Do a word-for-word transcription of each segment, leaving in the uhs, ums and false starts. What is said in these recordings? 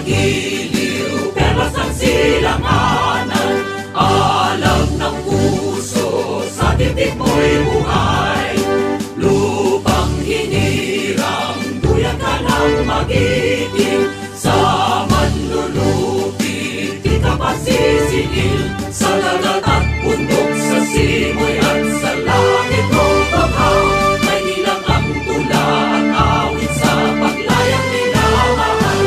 Giliw, perlas ang silanganan, alam ng puso, sa titik mo'y buhay. Lupang hinirang, duyan ka ng magiting, sa manlulupit, di ka pagsisiil, sa dagat at bundok, sa simoy at sa langit, o bahaw, may nilang ang tula at awit sa paglayang minamahal.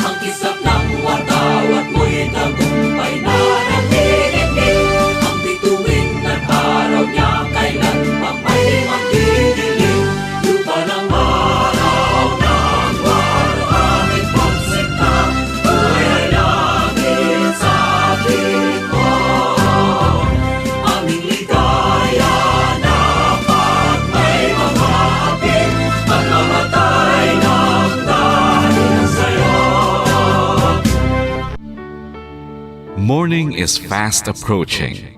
Ang kisap ng watawat mo'y tagumpay na nagdidikit. Ang bituin ng araw niya kailan pa may magdidilim. Lupa ng araw ng waluhangin pagsinta, buhay ay langit sa ating likod. Aming ligaya na pag may mga hapit, pagmamatay ng dahil sa'yo. Morning is fast approaching.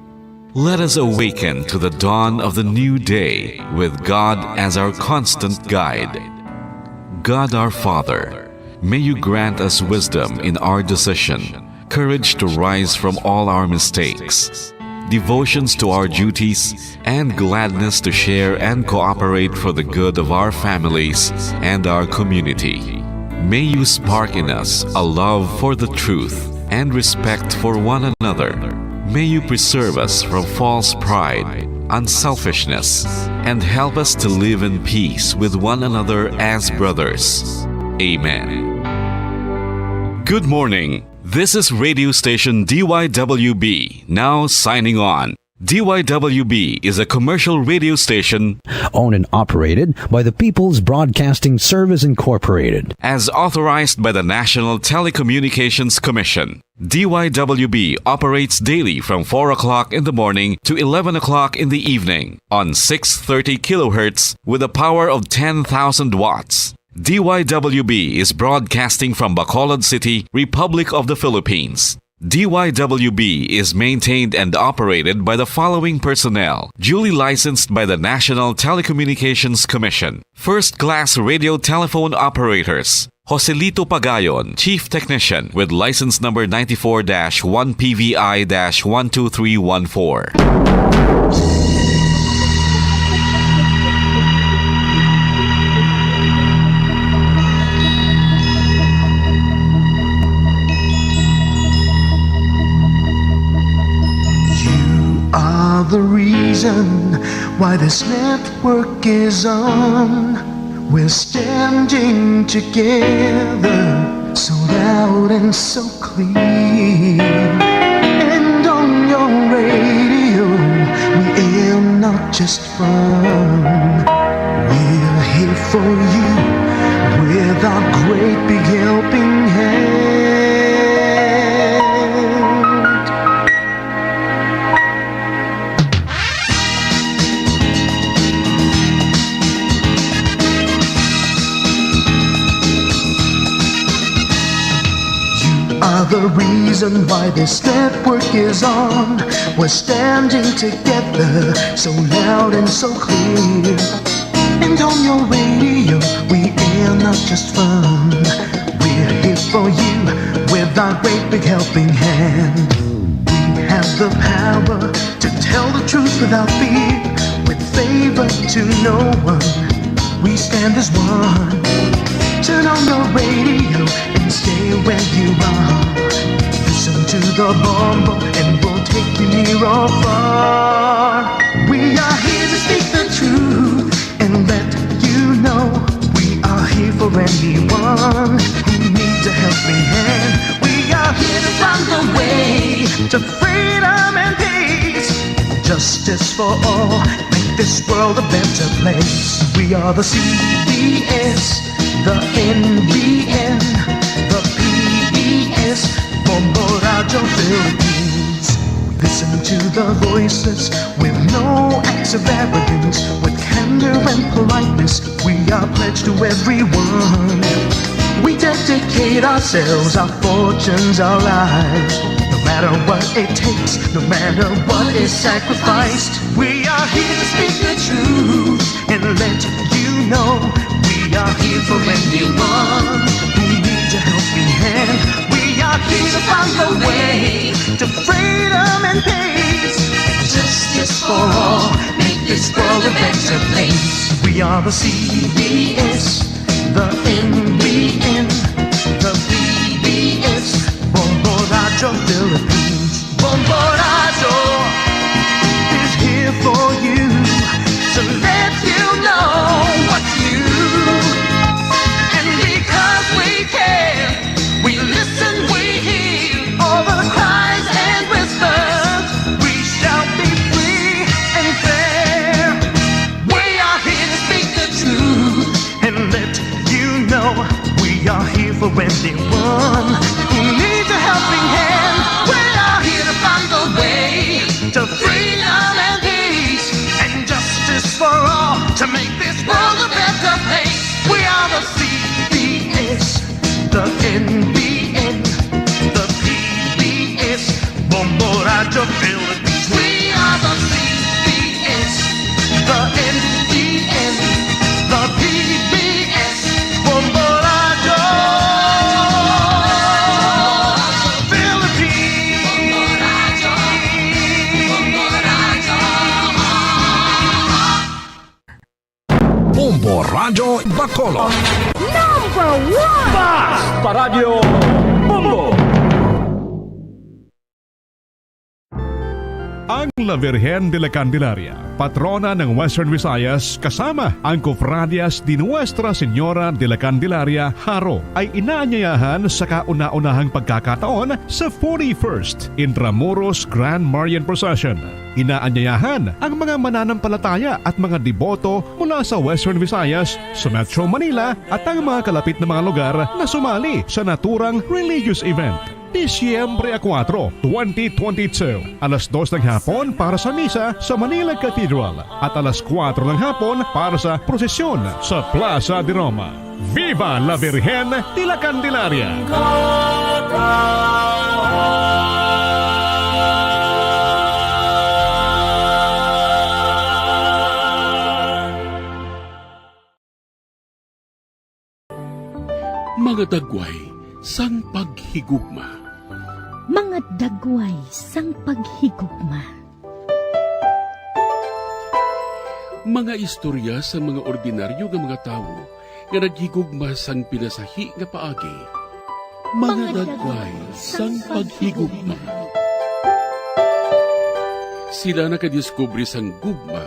Let us awaken to the dawn of the new day with God as our constant guide. God our Father, may you grant us wisdom in our decision, courage to rise from all our mistakes, devotions to our duties, and gladness to share and cooperate for the good of our families and our community. May you spark in us a love for the truth and respect for one another. May you preserve us from false pride, unselfishness, and help us to live in peace with one another as brothers. Amen. Good morning. This is radio station D Y W B, now signing on. D Y W B is a commercial radio station owned and operated by the People's Broadcasting Service Incorporated. As authorized by the National Telecommunications Commission. D Y W B operates daily from four o'clock in the morning to eleven o'clock in the evening on six thirty kilohertz with a power of ten thousand watts. D Y W B is broadcasting from Bacolod City, Republic of the Philippines. D Y W B is maintained and operated by the following personnel, duly licensed by the National Telecommunications Commission. First class radio telephone operators, Joselito Pagayon, Chief Technician, with license number ninety-four dash one P V I dash one two three one four. You are the reason why this network is on. We're standing together, so loud and so clear. And on your radio, we aim not just fun. We're here for you with our great big helping hand. You are the reason why this network is on. We're standing together, so loud and so clear. And on your radio, we air not just fun. We're here for you with our great big helping hand. We have the power to tell the truth without fear, with favor to no one. We stand as one. Turn on your radio and stay where you are. Listen to the bombo and we'll take you near or far. We are here to speak the truth and let you know we are here for anyone who needs a helping hand. We are here to find the way to freedom and peace, justice for all. Make this world a better place. We are the C B S, the N B N, the P B S, Bombo Radio Philippines. We listen to the voices with no acts of arrogance, with candor and politeness. We are pledged to everyone. We dedicate ourselves, our fortunes, our lives. No matter what it takes, no matter what is sacrificed, we are here to speak the truth and let you know we are here for anyone who needs a helping hand. Scroll a better place. We are the C B S, the N B N, the P B S, Bombo Radyo Philippines. Bombo Radyo is here for you to let you know what's new. And because we care, we listen, we hear all the cries and whispers. We shall be free and fair. We are here to speak the truth and let you know we are here for anyone who needs a helping hand. We are here to find the way to freedom and peace and justice for all to make this world a better place. We are the C B S, the N B N, the P B S, Bombo Radyo Philippines. We are the C B S, the N B N, the P B S, Bombo Radyo Philippines. Bombo Radyo Bacolod. Number one! Basta Radyo Bombo! Ang La Virgen de la Candelaria, patrona ng Western Visayas, kasama ang Cofradias de Nuestra Señora de la Candelaria, Jaro, ay inaanyayahan sa kauna-unahang pagkakataon sa forty-first Intramuros Grand Marian Procession. Inaanyayahan ang mga mananampalataya at mga deboto mula sa Western Visayas, sa Metro Manila, at ang mga kalapit na mga lugar na sumali sa naturang religious event. Disyembre a kuwatro, twenty twenty-two, alas dos ng hapon para sa misa sa Manila Cathedral at alas kuwatro ng hapon para sa prosesyon sa Plaza de Roma. Viva la Virgen de la Candelaria! Mga dagway sang paghigugma. Mga dagway sang paghigugma. Mga istorya sang mga ordinaryo nga mga tawo nga naghigugma sang pinasahi nga paagi. Mga dagway sang paghigugma. Sila nakadiskubre sang gugma.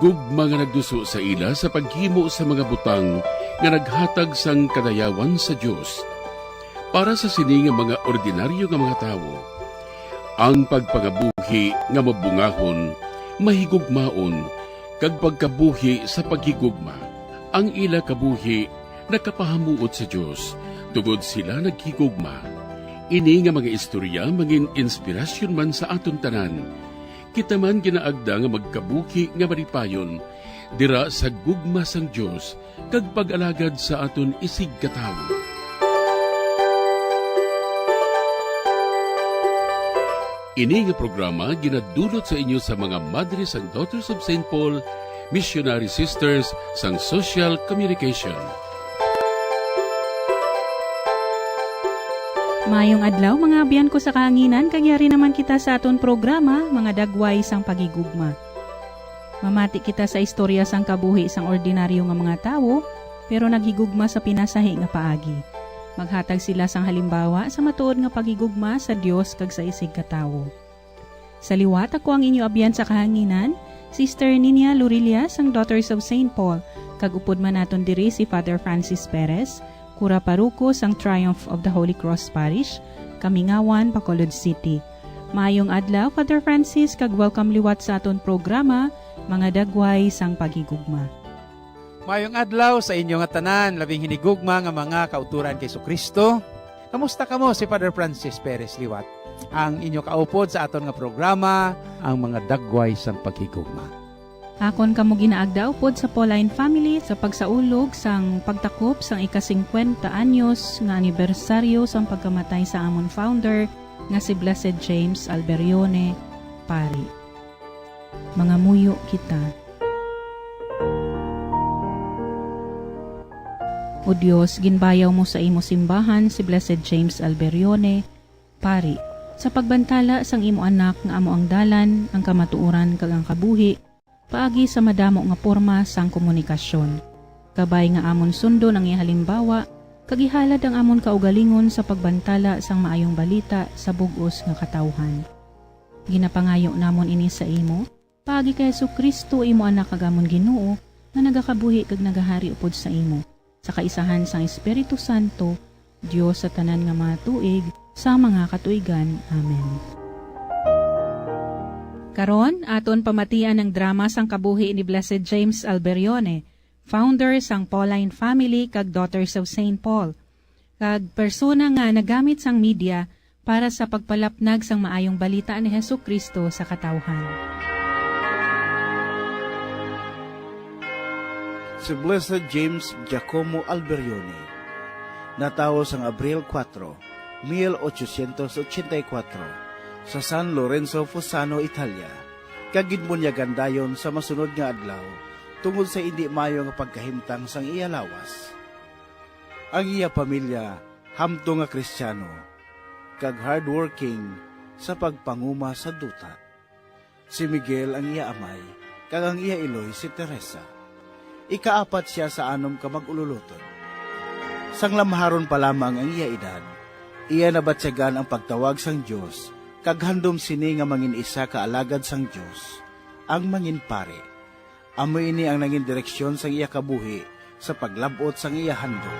Gugma nga nagduso sa ila sa paghimo sa mga butang nga naghatag sang kadayawan sa Dios para sa sini nga mga ordinaryo nga mga tawo. Ang pagpangabuhi nga mabungahon, mahigugmaon, kag pagkabuhi sa paghigugma. Ang ila kabuhi nakapahamuot sa Dios, tungod sila naghigugma. Ini nga mga istorya mangin inspirasyon man sa aton tanan. Kita man ginaagda nga magkabuhi nga malipayon dira sa gugma sang Dios kag pag-alagad sa aton isigkatawo. Ini nga programa ginadulot sa inyo sa mga Madre sang Daughters of Saint Paul, Missionary Sisters sang Social Communication. Maayong adlaw, mga abyan ko sa kahanginan, kag yari naman kita sa aton programa, Mga Dagway sang Paghigugma. Mamati kita sa istorya sang kabuhi sang ordinaryo nga mga tawo, pero naghigugma sa pinasahi nga paagi. Maghatag sila sang halimbawa sa matuod nga paghigugma sa Dios kag sa isigkatawo. Sa liwat, ako ang inyo abyan sa kahanginan, Sister Ninia Lorilla sang Daughters of Saint Paul, kag upod man naton diri si Father Francis Perez, Kura Paruko sang Triumph of the Holy Cross Parish, Kamingawan, Bacolod City. Maayong adlaw, Father Francis, kag welcome liwat sa aton programa, Mga Dagway sang Paghigugma. Maayong adlaw sa inyo nga tanan, labing hinigugma nga mga kauturan kay Jesu-Cristo. Kamusta kamo? Si Father Francis Perez liwat, ang inyo kaupod sa aton nga programa, ang Mga Dagway sang Paghigugma. Akon kamo ginaagda upod sa Pauline family sa pagsaulog sang pagtakop sang ika-singkwenta anyos nga anibersaryo sang pagkamatay sa amon founder nga si Blessed James Alberione, Pari. Mangamuyo kita. O Dios, ginbayaw mo sa imo simbahan si Blessed James Alberione, Pari, sa pagbantala sang imo Anak nga amo ang dalan, ang kamatuoran, kag ang kabuhi, paagi sa madamo nga porma sang komunikasyon. Kabay nga amon sundon ang iya halimbawa, kag ihalad ang amon kaugalingon sa pagbantala sang maayong balita sa bug-os nga katawhan. Ginapangayo namon ini sa imo, paagi kay Jesu-Cristo, imo Anak kag amon Ginoo, nga nagakabuhi kag nagahari upod sa imo, sa kaisahan sang Espiritu Santo, Dios sa tanan nga mga tuig, sa mga katuigan. Amen. Karon, aton pamatian ang drama sang kabuhi ni Blessed James Alberione, founder sang Pauline Family kag Daughters of Saint Paul, kag persona nga nagamit sang media para sa pagpalapnag sang maayong balita ni Jesu-Cristo sa katawhan. Si Blessed James Giacomo Alberione natawo sang Abril kuwatro, mil ochocientos ochenta y kuwatro, sa San Lorenzo Fossano, Italia, kag ginbunyagan dayon sa masunod nga adlaw tungod sa indi maayo nga pagkahimtang sang iya lawas. Ang iya pamilya hamtong nga Kristiyano kag hardworking sa pagpanguma sa duta. Si Miguel ang iya amay, kag ang iya iloy si Teresa. Ikaapat sia sa anom ka mag-ululotod. Sang lamharon pa lamang ang iya edad, iya nabatyagan ang pagtawag sang Dios, kag handom sini nga mangin isa ka alagad sang Dios, ang mangin pari. Amo ini ang nangin direksyon sang iya kabuhi sa paglab-ot sang iya handom.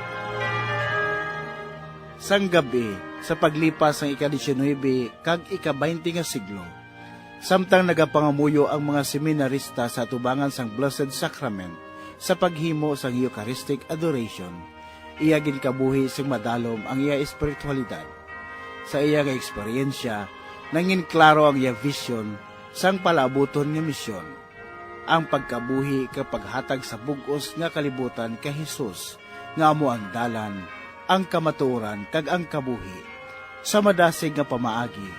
Sang gab-i, sa paglipas sang ika-diecinuebe kag ika-baynte nga siglo, samtang nagapangamuyo ang mga seminarista sa atubangan sang Blessed Sacrament sa paghimo sang Eucharistic Adoration, iya ginkabuhi sing madalom ang iya espiritualidad. Sa iya nga eksperyensya, nangin klaro ang iya vision sang palaabuton nga misyon, ang pagkabuhi kag paghatag sa bug-os nga kalibutan kay Jesus, nga amo ang dalan, ang kamatuoran, kag ang kabuhi, sa madasig nga pamaagi,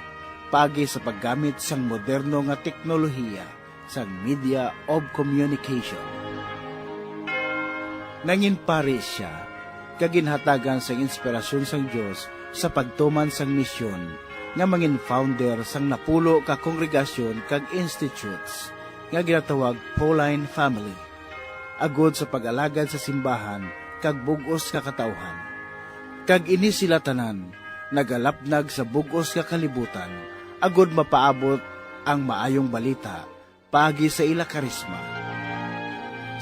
paagi sa paggamit sang moderno nga teknolohiya sang media of communication. Nangin pari sia, kag ginhatagan sang inspirasyon sang Dios sa pagtuman sang misyon nga mangin founder sang napulo ka kongregasyon kag institutes nga ginatawag Pauline Family, agod sa pag-alagad sa simbahan kag bug-os nga katawhan. Kag ini sila tanan nagalapnag sa bug-os nga kalibutan, agod mapaabot ang maayong balita paagi sa ila karisma.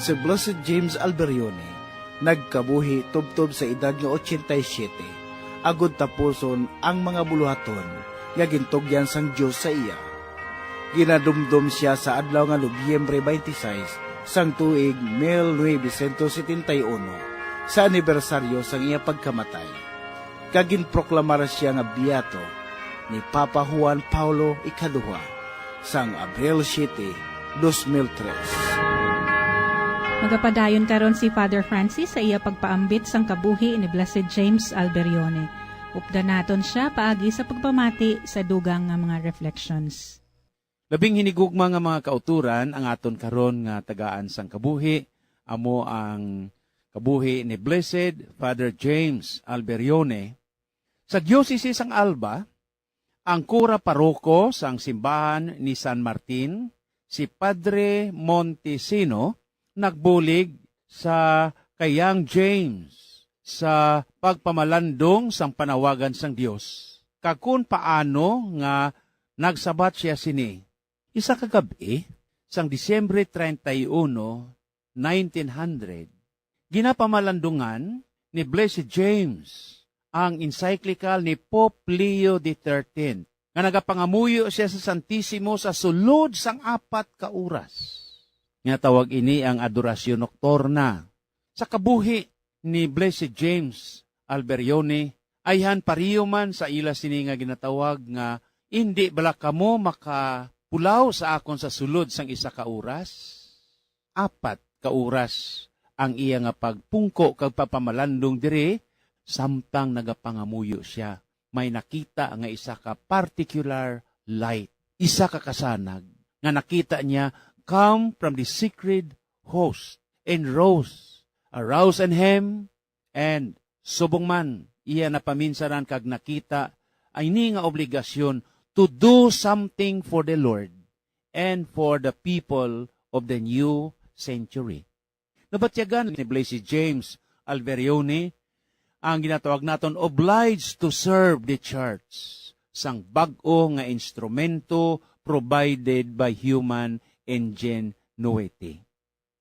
Si Blessed James Alberione nagkabuhi tubtob sa edad nga ochenta y siete, agud tapuson ang mga buluhaton nga gintugyan sang Dios sa iya. Ginadumdom sia sa adlaw nga Nobyembre twenty-six sang tuig mil novecientos setenta y uno, sa anibersaryo sang iya pagkamatay, kag ginproklamar sia nga beato ni Papa Juan Paulo Ikaduha sang Abril siete, dos mil tres. Magapadayon karon si Father Francis sa iya pagpaambit sang kabuhi ni Blessed James Alberione. Updan naton sia paagi sa pagpamati sa dugang nga mga reflections. Labing hinigugma nga mga kauturan ang aton karon nga tagaan sang kabuhi, amo ang kabuhi ni Blessed Father James Alberione. Sa Diocese sang Alba, ang kura paroko sang simbahan ni San Martin, si Padre Montesino, nagbulig sa kay Young James sa pagpamalandong sang panawagan sang Dios, kag kon paano nga nagsabat sia sini. Isa ka gab-i, sang Disyembre treinta y uno, nineteen hundred, ginapamalandungan ni Blessed James ang encyclical ni Pope Leo the thirteenth, nga nagapangamuyo sia sa Santisimo sa sulod sang apat ka oras. Nga tawag ini ang Adoracion Nocturna. Sa kabuhi ni Blessed James Alberione, ayhan pareho man sa ila sini nga ginatawag nga, "Indi bala kamo makapulaw sa akon sa sulod sang isa ka oras?" Apat ka oras ang iya nga pagpungko kag pagpamalandong diri, samtang nagapangamuyo sia. May nakita nga isa ka particular light, isa ka kasanag nga nakita niya come from the sacred host, and rose, arouse in him, and subong man iya napaminsaran kag nakita ini nga obligasyon to do something for the Lord and for the people of the new century. Nabatyagan ni Blessed James Alberione ang ginatawag naton obliged to serve the church sang bag-o nga instrumento provided by human ingenuity.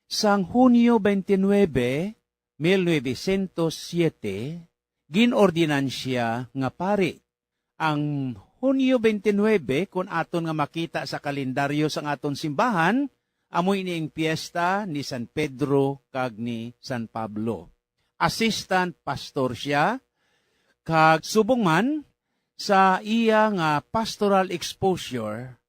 Sang Hunyo twenty-nine, mil novecientos siete, ginordinan sia nga pari. Ang Hunyo twenty-nine, kun aton nga makita sa kalendaryo sang aton simbahan, amo ini ang piyesta ni San Pedro kag ni San Pablo. Assistant pastor sia, kag subong man sa iya nga pastoral exposure,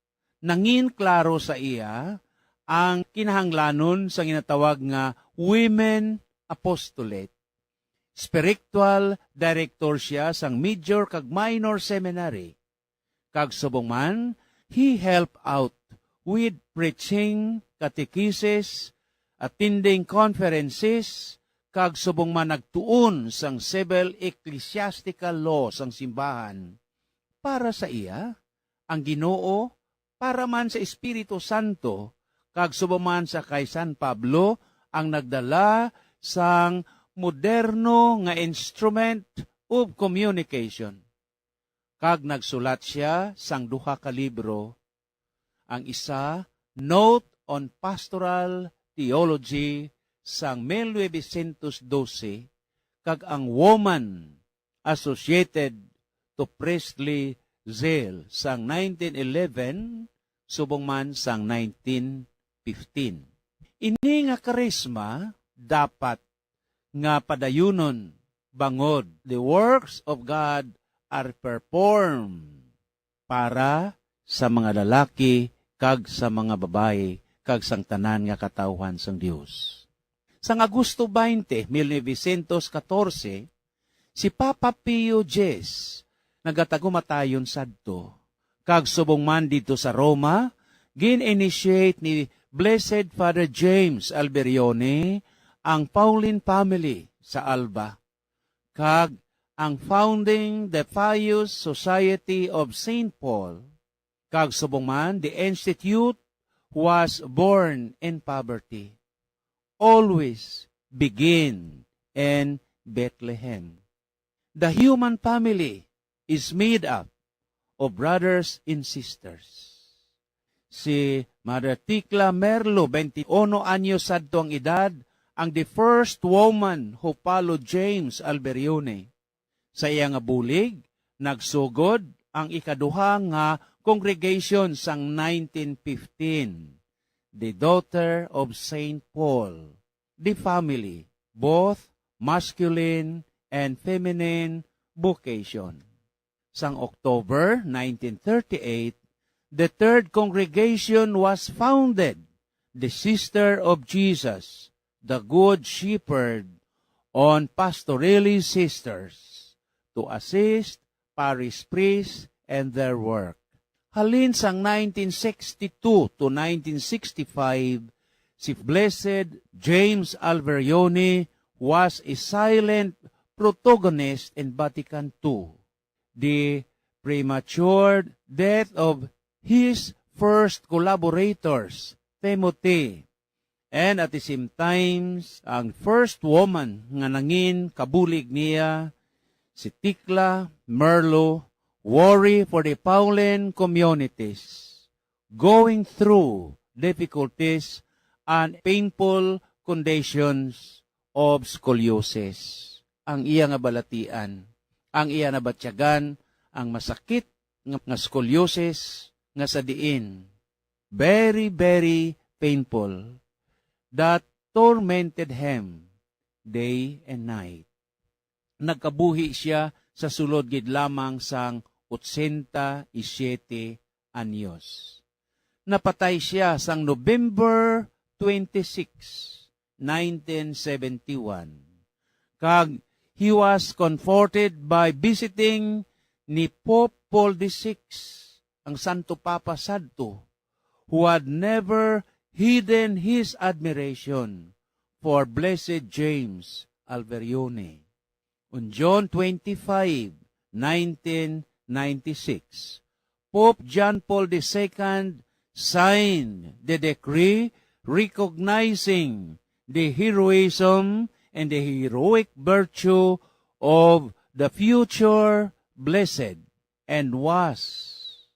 nangin klaro sa iya ang kinahanglanon sa ginatawag nga Women Apostolate. Spiritual director sia sang Major kag Minor Seminary. Kag subong man, he helped out with preaching, catechesis, attending conferences, kag subong man nagtuon sang civil ecclesiastical law sang simbahan. Para sa iya, ang Ginoo, para man sa Espiritu Santo, kag subong man sa kay San Pablo, ang nagdala sang moderno nga instrument of communication. Kag nagsulat sia sang duha ka libro, ang isa, Note on Pastoral Theology, sang mil novecientos dose, kag ang Woman Associated to Priestly Zeal sang nineteen eleven, subong man sang nineteen fifteen. Ini nga karisma dapat nga padayunon, bangod the works of God are performed para sa mga lalaki kag sa mga babayi kag sang tanan nga katawhan sang Dios. Sang Agosto twenty, mil novecientos katorse, si Papa Pio X nagatagumatayon sadto, kag subong man didto sa Roma, gin-initiate ni Blessed Father James Alberione ang Pauline family sa Alba, kag ang founding the Pious Society of Saint Paul, kag subong man, the Institute was born in poverty. Always begin in Bethlehem. The human family is made up of brothers and sisters. Si Mother Tikla Merlo, twenty-uno anyos sadto ang edad, ang the first woman who followed James Alberione. Sa iya nga bulig, nagsugod ang ikaduha nga congregation sang nineteen fifteen, the Daughter of Saint Paul, the family, both masculine and feminine vocation. Sang October nineteen thirty-eight, the third congregation was founded, the Sister of Jesus, the Good Shepherd, on Pastorelli Sisters to assist parish priests and their work. Halin sang nineteen sixty-two to nineteen sixty-five, si Blessed James Alberione was a silent protagonist in Vatican two. The premature death of his first collaborators, Timothy, and at the same times, ang first woman nga nangin kabulig niya, si Tikla Merlo, worry for the Pauline communities going through difficulties and painful conditions of scoliosis. Ang iya nga balatian, ang iya nabatyagan, ang masakit nga, nga scoliosis nga sa diin very, very painful that tormented him day and night. Nagkabuhi siya sa sulod gid lamang sang otsenta y siete anyos. Napatay siya sang November twenty-six, nineteen seventy-one. Kag he was comforted by visiting ni Pope Paul the Sixth, ang Santo Papa sadto, who had never hidden his admiration for Blessed James Alberione. On June twenty-five, nineteen ninety-six, Pope John Paul the Second signed the decree recognizing the heroism and the heroic virtue of the future blessed, and was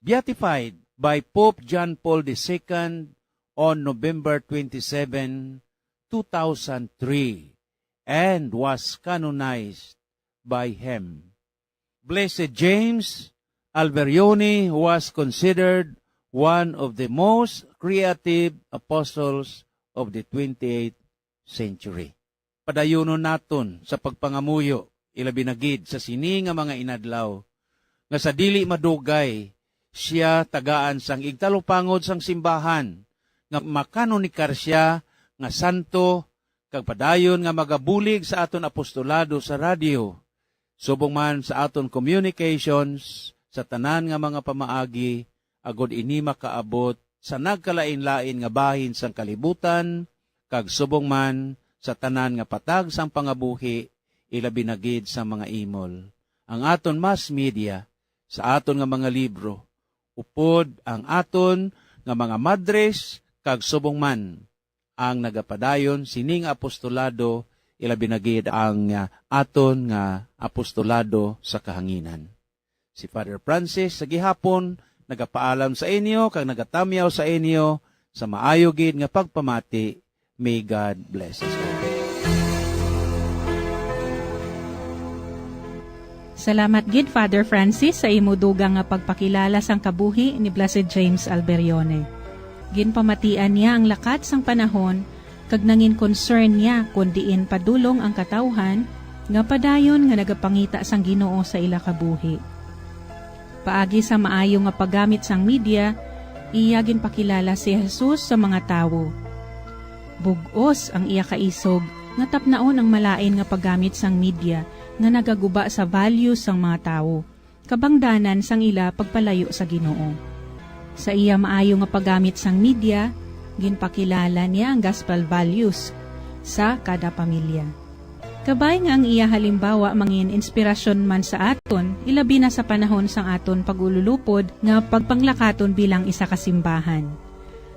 beatified by Pope John Paul the Second on November twenty-seven, two thousand three, and was canonized by him. Blessed James Alberione was considered one of the most creative apostles of the twenty-eighth century. Padayunon naton sa pagpangamuyo, ilabi na gid sa sini nga mga inadlaw, nga sa dili madugay siya tagaan sang igtalupangod sang simbahan, nga makanonikar siya nga santo, kag padayon nga magabulig sa aton apostolado sa radyo, subong man sa aton communications sa tanan nga mga pamaagi, agod ini makaabot sa nagkalain-lain nga bahin sang kalibutan, kag subong man sa tanan nga patag sang pangabuhi, ilabi na gid sa mga imol, ang aton mass media, sa aton nga mga libro, upod ang aton nga mga madres, kag subong man ang nagapadayon sini nga apostolado, ilabi na gid ang, ah, aton nga apostolado sa kahanginan. Si Father Francis sa gihapon nagapaalam sa inyo kag nagatamyaw sa inyo sa maayo gid nga pagpamati. May God bless us all. Salamat gid, Father Francis, sa imo dugang nga pagpakilala sang kabuhi ni Blessed James Alberione. Ginpamatian niya ang lakat sang panahon kag nangin concern niya kon diin padulong ang katawhan nga padayon nga nagapangita sang Ginoo sa ila kabuhi. Paagi sa maayo nga paggamit sang media, iya ginpakilala si Jesus sa mga tawo. Bug-os ang iya kaisog nga tapnaon ang malain nga paggamit sang media nga nagaguba sa values sang mga tawo, kabangdanan sang ila pagpalayo sa Ginoo. Sa iya maayo nga paggamit sang media, ginpakilala niya ang gospel values sa kada pamilya. Kabay nga ang iya halimbawa mangin inspirasyon man sa aton, ilabi na sa panahon sang aton pag-ululupod nga pagpanglakaton bilang isa ka simbahan.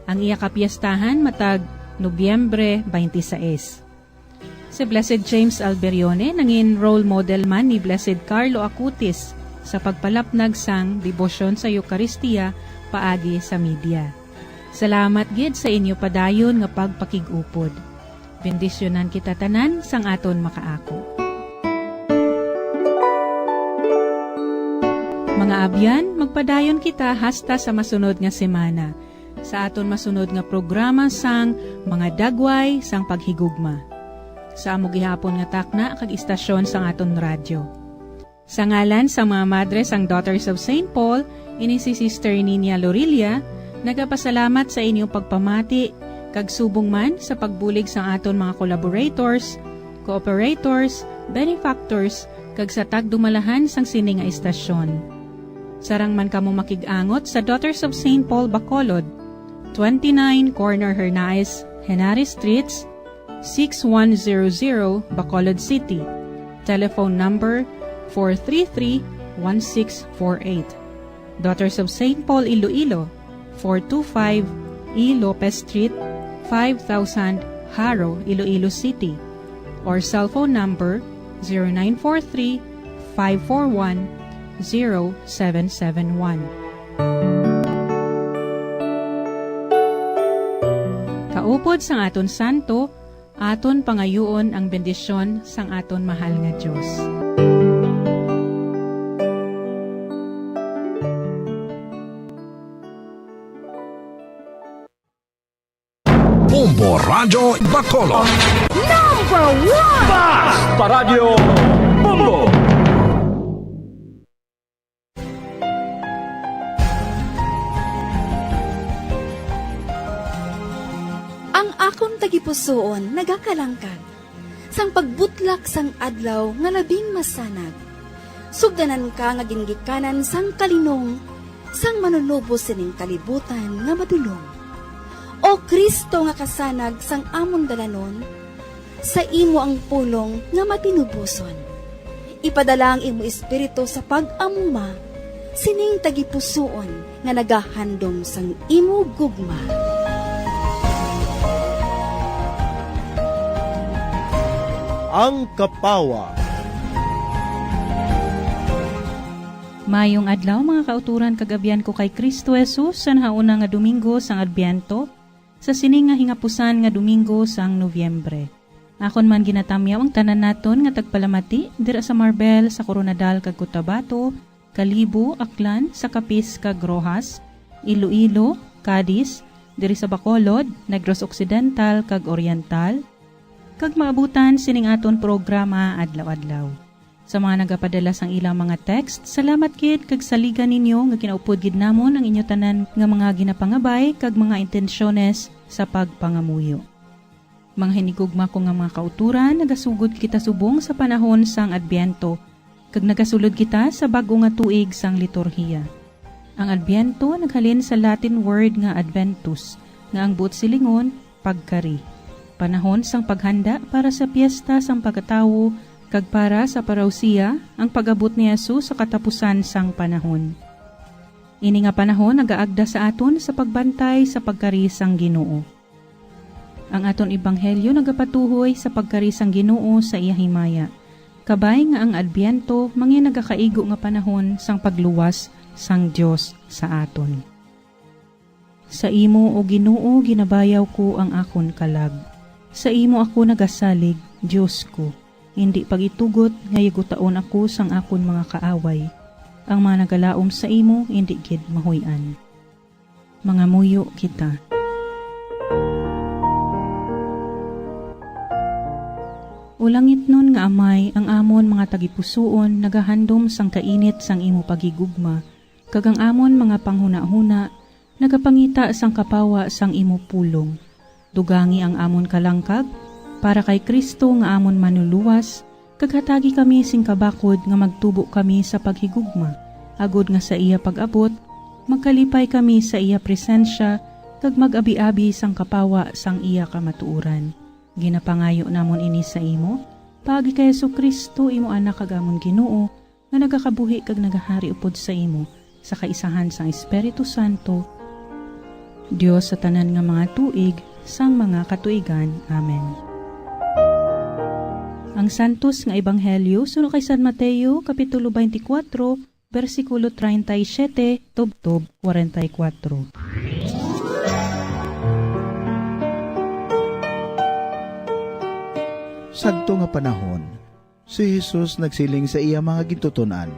Ang iya kapiestahan matag Nobyembre twenty-six. Si Blessed James Alberione nangin role model man ni Blessed Carlo Acutis sa pagpalapnag sang debosyon sa Eukaristia paagi sa media. Salamat gid sa inyo padayon nga pagpakig-upod. Bendisyonan kita tanan sang aton makaako. Mga abyan, magpadayon kita hasta sa masunod nga semana, sa aton masunod nga programa sang Mga Dagway sang Paghigugma, sa amo gihapon nga takna kag istasyon sang aton radyo. Sa ngalan sang mga madre sang Daughters of Saint Paul, ini si Sister Ninia Lorilla, nagapasalamat sa inyong pagpamati, kag subong man sa pagbulig sang aton mga collaborators, cooperators, benefactors, kag sa tagdumalahan sang sini nga istasyon. Sarang man kamo makig-angot sa Daughters of Saint Paul Bacolod, twenty-nine Corner Hernaez, Henares Streets, six one zero zero, Bacolod City. Telephone number four three three, one six four eight. Daughters of Saint Paul Iloilo, four two five E Lopez Street, five thousand, Jaro, Iloilo City. Or cellphone number zero nine four three, five four one, zero seven seven one. Kaupod sang aton santo, aton pangayuon ang bendisyon sang aton mahal nga Dios. Bombo Radyo Bacolod. Number one! Basta Radyo Bombo! Ang akon tagipusoon nagakalangkag sang pagbutlak sang adlaw nga labing masanag. Sugdanan ka nga gingikanan sang kalinong sang Manunubos sining kalibutan nga madulom. O Cristo nga kasanag sang amon dalanon, sa imo ang pulong nga matinuboson. Ipadala ang imo Espiritu sa pag-amuma sining tagipusoon nga nagahandom sang imo gugma. Ang Kapawa. Mayong adlaw, mga kauturan kag abyan ko kay Kristo Jesus, sa nahauna nga Domingo sang Adbyento, sa sini nga hingapusan nga Domingo sang Nobyembre. Akon man ginatamyaw ang tanan naton nga tagpalamati dira sa Marbel, sa Koronadal kag Cotabato, Kalibo, Aklan, sa Capiz kag Roxas, Iloilo, Cadiz, diri sa Bacolod, Negros Occidental kag Oriental, kag maabutan sining aton programa adlaw-adlaw. Sa mga nagapadala sang ilang mga text, salamat gid kag saligan ninyo nga kinaupod gid namon ang inyo tanan nga mga ginapangabay kag mga intensyones sa pagpangamuyo. Mga hinigugma ko nga mga kauturan, nagasugod kita subong sa panahon sang Adbyento, kag nagasulod kita sa bag-o nga tuig sang liturhiya. Ang Adbyento naghalin sa Latin word nga adventus, nga ang buot silingon, pagkari. Panahon sang paghanda para sa piyesta sang pagkatawo kag para sa parousia, ang pag-abot ni Jesus sa katapusan sang panahon. Ini nga panahon nagaagda sa aton sa pagbantay sa pagkari sang Ginoo. Ang aton ebanghelyo nagapatuhoy sa pagkari sang Ginoo sa iya himaya, kabay nga ang Adbyento mangin nagakaigo nga panahon sang pagluwas sang Dios sa aton. Sa imo, O Ginoo, ginabayaw ko ang akon kalag. Sa imo ako nagasalig, Dios ko. Indi pag-itugot nga yagutaon ako sang akon mga kaaway. Ang mga nagalaom sa imo indi gid mahuy-an. Mangamuyo kita. O langitnon nga Amay, ang amon mga tagipusoon nagahandom sang kainit sang imo paghigugma, kag ang amon mga panghunahuna nagapangita sang kapawa sang imo pulong. Dugangi ang amon kalangkag para kay Cristo nga amon Manluluwas, kag hatagi kami sing kabakod nga magtubo kami sa paghigugma, agod nga sa iya pag-abot, magkalipay kami sa iya presensya kag mag-abi-abi sang kapawa sang iya kamatuoran. Ginapangayo namon ini sa imo, paagi kay Jesu-Cristo, imo Anak kag amon Ginoo, nga nagakabuhi kag nagahari upod sa imo, sa kaisahan sang Espiritu Santo, Dios sa tanan nga mga tuig sang mga katuigan. Amen. Ang Santos nga Ebanghelyo suno kay San Mateo, Kapitulo twenty-four, bersikulo treinta y siete tubtob kwarenta y kuwatro. Sadto nga panahon, si Jesus nagsiling sa iya mga gintuton-an,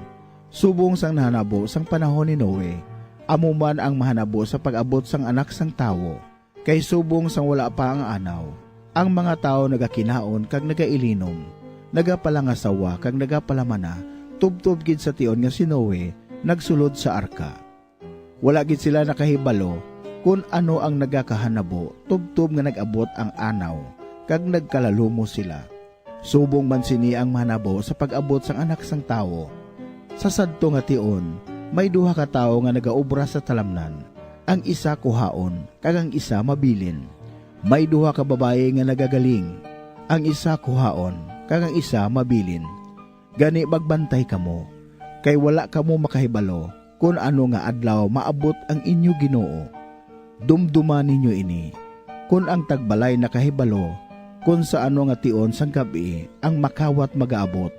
subong sang nahanabo sang panahon ni Noe, amo man ang mahanabo sa pag-abot sang Anak sang Tawo. Kay subong sang wala pa ang anaw, ang mga tawo nagakinaon kag nagailinom, nagapalangasawa kag nagapalamana, tubtob gid sa tion nga si Noe nagsulod sa arka. Wala gid sila nakahibalo kon ano ang nagakahanabo tubtob nga nag-abot ang anaw kag nagkalalumos sila. Subong man sini ang mahanabo sa pag-abot sang Anak sang Tawo. Sa sadto nga tion, may duha ka tawo nga nagaobra sa talamnan, ang isa kuhaon kag ang isa mabilin. May duha ka babayi nga nagagaling, ang isa kuhaon kag ang isa mabilin. Gani, magbantay kamo, kay wala kamo makahibalo kon ano nga adlaw maabot ang inyo Ginoo. Dumduma ninyo ini, kon ang tagbalay nakahibalo kon sa ano nga tion sang gab-i ang makawat magaabot,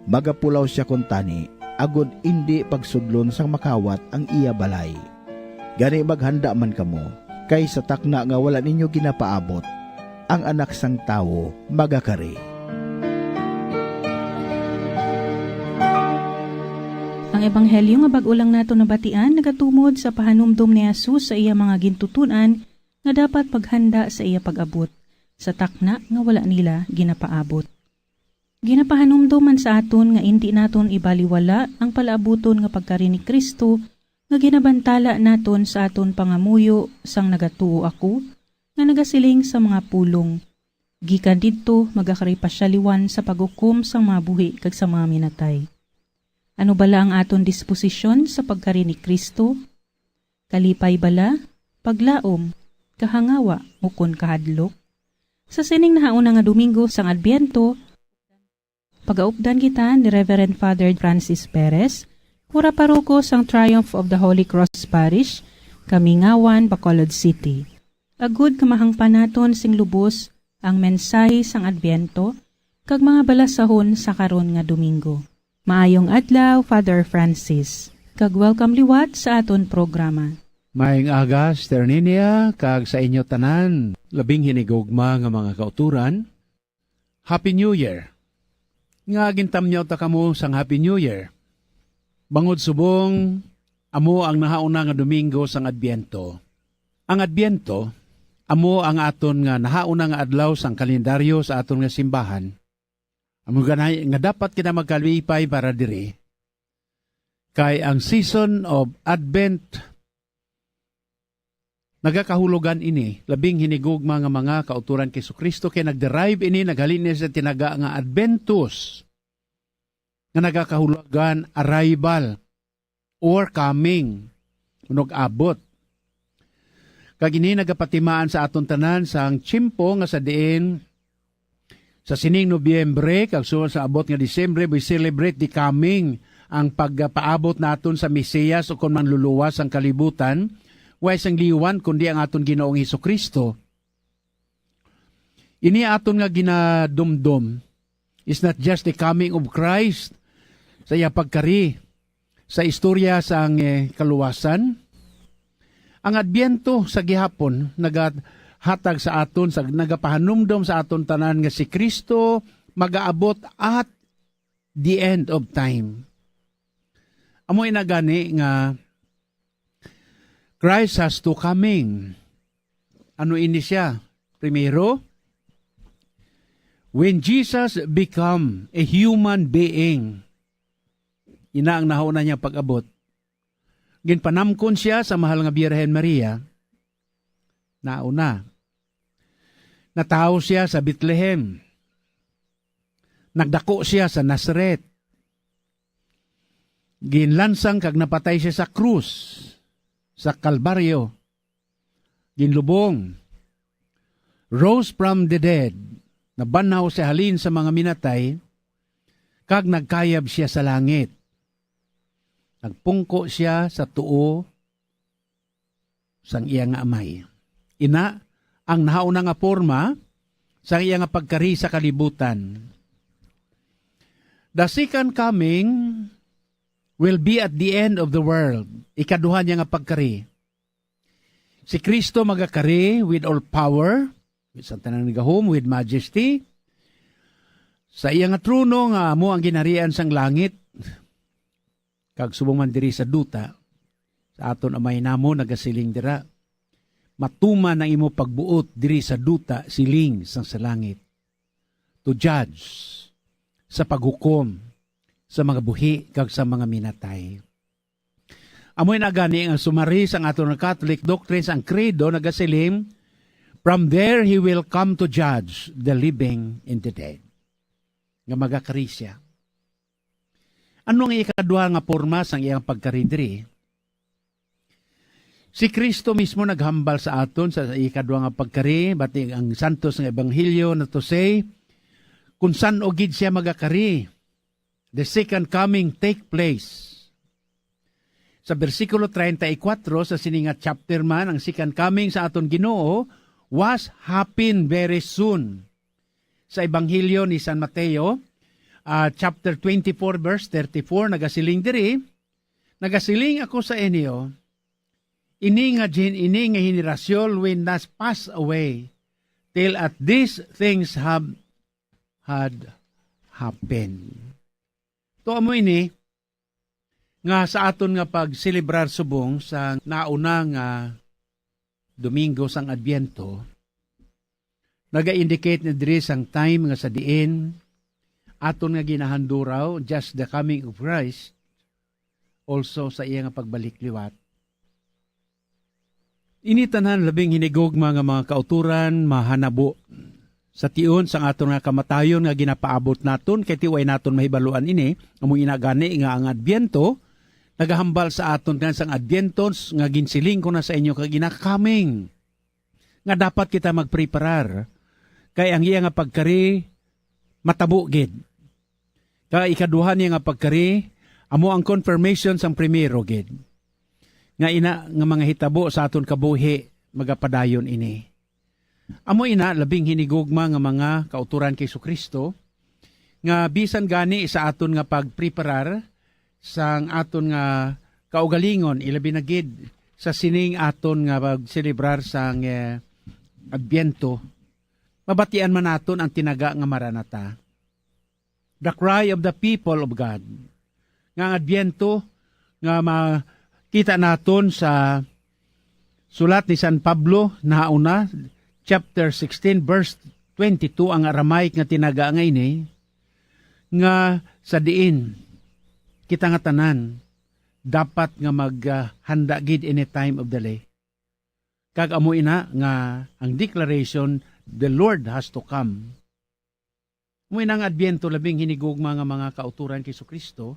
magapulaw sia kuntani, agod indi pagsudlon sang makawat ang iya balay. Gani, maghanda man kamo, kay sa takna nga wala ninyo ginapaabot, ang Anak sang Tawo magakari. Ang ebanghelyo nga bag-o lang nato nabatian nagatumod sa pahanumdom ni Jesus sa iya mga gintuton-an nga dapat maghanda sa iya pag-abot, sa takna nga wala nila ginapaabot. Ginapahanumdom man sa aton nga indi naton ibaliwala ang palaabuton nga pagkari ni Cristo nga ginabantala naton sa aton pangamuyo sang nagatuo ako, nga nagasiling sa mga pulong, "Gikan didto magakari pa sia liwan sa paghukom sang mga buhi kag sa mga minatay." Ano bala ang aton disposisyon sa pagkari ni Cristo? Kalipay bala, paglaom, kahangawa, ukon kahadlok? Sa sining nahauna nga Domingo sang Adbyento, pagaupdan kita ni Reverend Father Francis Perez, kura paroko sang Triumph of the Holy Cross Parish, Kamingawan, Bacolod City. Agud nga mahangpan naton sing lubos ang mensahe sang Adbyento, kag mga balasahon sa karon nga Domingo. Maayong adlaw, Father Francis, kag welcome liwat sa aton programa. Maayong aga, Sister Ninia, kag sa inyo tanan, labing hinigugma nga mga kauturan. Happy New Year! Nga gintamyaw ta kamo sang Happy New Year. Bangod subong, amo ang nahauna nga Domingo sang Adbyento. Ang Adbyento, amo ang aton nga nahauna nga adlaw sang kalendaryo sa aton nga simbahan. Amo gani nga dapat kita magkalipay para diri. Kay ang season of Advent nagakahulugan ini, labing hinigugma nga mga kauturan kay Jesu-Cristo, kay nag-derive ini, naghalin ini sa tinaga nga Adventus, nga nagakahulugan arrival or coming, nag-abot. Kag ini nagapatimaan sa aton tanan sang tiyempo nga sa diin sa sining Nobyembre kag sulod sa abot nga Disyembre, we celebrate the coming, ang pagpaabot naton sa Mesiyas o kon Manluluwas sang kalibutan, way sang liwan kundi ang aton Ginoong Jesu-Cristo. Ini aton nga ginadumdom is not just the coming of Christ sa iya pagkari sa istorya sang, eh, kaluwasan. Ang Adbyento sa gihapon nagahatag sa aton, sa, nagapahanumdom sa aton tanan nga si Cristo magaabot at the end of time. Amo ina gani nga Christ has two coming. Ano ini siya? Primero, when Jesus become a human being, ina ang nahauna niya pag-abot. Ginpanamkon siya sa mahal nga Birhen Maria. Nauna. Natawo siya sa Bethlehem. Nagdako siya sa Nazaret. Ginlansang kag napatay siya sa krus sa Kalbaryo. Ginlubong. Rose from the dead. Nabanhaw siya halin sa mga minatay, kag nagkayab siya sa langit. Nagpungko siya sa tuo sang iya nga Amay. Ina ang nahauna nga porma sang iya nga pagkari sa kalibutan. The second coming will be at the end of the world. Ikaduha niya nga pagkari. Si Cristo magakari with all power, with sa tanan nga gahom, with majesty, sa iya nga trono nga amo ang ginharian sang langit. Kag subong man diri sa duta, sa aton Amay namon nagasiling dira, "Matuman ang imo pagbuot diri sa duta, siling sang sa langit." To judge, sa paghukom sa mga buhi kag sa mga minatay. Amo na gani ang sumari sang aton nga Catholic doctrines, ang Credo nagasiling, "From there he will come to judge the living and the dead." Nga magakari siya. Ano ang ikaduha nga porma sang iyang pagkari diri? Si Cristo mismo naghambal sa aton sa ikaduha nga pagkari, bati ang santos nga ebanghelyo na to say, kung san-o gid siya magakari. The second coming take place. Sa bersikulo treinta y cuatro sa sini nga chapter man, ang second coming sa aton Ginoo was happen very soon. Sa Ebanghelyo ni San Mateo, ah, chapter twenty-four, verse thirty-four, nagasiling diri, "Nagasiling ako sa inyo, ini nga gin-, ini nga henerasyon will not pass away till at these things have, had happened." To amo ini nga sa aton nga pagselebrar subong sa nauna nga Domingo sang Adbyento, naga-indicate na diri sang time nga sa diin aton nga ginahanduraw, just the coming of Christ, also sa iya nga pagbalik liwat. Ini tanan labing hinigugma nga mga kauturan mahanabo sa tion sang aton nga kamatayon nga ginapaabot naton, kay ti way naton mahibaluan ini. Amo ina gani nga ang Adbyento nagahambal sa aton kan sang Adbyento nga ginsiling ko na sa inyo kag ina coming, nga dapat kita magpreparar, kay ang iya nga pagkari matabo gid. Kag ikaduha niya nga pagkari, amo ang confirmation sang primero gid. Nga ina nga mga hitabo sa aton kabuhi, magapadayon ini. Amo ina, labing hinigugma nga mga kauturan kay Jesu-Cristo, nga bisan gani sa aton nga pagpreparar sang aton nga kaugalingon, ilabi na gid sa sining aton nga pagselebrar sang, eh, Adbyento, mabatian man naton ang tinaga nga Maranatha, the cry of the people of God. Nga ang Adbyento nga makita naton sa sulat ni San Pablo, nahauna, chapter sixteen, verse twenty-two, ang Aramaic nga tinaga nga ini, nga sa diin kita nga tanan dapat nga maghanda gid any time of the day. Kag amo ina nga ang declaration, "The Lord has to come." Amo ina nga Adbyento, labing hinigugma nga mga kauturan kay Jesu-Cristo,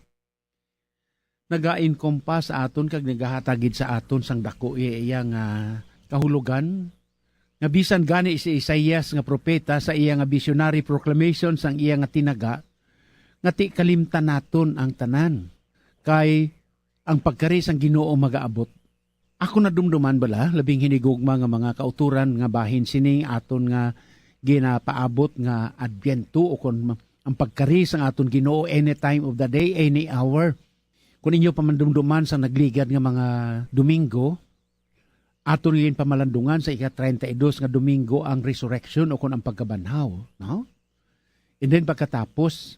nagainkompas sa aton kag nagahatag gid sa aton sang daku iya, iya nga kahulogan, nga bisan gani si Isaias nga propeta sa iya nga visionary proclamation sang iya nga tinaga, nga ti kalimtan naton ang tanan, kay ang pagkari sang Ginoo magaabot. Ako nadumduman bala, labing hinigugma nga mga kauturan, nga bahin sini aton nga ginapaabot nga Adbyento, o kon ang pagkari sang aton Ginoo any time of the day, any hour. Kung inyo pa man dumduman sa nagligad nga mga Domingo, aton ginpamalandungan sa ika-treinta y dos nga Domingo ang resurrection, o kon ang pagkabanhaw, no? And then pagkatapos,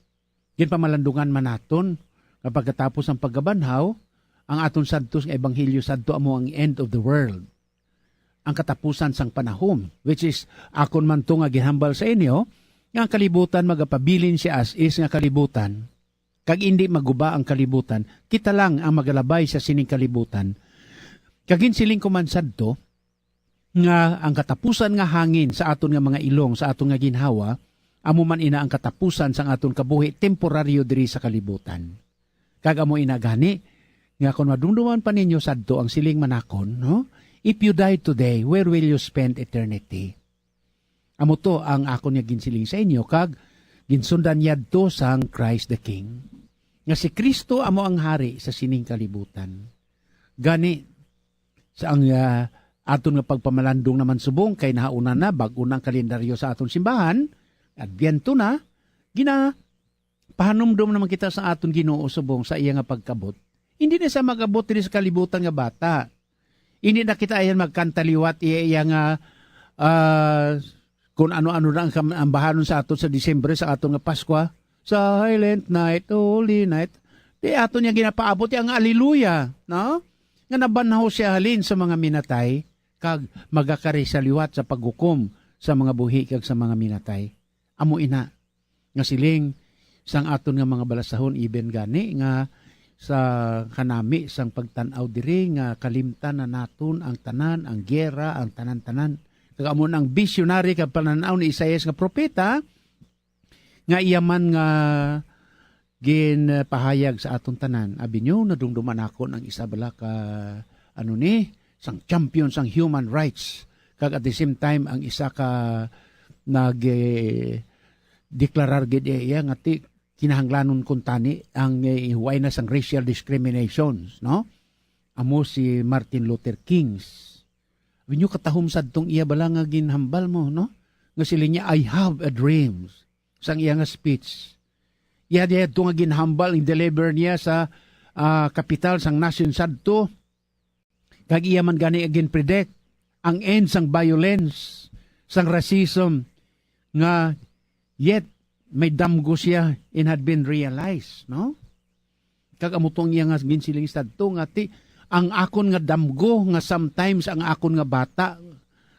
ginpamalandungan man naton nga pagkatapos ang pagkabanhaw, ang aton sadto nga ebanghelyo sadto amo ang end of the world, ang katapusan sang panahon, which is akon man to nga ginhambal sa inyo, nga ang kalibutan magapabilin siya as is nga kalibutan, kag indi maguba ang kalibutan, kita lang ang magalabay sa sining kalibutan. Kag ginsiling ko man sadto, nga ang katapusan nga hangin sa aton nga mga ilong, sa aton nga ginhawa, amo man ina ang katapusan sang aton kabuhi temporaryo diri sa kalibutan. Kag amo ina gani nga kon madumduman pa ninyo sadto ang siling manakon, no? "If you die today, where will you spend eternity?" Amo to ang akon nga ginsiling sa inyo, kag ginsundan yadto sang Christ the King, nga si Cristo amo ang hari sa sining kalibutan. Gani, sa ang, ah, aton nga pagpamalandong naman subong, kay nahauna na, bag-o na ang kalendaryo sa aton simbahan, Adbyento na, gina-, pahanumdom naman kita sa aton Ginoo subong sa iya nga pagkabot. Hindi na siya mag-abot diri sa kalibutan nga bata. Hindi na kita ayan magkanta liwat iya, iya nga, ah, kung ano-ano na ang kam-, ang bahanon sa aton sa Disyembre, sa aton nga Paskwa. "Silent night, holy night." Di aton yang ginapaabot ang Alleluia, no? Nga nabanhaw siya halin sa mga minatay, kag magakari sa liwat sa paghukom sa mga buhi kag sa mga minatay. Amo ina nga siling sang aton nga mga balasahon, even gani nga sa kanami sang pagtan-aw diri nga kalimtan na naton ang tanan, ang giyera, ang tanan-tanan. Kag amo na ang visionary kag panan-aw ni Isaias nga propeta, nga iya man nga ginpahayag sa aton tanan. Abi niyo, nadumduman ako ang isa bala ka, ano ni, sang champion sang human rights. Kag at the same time, ang isa ka nag, eh, deklarar gid iya nga ti kinahanglanon kuntani ang, eh, huway na sang racial discriminations, no? Amo si Martin Luther King. Abi niyo, katahom sadtong iya bala nga ginhambal mo, no? Nga sila niya, "I have a dream." Sang iya nga speech. Iya diya to nga ginhambal, ang deliver niya sa, ah, kapital sang nasyon sadto. Kag iya man gani ginpredict ang end sang violence, sang racism, nga yet may damgo siya and had been realized, no? Kag amo to ang iya nga ginsiling sadto nga ti, "Ang akon nga damgo nga sometimes ang akon nga bata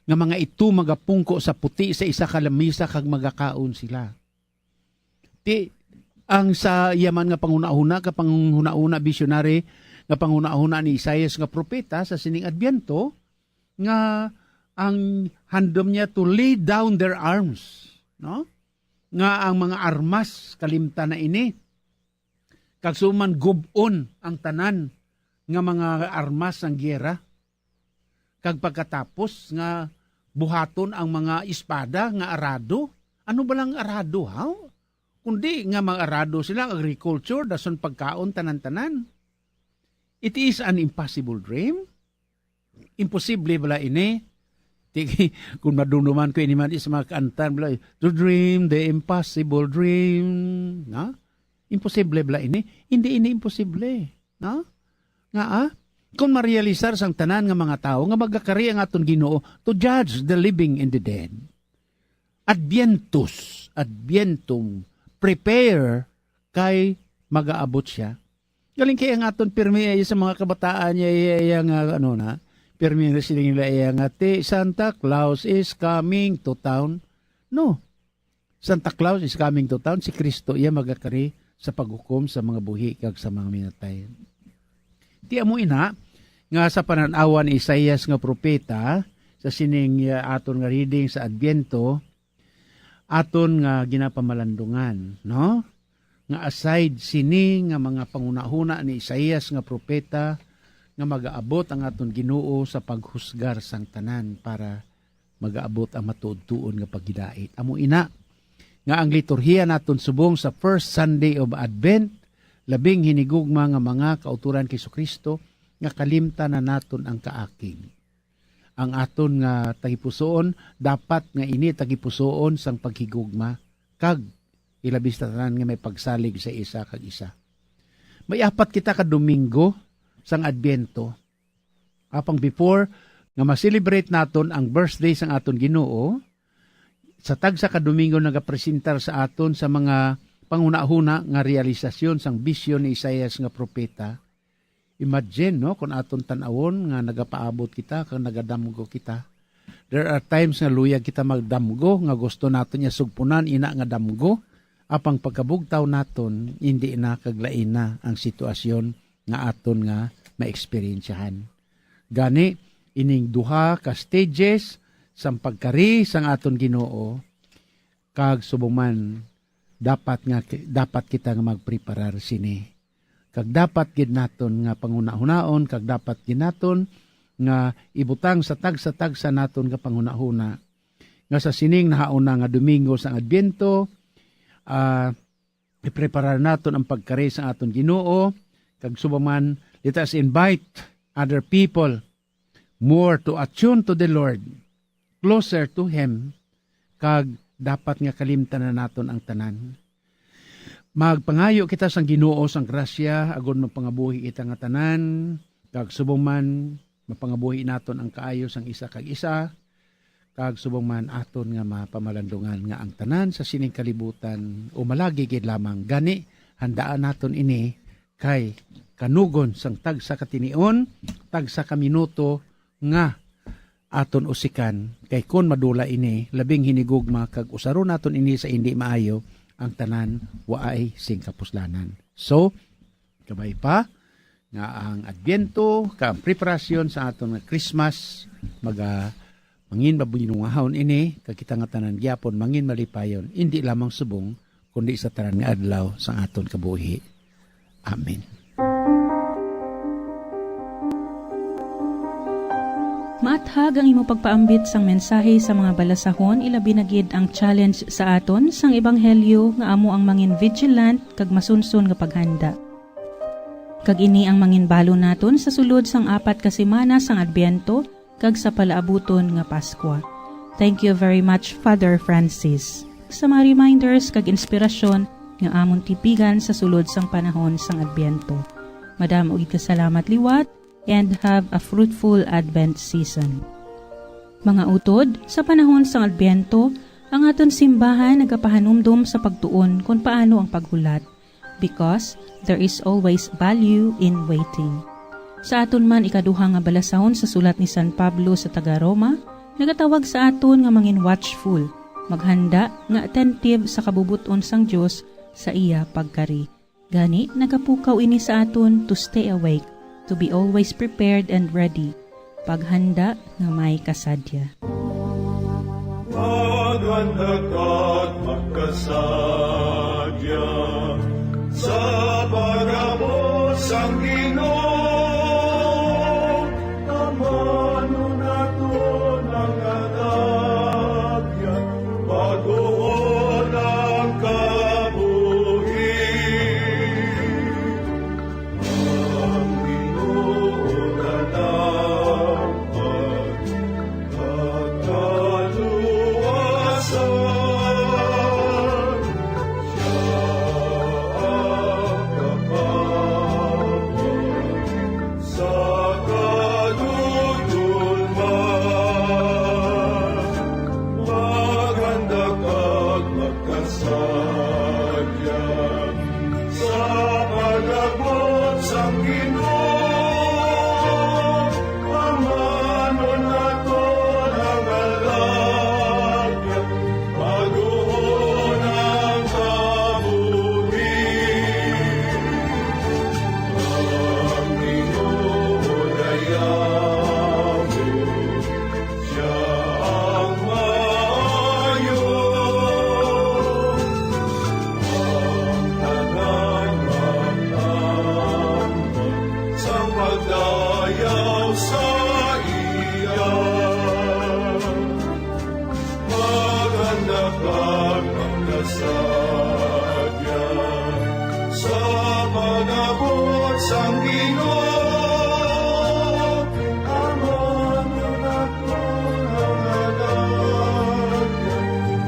nga mga ito magapungko sa puti sa isa ka lamisa kag magakaon sila." Ti, ang sa iya man nga panghunahuna, ka panghunahuna, visionary nga panghunahuna ni Isaias nga propeta sa sining Adbyento, nga ang handom niya to lay down their arms, no? Nga ang mga armas kalimtan na ini, kag suman gub-on ang tanan nga mga armas sang giyera. Kag pagkatapos nga buhaton ang mga espada nga arado. Ano ba lang arado, haw? Kundi nga mga arado sila, agriculture, dason pagkaon, tanan-tanan. It is an impossible dream. Imposible bala ini? Ti-, kung madumduman ko ini man is mga kaantan, bala, "To dream the impossible dream." Na? Imposible bala ini? Hindi ini imposible. Na? Nga, ah? Kung marealisar sang tanan nga mga tawo nga magakari ang aton Ginoo to judge the living and the dead. Advientus, Advientum, prepare kay magaabot siya. Galing kay ang aton pirmi ay sa mga kabataan niya, iya, iya nga, ano na, pirmi na sila nila iya nga, "Ti, Santa Claus is coming to town." No. Santa Claus is coming to town. Si Kristo iya magakari sa paghukom sa mga buhi kag sa mga minatay. Ti amo ina nga sa panan-awan ni Isaias nga propeta sa sining, uh, aton nga reading sa Adviento, aton nga ginapamalandungan, no? Nga aside sini nga mga panghunahuna ni Isaias nga propeta, nga magaabot ang aton Ginoo sa paghusgar sang tanan para magaabot ang matuodtuon nga paghidait. Amo ina nga ang liturhiya naton subong sa first Sunday of Advent, labing hinigugma nga mga kauturan kay Jesu-Cristo, nga kalimtan na naton ang kaakig. Ang aton nga tagipusoon, dapat nga ini tagipusoon sang paghigugma, kag ilabis na tanan nga may pagsalig sa isa kag isa. May apat kita ka Domingo sang Adbyento. Apang before nga ma-celebrate naton ang birthday sang aton Ginoo, sa tagsa ka Domingo nagapresentar sa aton sa mga panghunahuna nga realisasyon sang bisyon ni Isaias nga propeta. Imagine, no, kung aton tan-awon nga nagapaabot kita kag nagadamgo kita. There are times nga luyag kita magdamgo, nga gusto naton niya sugpunan ina nga damgo. Apang pagkabugtaw naton, indi na kag lain na ang sitwasyon nga aton nga maeksperiensyahan. Gani, ining duha ka stages sang pagkari sang aton Ginoo, kag subong man, dapat nga, dapat kita nga magpreparar sini. Kag dapat gid naton nga panghuna-hunaon, kag dapat gid naton nga ibutang sa tagsa-tagsa naton nga panghunahuna, nga sa sining nahauna nga Domingo sang Adbyento, ah, ipreparar naton ang pagkari sa aton Ginoo, kag subong man, let us invite other people more to attune to the Lord, closer to Him, kag dapat nga kalimtan na naton ang tanan. Magpangayo kita sang Ginoo sang grasya, agod mapangabuhi kita nga tanan, kag subong man, mapangabuhi naton ang kaayo sang isa kag isa, kag subong man aton nga mapamalandungan nga ang tanan sa sining kalibutan o malagi gid lamang. Gani, handaan naton ini kay kanugon sang tagsa ka tinion, tagsa ka minuto nga aton usikan, kay kon madula ini, labing hinigugma kag usaron naton ini sa indi maayo, ang tanan waay sing kapuslanan. So, kabay pa nga ang Adbyento kag ang preparasyon sa aton nga Christmas maga-, mangin mabinungahon ini, kag kita nga tanan gyapon mangin malipayon, indi lamang subong, kundi sa tanan nga adlaw sang aton kabuhi. Amen. Maathag ang imo pagpaambit sang mensahe sa mga balasahon, ilabi na gid ang challenge sa aton sang ebanghelyo nga amo ang mangin vigilant kag masunson nga paghanda. Kag ini ang mangin balon naton sa sulod sang apat ka semana sang Adbyento kag sa palaabuton nga Paskwa. Thank you very much, Father Francis, sa mga reminders kag inspirasyon nga amon tipigan sa sulod sang panahon sang Adbyento. Madamo gid ka salamat liwat, and have a fruitful Advent season. Mga utod, sa panahon sang Adbyento, ang aton simbahan nagapahanumdom sa pagtuon kon paano ang paghulat, because there is always value in waiting. Sa aton man ikaduha nga balasahon sa sulat ni San Pablo sa taga-Roma, nagatawag sa aton nga mangin watchful, maghanda nga attentive sa kabubot-on sang Dios sa iya pagkari. Gani, nagapukaw ini sa aton to stay awake, to be always prepared and ready, paghanda nga may kasadya. Maghanda kag magkasadya sa pag-abot sang Ginoo. Amanon naton ang katagyan, pagtuon ang kabuhi. Ang Ginoo katapan, Pagdayaw sa iya, maganda kag magkasadya sa pag-abot sang Ginoo. Amon nga nagdagyan,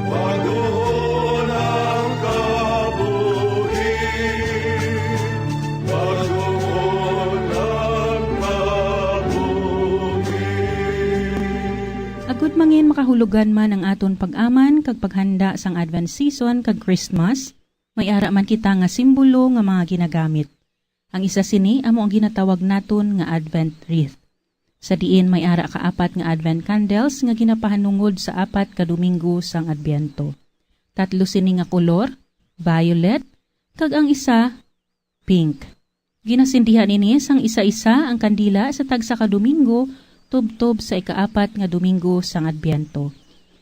pagtuon ang kabuhi. Agod mangin makahulugan man ang aton pag-aman kag paghanda sang Advent season kag Christmas, may ara man kita nga simbolo nga mga ginagamit. Ang isa sini amo ang ginatawag naton nga Advent wreath, sa diin may ara ka apat nga Advent candles nga ginapahanungod sa apat ka Domingo sang Adbyento. Tatlo sini nga kolor, violet, kag ang isa, pink. Ginasindihan ini sang isa-isa ang kandila sa tagsa ka Domingo tubtob sa ikaapat nga Domingo sang Adbyento.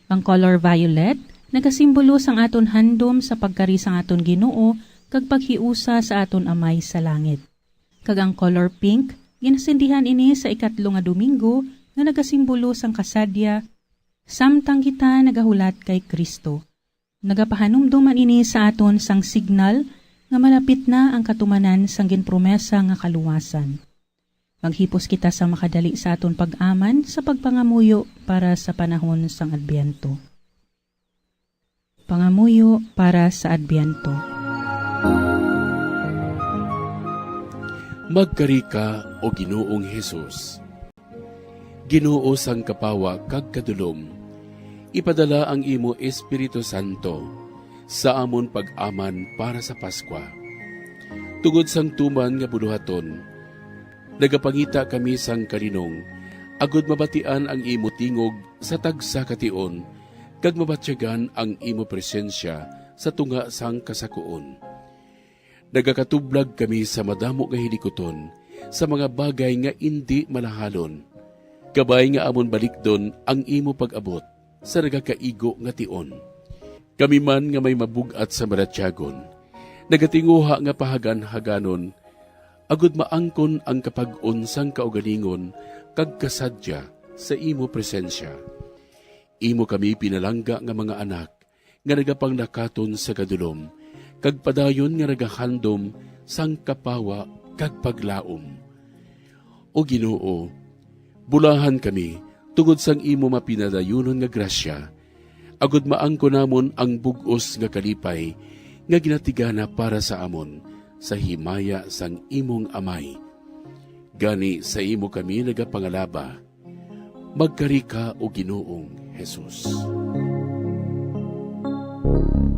Ang color violet nagasimbolo sang aton handom sa pagkari sang aton Ginoo kag paghiusa sa aton Amay sa langit. Kag ang color pink, ginasindihan ini sa ikatlo nga Domingo nga nagasimbolo sang kasadya, samtang kita nagahulat kay Cristo. Nagapahanumdom man ini sa aton sang signal nga malapit na ang katumanan sang ginpromesa nga kaluwasan. Maghipos kita sa makadali sa aton pag-aman sa pagpangamuyo para sa panahon sang Adbyento. Pangamuyo para sa Adbyento. Magkari ka, O Ginoong Jesus. Ginoo sang kapawa kag kadulom, ipadala ang imo Espiritu Santo sa amon pag-aman para sa Paskwa. Tungod sang tuman nga bulohaton, nagapangita kami sang kalinong, agod mabatian ang imo tingog sa tagsa ka tion, kag mabatyagan ang imo presensya sa tunga sang kasakuon. Nagakatublag kami sa madamo nga hilikuton, sa mga bagay nga indi malahalon, kabay nga amon balikdon ang imo pag-abot sa nagakaigo nga tion. Kami man nga may mabug-at sa malatyagon, nagatinguha nga pahaganhaganon, agud maangkon ang kapag-on sang kaugalingon kag kasadya sa imo presensya. Imo kami pinalangga nga mga anak, nga nagapanglakaton sa kadulom, kag padayon nga nagahandom sang kapawa kag paglaom. O Ginoo, bulahan kami tungod sang imo mapinadayunon nga grasya, agud maangkon namon ang bug-os nga kalipay nga ginatigana para sa amon sa himaya sang imong Amay. Gani, sa imo kami nagapangalaba. Magkari ka, O Ginoong Jesus.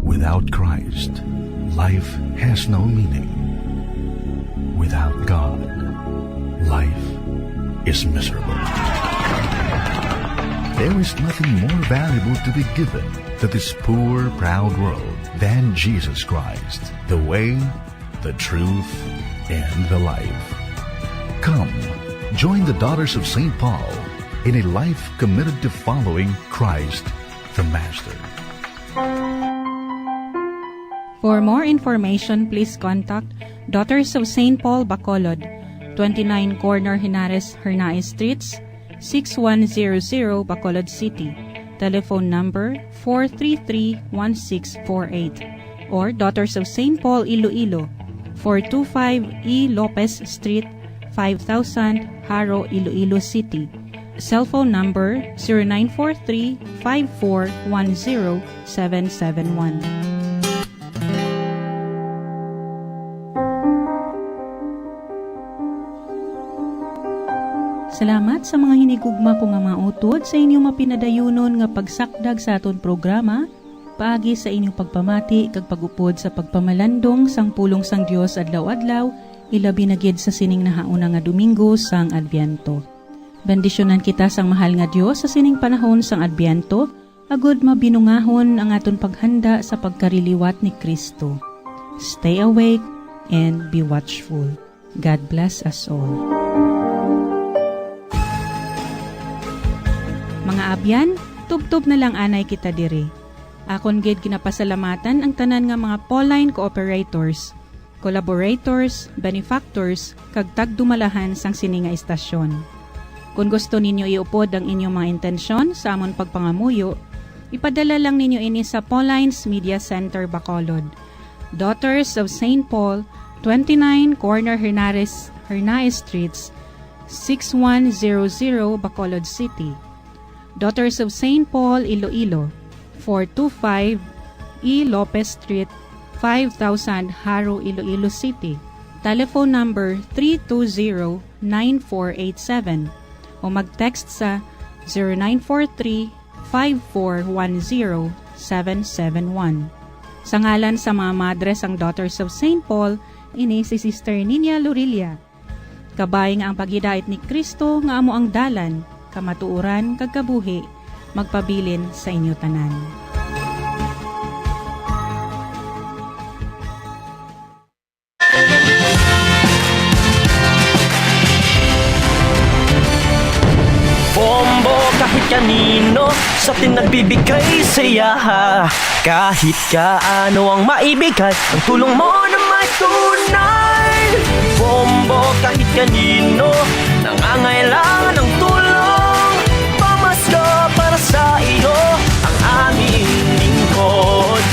Without Christ, life has no meaning. Without God, life is miserable. There is nothing more valuable to be given to this poor, proud world than Jesus Christ, the way, the truth, and the life. Come, join the Daughters of Saint Paul in a life committed to following Christ, the Master. For more information, please contact Daughters of Saint Paul Bacolod, twenty-nine Corner Henares Hernaez Streets, six one zero zero, Bacolod City. Telephone number four three three one six four eight, or Daughters of Saint Paul Iloilo, four two five E Lopez Street, five thousand, Jaro, Iloilo City. Cellphone number zero nine four three five four one zero seven seven one. Salamat sa mga hinigugma ko nga mga utod sa inyo mapinadayunon nga pagsakdag sa aton programa, paagi sa inyo pagpamati kag pag-upod sa pagpamalandong sang pulong sang Dios adlaw-adlaw, ilabi na gid sa sining nahauna nga Domingo sang Adbyento. Bendisyonan kita sang mahal nga Dios sa sining panahon sang Adbyento, agud mabinungahon ang aton paghanda sa pagkariliwat ni Cristo. Stay awake and be watchful. God bless us all. Mga abyan, tubtob na lang anay kita diri. Akon gid ginapasalamatan ang tanan nga mga Pauline cooperators. collaborators, benefactors, kag tagdumalahan sang sini nga istasyon. Kon gusto ninyo iupod ang inyong mga intensyon sa amon pagpangamuyo, ipadala lang ninyo ini sa Paulines Media Center, Bacolod, Daughters of Saint Paul, twenty-nine Corner Hernares, Hernaez Streets, six one zero zero, Bacolod City. Daughters of Saint Paul, Iloilo, four two five E Lopez Street, five thousand, Jaro, Iloilo City. Telephone number three two zero, nine four eight seven o mag-text sa zero nine four three, five four one zero, seven seven one. Sa ngalan sa mga madre sang Daughters of Saint Paul, ini si Sister Nina Lorilla. Kabay nga ang paghidait ni Cristo nga amo ang dalan, kamatuoran, kag kabuhi, magpabilin sa inyo tanan. Bombo kahit kanino sa atin nagbibigay saya. Kahit kaano ang maibigay, ang tulong mo na may tunay. Bombo kahit kanino nangangailangan ng tulong. Pamasko para sa iyo ang aming lingkod.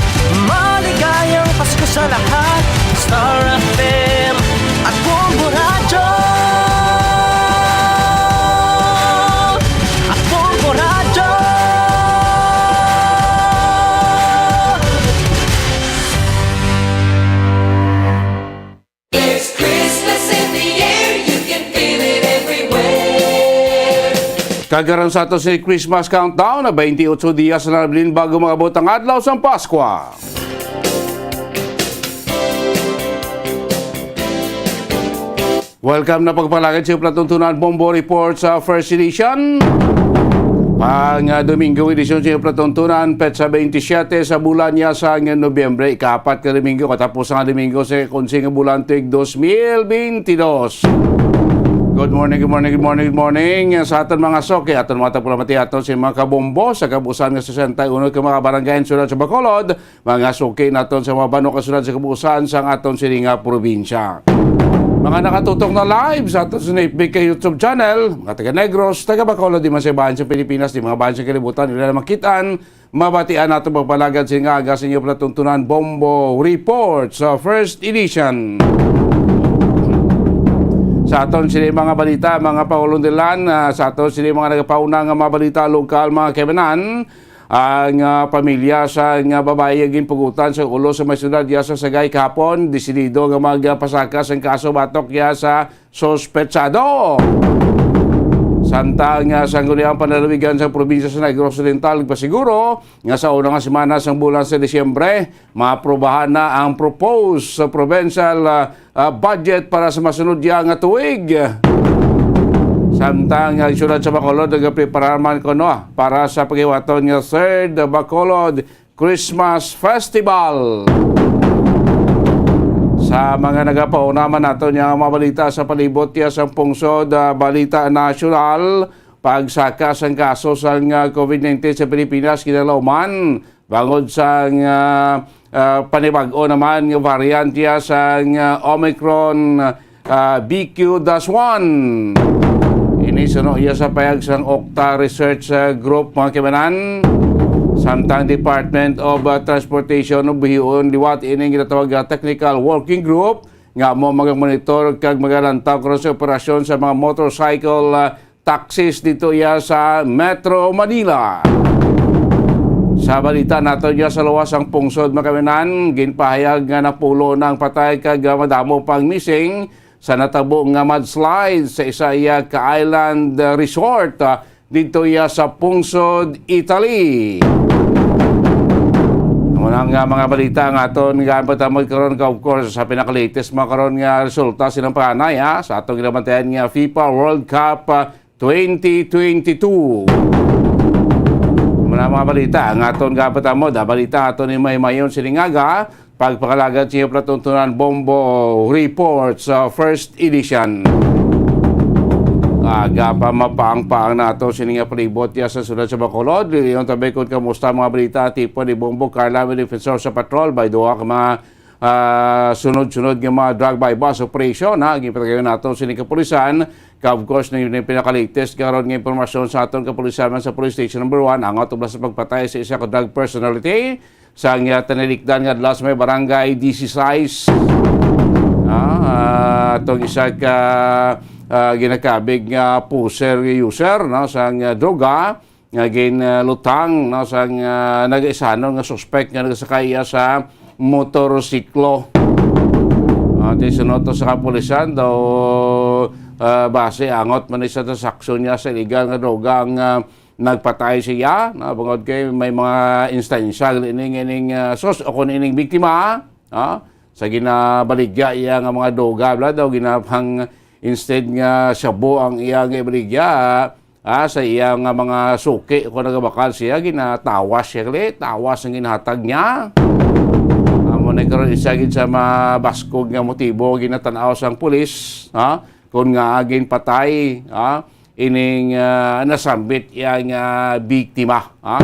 Maligayang Pasko sa lahat. Star F M at Bombo Radyo. At Bombo Radyo. There's Christmas in the air, you can feel it everywhere. Kagaran sa ato si Christmas countdown na twenty-eight dias na nabilin bago maabot ang adlaw sang Paskwa. Welcome na pagpalagad sa Platuntunan Bombo Report sa First Edition. Pang ah, Domingo edisyon sa Platuntunan, petsa twenty-seven sa bulan niya sa Nobyembre, ikaapat ka Domingo, katapos nga Domingo sa kunsi nga bulan tuig dos mil benti dos. Good morning, good morning, good morning, good morning. Sa aton mga soke, aton mga tapulamati, aton si mga kabombo sa kabuusan nga sesenta y uno ka mga barangay sa syudad sa Bacolod, mga suki naton sa mga bano kasunod sa kabuusan sang aton sini nga probinsya. Mga nakatutok na live sa aton sa F B K YouTube channel, mga taga Negros, taga Bacolod, di man sa ibahan sa Pilipinas, di mga bahan sa kalibutan, ila na makitaan, mabatian nato magpalagad sini nga aga sa inyo palatuntunan, Bombo Report sa First Edition. Sa aton sini mga balita, mga paulundilan, ah, sa aton sini mga nagapauna nga mga balita lokal, mga kaibanan, ang ah, pamilya sa nga babayi nga ginpugutan sa ulo sa may syudad ya sa Sagay kahapon, desidido nga magpasaka sang kaso batok ya sa suspetsado. Samtang ah, sa Sangguniang Panlalawigan sa probinsya sa Negros Oriental, nagpasiguro nga sa una nga semana sang bulan sa Disyembre, maaprobahan na ang proposed sa provincial ah, ah, budget para sa masunod ya nga tuig. Samtang ang syudad sa Bacolod nagapreparar man kuno para sa paghiwaton nga Third Bacolod Christmas Festival. Sa mga nagapauna man nato niya mga balita sa palibot niya sa pungsod, ah, balita nasyonal, pagsaka sang kaso sang ah, COVID nineteen sa Pilipinas kinalauman bangod sang ah, ah, panibag-o naman nga variant ya sang ah, Omicron, ah, B Q dash one. Ini suno iya sa payag sang Okta Research ah, Group, mga kaibanan. Samtang Department of ah, Transportation ug buhion liwat ining ginatawag nga Technical Working Group nga amo magamonitor kag magalantaw karon sa operasyon sa mga motorcycle ah, taxis dito iya sa Metro Manila. Sa balita nato niya sa luwas ang pungsod, mga kaibanan, ginpahayag nga napulo na ang patay kag madamo pang missing sa natabo nga mudslide sa isa iya ka island resort, ah, dito iya sa pungsod Italy. Muna nga mga balita nga aton nga patamod karon ka, of course, sa pinaka-latest mga karon nga resulta silang panganay, ha, sa atong ginabantayan nga FIFA World Cup, ah, twenty twenty-two. Muna mga balita nga aton nga patamod, ha, balita aton ni mahimayon sining aga, pagpakalagad sa inyo palatuntunan Bombo Report sa First Edition. Aga pa mapaang-paang nato sini nga palibot ya sa syudad sa Bacolod. Liliyon tabi kung kamusta mga balita, tipo ni Bombo Carla, may defensor sa patrol, may duha ka mga ah, sunod-sunod nga mga drug buy-bust operation, ha, ginpatigayon nato sini kapulisan. Ka, of course, na yun ang pinaka-latest karon nga impormasyon sa aton kapulisan man sa Police Station Number One, ang atubang sa pagpatay sa isa ka drug personality sa nga tinalikdan nga adlaw sa may barangay D C sais. Ah, ah, atong isa ka, ah, ginakabig nga pusher user, no, sa nga droga nga ginlutang, no, sa nga nagaisanon nga suspek nga nagasakay iya sa motorsiklo. Ah, ti sunod to sa kapulisan daw, ah, base angot man ni sa transaksyon niya sa illegal nga droga ang, ah, nagpatay siya, no? Bangod kay may mga instansya gali ini nga ining, ah, sus-, o kung ining biktima, ah, sa ginabaligya iya nga mga droga, bala daw ginapang instead nga shabu ang iya nga ibaligya, ah, sa iya nga mga suki, kung nagabakal siya, ginatawas siya gali, tawas ang ginhatag niya. Amo na karon isa gid sa mabaskog nga motibo ginatan-aw sang pulis, ha? Kung nga ginpatay, ha? Ining, ah, nasambit iya nga biktima, ha?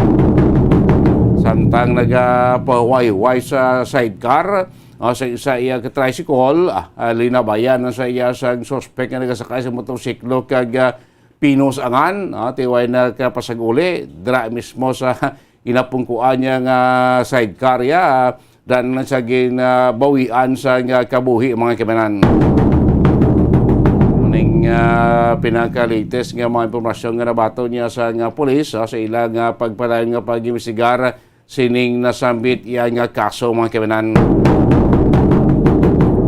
Samtang nagapahuway-huway sa sidecar, ah, sa isa iya ka tricycle, ah, ah, linabayan na sa iya sang suspek nga nagasakay sa motorsiklo kag, ah, pinusangan, ah, ti way nakapasag-uli, dira mismo sa ginapungkuan niya nga sidecar iya, ah, daan na sa ginabawian sa nga kabuhi, mga kaibanan. Muning, ah, pinaka-latest nga mga impormasyon nga nabaton niya sa nga pulis, ah, sa ila nga pagpadayon nga pag-imbestigar sining nasambit iya nga kaso, mga kaibanan.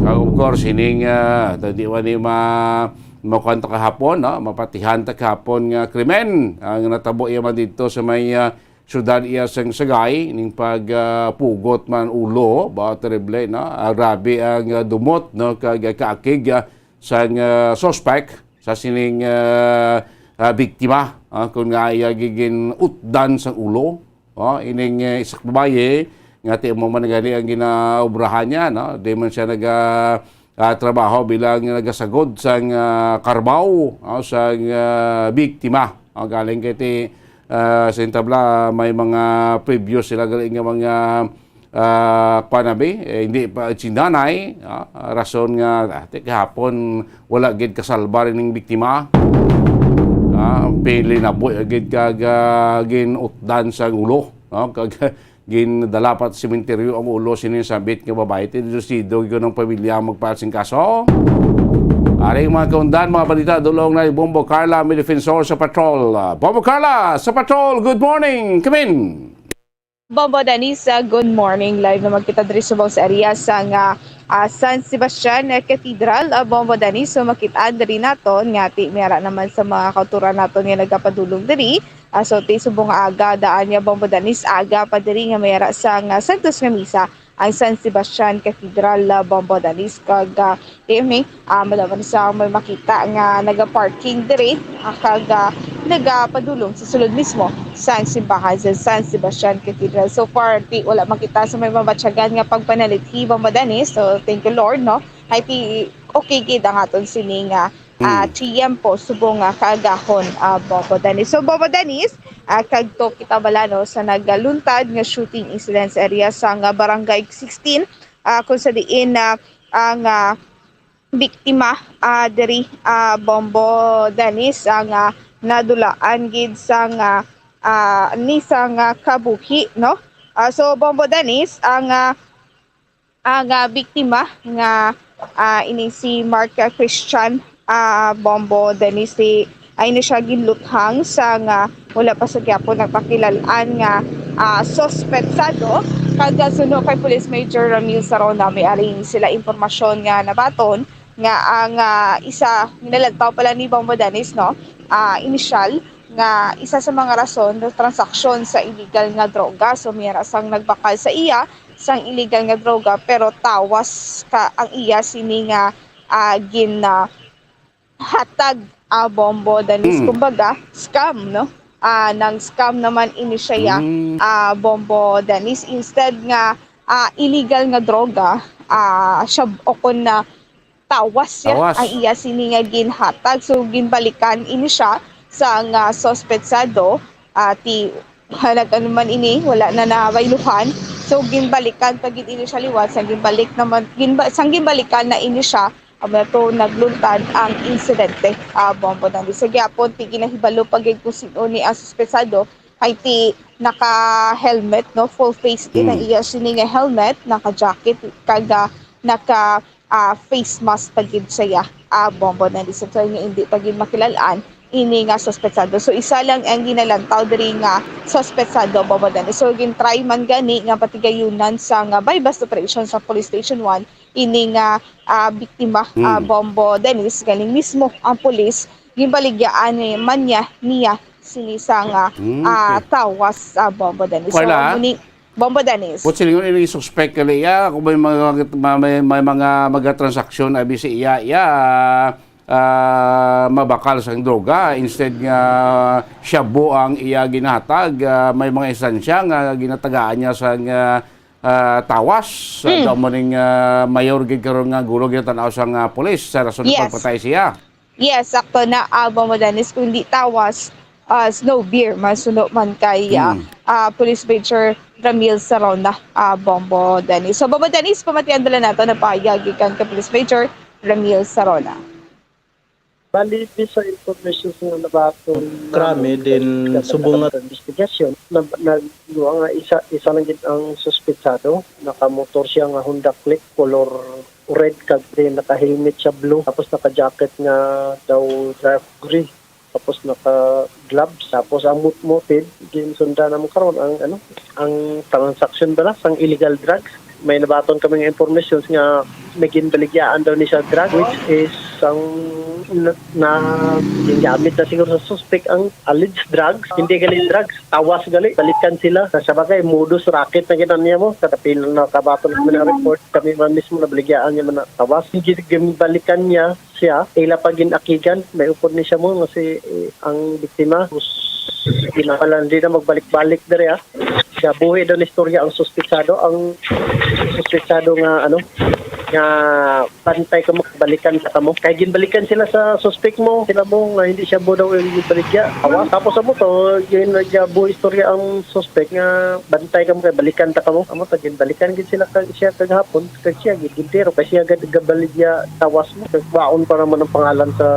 Kag of course, sining, ah, di man ni ma-, makuan ta kahapon, no? Mapatihan ta kahapon nga krimen ang natabo iya man didto sa may, ah, siyudad iya sang Sagay, ning pag, ah, pugot man ulo, ba, terrible, no? Ah, grabe ang, ah, dumot, no? Kag, ah, kaakig, ah, sang, ah, suspect sa sining, ah, ah, biktima, ah, kun nga iya gigin-utdan sang ulo. Oh, ining, eh, isa ka babayi nga ti amo man gani ang ginaobrahan niya, no? Di man siya naga, ah, trabaho bilang nagasagod sang, ah, karbaw, oh, sang, ah, biktima. Oh, galing kay ti, ah, sa intabla, may mga previous sila gali nga mga, ah, kuan na bi, eh, hindi pa si nanay, ah, rason nga, ah, ti kahapon wala gid kasalbar ining biktima. Ah, pili na boy gid kag, ah, gin-utdan sa ulo, no? Kag gindala pa sa sementeryo ang ulo sini sambit nga babayi. Ti desidido gyud ang pamilya magpaal sing kaso. Ari ang mga kaundan, mga balita, dulong na ni Bombo Carla, may defensor sa patrol. Ah, Bombo Carla, sa patrol, good morning. Come in. Bombo Danisa, good morning. Live naman kita diri subong sa area sa nga, ah, San Sebastian, eh, Cathedral. Ah, Bombo Danisa, makit-an diri naton nga ti may ara naman sa mga kauturan naton nga nagapadulong diri. Ah, so, ti subong nga aga, daan nga Bombo Danis, aga pa diri nga may ara sa nga santos nga misa ang San Sebastian Cathedral, ah, Bombo Danis. Kag, ah, ti, ah, madamo sa may makita nga nagaparking diri, ah, kag, ah, nagapadulong sa sulod mismo sang simbahan sa San Sebastian Cathedral. So far, ti wala makita sa may mabatyagan nga pagpanalithi, Bombo Danis. So, thank you, Lord, no? Ay, ti, okay gid ang aton sini nga, ah, Mm. tiyempo subong nga kaagahon, ah, Bombo Danis. So, Bombo Danis, ah, kag to kita bala, no, sa nagaluntad nga shooting incident sa area sa nga Barangay sixteen, ah, kung sa diin na ang, ah, biktima, ah, diri, ah, Bombo Danis, ang, ah, nadulaan gid sa nga, ah, ni sa nga kabuhi, no? Ah, so, Bombo Danis, ang, ah, ang, ah, biktima nga, ah, ini si Mark, ah, Christian, ah, Bombo Danis, si, ay ni siya ginluthang sa nga wala pa sa gyapon nagpakilal-an nga, ah, suspetsado. Kag suno kay Police Major Ramil Sarona, may aring sila impormasyon nga nabaton nga ang, ah, isa ginalagpaw pala ni Bombo Danis, no? Ah, inisyal nga isa sa mga rason, no, transaksyon sa illegal nga droga. So, may ara sang nagbakal sa iya sang illegal nga droga, pero tawas ka ang iya sini nga, ah, gin, ah, hatag, ah, Bombo Danis. Mm. Kumbaga, scam, no? Ah, nang scam naman ini siya, ya, Mm. ah, Bombo Danis. Instead nga, ah, illegal nga droga, ah, siya, o kun na tawas siya Tawas. ang iya sini nga ginhatag. So, ginbalikan ini siya sa nga suspetsado, ah, ti, nag-ano man ini, wala na nabayluhan So, ginbalikan pa gid ini siya liwat, sa ginbalik naman, ginba-, sang ginbalikan na ini siya, amo na to nagluntad ang insidente. Ah, Bombo Danny. Sa gyapon, ti ginahibalo pa gid kung sino ni ang suspetsado, kay ti naka-helmet, no? Full face gid ang Hmm. iya sini nga helmet, naka-jacket, kag, ah, naka, ah, face mask pa gid siya. Ah, Bombo Danny. So, nga hindi pa gid makilalaan ini nga suspetsado. So, isa lang ang ginalantaw diri nga suspetsado, Bombo Danny. So, gin-try man gani nga patigayunan sa nga buy-bust operation sa Police Station one, ini nga, ah, biktima, ah, Hmm. Bombo Dennis, galing mismo ang pulis, ginbaligyaan ni, man niya, niya sini sa nga, Hmm, ah, okay. tawas, ah, Bombo Dennis. So, Carla? Muni, Bombo Dennis. Buot silingon, ini suspect gali iya, kung may mga, may, may mga magtransaksyon abi sa iya, iya, ah, mabakal sang droga, instead nga shabu ang iya ginahatag, ah, may mga instansya nga ginatagaan niya sang, ah, ah, tawas. Ah, Hmm. daw mo ning, ah, mayor gid karon nga gulo ginatanaw sang, ah, pulis sa rason ng Yes. pagpatay siya. Yes, sakto na, ah, Bombo Dennis, kung di tawas, ah, snow beer, masuno man kay, ah, Hmm. ah, Police Major Ramil Sarona, ah, Bombo Dennis. So, Bombo Dennis, pamatian dala nato na pahayag gikan kay Police Major Ramil Sarona. Bali, based sa information nga nabaton Krami, namon din kay subong nga sa investigasyon, na, na, nga isa, isa lang gid ang suspetsado. Nakamotor siya nga Honda Click, color red, kag din naka-helmet siya blue, tapos naka-jacket nga daw dark gray, tapos naka-gloves, tapos ang mot-, motive, ginsundan naman karon ang, ano, ang transaction bala sang illegal drugs. May nabaton kami nga information nga may ginbaligyaan daw ni siya drug, which is ang na, na gingamit na siguro sa suspect ang alleged drugs, hindi gali drugs, tawas gali, balikan sila. Sa bagay, modus racket na gid niya mo, kada pila na kabaton kami na report, kami man mismo nabaligyaan niya man na tawas. Gin-, ginbalikan niya siya, ila pa gin-akigan, may upod ni siya mo, nga si, eh, ang biktima. Ginapalan din na magbalik-balik diri, ah. Siya, buhi daw na istorya ang suspetsado, ang suspetsado nga, ano, nga bantay kamo, balikan ta kamo. Kay ginbalikan sila sa suspect mo, sila mo nga hindi siya mo daw yung baligya. Awa, tapos amo to, yun, nagbuhi istorya ang suspect nga bantay kamo kay balikan ta kamo. Amo to, ginbalikan gid sila kag siya kagahapon, kag siya gid gintero kay siya gad gabaligya tawas mo. Kag baon pa naman ang pangalan sa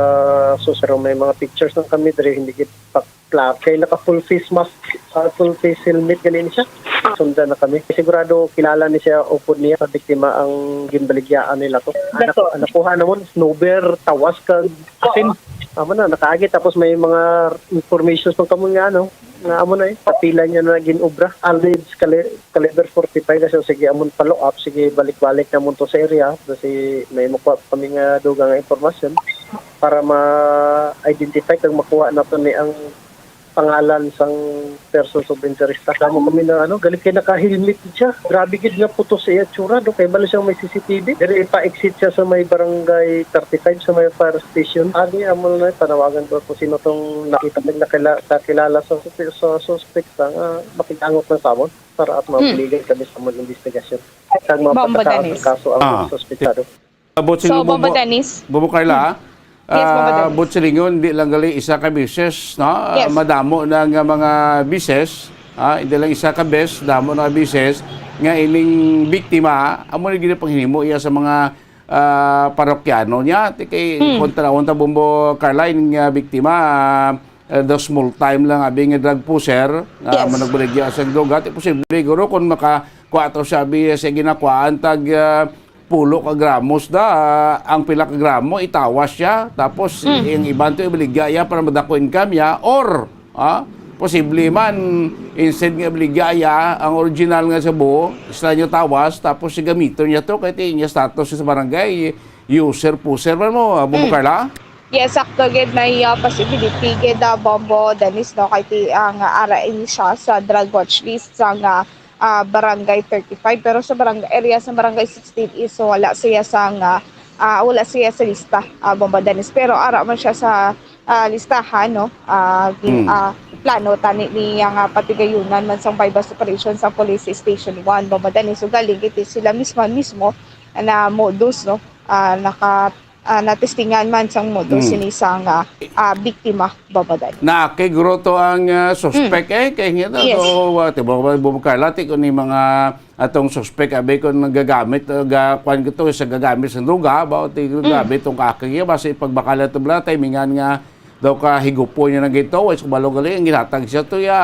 suspect. Pero may mga pictures lang kami diri, hindi gid pa klaro. Kay naka full face mask, ah, full face helmet gani ni siya. Sundan na kami. Sigurado kilala ni siya, upod niya sa biktima ang ginbaligyaan nila to. Ang Dato. Naku-, ang nakuha naman, snowbear, tawas kag asin. Amo na, nakaagi. Tapos may mga informations pang kamo nga, ano, nga amo na eh, kapila niya na ginobra. Alleged cali-, caliber forty-five na siya. Sige, amon follow up. Sige, balik-balik na mo to sa area. Kasi may makuha kami nga dugang nga impormasyon para ma-identify kag makuha nato ni ang pangalan sang persons of interest. Kamo kami na, ano, galing kay naka-helmet siya. Grabe gid nga putos sa iya tsura, do. Kay balo siyang may C C T V. Diri ipa-exit siya sa may barangay thirty-five, sa may fire station. Ani, amo na, panawagan ko kung sino tong nakita, nakila-, kakilala sa, sa suspect, sa, nga makig-angot lang sa amon para at Hmm. mabuligan kami sa amon investigasyon. Kag Bombo mapatakaran Dennis. Sa kaso ang Ah. suspetsado. Abot sa So, inyo, Bombo Bombo, Dennis. Bombo Carla, ah. Yes, Bombo Ah, Dennis. Abot sa lingon, di lang gali isa ka beses, no? Ah, Yes. madamo na nga mga beses, ah, hindi lang isa ka bes, damo na nga beses nga ining biktima, amo na gid ang panghinimo iya sa mga, ah, parokyano niya. Ti kay Hmm. kontra unta, Bombo Carla, ining, ah, biktima, ah, eh, the small time lang abi nga drug pusher, nga Yes. managbaligya sa droga. Ti posible guro kung makakuha to siya abi sa ginakuhaan tag, ah, pulo ka gramos da, ah, ang pila ka gramo itawas siya, tapos Mm. ang iban to ibaligya iya para madako income niya, or, ah, posible man, instead nga ibaligya iya ang original nga shabu, sila niya tawas, tapos si gamiton niya to, kay ti niya status sa barangay, user, pusher man mo, ah, Bombo Mm. Carla? Yes, sakto gid, may, ah, possibility gid, ah, Bombo Dennis, no, kay ti, ang, ah, ara ini siya sa drug watch list sa nga, ah, Barangay thirty-five, pero sa barangay, area sa Barangay sixteen is wala siya sa nga, ah, wala siya sa lista, ah, Bombo Dennis. Pero ara man siya sa, ah, listahan, no? Ah, gin-, Hmm. ah, plano tani ni ang, ah, patigayunan man sang buy-bust operation sa Police Station one, Bombo Dennis. So, galing iti sila mismo, mismo na modus, no? Ah, naka ah, natistingan man sang modus Hmm. sini sang, ah, ah, biktima, Bombo Dennis. Naakig guro to ang, ah, suspek, Hmm. eh, kay nga to, Yes. to, ah, tibo-, tibo-, Carla, ti ko ni mga atong suspek, abi, kung nagagamit, ah, ga-, kwan ko to, sa gagamit sa droga, ba, ti Hmm. grabe tong kaakig, basi pagbakal to bala, timingan nga daw ka higupon niya na gito, way sa kabalo gali, ang ginhatag siya to, ya,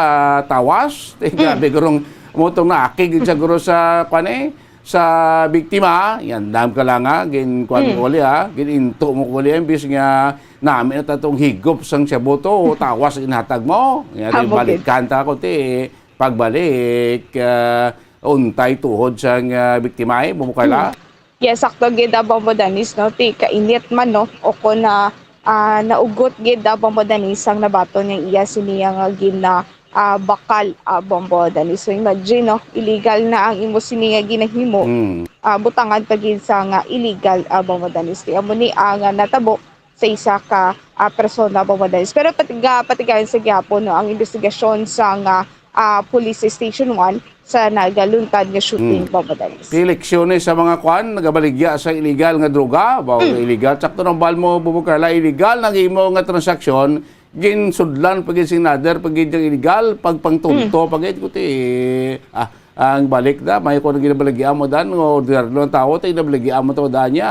tawas. Ti, Mm. grabe, gurong, mo tong naakig siya, guro, sa, kwan, eh, sa biktima, yan, dam ka lang, ha, gin, kwan Mm. ko uli, ha, gin-into mo ko uli, imbis nga nami na tatong higop sang shabu to, tawas ginhatag mo. Yan, Amo gid. balikan ta ko, ti, pagbalik, ah, untay tuhod sang, ah, biktima, eh, Bombo Carla. Mm. Yes, sakto gid, ah, Bombo Dennis, no? Ti kainit man, no? O kon na, ah, naugot gid, ah, Bombo Dennis, ang nabaton nga iya sini nga gina-, ah, bakal, ah, Bombo Dennis. So, imagine, no? Illegal na ang imo sini nga ginahimo. Mm. Ah, butangan pa gid sa nga illegal, ah, Bombo Dennis. Ti amo ni ang, ah, natabo sa isa ka, ah, persona, Bombo Dennis. Pero patiga-, patigayon sa gihapon, no, ang investigasyon sa nga, ah, Police Station one sa nagaluntad nga shooting, Hmm. Bombo Dennis. Ti leksyones sa mga kwan, nagabaligya sa illegal nga droga, ba, Hmm. illegal. Sakto nang bal mo, Bombo Carla, illegal nang imo nga transaksyon, ginsudlan pa gid sing nader, pa gid yung illegal, pagpangtunto, Hmm. pa gid, kuti, ah, ang balik na, may ko nang ginabaligya mo dan, o ordinaryo ng tao, tayo ginabaligya mo to dan niya,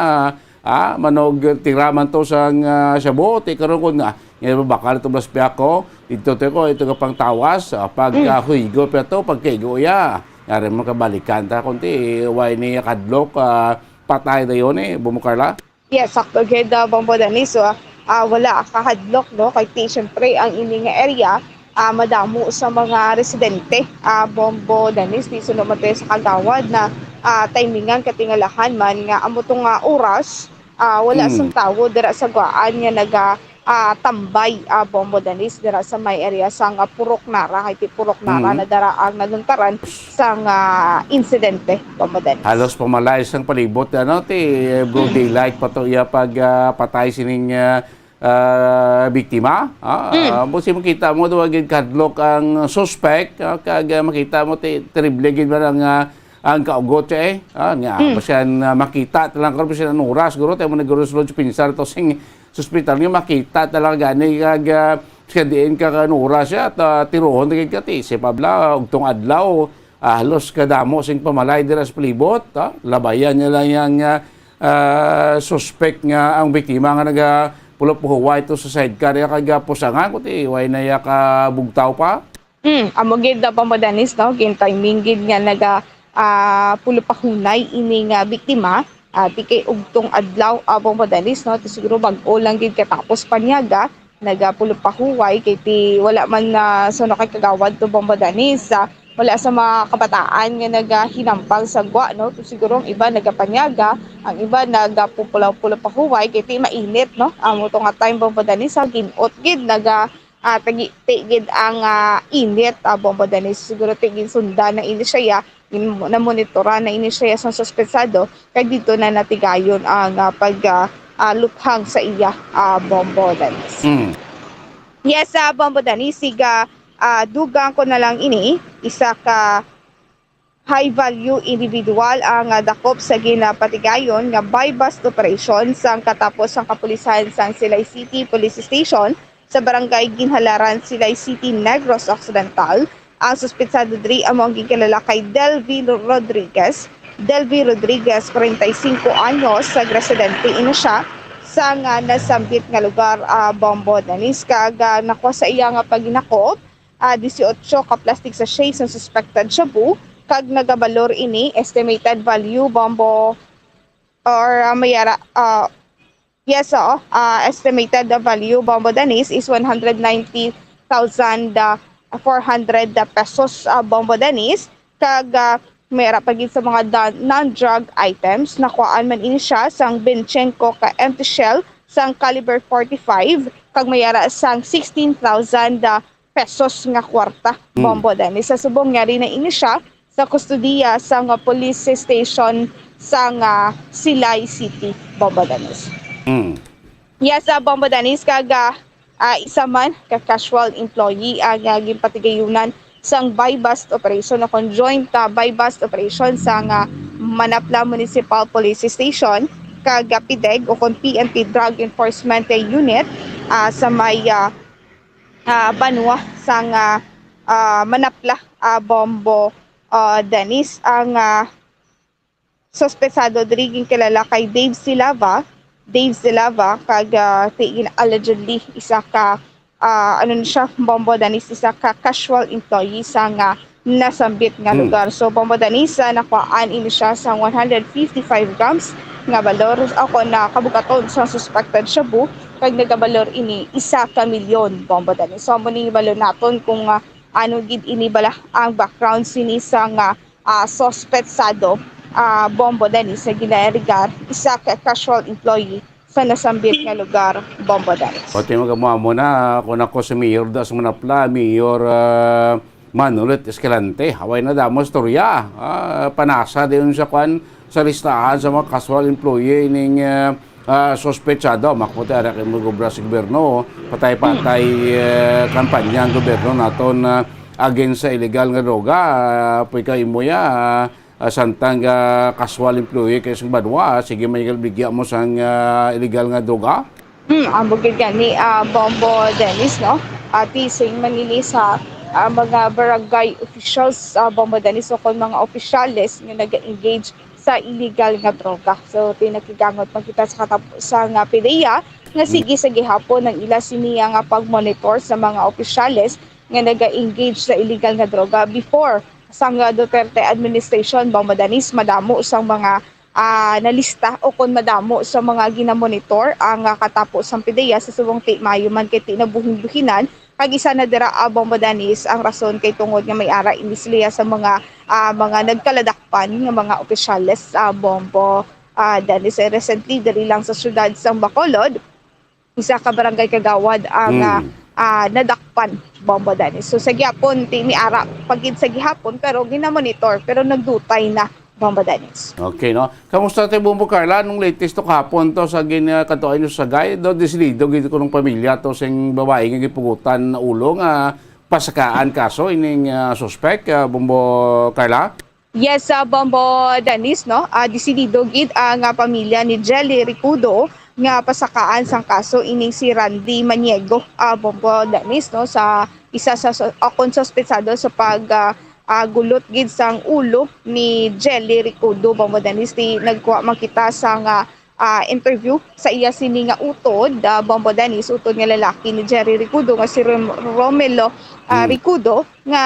ah, manog tira man to sang, ah, shabu, ti karon kun, ah, nga bakal to blas piyako, dito to ko, ito ka pang tawas, ah, pag, Mm. ah, huigo pa to, pagkaigo ya. Yari mo kabalikan ta, kunti, eh, way ni kadlok, ah, patay dayon eh, Bombo Carla. Yes, sakto gid, ah, Bombo Dennis. So, ah, ah, wala kahadlok, no? Kay ti, syempre, ang ini nga area, ah, madamo sa mga residente, ah, Bombo Dennis, ti suno man tayo sa kagawad na, ah, timingan, katingalahan man nga amo to nga oras, ah, wala Mm. sang tawo dira sa Guaan nga naga, ah, tambay, ah, Bombo Dennis, dira sa may area sa nga Purok Nara, kay ti Purok Nara Mm. na dara ang naluntaran sang, ah, insidente, Bombo Dennis. Halos pamalay sang palibot, ano, ti, eh, broad Mm. daylight pa to iya pag, ah, patay sining, ah, ah, biktima. Ah, Mm. ah, mo si makita mo, duwa gid kadlok ang suspect, ah, kag, ah, makita mo, ti, terrible gid man ang, ah, ang kaugot siya, eh. Ah, nga, Mm. basta yan, ah, makita talang karon, basta yan ang oras, guro, tayo mo na guro sa Lodge Pinsar to sing sa ospital nga makita talaga gani kag, ah, sa diin ka kanura siya at, ah, tiruhon na gid ka ti si Pabla, ugtong adlaw, ah, halos kadamo sing pamalay dira sa palibot, ah, labayan niya lang yang, ah, ah, suspek nga ang biktima nga nagapulop-huway to sa sidecar ya kag, ah, pusangan ko ti way na ya ka bugtaw pa. Hmm, amo gid, ah, Bombo Dennis, no? Gin-timing gid nga naga, ah, pulupahunay ini nga biktima, ah, ti kay ugtong adlaw, ah, Bombo Dennis, no? Ti siguro bag-o lang gid katapos panyaga, nagapulupahuway kay ti wala man na sa nakay kagawad to, Bombo Dennis, ah, wala sa mga kabataan nga nagahinampang sa gwa, no? Ti siguro ang iba nagapanyaga, ang iba nagapupulaw-pulapahuway kay ti mainit, no? Amo to nga time, Bombo Dennis, sa gin-ot gid naga ah, tagi-, ti gid ang, ah, init, ah, Bombo Dennis. Siguro ti ginsundan na ini siya, gin-, namonitoran na ini siya sang suspetsado, kag dito na natigayon ang, ah, pag, ah, ah, luthang sa iya, ah, Bombo Dennis. Mm. Yes, ah, Bombo Dennis, siga, ah, dugang ko na lang ini, isa ka high value individual ang, ah, dakop sa ginapatigayon nga buy-bust operation sang katapos sang kapulisan sang Silay City Police Station sa barangay Ginhalaran, Silay City, Negros Occidental. Ang suspetsado diri amo ang ginkilala kay Delvin Rodriguez. Delvin Rodriguez, kwarenta y singko anyos, sa residente ini siya sa nga nasambit nga lugar, ah, Bombo Dennis, kag, ah, nakuha sa iya nga paghinakop ah, disiotso ka plastic sachet sang suspected shabu, kag nagabalor ini, estimated value, Bombo, or, ah, mayara, ah, yes, oo, ah, estimated value, Bombo Dennis, is one hundred ninety thousand, ah, four hundred pesos, ah, Bombo Dennis, kag, ah, mayara pa gid sa mga da-, non-drug items, nakuhaan man ini siya sang bentsyengko ka empty shell sang caliber forty-five, kag mayara sang sixteen thousand, ah, pesos nga kwarta, Mm. Bombo Dennis. Sa subong, yari na ini siya sa kustodiya sa nga police station sa nga Silay City, Bombo Dennis. Mm. Yes, ah, Bombo Dennis, kag, ah, ah, isa man ka casual employee ang, ah, ginpatigayunan sang buy-bust operation o conjoint, ah, buy-bust operation sa nga Manapla Municipal Police Station. kag, ah, PDEG o kon P N P Drug Enforcement Unit, ah, sa may, ah, ah, banwa sang, ah, ah, Manapla, ah, Bombo, ah, Dennis. Ang, ah, suspetsado diri ginkilala kay Dave Silava, Dave Silava, kag, ah, ti-, allegedly isa ka, ah, ano ni siya, Bombo Dennis, isa ka casual employee sang, ah, nasambit nga Hmm. lugar. So, Bombo Dennis, ah, nakuhaan ini siya sang one hundred fifty-five grams nga balor, o kon, ah, kabugaton sang suspected shabu, kag nagabalor ini isa ka milyon, Bombo Dennis. So, amo ni balor naton kung, ah, ano gid ini bala ang background sini sang, ah, ah, suspetsado, ah, Bombo Dennis, sa ginairegar, isa ka casual employee sa nasambit nga lugar, Bombo Dennis. Pati mag-amo-amo na, kung ako si Mayor das Manapla, Mayor, ah, Manolet Escalante, haway na damo istorya. Ah, panasa dayon sa kwan, sa listahan sa mga casual employee ning, ah, ah, suspetsado. Makputi ara kay magobra sa gobyerno, patay-patay, eh, kampanya ang gobyerno naton, ah, against sa illegal nga droga. Ah, puy ka imo ya, ah, ah, samtang, ah, casual employee kay sa banwa, sige, may bigya mo sang, ah, illegal nga droga. Hmm, amo gid gani, ah, Bombo Dennis, no? Ati sing manini sa, ah, mga barangay officials, ah, Bombo Dennis, o kon mga opisyales nga nag-engage sa illegal nga droga. So, tinakigangot man kita sa katapusang, ah, PDEA nga Mm. sige sa gihapon ang ila siniya nga pag-monitor sa mga opisyales nga naga-engage sa illegal nga droga before sang, ah, Duterte administration, Bombo Dennis, madamo sang mga, ah, nalista o kon madamo sa mga ginamonitor ang, ah, katapusang PDEA sa subong ti maayo man kay ti nabuhin-buhinan. Kag isa na dira, ah, Bombo Dennis, ang rason kay tungod nga may ara ini sila sa mga, ah, mga nagkaladakpan nga mga opisyales, ah, Bombo, ah, Dennis. Eh, recently, diri lang sa siyudad sang Bacolod, isa ka barangay kagawad ang, ah, Hmm. ah, nadakpan, Bombo Dennis. So, sa gihapon, ti-, ni ara pa gid sa gihapon, pero ginamonitor, pero nagdutay na, Bombo Dennis. Okay, no? Kamusta ti, Bombo Carla? Anong latest to kahapon to sa gin-, ah, kadtuan nyo sa Sagay? Do, desidido gid kunong pamilya to sing babae nga gipugutan ulo nga pasakaan kaso ining, ah, suspek, ah, Bombo Carla? Yes, ah, Bombo Dennis, no? Ah, desidido gid ang, ah, pamilya ni Jelly Ricudo nga pasakaan sang kaso ining si Randy Maniego, ah, Bombo Dennis, no? Sa isa sa, sa, o kon suspetsado sa pag, ah, ah, gulot gid sang ulo ni Jelly Ricudo, Bombo Dennis. Ti nagkuha man kita sang, ah, ah, interview sa iya sini nga utod, ah, Bombo Dennis, utod nga lalaki ni Jerry Ricudo nga si Rom-, Romelo, ah, Mm. Ricudo, nga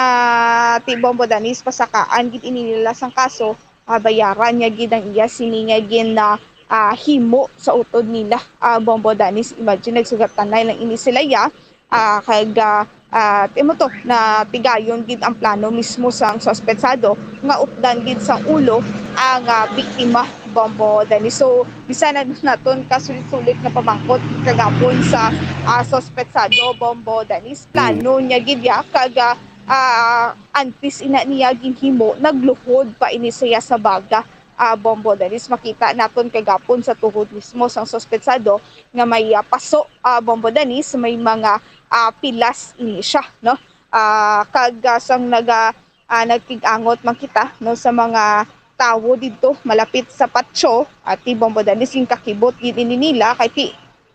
ti Bombo Dennis, pasakaan gid ini nila sang kaso, ah, bayaran niya gid ang iya sini nga gin, ah, ah, himo sa utod nila, ah, Bombo Dennis. Imagine, nagsugatanay lang ini sila iya, ah, kag, ah, ah, imo to, na tigayon gid ang plano mismo sang suspetsado nga updan gid sang ulo ang, ah, biktima, Bombo Dennis. So, bisan na naton kasulit-sulit nga pamangkot kagapon sa, ah, suspetsado, Bombo Dennis, Mm. plano niya gid ya, kag, ah, ah, antes ina niya ginhimo, nagluhod pa ini siya sa baga, ah, Bombo Dennis. Makita naton kagapon sa tuhod mismo sang suspetsado nga may, ah, paso, ah, Bombo Dennis, may mga, ah, pilas ini siya, no? Ah, kag, ah, sang naga-, ah, nagtig-angot man kita, no, sa mga tawo didto malapit sa patio, at ti Bombo Dennis, ginkakibot gid ini nila kay ti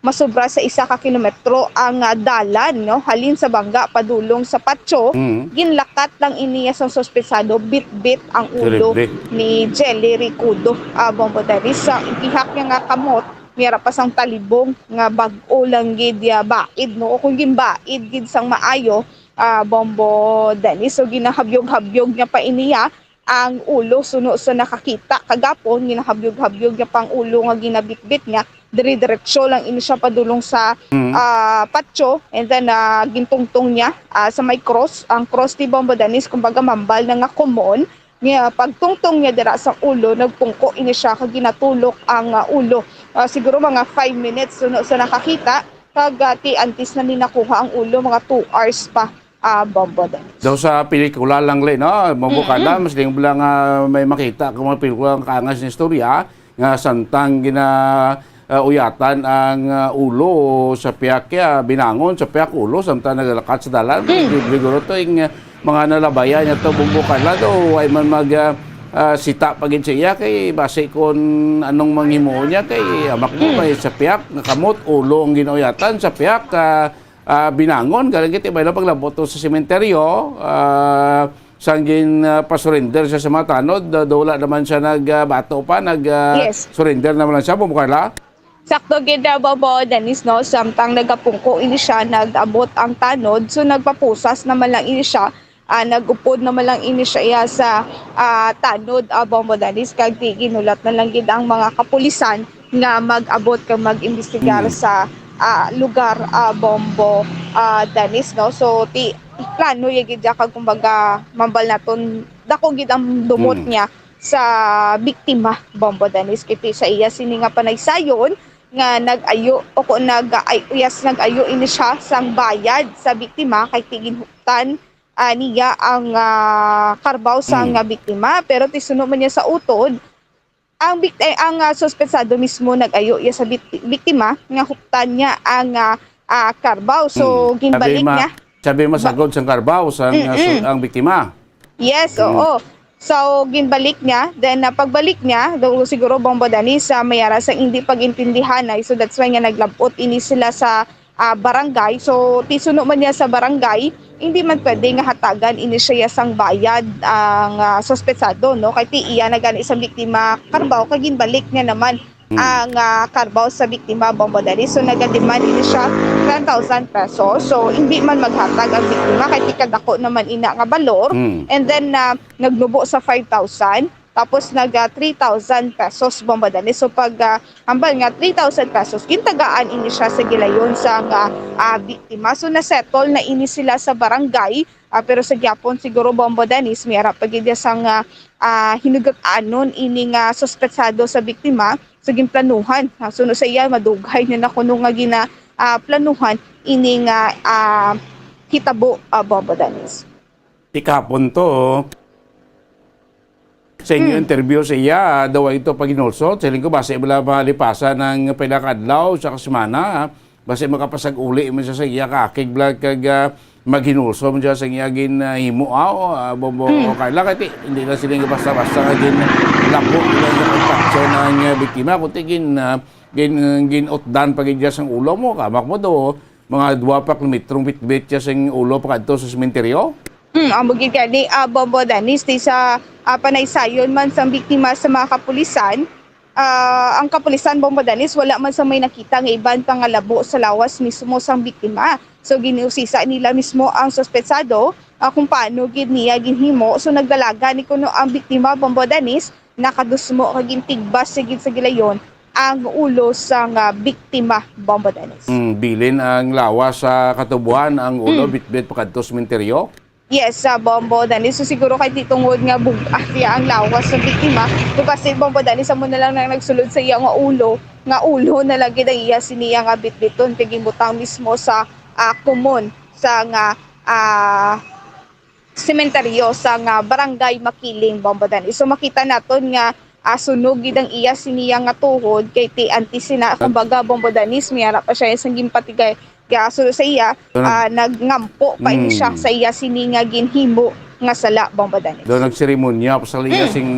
masobra sa isa ka kilometro ang, ah, dalan, no, halin sa bangga padulong sa patio. Mm. Ginlakat lang ini sang suspetsado, bitbit ang ulo Terrible. ni Jelly Ricudo, ah, Bombo Dennis. Sa igihak niya nga kamot, may ara pa sang talibong nga bag-o lang gid ya baid, no, o kung ginbaid gid sang maayo, ah, Bombo Dennis. So, ginahabyog-habyog niya pa ini ya ang ulo suno sa nakakita kagapon, ginahabyog-habyog niya pang ulo nga ginabitbit niya. Dire-diretso lang ini siya padulong sa, Mm. ah, patio, and then, ah, gintungtong niya, ah, sa may cross. Ang cross ni Bombo Dennis, kumbaga, mambal na nga common. Nga pagtungtong niya dira sa ulo, nagpungko ini siya kag ginatulok ang, ah, ulo. Ah, siguro mga five minutes suno sa nakakita, kag, ah, ti antes na ni nakuha ang ulo, mga two hours pa, ah, Bombo Dennis. Daw sa pelikula lang, le, no? Bombo Mm-mm. Carla, mas lingaw lang, ah, may makita kung mga pelikula ang kaangas ng istorya, nga samtang gina, ah, uyatan ang, ah, ulo sa piyak, ah, binangon sa piyak ulo, samtang nagalakat sa dalan. Mm. Siguro to yung, ah, mga nalabayan niya to, Bombo Carla, do, ay man mag, ah, ah, sita pa gid sa iya kay basi kon anong manghimo niya kay amak mo Mm. may sa piyak nga kamot ulo ang ginauyatan sa piyak, ah, ah, binangon galing kiti may lang paglabot to sa sementeryo, ah, sang gin, ah, pa-surrender siya sa mga tanod, ah, daw wala naman siya nag, ah, bato pa, nag, ah, Yes. surrender naman lang siya, Bombo Carla? Sakto gid, ah, Bombo Dennis, no? Samtang nagapungko ini siya, nag-abot ang tanod. So, nagpapusas naman lang ini siya. Ah, nag-upod naman lang ini siya iya sa, ah, tanod, ah, Bombo Dennis. Kag ti-, ginulat na lang gid ang mga kapulisan nga mag-abot kag mag-imbestigar Mm. sa, ah, lugar, ah, Bombo, ah, Dennis, no? So, ti-, plano ya gid ya kag kumbaga, mambal naton, dako gid ang dumot Mm. niya sa biktima, Bombo Dennis. Kay ti-, sa iya sini nga panaysayon, nga nag-ayo o kung nag-, ay, yes, nag-ayo ini siya sang bayad sa biktima kay ti-, ginhuptan, ah, niya ang, ah, karbaw sa Mm. nga biktima, pero ti suno man niya sa utod, ang bik-, eh, ang, ah, suspetsado mismo nag-ayo iya sa bit-, biktima nga huptan niya ang, ah, ah, karbaw. So, Mm. ginbalik Sabi ma-, niya. sabi Ba- masagod sang karbaw sang, ah, su-, Mm-mm. ang biktima. Yes, Mm. oo. So, ginbalik niya. Then, ah, pagbalik niya, daw siguro, Bombo Dennis, sa may ara sa hindi pag-intindihanay. So, that's why nga naglabot ini sila sa, ah, barangay. So, ti suno man niya sa barangay, hindi man pwede nga hatagan ini siya sang bayad ang, ah, suspetsado, no? Kay ti iya na gani sa biktima karbaw, kay ginbalik niya naman Mm. ang, ah, karbaw sa biktima, Bombo Dennis. So, nagademand ini siya ten thousand pesos. So, hindi man maghatag ang biktima kay ti kadako naman ina nga balor. Mm. And then, ah, nagnubo sa five thousand, tapos nag, ah, three thousand pesos, Bombo Dennis. So, pag, ah, hambal nga three thousand pesos, gintagaan ini siya sa gilayon sa nga, ah, biktima. So, nasettle na ini sila sa barangay, ah, pero sa gyapon siguro, Bombo Dennis, may ara pa gid sang, ah, ah, hinugot-anon ini nga suspetsado sa biktima. So, ginplanuhan. Ah, suno sa iya, madugay na na kuno nga gina, ah, planuhan ini nga, ah, hitabo, ah, Bombo Dennis. Ti kahapon to, sa inyo Hmm. interview sa iya, daw ito paghinulsol. Siling ko, basi wala malipasan ang pila ka adlaw sa kasemana, basi makapasag-uli man siya sa iya kaakig vlog kag, ah, maghinulsol man siya sa iya ginahimo, ah, o, ah, Bombo Hmm. Carla. Kay ti, hindi na sila nga basta-basta nga ginlabo nila sa kontraksyon ang, ah, biktima. Kundi gin, ah, gin, ginutdan pa gid siya sang ulo mo. Kamak mo do, mga dua pa kilometrong bitbit siya sang ulo pakadto sa sementeryo. Hmm, amo gid gani, ah, Bombo Dennis, ti sa, ah, panaysayon man sang biktima sa mga kapulisan, ah, ang kapulisan, Bombo Dennis, wala man sa may nakita nga iban pa nga labo sa lawas mismo sang biktima. So, ginusisa nila mismo ang suspetsado, ah, kung paano gid niya ginhimo. So, nagdalagan ni kuno ang biktima, Bombo Dennis, nakadusmo kag gintigbas sa gid sa gilayon ang ulo sang, ah, biktima, Bombo Dennis. Mm, bilin ang lawas sa katubuan, ang ulo Mm. bitbit pakadto sa sementeryo. Yes, sa Bombo Dennis. So, siguro kay ti tungod nga bug-at iya ang lawas sa biktima, so, kasi Bombo Dennis, amo na lang nang nagsulod sa iya nga ulo, nga ulo na lang gid ang iya siniya nga bitbiton, kay ginbutang mismo sa, ah, kumon sa nga, ah, sementeryo sa nga Barangay Makiling, Bombo Dennis. So, makita naton nga, ah, sunog gid ang iya siniya nga tuhod kay ti antes sina, kumbaga, Bombo Dennis, may ara pa siya sang ginpatigay. Kaya suno sa iya, So, nag- ah, nagngampo pa ini siya Mm. sa iya sini nga ginhimo nga sala, Bombo Dennis. Daw nagseremonya pa sa iya Mm. sing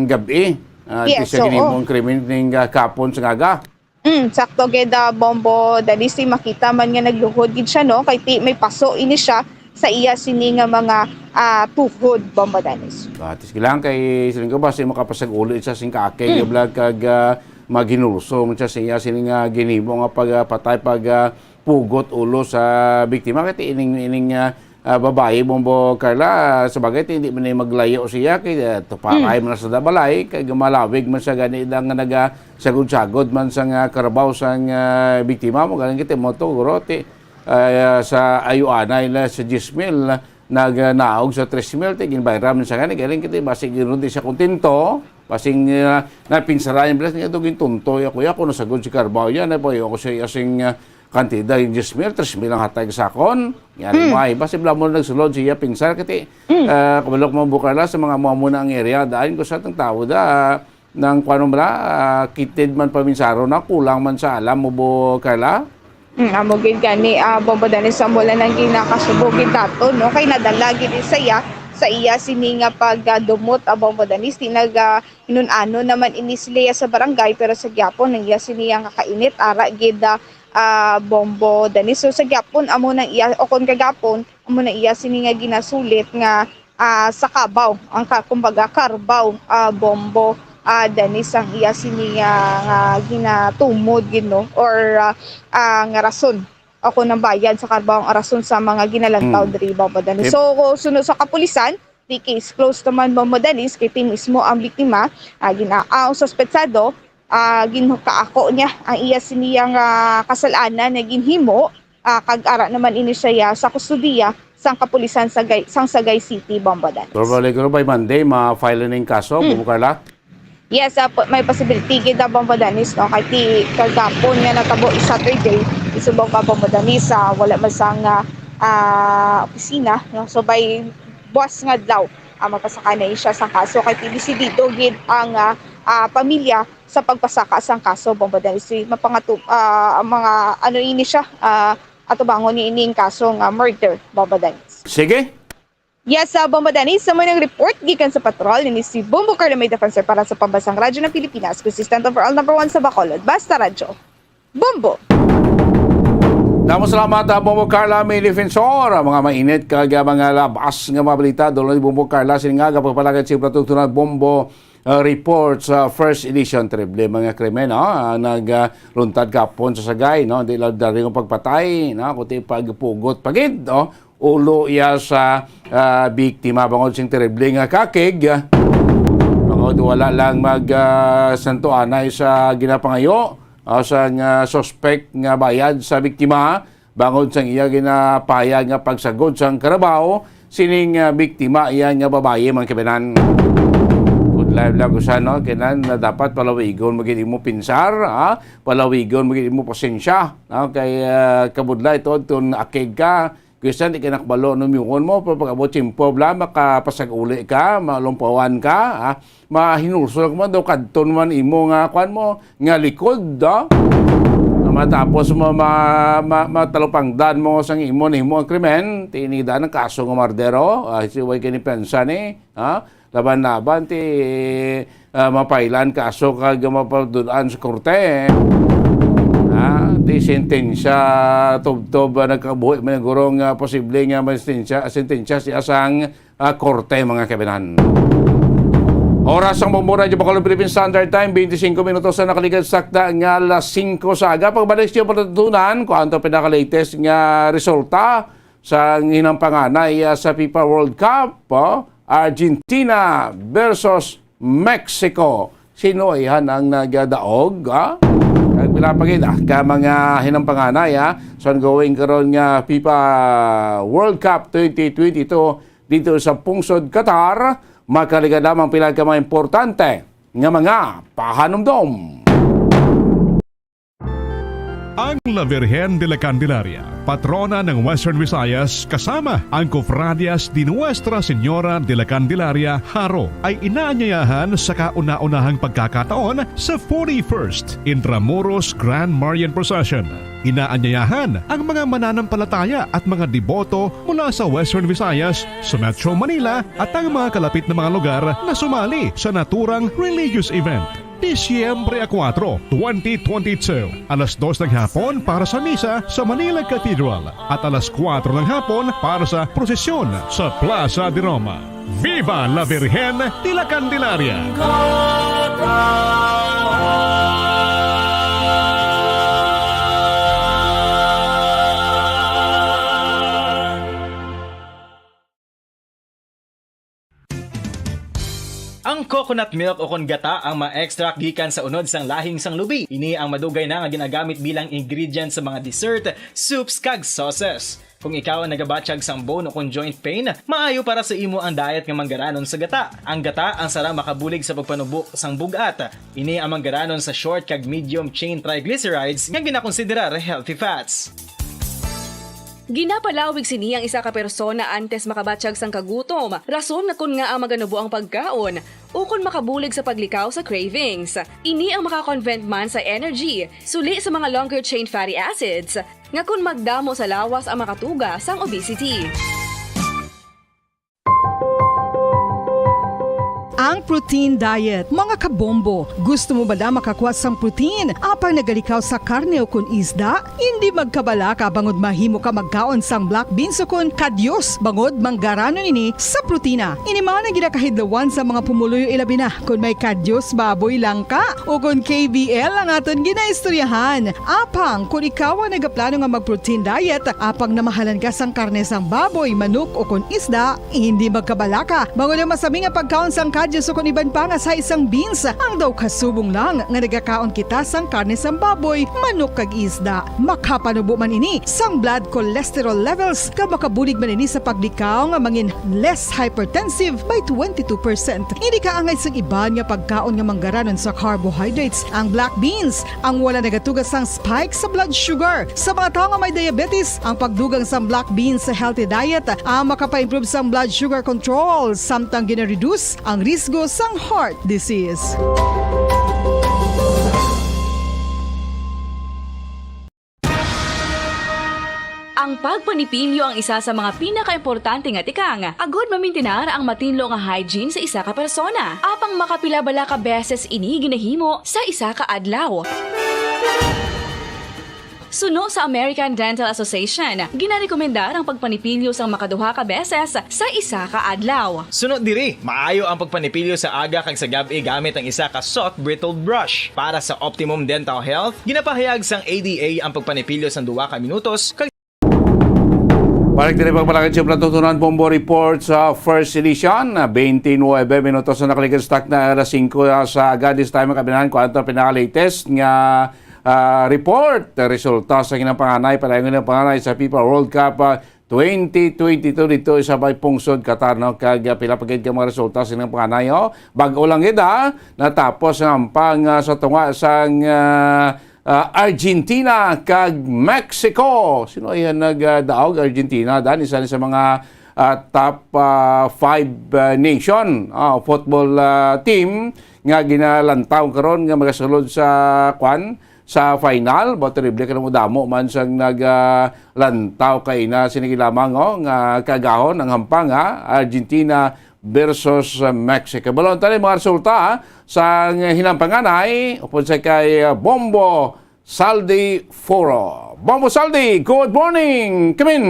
gabi. Ah, Yes, di siya ginhimo oo. ang krimen ning, ah, kapon sa aga. Mm, sakto gid, ah, Bombo Dennis, ti makita man nga nagluhod gid siya, no? Kay ti may paso ini siya sa iya sini nga mga, ah, tuhod, Bombo Dennis. Ah, tis lang kay siling ko ba, si makapasag-uli siya sing kaakay Mm. nga vlog kag, ah, maghinulsol man siya sa iya sini nga ginhimo nga pagpatay, pag, ah, pugot ulo sa biktima. Kay ti ining, ining, ah, ah, babayi, Bombo Carla, ah, sa bagay, ti, hindi man na maglayo siya, kay, ah, tuparay Mm. man na sa balay, kay gumalawig man siya gani lang nga nagasagod-sagod man sa nga karbaw sa nga biktima mo, galing kita mo to, guro, ti, ah, sa ayuanay na sa diyes mil, nagnaog sa tres mil, ti, ginbayran man siya gani, galing kita, basig gid di siya kontento, basig, ah, napinsaran yung bilas niya, ito gintunto, ako, ako, nasagod si karbaw yan, ay, payo ko siya, asing, ah, kantidad, yung diyes mil, tres mil ang hatag sa akon. Yan, Mm. may, basi bala mo nagsulod siya, pinsar, kati, Mm. ah, kabalok mo, Bombo Carla, sa mga amo-amo na ang area, daan ko sa tang tao da, nang kuwan mo bala, ah, kitid man paminsaro na, kulang man sa alam mo, Bombo Carla? Mm, amo gid gani, ah, Bombo Dennis, sa mula nang ginakasubo gid dato, no? Kay nadala gid sa iya Sa iya sini nga pagdumot, ah, Bombo Danis, di nag, ah, inun-ano naman ini sila sa barangay, pero sa gyapon ang iya sini nga kainit ara gid, ah, ah, Bombo Danis. So sa gyapon amo nang iya, o kon kagapon, amo na iya sini nga ginasulit nga, ah, sa kabaw, ang ka-, kumbaga, karbaw, ah, Bombo, ah, Danis ang iya sini nga, nga ginatumod gid, no, or, ah, ah, nga rason o kon ang bayad sa karbaw ang rason sa mga ginalantaw Hmm. diri, Bombo Danis. Yep. So, sunod sa kapulisan, di case closed naman, Bombo Danis, kay ti mismo ang biktima, ah, gina-, ah, ang suspetsado, ah, ginkaako niya ang iya sini nga kasalanan nga ginhimo, ah, kag ara naman ini siya sa kustodiya sang kapulisan sa Gay-, sang Sagay City, Bombo Danis. Probably, guro, by Monday, ma-file na yung kaso, Hmm. Bombo Carla? Yes, ah, po, may possibility gid na, Bombo Danis, no? Kay ti kagapon nga natabo is Saturday, isubong pa, Bombo Danis, ah, wala man sang, ah, ah, opisina, no? So, by buwas nga adlaw, ah, magpasaka na siya sang kaso. Kay ti desidido gid ang, ah, ah, pamilya sa pagpasaka sang kaso, Bombo Danis. Si mapangatu-, ah, ang mga, ano ini siya, ah, atubangon ni ining kaso nga murder, Bombo Danis. Sige. Yes, sa Bombo Danis, sa mo nang report gikan sa patrol ni si Bombo Carlo May Defensor para sa Pambansang Radyo ng Pilipinas, consistent overall number one sa Bacolod. Basta Radyo. Bombo! Damo salamat, ah, Bombo Carla May Defensor. Mga mainit kag, ah, mga labas nga mga balita, dulo ni Bombo Carla, sini nga, kapagpalagad si Platong Tunal Bombo, ah, report sa first edition. Terrible mga krimen, no? Ah, nag, ah, luntad kapon sa Sagay, no? Di lang daring ang pagpatay, no? Kundi pagpugot pa gid, no? Ulo iya sa, ah, biktima bangod sing terrible nga kakig. Bangod wala lang mag, ah, santuanay sa ginapangayo, ah, sang, ah, suspect nga bayad sa biktima, bangod sang iya ginapahayag nga pagsagod sang karabaw sining, ah, biktima, iya nga babayi, mga kabayan. Good life lang ko sa, no? Kailan na dapat palawigon mo gid imo pinsar, ha? Palawigon mo gid imo pasensya, no? Kay, ah, kabudlay to, tun akig ka, Kristian, di ka nakabalo no miungon mo, pero pag-abot tiyempo, bla, makapasag-uli ka, malumpawan ka, ha? Mahinulsol ka man daw, kadton man imo nga, kwan mo, nga likod, ha? Nga matapos mo ma-, ma-, matalupangdan mo sang imo, nimo ang krimen, tinida ng kaso nga mardero, ah, si way kini pensa ni, ha? Laban-laban ti, ah, mapailan kaso kag mapatudan sa korte. Ha? Ti sentensya, tubtob, ah, nagkabuhi man guro nga posible nga may sentensya, sentensya siya sang, ah, korte, mga kabayan. Oras sang Bombo Radyo Bacolod Philippine Standard Time, twenty-five minutos na nakaligad sa sakta nga alas singko sa aga. Pagbalik sa patutunan kung ano pinaka-latest nga resulta sa hinang panganay, ah, sa fifa World Cup, oh, Argentina versus Mexico. Sino ihan ang nagadaog, ah? Kag pila pa gid, ah, ka mga hinang panganay, ah, sa ongoing karon nga fifa World Cup twenty twenty-two dito sa pungsod Qatar, makaligad lamang pila ka mga importante nga mga pahanumdom. Ang La Virgen de la Candelaria, patrona ng Western Visayas, kasama ang Cofradias de Nuestra Señora de la Candelaria, Jaro, ay inaanyayahan sa kauna-unahang pagkakataon sa forty-first Intramuros Grand Marian Procession. Inaanyayahan ang mga mananampalataya at mga deboto mula sa Western Visayas, sa Metro Manila, at ang mga kalapit na mga lugar na sumali sa naturang religious event. Disyembre a kuwatro, twenty twenty-two, alas dos ng hapon para sa misa sa Manila Cathedral at alas kuwatro ng hapon para sa prosesyon sa Plaza de Roma. Viva la Virgen de la Candelaria! Ang coconut milk o kon gata ang ma-extract gikan sa unod sang lahing sang lubi. Ini ang madugay na nga ginagamit bilang ingredient sa mga dessert, soups, kag sauces. Kung ikaw ang nagabatyag sang bone o kon joint pain, maayo para sa imo ang diet nga manggaranon sa gata. Ang gata ang sara makabulig sa pagpanubo sang bug-at. Ini ang manggaranon sa short kag medium chain triglycerides nga ginakonsiderar healthy fats. Ginapalawig sini ang isa ka persona antes makabatyag sang kagutom, rason nga kon ngaa maganubo ang pagkaon, ukon makabulig sa paglikaw sa cravings. Ini ang maka-convert man sa energy, suli sa mga longer chain fatty acids, nga kon magdamo sa lawas ang makatuga sang obesity. Protein diet. Mga kabombo, gusto mo bala makakuha sang protein apang nagalikaw sa karne o kon isda? Hindi magkabalaka bangod mahimo ka magkaon sang black beans o kon kadyos bangod manggaranon ini sa protina. Ini man ang ginakahidlawan sa mga pumuluyo, ilabi na kon may kadyos baboy lang ka o kon K B L ang aton ginaistoryahan. Apang kon ikaw ang nagaplano nga mag-protein diet, apang namahalan ka sang karne sang baboy, manok o kon isda, hindi magkabalaka bangod ang masami nga pagkaon sang kadyos o kon iban pa nga sa isang beans. Ang daw kasubong lang nga nagakaon kita sang karne sang baboy, manok kag isda. Makapanubo man ini sang blood cholesterol levels, kag makabulig man ini sa paglikaw nga mangin less hypertensive by twenty-two percent. Hindi kaangay sang iban nga pagkaon nga manggaranon sa carbohydrates, ang black beans, ang wala nagatuga sang spike sa blood sugar. Sa mga tawo nga may diabetes, ang pagdugang sang black beans sa healthy diet, ah, makapaimprove sang blood sugar control, samtang gina-reduce ang risgo sang heart disease. Ang pagpanipilyo ang isa sa mga pinakaimportante nga tikang agud mamintinar ang matinlo nga hygiene sa isa ka persona. Apang makapila bala ka beses ini ginahimo sa isa ka adlaw? Suno sa American Dental Association, ginarekomendar ang pagpanipilyo sang makaduha ka beses sa isa ka adlaw. Suno diri, maayo ang pagpanipilyo sa aga kag sa gab-i gamit ang isa ka soft bristle brush. Para sa optimum dental health, ginapahayag sang A D A ang pagpanipilyo sang duha ka minutos kag Balik diri pagpalakad sa Platutunan Bombo Report sa first edition. Twenty-nine minutos na nakaligid sa takna alas singko sa aga. This time, kabinan ko ang pinaka-latest nga, ah, report. Resulta sa ginang panganay, padayon ginang panganay sa fifa World Cup, ah, twenty twenty-two dito sa may pungsod Qatar, no? Kag, ah, pila pa gid ka mga resulta sa ginang panganay, oh. Bag-o lang gid, ha? Natapos ang hampang, ah, sa tunga sang, ah, ah, Argentina kag Mexico. Sino ay nagdaog? Argentina, dan isa ni sa mga, ah, top, ah, five, ah, nation, ah, football, ah, team nga ginalantaw karon nga magasulod sa, kwan, sa final. Ba, terrible ka na mo, damo man sang nag, ah, lantaw kay na. Sinigi lamang, oh, nga kaagahon ang hampang, ha? Argentina versus Mexico. Balon tayo mga resulta, ha, sa hinampanganay, upod sa kay, uh, Bombo Saldi Foro. Bombo Saldi, good morning! Kamin!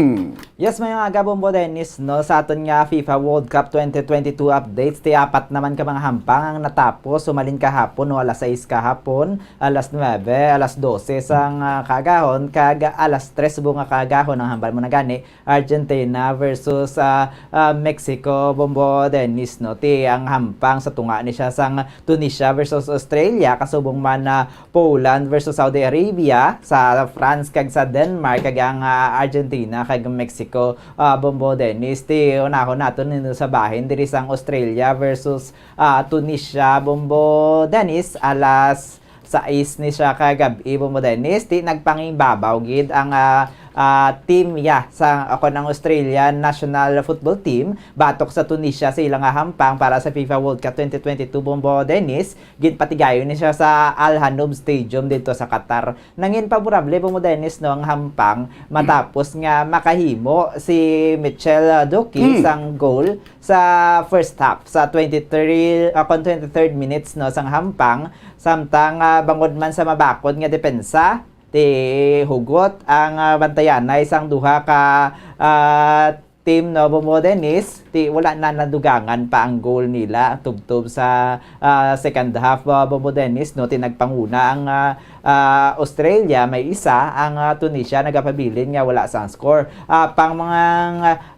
Yes, mayong aga, Bombo Dennis, no? Sa aton nga fifa World Cup twenty twenty-two updates, ti apat naman ka mga hampang ang natapos. Sumalin kahapon, no? Alas sais kahapon, alas nuebe, alas dose sang, ah, kaagahon, kag alas tres subong nga kaagahon ang hambal mo na gani. Argentina versus, ah, ah, Mexico, Bombo Dennis, no? Ti ang hampang sa tunga ni siya sang Tunisia versus Australia, kasubong man na Poland versus Saudi Arabia, sa France kag sa Denmark, kag ang, ah, Argentina kag Mexico, ah, Bombo Dennis. Ti unahon naton nino sa bahin diri sang Australia versus, ah, Tunisia, Bombo Dennis, alas sais ni siya ka gab-i, Bombo Dennis. Ti nagpangingbabaw gid ang, ah, ah, team, ya, sa, ako, ng Australian national football team batok sa Tunisia sa ilang, ah, hampang para sa fifa World Cup twenty twenty-two, Bombo Dennis. Ginpatigayon ni siya sa Al Hanoum Stadium dito sa Qatar. Nangin paborable, Bombo Dennis, no, ang hampang matapos nga makahimo si Michel, ah, Duque Hmm. sang goal sa first half, sa twenty-three, ah, kon twenty-third minutes, no, sang hampang. Samtang, ah, bangod man sa mabakod nga depensa, ti hugot ang, ah, bantayanay sang duha ka, ah, team, no, Bombo Dennis, ti wala na nadugangan pa ang goal nila tubtob sa, ah, second half, ah, Bombo Dennis, no, ti nagpanguna ang, ah, ah, Australia, may isa, ang, ah, Tunisia nagapabilin nga wala sang score. Ah, pang mga,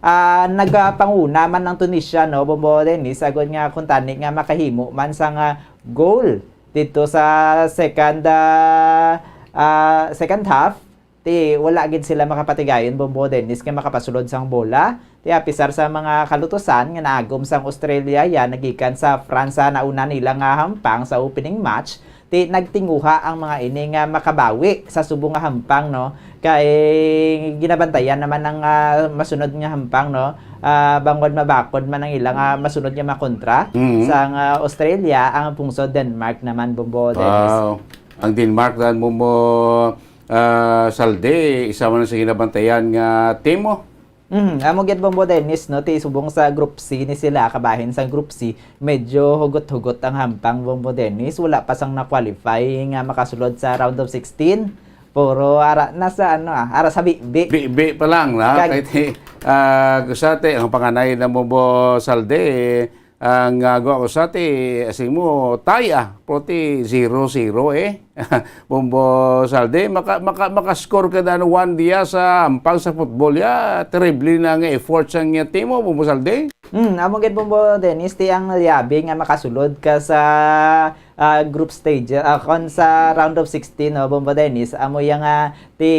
ah, nagapanguna man ang Tunisia, no, Bombo Dennis, agod nga kuntani nga makahimo man sang, ah, goal dito sa second, ah, ah, second half, ti wala gid sila makapatigayon, Bombo Dennis, nga makapasulod sang bola. Ti apisar sa mga kalutusan nga naagom sang Australia, ya, nagikan sa France sa nauna nila nga hampang sa opening match, ti nagtinguha ang mga ini nga makabawi sa subong nga hampang, no? Kay ginabantayan naman ang, ah, masunod nga hampang, no? Ah, bangod mabakod man ang ilang, ah, masunod nga makontra Mhm. sang, ah, Australia, ang pungsod Denmark naman, Bombo Dennis. Wow. Ang Denmark, dan mo mo, ah, Saldi, isa man sa ginabantayan nga team mo. Mm, amo gid, Bombo Dennis, no, ti subong sa Group C ni sila, kabahin sang Group C, medyo hugot-hugot ang hampang, Bombo Dennis. Wala pa sang na-qualify nga makasulod sa round of sixteen. Puro ara na sa, ano, ah, ara sa bibi. Bibi pa lang na. Kag- Kay ti, ah, gusto ti, ang panganay na, Bombo Salde, ang, ah, gwa ko sa ti, asing mo, tie, ah. Pero ti zero zero, eh. Bombo Salde, maka-, maka-, makascore ka dan one dia sa hampang sa football, ya. Terrible na nga effort sang iya team mo, Bombo Salde. Hmm, amo gid, Bombo Dennis, ti ang liabi nga makasulod ka sa, ah, group stage, ah, kon sa round of sixteen, no, Bombo Dennis, amo yang, ah, ti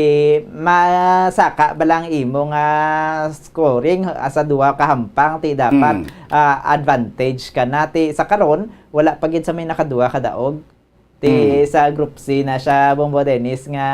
masaka ba lang imo nga scoring, ah, sa duha ka hampang, ti dapat, Hmm. ah, advantage ka na. Ti sa karon, wala pa gid sa may nakaduha ka daog. Ti Mm. sa Group C na siya, Bombo Dennis, nga,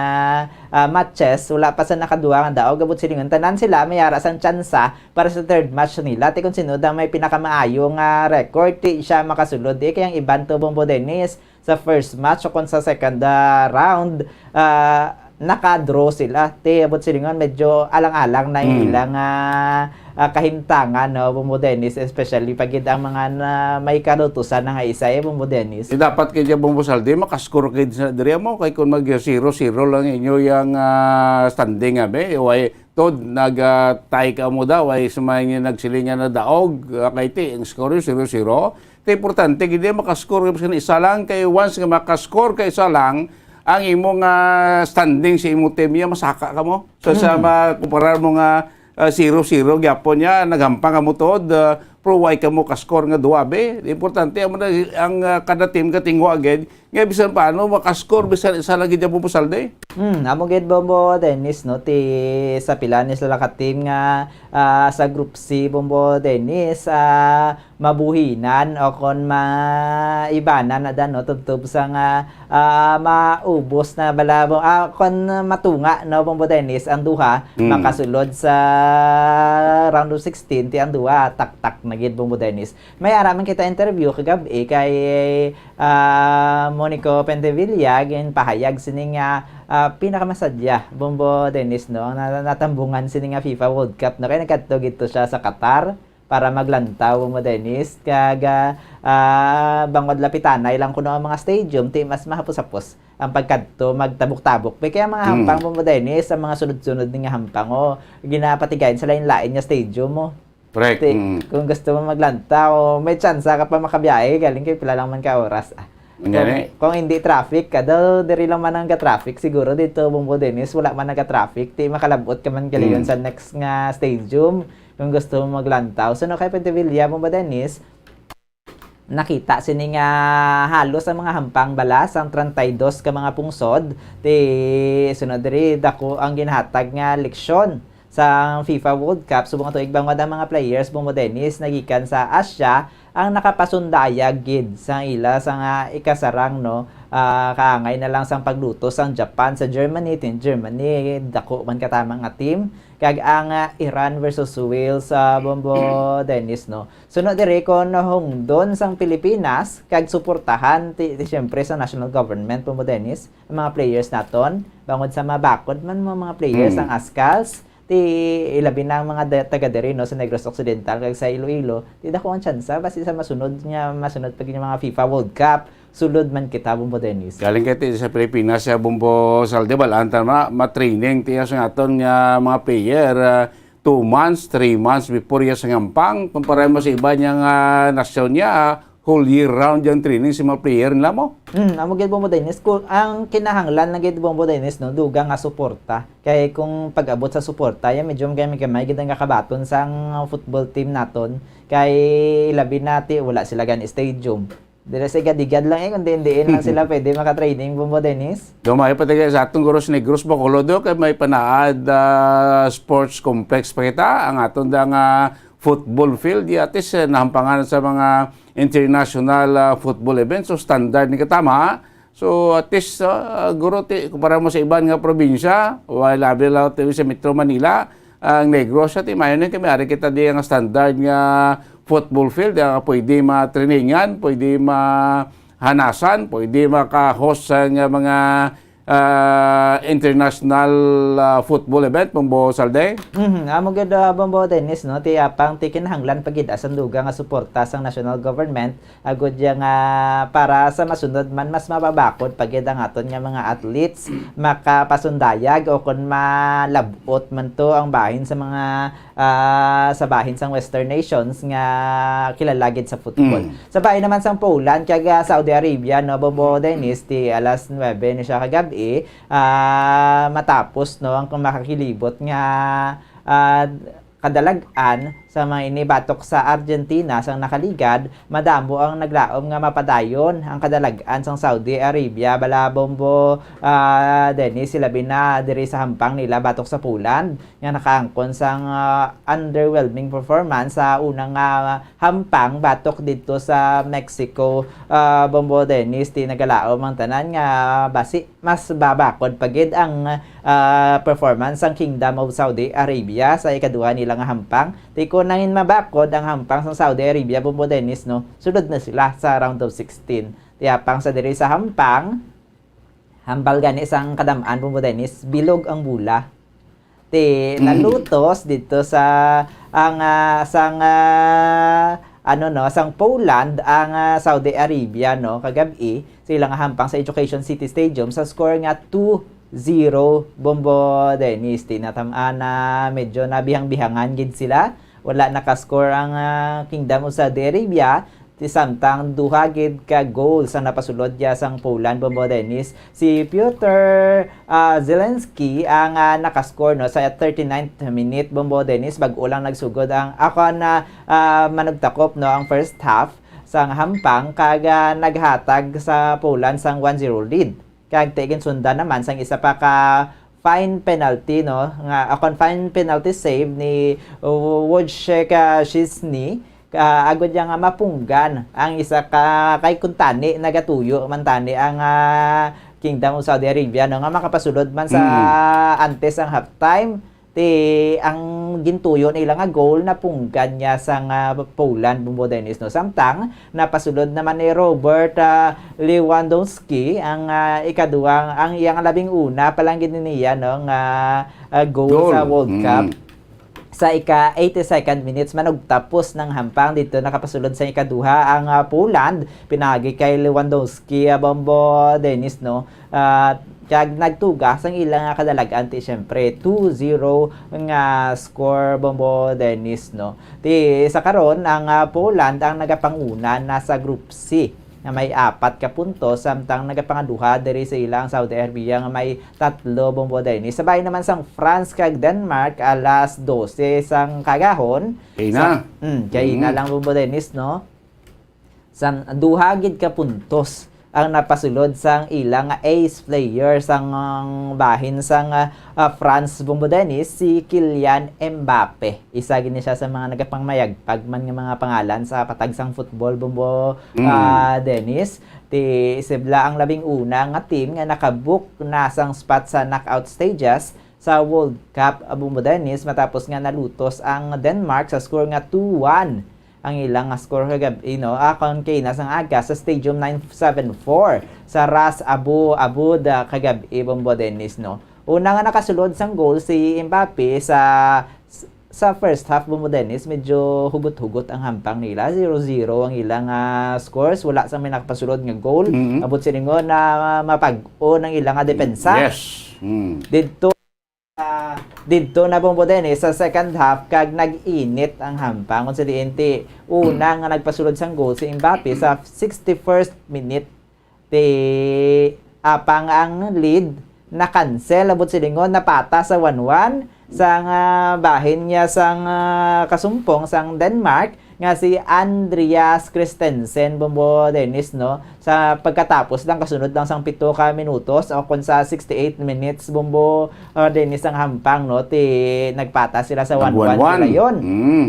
ah, matches, wala pa sa nakaduha nga daog. Abot silingon, tanan sila may ara sang tsansa para sa third match nila. Ti kung sino daw may pinakamaayo nga record, ti siya makasulod. Di kay ang iban to, Bombo Dennis, sa first match o kung sa second, ah, round, ah, naka-draw sila. Ti abot silingon, medyo alang-alang na yung Mm. ilang, ah, ah, kahimtangan, no, Bombo Dennis, especially pag gid ang mga na may kalutusan na nga isa, eh, Bombo Dennis. Eh, dapat kay dyan, Bombo Saldi, makascore kay sa diri mo, kay kung mag zero zero lang inyo yung, ah, standing, abi, way tod, nag, ah, tie ka mo daw, ay sumay niya nagsilingan na daog, ah, kay ti, ang score yung zero zero. Ti importante, gid makascore ka bisan isa lang, kay once nga makascore ka isa lang, ang imong, ah, standing sa imong team, iya masaka ka mo. So, sa Mm. makumparar mo nga, ah, zero zero gyapon niya, naghampang ka mo tuod, ah, pero way ka mo ka-score nga duwa, be. Importante, amo na ang, ah, kada team katingwa gid, nga bisan paano, maka-score, bisan isa lang gid ang pupusalde. Hmm, amo gid, Bombo Dennis, no? Ti sa pila ni sila ka team nga, ah, sa Group C, Bombo Dennis, ah, mabuhinan o kon maibanan na dan, no? Tubtob sa nga, ah, maubos na bala, bo-, ah, kon matunga, no, Bombo Dennis, ang duha, Mm. makasulod sa round of sixteen, ti ang duha, taktak na gid, Bombo Dennis. May ara man kita interview kagab-i kay, ah, Monico Pentevilla, ginpahayag sini nga, ah, pinakamasadya, Bombo Dennis, no? Na-, natambungan sini nga FIFA World Cup, no? Kay nagkadto gid to siya sa Qatar para maglantaw, Bombo Dennis. Kag, ah, ah, bangod lapitanay lang kuno ang mga stadium, ti mas mahapos-hapos ang pagkadto, magtabok-tabok. Be, kaya mga Mm. hampang, Bombo Dennis, ang mga sunod-sunod ni nga hampang, oh, ginapatigayon sa lain-lain nga stadium, oh. Correct. Ti, Mm. kung gusto mo maglantaw, may tsansa ka pa makabiyahe, galing kay pila lang man ka oras, ah. Kung, Gani? kung hindi traffic ka, daw diri lang man ang ga-traffic. Siguro dito, Bombo Dennis, wala man naga-traffic. Ti makalabot ka man galiyon Mm. sa next nga stadium kung gusto mo maglantaw. So, no, kay Pentevilla, Bombo Dennis, nakita sini nga halos ang mga hampang bala sang treinta y dos ka mga pungsod. Ti sunod diri, dako ang ginhatag nga leksyon sa FIFA World Cup subong nga tuig, bangod ang mga players, Bombo Dennis, nagikan sa Asia ang nakapasundayag gid sa ila sa nga ikasarang, no, ah, kaangay na lang sang pagluto sang Japan sa Germany. Tin Germany, dako man katama nga team. Kag ang, ah, Iran versus Wales, ah, Bombo Dennis, no. Suno diri kon hungdon sang Pilipinas kag suportahan ti, ti siyempre sa national government, Bombo Dennis, ang mga players naton, bangod sa mabakod man mga, mga players Mm. ang ASCALs, ti ilabi na ang mga da-, taga diri, no, sa Negros Occidental kag sa Iloilo, ti dako ang tsansa basi sa masunod nga, masunod pa gid nga mga FIFA World Cup, sulod man kita, Bombo Dennis. Galing kay ti sa Pilipinas, sa Bombo Saldi, balaan ta ma-, ma-training ti sa aton nga mga player, ah, two months, three months before iya sa ngampang. Kumpara mo sa iba niya nga nasyon niya, ah, whole year round yung training sa mga player nila mo. Hmm, amo gid, Bombo Dennis. Ku-, ang kinahanglan na gid, Bombo Dennis, no, dugang nga suporta. Kay kung pag-abot sa suporta, yan medyo gamay-gamay gid ang kakabaton sang football team naton. Kay labi na ti wala sila gani stadium. Dira sa igad-igad lang, eh, kung diin-diin lang sila pwede maka-training, Bombo Dennis. Gamay pa tayo sa atong Guros Negros, Bacolod, do, kay may Panaad, ah, Sports Complex pa kita. Ang aton da nga football field, di atis, eh, nahampangan sa mga international, ah, football events. So, standard ni katama. So, at least, ah, guro, ti, kumpara mo sa iban nga probinsya, while labi lang tayo sa Metro Manila, ang Negros, ti mayo na kami, ari kita di ang standard nga football field, nga pwede matrainingan, pwede mahanasan, pwede maka-host sa nga mga, ah, international, ah, football event, Bombo Salde? Mhm, amo gid, ah, Bombo Dennis, no? Ti apang ti kinahanglan pa gid sang dugang nga suporta sang national government, agud ya nga para sa masunod man mas mababakod pa gid ang aton nga mga athletes makapasundayag o kon malab-ot man to ang bahin sa mga, ah, sa bahin sang Western nations nga kilala gid sa football. Mm. Sa bahin naman sang Poland kag, ah, Saudi Arabia, no, Bombo Dennis, ti alas nuebe ni siya kagab-i, ah, matapos, no, ang makakilibot nga, ah, kadalag-an sa mga ini batok sa Argentina sang nakaligad, madamo ang naglaom nga mapadayon ang kadalag-an sang Saudi Arabia, bala Bombo, ah, Dennis, sila bina diri sa hampang nila batok sa Poland nga nakaangkon sang, ah, underwhelming performance sa unang, ah, hampang batok didto sa Mexico, ah, Bombo Dennis, ti nagalaom ang tanan nga basi mas babakod pa gid ang, ah, performance sang Kingdom of Saudi Arabia sa ikaduha nila nga hampang. Ti kon nangin mabakod ang hampang sang Saudi Arabia, Bombo Dennis, no, sulod na sila sa round of sixteen. Ti apang sa diri sa hampang, hambal gani sang kadam-an, Bombo Dennis, bilog ang bola. Ti nalutos didto sa ang, ah, sang, ah, ano, no, sang Poland ang, ah, Saudi Arabia, no, kagab-i sa ilang hampang sa Education City Stadium sa score nga two zero, Bombo Dennis. Ti natam-an na medyo nabihang-bihangan gid sila. Wala nakascore ang, ah, Kingdom of Saudi Arabia. Ti samtang duha gid ka goals ang napasulod ya sang Poland, Bombo Dennis. Si Piotr, ah, Zelenski ang, ah, nakascore, no, sa thirty-ninth minute, Bombo Dennis, bag-o lang nagsugod ang akon na, ah, manugtakop, no, ang first half sang hampang kag, ah, naghatag sa Poland sang one zero lead. Kag ti ginsundan naman sang isa pa ka fine penalty, no, nga akon fine penalty save ni Wojciech, ah, Szczesny, ah, agud ya nga mapunggan ang isa ka, kay kuntani nagatuyo man tani ang, ah, Kingdom of Saudi Arabia, no, nga makapasulod man sa Mm. antes ang halftime. Ti ang gintuyo nila nga goal napunggan niya sang, ah, Poland, Bombo Dennis, no. Samtang napasulod naman ni Robert, ah, Lewandowski ang, ah, ikaduwang, ang iyang labing una pa lang gid niya, no, nga, ah, goal Goal. sa World Mm. Cup. Sa ika eighty-second minutes, manugtapos ng hampang dito, nakapasulod sa ikaduha ang, ah, Poland, pinagi kay Lewandowski, ah, Bombo Dennis, no. Ah, kag nagtuga sang ila nga kadalag-an ti, siyempre, two zero nga score, Bombo Dennis, no? Ti sa karon, ang, ah, Poland ang nagapanguna na sa Group C nga may apat ka puntos, samtang nagapangaduha diri sa ila ang Saudi Arabia nga may tatlo, Bombo Dennis. Sabay naman sang France kag Denmark alas dose sang kagahon. Kay na. Sa, mm, kay na Mm. lang, Bombo Dennis, no? Sang duha gid ka puntos ang napasulod sang ila nga ace player sang bahin sang, ah, ah, France, Bombo Dennis, si Kylian Mbappe. Isa gid ni siya sa mga nagapangmayagpag man nga mga pangalan sa patag sang football, Bombo, Mm. ah, Dennis. Ti sibla ang labing una nga team nga nakabook na sang spot sa knockout stages sa World Cup, ah, Bombo Dennis, matapos nga nalutos ang Denmark sa score nga two one. Ang ilang nga score kagab-i, no? Akon kay nasang aga sa Stadium nine seven four sa Ras Abu Abud, ah, kagab-i, Bombo Dennis, no? Una nga nakasulod sang goal si Mbappe sa, sa first half, Bombo Dennis, medyo hugot-hugot ang hampang nila. Zero zero ang ilang, ah, scores. Wala sang may nakapasulod nga goal. Mm-hmm. Abot silingon na mapag-o ang ilang nga depensa. Yes. Mm. Didto Ah, didto na, Bombo Dennis, sa second half kag nag-init ang hampang, kung sa diin ti una nga nagpasulod sang goal si Mbappe sa sixty-first minute. Ti apang ang lead na-cancel, abot silingon, napata sa one one sang, ah, bahin niya sang, ah, kasumpong sang Denmark nga si Andreas Christensen, Bombo Dennis, no? Sa pagkatapos lang, kasunod lang sang pito ka minutos, o kung sa sixty-eight minutes, Bombo, ah, Dennis, ang hampang, no? Ti nagpata sila sa one one Nag-one one. sila yon. Mm.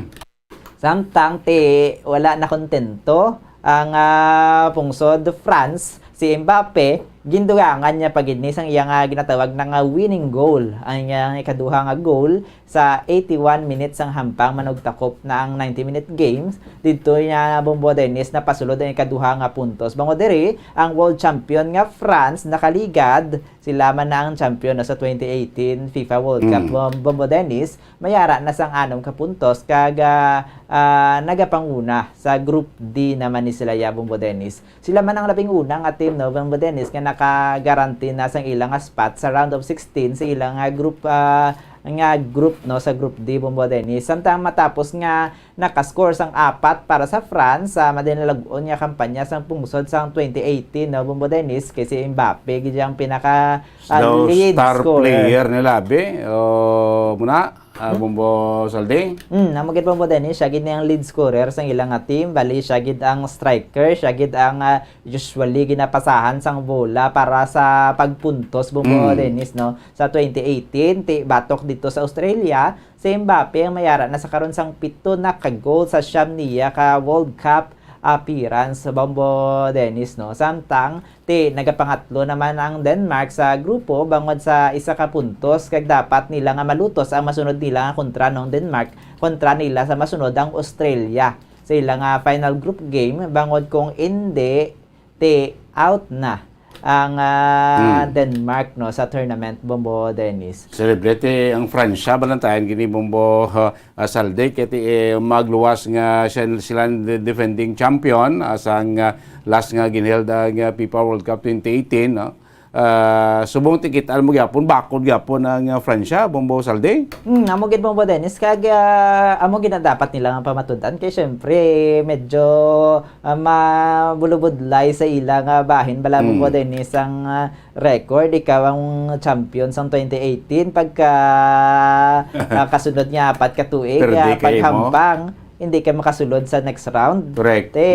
Samtang ti wala na kontento ang, ah, pungsod France, si Mbappe, Gindugangan niya pa gid ni sang iya nga ginatawag na nga winning goal. Ang iyang ikaduha nga goal sa eighty-one minutes sang hampang manugtakop na ang ninety-minute games. Didto niya, Bombo Dennis, napasulod ang ikaduha nga puntos. Bangod diri, ang world champion nga France nakaligad. Sila man na ang champion na sa twenty eighteen FIFA World Cup, Mm. Bom-, Bombo Dennis. Mayara na sang anom ka puntos kag, ah, ah, nagapanguna sa Group D naman ni sila ya, Bombo Dennis. Sila man ang labing una nga team, no, Bombo Dennis, nga nakagarantee na sang ilang nga spot sa round of sixteen sa ilang nga group, ah, nga group, no, sa Group D, Bombo Dennis. Samtang matapos nga nakascore sang apat para sa France sa madinalag-on nga kampanya sang pungsod sang twenty eighteen, no, Bombo Dennis, kay si Mbappe gid ang pinaka, ah, Daw lead star scorer. Player nila, be. O, muna, ah, Hmm? Bombo Saldi. Hmm, amo gid, Bombo Dennis, siya gid ni ang lead scorer sang ilang nga team. Bali, siya gid ang striker, siya gid ang, ah, usually ginapasahan sang bola para sa pagpuntos, Bombo Hmm. Dennis, no? Sa twenty eighteen, ti batok dito sa Australia, si Mbappe ang mayara na sa karon sang pito na ka goal sa siyam niya ka World Cup appearance, Bombo Dennis, no? Samtang, ti nagapangatlo naman ang Denmark sa grupo bangod sa isa ka puntos, kag dapat nila nga malutos ang masunod nila nga kontra nung Denmark, kontra nila sa masunod ang Australia sa ila nga final group game, bangod kung indi, ti out na ang, ah, Hmm. Denmark, no, sa tournament, Bombo Dennis. Celebrity ang Fransya, balantayan gini, Bombo, ah, ah, Saldi, kay ti, eh, magluwas nga siya, sila ang de-, defending champion, ah, sang, ah, last nga ginheld ang, ah, FIFA World Cup twenty eighteen, no? Ah, subong ti kit-an mo gyapon, bakod gyapon ang, ah, Fransya, Bombo Saldi. Hmm, amo gid, Bombo Dennis, kag, ah, amo gid ang dapat nila nga pamatud-an kay syempre medyo, ah, mabulubudlay sa ila nga bahin bala, Bombo Hmm. Dennis, ang, ah, record. Ikaw ang champion sang twenty eighteen pagka, ah, kasunod nga apat ka tuig, Pero di ah, kayo mo. Paghampang, hindi ka makasulod sa next round. Correct. Te,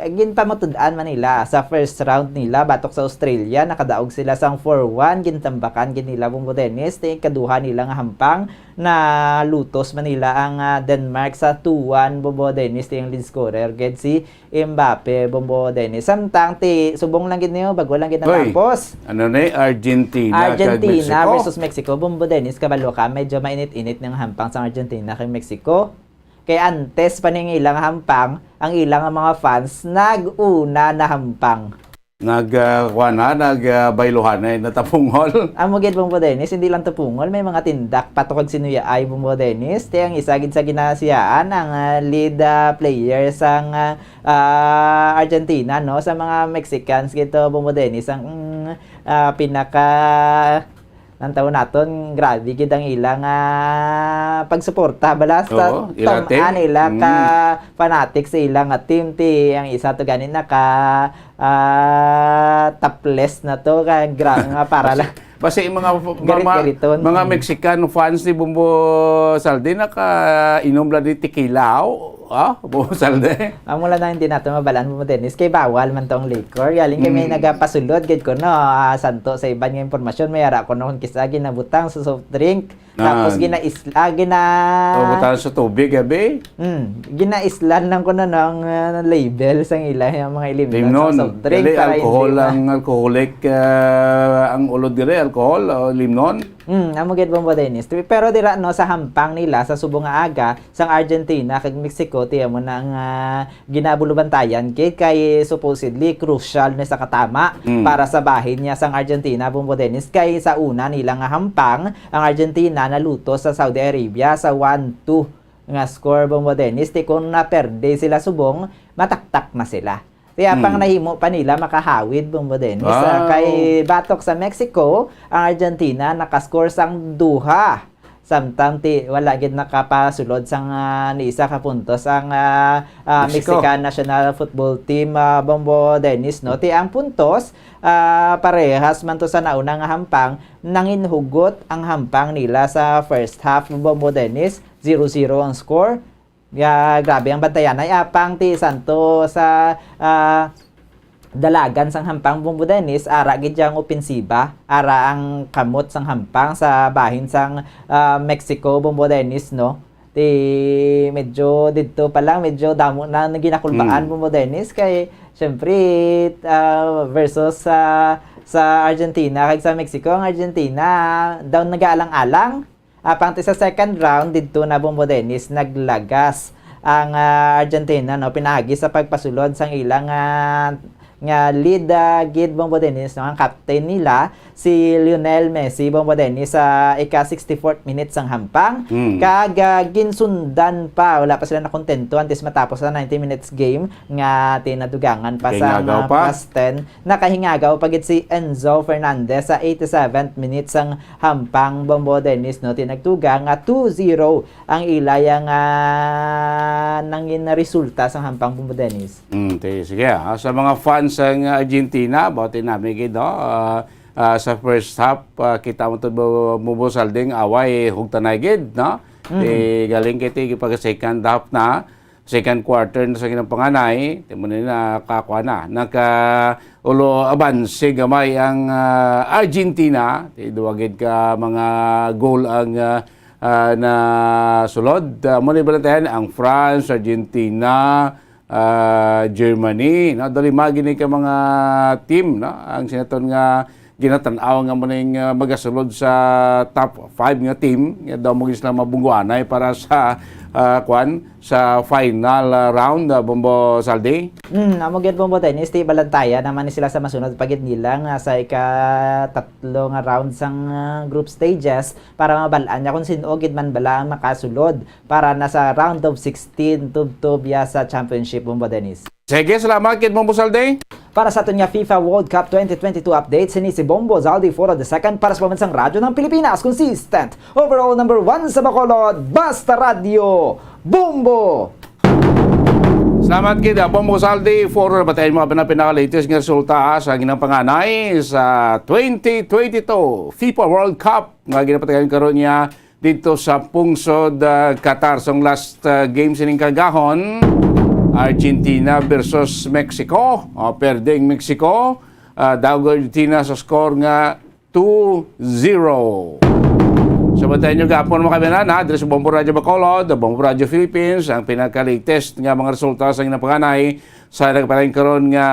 Mm. ginpamatud-an man nila sa first round nila batok sa Australia, nakadaog sila sang four one, gintambakan gid nila, Bombo Dennis, te ikaduha nila nga hampang, nalutos man nila ang, ah, Denmark sa two one, Bombo Dennis, te ang lead scorer gid si Mbappe, Bombo Dennis. Samtang ti subong lang gid niyo, bago lang gid Hoy, natapos. Ano ni? Argentina kag Argentina Mexico. Versus Mexico, Bombo Dennis, kabalo ka, medyo mainit-init ning hampang sang Argentina kag Mexico. Kay antes pa ning ilang hampang, ang ilang mga fans nag-una na hampang. Nag, ah, kuwan na, nag, ah, bayluhan na, natapungol. Amo gid, Bombo Dennis, hindi lang tapungol, may mga tindak pa to kag sinuyaay, Bombo Dennis. Ti ang isa gid sa ginasiyaan ang, ah, lead, ah, player sang, ah, ah, Argentina, no? Sa mga Mexicans gid to, Bombo Dennis, ang, mm, ah, pinaka, ang tawag naton, grabe gid ang ilang, ah, pagsuporta bala sa Oo, ila tam-, team. Ah, nila ka Mm. fanatic sa ilang nga team. Ti ang isa to gani naka, ah, topless na to, ka gra-, nga para lang. Basi, basi yung mga, mga, Garit-gariton. Mga Mexican fans ni Bombo Saldi, nakainom lang di tequila, oh. Ah, Bombo Saldi. Amo lang na hindi nato mabalaan, Bombo Dennis, kay bawal man tong liquor. Galing kay may Mm. nagapasulod gid ko, no, ah, santo sa iban nga impormasyon, may ara ko noon kisa ginabutang sa soft drink. Tapos Ah. ginaisla-, ah, gina- Oh, butang sa tubig, abi? Hmm, ginaislan lang ko na ng, ah, label sang ila, yung mga ilimnon sa Limnon. Soft drink Dili, para alcohol hindi ma- ang alcoholic, ah, ang ulod diri, alcohol o limnon? Hmm, amo gid, Bombo Dennis. Pero dira, no, sa hampang nila sa subong nga aga sang Argentina kag Mexico, ti amo na ang, ah, ginabulubantayan gid kay supposedly crucial na sa katama Mm. para sa bahin niya sang Argentina, Bombo Dennis, kay sa una nila nga hampang, ang Argentina naluto sa Saudi Arabia sa one two nga score, Bombo Dennis. Ti kung naperde sila subong, mataktak na sila. Ti apang Mm. nahimo pa nila makahawid, Bombo Dennis. Sa Wow. kay batok sa Mexico, ang Argentina nakascore sang duha. Samtang ti wala gid nakapasulod sang, ah, ni isa ka puntos ang, ah, ah, Mexico. Mexican national football team, ah, Bombo Dennis, no? Ti ang puntos, ah, parehas man to sa nauna nga hampang, nanginhugot ang hampang nila sa first half, Bombo Dennis, zero zero ang score. Ya, grabe ang bantayan. Ay, apang ti santo sa, ah, dalagan sang hampang, Bombo Dennis, ara gid ang opensiba, ara ang kamot sang hampang sa bahin sang, ah, Mexico, Bombo Dennis, no? Ti medyo didto pa lang, medyo damo na ginakulbaan, Hmm. Bombo Dennis, kay syempre, ah, versus sa sa Argentina kag sa Mexico. Ang Argentina daw nagaalang-alang. Apang ti sa second round, didto na, Bombo Dennis, naglagas ang, ah, Argentina, no, pinaagi sa pagpasulod sang ilang, ah, nga lead, ah, gid, Bombo Dennis, no, ang captain nila, si Lionel Messi, Bombo Dennis, sa ika sixty-fourth minute sang hampang. Mm. Kag, ah, ginsundan pa, wala pa sila nakontento antes matapos ang ninety minutes game nga tinadugangan pa sa Kay ngagaw mga pa. plus ten. Nakahingagaw pa gid si Enzo Fernandez sa eighty-seventh minute sang hampang, Bombo Dennis, no, tinagtuga nga two zero ang ilaya nga nangin resulta sa hampang, Bombo Dennis. Mm, ti-, sige, ah, sa mga fans sang Argentina, bati nami gid, no? Ah, ah, sa first half, ah, kita mo to, Bo-, Bombo Saldi, away, hugtanay gid, no? Mm. Eh, galing kay ti-, pag second half na, second quarter na sa ginang panganay, timo ni na kakuha na. Naka ulo abanse gamay ang, ah, Argentina. Ti duwa gid ka mga goal ang, ah, ah, nasulod. Ah, mo ni balantayan ang France, Argentina, ah, Germany, no? Dali magini ka mga team, no? Ang sinaton nga ginatan-aw nga mo ning, ah, magasulod sa top five nga team, nga daw mo gid sila mabungguanay para sa, ah, kwan, sa final, ah, round, ah, Bombo Saldi. Mm, amo gid, Bombo Dennis, ti balantaya naman ni sila sa masunod pa gid nila nga sa ika-tatlo nga round sang, ah, group stages para mabal-an niya kung sin-o gid man bala ang makasulod para na sa round of sixteen, tubtob ya sa championship, Bombo Dennis. Sige, salamat gid, Bombo Saldi. Para sa aton nga FIFA World Cup twenty twenty-two update, sini si Bombo Zaldi Foro the second para sa Pamansang Radyo ng Pilipinas, consistent, overall number one sa Bacolod, Basta Radyo, Bombo! Salamat gid, ah, Bombo Saldi Foro. Batayin mo ang pinaka-latest nga resulta, ah, sa ginang panganay sa twenty twenty-two FIFA World Cup nga ginapatagan karon niya dito sa pungsod, ah, Qatar. Sa last, ah, game sining kagahon, Argentina versus Mexico. O, perde ang Mexico. Ah, daog Argentina sa score nga two zero. So, bantayan nyo gapon, mga kaibigan, ha? Diri sa Bombo Radyo Bacolod, Bombo Radyo Philippines, ang pinaka-latest nga mga resulta sa ginapanganay sa nagpalain karon nga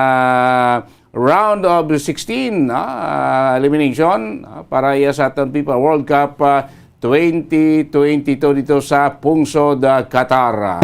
round of sixteen, ah, elimination, ah, para iya sa aton FIFA World Cup, ah, twenty twenty-two dito sa pungsod, ah, Qatar.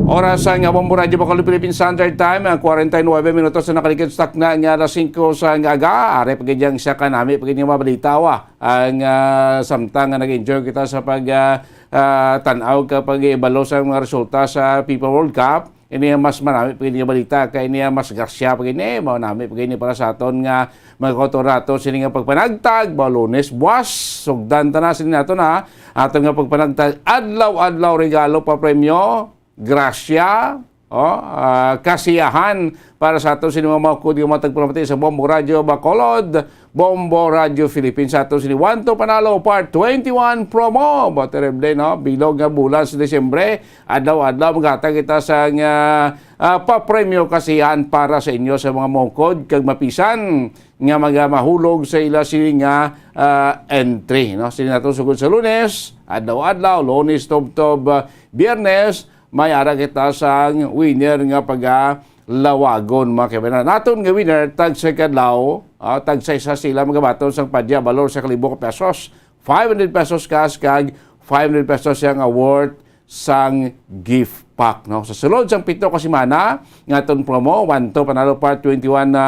Oras sa nga Bombo Radyo Bacolod Philippine Standard Time, ang forty-nine minutos na nakalikid sa takna nga alas singko sa aga. Ari pa gid ang siya kanami pa gid nga mabalita, wa. Ang, ah, samtang nga nag-enjoy kita sa pag, ah, ah, tan-aw ka pag-ibalo sa mga resulta sa FIFA World Cup, ini ang mas marami pa gid nga balita, kay ini ang mas grasya pa gid ni, mao nami pa gid ni para sa aton nga mga kautor nato sini nga pagpanagtag, ba, Lunes, buwas, sugdan ta na sini nato na, aton nga pagpanagtag, adlaw-adlaw regalo pa premyo, grasya, oh, ah, kasiyahan para sa aton sini mga maukod nga mga tagpalamati sa Bombo Radyo Bacolod, Bombo Radyo Philippines, sa aton sini One to Panalo Part twenty-one promo. Ba, terrible, no? Bilog nga bulan sa Disyembre, adlaw-adlaw maghatag kita sang, ah, ah, papremyo kasiyahan para sa inyo sa mga maukod kag mapisan nga magamahulog sa ila sini nga, ah, entry, no? Sini nato sugod sa Lunes, adlaw-adlaw, Lunes, tubtob, ah, Biyernes, may ara kita sang winner nga pagalawagon, mga kaibanan. Naton nga winner, tag sa kadlaw, ah, tag sa isa sila magabaton sang padya, balor sa kalibo ka pesos, five hundred pesos cash, kag five hundred pesos yang award sang gift pack, no? Sa sulod sang pito ka semana nga aton promo, One to Panalo Part twenty-one na,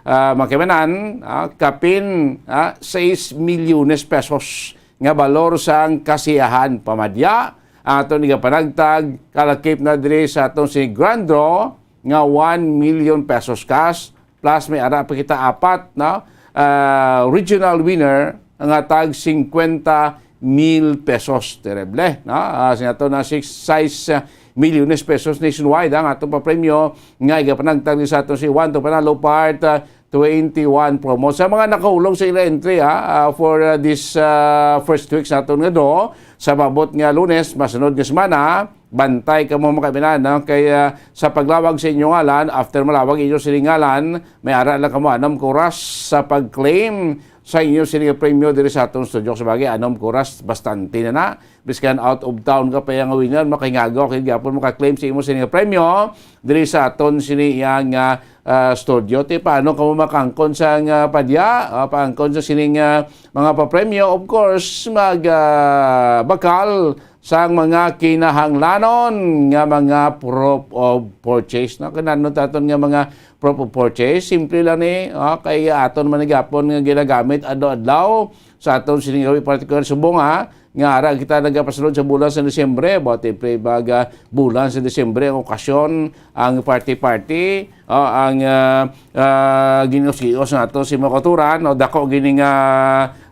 ah, mga kaibanan, ah, kapin, ah, sais milyones pesos nga balor sang kasiyahan pamadya ang aton igapanagtag kalakip na diri sa aton si Grand Draw nga one million pesos cash, plus may ara pa kita apat, no? Ah, regional winner nga tag singkwenta mil pesos. Terrible, no? Ah, sa ato na six, sais milyones pesos nationwide ang atong papremyo nga igapanagtag sa ato si One to Panalo Part, ah, twenty-one promo. Sa mga nakahulog sa ila entry, ha, ah, for, ah, this, ah, first week sa aton nga draw, sa maabot nga Lunes, masunod nga semana, bantay kamo, mga kaibanan, no? Kay, ah, sa paglawag sa inyong ngalan, after malawag inyo sining ngalan, may ara lang kamo anom ka oras sa pag-claim sa inyo sining premyo diri sa atong studio. Sa bagay, anom ka oras, bastante na na. Biskan out of town ka pa iya nga winner, makahingago ka gid gyapon maka-claim sa imo sini nga premyo diri sa aton sini iya nga, ah, studio. Ti paano kamo makaangkon sa nga padya, ah, paangkon sa sini nga mga papremyo? Of course, mag, ah, bakal sang mga kinahanglanon nga mga proof of purchase. No? Kinahanglan ta aton nga mga proof of purchase, simple lang ni, ah, kay aton man ni gyapon nga ginagamit adlaw-adlaw sa aton sini nga, particular subong, ha, nga ara kita nagapasulod sa bulan sa Disyembre, about every baga bulan sa Disyembre ang okasyon, ang party-party, ah, ang, ah, ah, ginus-gios nato si mga kauturan, no, dako gini nga,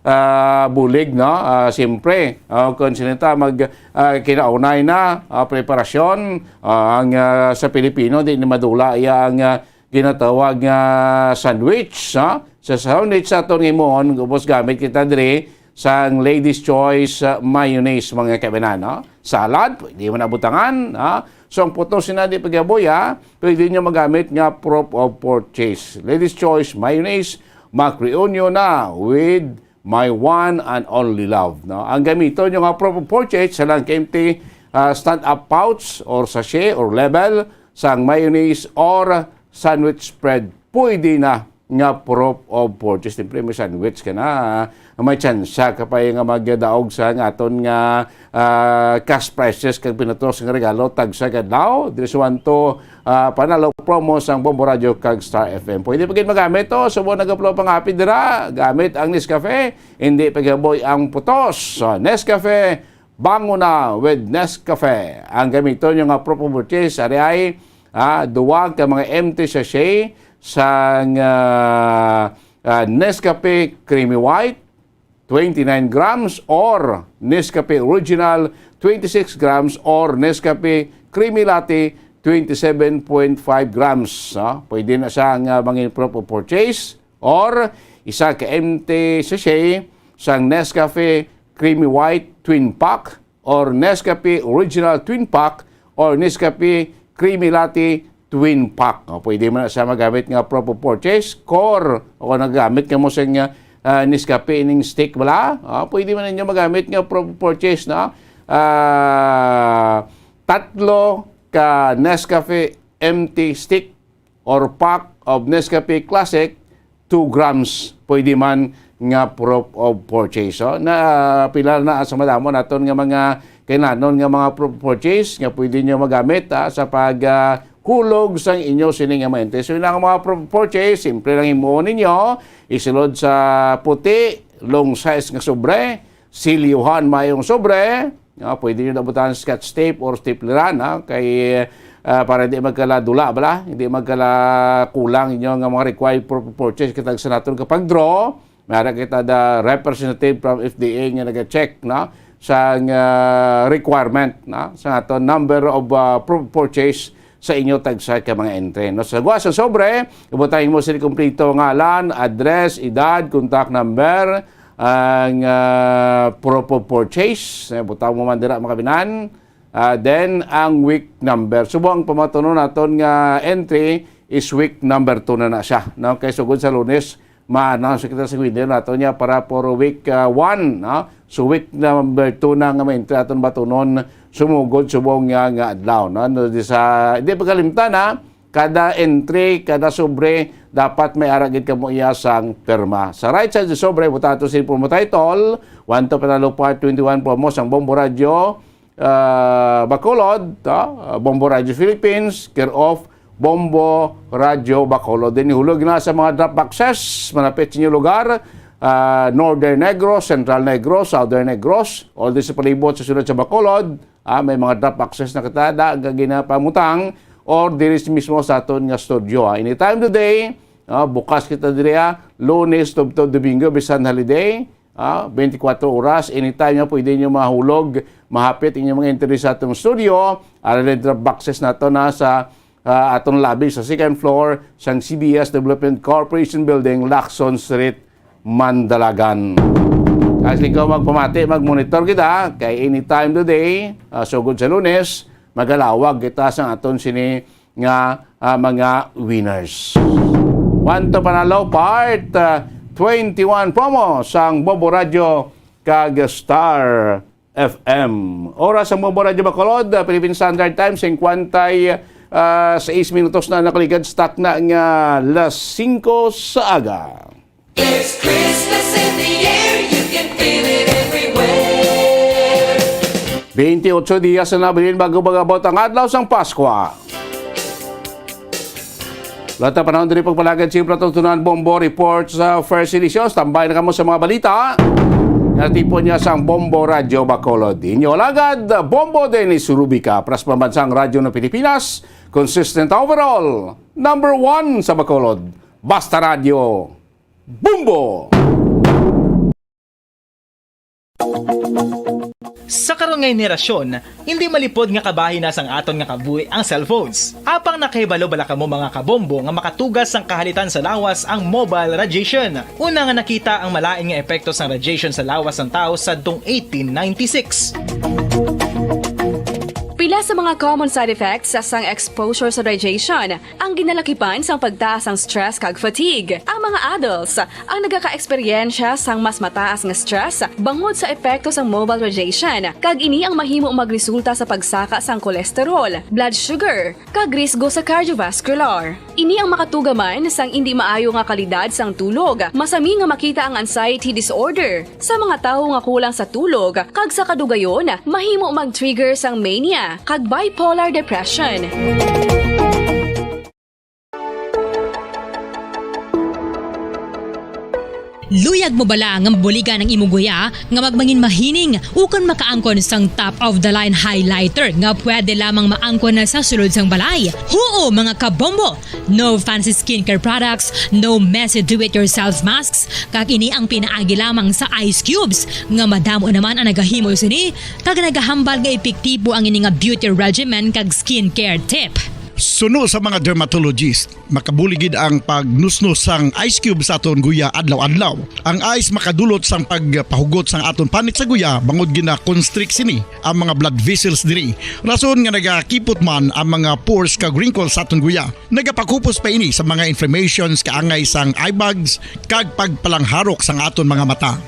ah, bulig, no? Ah, siyempre, ah, kung sino ta mag, ah, kinaunay na, ah, preparasyon, ah, ang, ah, sa Pilipino, di ni madula iya ang, ah, ginatawag nga sandwich, ha? Sa sandwich sa aton himuon, ubos gamit kita diri sang Ladies Choice, ah, mayonnaise, mga kaibanan, no? Salad, pwede mo na butangan, ha? So, ang putos na di pagyaboy, ha? Pwede nyo magamit nga proof of purchase. Ladies Choice mayonnaise, makreon nyo na with my one and only love, no? Ang gamiton nyo nga proof of purchase sa lang empty, ah, stand-up pouch or sachet or label sang mayonnaise or sandwich spread. Pwede na nga proof of purchase. Siyempre, may sandwich ka na. May tsansa ka pa nga magdaog sa nga aton nga, ah, cash prizes kag pinutos nga regalo tagsa ka adlaw. This one to, ah, panalo promo sang Bombo Radio kag Star F M. Pwede pa gid magamit to. Subong nagaplo pangapit dira. Gamit ang Nescafe. Hindi pagyaboy ang putos. So, Nescafe, bangon na with Nescafe. Ang gamiton nyo nga proof of purchase, ari ay, ah, duwa ka mga empty sachet sang, ah, ah, Nescafe Creamy White, twenty-nine grams, or Nescafe Original, twenty-six grams, or Nescafe Creamy Latte, twenty-seven point five grams. Ah, pwede na siya nga mangin proof of purchase. Or isa ka empty sachet sang Nescafe Creamy White Twin Pack or Nescafe Original Twin Pack or Nescafe Creamy Latte Twin Pack. O, pwede man na siya magamit nga proof of purchase. Or, o nagamit ka mo sa nga, ah, Nescafe ining stick, wala? O, pwede man ninyo magamit nga proof of purchase, no? Ah, tatlo ka Nescafe empty stick or pack of Nescafe Classic, two grams, pwede man nga proof of purchase. So, na pila na sa madamo naton nga mga kailanganon nga mga proof of purchase nga pwede nyo magamit, ah, sa pag, ah, hulog sang inyo sini nga mga entry. So, yun ang mga proof of purchase, simple lang himuon ninyo, isulod sa puti, long size nga sobre, silyuhan mayong sobre, ah, pwede nyo nabutan scotch tape or stapleran, ah, kay, ah, para di magkala dula, bala, hindi magkala kulang inyo nga mga required proof of purchase kitag sa naton kapag-draw. May ara kita the representative from F D A nga naga-check, no, sa, ah, requirement, no, sa aton number of, ah, proof of purchase sa inyo tagsa ka mga entry. No, sa gwa sa sobre, ibutang mo sila kompleto ngalan, address, edad, contact number, ang, ah, proof of purchase. Eh, butang mo man dira, mga kabinan. Ah, then, ang week number. Subong ang pamatunon naton nga entry is week number two na na siya, no? Kay sugod sa Lunes, ma-announce kita sa winner nato niya para for week, ah, one, no? So, week number two na nga may entry aton batunon sumugod subong nga, nga adlaw, no? No, di sa, di pagkalimtan, ha? Kada entry, kada sobre, dapat may ara gid kamo iya sang pirma. Sa right side sa sobre, buta ato si promo title, One to Panalo Part twenty-one promo sang Bombo Radio, ah, Bacolod, ah, Bombo Radio Philippines, care of Bombo Radio Bacolod. Then ihulog na sa mga drop boxes, malapit sa inyo lugar, ah, Northern Negros, Central Negros, Southern Negros, all this sa palibot sa sulod sa Bacolod, ah, may mga drop boxes na kita da, nga ginapamutang, or diri mismo sa aton nga studio, ah. Anytime today, ah, bukas kita diri, ah, Lunes, Tubtob, Domingo, bisan holiday, ah, twenty-four oras, anytime nga pwede nyo mahulog, mahapit inyong mga entry sa atong studio, ara na drop boxes nato na sa, ah, atong lobby sa second floor sang C B S Development Corporation Building, Lacson Street, Mandalagan. Kasi ikaw magpamati, mag-monitor kita, kay anytime today, ah, sugod sa Lunes, magalawag kita sa aton sini nga, ah, mga winners. One to Panalo Part, ah, twenty-one promo sang Bombo Radio kag Star F M. Oras sa Bombo Radyo Bacolod, ah, Philippine Standard Time, singkwenta, ah, sais minutos na nakaligad sa takna nga las singko sa aga. There's Christmas in the air, you can feel it everywhere. Twenty-eight dias na nabilin bago mag-abot ang adlaw sang Paskwa. Lahat na panahon diri pagpalagad, siyempre, atong tunan Bombo Report sa First Edition. Tambay na kamo sa mga balita. Natipon niya sang Bombo Radyo Bacolod. Inyo alagad, Bombo Dennis Rubica, para sa Pambansang Radyo ng Pilipinas, consistent overall, number one sa Bacolod. Basta Radyo, Bombo! Sa karon nga henerasyon, hindi malipod nga kabahin na sang aton nga kabuhi ang cellphones. Apang nakahibalo bala kamo, mga kabombo, nga makatugas sang kahalitan sa lawas ang mobile radiation? Una nga nakita ang malain nga epekto sang radiation sa lawas sang tawo sadtong eighteen ninety-six. Pila sa mga common side effects sang exposure sa radiation ang ginalakipan sang pagtaas sang stress kag fatigue. Ang mga adults ang nagakaeksperyensya sang mas mataas nga stress bangod sa epekto sang mobile radiation, kag ini ang mahimo magresulta sa pagsaka sang cholesterol, blood sugar, kag risgo sa cardiovascular. Ini ang makatuga man sang indi maayo nga kalidad sang tulog. Masami nga makita ang anxiety disorder sa mga tawo nga kulang sa tulog, kag sa kadugayon, mahimo mag-trigger sang mania kag bipolar depression. Luyag mo bala nga mabuligan ang imo guya nga magmangin mahining ukon makaangkon sang top of the line highlighter nga pwede lamang maangkon na sa sulod sang balay? Huo, mga kabombo! No fancy skincare products, no messy do-it-yourself masks, kag ini ang pinaagi lamang sa ice cubes nga madamo naman ang nagahimo sini kag nagahambal nga epektibo ang ini nga beauty regimen kag skincare tip. Suno sa mga dermatologist, makabulig gid ang pagnusnos sang ice cube sa aton guya adlaw-adlaw. Ang ice makadulot sang pagpahugot sang aton panit sa guya bangod gina-constrict sini ang mga blood vessels diri, rason nga nagakipot man ang mga pores kag wrinkles sa aton guya. Nagapakupos pa ini sa mga inflammations kaangay sang eye bags kag pagpalangharok sang aton mga mata.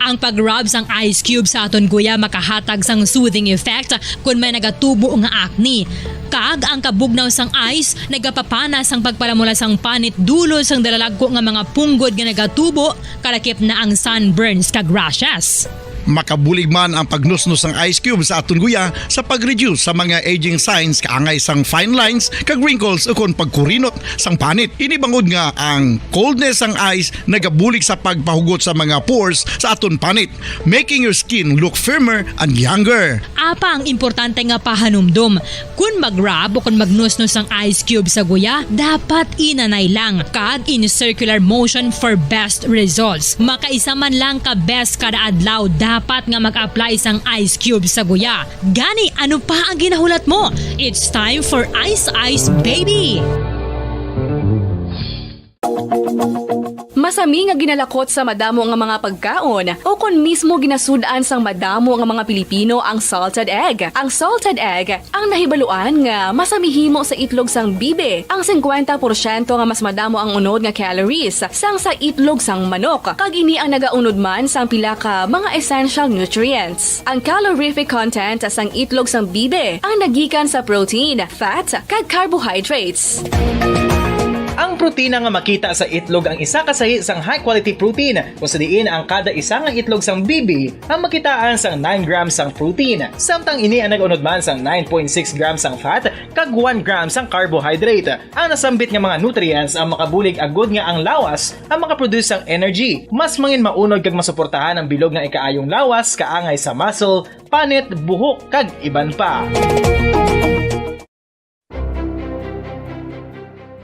Ang pag-rub sang ice cube sa aton guya makahatag sang soothing effect kon may nagatubo nga acne. Kag ang kabugnaw sang ice nagapapana sang pagpalamula sang panit dulot sang dalalagko nga mga punggod nga nagatubo, kalakip na ang sunburns kag rashes. Makabulig man ang pagnusnos sang ice cube sa aton guya sa pag-reduce sa mga aging signs kaangay sang fine lines kag wrinkles ukon pagkurinot sang panit. Ini bangod nga ang coldness sang ice nagabulig sa pagpahugot sa mga pores sa aton panit, making your skin look firmer and younger. Apang importante nga pahanumdom, kon mag-rub o kon magnusnos ang ice cube sa guya, dapat inanay lang kag in circular motion for best results. Makaisa man lang ka beses kada adlaw dapat nga mag-apply sang ice cube sa guya. Gani, ano pa ang ginahulat mo? It's time for Ice Ice Baby! Masami nga ginalakot sa madamo nga mga pagkaon o kon mismo ginasud-an sang madamo nga mga Pilipino ang salted egg. Ang salted egg ang nahibaluan nga masami himo sa itlog sang bibe. Ang singkwenta porsyento nga mas madamo ang unod nga calories sang sa itlog sang manok, kag ini ang nagaunod man sang pila ka mga essential nutrients. Ang calorific content sang itlog sang bibe ang nagikan sa protein, fat, kag carbohydrates. Ang protina nga makita sa itlog ang isa ka sahi sang high quality protein, kung sa diin ang kada isa nga itlog sang bibe ang makitaan sang nine grams sang protein, samtang ini ang nag-unod man sang nine point six grams sang fat kag one gram sang carbohydrate. Ang nasambit nga mga nutrients ang makabulig agud nga ang lawas ang makaproduce sang energy. Mas mangin maunod kag masuportahan ang bilog nga ikaayong lawas kaangay sa muscle, panit, buhok, kag iban pa.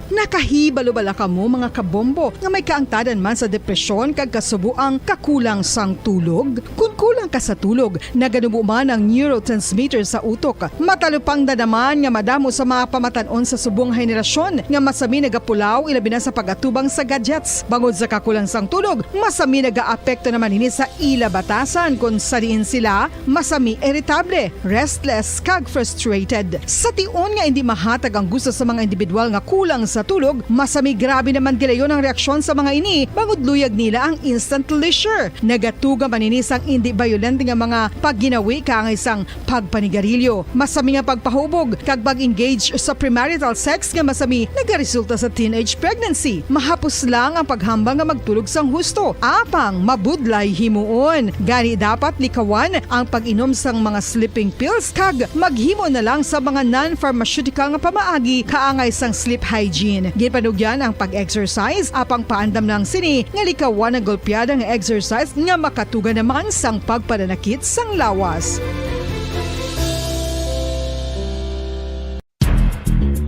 Nakahibalo bala kamo, mga kabombo, nga may kaangtadan man sa depresyon kag kasubo ang kakulang sang tulog? Kon kulang ka sa tulog, naganubo man ang neurotransmitter sa utok. Matalupangdan naman nga madamo sa mga pamatan-on sa subong henerasyon nga masami nagapulaw, ilabi na sa pag-atubang sa gadgets. Bangod sa kakulang sang tulog, masami nagaapekto naman ini sa ila batasan, kon sa diin sila masami iritable, restless, kag frustrated. Sa tion nga indi mahatag ang gusto sa mga individual nga kulang sa tulog, masami grabe naman gilayon ang reaksyon sa mga ini, bangod luyag nila ang instant leisure. Nagatuga man ini sang indi bayolente nga mga pagginawi kaangay sang pagpanigarilyo, masami nga pagpahubog, kag pag-engage sa premarital sex nga masami nagaresulta sa teenage pregnancy. Mahapos lang ang paghambal nga magtulog sang husto, apang mabudlay himuon. Gani dapat likawan ang pag-inom sang mga sleeping pills kag maghimo na lang sa mga non-pharmaceutical nga pamaagi kaangay sang sleep hygiene. Ginpanugyan ang pag-exercise, apang paandam lang sini nga likawan ang golpeada nga exercise nga makatuga naman sang pagpananakit sang lawas.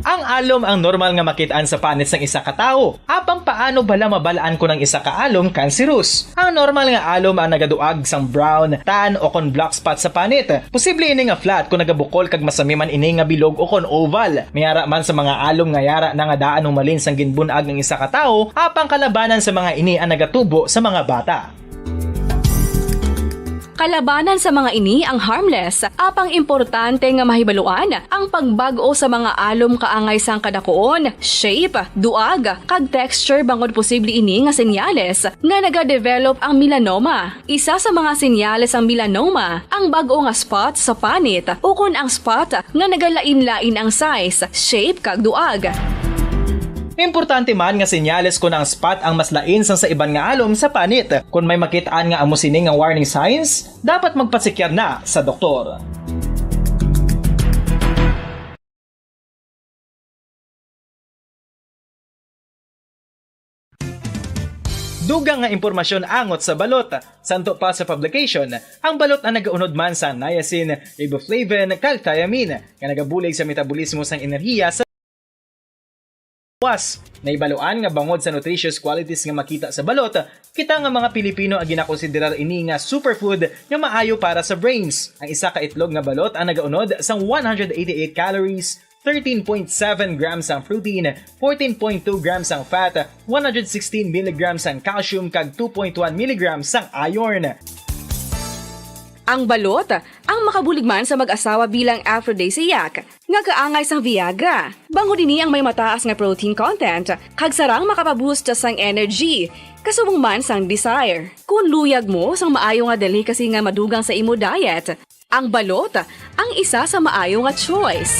Ang alom ang normal nga makit-an sa panit sang isa ka tawo. Apang paano bala mabal-an kon ang isa ka alom kanseros? Ang normal nga alom ang nagaduag sang brown, tan, o kon black spot sa panit. Posible ini nga flat kon nagabukol kag masami man ini nga bilog o kon oval. May ara man sa mga alom nga yara na nga daan humalin sang ginbun-ag ang isa ka tawo, apang kalabanan sa mga ini ang nagatubo sa mga bata. Kalabanan sa mga ini ang harmless, apang importante nga mahibaluan ang pagbag-o sa mga alom kaangay sang kadakuon, shape, duag, kag texture, bangod posible ini nga senyales nga nagadevelop ang melanoma. Isa sa mga senyales sang melanoma ang bag-o nga spot sa panit ukon ang spot nga nagalain-lain ang size, shape, kag duag. Importante man nga senyales kon ang spot ang mas lain sang sa iban nga alom sa panit. Kon may makit-an nga amo sini nga warning signs, dapat magpasikyar na sa doktor. Dugang nga impormasyon angot sa balot. Santo pa sa publication, ang balot ang nagaunod man sa niacin, riboflavin, kag thiamine, nga nagabulig sa metabolismo sang enerhiya sa lawas. Nahibaluan nga bangod sa nutritious qualities nga makita sa balot, kita nga mga Pilipino ang ginakonsiderar ini nga superfood nga maayo para sa brains. Ang isa ka itlog nga balot ang nagaunod sang one hundred eighty-eight calories, thirteen point seven grams ang protein, fourteen point two grams ang fat, one hundred sixteen milligrams ang calcium, kag two point one milligrams ang iron. Ang balot ang makabulig man sa mag-asawa bilang aphrodisiac nga kaangay sang Viagra. Bangod ini ang may mataas nga protein content kag sarang makapaboost sang energy, kasubong man sang desire. Kon luyag mo sang maayo nga delicacy nga madugang sa imo diet, ang balot ang isa sa maayo nga choice.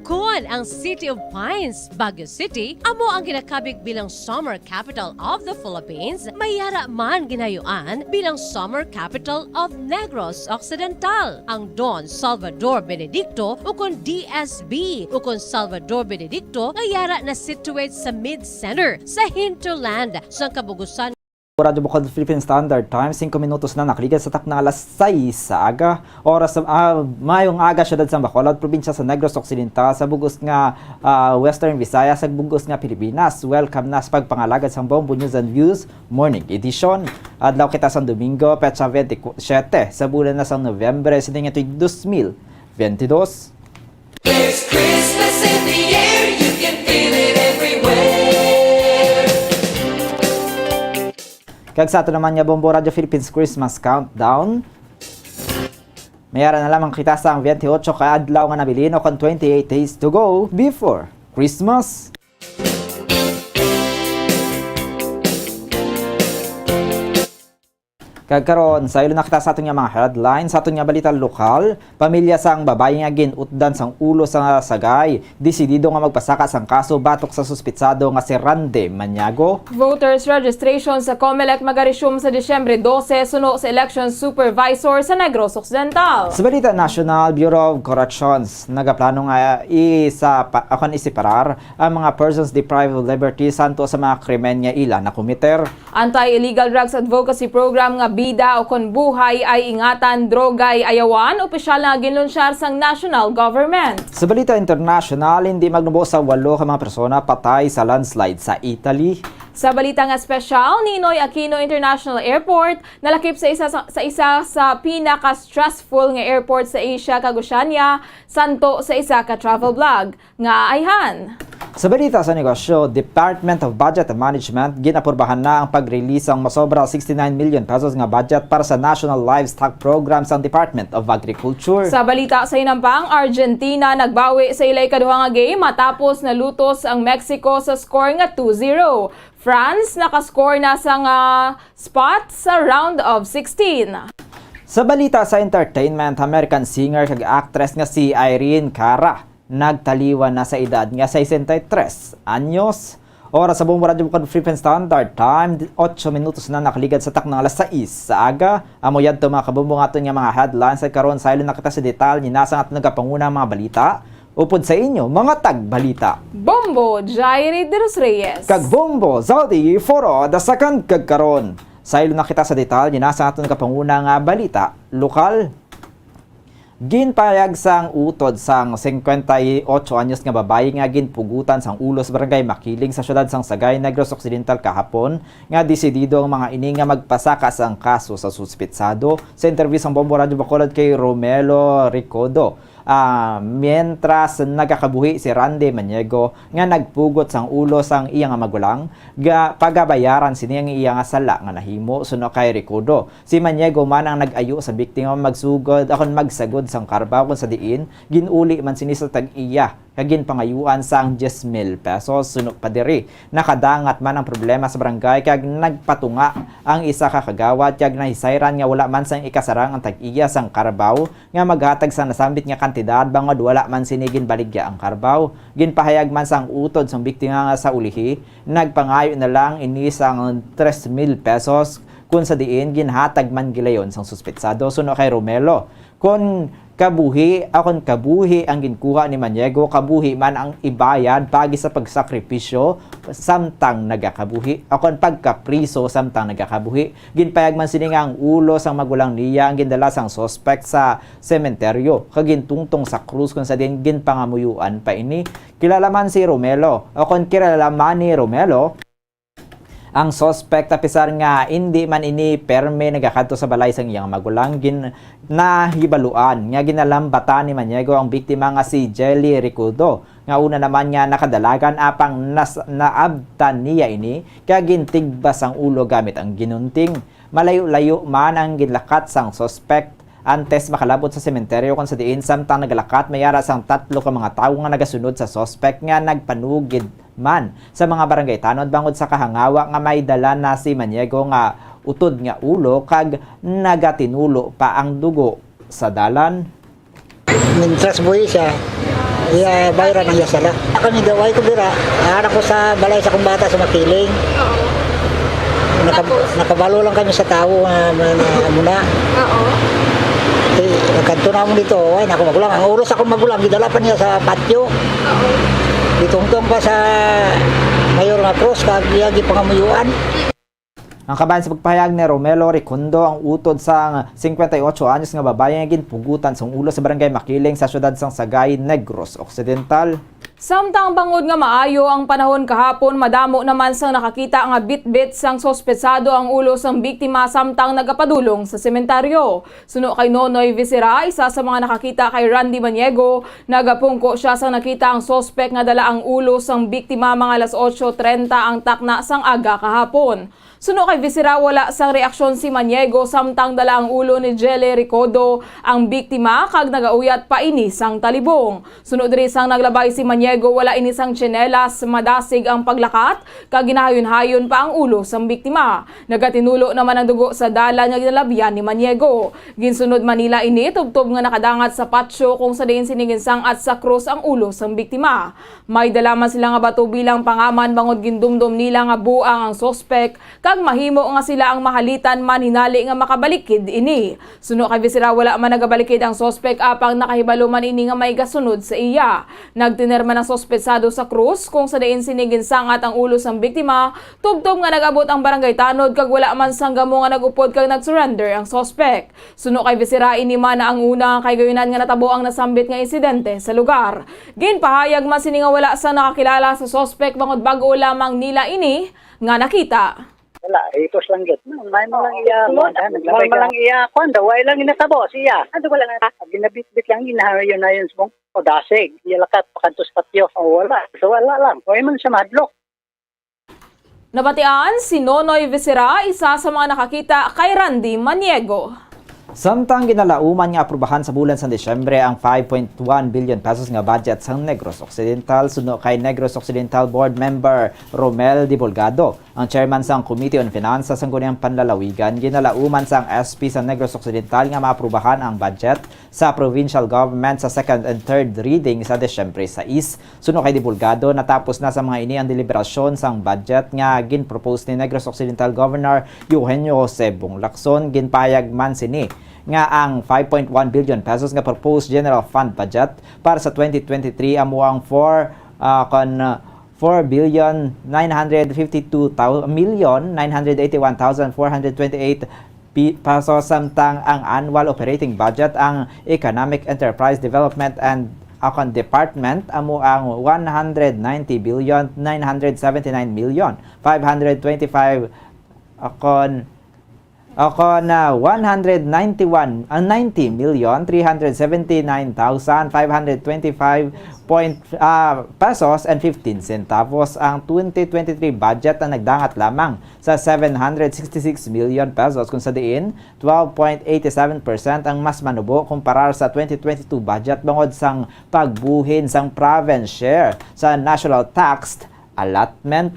Kon ang City of Pines, Baguio City, amo ang ginakabig bilang Summer Capital of the Philippines, may yara man ginayuan bilang Summer Capital of Negros Occidental. Ang Don Salvador Benedicto, ukon D S B, ukon Salvador Benedicto, nga yara na situate sa mid-center sa hinterland sang kabugusan. Radyo Bukod Philippine Standard Time, singko minutos na nakaligad sa takna alas sais sa aga. Oras sa, ah, mayong aga, siyudad sa Bacolod, probinsya sa Negros Occidental, sa bug-os nga, ah, Western Visayas, sa bug-os nga Pilipinas. Welcome na sa pagpangalagad sang Bombo News and Views Morning Edition. Adlaw kita sang Domingo, petsa twenty-seven sa bulan na sang Nobyembre, sa tuig dos mil bentidós. There's Christmas in the air, you can feel it everywhere. Kag sa ato naman nga Bombo Radyo Philippines Christmas Countdown, may ara na lamang kita sa twenty-eight ka adlaw nga nabilin, o kon twenty-eight days to go before Christmas. Kag karon, saylo na kita sa aton nga mga headlines. Sa aton nga balita lokal, pamilya sang babayi nga gin-utdan sang ulo sa sagay, desidido nga magpasaka sang kaso batok sa suspitsado nga si Randy Maniago. Voters registration sa Comelec magaresume sa Disyembre dose suno sa election supervisor sa Negros Occidental. Sa balita nasyonal, Bureau of Corrections nagaplano nga isa pa, akon isiparar ang mga persons deprived of liberty santo sa mga krimen nga ila nakomiter. Anti-illegal drugs advocacy program nga Bida o kon Buhay Ay Ingatan, Drogay Ayawan, opisyal na ginlunsyar sang national government. Sa balita international, hindi magnubo sa walo ka mga persona patay sa landslide sa Italy. Sa balita nga espesyal, Ninoy Aquino International Airport nalakip sa isa sa, sa isa sa pinaka-stressful nga airport sa Asia kag Oceania, santo sa isa ka travel blog nga ayhan. Sa balita sa negosyo, Department of Budget and Management, ginapurbahan na ang pag-release sang masobra sixty-nine million pesos nga budget para sa National Livestock Program sang Department of Agriculture. Sa balita sa hinampang, Argentina nagbawi sa ila ikaduha nga game matapos nalutos ang Mexico sa score nga two zero. France nakascore na sang spot sa round of sixteen. Sa balita sa entertainment, American singer kag actress nga si Irene Cara nagtaliwan na sa edad nga sesenta y tres anyos. Oras sa Bombo Radyo bukod Philippine Standard Time, ocho minutos na nakaligad sa taknang alas sais sa aga. Amo yadto, mga kabombo, nga aton nga mga headlines. At karon, saylo na kita sa detalye na sang aton nagapanguna nga mga balita. Upod sa inyo, mga tagbalita, Bombo Jairi de los Reyes kag Bombo Zaldi Foro the second. Kag karon, saylo na kita sa detalye na sa aton kapanguna nga balita lokal. Ginpahayag sang utod sang singkwenta y otso anyos nga babayi nga ginpugutan sang ulo sa Barangay Makiling sa siyudad sang Sagay, Negros Occidental kahapon, nga desidido ang mga ini nga magpasaka sang kaso sa suspetsado. Sa interview sang Bombo Radyo Bacolod kay Romelo Recodo, ah, mientras nagakabuhi si Randy Maniego nga nagpugot sang ulo sang iya nga magulang, ga-, pagabayaran sini ang iya nga sala nga nahimo. Suno kay Recodo, si Maniego man ang nag-ayo sa biktima magsugod akon magsagod sang karbaw, kon sa diin gin-uli man sini sa tag-iya kag ginpangayuan sang diyes mil pesos. Suno pa diri, nakadangat man ang problema sa barangay kag nagpatunga ang isa ka kagawad kag nahisayran nga wala man sang ikasarang ang tag-iya sang karbaw nga maghatag sang nasambit nga kantidad, bangod wala man sini ginbaligya ang karbaw. Ginpahayag man sang utod sang biktima nga sa ulihi, nagpangayo na lang ini sang tres mil pesos, kun sa diin ginhatag man gilayon sang suspetsado. Suno kay Romelo, kon kabuhi, akon kabuhi ang ginkuha ni Maniego, kabuhi man ang ibayad paagi sa pagsakripisyo samtang nagakabuhi, akon pagkapriso samtang nagakabuhi. Ginpayag man sini nga ang ulo sang magulang niya ang gindala sang suspek sa sementeryo kag gintungtong sa krus, kon sa diin ginpangamuyuan pa ini. Kilala man si Romelo, o kon kilala man ni Romelo ang suspek, apisar nga indi man ini perme nagakadto sa balay sang iyang magulang. Gin-, nahibaluan nga ginalambatan ni Maniego ang biktima nga si Jelly Ricudo, nga una naman nga nakadalagan, apang nas-, naabtan niya ini kag gintigbas ang ulo gamit ang ginunting. Malayo-layo man ang ginlakat sang suspek antes makalabot sa sementeryo, kon sa diin samtang nagalakat may ara sang tatlo ka mga tawo nga nagasunod sa suspek nga nagpanugid man sa mga barangay tanod bangod sa kahangawa nga may dala na si Maniego nga utod nga ulo kag nagatinulo pa ang dugo sa dalan. Mintras buhi siya, iya bayran ang iya sala. Kami daw ay ko dira, anak ko sa balay sa akong bata sa Makiling. Oo. Naka-, Tapos? Nakabalo lang kami sa tawo nga, nga, nga amo na. Oo. Ti, nagkadto na mo dito, ay, naku, magulang. Ang ulo sa akong magulang, gidala pa niya sa patio. Oo. Gitungtong pa sa mayor nga cross, kag iya gipangamuyuan. Ang kabahin sa pagpahayag ni Romelo Ricundo, ang utod sang singkwenta y otso anyos nga babayi nga ginpugutan sang ulo sa Barangay Makiling sa siyudad sang Sagay, Negros Occidental. Samtang bangod nga maayo ang panahon kahapon, madamo naman sang nakakita nga bitbit sang suspetsado ang ulo sang biktima samtang nagapadulong sa sementeryo. Suno kay Nonoy Visera, isa sa mga nakakita kay Randy Maniego, nagapungko sia sang nakita ang suspek nga dala ang ulo sang biktima mga alas otso trenta ang takna sang aga kahapon. Suno kay Visera, wala sang reaksyon si Maniego samtang dala ang ulo ni Jelly Recodo ang biktima kag nagauyat pa ini sang talibong. Suno diri sang naglabay si Maniego, wala ini sang tsinelas, madasig ang paglakat kag ginahayon-hayon pa ang ulo sang biktima. Nagatinulo naman ang dugo sa dalan nga ginalabyan ni Maniego. Ginsunod man nila ini tubtob nga nakadangat sa patio kung sa diin sini ginsang-at sa krus ang ulo sang biktima. May dala man sila nga bato bilang pangaman bangod gindumdom nila nga buang ang suspek kag mahimo nga sila ang mahalitan man hinali nga makabalikid ini. Suno kay Visera, wala man nagabalikid ang suspek apang nakahibalo man ini nga may gasunod sa iya. Nagtener man ang suspetsado sa krus kung sa diin sini ginsang-at ang ulo sang biktima, tubtob nga nag-abot ang barangay tanod kag wala man sang gamo nga nag-upod kag nag-surrender ang suspek. Suno kay Visera, ini man ang una nga kahigayunan nga natabo ang nasambit nga insidente sa lugar. Ginpahayag man sini nga wala sang nakakilala sa suspek bangod bag-o lamang nila ini nga nakita. Wala, ipos lang gid. May mo lang iya, kuwan, naglabay ka lang iya, kuwan daw, way lang ginatabo siya. Ano, wala nga. Ginabitbit lang, ginahayon-hayon sa mong o dasig. Iya lakat, pakadto sa patio. O, wala. So, wala lang. Way man siya mahadlok. Nabatian si Nonoy Visera, isa sa mga nakakita kay Randy Maniego. Samtang ginalauman nga aprubahan sa bulan sang Disyembre ang five point one billion pesos nga budget sang Negros Occidental, suno kay Negros Occidental Board Member Romel Divulgado, ang chairman sang Committee on Finance sa Sangguniang Panlalawigan, ginalauman sang S P sa Negros Occidental nga maaprubahan ang budget sa provincial government sa second and third reading sa Disyembre sais. Suno kay Divulgado, natapos na sa mga ini ang deliberasyon sang budget nga ginpropose ni Negros Occidental Governor Eugenio Jose Bong Lacson. Ginpahayag man sini nga ang five point one billion pesos nga proposed general fund budget para sa twenty twenty-three amo ang four, ah, kon, ah, four billion nine hundred fifty-two thou-, million nine hundred eighty-one thousand four hundred twenty-eight pi-, pesos, samtang ang annual operating budget ang Economic Enterprise Development and Account Department amo ang one hundred ninety billion nine hundred seventy-nine million five hundred twenty-five, akon, akon na one hundred ninety-one, ah, ninety million three hundred seventy-nine thousand five hundred twenty-five point, ah, pesos and fifteen centavos. Ang twenty twenty-three budget ang nagdangat lamang sa seven hundred sixty-six million pesos, kung sa diin twelve point eighty seven percent ang mas manubo kumparar sa twenty twenty-two budget bangod sang pagbuhin sang province share sa national tax allotment.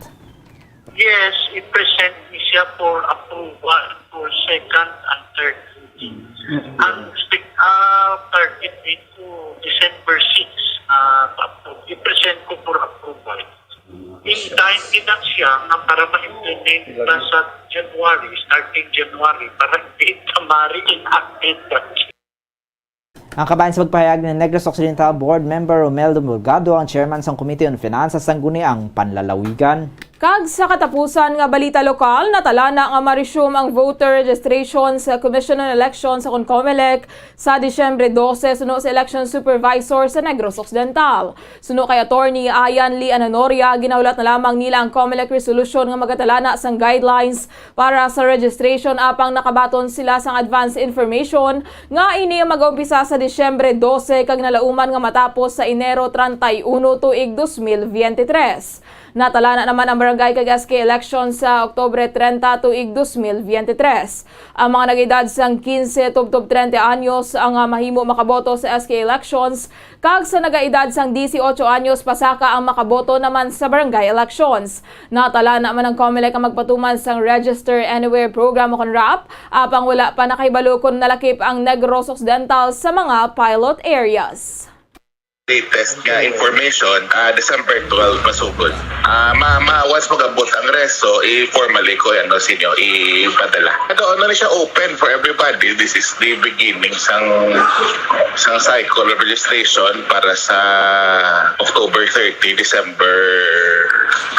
Yes, i-present ni siya for approval for second and third reading. Ang spe-, ah, target dito, December six, ah, pa-approve. I-present ko for approval. In time din na siya nga para ma-implement na sa January, starting January, para hindi tamari enacted na. Ang kabahin sa pagpahayag ni Negros Occidental Board Member Romel Dumulgado, ang chairman sang Committee on Finance sa Sangguniang Panlalawigan. Kag sa katapusan nga balita lokal, natalana nga ma-resume ang voter registration sa Commission on Elections o kon COMELEC sa Disyembre dose suno sa election supervisor sa Negros Occidental. Suno kay Attorney Ayan Lee Ananoria, ginahulat na lamang nila ang COMELEC resolution nga magatalana sang guidelines para sa registration, apang nakabaton sila sang advance information nga ini ang mag-umpisa sa Disyembre dose kag nalauman nga matapos sa Enero treinta y uno tuig dos mil veintitrés. Natalana naman ang barangay kag S K election sa Oktubre treinta tuig dos mil veintitrés. Ang mga nag-edad sang quince tubtob treinta anyos ang, ah, mahimo makaboto sa S K elections, kag sa nagaedad sang dieciocho anyos pasaka ang makaboto naman sa barangay elections. Natalana man ang COMELEC ang magpatuman sang Register Anywhere program o kon RAP, apang wala pa nakahibalo kon nalakip ang Negros Occidental sa mga pilot areas. Latest nga information, ah, December twelve masugod. Ah, ma, ma, once magabot ang resto, i-formally ko, ano, sa inyo, ipadala. Ano, ano na siya, open for everybody. This is the beginning sang, sang cycle of registration para sa October thirty, December,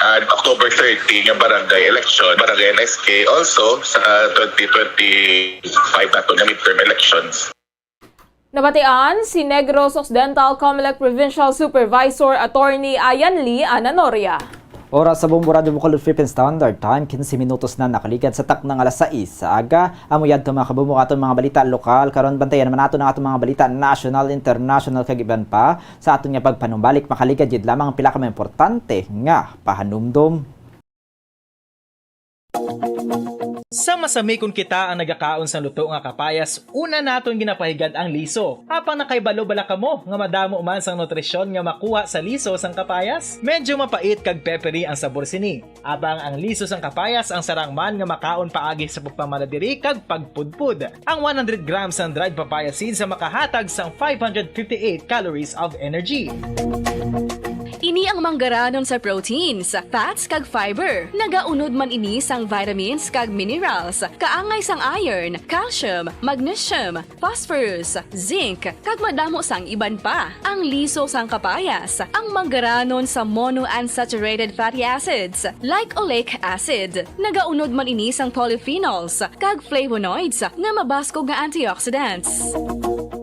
ah, October thirty nga barangay election, barangay and S K. Also, sa twenty twenty-five nato nga midterm elections. Nabatian si Negros Occidental COMELEC Provincial Supervisor Attorney Ayan Lee Ananoria. Oras sa Bombo Radyo Bacolod Philippine Standard Time, quince minutos na nakaligad sa takna nga alas sais sa aga. Amo yadto, mga kabombo, aton mga balita lokal. Karon, bantayan naman nato ang aton mga balita national, international, kag iban pa. Sa aton nga pagpanumbalik, makaligad gid lamang ang pila ka mga importante nga pahanumdom. Sa masami kon kita ang nagakaon sang luto nga kapayas, una naton ginapahigad ang liso. Apang nakahibalo bala kamo nga madamo man sang nutrisyon nga makuha sa liso sang kapayas? Medyo mapait kag peppery ang sabor sini. Apang ang liso sang kapayas ang sarang man nga makaon paagi sa pagpamana diri kag pagpudpod. Ang one hundred grams sang dried papaya seeds ang makahatag sang five hundred fifty-eight calories of energy. Ini ang manggaranon sa proteins, fats, kag fiber. Nagaunod man ini sang vitamins kag minerals, kaangay sang iron, calcium, magnesium, phosphorus, zinc, kag madamo sang iban pa. Ang liso sang kapayas, ang manggaranon sa monounsaturated fatty acids, like oleic acid. Nagaunod man ini sang polyphenols kag flavonoids nga mabaskog nga antioxidants.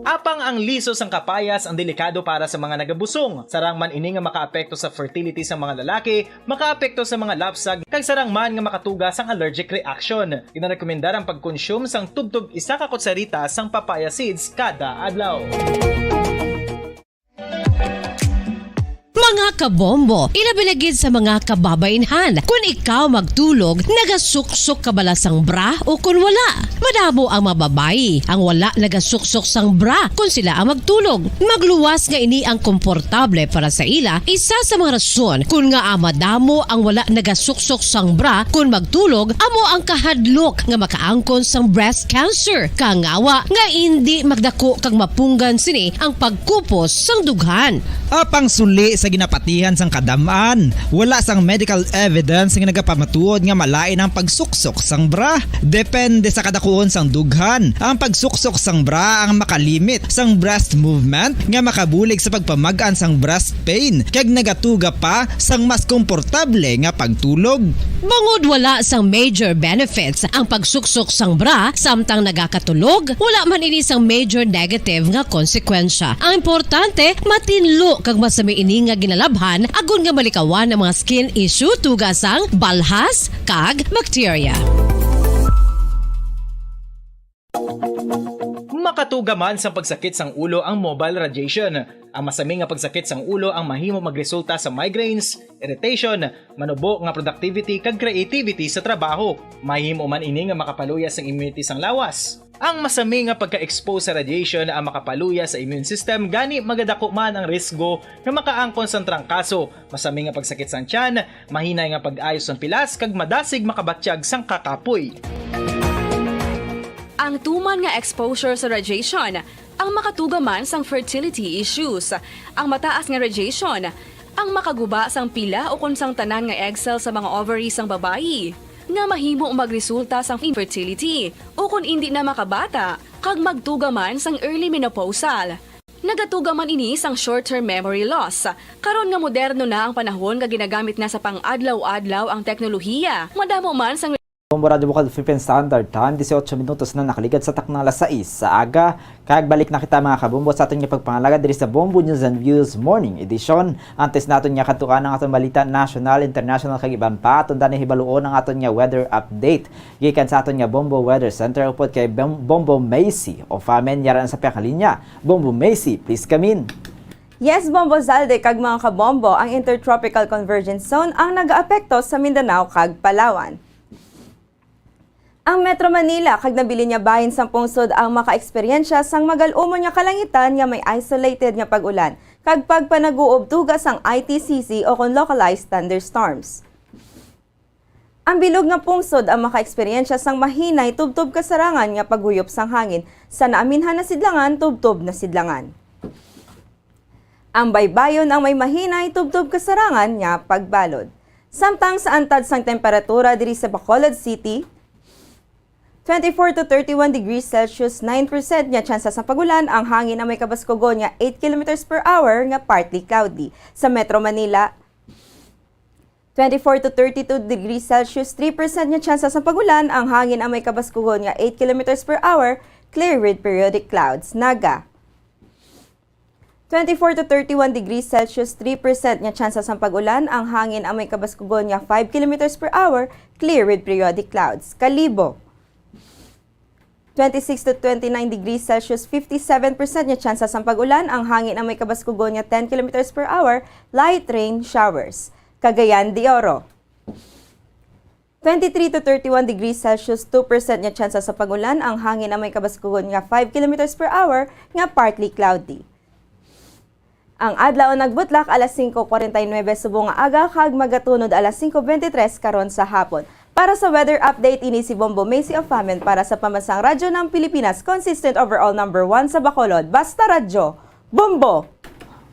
Apang ang liso sang kapayas ang delikado para sa mga nagabusong. Sarang man ini nga makaapekto sa fertility sang mga lalaki, makaapekto sa mga lapsag, kag sarang man nga makatuga sang allergic reaction. Ginarekomendar ang pagkonsume sang tubtob isa ka kutsarita sang papaya seeds kada adlaw. Mga kabombo, ilabi na gid sa mga kababaynhan. Kun ikaw magtulog, nagasuksok ka bala sang bra o kun wala? Madamo ang mga babayi ang wala nagasuksok sang bra kun sila ang magtulog. Magluwas nga ini ang komportable para sa ila, isa sa mga rason kun ngaa madamo ang wala nagasuksok sang bra kun magtulog amo ang kahadlok nga makaangkon sang breast cancer. Kangawa nga indi magdako kag mapunggan sini ang pagkupos sang dughan. Apang suli sa ginapatihan sang kadam-an, wala sang medical evidence nga nagapamatuod nga malain ang pagsuksok sang bra. Depende sa kadakuon sang dughan, ang pagsuksok sang bra ang makalimit sang breast movement nga makabulig sa pagpamag-an sang breast pain kag nagatuga pa sang mas komportable nga pagtulog. Bangod wala sang major benefits ang pagsuksok sang bra samtang nagakatulog, wala man ini sang major negative nga konsekwensya. Ang importante, matinlo kag masami ini nga ginalabhan agod nga malikawan ang mga skin issue tuga sang balhas kag bakterya. Makatuga man sang pagsakit sang ulo ang mobile radiation. Ang masami nga pagsakit sang ulo ang mahimo magresulta sa migraines, irritation, manubo nga productivity kag creativity sa trabaho. Mahimo man ini nga makapaluya sang immunity sang lawas. Ang masami nga pagka-expose sa radiation ang makapaluya sa immune system, gani magadako man ang risgo nga makaangkon sang trangkaso, masami nga pagsakit sang tiyan, mahinay nga pag-ayo sang pilas kag madasig makabatyag sang kakapoy. Ang tuman nga exposure sa radiation ang makatuga man sang fertility issues. Ang mataas nga radiation ang makaguba sang pila ukon sang tanan nga egg cell sa mga ovary sang babayi, nga mahimo magresulta sang infertility ukon indi na makabata kag magtuga man sang early menopausal. Nagatuga man ini sang short-term memory loss. Karon nga moderno na ang panahon nga ginagamit na sa pang-adlaw-adlaw ang teknolohiya, madamo man sang Bombo Radyo Bukal, Philippine Standard Time, disiotso minutos na nakaligad sa takna alas sais sa aga. Kag balik na kita, mga kabombo, sa aton nga pagpangalagad diri sa Bombo News and Views Morning Edition. Antes naton nga kadtuan ang aton balita national, international, kag iban pa, aton dani hibaluon ang aton nga weather update gikan sa aton nga Bombo Weather Center upod kay Bom-, Bombo Macy Ofamen, yara na sa pihak linya. Bombo Macy, please come in. Yes, Bombo Zalde kag mga kabombo, ang Intertropical Convergence Zone ang nagaapekto sa Mindanao kag Palawan. Ang Metro Manila kag nabilin nga bahin sang pungsod ang makaeksperyensya sang magal-umon nga kalangitan nga may isolated nga pag-ulan kag pagpanaguob tuga sang I T C C o kon localized thunderstorms. Ang bilog nga pungsod ang makaeksperyensya sang mahinay tubtob kasarangan nga paghuyop sang hangin sa naaminhan na sidlangan tubtob na sidlangan. Ang baybayon ang may mahinay tubtob kasarangan nga pagbalod. Samtang sa antad sang temperatura diri sa Bacolod City, twenty-four to thirty-one degrees Celsius, nine percent nga tsansa sang pag-ulan, ang hangin ang may kabaskugon nga eight kilometers per hour nga partly cloudy. Sa Metro Manila, twenty-four to thirty-two degrees Celsius, three percent nga tsansa sang pag-ulan, ang hangin ang may kabaskugon nga eight kilometers per hour, clear with periodic clouds. Naga, twenty-four to thirty-one degrees Celsius, three percent nga tsansa sang pag-ulan, ang hangin ang may kabaskugon nga five kilometers per hour, clear with periodic clouds. Kalibo, twenty-six to twenty-nine degrees Celsius, fifty-seven percent nga tsansa sang pag-ulan, ang hangin ang may kabaskugon nga ten kilometers per hour, light rain showers. Cagayan de Oro, twenty-three to thirty-one degrees Celsius, two percent nga tsansa sa pag-ulan, ang hangin ang may kabaskugon nga five kilometers per hour nga partly cloudy. Ang adlaw nagbutlak alas singko kwarenta y nuebe subong nga aga kag magatunod alas singko bente tres karon sa hapon. Para sa weather update, ini si Bombo Macy Ofamen para sa Pambansang Radyo ng Pilipinas, consistent overall number one sa Bacolod. Basta Radyo, Bombo!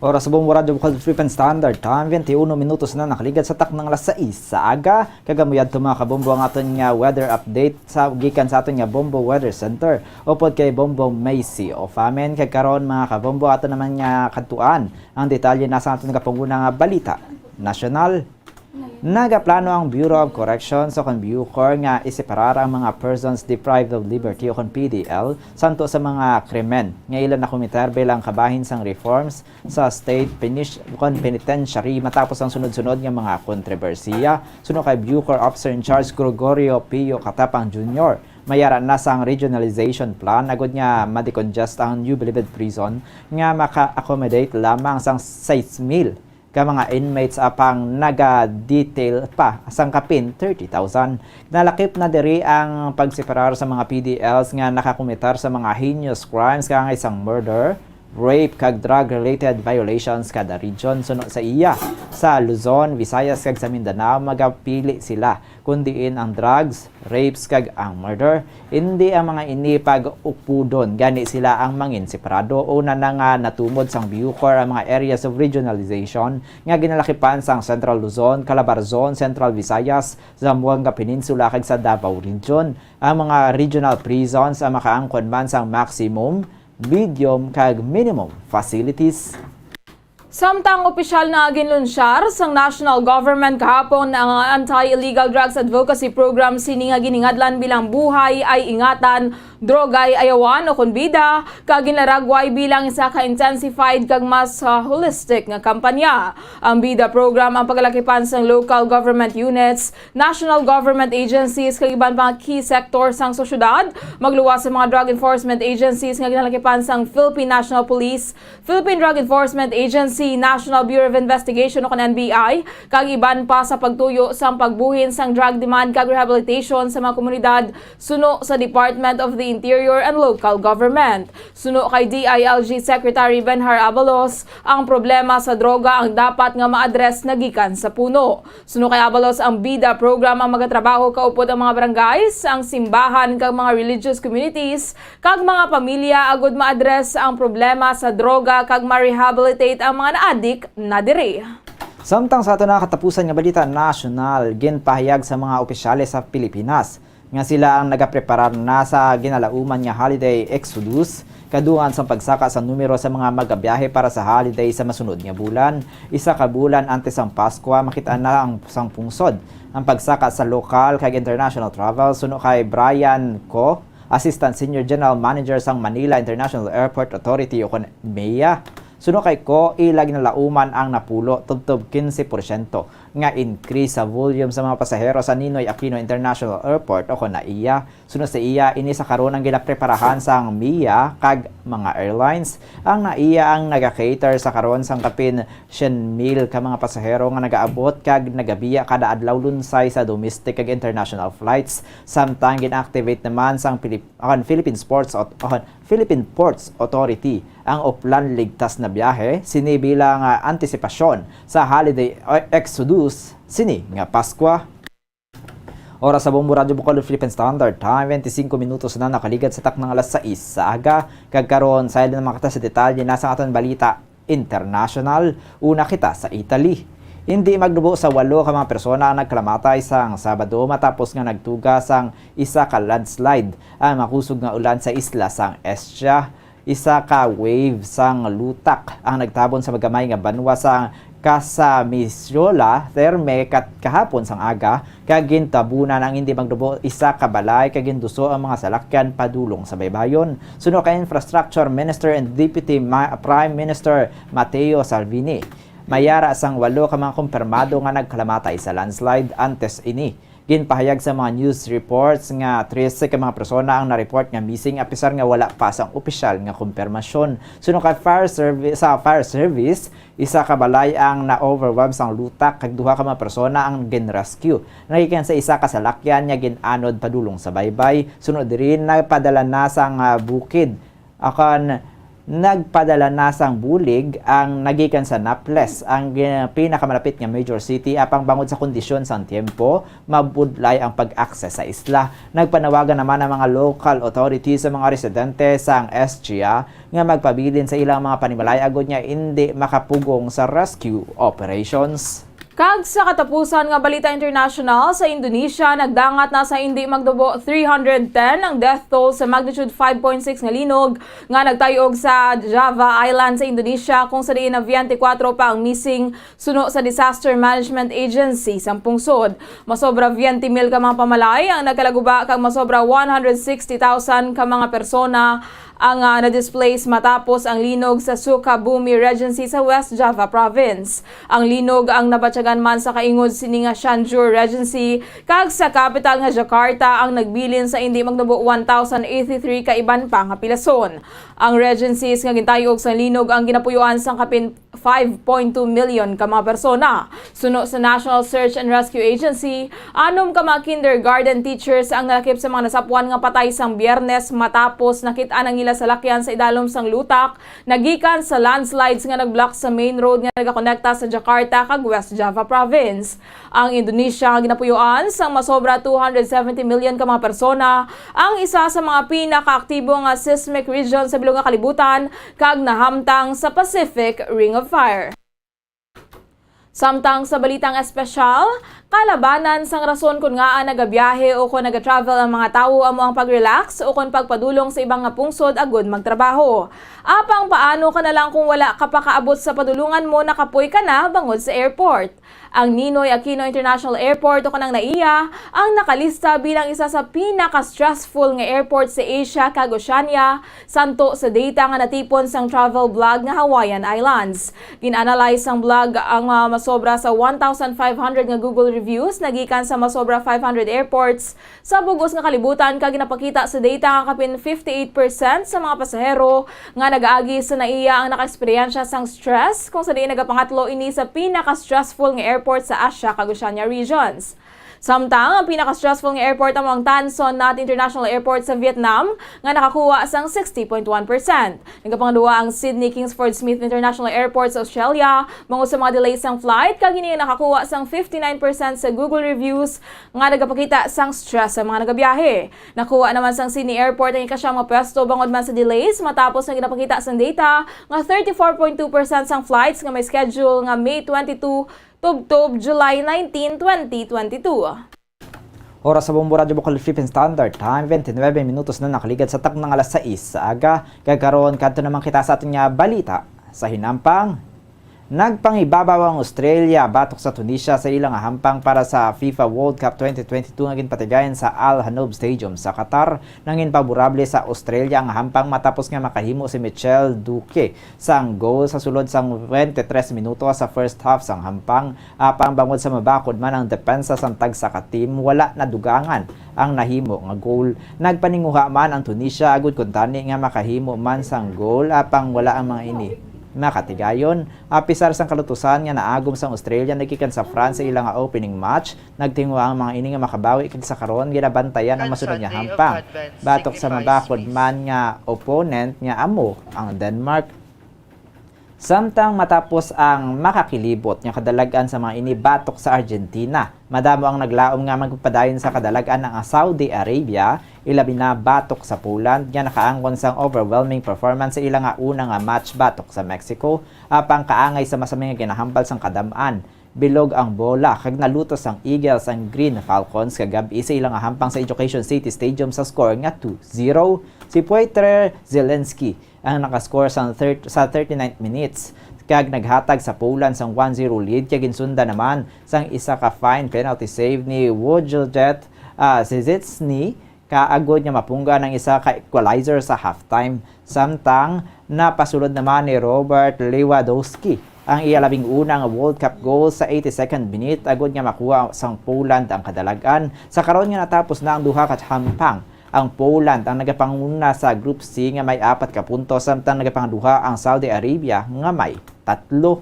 Oras sa Bombo Radyo Bukal Philippine Standard Time, twenty-one minutos na nakaligad sa taknang alas sais sa aga. Kag amo yadto, mga kabombo, ang aton nga weather update sa, gikan sa aton nga Bombo Weather Center upod kay Bombo Macy Ofamen. Kag karon, mga kabombo, ato naman nga kadtuan ang detalye na sa aton nga panguna nga balita nasyonal, Nagaplano ang Bureau of Corrections o kon BUCOR nga iseparar ang mga persons deprived of liberty o kon P D L santo sa mga krimen nga ila nakomiter bilang kabahin sang reforms sa state penish-, kon penitentiary matapos ang sunod-sunod nga mga kontrobersiya. Suno kay BUCOR Officer in Charge Gregorio Pio Katapang Junior, mayara na sang regionalization plan agud nga ma-decongest ang New Bilibid Prison nga maka-accommodate lamang sang sais mil ka mga inmates, apang naga-detail pa sang kapin thirty thousand. Nalakip na diri ang pagseparar sa mga P D Ls nga nakakometer sa mga heinous crimes kaangay sang murder, rape, kag drug-related violations kada region. Suno sa iya, sa Luzon, Visayas, kag sa Mindanao, magapili sila kon diin ang drugs, rapes, kag ang murder. Indi ang mga ini pag-upodon, gani sila ang mangin separado. Una na nga natumod sang BUCOR ang mga areas of regionalization nga ginalakipan sang Central Luzon, Calabarzon, Central Visayas, Zamboanga Peninsula, kag sa Davao Region. Ang mga regional prisons ang makaangkon man sang maximum, medium, kag minimum facilities. Samtang opisyal na ginlunsyar sang national government kahapon ang Anti-Illegal Drugs Advocacy Program, sini nga giningadlan bilang Buhay Ay Ingatan, Droga'y Ayawan o kon BIDA, kag ginlaragway bilang isa ka intensified kag mas, ah, holistic nga kampanya. Ang BIDA program ang paglakipan sang local government units, national government agencies, kag iban pa nga key sector sang sosyedad, magluwas sa mga drug enforcement agencies nga ginalakipan sang Philippine National Police, Philippine Drug Enforcement Agency, National Bureau of Investigation o kon N B I, kag iban pa sa pagtuyo sang pagbuhin sang drug demand kag rehabilitation sa mga komunidad suno sa Department of the Interior and Local Government. Suno kay D I L G Secretary Benhar Abalos, ang problema sa droga ang dapat nga ma-address na gikan sa puno. Suno kay Abalos, ang BIDA program ang magatrabaho kaupod ang mga barangays, ang simbahan kag mga religious communities, kag mga pamilya agud ma-address ang problema sa droga kag ma-rehabilitate ang mga naadik na diri. Samtang sa aton na katapusan nga balita nasyonal, ginpahayag sa mga opisyales sa Pilipinas nga sila ang nagapreparar na sa ginalauman nga holiday exodus, kadungan sang pagsaka sa numero sa mga magabiyahe para sa holiday sa masunod nga bulan. Isa ka bulan antes sang Paskwa, makit-an na ang sang pungsod ang pagsaka sa lokal kag international travel, suno kay Brian Co, Assistant Senior General Manager sang Manila International Airport Authority o kon MEA. Suno kay Co, ila ginalauman ang napulo tubtob quince por ciento nga increase sa volume sa mga pasahero sa Ninoy Aquino International Airport o kon NAIA. Suno sa iya, ini sa karon ang ginapreparahan sang MEA kag mga airlines. Ang NAIA ang naga-cater sa karon sang kapin siyam mil ka mga pasahero nga nagaabot kag nagabiya kada adlaw Lunsay sa domestic kag international flights. Samtang gin-activate naman sang Pilip-, ang Philippine Sports Aut-, ang Philippine Ports Authority ang Oplan Ligtas na Biyahe, sini bilang, ah, antisipasyon sa holiday, eh, exodus sini nga Paskwa. Oras sa Bombo Radyo Bacolod Philippine Standard Time, twenty-cinco minutos na nakaligad sa taknang alas sais sa aga. Kag karon, sayod na makita sa detalye na sa aton balita international. Una kita sa Italy. Indi magnubo sa walo ka mga persona ang nagkalamatay sang Sabado matapos nga nagtuga sang isa ka landslide ang makusog nga ulan sa isla sang Ischia. Isa ka wave sang lutak ang nagtabon sa magamay nga banwa sang Casamicciola Terme kat-, kahapon sang aga, kag gintabunan ang indi magnubo isa ka balay kag ginduso ang mga salakyan padulong sa baybayon. Suno kay Infrastructure Minister and Deputy Ma-, Prime Minister Matteo Salvini, mayara sang walo ka mga kumpirmado nga nagkalamatay sa landslide antes ini. Ginpahayag sa mga news reports nga trese ka mga persona ang na-report nga missing, apisar nga wala pa sang opisyal nga kumpirmasyon. Suno kay fire servi-, sa fire service, isa ka balay ang na-overwhelm sang lutak kag duha ka mga persona ang gin-rescue. Nagikan sa isa ka salakyan nga gin-anod padulong sa baybay. Suno diri, nagpadala na sang, ah, bukid akan nagpadala na sang bulig ang nagikan sa Naples, ang gi-, pinakamalapit nga major city, apang bangod sa kondisyon sang tiyempo, mabudlay ang pag-access sa isla. Nagpanawagan naman ang mga local authorities sa mga residente sang Ischia nga magpabilin sa ilang mga panimalay agud nga indi makapugong sa rescue operations. Kag sa katapusan nga balita international, sa Indonesia, nagdangat na sa indi magtubo three hundred ten ang death toll sa magnitude five point six nga linog nga nagtayog sa Java Island sa Indonesia, kung sa diin na twenty-four pa ang missing, suno sa Disaster Management Agency sang pungsod. Masobra twenty mil ka mga pamalay ang nagkalaguba, kag masobra one hundred sixty thousand ka mga persona ang, ah, na-displace matapos ang linog sa Sukabumi Regency sa West Java Province. Ang linog ang nabatyagan man sa kaingod sini nga Cianjur Regency, kag sa kapital nga Jakarta ang nagbilin sa indi magnubo one thousand eighty-three ka iban pa nga pilason. Ang regencies nga gintayog sang linog ang ginapuyoan sang kapin five point two million ka mga persona. Suno sa National Search and Rescue Agency, anom ka mga kindergarten teachers ang nalakip sa mga nasapwan nga patay sang Biyernes matapos nakit-an ang ila salakyan sa idalom sang lutak nagikan sa landslides nga nag-block sa main road nga nagakonekta sa Jakarta kag West Java Province. Ang Indonesia nga ginapuyoan sang masobra two hundred seventy million ka mga persona, ang isa sa mga pinakaaktibo nga seismic region sa bilog nga kalibutan, kag nahamtang sa Pacific Ring of Fire. Samtang sa balitang espesyal, kalabanan sang rason kon ngaa nagabiyahe o kon nagatravel ang mga tawo amo ang pag-relax o kon pagpadulong sa iba nga pungsod agud magtrabaho. Apang paano ka na lang kung wala ka pa kaabot sa padulongan mo, nakapoy ka na bangod sa airport? Ang Ninoy Aquino International Airport o kon ang NAIA ang nakalista bilang isa sa pinaka-stressful nga airport sa Asia kag Oceania, santo sa data nga natipon sang travel blog nga Hawaiian Islands. Gin-analyze sang blog ang, ah, masobra sa one thousand five hundred nga Google reviews nagikan sa masobra five hundred airports sa bug-os nga kalibutan, kag ginapakita sa data nga kapin fifty-eight percent sa mga pasahero nga nagaagi sa NAIA ang nakaeksperyensya sang stress, kung sa diin nagapangatlo ini sa pinaka-stressful nga airport sa Asia kag Oceania regions. Samtang ang pinaka-stressful nga airport amo ang Tan Son Nhat International Airport sa Vietnam, nga nakakuha sang sixty point one percent. Nagapangaduha ang Sydney Kingsford Smith International Airport sa Australia bangod sa mga delays sang flight, kag ini nakakuha sang fifty-nine percent sa Google reviews nga nagapakita sang stress sa mga nagabiyahe. Nakuha naman sang Sydney Airport ang ikasiyam nga pwesto bangod man sa delays, matapos nga ginapakita sang data nga thirty-four point two percent sang flights nga may schedule nga May twenty-two tubtob July nineteen, twenty twenty-two. Oras sa Bombo Radyo Bukol Philippine Standard Time, twenty-nine minutos na nakaligad sa takna nga alas sais sa aga. Kag karon, kadto naman kita sa aton nga balita sa hinampang. Nagpangibabaw ang Australia batok sa Tunisia sa ila nga hampang para sa FIFA World Cup twenty twenty-two nga ginpatigayon sa Al Hanoub Stadium sa Qatar. Nangin paborable sa Australia ang hampang matapos nga makahimo si Michelle Duque sang goal sa sulod sang twenty-three minuto sa first half sang hampang. Apang bangod sa mabakod man ang depensa sang tagsa ka team, wala nadugangan ang nahimo nga goal. Nagpaninguha man ang Tunisia agud kuntani nga makahimo man sang goal, apang wala ang mga ini makatigayon. Apisar sang kalutusan nga naagom sang Australia nagikan sa France sa ila nga opening match, nagtinguha ang mga ini nga makabawi, kag sa karon ginabantayan ang masunod nga hampang batok sa mabakod man nga opponent nga amo ang Denmark. Samtang matapos ang makakilibot nga kadalag-an sa mga ini batok sa Argentina, madamo ang naglaom nga magpadayon sa kadalag-an ang Saudi Arabia, ilabi na batok sa Poland nga nakaangkon sang overwhelming performance sa ila nga una nga match batok sa Mexico, apang kaangay sa masami nga ginahambal sang kadam-an. Bilog ang bola kag nalutos sang Eagles ang Green Falcons kagab-i sa ila nga hampang sa Education City Stadium sa score nga two zero. Si Piotr Zielinski ang nakascore sa thir-, sa thirty-ninth minutes, kag naghatag sa Poland sang one zero lead, kag ginsundan naman sang isa ka fine penalty save ni Wojciech, ah, Szczesny, kaagod nga mapunggan ang isa ka equalizer sa halftime. Samtang napasulod naman ni Robert Lewandowski ang iya labing una nga World Cup goal sa eighty-second minute, agod nga makuha sang Poland ang kadalag-an. Sa karon nga natapos na ang duha ka hampang, ang Poland ang nagapanguna sa Group C nga may apat ka puntos, samtang nagapangaduha ang Saudi Arabia nga may tatlo.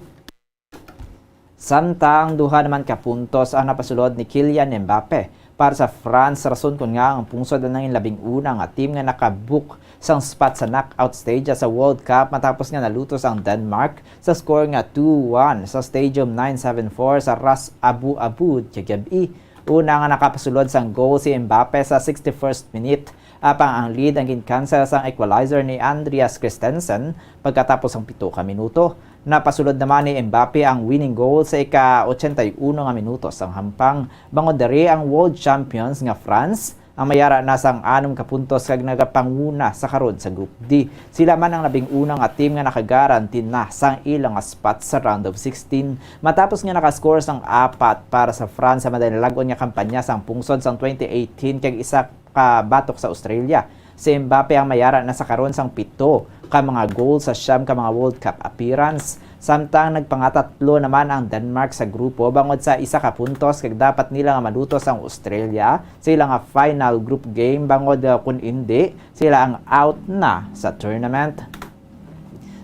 Samtang duha naman ka puntos ang napasulod ni Kylian Mbappe para sa France, rason kon ngaa ang pungsod ang nangin labing una nga team nga nakabook sang spot sa knockout stage sa World Cup matapos nga nalutos ang Denmark sa score nga two one sa Stadium nine seven four sa Ras Abu Abud kagab-i. Una nga nakapasulod sang goal si Mbappe sa sixty-first minute, Apang ang lead ang gin-cancel sang equalizer ni Andreas Christensen pagkatapos sang pito ka minuto. Napasulod naman ni Mbappe ang winning goal sa ika-ochenta y uno nga minuto sang hampang. Bangod diri, ang world champions nga France ang may ara na sang anom ka puntos kag nagapanguna sa karon sa Group D. Sila man ang labing una nga team nga nakagaranti na sang ila nga spot sa round of sixteen. Matapos nga nakascore sang apat para sa France sa madali lag-on nga kampanya sang pungsod sang twenty eighteen kag isa ka batok sa Australia, si Mbappe ang may ara na sa karon sang pito ka mga goal sa siyam ka mga World Cup appearance. Samtang nagpangatatlo naman ang Denmark sa grupo bangod sa isa ka puntos kag dapat nila nga malutos ang Australia sa ila nga final group game bangod, uh, kun indi, sila ang out na sa tournament.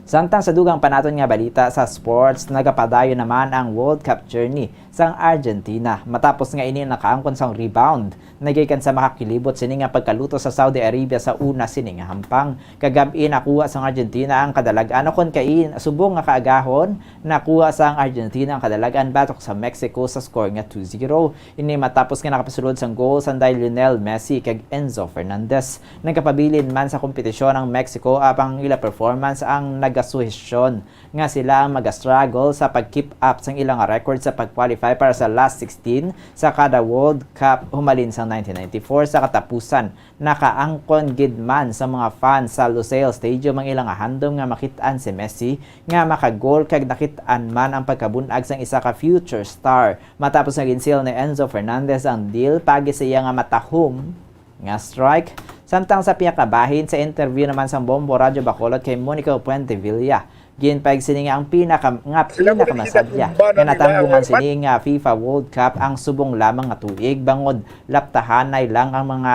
Samtang sa dugang pa naton nga balita sa sports, nagapadayon naman ang World Cup journey sang Argentina matapos nga ini nakaangkon sang rebound nagikan sa makakilibot sini nga pagkaluto sa Saudi Arabia sa una sini nga hampang. Kagab-i nakuha sang Argentina ang kadalag-an, o kon kain subong nga kaagahon, nakuha sang Argentina ang kadalag-an batok sa Mexico sa score nga two zero. Ini matapos nga nakapasulod sang goal sanday Lionel Messi kag Enzo Fernandez. Nagapabilin man sa kompetisyon ang Mexico, apang ang ila performance ang nagasuhestyon nga sila ang maga-struggle sa pag-keep up sang ila nga record sa pag-qualify para sa last sixteen sa kada World Cup humalin sang nineteen ninety-four. Sa katapusan, nakaangkon gid man sa mga fans sa Lusail Stadium ang ila nga handom nga makit-an si Messi nga makagol, kag nakit-an man ang pagkabun-ag sang isa ka future star matapos nga ginsil ni Enzo Fernandez ang deal paagi sa iya nga matahom nga strike. Samtang sa pihak nga bahin, sa interview naman sang Bombo Radyo Bacolod kay Monico Puentevilla, ginpahayag sini nga ang pinaka, nga pinakamasadya nga natambungan sini nga FIFA World Cup ang subong lamang nga tuig, bangod laptahanay lang ang mga,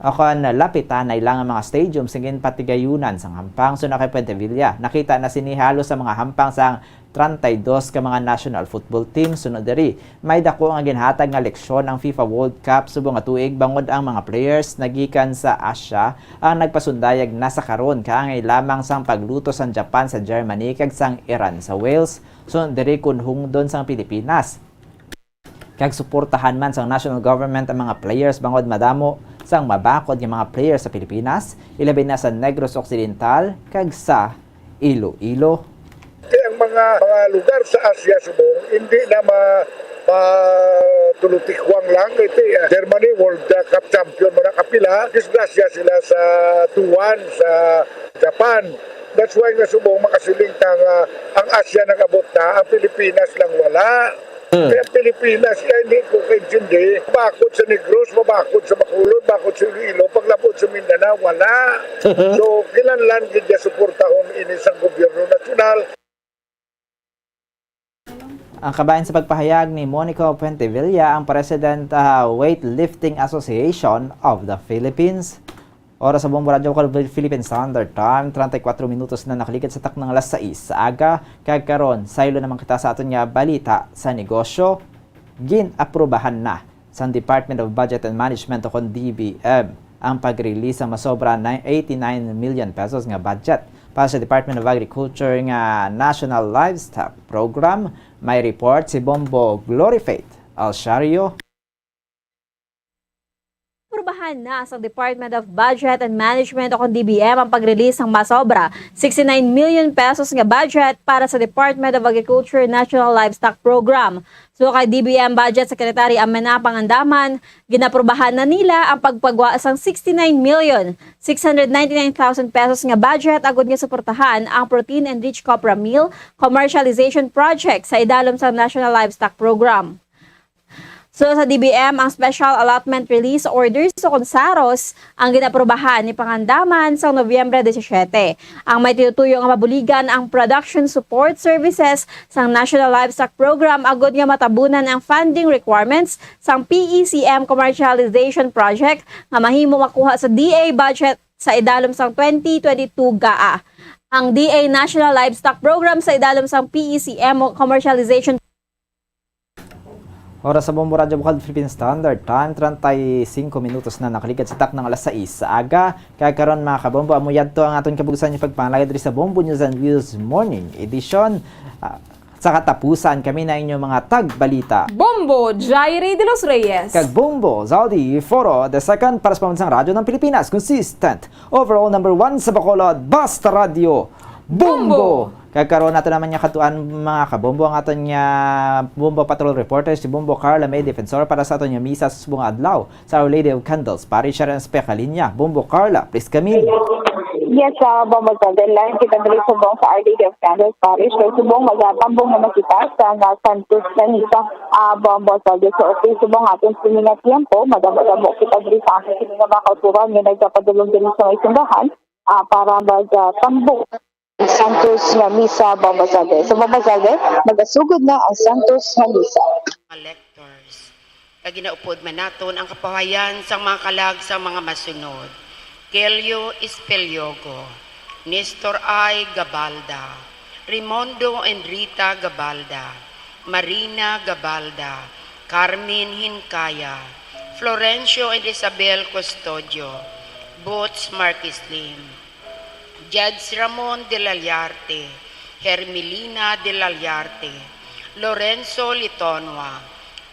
o kon lapitanay lang ang mga stadium sa ginpatigayunan sang hampang. Suno kay Puentevilla, nakita na sini halos sa mga hampang sang treinta y dos ka mga national football team. Sunod diri, may dako nga ginhatag nga leksyon ang FIFA World Cup subong nga tuig, bangod ang mga players nagikan sa Asia ang nagpasundayag na sa karon kaangay lamang sang pagluto sang Japan sa Germany kag sang Iran sa Wales. Sunod diri, kon hungdon sang Pilipinas kag suportahan man sang national government ang mga players, bangod madamo sang mabakod nga mga players sa Pilipinas, ilabi na sa Negros Occidental kag sa Iloilo. Kay ang mga, mga lugar sa Asia subong hindi na ma-, matulutikwang lang. Iti, ah, Germany, World Cup champion mo na kapila. Disgrasya sila sa two one sa Japan. That's why nga subong makasiling ta nga ang Asia nag-abot na, ang Pilipinas lang wala. Hmm. Kaya ang Pilipinas, kaya hindi ko kaintindi. Bakod sa Negros, mabakod sa Bacolod, bakod sa Iloilo, paglabot sa Mindanao, wala. So, kinahanglan gid nga suportahon ini sa gobyerno nasyonal. Ang kabahin sa pagpahayag ni Monico Puentevilla, ang President, ah, Weightlifting Association of the Philippines. Oras sa Bombo Radyo Bacolod, Philippine Standard Time, treinta y cuatro minutos na nakaligid sa taknang alas sais sa aga. Kag karon, saylo naman kita sa aton nga balita sa negosyo. Gin-aprubahan na sang Department of Budget and Management, o kon D B M, ang pag-release sang masobra na eighty-nine million pesos nga budget para sa Department of Agriculture nga National Livestock Program. May report si Bombo Glory Faith Alciario. Aprubahan na sa Department of Budget and Management, o kon D B M, ang pag-release sang masobra sixty-nine million pesos nga budget para sa Department of Agriculture National Livestock Program. So, kay D B M Budget Secretary Amena Pangandaman, ginaprubahan na nila ang pagpagwa sang sixty-nine million six hundred ninety-nine thousand pesos nga budget agud nga suportahan ang protein-enriched copra meal commercialization project sa idalom sa National Livestock Program. So, sa D B M, ang Special Allotment Release Orders o kon saros ang ginaprubahan ni Pangandaman sa Nobyembre disisiete. Ang may tinutuyo nga mabuligan ang production support services sang National Livestock Program agud nga matabunan ang funding requirements sang P E C M Commercialization Project nga mahimo makuha sa D A budget sa idalom sang twenty twenty-two GAA. Ang D A National Livestock Program sa idalom sang P E C M o Commercialization Oras sa Bombo Radyo Bukal, Philippine Standard Time, treinta y cinco minutos na nakaligid sa taknang alas sais sa aga. Kaya karon, mga kabombo, amo yadto ang aton kabugusan nga pagpangalagad diri sa Bombo News and Views Morning Edition. Ah, Sa katapusan, kami na inyo mga tagbalita. Bombo Jairi de los Reyes. Kag Bombo Zaldi Foro the second para sa Pambansang Radyo ng Pilipinas, consistent overall number one sa Bacolod, Basta Radyo Bombo! Kag karon nato naman nga katuan, mga kabombo, ang aton nga Bombo Patrol reporter, si Bombo Carla May Defensor, para sa aton nga misa sa subong adlaw sa Our Lady of Candles Parish sa Pekalinya. Bombo Carla, please come in. Yes, uh, Bombo Zaldi, live kita diri subong sa Our Lady of Candles Parish. Kay subong magatambong na kita sa nga Santos nga misa, uh, Bombo Zaldi. So, okay, subong aton sini nga tiempo, madamo-damo kita diri sa aton sini nga mga kauturan nga nagpapadulong diri sa may simbahan, uh, para magtambong Santos nga misa, Bombo Zaldi. So, Bombo Zaldi, magasugod na ang Santos nga misa. Electors. Kag ginaupod man naton ang kapahayan sang mga kalag sang mga masunod: Kelio Espeliogo, Nestor I. Gabalda, Raimundo and Rita Gabalda, Marina Gabalda, Carmen Hincaya, Florencio and Isabel Custodio, Boots Marquez Lim, Judge Ramon de la Llarte, Hermelina de la Llarte, Lorenzo Litonwa,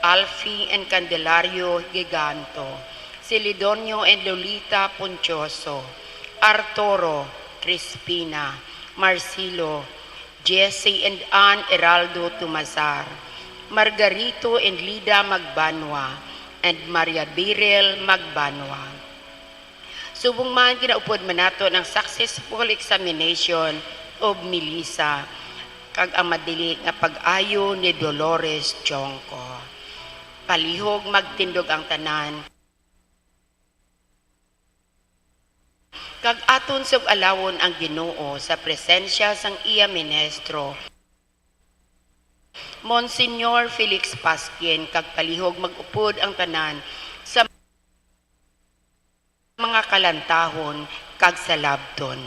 Alfie and Candelario Giganto, Celidonio and Lolita Ponchoso, Arturo, Crispina, Marcelo, Jesse and Ann Heraldo Tumazar, Margarito and Lida Magbanwa, and Maria Birel Magbanwa. Subong man, ginaupod man naton ang successful examination of Melissa kag ang madili nga pag-ayo ni Dolores Chongco. Palihog magtindog ang tanan, kag aton sug-alawon ang Ginoo sa presensya sang iya ministro, Monsignor Felix Pasquin, kag palihog mag-upod ang tanan sa mga kalantahon kag salabton.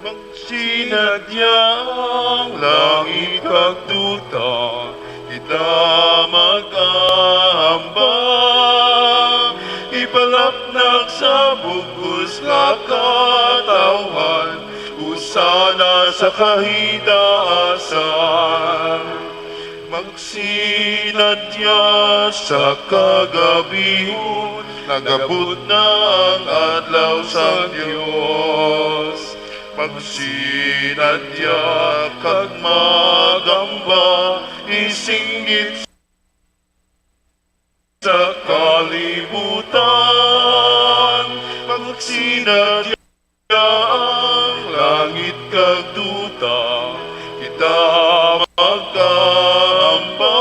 Magsinadya ang langit kag duta, kita mag-ahamba. Ipalapnak sa bug-os nga katawhan, usana sa kahitaasan. Magsinadya sa kagabihon, nag-abot na ang adlaw sang Dios. Magsinadya kag mag-amba, isinggit sa kalibutan. Magsinadya ang langit kag duta, kita mag-amba.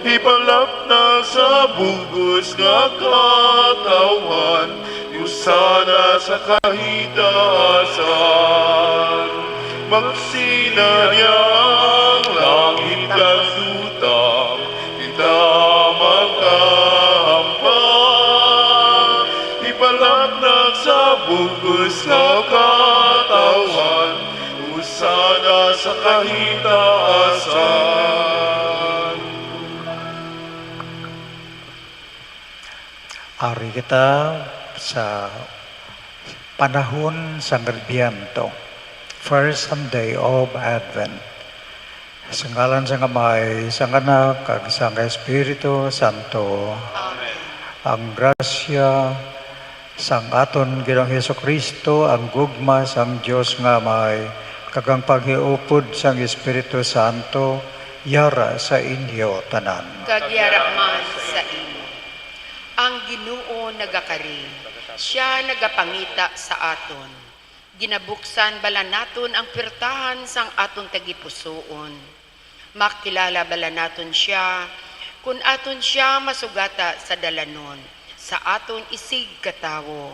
Ipalapnak sa bug-os nga katawhan, usana sa kahitaasan. Magsinadya ang langit kag duta, kita mag-amba. Ipalapnak sa bug-os nga katawhan, usana sa kahitaasan. Ari kita sa panahon sang Adbyento, first Sunday of Advent. Sa ngalan sang Amay, sang Anak, kag sang Espiritu Santo. Amen. Ang grasya sang aton Ginoong Jesu-Cristo, ang gugma sang Dios nga Amay, kag ang paghiupod sang Espiritu Santo yara sa inyo tanan. Kag yara man sa imo. Ang Ginoo nagakari, sia nagapangita sa aton. Ginabuksan bala naton ang puwertahan sang aton tagipusoon. Makilala bala naton sia, kon aton sia masugata sa dalanon, sa aton isigkatawo.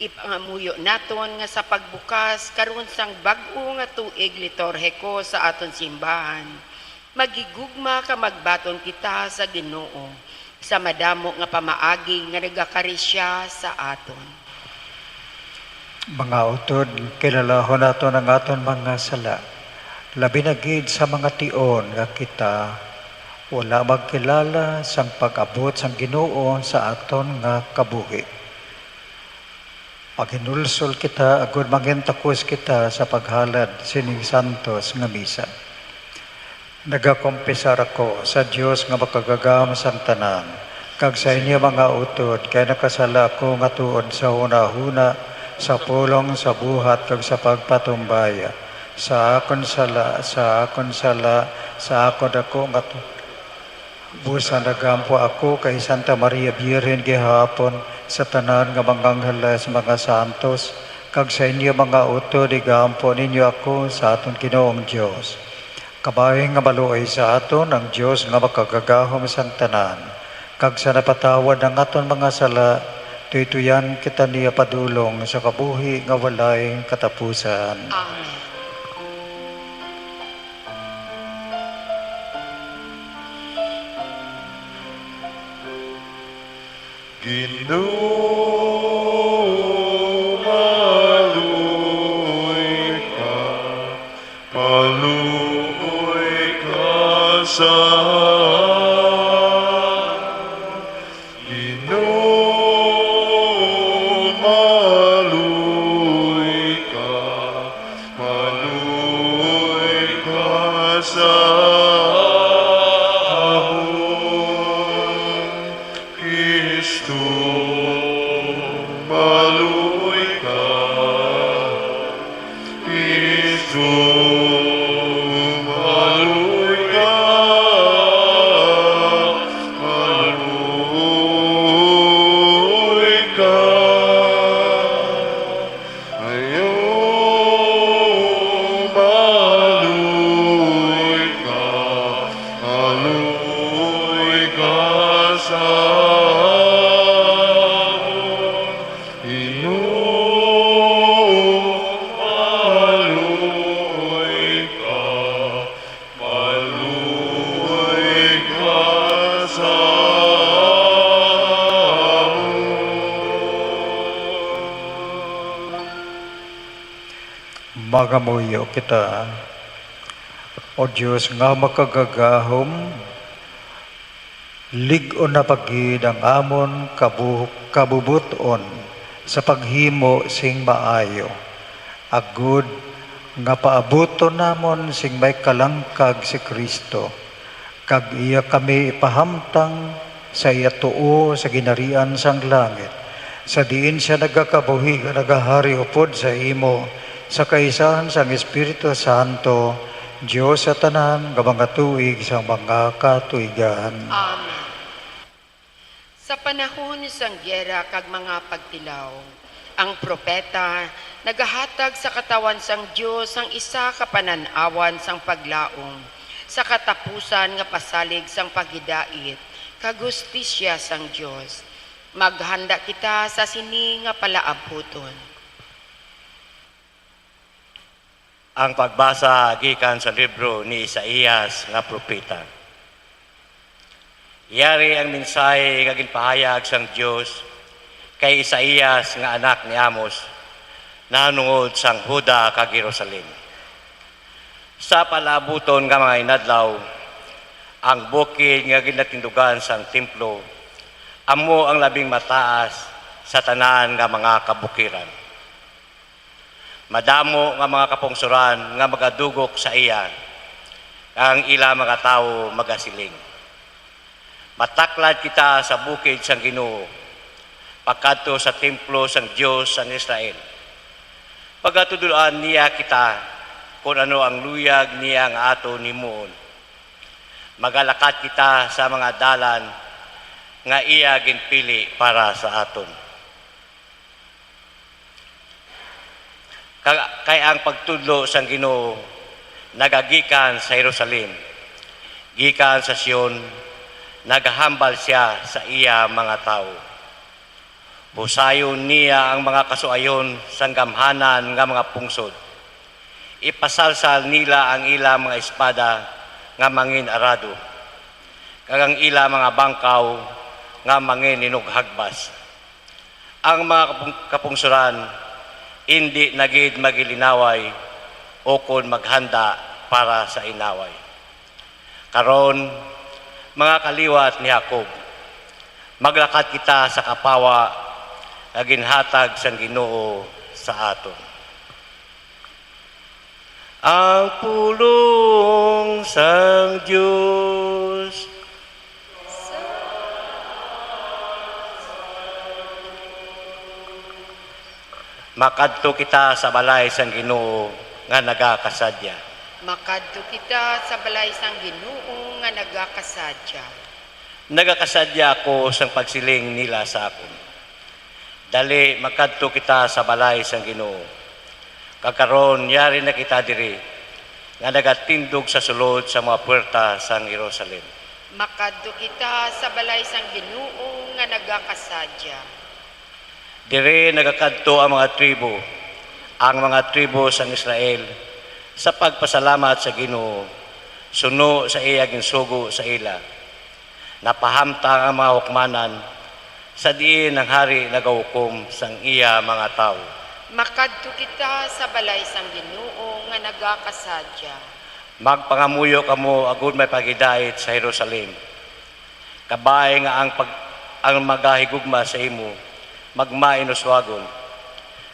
Ipangamuyo naton nga sa pagbukas karon sang bag-o nga tuig liturhiko sa aton simbahan, maghigugma kag magbaton kita sa Ginoo sa madamo nga pamaagi nga nagakari sia sa aton. Mga utod, kilalahon naton ang aton mga sala, labi na gid sa mga tion nga kita Wala magkilala sang pag-abot sang Ginoo sa aton nga kabuhi. Maghinulsol kita agod mangintakos kita sa paghalad sining santos nga misa. Nagakumpisar ako sa Dios nga Makagagahom sang tanan, kag sa inyo mga utod, kay nakasala ako nga tuod sa hunahuna, sa pulong, sa buhat, kag sa pagpatumbaya. Sa akon sala, sa akon sala, sa akon dako nga tu-, busa nagampo ako kay Santa Maria Birhen gihapon, sa tanan nga mga anghel, sa mga santos, kag sa inyo mga utod, igaampo ninyo ako sa aton Ginoong Dios. Kabahin nga maluoy sa aton ang Dios nga Makagagahom sang tanan, kag sa napatawad ang aton mga sala, tuytuyan kita niya padulong sa kabuhi nga walay katapusan. Amen. Ginoo, maluoy ka, maluoy ka sa Ginoo, maluoy ka, maluoy ka sa amon. Kristo, maluoy ka. Kristo, maluoy ka. Maluoy ka. Ayaw, maluoy ka, maluoy ka sa amon. Ginoo, maluoy ka, maluoy ka sa amon. Mangamuyo kita. O Dios nga makagagahom, lig-on na pa gid ang amon kabu-, kabubot-on sa paghimo sing maayo, agod nga paabuton namon sing may kalangkag si Cristo, kag iya kami ipahamtang sa iya tuo sa ginharian sang langit, sa diin sia nagakabuhi kag nagahari upod sa imo, sa kaisahan sang Espiritu Santo, Dios sa tanan nga mga tuig sang mga katuigan. Amen. Sa panahon sang giyera kag mga pagtilaw, ang propeta nagahatag sa katawan sang Dios sang isa ka panan-awan sang paglaom sa katapusan nga pasalig sang paghidait kag hustisya sang Dios. Maghanda kita sa sini nga palaabhuton. Ang pagbasa gikan sa libro ni Isaias nga propeta. Yari ang mensahe nga ginpahayag sang Dios kay Isaias nga anak ni Amos nahanungod sang Juda kag Jerusalem. Sa palaabuton nga mga inadlaw, ang bukid nga ginatindugan sang templo amo ang labing mataas sa tanan nga mga kabukiran. Madamo nga mga kapungsoran nga magadugok sa iya, kag ang ila mga tawo magasiling, "Mataklad kita sa bukid sang Ginoo, pakadto sa templo sang Dios sang Israel. Pagatudloan niya kita kon ano ang luyag niya nga aton himuon. Magalakat kita sa mga dalan nga iya ginpili para sa aton." Kag, kay ang pagtudlo sang Ginoo nagagikan sa Jerusalem, gikan sa Sion, nagahambal sia sa iya mga tawo. Husayon niya ang mga kasuayon sang gamhanan nga mga pungsod. Ipasalsal nila ang ila mga espada nga mangin-arado, kag ang ila mga bangkaw nga mangin-inughagbas. Ang mga kapung-, kapungsoran indi na gid magilinaway ukon maghanda para sa inaway. Karon, Mga kaliwat ni Jacob, maglakat kita sa kapawa nga ginhatag sang Ginoo sa aton. Ang pulong sang Dios. Makadto kita sa balay sang Ginoo nga nagakasadya. Makadto kita sa balay sang Ginoo nga nagakasadya. Nagakasadya ako sang pagsiling nila sa akon, "Dali, makadto kita sa balay sang Ginoo." Kag karon, yari na kita diri, nga nagatindog sa sulod sa mga puwerta sang Jerusalem. Makadto kita sa balay sang Ginoo nga nagakasadya. Diri nagakadto ang mga tribo, ang mga tribo sang Israel, sa pagpasalamat sa Ginoo, suno sa iya ginsugo sa ila. Napahamtang ang mga hukmanan, sa diin ang hari nagahukom sang iya mga tawo. Makadto kita sa balay sang Ginoo nga nagakasadya. Magpangamuyo kamo agud may paghidait sa Jerusalem. Kabay nga ang pag-, ang magahigugma sa imo magmainuswagon.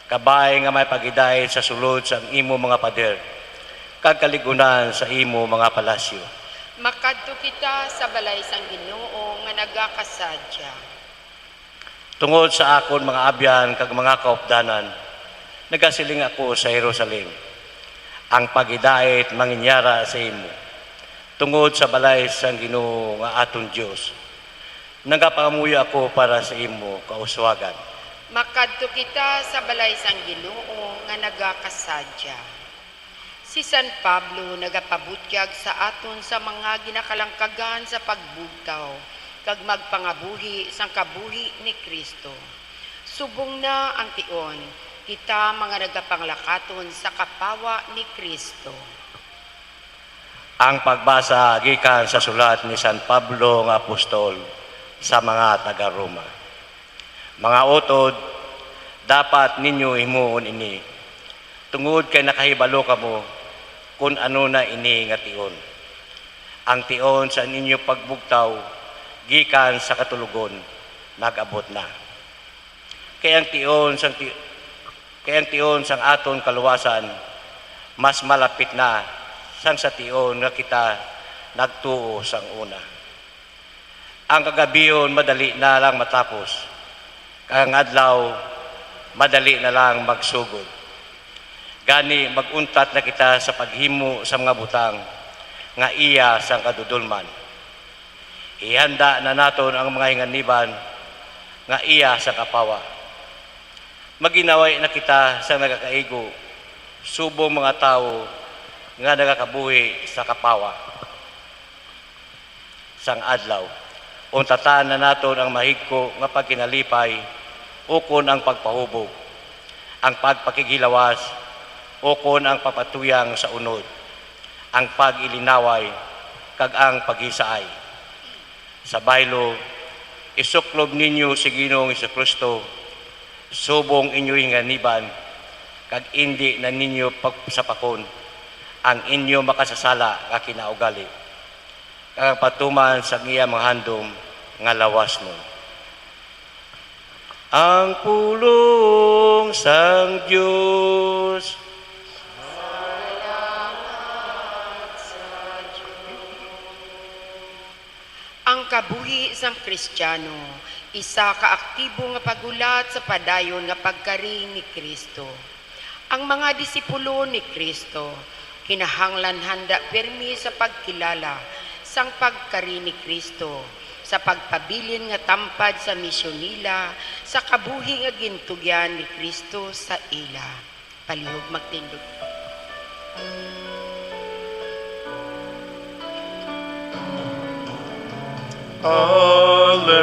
Kabay nga may paghidait sa sulod sang imo mga pader, kag kaligunan sa imo mga palasyo. Makadto kita sa balay sang Ginoo nga nagakasadya. Tungod sa akon mga abyan kag mga kaupdanan, nagasiling ako sa Jerusalem, "Ang paghidait manginyara sa imo." Tungod sa balay sang Ginoo nga aton Dios, nagapangamuyo ako para sa imo kauswagan. Makadto kita sa balay sang Ginoo nga nagakasadya. Si San Pablo nagapabutyag sa aton sa mga ginakalangkagan sa pagbugtaw kag magpangabuhi sang kabuhi ni Cristo. Subong na ang tion, kita mga nagapanglakaton sa kapawa ni Cristo. Ang pagbasa gikan sa sulat ni San Pablo nga apostol sa mga taga-Roma. Mga utod, dapat ninyo himuon ini, tungod kay nakahibalo kamo kon ano na ini nga tion. Ang tion sa inyo pagbugtaw gikan sa katulogon nag-abot na. Kay ang tion sang ti-, kay ang tion sang aton kaluwasan mas malapit na sang sa tion nga kita nagtuo sang una. Ang kagabihon madali na lang matapos, kag ang adlaw madali na lang magsugod. Gani, mag-untat na kita sa paghimo sa mga butang nga iya sang kadudolman. Ihanda na naton ang mga hinganiban nga iya sang kapawa. Maghinaway na kita sang nagakaigo, subong mga tawo nga nagakabuhi sa kapawa sang adlaw. Untatan na naton ang mahigko nga pagkinalipay ukon ang pagpahubog, ang pagpakighilawas ukon ang pagpatuyang sa unod, ang pag-ilinaway, kag ang paghisaay. Sa baylo, isuklob ninyo si Ginoong Jesu-Cristo subong inyo hinganiban, kag indi na ninyo pagsapakon ang inyo makasasala nga kinaugali, kag patuman sa iya mga handom nga lawasnon. Ang pulong sang Dios. Ang kabuhi sang Kristiyano, isa ka aktibo nga paghulat sa padayon nga pagkari ni Cristo. Ang mga disipulo ni Cristo kinahanglan handa pirmi sa pagkilala sang pagkari ni Cristo, sa pagpabilin nga tampad sa misyon nila, sa kabuhi nga gintugyan ni Cristo sa ila. Palihog magtindog. Alleluia.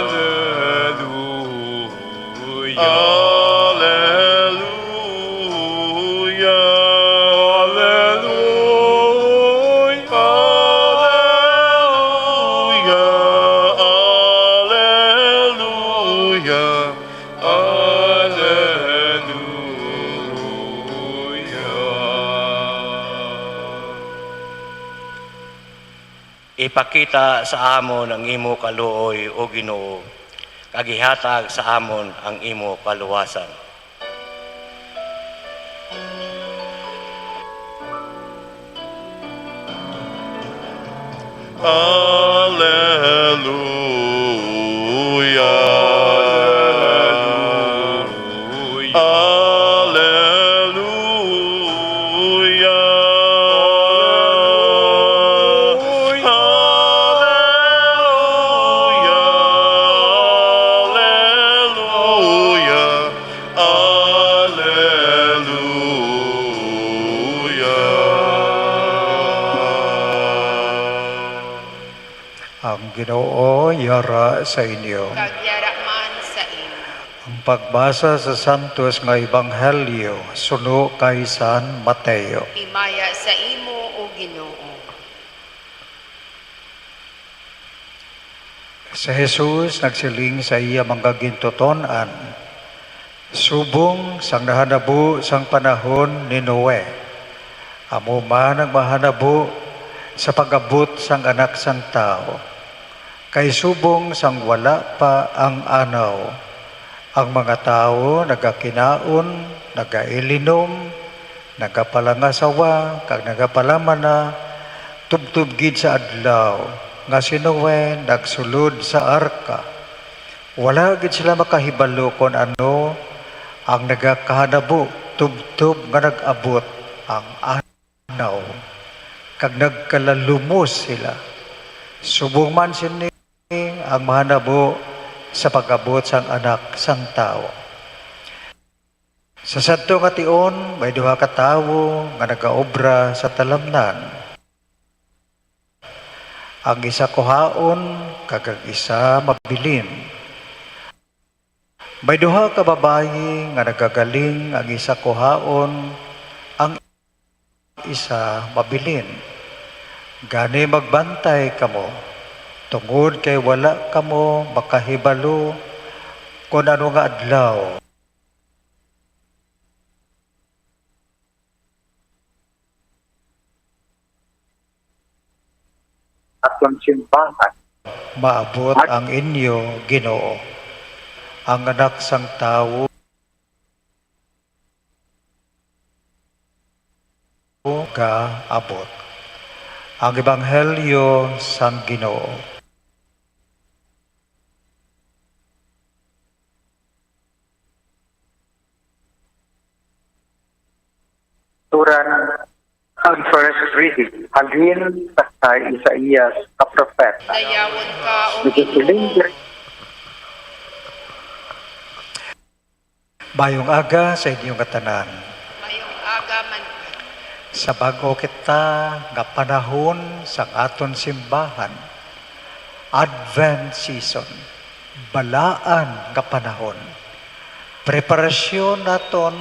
Alleluia. Alleluia. Alleluia. Alleluia. Alleluia. Ipakita sa amon ang imo kaluoy, O Ginoo, kag ihatag sa amon ang imo kaluwasan. Alleluia. Alleluia. Alleluia. Alleluia. Ang Ginoo yara sa inyo. Kag yara man sa imo. Ang pagbasa sa santos nga ebanghelyo suno kay San Mateo. Himaya sa imo, O Ginoo. Si Jesus nagsiling sa iya mga gintuton-an, subong sang nahanabo sang panahon ni Noe, amo man ang mahanabo sa pag-abot sang Anak sang Tawo. Kay subong sang wala pa ang anaw, ang mga tawo nagakinaon, nagailinom, nagapalangasawa, kag nagapalamana, tubtob gid sa adlaw nga si Noe nagsulod sa arka. Wala gid sila makahibalo kon ano ang nagakahanabo tubtob nga nag-abot ang anaw, kag nagkalalumos sila. Subong man sini ang mahanabo sa pag-abot sang Anak sang Tawo. Sa sadto nga tion, may duha ka tawo nga nagaobra sa talamnan. Ang isa kuhaon, kag ang isa mabilin. May duha ka babayi nga nagagaling, ang isa kuhaon, ang isa mabilin. Gani magbantay kamo, tungod kay wala kamo makahibalo kon ano nga adlaw aton simbahan. Maabot ang inyo Ginoo, ang Anak sang Tawo. Gaabot ang ebanghelyo sang Ginoo. Turan ang first reading halin sa kay Isaias ka propeta. Dayawon ka, O Ginoo. Mayong aga sa inyo nga tanan. Mayong aga man. Sa bag-o kita nga panahon sang aton simbahan, Advent season, balaan nga panahon, preparasyon naton,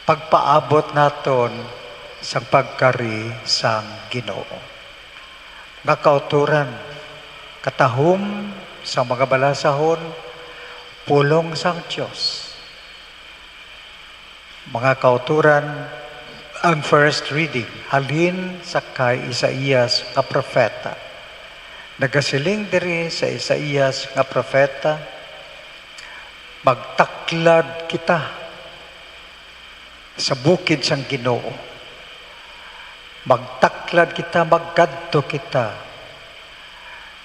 pagpaabot naton sang pagkari sang Ginoo. Nga kautoran, katahom sang mga balasahon, pulong sang Dios. Mga kautoran, ang first reading halin sa kay Isaias nga propeta. Nagasiling diri sa Isaias nga propeta, "Magtaklad kita sa bukid sang Ginoo. Magtaklad kita, magkadto kita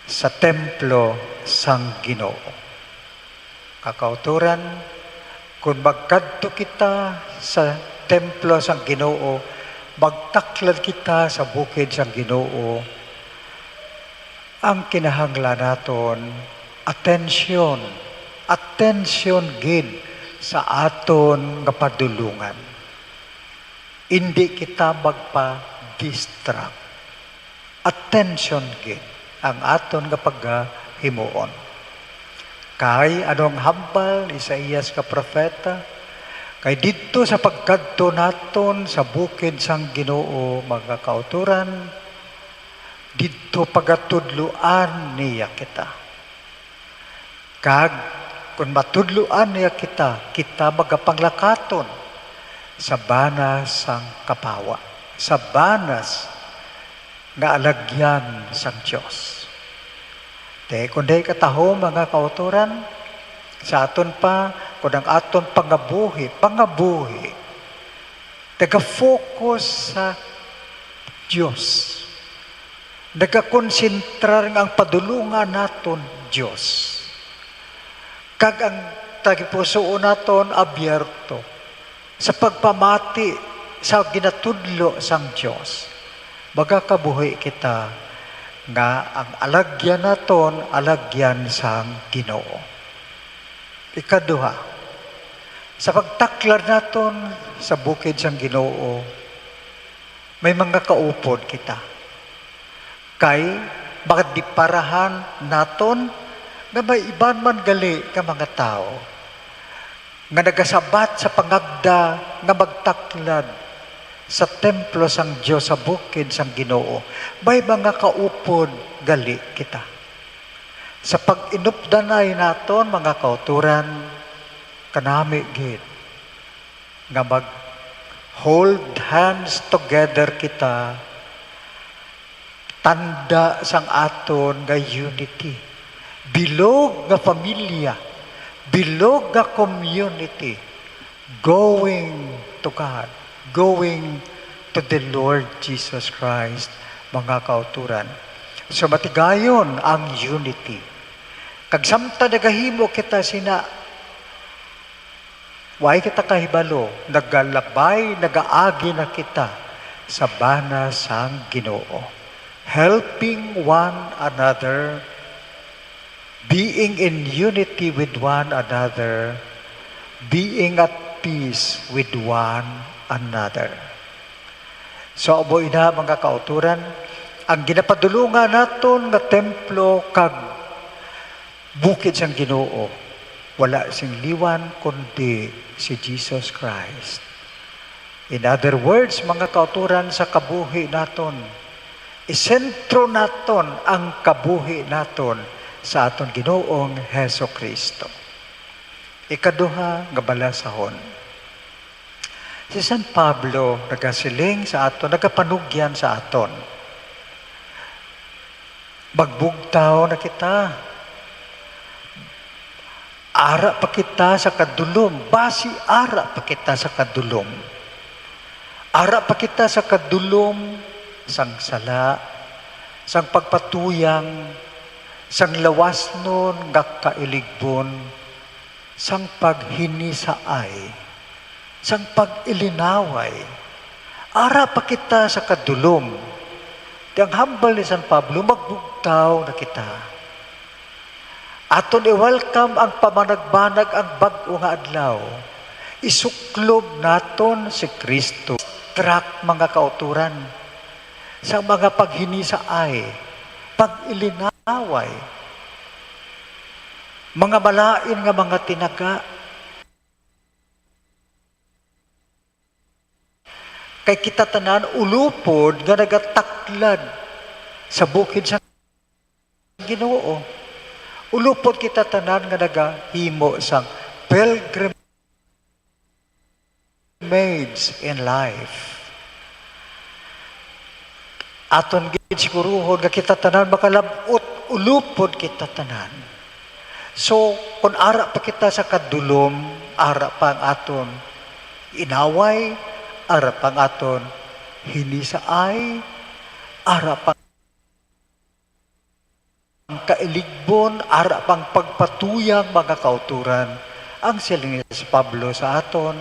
sa templo sang Ginoo." Kakauturan, kon magkadto kita sa templo sang Ginoo, magtaklad kita sa bukid sang Ginoo, ang kinahanglan naton, atensyon, atensyon gid sa aton nga padulongan. Indi kita magpa-distract. Atensyon gid ang aton nga pagahimuon. Kay ano ang hambal ni Isaias nga propeta? Kay didto sa pagkadto naton sa bukid sang Ginoo, mga kauturan, didto pagatudloan niya kita. Kag kon matudloan niya kita, kita magapanglakaton sa banas sang kapawa, sa banas nga alagyan sang Dios. Te, kundi kataho, mga kautoran, sa aton pa, kung ang aton pangabuhi, pangabuhi, taga-focus sa Dios, nagakonsentrar nga ang padulungan naton Dios, kag ang tagipusoon naton abierto sa pagpamati sa ginatudlo sang Dios, magakabuhi kita nga ang alagyan naton alagyan sang Ginoo. Ikaduha, sa pagtaklad naton sa bukid sang Ginoo, may mga kaupod kita. Kay makadiparahan naton nga may iban man gali nga mga tawo nga nagasabat sa pangagda nga magtaklad sa templo sang Dios, sa bukid sang Ginoo. May mga kaupod gali kita. Sa pag-inupdanay naton, mga kautoran, kanami gid nga mag-hold hands together kita, tanda sang aton nga unity. Bilog nga pamilya, bilog nga community, going to God, going to the Lord Jesus Christ, mga kautoran. So, matigayon ang unity. Kag samtang nagahimo kita sina, way kita kahibalo, nagalabay, nagaagi na kita sa bana sang Ginoo. Helping one another, being in unity with one another, being at peace with one another. So, amo ina, mga kautoran, ang ginapadulungan naton nga templo kag bukid sang Ginoo, wala sing liwan kundi si Jesus Christ. In other words, mga kautoran, sa kabuhi naton, isentro naton ang kabuhi naton sa aton Ginoong Jesu-Cristo. Ikaduha nga balasahon, si San Pablo nagasiling sa aton, nagapanugyan sa aton, magbugtaw na kita. Ara pa kita sa kadulom, basi ara pa kita sa kadulom. Ara pa kita sa kadulom sang sala, sang pagpatuyang, sang lawasnon nga kailigbon, sang paghinisaay, sang pag-ilinaway. Ara pa kita sa kadulom. Ti ang hambal ni San Pablo, magbugtaw na kita. Aton i-welcome ang pamanagbanag, ang bag-o nga adlaw. Isuklob naton si Cristo. Track, mga kautoran, sa mga paghinisaay, pag-ilinaway, mga malain nga mga tinaga. Kay kita tanan ulopod nga nagataklad sa bukid sa Ginoo. Ulopod kita tanan nga nagahimo sang pilgrimage in life. Aton gid siguruhon nga kita tanan makalab-ot, ulopod kita tanan. So, kung ara pa kita sa kadulom, ara pa ang aton inaway, ara pa ang aton hinisaay, ara pa ang kailigbon, ara pa ang pagpatuyang, mga kautoran, ang siling ni Pablo sa aton,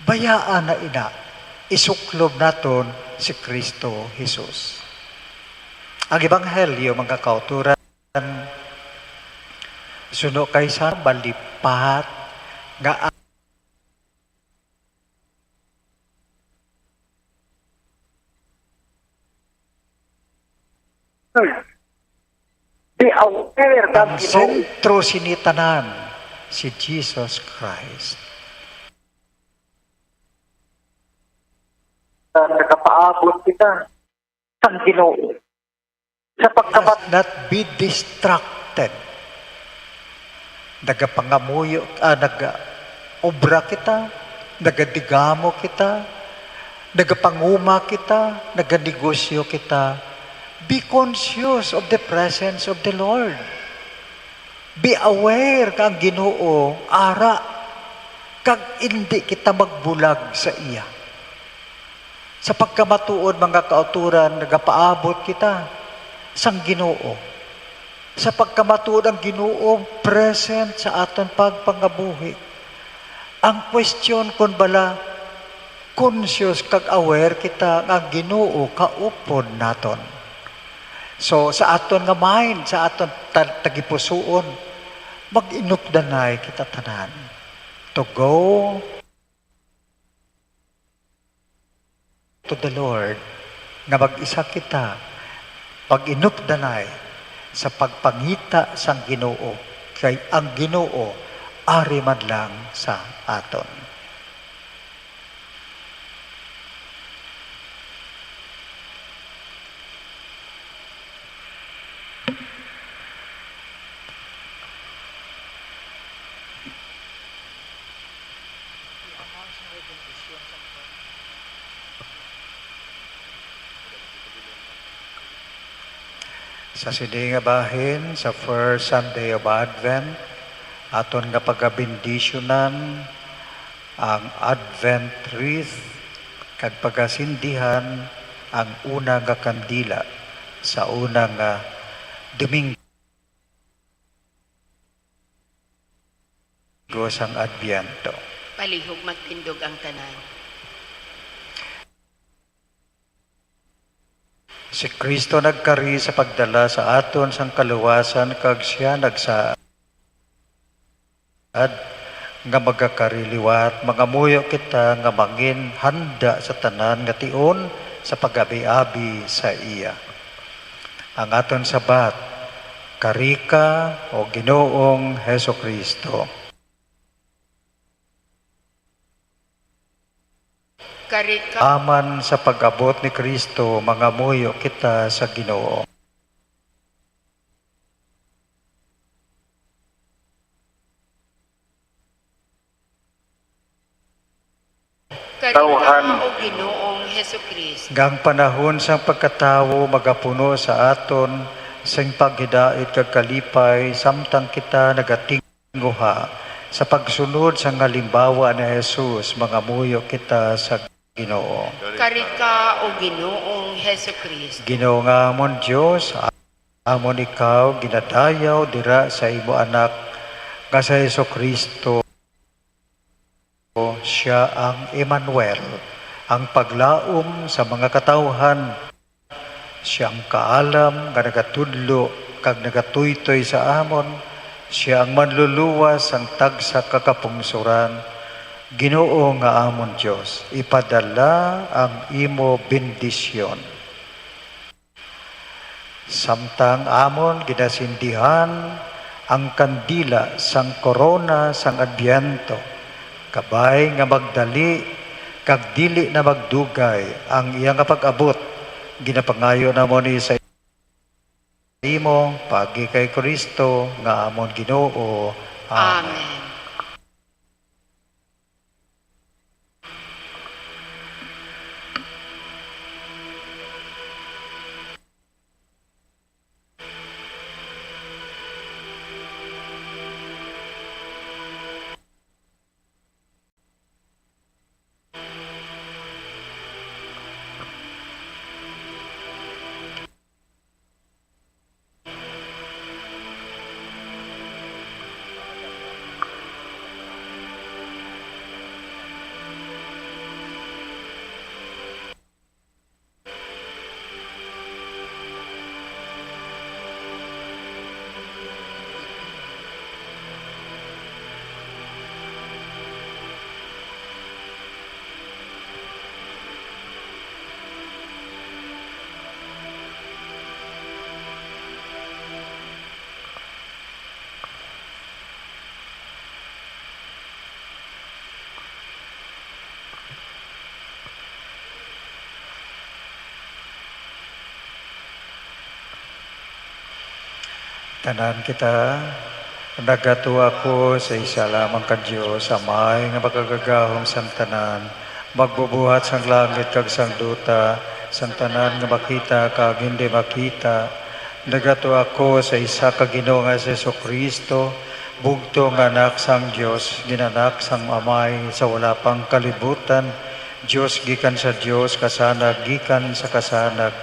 bayaan na ina, isuklob naton si Cristo Jesus. Ang ebanghelyo, mga kautoran, suno kay sa malipat nga Be aware that, ang you know, sentro sini tanan si Jesus Christ. Nakapaabot kita sa Ginoo. Sa pagkabat- Let us not be distracted. Nagapangamuyo, ah, nag-obra kita, nagadigamo kita, Nagapanguma kita, naganegosyo kita, be conscious of the presence of the Lord. Be aware nga ang Ginoo ara, kag indi kita magbulag sa iya. Sa pagkamatuod, mga kautoran, nagapaabot kita sang Ginoo. Sa pagkamatuod, ang Ginoo present sa aton pagpangabuhi. Ang question kon bala conscious kag aware kita nga ang Ginoo kaupod naton. So, sa aton nga mind, sa aton ta-, tagipusoon, mag-inupdanay kita tanan to go to the Lord, nga mag-isa kita, pag-inupdanay sa pagpangita sang Ginoo, kay ang Ginoo ari man lang sa aton. Sa sini nga bahin, sa first Sunday of Advent, aton nga pagabendisyonan ang Advent wreath kag pagasindihan ang una nga kandila sa una nga Domingo sang Adbyento. Palihog magtindog ang tanan. Si Cristo nagkari sa pagdala sa aton sang kaluwasan, kag sia nagsaad nga magakari liwat. Mangamuyo kita nga mangin handa sa tanan nga tion sa pag-abi-abi sa iya. Ang aton sabat: Kari ka, O Ginoong Jesu-Cristo. Kari ka. Aman sa pag-abot ni Cristo, mangamuyo kita sa Ginoo. Kari ka, Tawhan. O Ginoong Jesu-Cristo. Nga ang panahon sang pagkatawo magapuno sa aton sing paghidait kag kalipay, samtang kita nagating- guha sa pagsunod sang halimbawa ni Jesus, mangamuyo kita sa Ginoo. Kari ka, O Ginoong Jesu-Cristo. Ginoo nga amon Dios, amon ikaw ginadayaw dira sa imo Anak nga si Jesu-Cristo. Sia ang Emmanuel, ang paglaom sa mga katawuhan. Sia ang kaalam nga nagatudlo kag nagatuytoy sa amon. Sia ang manluluwas sang tagsa ka kapungsoran. Ginoo nga amon Dios, ipadala ang imo bendisyon. Samtang amon ginasindihan ang kandila sang korona sang Adbyento, kabay nga magdali kag dili na magdugay ang iya nga pag-abot, ginapangayo namon ini sa imo, paagi kay Cristo nga amon Ginoo. Amen. Amen. Tanan kita, nagato ako sa isa lamang ka Dios, Amay nga makagagahom sang tanan, Magbubuhat sang langit kag sang duta, sang tanan nga makita kag hindi makita, nagato ako sa isa ka Ginoo nga si Jesu-Cristo, bugtong nga Anak sang Dios, ginanak sang Amay sa wala pang kalibutan, Dios gikan sa Dios, kasanag gikan sa kasanag,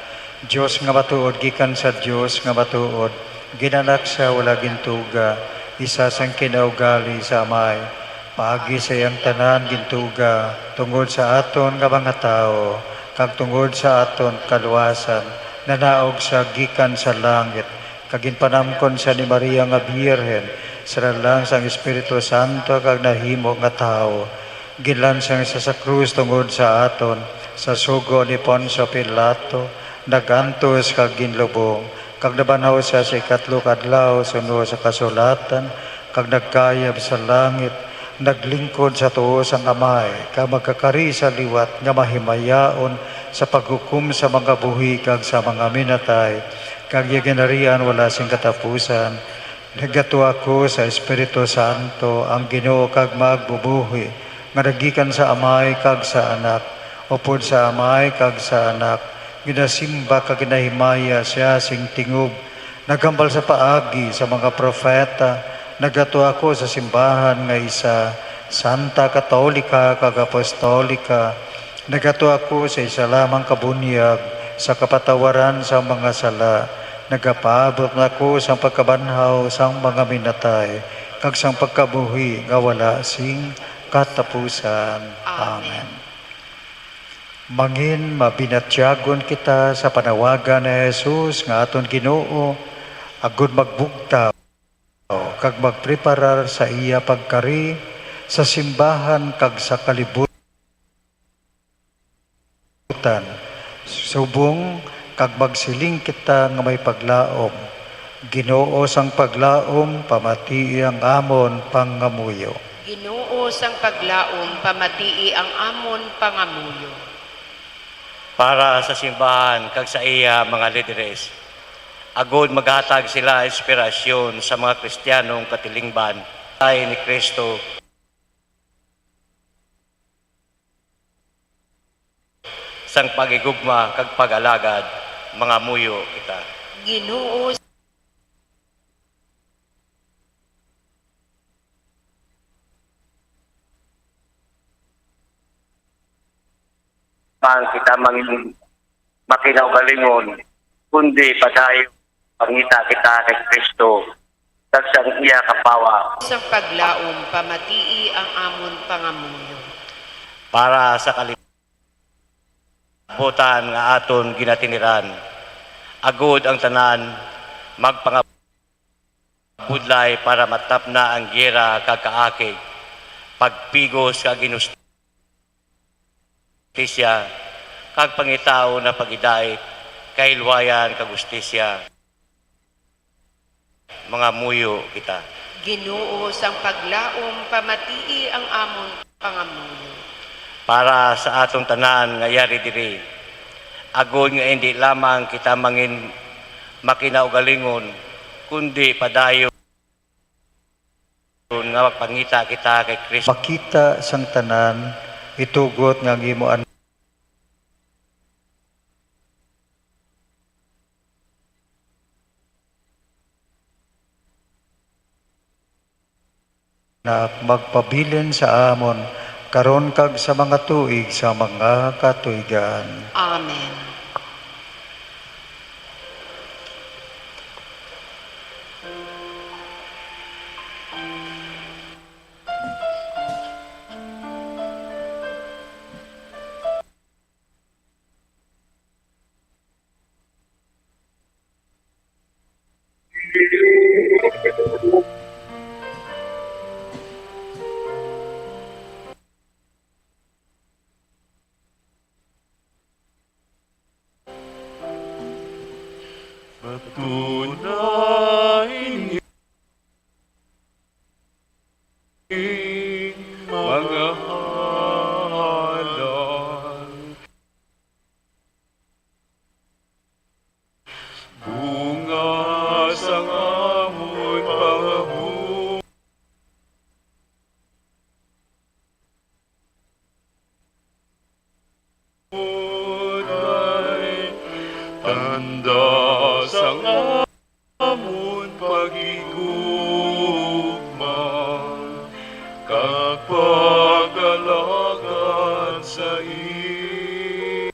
Dios nga matuod gikan sa Dios nga matuod, ginanak sa wala gintuga, isa sang kinaugali sa Amay. Paagi sa iyang tanan gintuga, tungod sa aton nga mga tawo, kag tungod sa aton kaluwasan, nanaog siya gikan sa langit, kag ginpanamkon siya ni Maria nga Birhen, sa lalang sang Espiritu Santo, kag nahimo nga tawo. Ginlansang siya sa krus tungod sa aton, sa sugo ni Poncio Pilato, nag-antos kag ginlubong, kag nabanhaw siya sa ikatlo ka adlaw suno sa kasulatan, kag nagkayab sa langit, naglingkod sa tuo sang Amay, kag magkakari sa liwat nga mahimayaon sa paghukom sa mga buhi kag sa mga minatay, kag iya ginharian wala sing katapusan. Nagato ako sa Espiritu Santo, ang Ginoo kag magbubuhi, nga nagikan sa Amay kag sa Anak, upod sa Amay kag sa Anak, ginasimba kag ginahimaya siya sing tingob, naghambal sa paagi sa mga propeta. Nagato ako sa simbahan nga isa, santa, katolika, kag apostolika. Nagato ako sa isa lamang ka bunyag sa kapatawaran sang mga sala. Nagapaabot na ako sang pagkabanhaw sang mga minatay, kag sang pagkabuhi nga wala sing katapusan. Amen. Amen. Mangin mabinatyagon kita sa panawagan ni Jesus nga aton Ginoo, agud magbugtaw kag magpreparar sa iya pagkari sa simbahan kag sa kalibutan, subong kag magsiling kita nga may paglaom. Ginoo sang paglaom, pamatii ang amon pangamuyo. Ginoo sang paglaom, pamatii ang amon pangamuyo. Para sa simbahan kag sa iya mga lideres, agud maghatag sila inspirasyon sa mga Kristiyanong katilingban, ay ni Kristo. Sang paghigugma kag pag-alagad, mangamuyo kita. Ginoo, man kita mangin-, makinaugalingon, kundi padayon pangita kita kay Kristo kag sang iya kapawa. Sang paglaom, pamatii ang amon pangamuyo. Para sa kalibutan nga aton ginatiniran, agud ang tanan magpangabudlay para matapna ang giyera kag kaakig, pagpigos kag inhustisya, kag pangitaon na pagidait, kahilwayan kag hustisya. Mangamuyo kita. Ginoo, sang paglaom, pamatii ang amon pangamuyo. Para sa aton tanan nga yari diri, agod nga indi lamang kita mangin-, makinaugalingon, kundi padayon nga magpangita kita kay Kristo. Makita sang tanan, itugot nga ang imo an- Anak, magpabilin sa amon, karon kag sa mga tuig sa mga katuigan. Amen. Patunay ning mga halad. Bunga sang amon paghu- amon paghigugma, kag pagkalakat sa iya.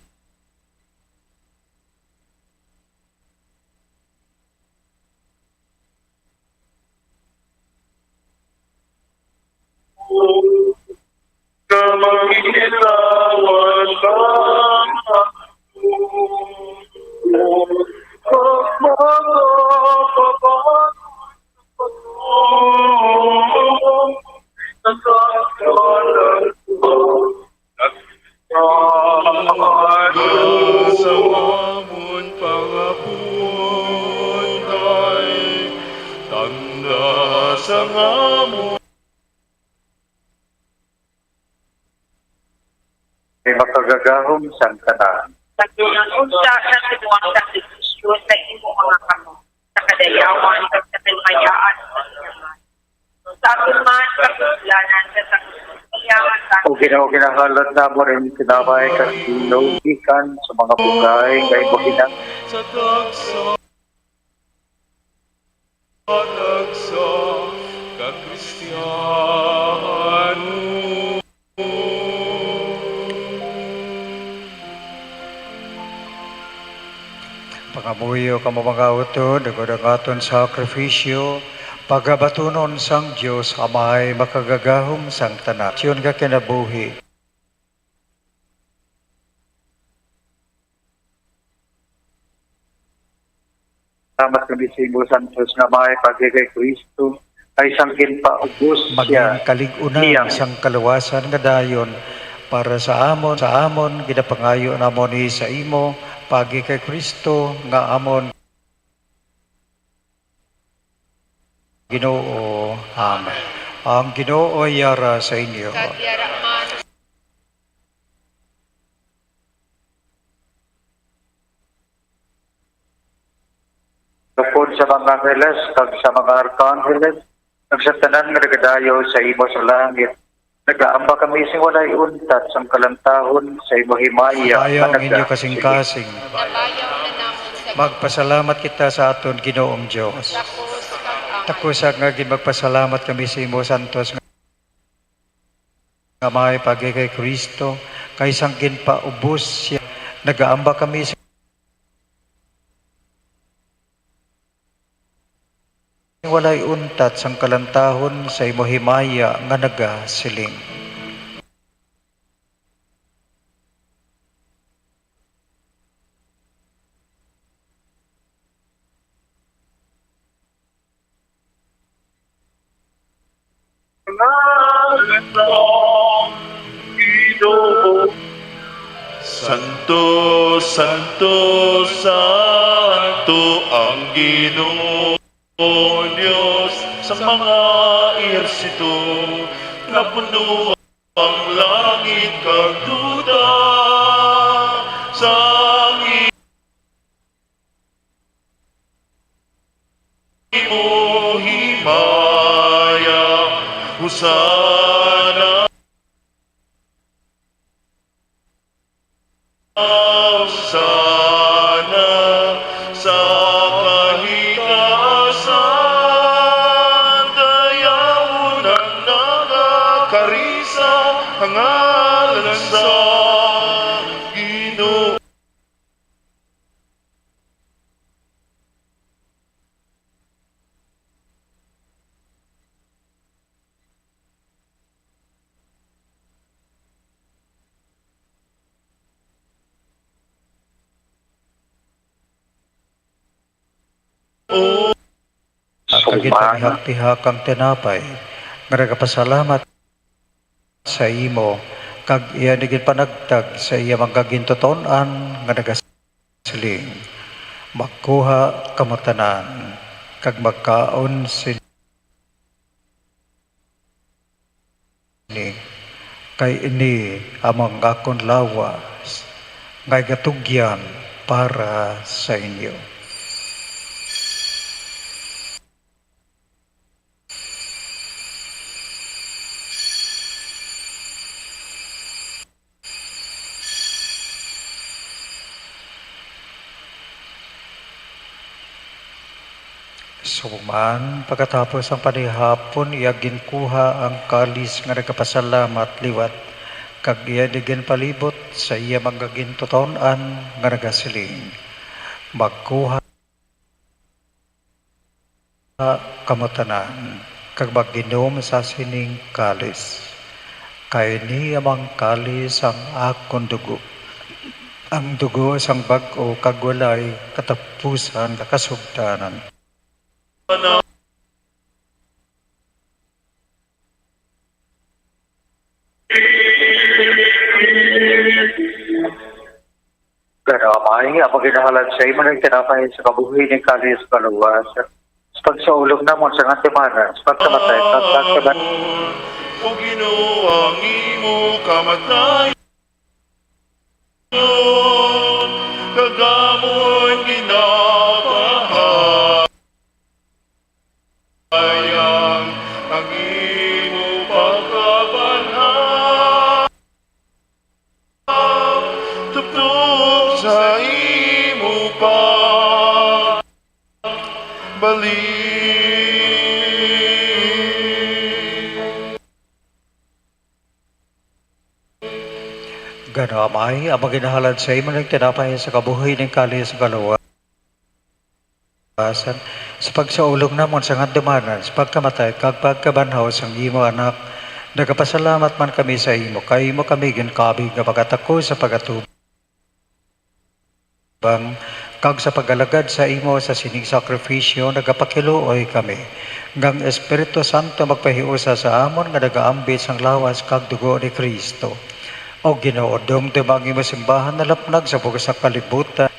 Sa amon pangapon kay tanda sa amon. Kay makagagahom sang tanan. Sa unsa sa tibuang sakripisyo sa imo mga kamot, sa kadayawan kag sa kalumayaan sa Ginoo. Sa aton man kasukulanan sa sakripisyo. O Ginoo, ginahalad namon ang tinapay kag vino gikan sa mga bugay nga imo ginang- Sa tagsa, tagsa ka Kristiyano. Pangamuyo kamo, mga utod, agod ang aton sakrifisyo pagabatunon sang Dios Amay makagagahom sang tanan. Aksyon nga kinabuhi. Salamat kami sa imo, Santos nga Amay, pagkay kay Cristo, kay sang ginpaubos siya. Maging kalig-unan niya sang kaluwasan nga dayon para sa amon, sa amon, ginapangayo namon ni sa imo, pagi kay Cristo nga amon Ginoo. Amen. Ang Ginoo yara sa inyo. Kag yara man. Upod sa mga angeles kag sa mga arkangeles, kag sa tanan nga nagadayaw sa imo sa langit, nagaamba kami sing walay untat sang kalantahon sa imo himaya. Dayaw nga ang inyo kasingkasing. Nabayaw na namon sa Magpasalamat kita sa aton Ginoong Dios. Takos kag angay. Takos nga ginmagpasalamat kami sa imo, Santos nga Amay, pagi kay Cristo, kay sang ginpaubos siya, nagaamba kami sa walay untat sang kalantahon sa imo himaya nga nagasiling. Santo, santo, santo ang Ginoo, Dios sa mga ehersito, napuno ang langit kag duta sang imo himaya. Hosanna. Hosanna sa kahitaasan, dayawon ang nagakari sa ngalan sa Ginoo. Kag ginpamihak-pihak ang tinapay nga nagapasalamat sa imo, kag iya ni ginpanagtag sa iya mga gintuton-an nga nagasiling, "Magkuha kamo tanan kag magkaon sini, kay ini amo ang akon lawas nga igatugyan para sa inyo." Subong man, pagkatapos sang panihapon, iya ginkuha ang kalis nga nagapasalamat liwat, kag iya ini ginpalibot sa iya mga gintuton-an nga nagasiling, "Magkuha kamo tanan, kag mag-inom sa sining kalis, kay ini amo ang kalis sang akon dugo, ang dugo sang bag-o kag walay katapusan nga kasugtanan." Gani, Amay, amo ginahalad sa imo ning tinapay sa kabuhi, ning kalis sa kaluwasan. Sa pagsaulog namon sa ngantumanan, sa pagkamatay, pagpagkaban- O Ginoo, ang imo kamatayon, kag amon ginapahayag ang imo pagkabanhaw, tubtob sa imo pagbalik. Gani, Amay, amo ginahalad sa imo ning tinapay sa kabuhi, ning kalis sa kaluwasan, sa pagsaulog namon sa ngantumanan, sa pagkamatay, kag pagkabanhaw sang imo Anak. Nagapasalamat man kami sa imo, kay imo kami ginkabig nga pagkatako sa pagatubang kag sa pag-alagad sa imo sa sining sakrifisyo, nagapakiluoy kami nga ang Espiritu Santo magpahiusa sa amon nga nagaambit sang lawas kag dugo ni Cristo. O Ginoo, dumduma ang imo simbahan nalapnag sa bug-os nga kalibutan.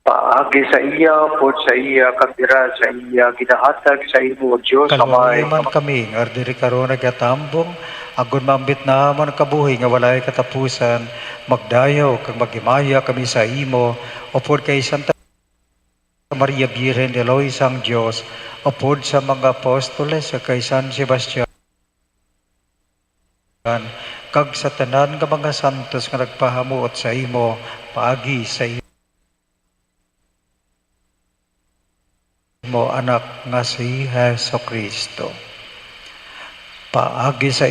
Paagi sa iya, upod sa iya, kag dira sa iya, ginahatag sa imo, O Dios, Amay. Kaluoy man kami nga diri karon nagatambong, agod maambit namon ang kabuhi nga walay katapusan. Magdayaw kag maghimaya kami sa imo, upod kay Santa Maria, Birhen, Iloy sang Dios, upod sa mga apostoles, kag kay San Sebastian, kag sa tanan nga mga santos nga nagpahamuot sa imo paagi sa imo Anak nga si Jesu-Cristo. Paagi sa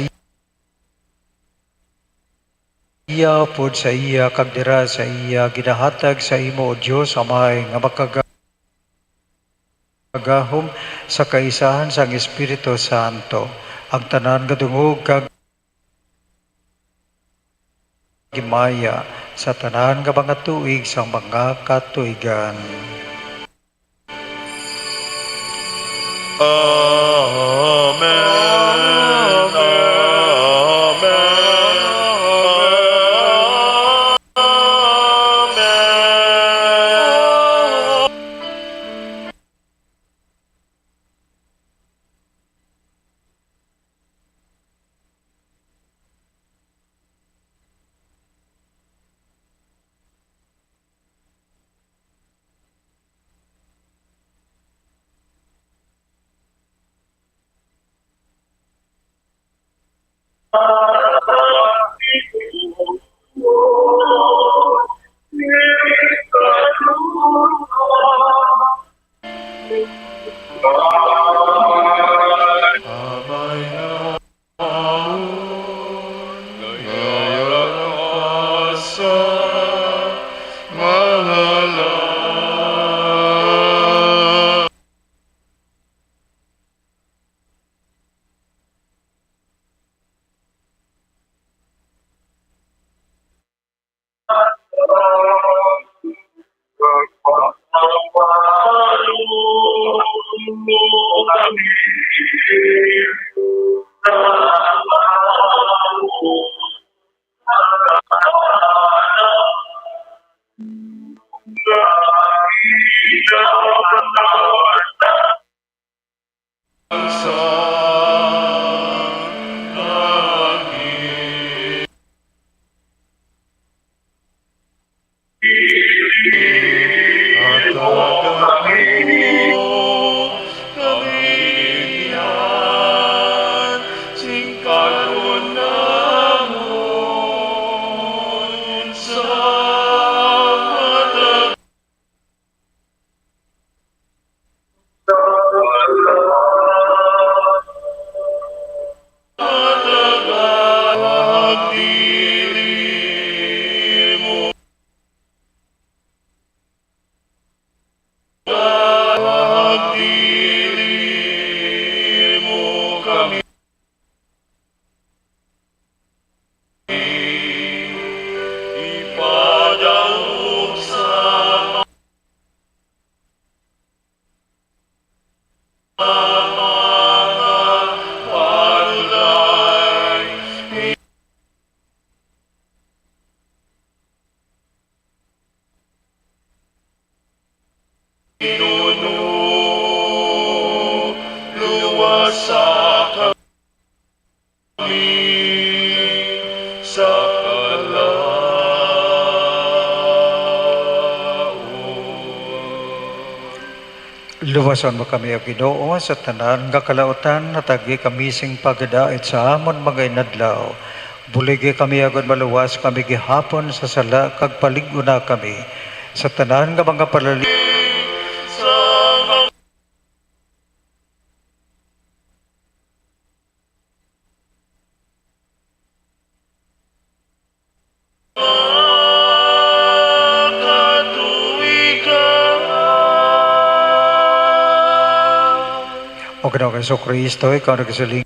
iya, upod sa iya, kag dira sa iya, ginahatag sa imo, O Dios Amay, nga makagagahom sa kaisahan sang Espiritu Santo, ang tanan nga dungog kag himaya sa tanan nga mga tuig sang mga katuigan. Amen. Amen. Amen. Luwason mo kami, O Ginoo, sa tanan nga kalautan, hatagi kami sing paghidait sa amon mga inadlaw. Buligi kami agod maluwas kami gihapon sa sala, kag palig-una kami sa tanan nga mga palali. O Ginoong Jesucristo, ikaw nagsiling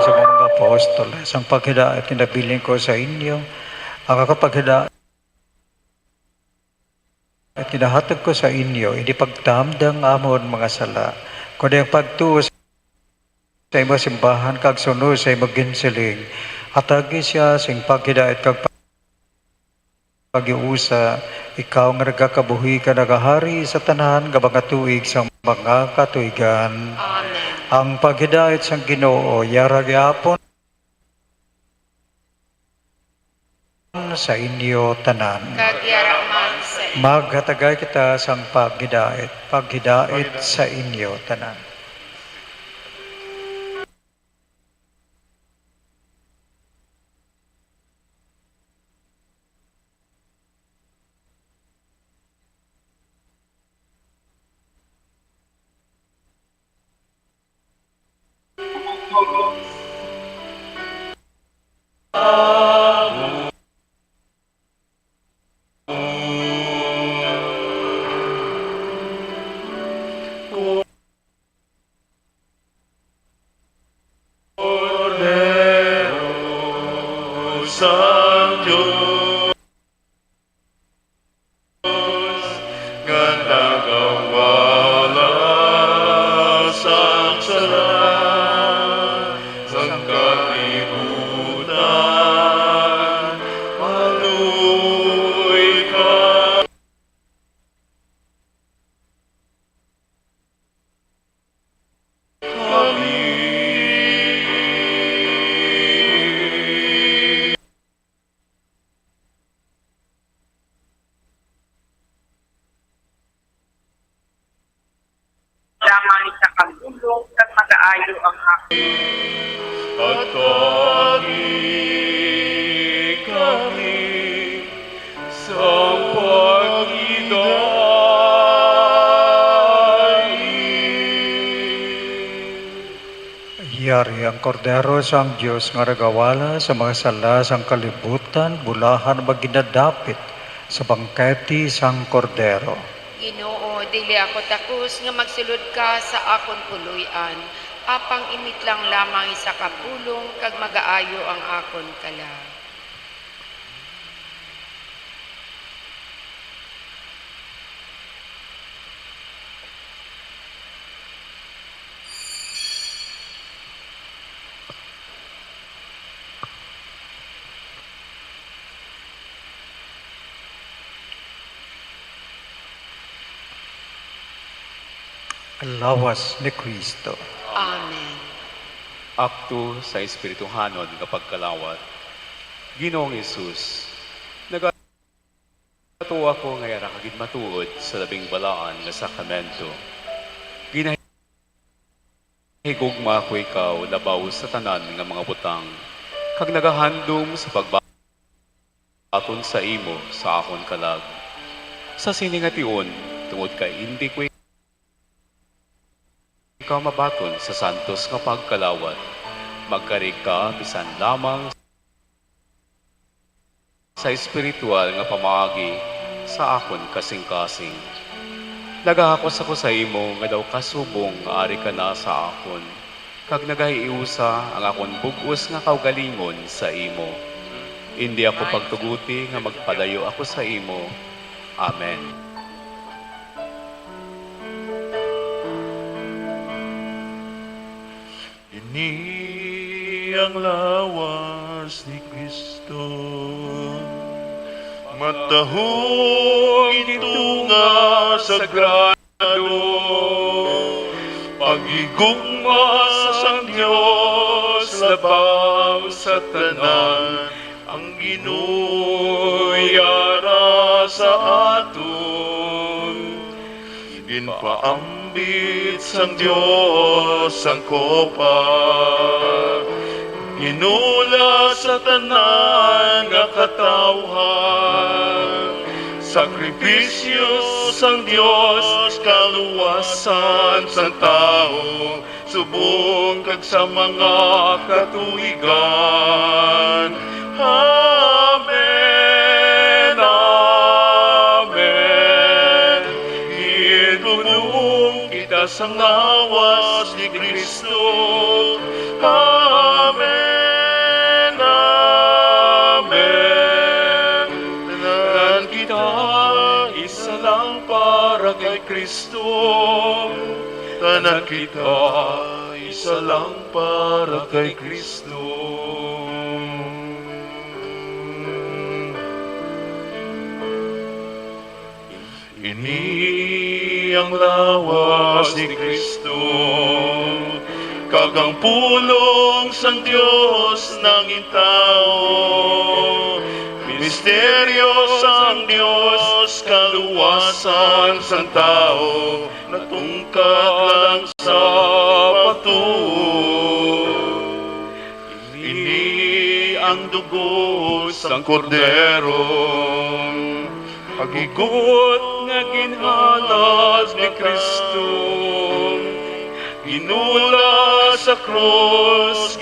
sa mga apostoles, ang paghidait nga nabilin ko sa inyo, ang akong paghidait ginahatag ko sa inyo, hindi pagtamdang amon mga sala, kundi ang pagtuo sa imo simbahan kag sunod sa imo ginsiling. Hatagi siya sing paghidait kag paghiusa, ikaw nga nagakabuhi kag nagahari sa tanan nga mga tuig sang mga katuigan. Amen. Ang paghidait sang Ginoo yara gihapon sa inyo tanan. Kag yara man sa inyo. Maghatagay kita sang paghidait, paghidait sa inyo tanan. Cordero sang Dios, nga nagawala sang sala sang kalibutan, maluoy ka. Kami. Lamang isa ka pulong kag magaayo ang akon. Hatagi kami sa paghidait. Yari ang Kordero sang Dios nga nagawala sa mga sala sang kalibutan, bulahan maginadapit sa bangkete sang Kordero. Ginoo, dili ako takos nga magsulod ka sa akon puloy-an, apang imitlang lamang isa ka pulong kag magaayo ang akon kalag. Ang lawas ni Cristo. Amen. Akto sa espirituhanon nga pagkalawat. Ginoong Jesus, nagatuo ako nga yara ka gid matuod sa labing balaan nga sakramento. Ginahigugma ako ikaw labaw sa tanan nga mga butang, kag nagahandom sa pagba- aton sa imo sa akon kalag. Sa sini nga tion, tungod kay indi ko ikaw mabaton sa santos nga pagkalawat, magkari ka bisan lamang sa espiritual nga pamaagi sa akon kasingkasing. Nagahakos ako sa imo nga daw kasubong nga ari ka na sa akon, kag nagahiusa ang akon bug-os nga kaugalingon sa imo. Indi ako pagtuguti nga magpadayo ako sa imo. Amen. Ini ang lawas ni Cristo, matahong itunga sa gra- Pagigugma sang Dios labaw sa tanan, ang Ginoo yara sa aton. Ginpaambit sang Dios ang kopa, ginula sa tanan nga katawhan. Sakripisyo sang Dios, kaluwasan sang tawo, subong kag sa mga katuigan. Amen, amen. Ginbulong kita sang lawas ni Cristo. Amen, amen. Tanan kita isa lang para kay Cristo. Tanan kita isa lang para kay Cristo. Ini ang lawas ni Cristo, kag ang pulong sang Dios nangin tawo. Misteryo sang Dios, kaluwasan sang tawo, natungkad lang sa pagtuo. Ini ang dugo sang Kordero, paghigot nga ginhalad ni Cristo, ginula sa krus,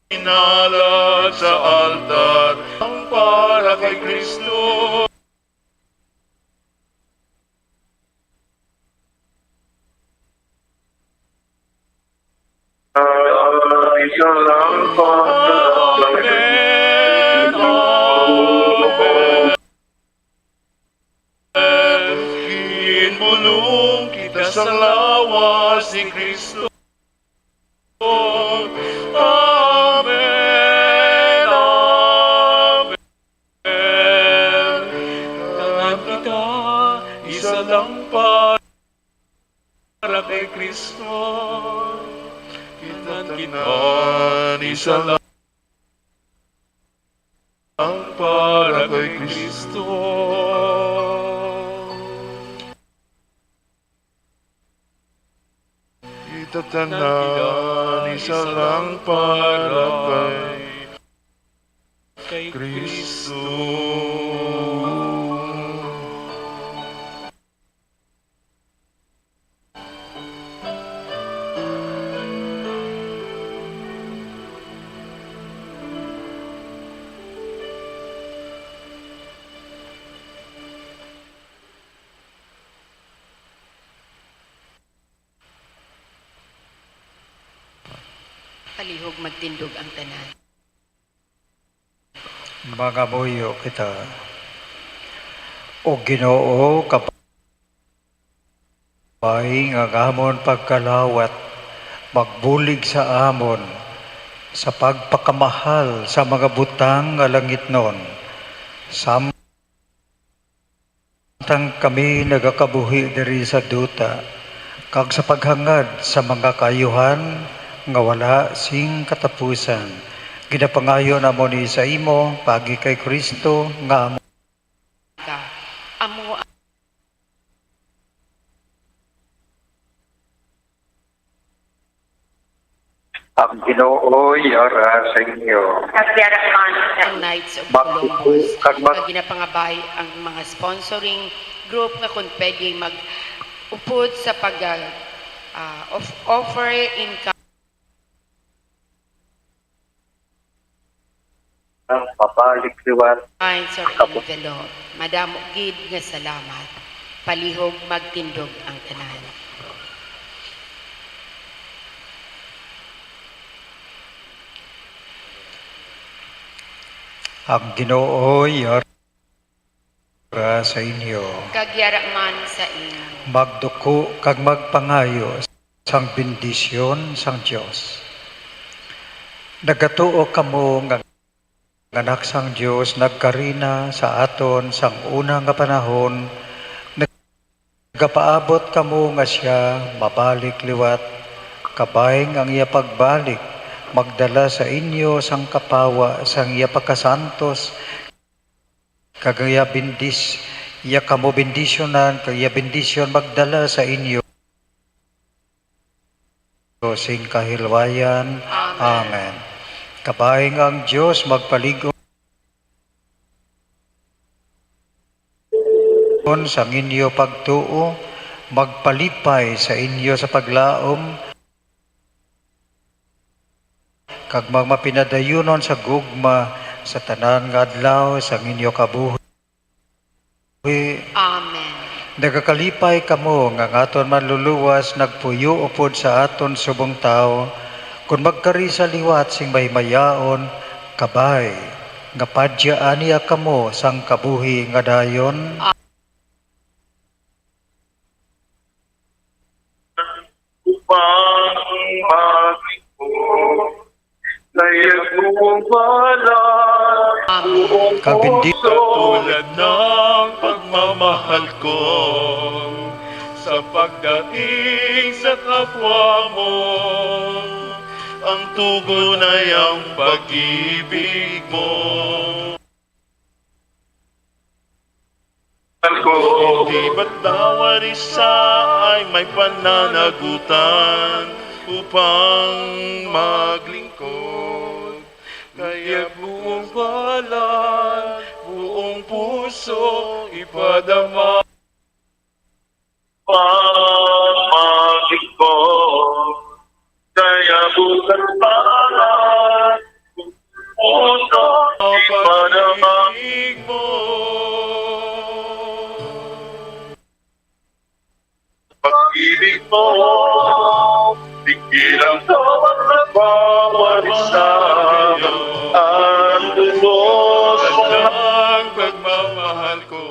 ginhalad sa altar, ang para kay Cristo. Ah, isa lang pa. Amen. Amen. Ginbulong kita sa lawas ni Cristo. Amen, amen. Tanan kita isa lang para kay Cristo. Kita tanan isa lang para kay Cristo. Kita tanan isa lang para kay, kay Cristo. Palihog magtindog ang tanan. Mangamuyo kita. O Ginoo, kabay nga ang amon pagkalawat magbulig sa amon sa pagpakamahal sa mga butang nga langitnon, samtang kami nagakabuhi diri sa duta, kag sa paghangad sa mga kaayuhan nga wala sing katapusan. Ginapangayo namon ini sa imo, paagi kay Cristo, nga amo ka. Amo ang Ginoo yara sa inyo. Kag yara man sa Knights of Mag-, Columbus, kag mag- nga ginapangabay ang mga sponsoring group nga kung pwede mag-upod sa pag, ah, ah, of-, offer in ang mabalik liwat. Ay, sir, envelope. Madamo gid nga salamat. Palihog magtindog ang tanan. Ang Ginoo yara sa inyo. Kag yara man sa imo. Magduko kag magpangayo sang bendisyon sang Dios. Nagatuo kamo nga ang Anak sang Dios nagkari na sa aton sang una nga panahon, nagapaabot kamo nga sia mabalik liwat Kabayng ang iya pagbalik magdala sa inyo sang kapawa sang iya pagkasantos, kag ang iya bendis-, iya kamo bendisyonan, kag iya bendisyon magdala sa inyo sing kahilwayan. Amen. Amen. Kabayng ang Dios magpalig-on sang inyo pagtuo, magpalipay sa inyo sa paglaom, kag magmapinadayunon sa gugma sa tanan nga adlaw sang inyo kabuhi. Amen. Nagakalipay kamo nga ang aton Manluluwas nagpuyo upod sa aton subong tawo, kon magkari sa liwat sing mahimayaon, kabay, nga padya ania kamo sang kabuhi nga dayon. Upang maglingkod, kaya kung wala, amen, buong puso. Tulad ng pagmamahal ko sa pagdating sa kapwa mo, ang tugon ay ang pag-ibig mo. Di ba't bawat isa ay may pananagutan upang maglingkod? Kaya buong balat, buong puso, ipadama. Pamaglingkod, kaya bukas para puso, ipadama. Pag-ibig mo, pikilang tawag na bawat isa, ang tubos ng pagmamahal ko.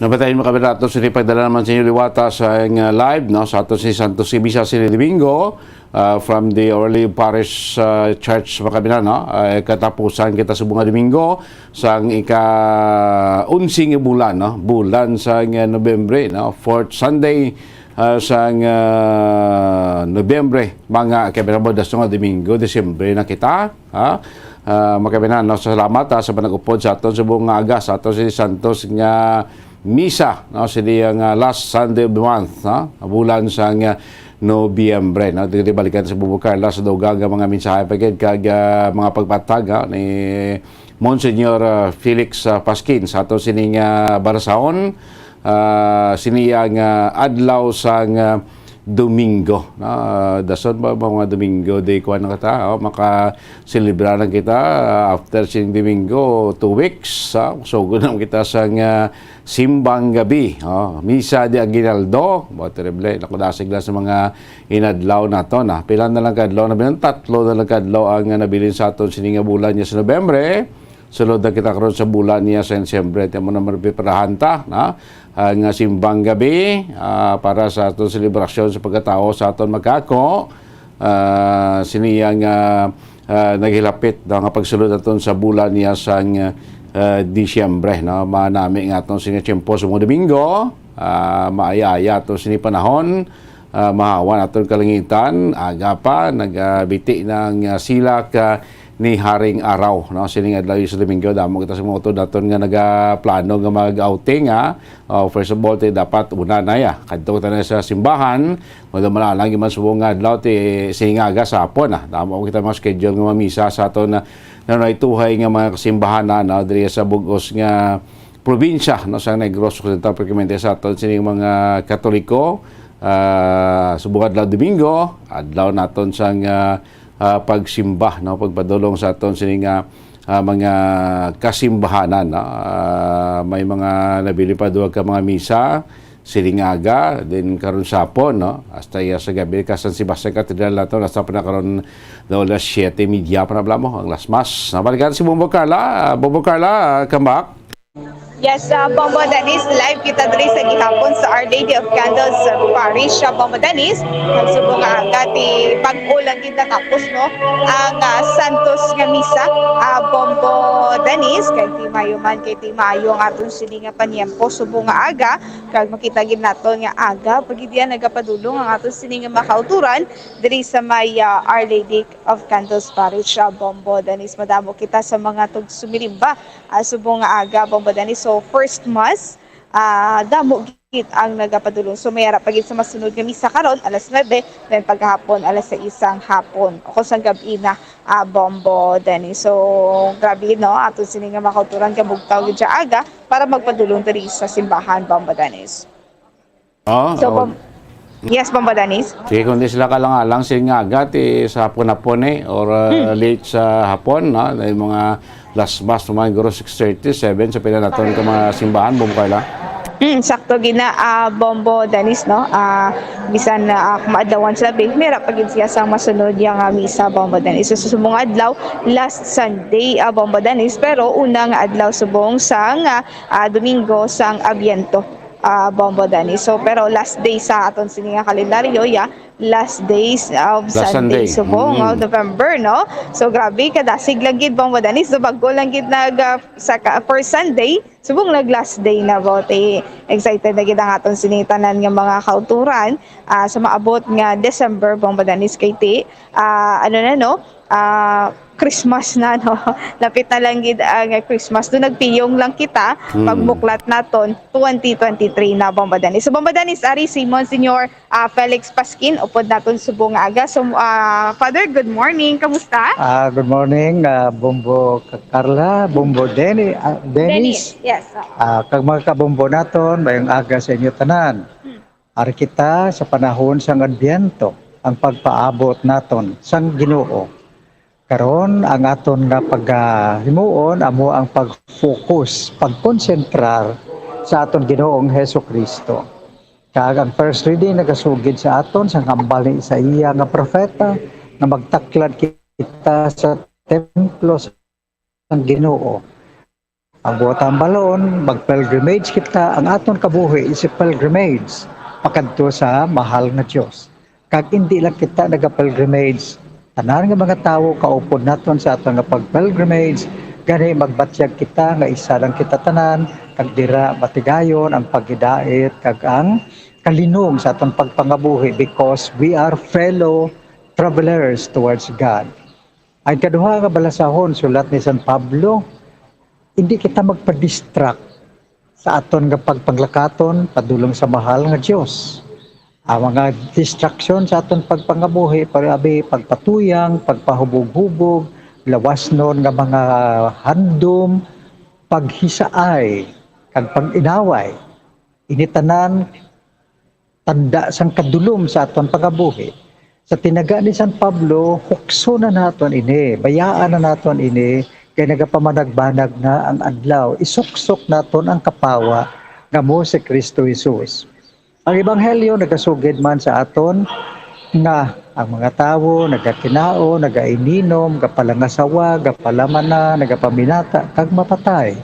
Napatayin mo kami nato sa pagdala naman sa inyo liwata sa, uh, live, no? Sa ato si Santos Ibisa, si Domingo, uh, from the Orly Parish, uh, Church, mga kabinan, no? Uh, katapusan kita sa bunga Domingo, sang ika-onse nga bulan, no? Bulan sang, uh, Nobyembre, no? Fourth Sunday, uh, sang, uh, Nobyembre, mga kabinan, mo, das nga Domingo, Disyembre na kita. Ha? Ah, mga kabinan, no, salamat, ha, sa panag-upod sa aton subong nga aga, sa aton si Santos nga misa, no, sini ang, ah, last Sunday of the month, no, bulan sang, ah, Nobyembre, no. Dito balikan sa Bubo Carla sa dugang nga mga mensahe pa gid kag, ah, mga pagpatag, ha, ni Monsignor, ah, Felix, ah, Pasquin sa aton sining, ah, barasaon, ah, sini ang, ah, adlaw sang, ah, Domingo, no? Ah, dason ba mga Domingo, di kuwan na kita, oh, makaselebra na kita, ah, after sing Domingo, two weeks, ah, sugod na kita sang, ah, simbang gabi, oh, Misa de Aguinaldo, ba, terrible, nakudasig lang sa mga inadlaw nato, na. Pila na lang kadlaw na bilang tatlo na lang kadlaw ang, ah, nabilin sa aton sini nga bulan niya sa Nobyembre. Sulod na kita karon sa bulan niya sa Ensyembre. Ti mo na marpipirahan ta, na? Ang, ah, simbang gabi, ah, para sa aton selebrasyon sa pagkatawo sa aton magkako. Ah, sini ang, ah, ah, naghilapit na nga pagsulod naton sa bulan niya sang, ah, Disyembre, no? Manami nga aton sini tiyempo sa mga Domingo, ah, maayaya aton sini panahon. Ah, mahawa naton kalangitan, aga pa, nagabiti na ang, ah, silak, ah, ni Haring Araw, no? Sining adlaw sa Domingo, damo kita sa mga utod naton nga nagaplano nga mag-outing, ha? Oh, first of all, ti dapat una na ya. Kadto ta na sa simbahan, wala malalang man subong nga adlaw, ti sining aga sa hapon, ha? Damo kita mga schedule nga mga misa sa aton na, na naituhay nga mga kasimbahan na, no? Diri sa bugos nga probinsya, no, sa Negros Occidental, pertinente sa aton sining mga Katoliko, ah, subong adlaw Domingo, adlaw naton sang, ah, ah, pagsimba, no, pagpadulong sa aton sining, ah, ah, mga kasimbahanan, no? Ah, may mga nabilin pa duha ka mga misa sining aga, din karon sa hapon, no? Hasta iya sa gabi ka San Sebastian Cathedral nato, nasa pa na karon daw alas siyete y media pa na blamo ang last mass. Nabalikan si Bobo Carla, ah, Bobo Carla, ah, come back. Yes, uh, Bombo Dennis, live kita diri sa gihapon sa Our Lady of Candles, uh, Parish, uh, Bombo Dennis. Ang subong nga aga, ti bag-o lang gid natapos, no? Ang, uh, Santos nga Misa, uh, Bombo Dennis, kay ti maayo man, kay ti maayo ang aton sini nga panyempo, subong nga aga, kag makita gid naton nga aga, pa gid yan nagapadulong ang aton sini nga mga kauturan diri sa may, uh, Our Lady of Candles Parish, uh, Bombo Dennis. Madamo kita sa mga tug-, sumilimba ah, subong nga aga, Bombo Dennis. So, first mass, ah, damo gid ang nagapadulong. So, may ara pa gid sa masunod nga misa karon, alas nuebe, then paghapon, alas sais sang hapon. O kung sang gab-i na, ah, Bombo Dennis. So, grabe, no? Ato sini nga mga kauturan, kabugtaw gid siya aga para magpadulong diri sa simbahan, Bombo Dennis. Oh, So, oh. Bom-, yes, Bombo Dennis. Sige, kung di sila kalang-alang, sige nga, aga, ti sa hapon-hapon eh, or, uh, Hmm. late sa hapon, no? Dahil mga last mass naman, siguro six thirty, seven, sa pila naton ka mga simbahan, Bombo Carla? Hmm, sakto gina, ah, Bombo Dennis, no? Ah, bisan na, ah, maadlawan sa labi, mira pa gid siya sa masunod yang, ah, misa, Bombo Dennis. So, sa subong adlaw, last Sunday, ah, Bombo Dennis, pero unang adlaw subong sang, ah, ah, Domingo sang Adviento, ah, Bombo Dennis. So, pero last day sa aton sini nga kalendaryo, ya, last days of Last Sunday, Sunday. Subong, Mm. oh, November, no? So, grabe, kadasig lang gid, Bombo Dennis. So, bago lang gid nag, ah, sa ka-, first Sunday, subong nag last day na, Bombo. Excited na gid ang aton sini tanan nga mga kauturan, ah, sa maabot nga December, Bombo Dennis, kay ti, ah, ano na, no? Ah, Christmas na, no? Lapit na lang gid ang Christmas. Doon nagpiyong lang kita, Hmm. pagmuklat naton, twenty twenty-three na, Bombo Dennis. So, Bombo Dennis, ari si Monsignor, ah, Felix Pasquin, upod naton subong nga aga. So, ah, Father, good morning. Kamusta? Ah, good morning, ah, Bombo Ka-, Carla, Bombo Denny, ah, Dennis. Dennis, yes, oo. Ah, kag mga kabombo naton, mayong aga sa inyo tanan. Hmm. Ari kita sa panahon sang Adviento, ang pagpaabot naton sang Ginoo. Karon, ang aton nga paghimuon amo ang pag-focus, pagkonsentrar sa aton Ginoong Jesu-Cristo. Kag ang first reading nagasugid sa aton sang hambal ni Isaiah nga propeta nga magtaklad kita sa templo sang Ginoo. Ang buot hambalon, mag-pilgrimage kita, ang aton kabuhi is a pilgrimage pakadto sa mahal nga Dios. Kag indi lang kita naga-pilgrimage, tanan nga mga tawo kaupod naton sa aton nga pag-pilgrimage, gani magbatyag kita nga isa lang kita tanan, kag dira matigayon ang paghidait kag ang kalinong sa aton pagpangabuhi, because we are fellow travelers towards God. Ang ikaduha nga balasahon, sulat ni San Pablo, hindi kita magpa-distract sa aton nga pagpanglakaton padulong sa mahal nga Dios. Ang mga distraction sa aton pagpangabuhi, pag-abi, pagpatuyang, pagpahubog-hubog, lawasnon nga mga handom, paghisaay, kag pag-inaway. Ini tanan tanda sang kadulom sa aton pangabuhi. Sa tinaga ni San Pablo, hukso na naton ini, bayaan na naton ini, kay nagapamanagbanag na ang adlaw. Isuksok naton ang kapawa nga amo si Cristo Jesus. Ang ebanghelyo nagasugid man sa aton nga ang mga tawo nagakinaon, nagaininom, gapalangasawa, gapalamana, nagapaminata, kag mapatay.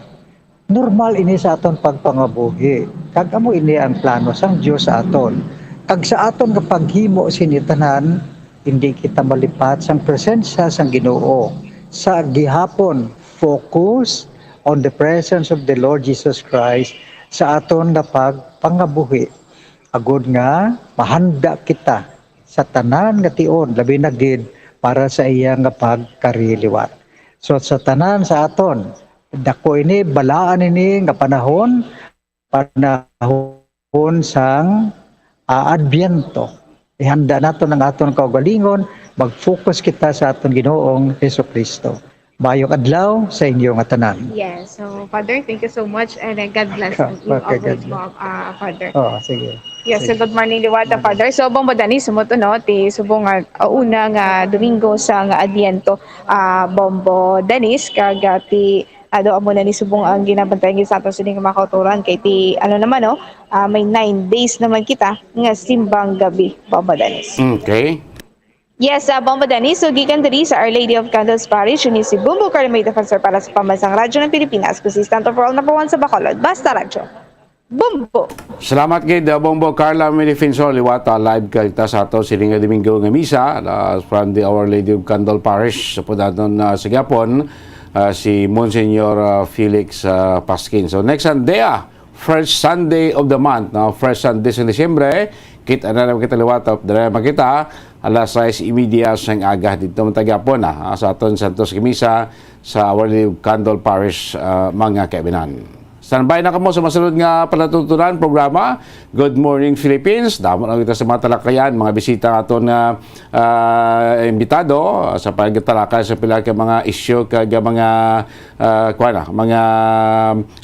Normal ini sa aton pagpangabuhi, kag amo ini ang plano sang Dios sa aton. Kag sa aton nga paghimo sini tanan, hindi kita malipat sang presensya sang Ginoo. Sa gihapon, focus on the presence of the Lord Jesus Christ sa aton nga pagpangabuhi, agod nga mahanda kita sa tanan nga tion, labi na gid para sa iya nga pagkari liwat. So, sa tanan sa aton, dako ini, balaan ini nga panahon, panahon sang, ah, Adbyento. Ihanda naton ang aton kaugalingon, mag-focus kita sa aton Ginoong Jesu-Cristo. Maayong adlaw sa inyo nga tanan. Yes. So, Father, thank you so much and, uh, God bless you Okay, always, God bless. Ma'am, uh, Father. Oh, sige. Yes, so Sige. Good morning, liwat, Father. So, Bombo Dennis, sumot, no, ti subong nga, uh, una nga Domingo sang Adbyento, uh, Bombo Dennis, kag, uh, ti, ano, amo na ni subong ang ginabantayan gid sa aton sini nga mga kauturan, kay ti, ano naman, no, uh, may nine days naman kita nga simbang gabi, Bombo Dennis. Okay. Yes, uh, Bombo Dennis, so gikan diri sa Our Lady of Candles Parish, ini si Bumbo Carmen Defensor para sa Pambansang Radyo ng Pilipinas, consistent overall number one sa Bacolod. Basta Radyo. Bumbo! Salamat gid, uh, Bombo Carla Medefensor. Liwata, live ka kita sa ato sining nga Domingo nga misa, uh, from the Our Lady of Candle Parish sa Pudanon, uh, sa Gapon, uh, si Monsignor, uh, Felix, uh, Pasquin. So next Sunday, ah, first Sunday of the month, no? First Sunday sa Disyembre, kita na naman kita liwat, dara makita, alas sais y media sang aga dito man ta gihapon, ah, sa aton Santos nga Misa sa Our Lady of Candle Parish, ah, mga kaibinan. Standby na kamo sa masunod nga palatuntunan programa, Good Morning Philippines. Damo na kita sa mga talakayan, mga bisita nga aton nga, ah, imbitado sa pagtalakay sa pila ka mga isyu kag mga, ah, kuwan na, mga,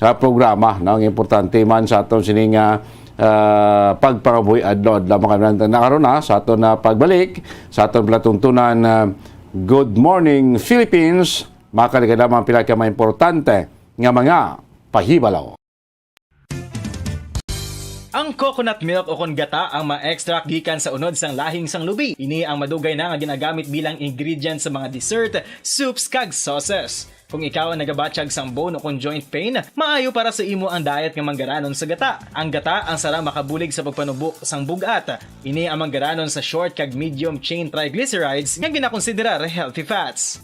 ah, programa, no, nga importante man sa aton sining, ah, ah, pagpangabuhi adlaw-adlaw, mga kaibinan. Na karon na sa aton na pagbalik sa aton palatuntunan, ah, Good Morning Philippines, makaligad lamang pila ka mga importante nga mga pahibalo. Ang coconut milk o kon gata ang ma-extract gikan sa unod sang lahing sang lubi. Ini ang madugay na nga ginagamit bilang ingredient sa mga dessert, soups, kag sauces. Kung ikaw ang nagabatyag sang bone o kon joint pain, maayo para sa imo ang diet nga manggaranon sa gata. Ang gata ang sara makabulig sa pagpanubo sang bug-at. Ini ang manggaranon sa short kag medium chain triglycerides nga ginakonsiderar healthy fats.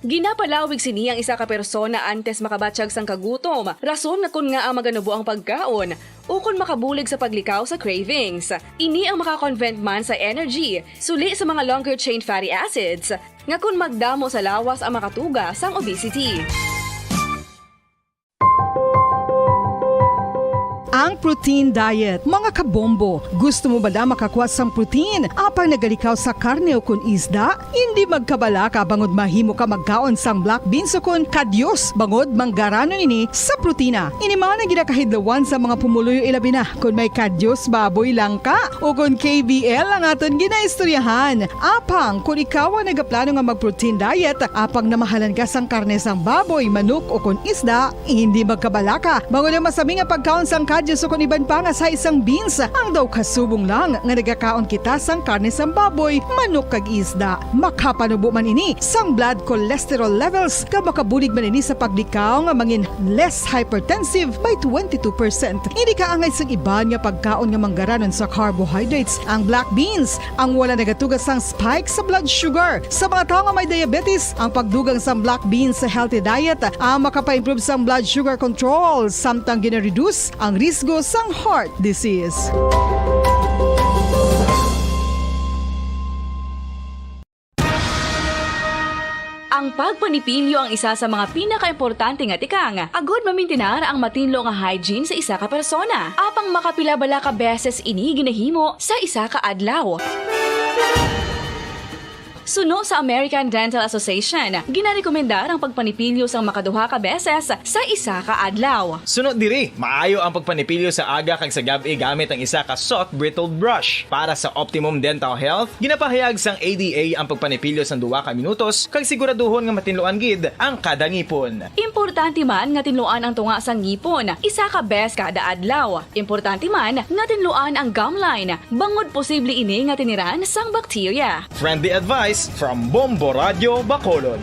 Ginapalawig sini ang isa ka persona antes makabatyag sang kagutom, rason nga kon ngaa maganubo ang pagkaon, ukon makabulig sa paglikaw sa cravings. Ini ang maka-convert man sa energy, suli sa mga longer chain fatty acids, nga kon magdamo sa lawas ang makatuga sang obesity. Ang protein diet, mga kabombo. Gusto mo bala makakuha sang protein, apang nagalikaw sa karne o kon isda? Hindi magkabalaka bangod mahimo ka magkaon sang black beans o kon kadyos, bangod manggaranon ini sa protina. Ini man ang ginakahidlawan sa mga pumuluyo, ilabi na kon may kadyos baboy lang ka o kon K B L ang aton ginaistoryahan. Apang kon ikaw ang nagaplano nga mag-protein diet, apang namahalan ka sang karne sang baboy, manok o kon isda, hindi magkabalaka, bangod ang masami nga pagkaon sang kadyos o kon iban pa nga sa isang beans, ang daw kasubong lang nga nagakaon kita sang karne sang baboy, manok kag isda. Makapanubo man ini sang blood cholesterol levels, kag makabulig man ini sa paglikaw nga mangin less hypertensive by twenty-two percent. Hindi kaangay sang iban nga pagkaon nga manggaranon sa carbohydrates ang black beans, ang wala nagatuga sang spike sa blood sugar. Sa mga tawo nga may diabetes, ang pagdugang sang black beans sa healthy diet ang makapa-improve sang blood sugar control, samtang gina-reduce ang risgo sang heart disease. Ang pagpanipilyo ang isa sa mga pinakaimportante nga tikang agud mamintinar ang matinlo nga hygiene sa isa ka persona. Apang makapila bala ka beses ini ginahimo sa isa ka adlaw? Suno sa American Dental Association, ginarekomendar ang pagpanipilyo sang makaduha ka beses sa isa ka adlaw. Suno diri, maayo ang pagpanipilyo sa aga kag sa gab-i gamit ang isa ka soft bristled brush. Para sa optimum dental health, ginapahayag sang A D A ang pagpanipilyo sang duha ka minutos kag siguraduhon nga matinluan gid ang kada ngipon. Importante man nga tinluan ang tunga sang ngipon isa ka beses kada adlaw. Importante man nga tinluan ang gum line, bangod posible ini nga tiniran sang bakterya. Friendly advice from Bombo Radio Bacolod.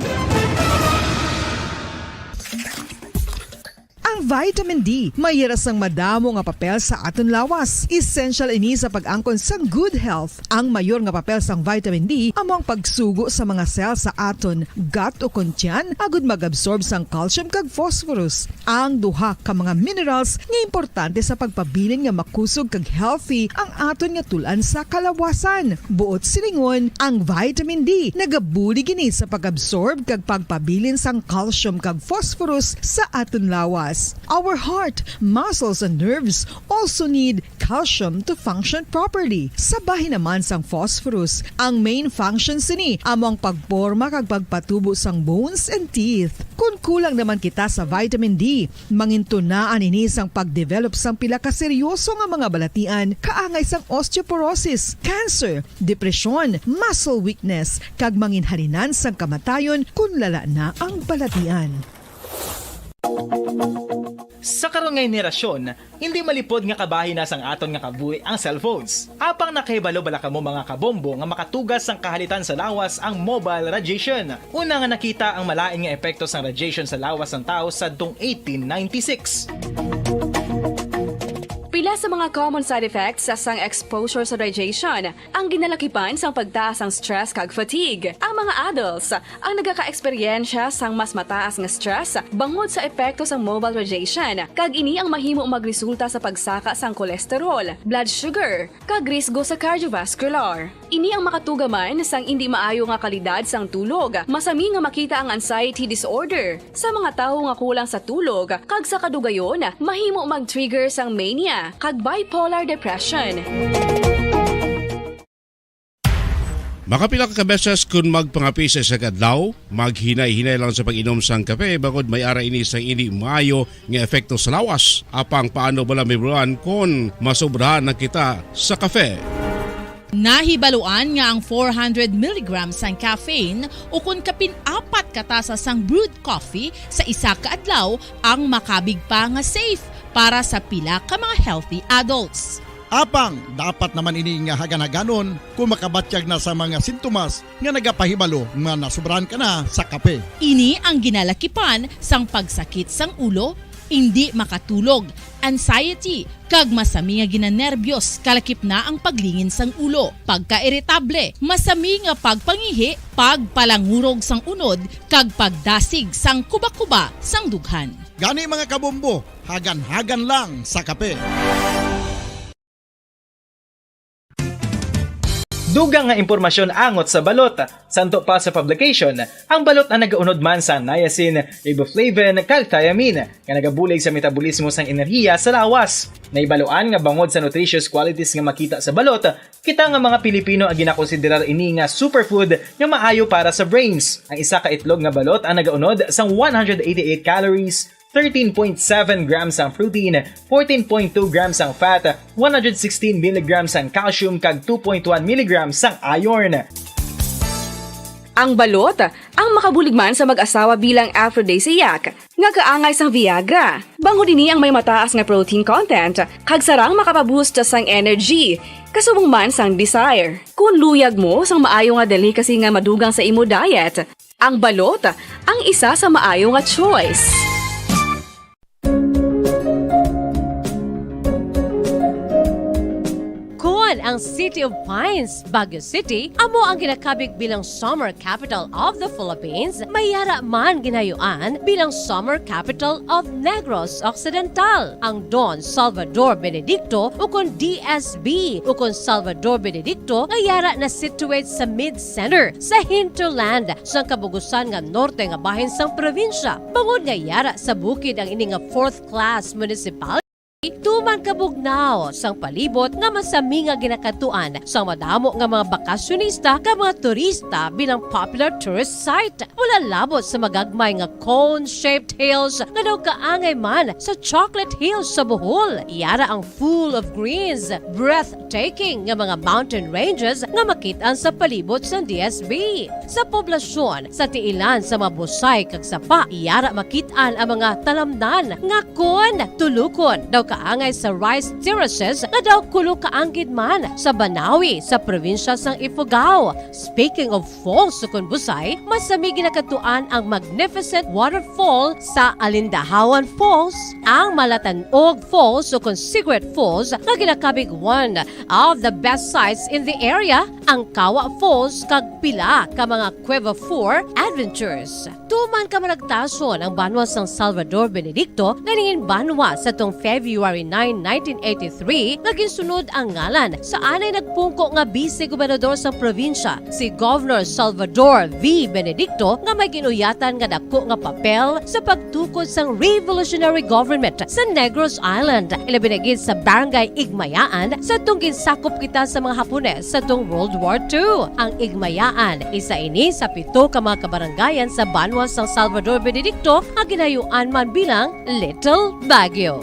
Ang vitamin D may hira sang madamo nga papel sa aton lawas. Essential ini sa pag-angkon sang good health. Ang mayor nga papel sang vitamin D amo ang pagsugo sa mga cell sa aton gut o kon tiyan agud mag-absorb sang calcium kag phosphorus, ang duha ka mga minerals nga importante sa pagpabilin nga makusog kag healthy ang aton nga tul-an sa kalawasan. Buot silingon, ang vitamin D nagabulig ini sa pag-absorb kag pagpabilin sang calcium kag phosphorus sa aton lawas. Our heart, muscles, and nerves also need calcium to function properly. Sa bahin naman sang phosphorus, ang main function sini amo ang pagporma kag pagpatubo sang bones and teeth. Kon kulang naman kita sa vitamin D, mangintunaan ini sang pag-develop sang pila ka seryoso nga mga balatian, kaangay sang osteoporosis, cancer, depresyon, muscle weakness, kag manginhalinan sang kamatayon kon lala na ang balatian. Sa karon nga henerasyon, hindi malipod nga kabahin na sang aton nga kabuhi ang cellphones. Apang nakahibalo bala kamo, mga kabombo, nga makatugas sang kahalitan sa lawas ang mobile radiation? Una nga nakita ang malain nga epekto sang radiation sa lawas sang tawo sadtong eighteen ninety-six. Pila sa mga common side effects sang exposure sa radiation? Ang ginalakipan sang pagtaas sang stress kag fatigue. Ang mga adults ang nagakaeksperyensya sang mas mataas nga stress bangod sa epekto sang mobile radiation, kag ini ang mahimo magresulta sa pagsaka sang cholesterol, blood sugar, kag risgo sa cardiovascular. Ini ang makatuga man sang indi maayo nga kalidad sang tulog. Masami nga makita ang anxiety disorder sa mga tawo nga kulang sa tulog, kag sa kadugayon, mahimo mag-trigger sang mania kag bipolar depression. Makapila ka beses kon magpangape sa isa ka adlaw, maghinay-hinay lang sa pag-inom sang kape, bangod may ara ini sang indi maayo nga epekto sa lawas. Apang paano bala mahibaluan kon masobrahan na kita sa kape? Nahibaluan nga ang four hundred milligrams sang caffeine ukon kapin apat ka tasa sang brewed coffee sa isa ka adlaw ang makabig pa nga safe para sa pila ka mga healthy adults. Apang dapat naman ini nga hagan-haganon kung makabatyag na sa mga sintomas nga nagapahibalo nga nasobrahan ka na sa kape. Ini ang ginalakipan sang pagsakit sang ulo, indi makatulog, anxiety, kag masami nga ginanerbiyos, kalakip na ang paglingin sang ulo, pagkairitable, masami nga pagpangihi, pagpalangurog sang unod, kag pagdasig sang kubakuba sang dughan. Gani, mga kabombo, hagan-hagan lang sa kape. Dugang nga impormasyon angot sa balot. Santo pa sa publication, ang balot ang nagaunod man sa niacin, riboflavin, kag thiamine, nga nagabulig sa metabolismo sang enerhiya sa lawas. Nahibaluan nga bangod sa nutritious qualities nga makita sa balot, kita nga mga Pilipino ang ginakonsiderar ini nga superfood nga maayo para sa brains. Ang isa ka itlog nga balot ang nagaunod sang one hundred eighty-eight calories, thirteen point seven grams ang protein, fourteen point two grams ang fat, one hundred sixteen milligrams ang calcium, kag two point one milligrams ang iron. Ang balot ang makabulig man sa mag-asawa bilang aphrodisiac nga kaangay sang Viagra. Bangod ini ang may mataas nga protein content kag sarang makapaboost sang energy, kasubong man sang desire. Kon luyag mo sang maayo nga delicacy nga madugang sa imo diet, ang balot ang isa sa maayo nga choice. Kon ang City of Pines, Baguio City, amo ang ginakabig bilang Summer Capital of the Philippines, may ara man ginayuan bilang Summer Capital of Negros Occidental. Ang Don Salvador Benedicto, ukon D S B, ukon Salvador Benedicto, nga yara na-situate sa mid-center sa hinterland sang kabugusan nga norte nga bahin sang probinsya. Bangod nga yara sa bukid ang ini nga fourth class municipality, tuman kabugnaw sang palibot nga masami nga ginakadtuan sang madamo nga mga bakasyonista kag mga turista bilang popular tourist site. Wala labot sa magagmay nga cone-shaped hills nga daw kaangay man sa Chocolate Hills sa Bohol. Yara ang full of greens, breathtaking nga mga mountain ranges nga makit-an sa palibot sang D S B. Sa poblasyon, sa tiilan sa mga busay kag sapa, yara makit-an ang mga talamnan nga kon tulukon daw kaangay sa rice terraces nga daw kulo kaanggid man sa Banawi sa probinsya sang Ifugao. Speaking of falls, ukon busay, masami ginakadtuan ang magnificent waterfall sa Alindahawan Falls, ang Malatanog Falls ukon Cigarette Falls nga ginakabig one of the best sights in the area, ang Kawa Falls kag pila ka mga Cueva four adventures. Tuman kamaragtason ang banwa sang Salvador Benedicto nga nangin banwa sa tong February nine, nineteen eighty-three, nga ginsunod ang ngalan sa anay nagpungko nga bise gobernador sang probinsya, si Governor Salvador V. Benedicto, nga may ginuyatan nga dako nga papel sa pagtukod sang revolutionary government sa Negros Island, ilabi na gid sa Barangay Igmayaan, sa tong ginsakop kita sa mga Hapones sa tong World War Two. Ang Igmayaan, isa ini sa pito ka mga kabarangayan sa banwa sang Salvador Benedicto nga ginayuan man bilang Little Baguio.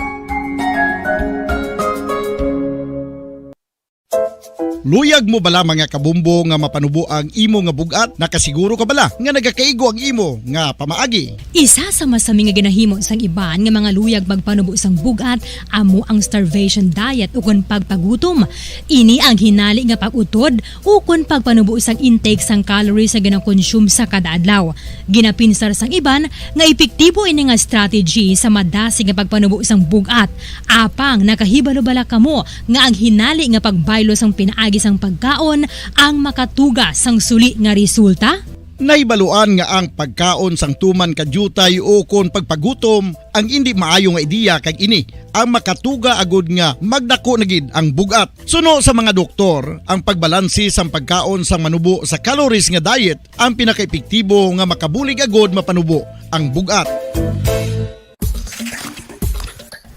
Luyag mo bala, mga kabombo, nga mapanubo ang imo nga bug-at? Nakasiguro ka bala nga nagakaigo ang imo nga pamaagi? Isa sa masami nga ginahimo sang iban nga mga luyag magpanubo sang bug-at amo ang starvation diet ukon pagpagutom. Ini ang hinali nga pag-utod ukon pagpanubo sang intake sang calories nga ginakonsume sa kada adlaw. Ginapinsar sang iban nga epektibo ini nga strategy sa madasig nga pagpanubo sang bug-at. Apang nakahibalo bala kamo nga ang hinali nga pagbaylo sang pinaagi sang pagkaon ang makatuga sang suli nga resulta? Nahibaluan nga ang pagkaon sang tuman ka diutay ukon pagpagutom ang indi maayo nga ideya, kag ini ang makatuga agud nga magdako na gid ang bug-at. Suno sa mga doktor, ang pagbalanse sang pagkaon sang manubo sa calories nga diet ang pinakaepektibo nga makabulig agud mapanubo ang bug-at.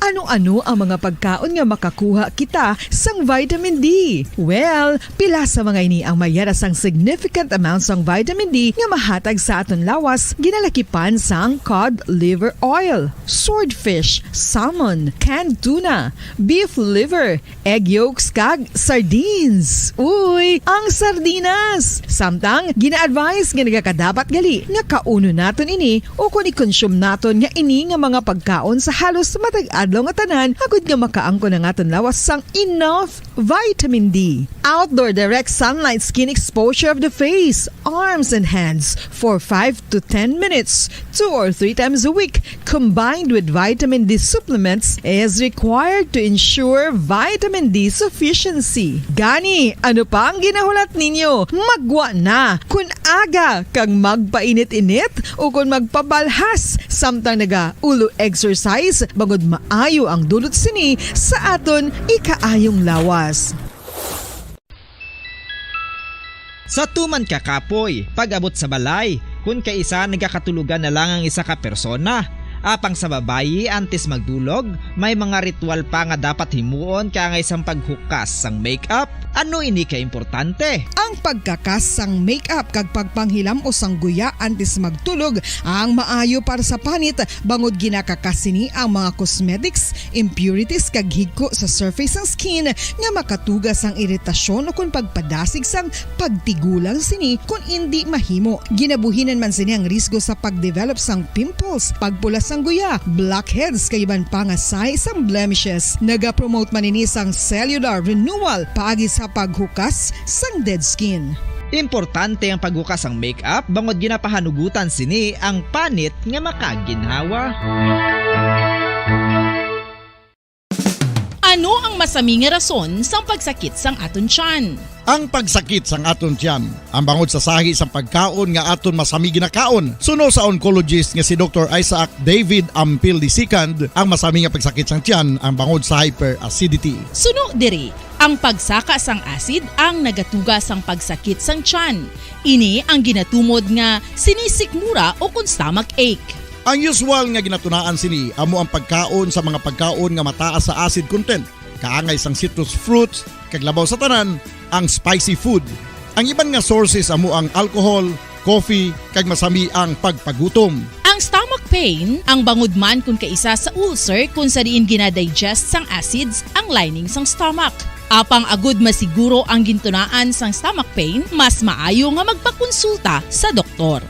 Ano-ano ang mga pagkaon nga makakuha kita sang vitamin D? Well, pila sa mga ini ang may yara sang significant amount sang vitamin D nga mahatag sa aton lawas, ginalakipan sang cod liver oil, swordfish, salmon, canned tuna, beef liver, egg yolks, kag sardines. Uy, ang sardinas! Samtang, gina-advise nga nagakadapat gali nga kaunon naton ini ukon i-consume naton nga ini nga mga pagkaon sa halos matag adlaw nga tanan, agud nga makaangkon ang aton lawas sang enough vitamin D. Outdoor direct sunlight skin exposure of the face, arms, and hands for five to ten minutes, two or three times a week, combined with vitamin D supplements, is required to ensure vitamin D sufficiency. Gani, ano pa ang ginahulat ninyo? Maggwa na! Kun aga kag magpainit-init ukon magpabalhas samtang naga-ulo exercise, bangod maayo ang dulot sini sa aton ikaayong lawas. Sa tuman ka kapoy, pag-abot sa balay, kun kaisa nagakatulogan na lang ang isa ka persona. Apang sa babayi, antes magdulog, may mga ritual pa nga dapat himuon kaangay sang paghukas sang makeup. Ano ini ka importante? Ang pagkakas sang makeup kag pagpanghilam-os sang guya antes magtulog ang maayo para sa panit, bangod ginakakas sini ang mga cosmetics, impurities, kag higko sa surface sang skin nga makatuga sang iritasyon ukon pagpadasig sang pagtigulang sini kon indi mahimo. Ginabuhinan man sini ang risgo sa pagdevelop sang pimples, pagpula sang guya, blackheads, kag iban pa nga sign sang blemishes. Nagapromote man ini sang cellular renewal paagi sa paghukas sang dead skin. Importante ang paghukas sang makeup bangod ginapahanugutan sini ang panit nga makaginhawa. Ano ang masami nga rason sang pagsakit sang aton tiyan? Ang pagsakit sang aton tiyan, ang bangod sa sahi sang pagkaon nga aton masami ginakaon. Suno sa oncologist nga si Doktor Isaac David Ampil the second, ang masami nga pagsakit sang tiyan ang bangod sa hyperacidity. Suno diri, ang pagsaka sang acid ang nagatuga sang pagsakit sang tiyan. Ini ang ginatumod nga sinisikmura ukon stomach ache. Ang usual nga ginatunaan sini amo ang pagkaon sa mga pagkaon nga mataas sa acid content, kaangay sang citrus fruits, kag labaw sa tanan, ang spicy food. Ang iban nga sources amo ang alcohol, coffee, kag masami ang pagpagutom. Ang stomach pain, ang bangod man kon kaisa sa ulcer kon sa diin gina-digest sang acids ang lining sang stomach. Apang agud masiguro ang gintunaan sang stomach pain, mas maayo nga magpakonsulta sa doktor.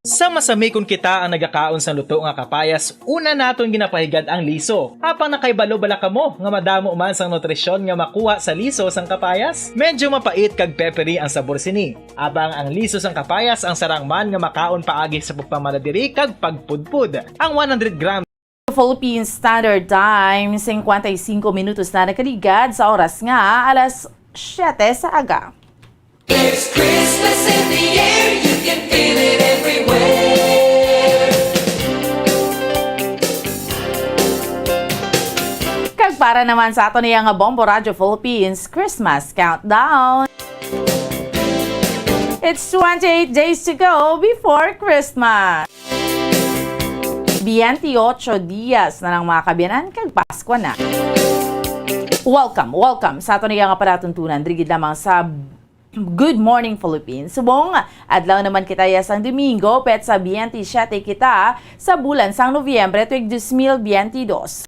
Sa masami kon kita ang nagakaon sang luto nga kapayas, una naton ginapahigad ang liso. Apang nakahibalo bala kamo nga madamo man sang nutrisyon nga makuha sa liso sang kapayas? Medyo mapait kag peppery ang sabor sini. Apang ang liso sang kapayas ang sarang man nga makaon paagi sa pagpamala diri kag pagpudpod. Ang one hundred grams Philippine Standard Time, cincuenta y cinco minutos na nakaligad sa oras nga alas siete sa aga. There's Christmas in the air, you can feel it everywhere. Kag para naman sa aton iya nga Bombo Radyo Philippines Christmas Countdown. It's twenty-eight days to go before Christmas. Biyente ocho dias na lang, mga kaabyanan, kag Pasko na. Welcome, welcome sa aton iya nga palatuntunan, diri gid lamang sa Good Morning Philippines. Subong adlaw naman kita ya sang Domingo, petsa biyente siyete kita sa bulan sang Nobyembre tuig dos mil biyente dos.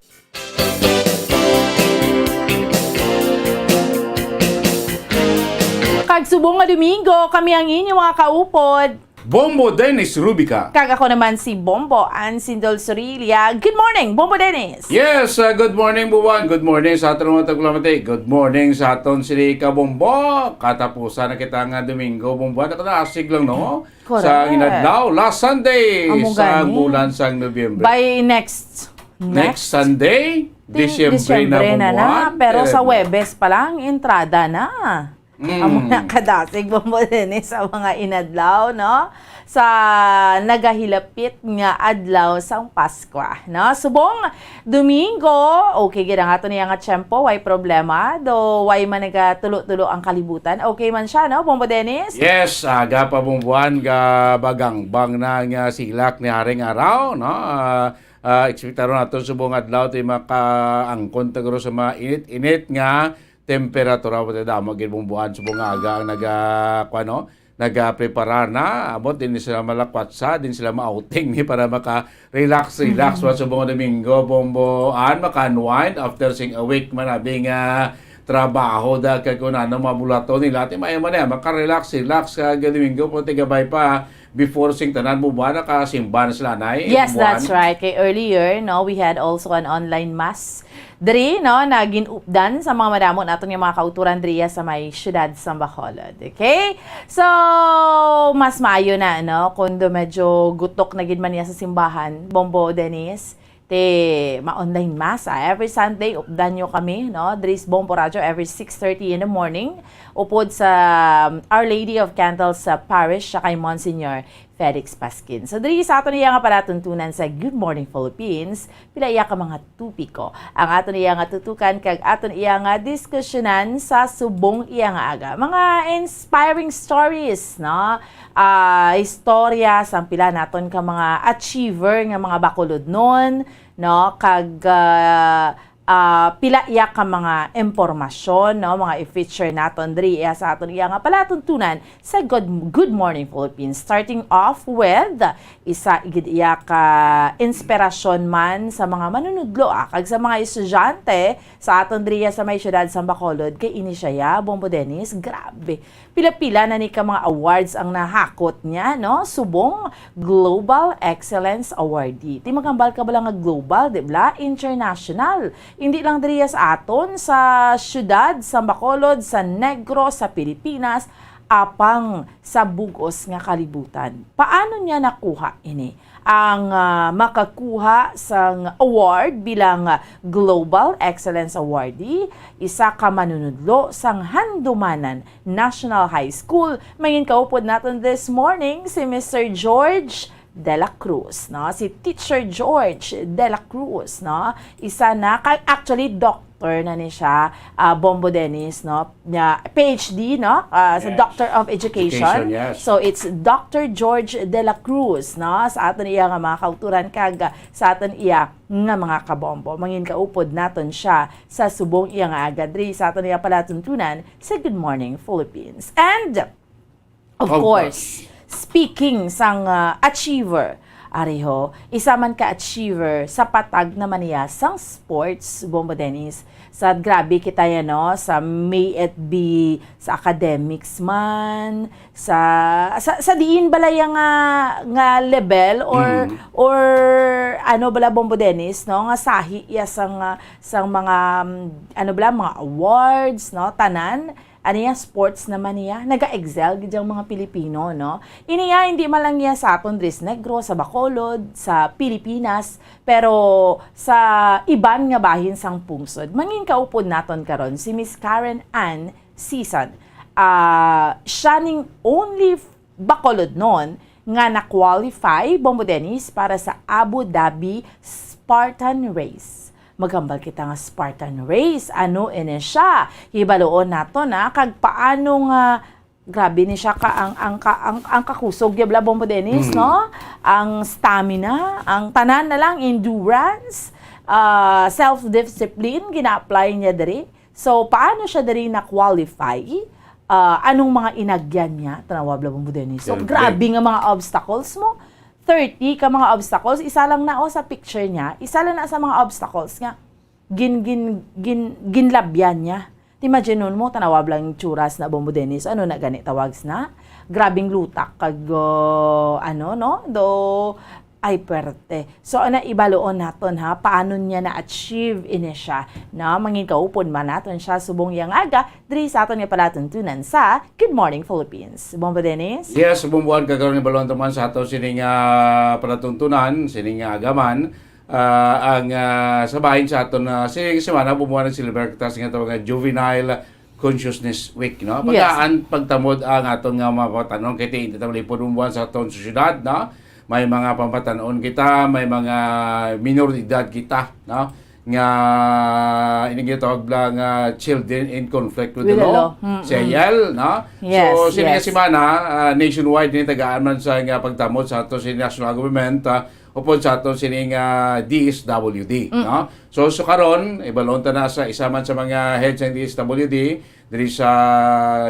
Kag subong nga Domingo, kami ang inyo mga kaupod. Bombo Dennis Rubica. Kag ako naman si Bombo Ann Sindol Surilia. Good morning, Bombo Dennis. Yes, uh, good morning, Buwan. Good morning sa aton mga taglamati. Good morning sa aton sini ka Bombo. Katapusan na kita nga Domingo, Bombo. Nakadasig lang, no? Correct. Sa inadlaw, last Sunday Amo sa gani. Bulan sang Nobyembre. By next, Next next Sunday, Di-, Disyembre na, Disyembre na na, Bombo, pero sa Webes pa lang, entrada na. Mm. Amo na kadasig, Bombo Dennis, sa mga inadlaw, no? Sa nagahilapit nga adlaw sang Paskwa, no? Subong Domingo, okay gid ang ato niya nga tiyempo, way problema, do way man nagatulo-tulo ang kalibutan, okay man siya, no, Bombo Dennis? Yes, aga pa, Bombuan, ga bagangbang na nga silak ni Haring Araw, no? Ah, ah, ekspektaron nato subong adlaw ti makaangkon ta guro sa mga init-init nga temperatura, pati damo gid, Bombuan, subong nga aga ang naga-, kuwan, no? Nagaprepara na, abot din sila malakwatsa, din sila ma-outing ni para maka-relax, relax, mm, wa subong nga Domingo, Bombuan, maka-unwind after sing a week man abi nga trabaho da kag kung ano mabulato nila. Ti maayo man niya, maka-relax, relax kag Domingo, pero tigabay pa, before sing tanan, Bombuan, nakasimba na sila, Nay. Yes, Bombuan. That's right. Kay earlier, no, we had also an online mass diri, no, na gin-updan sa mga madamo naton nga mga kauturan diriya sa may siyudad sa Bacolod. Okay? So, mas maayo na, no, kung do medyo gutok na gid man niya sa simbahan, Bombo Dennis, te ma-online mass, ah. Every Sunday, updan nyo kami, no, diri sa Bombo Radyo every six thirty in the morning, upod sa, um, Our Lady of Candles sa parish, siya kay Monsignor Felix Pasquin. So, diri sa aton iya nga palatuntunan sa Good Morning Philippines, pila iya ka mga topiko ang aton iya nga tutukan kag aton iya nga diskusyonan sa subong iya nga aga. Mga inspiring stories, no? Ah, istorya sang pila naton ka mga achiever nga mga Bacolodnon, no? Kag, ah, ah, pila iya ka mga impormasyon, no, mga i-feature naton diri iya sa aton iya nga palatuntunan sa Good, Good Morning Philippines. Starting off with, isa gid iya ka inspirasyon man sa mga manunudlo, ah, kag sa mga estudyante sa aton diri iya sa may siyudad sa Bacolod, kay ini siya, ya, Bombo Dennis, grabe. Pila-pila na ni ka mga awards ang nahakot niya, no? Subong Global Excellence Awardee. Ti magambal ka bala nga global, di bala? International. Hindi lang diriya sa aton, sa siyudad, sa Bacolod, sa Negros, sa Pilipinas, apang sa bug-os nga kalibutan. Paano niya nakuha ini? Ang, ah, makakuha sang award bilang, ah, Global Excellence Awardee, isa ka manunudlo sang Handumanan National High School. Mangin kaupod naton this morning si Mister George de la Cruz, no? Si Teacher George de la Cruz, no? Isa na, ka-, actually, doctor na ni siya, ah, Bombo Dennis, no? Niya, P H D, no? Ah, sa Yes. Doctor of Education. Education, yes. So, it's Doctor George de la Cruz, no? Sa aton iya nga mga kauturan kag, ah, sa aton iya nga mga kabombo. Mangin kaupod naton siya sa subong iya nga aga diri sa aton iya palatuntunan sa Good Morning Philippines. And, of Of course, course. Speaking sang, ah, achiever, ariho, isa man ka achiever sa patag naman niya sang sports, Bombo Dennis. Sa grabe kita yan, no? Sa may it be sa academics man, sa, sa, sa diin bala ya nga, nga level or, Mm. or ano bala, Bombo Dennis, no? Nga sahi ya sang, ah, sang mga, um, ano bala, mga awards, no? Tanan, ano ya, sports naman niya. Naga-excel gid ang mga Pilipino, no? Ini ya, hindi man lang ya sa aton diri sa Negros, sa Bacolod, sa Pilipinas, pero sa iban nga bahin sang pungsod. Mangin kaupod naton karon si Miss Karen Ann Season. Ah, siya ning only Bacolodnon nga na-qualify, Bombo Dennis, para sa Abu Dhabi Spartan Race. Maghambal kita nga Spartan Race. Ano ini siya? Hibaluon naton, ah, kag paano nga, grabe ni siya ka, ang, ang, ka, ang, ang kakusog, ya bala, Bombo Dennis, Mm. no? Ang stamina, ang tanan na lang, endurance, ah, self-discipline, gina-apply niya diri. So, paano siya diri na-qualify? ah, anong mga inagyan niya, tanawa, Bla Bombo Dennis. So, grabe nga mga obstacles mo. Thirty ka mga obstacles, isa lang na, oh, sa picture niya, isa lang na sa mga obstacles nga gin, gin, gin, ginlabyan niya. Imagine mo, tanawa lang yung tsuras na, Bombo Dennis. Ano na gani tawag na? Grabing lutak kag, uh, ano, no? Do, ay, perte. So, ana, ibaluon naton, ha, paano niya na-achieve ini siya, no? Mangin kaupod man naton siya subong yang aga, diri sa aton nga palatuntunan sa Good Morning Philippines. Bombo Dennis? Yes, Bombo Ann, kag karon ibaluon ta man sa aton sining, ah, palatuntunan, sining, ah, agaman, ah, ang, ah, sa bahin sa aton, ah, sining semana, Bombo Ann, nag-celebrate kita sa nga tawag nga Juvenile Consciousness Week, no? Yes. Pagdaan, pagtamod ang aton nga mga pamatanon, kay ti-, hindi ta malipod, Bombo Ann, sa aton sosyedad, no? May mga pamatanon kita, may mga minor de edad kita, no? Nga, ini gitawag lang, ah, children in conflict with the law, C I L, no? So, sini nga semana, ah, nationwide ni tagaan man sa nga pagtamod sa ato sa national government, ah, upod sa ato sining, ah, D S W D, no? So, so karon, ibaluon ta na sa isa man sa mga head sa D S W D diri sa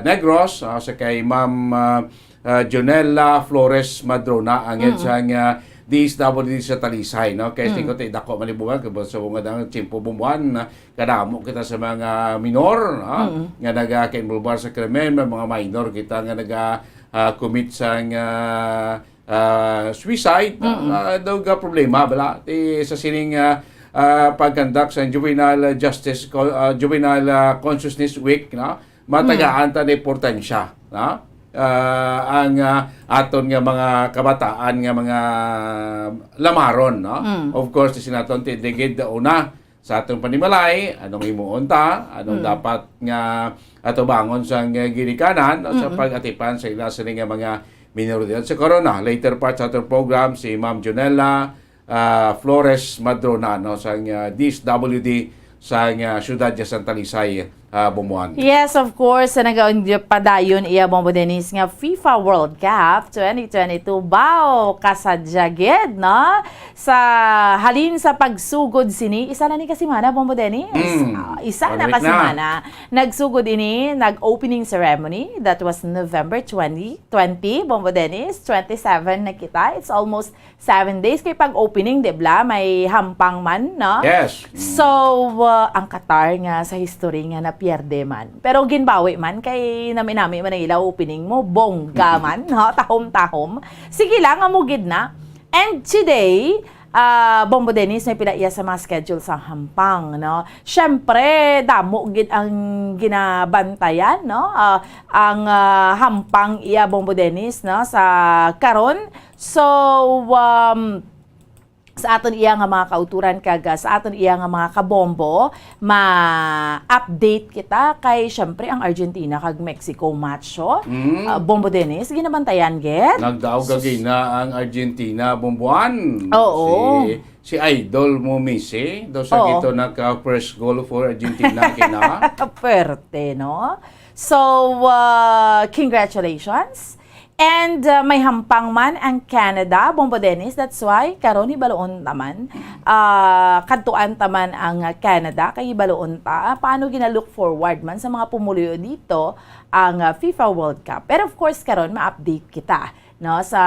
Negros, ah, sa kay Ma'am, ah, ah, Jonella Flores Madrona, ang head sang, ah, D S W D sa Talisay, no? Kay tingko ti dako man ni Bombo Ann, kay sa mga dang tiyempo, Bombo Ann, ah, kadamo kita sa mga minor, no? Nga nagakainvolbar sa krimen, may mga minor kita nga naga, ah, commit sang, ah, ah, suicide, ah, daw ga problema bala ti sa sining, ah, ah, pag-conduct sa Juvenile Justice Co-, ah, Juvenile, ah, Consciousness Week, no? Matagaan ta na importansya, no? Ah, ang, ah, aton nga mga kabataan nga mga lamaron, no? Of course, ti sinaton ti digid una sa atong panimalay, anong himuon ta, anong dapat nga atubangon sa nga ginikanan, no, sa pag-atipan sa ila sini nga mga minoridad. Sa karon na, later part sa atong program, si Ma'am Jonella, ah, Flores Madrona, no, sa nga D S W D sa nga siyudad sa Santa Lisay, ah, Bombo Ann. Yes, of course, sa nagapadayon iya, Bombo Dennis, nga FIFA World Cup twenty twenty-two. Baw, kasadya gid, no? Sa halin sa pagsugod sini, isa na ni ka semana, Bombo Dennis? Ah, isa na ka semana. Nagsugod ini, nag-opening ceremony, that was November twenty, twenty, Bombo Dennis, twenty-seven na kita. It's almost seven days kay pag-opening, di bla, may hampang man, no? Yes. So, uh, ang Qatar nga sa history nga napierde man. Pero ginbawi man kay nami-nami man ang ila opening mo, bongga man, no? Tahom-tahom. Sige lang, amo gid na. And today, ah, Bombo Dennis, may pila iya sa mga schedule sa hampang, no? Syempre, damo gid ang ginabantayan, no? Ah, ang, ah, hampang iya, Bombo Dennis, no? Sa karon, So, um, sa aton iya nga mga kauturan kag, ah, sa aton iya nga mga kabombo, ma-update kita kay, syempre, ang Argentina kag Mexico match, oh. Mm. Ah, Bombo Dennis, ginabantayan gid. Nagdaog gagina ang Argentina, Bombo Ann. Oo. Si, si idol mo, Messi, daw sa Oo. gito naka first goal for Argentina, kina. Perte, no? So, uh, congratulations. And, uh, may hampang man ang Canada, Bombo Dennis. That's why karon hibaluon ta man, uh, kadtuan ta man ang Canada, kay hibaluon ta paano gina-look forward man sa mga pumuluyo dito ang, uh, FIFA World Cup. Pero of course, karon ma-update kita, no, sa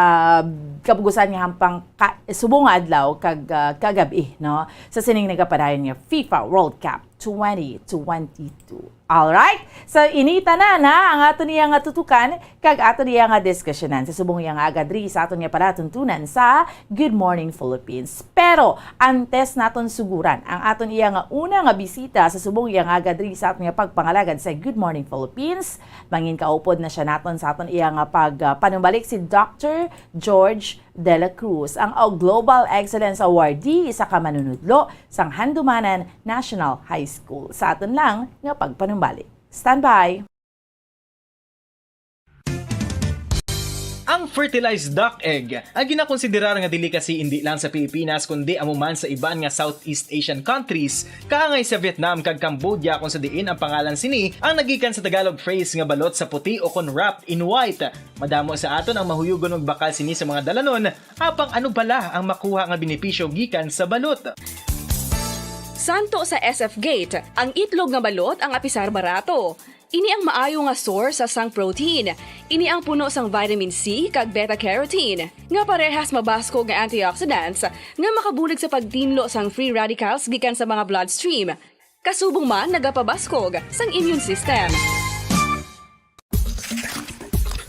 kabugusan nga hampang ka-, subong nga adlaw kag, uh, kagabi, no, sa sining nagapadayon nga FIFA World Cup twenty twenty-two. Alright? So, ini tanan, ha, ang aton iya nga tutukan kag aton iya nga diskusyonan sa subong iya nga aga diri sa aton nga palatuntunan sa Good Morning Philippines. Pero, antes naton suguran ang aton iya nga una nga bisita sa subong iya nga aga diri sa aton nga pagpangalagad sa Good Morning Philippines, mangin kaupod na siya naton sa aton iya nga pag, ah, panumbalik si Doctor George de la Cruz, ang Global Excellence Awardee, isa ka manunudlo sang Handumanan National High School. Sa aton lang nga pagpanumbalik. Standby! Ang fertilized duck egg, ang ginakonsiderar nga delicacy indi lang sa Pilipinas kundi amo man sa iban nga Southeast Asian countries, kaangay sa Vietnam kag Cambodia, kung sa diin ang pangalan sini ang nagikan sa Tagalog phrase nga balot sa puti o kon wrapped in white. Madamo sa aton ang mahuyugon magbakal sini sa mga dalanon, apang ano bala ang makuha nga benepisyo gikan sa balot? Tanto sa S F Gate, ang itlog nga balot ang apisar barato. Ini ang maayo nga source sa sang protein. Ini ang puno sang vitamin C kag beta carotene, nga parehas mabaskog nga antioxidants nga makabulig sa pagtinlo sang free radicals gikan sa mga bloodstream. Kasubong man nagapabaskog sang immune system.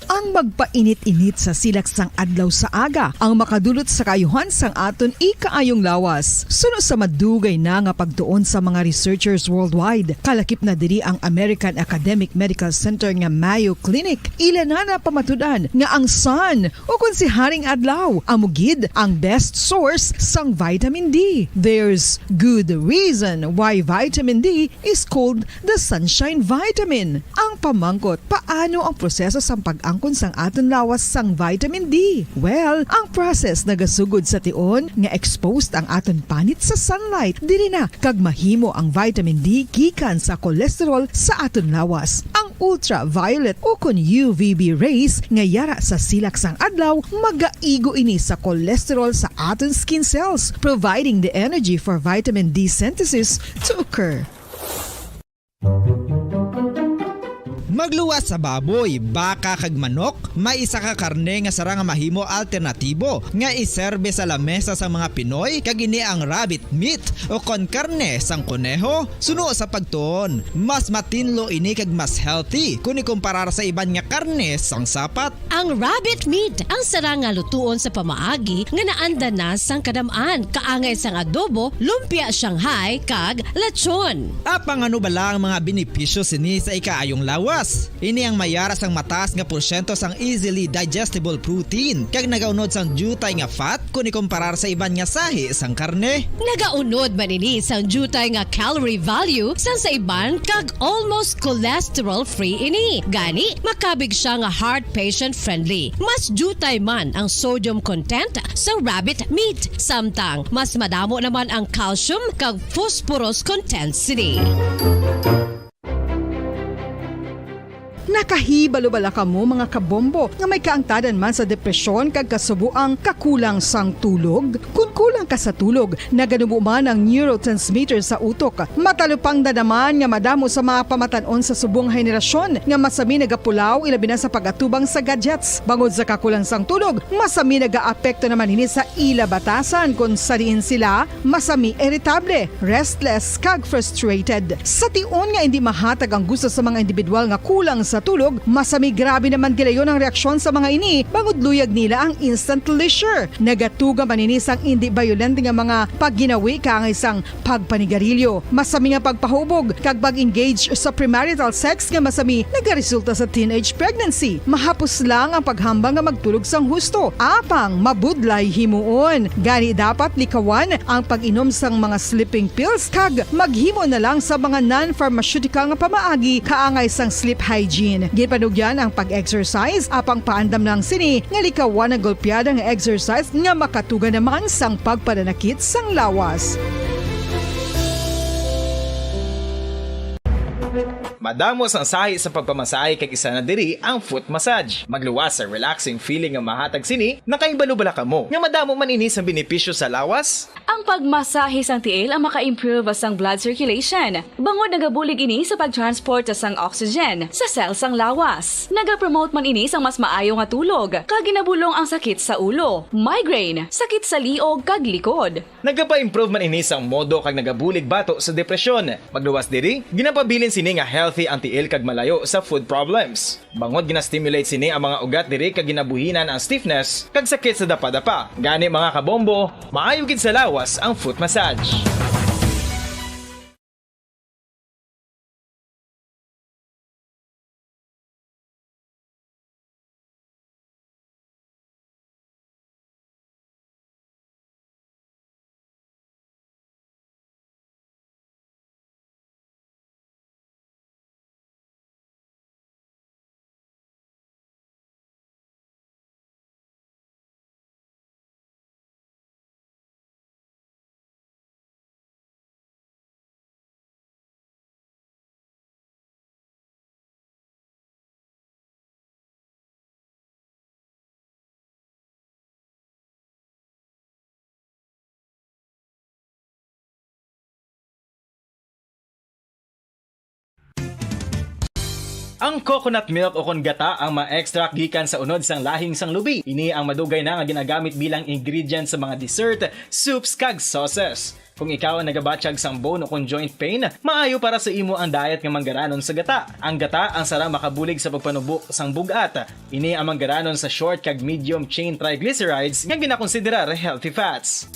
Ang magpainit-init sa silak sang adlaw sa aga ang makadulot sa kaayuhan sang aton ikaayong lawas. Suno sa madugay na nga pagtuon sa mga researchers worldwide, kalakip na diri ang American Academic Medical Center nga Mayo Clinic. Ila na napamatud-an nga ang sun, o kon si Haring Adlaw, amo gid ang best source sang vitamin D. There's good reason why vitamin D is called the sunshine vitamin. Ang pamangkot, paano ang proseso sang pag-angkon sang aton lawas sang vitamin D? Well, ang process nagasugod sa tion nga exposed ang aton panit sa sunlight. Diri na kag mahimo ang vitamin D gikan sa cholesterol sa aton lawas. Ang ultraviolet o kon U V B rays nga yara sa silak sang adlaw, magaigo ini sa cholesterol sa aton skin cells, providing the energy for vitamin D synthesis to occur. Magluwas sa baboy, baka kag manok, may isa ka karne nga sarang nga mahimo alternatibo nga iserbe sa lamesa sang mga Pinoy, kag ini ang rabbit meat o kon karne sang koneho. Suno sa pagtuon, mas matinlo ini kag mas healthy kon ikumparar sa iban nga karne sang sapat. Ang rabbit meat ang sarang nga lutuon sa pamaagi nga naanda na sang kadam-an, kaangay sang adobo, lumpia Shanghai, kag lechon. Apang ano bala ang mga benepisyo sini sa ikaayong lawas? Ini ang mayara sang mataas nga porsyento sang easily digestible protein, kag nagaunod sang diutay nga fat kon ikumparar sa iban nga sahi sang karne. Nagaunod man ini sang diutay nga calorie value sang sa iban, kag almost cholesterol-free ini. Gani, makabig sia nga heart patient-friendly. Mas diutay man ang sodium content sa rabbit meat, samtang mas madamo naman ang calcium kag phosphorus content sini. Nakahibalo bala kamo, mga kabombo, nga may kaangtanan man sa depresyon kag kasubo ang kakulang sang tulog? Kon kulang ka sa tulog, naganubo man ang neurotransmitter sa utok. Matalupangdan naman nga madamo sa mga pamatan-on sa subong nga henerasyon nga masami nagapulaw, ilabi na sa pag-atubang sa gadgets. Bangod sa kakulang sang tulog, masami nagaapekto naman ini sa ila batasan, kon sa diin sila masami iritable, restless, kag frustrated. Sa tion nga indi mahatag ang gusto sa mga individual nga kulang sa tulog, masami grabe naman gilayon ang reaksyon sa mga ini, bangod luyag nila ang instant leisure. Nagatuga man ini sang indi bayolente nga mga pagginawi kaangay sang pagpanigarilyo, masami nga pagpahubog, kag pag-engage sa premarital sex nga masami nagaresulta sa teenage pregnancy. Mahapos lang ang paghambal nga magtulog sang husto, apang mabudlay himuon. Gani, dapat likawan ang pag-inom sang mga sleeping pills kag maghimo na lang sa mga non-pharmaceutical nga pamaagi kaangay sang sleep hygiene. Ginpanugyan ang pag-exercise, apang paandam lang sini nga likawan ang golpeada nga exercise nga makatuga naman sang pagpananakit sang lawas. Madamo sang sahi sa pagpamasahe, kag isa na diri ang foot massage. Magluwas sa relaxing feeling nga mahatag sini. Nakahibalo bala kamo nga madamo man ini sang benepisyo sa lawas? Ang pagmasahe sang tiil ang maka-improve sang blood circulation, bangod nagabulig ini sa pag-transport sang oxygen sa cell sang lawas. Nagapromote man ini sang mas maayo nga tulog, kag ginabulong ang sakit sa ulo, migraine, sakit sa liog, kag likod. Nagapa-improve man ini sang modo kag nagabulig bato sa depresyon. Magluwas diri, ginapabilin sini nga healthy ang tiil kag malayo sa foot problems. Bangod gina-stimulate sini ang mga ugat diri kag ginabuhinan ang stiffness kag sakit sa dapadapa. Gani, mga kabombo, maayo gid sa lawas ang foot massage. Ang coconut milk o kon gata ang ma-extract gikan sa unod sang lahing sang lubi. Ini ang madugay na nga ginagamit bilang ingredient sa mga dessert, soups, kag sauces. Kung ikaw ang nagabatyag sang bone o kon joint pain, maayo para sa imo ang diet nga manggaranon sa gata. Ang gata ang sarang makabulig sa pagpanubo sang bug-at. Ini ang manggaranon sa short kag medium chain triglycerides nga ginakonsiderar healthy fats.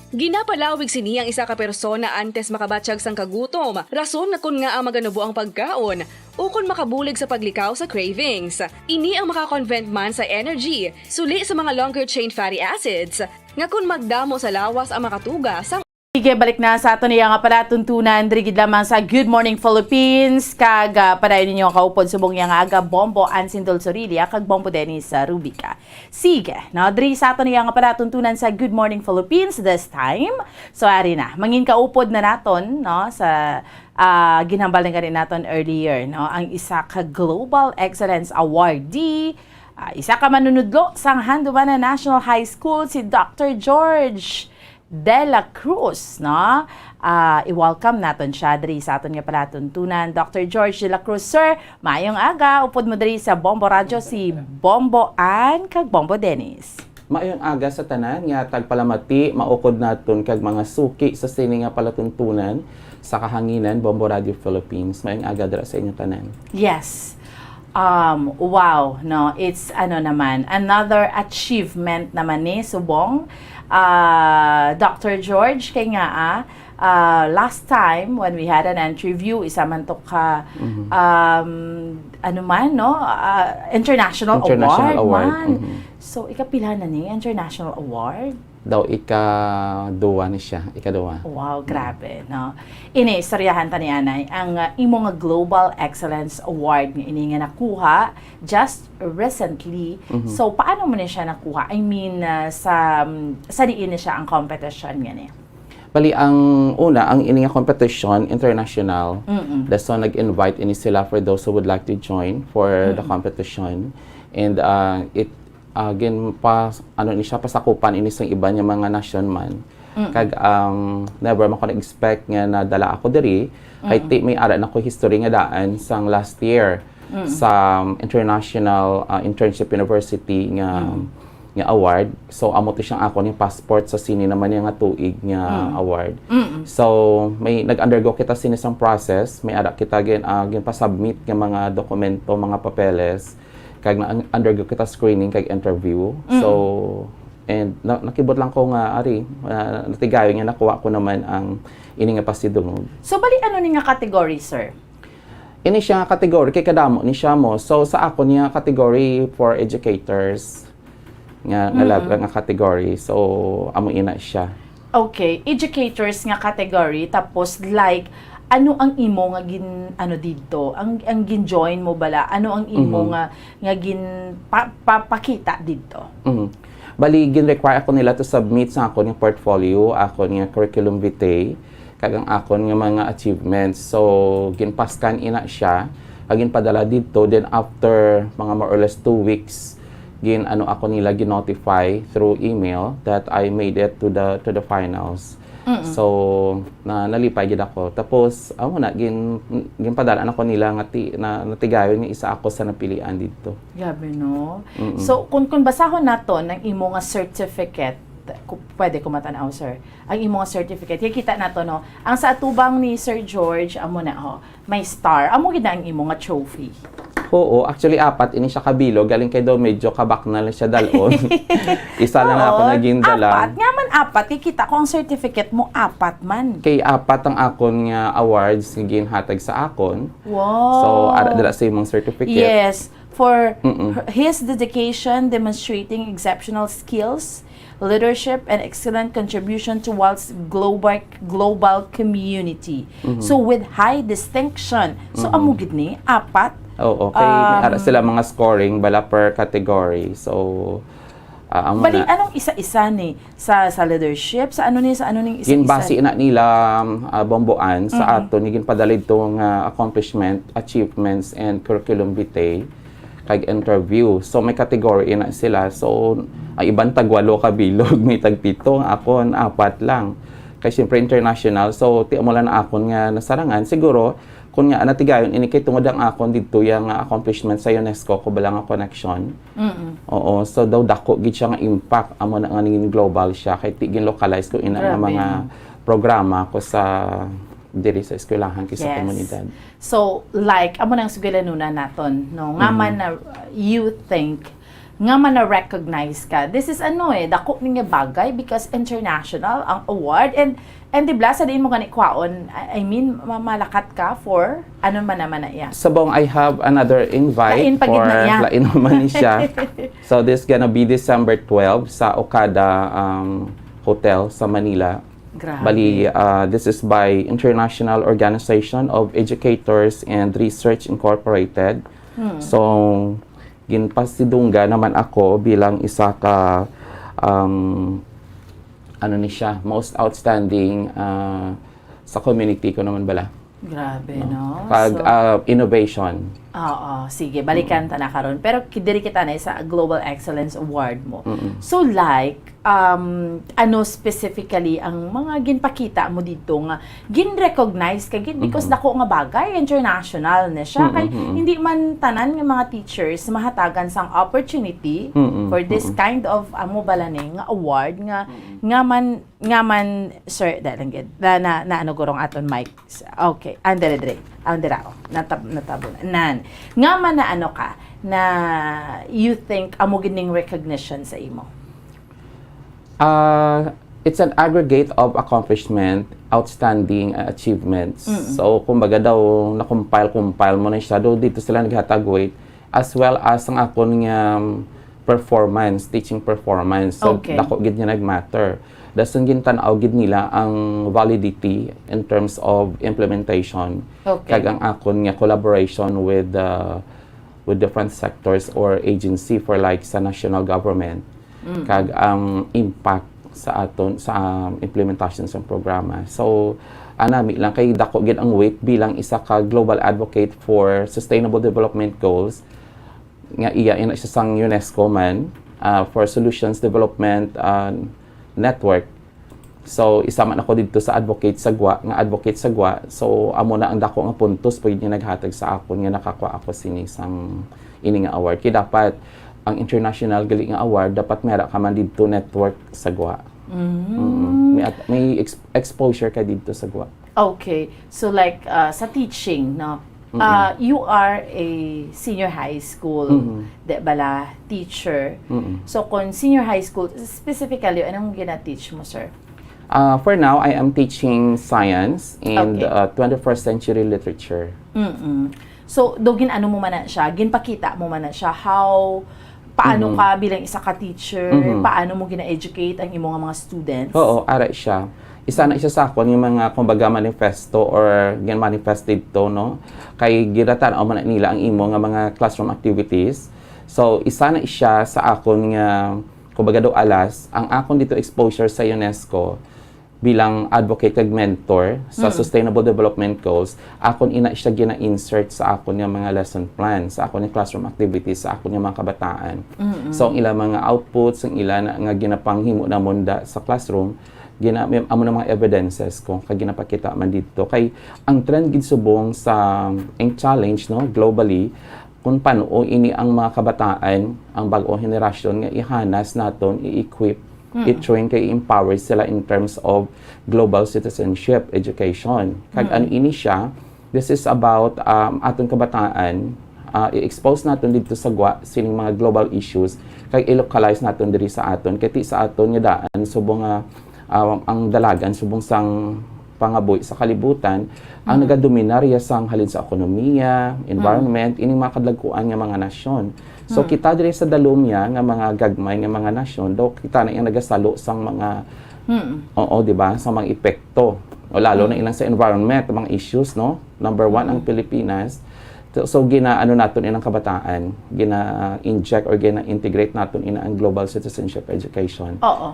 Ginapalawig sini ang isa ka persona antes makabatyag sang kagutom, rason nga kon ngaa maganubo ang pagkaon, ukon makabulig sa paglikaw sa cravings. Ini ang maka-convert man sa energy, suli sa mga longer chain fatty acids, nga kon magdamo sa lawas ang makatuga sang Sige, balik na sa aton iya nga palatuntunan diri gid lamang sa Good Morning Philippines, kag, ah, padayon ninyo kaupod subong iya nga aga, Bombo Ansin Dolzorilia kag Bombo Dennis, ah, Rubica. Sige, no, diri sa aton iya nga palatuntunan sa Good Morning Philippines this time. So, ari na, mangin kaupod na naton, no, sa, ah, ginhambal na gani naton earlier, no, ang isa ka Global Excellence Awardee, ah, isa ka manunudlo sang Handumanan National High School, si Doctor George de la Cruz, no? Ah, i-welcome naton siya diri sa aton nga palatuntunan. Doctor George de la Cruz, sir, maayong aga. Upod mo diri sa Bombo Radyo si Bombo Ann kag Bombo Dennis. Maayong aga sa tanan nga tagpalamati, maukod naton kag mga suki sa sini nga palatuntunan sa kahanginan, Bombo Radio Philippines. Maayong aga dira sa inyo tanan. Yes. Um, wow, no? It's, ano naman, another achievement naman ni subong. Ah, Doctor George, kay nga, ah, ah, last time when we had an interview, isa man to ka, Mhm. um, ano man, no? Ah, international International award award. man. Mhm. So, ikapila na ni international award? Daw ikaduwa ni siya, ikaduwa. Wow, Mm. grabe, no? Ini, istoryahan ta ni anay, ang, uh, imo nga Global Excellence Award nga ini nga nakuha just recently. Mhm. So, paano mo ni siya nakuha? I mean, uh, sa, um, sa diin ni siya ang competition nga ni? Bali, ang una, ang ini nga competition, international. Mm-mm. That's why nag-invite ini sila for those who would like to join for the Mm-mm. competition. And, uh, it ah, ginpa-, ano ni siya, pasakupan ini sang iban nga mga nasyon man. Mm. Kag, um, never man ko na-expect nga nadala ako diri. Kay Mm. ti may ara na ko history nga daan sang last year Mm. sa, um, International, ah, Internship University nga, Mm. nga award. So, amo ti siyang ako ning passport sa sini naman niya nga tuig nga Mm. award. Mm. So, may nag-undergo kita sini sang process, may ara kita gin-, ah, ginpa-submit nga mga dokumento, mga papeles. Kag na-, undergo kita screening kag interview. Mm. So, and na-, nakibot lang ko nga, ari, ah, natigayon nga nakuha ko naman ang ini nga pasidungog. So, bali, ano ni nga category, sir? Ini siya nga category, kay kadamo ni siya mo. So, sa ako niya category for educators, nga, nga Mm. lab-, nga category. So, amo ina siya. Okay, educators nga category, tapos, like, ano ang imo nga gin-, ano didto? Ang, ang gin-join mo bala? Ano ang imo Mhm. nga, nga gin-, pa-, papakita didto? Mhm. Bali, gin-require ako nila to submit sa akon nga portfolio, akon nga curriculum vitae, kag ang akon nga mga achievements. So, ginpaskan ina siya, kag ginpadala didto. Then, after mga more or less two weeks, gin-, ano ako nila, gin-notify through email that I made it to the, to the finals. Mm-mm. So, na, nalipay gid ako. Tapos, amo na, gin-, ginpadala ako nila nga ti-, na, natigayon nga isa ako sa napilian didto. Grabe, no? Mm-mm. So, kung, kung basahon nato ang imo nga certificate, ku-, pwede ko matanaw, sir? Ang imo nga certificate. Kaya kita nato, no? Ang sa atubang ni Sir George, amo na, ho. May star. Amo gid na ang imo nga trophy. Oo, actually, apat ini siya ka bilog. Galing kay daw medyo kabaknal na siya dalon. Isa lang Oo, ako naging dala. Apat. Nga man apat. Kikita ko ang certificate mo, apat man. Kay apat ang akon nga awards nga ginhatag sa akon. Wow. So, ara dira sa imong certificate. Yes. For Mm-mm. her, his dedication demonstrating exceptional skills, leadership, and excellent contribution towards global, global community. Mhm. So, with high distinction. So, Mhm. amo gid ni, apat. Oo, kay Um, ara sila mga scoring bala per category. So, ah, amo Bali, na. Anong isa-isa ni? Sa, sa leadership? Sa ano ni? Sa ano ning isa-isa? Ginbase na nila, um, ah, Bomboan sa Mm-mm. ato ni ginpadala dito nga accomplishment, achievements, and curriculum vitae. Kag interview. So, may category na sila. So, ang iban tagwalo ka bilog, may tagpito, ang akon, apat lang. Kay siyempre, international. So, ti mo lang na akon nga nasarangan. Siguro, Kun nga natigayon ini kay tungod ang akon didto ya nga accomplishment sa UNESCO, ko bala nga connection. Mm-mm. Oo, so daw dako gid siya nga impact, amo na nga naging global siya kay ti gin-localize ko ina nga Grabe, mga no? programa ko sa diri sa eskwelahan kay sa Yes. komunidad. So, like, amo nang sugilanunan naton, no? Nga Mhm. man na you think, nga man na-recognize ka. This is ano eh, dako ni nga bagay because international ang award and and di ba sa diin mo gani kwaon, I, I mean, ma- malakat ka for ano man naman na iya. Subong, I have another invite Lain pa gid na for iya. lain naman ni siya. So this gonna be December twelve sa Okada um, Hotel sa Manila. Grabe. Bali, uh, this is by International Organization of Educators and Research Incorporated. Hmm. So, ginpasidungga naman ako bilang isa ka um, ano ni siya, most outstanding uh, sa community ko naman bala. Grabe, no? Pag So, uh, innovation. Oo, sige, balikan ta na karon. Pero ki- diri kita na sa Global Excellence Award mo. Mm-mm. So like, um, ano specifically ang mga ginpakita mo dito nga gin-recognize ka gid because Mm-mm. dako nga bagay, international na siya. Mm-mm, Kay mm-mm. hindi man tanan nga mga teachers mahatagan sang opportunity Mm-mm, for this mm-mm. kind of amo bala ni nga award nga Mm-mm. nga man nga man sir da lang gid na, na, na ano gurong aton mic. Okay, ang dere dere. Ang dira oh. Natab natabo na. Nan. Nga man na ano ka na you think amo gid ning recognition sa imo? Uh, it's an aggregate of accomplishment, outstanding uh, achievements. Mm-mm. So, kumbaga daw, na-compile-compile mo na siya. Daw dito sila naghatag weight, as well as ang akon nga um, performance, teaching performance. So, Okay. dako gid nga nag-matter. Dason gintan-aw gid nila ang validity in terms of implementation. Okay. Kag ang akon nga collaboration with the with different sectors or agency for like sa national government. Mm. Kag ang impact sa aton sa um, implementation sa programa. So, anami lang kay dako gid ang weight bilang isa ka global advocate for sustainable development goals nga iya ina siya sang UNESCO man uh, for solutions development uh, network. So, isa man ako didto sa advocate sa gwa, nga advocate sa gwa. So, amo na ang dako nga puntos pwede nga naghatag sa akon nga nakakuha ako sini sang ini nga award. Kay dapat ang international gali nga award dapat mera ka man didto network sa gwa. Mm. Mm. May, at- may ex- exposure ka didto sa gwa. Okay. So like uh, sa teaching, no? Mm-mm. Uh, you are a senior high school, Mm-hmm. di bala, teacher. Mm-mm. So kung senior high school, specifically, anong gina-teach mo, sir? Uh, for now, I am teaching science and Okay. uh, twenty-first century literature. Mm-mm. So, do gin-ano mo man na siya, ginpakita mo man na siya, how, paano Mm-hmm. ka bilang isa ka teacher, Mm-hmm. paano mo gina-educate ang imo nga mga students? Oo, ara siya. Isa na siya sa akon yung mga, kumbaga, manifesto or gin-manifest dito, no? Kay ginatan-aw man na nila ang imo nga mga classroom activities. So, isa na siya sa akon nga, kumbaga daw alas, ang akon dito exposure sa UNESCO bilang advocate kag mentor sa Mm. Sustainable Development Goals, akon ina siya gina-insert sa akon nga mga lesson plan, sa akon nga classroom activities, sa akon nga mga kabataan. Mm-mm. So, ang ilang mga outputs, ang ila na, nga ginapanghimo namon da sa classroom, gina, may, amo na mga evidences ko, kag ginapakita man dito. Kay ang trend gid subong sa, ang challenge, no, globally, kung paano ini ang mga kabataan, ang bag-ong henerasyon nga ihanas naton, i-equip, Mm. i-train kay i-empower sila in terms of global citizenship education. Kag Mm. ano ini siya, this is about um, aton kabataan, ah, i-expose naton didto sa gwa sining mga global issues kag i-localize naton diri sa aton kay ti sa aton nga daan subong nga ah, ang dalagan subong sang pangabuhi sa kalibutan ang Mm. nagadominar iya sang halin sa ekonomiya, Mm. environment, ining mga kadagkuan nga mga nasyon. So, Mm. kita diri sa dalumya nga mga gagmay nga mga nasyon, daw kita na yung nagasalo sang mga, Mm. oo, di ba, sa mga epekto. O lalo na Mm. ilang sa environment, mga issues, no? Number one ang Mm. Pilipinas. So, so gina-ano naton ilang kabataan, gina-inject or gina-integrate naton ina ang global citizenship education. Oo.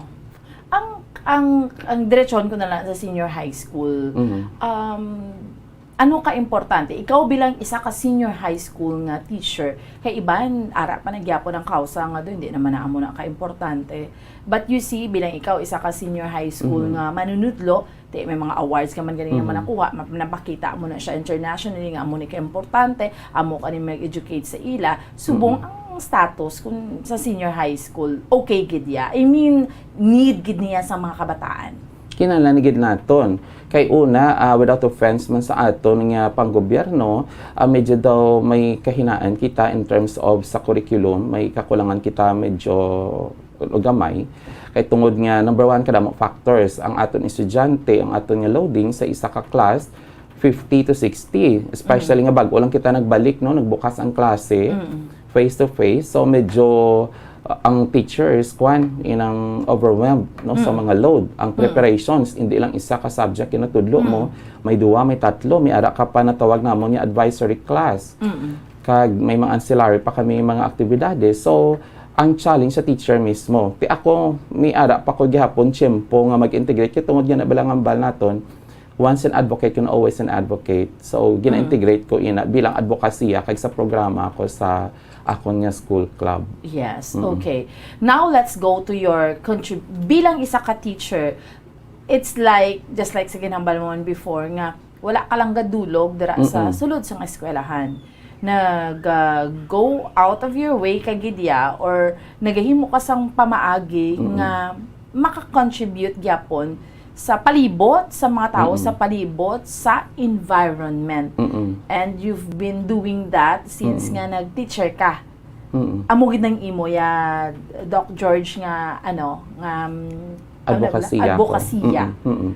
Ang, ang, ang diretsyon ko na lang sa senior high school, Mhm. um, Ano ka importante? Ikaw bilang isa ka senior high school nga teacher, kay iban, ara pa na gyapon ang kausa nga doon, hindi naman na amo na ka importante. But you see, bilang ikaw isa ka senior high school Mhm. nga manunudlo, ti may mga awards ka man gani nga Mhm. manakuha, map-, napakita mo na siya internationally nga amo ni ka importante, amo ka ni mag-educate sa ila. Subong Mhm. ang status kung sa senior high school, okay gid ya. I mean, need gid niya sa mga kabataan. Kinahanglan gid naton. Kay una, ah, without offense man sa aton nga panggobyerno, ah, medyo daw may kahinaan kita in terms of sa curriculum, may kakulangan kita medyo gamay. Kay tungod nga, number one, kadamo factors. Ang aton estudyante, ang aton nga loading sa isa ka class, fifty to sixty. Especially nga bag-o lang kita nagbalik, no, nagbukas ang klase, Mm. face to face. So medyo, uh, ang teachers, kwan, inang overwhelmed, no, sa Mm. mga load. Ang Mm. preparations, hindi lang isa ka subject kinatudlo Mm. mo, may duwa, may tatlo, may ara ka pa natawag namon nga advisory class. Mm. Kag may mga ancillary pa kami mga aktibidades. So ang challenge sa teacher mismo. Ti ako, may ara pa ko gihapon tiyempo nga mag-integrate kay tungod nga nabalangambal naton, once an advocate, you always an advocate. So gina-integrate ko ina bilang advokasya kag sa programa ko sa akon nga school club. Yes, Mm. okay. Now let's go to your contrib- bilang isa ka teacher, it's like, just like sa ginhambal mo man before, nga wala ka lang gadulog dira sa Mm-mm. sulod sang eskwelahan. Nag, ah, go out of your way ka gid ya or nagahimo ka sang pamaagi Mm-mm. nga maka-contribute gyapon sa palibot, sa mga tao Mm-mm. sa palibot, sa environment. Mm-mm. And you've been doing that since Mm-mm. nga nag-teacher ka. Mm-mm. Amo gid nang imo ya, Doc George, nga ano, nga um, ano Advokasya bala? ko. Advokasya. Mm-mm, mm-mm.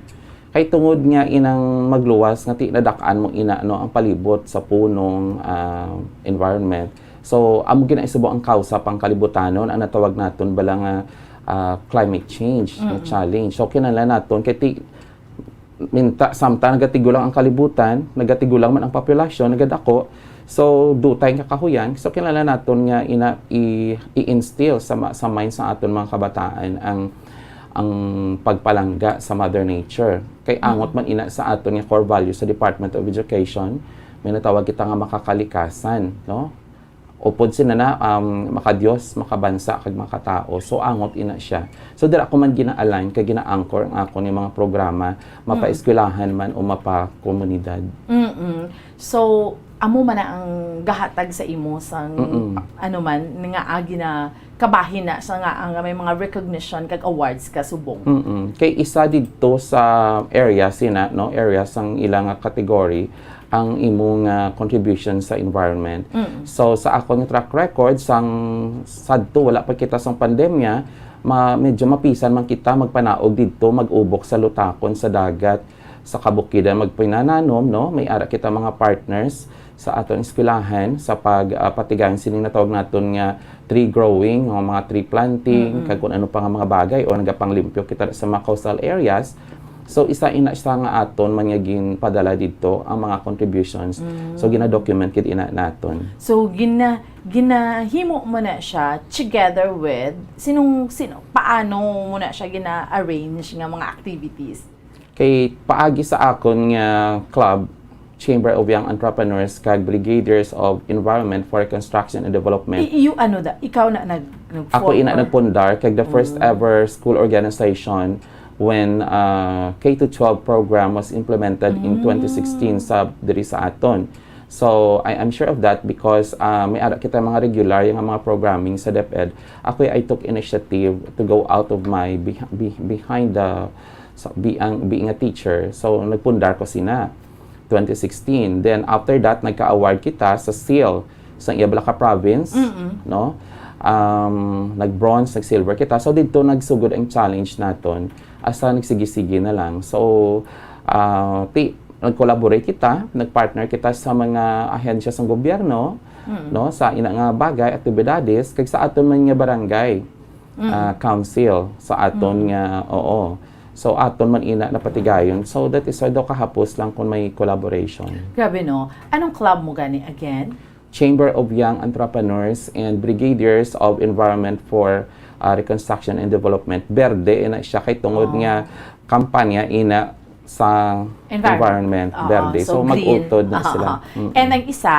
Kay tungod nga inang magluwas nga ti nadak-an mo ina no ang palibot sa punong ah, environment. So amo ginaisubo ang kausa pang kalibutanon ang natawag naton bala nga ah, climate change nga Mm-mm. challenge. So kinahanglan naton kay ti minta samtang nagatigulang ang kalibutan, nagatigulang man ang populasyon, nagadako. So dutay nga kahuyan. So kinahanglan naton nga ina i, i-instill sa ma- sa mind sa aton mga kabataan ang ang pagpalangga sa Mother Nature. Kay angot man ina sa aton nga core value sa Department of Education, may natawag kita nga makakalikasan, no? Upod sina na um, makadios, makabansa kag makatao. So angot ina siya. So dira ko man gina-align kag gina-anchor ang akon nga mga programa, mapaeskwelahan man o mapakomunidad. Mm-mm. So amo man na ang gahatag sa imo sang Mm-mm. ano man nga agi na kabahin na sa nga nga may mga recognition kag awards ka subong. Mm-mm. Kay isa didto sa area sina no area sang ila nga category ang imo nga contribution sa environment. Mm. So sa akon nga track record sang sadto wala pa kita sang pandemya, ma, medyo mapisan man kita magpanaog didto mag-ubok sa lutakon sa dagat sa kabukidan magpinananom no may ara kita mga partners sa aton eskwelahan sa pag ah, patigayon sining natawag naton nga tree growing o mga tree planting Mm-mm. kag kung ano pa nga mga bagay o nagapanglimpyo kita sa mga coastal areas. So isa ina siya nga aton man nga ginpadala didto ang mga contributions. So Mm. gina-document gid ina naton. So gina ginahimo mo na siya together with sinong sino paano mo na siya gina-arrange nga mga activities? Kay paagi sa akon nga club, Chamber of Young Entrepreneurs kag Brigaders of Environment for Reconstruction and Development. I, you ano da, ikaw na nag nag Ako ina nagpundar kag the first Mm. ever school organization when uh, K to twelve program was implemented in Mm. twenty sixteen sa diri sa aton. So I am sure of that because uh, may ara kita mga regular nga mga programming sa DepEd. Ako I took initiative to go out of my beh- beh- behind the sa being, being a teacher. So nagpundar ko sina twenty sixteen. Then after that nagka-award kita sa seal sa Iablaka province, Mm-mm. no? Um, nag-bronze, nag-silver kita. So didto nagsugod ang challenge naton. Asa nagsigi-sige na lang. So uh, ti nag-collaborate kita, nag-partner kita sa mga ahensya sa gobyerno, Mm. no, sa ina nga bagay, aktibidades, kag sa aton man nga barangay Mm. ah, council sa aton Mm. nga, oo. So aton man ina napatigayon. So that is why daw kahapos lang kung may collaboration. Grabe no. Anong club mo gani again? Chamber of Young Entrepreneurs and Brigaders of Environment for ah, Reconstruction and Development. Berde ina siya kay tungod Oh. nga kampanya ina sa Environment. Environment, Oo, Verde. so So, green. mag-utod na Ah, sila. ah. Mm-mm. And ang isa?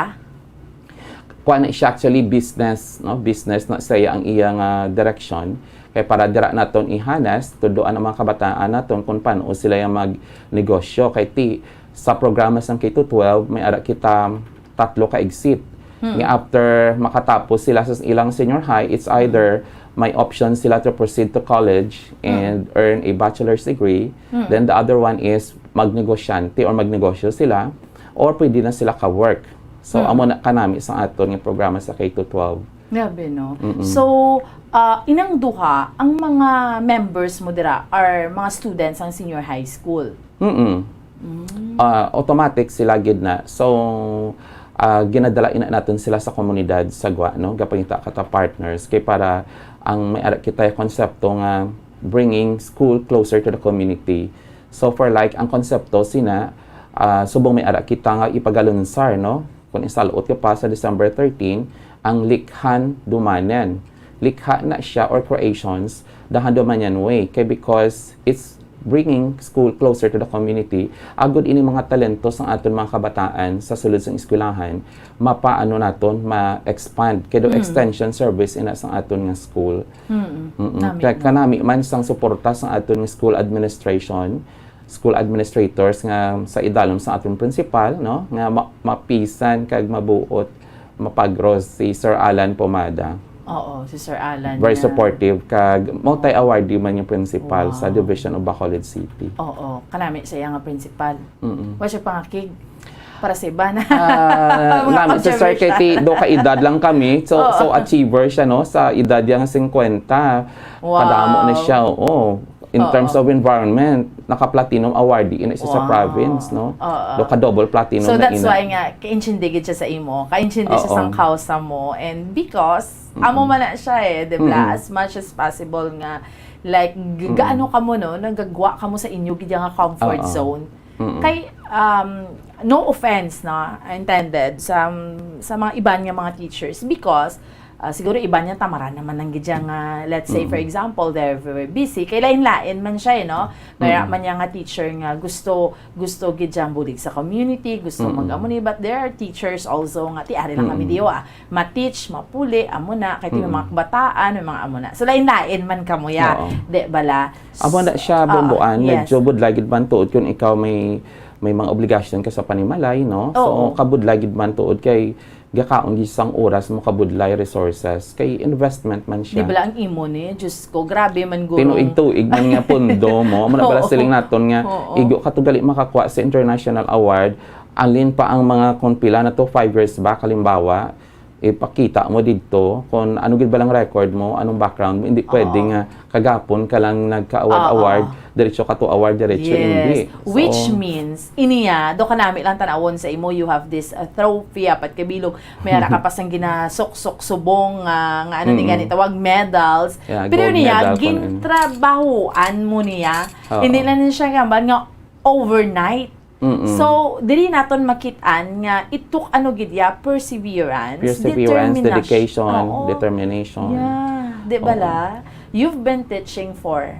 Kuha na siya actually business, no? Business na siya ang iyang, ah, direction. Kay para dira naton ihanas, tuduan ang mga kabataan naton kung paano sila yung magnegosyo. Kay ti, sa programa sang K to twelve, may ara kita tatlo ka exit. Hmm. Nga after makatapos sila sa ilang senior high, it's either may option sila to proceed to college Hmm. and earn a bachelor's degree. Hmm. Then the other one is magnegosyante or magnegosyo sila or pwede na sila ka-work. So, Hmm. amo na kanami sa aton nga programa sa K to twelve. Grabe, no? Mm-mm. So, ah, inang duha, ang mga members mo dira are mga students sang senior high school? Mm-mm. Mm. Ah, automatic sila gid na. So, ah, ginadala ina naton sila sa komunidad sa gwa, no? Gapangita ka ta partners kay para ang may ara kita konsepto nga bringing school closer to the community. So, for like, ang konsepto sina, ah, subong may ara kita nga ipagalunsar, no? Kung isaluot ka pa sa December thirteen, ang Likhan Dumanan. Likha na siya or creations, the Handumanan Way. Kay because it's bringing school closer to the community, agod ini mga talento sang aton mga kabataan sa sulod sang eskwelahan, mapaano naton ma-expand. Kay do Mm. extension service ina sang aton nga school. Mm-mm. Mm-mm. Nami Kay na. kanami man sang suporta sang aton nga school administration, school administrators nga sa idalom sa aton principal, no, nga ma-, mapisan kag mabuot, mapagros si Sir Alan Pomada. Oo, si Sir Alan Very nga supportive kag multi-awardee man yung principal sa Wow. Division of Bacolod City. Oo, kanami sa iya nga principal. Mm-mm. Wa siya pangakig para sa iba na Ah, mga nami si Sir observers siya. Katie, do ka edad lang kami. So, Oo. so achiever siya, no, sa edad niya nga singkwenta. Wow. Kadamo na siya, oo. In Oo. terms of environment, naka-platinum awardee na siya sa Wow. province, no? Oo. Do ka-double platinum So, na that's ina. why nga, kaintindi gid siya sa imo. Kaintindi siya Oo. sang kausa mo. And because, Mm-mm. amo man na siya eh, di ba? Mm-mm. As much as possible nga, like, g-, Mm-mm. gaano ka mo, no? Nagagwa ka mo sa inyo, gid nga comfort Oo. zone. Mm-mm. Kay, um, no offense, no? Intended, sa, sa mga iban nga mga teachers. Because, Ah, siguro iba niya tamaran naman ang gid siya nga, let's say, for Mm. example, they're very busy. Kay lain-lain man siya, eh, no? Mayra Mm. man niya nga teacher nga gusto, gusto gid siya bulig sa community, gusto Mm. mag-amo ni, but there are teachers also nga, ti ari lang kami Mm. diwa. Ma-teach, mapuli, amo na, kay ti may Mm. mga kabataan, may mga amo na. So, lain-lain man kamo ya, Oo. di bala? Amo na siya, Ah, Bumbuan. yes. Medyo budlay gid man tuod kung ikaw may, may mga obligasyon ka sa panimalay, no? So, Oo. kabudlay gid man tuod kay gakaon gid sang oras mo, kabudlay, resources, kay investment man Di siya. bala ang imo ni? Diyos ko, grabe man guro. Tinuig-tuig man nga pondo mo. Amo na bala Oo. siling naton nga, Oo. igo ka to gali makakuha sa international award, alin pa ang mga kung pila na to, five years back, halimbawa, ipakita mo didto kung ano gid balang record mo, anong background mo. Hindi pwede Oo. nga kagapon ka lang nagka-award, Oo. award, diretso ka to award, diretso Yes. hindi. So, Which means, iniya, do kanami lang tanawon sa imo, you have this, uh, trophy, apat ka bilog, may ara ka pa sang ginasuksok subong, ah, nga ano ni Mm-mm. gani tawag, medals. Yeah, Pero gold niya, medal, kung ano. gintrabahoan mo niya. Oo. Hindi lang siya gamban nga overnight. Mm-mm. So, diri naton makit-an nga it took ano gid ya, perseverance, Perseverance, determination. dedication, Oo. determination. Yeah, di ba Oo. la? You've been teaching for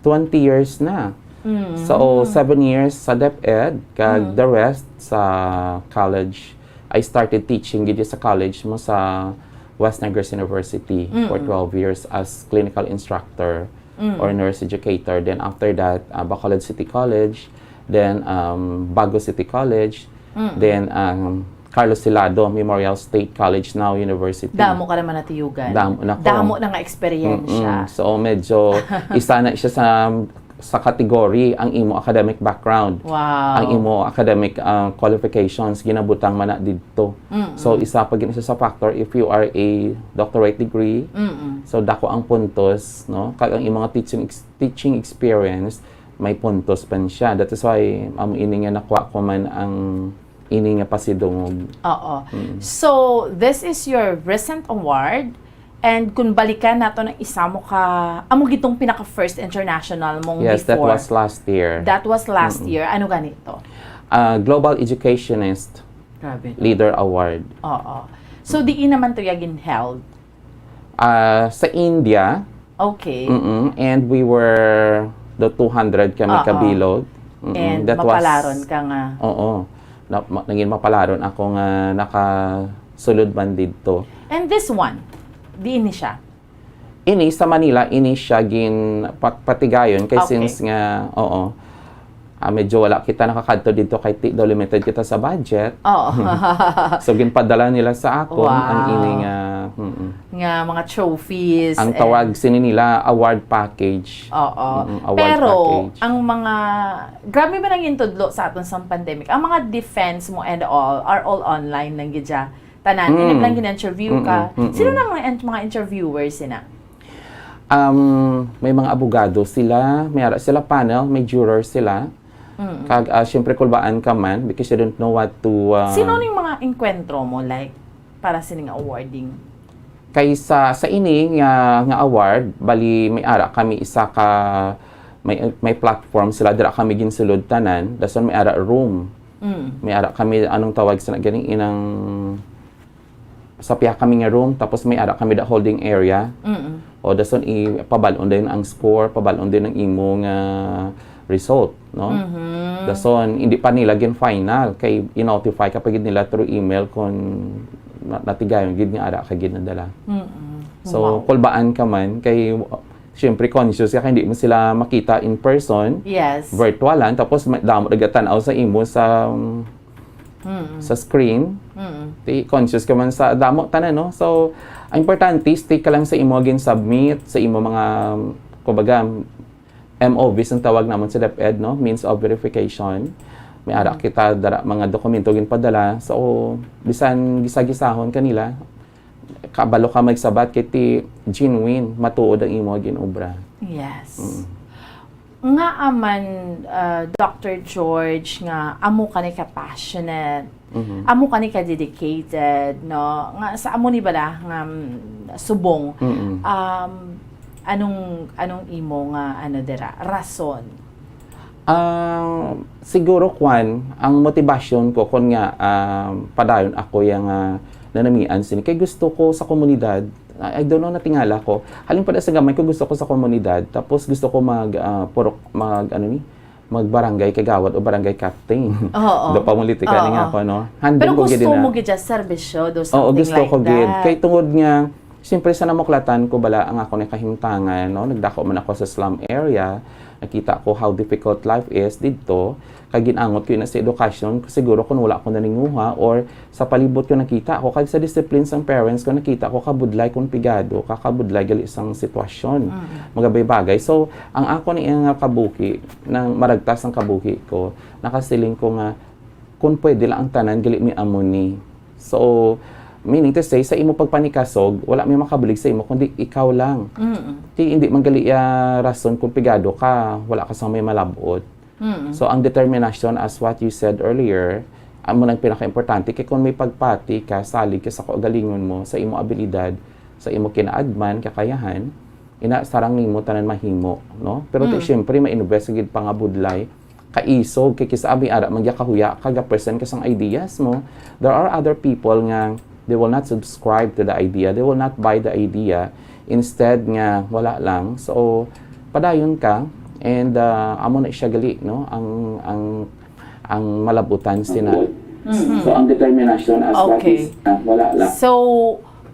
Twenty years na. Mm. So, seven years sa DepEd, kag Mm. the rest sa college. I started teaching gid sa college mo sa West Negros University for Mm. twelve years as clinical instructor Mm. or nurse educator. Then after that, uh, Bacolod City College, then, um, Bago City College, Mm. then, um, Carlos Silado Memorial State College, now University. Damo ka naman natiyugan. Damo na ko. Damo na nga eksperyensya. Mm-mm. So, medyo isa na siya sa, sa category ang imo academic background. Wow. Ang imo academic, ah, qualifications, ginabutang man na didto. Mm-mm. So, isa pa gid siya sa factor if you are a doctorate degree. Mm-mm. So, dako ang puntos, no? Kag ang imo nga teaching ex-, teaching experience, may puntos pa siya. That is why, amo ini nga nakuha ko man ang ini nga pasidungog. Oo. Mm. So, this is your recent award. And kung balikan nato ng isa mo ka, amo gitong pinaka first international mong Yes, that before. was last year. That was last Mm-mm. year. Ano ganito? Ah, Global Educationist Grabe, no? Leader Award. Oo. So, diin naman to ya ginheld? Ah, sa India. Okay. Mm-mm. And we were the two hundred kami Oo. kabilog. Mm-mm. And that was mapalaron ka nga. Oo. Na, ma, naging mapalaron ako nga nakasulod man didto. And this one, diin ni siya? Ini sa Manila, ini siya gin pat-, patigayon kay Okay. since nga, oo, ah, medyo wala kita nakakadto didto kay ti daw limited kita sa budget. Oo. So, ginpadala nila sa akon ang Wow. ini nga, mm. Nga mga trophies Ang and tawag sini nila, award package. Oo. Mm, award Pero, package. ang mga, grabe man ang intudlo sa aton sa pandemic. Ang mga defense mo and all are all online lang gid siya. Tanan, Mm. inig lang gin-interview ka. Mm-mm, mm-mm. Sino nang mga in-, mga interviewers sina? Um, may mga abogado sila, may ara sila panel, may juror sila. Mm. Kag, ah, syempre, kulbaan ka man because you don't know what to, ah, Sino ning mga engkwentro mo, like, para sining awarding? Kay sa, sa ini nga, nga award, bali, may ara kami isa ka, may, may platform sila, dira kami ginsulod tanan, dason may ara room. Mm. May ara kami, anong tawag sa ganing inang, sa piya kami nga room, tapos may ara kami da holding area. Mm. O, dason ipabal-on din ang score, pabal-on din ang imo nga result, no? Mhm. Dason, hindi pa nila gin final, kay i-notify ka pa gid nila through email kung na-, natigayon gid nga ara ka gid nadala. Mm-mm. So, Wow. kulbaan ka man, kay, uh, syempre conscious ka, kay hindi mo sila makita in person. Yes. Virtual lang, tapos may, damo nagatan-aw sa imo sa, um, Mm. sa screen. Mm. Ti, conscious ka man sa damo tanan, no? So, ang importante, stay ka lang sa imo gin-submit, sa imo mga, kumbaga, M O Vs ang tawag namon sa DepEd, no? Means of verification. May ara Mm. kita dara mga dokumento ginpadala. So, bisan gisa-gisahon kanila, kabalo ka magsabat kay ti genuine, matuod ang imo ginobra. Yes. Mm. Ngaa man, uh, Doctor George, nga amo ka ni ka passionate, Mhm. amo ka ni ka dedicated, no? Nga sa amo ni bala nga, mm, subong, Mm-mm. um, anong, anong imo nga, ano, dira, rason? Ah, siguro, kwan, ang motibasyon ko, kun nga, ah, padayon ako yang, ah, nanamian sini. Kay gusto ko sa komunidad, I, I don't know, natingala ko. Halin pa sa gamay ko, gusto ko sa komunidad. Tapos gusto ko mag, ah, purok, mag, ano ni, mag-barangay kagawad o barangay captain. Oo. Do pamulitika Oo. ni nga ako, no? Handle Pero ko gid gusto na. mo gid siya serbisyo, do Oo, something gusto like ko gid. that. Kay tungod nga, siyempre, sa namuklatan ko bala ang ako ni kahimtangan, no? Nagdako man ako sa slum area, nakita ko how difficult life is didto. Kay gin-angot ko yun sa edukasyon, siguro kung wala ko naninguha or sa palibot ko nakita ko, kag sa discipline sang parents ko, nakita ko kabudlay kung pigado, kakabudlay gali sang sitwasyon. Mm. Mga bagay-bagay. So, ang ako ni nga kabuhi, nang maragtas ang kabuhi ko, nakasiling ko nga, kung pwede lang ang tanan, gali mi amo ni. So, meaning to say, sa imo pagpanikasog, wala may makabulig sa imo, kundi ikaw lang. Mm. Ti, hindi man gali iya rason kung pigado ka, wala ka sa may malabot. Mm. So, ang determinasyon, as what you said earlier, amo nang pinaka-importante, kay kung may pagpati ka, salig ka sa kaugalingon mo, sa imo abilidad, sa imo kinaadman, kakayahan, ina, sarang nimo tanan mahimo, no? Pero ti, Mm. siyempre, ma-invest gid pangabudlay, kaisog, kay kis-a may ara man gyud kahuya ka, ga-present ka sang ideas mo. There are other people nga they will not subscribe to the idea, they will not buy the idea. Instead nga, wala lang. So, padayon ka, and, ah, amo na siya gali, no? Ang, ang, ang malabutan sina. Mm. So, ang determinasyon as what Okay. is, ah, wala lang. So,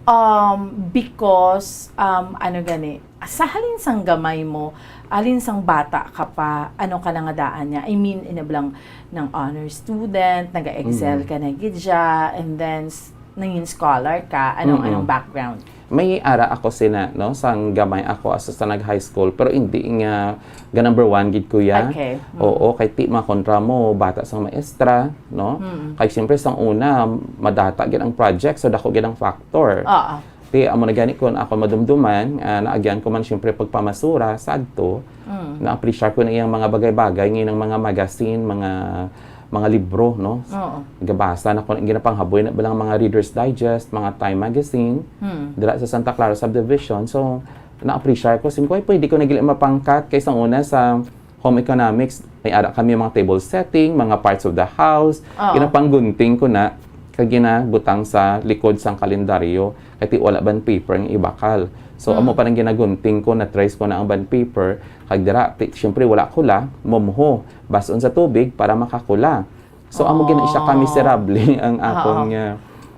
um, because, um, ano gani, sa halin sang gamay mo, halin sang bata ka pa, ano ka na nga daan niya? I mean, inablang ng honor student, nag-excel Mm. ka na gid siya, and then s-, nangin scholar ka, anong, Mm-mm. anong background? May ara ako sina, no, sang gamay ako as sa nag-high school, pero hindi nga ga number one gid ko ya. Okay. Mm. Oo, kay ti makontra mo, bata sang maestra, no? Mm. Kay siyempre sang una, madata gid ang project, so dako gid ang factor. Oo. Ti, amo na gani kun ako madumduman, ah, naagyan ko man siyempre pagpamasura, sadto, Mm. na-appreciate ko na iyang mga bagay-bagay, ngayon ang mga magazine, mga, mga libro, no? Oo. Gabasa na ko, ginapanghaboy na bilang mga Reader's Digest, mga Time Magazine, Mm. dira sa Santa Clara Subdivision. So, na-appreciate ko, singko, "Ay, pwede ko na gili mapangkat kaysa una sa home economics, may ara kami mga table setting, mga parts of the house, Oo. ginapanggunting ko na." kag ginabutang sa likod sang kalendaryo, kay ti wala bond paper nga ibakal. So, amo Mm. pa nang ginagunting ko, na-trace ko na ang bond paper, kag dira, ti, siyempre, wala kula, mumho, bas-on sa tubig para makakula. So, amo gina siya ka Oh. miserable ang akon Oo. nga,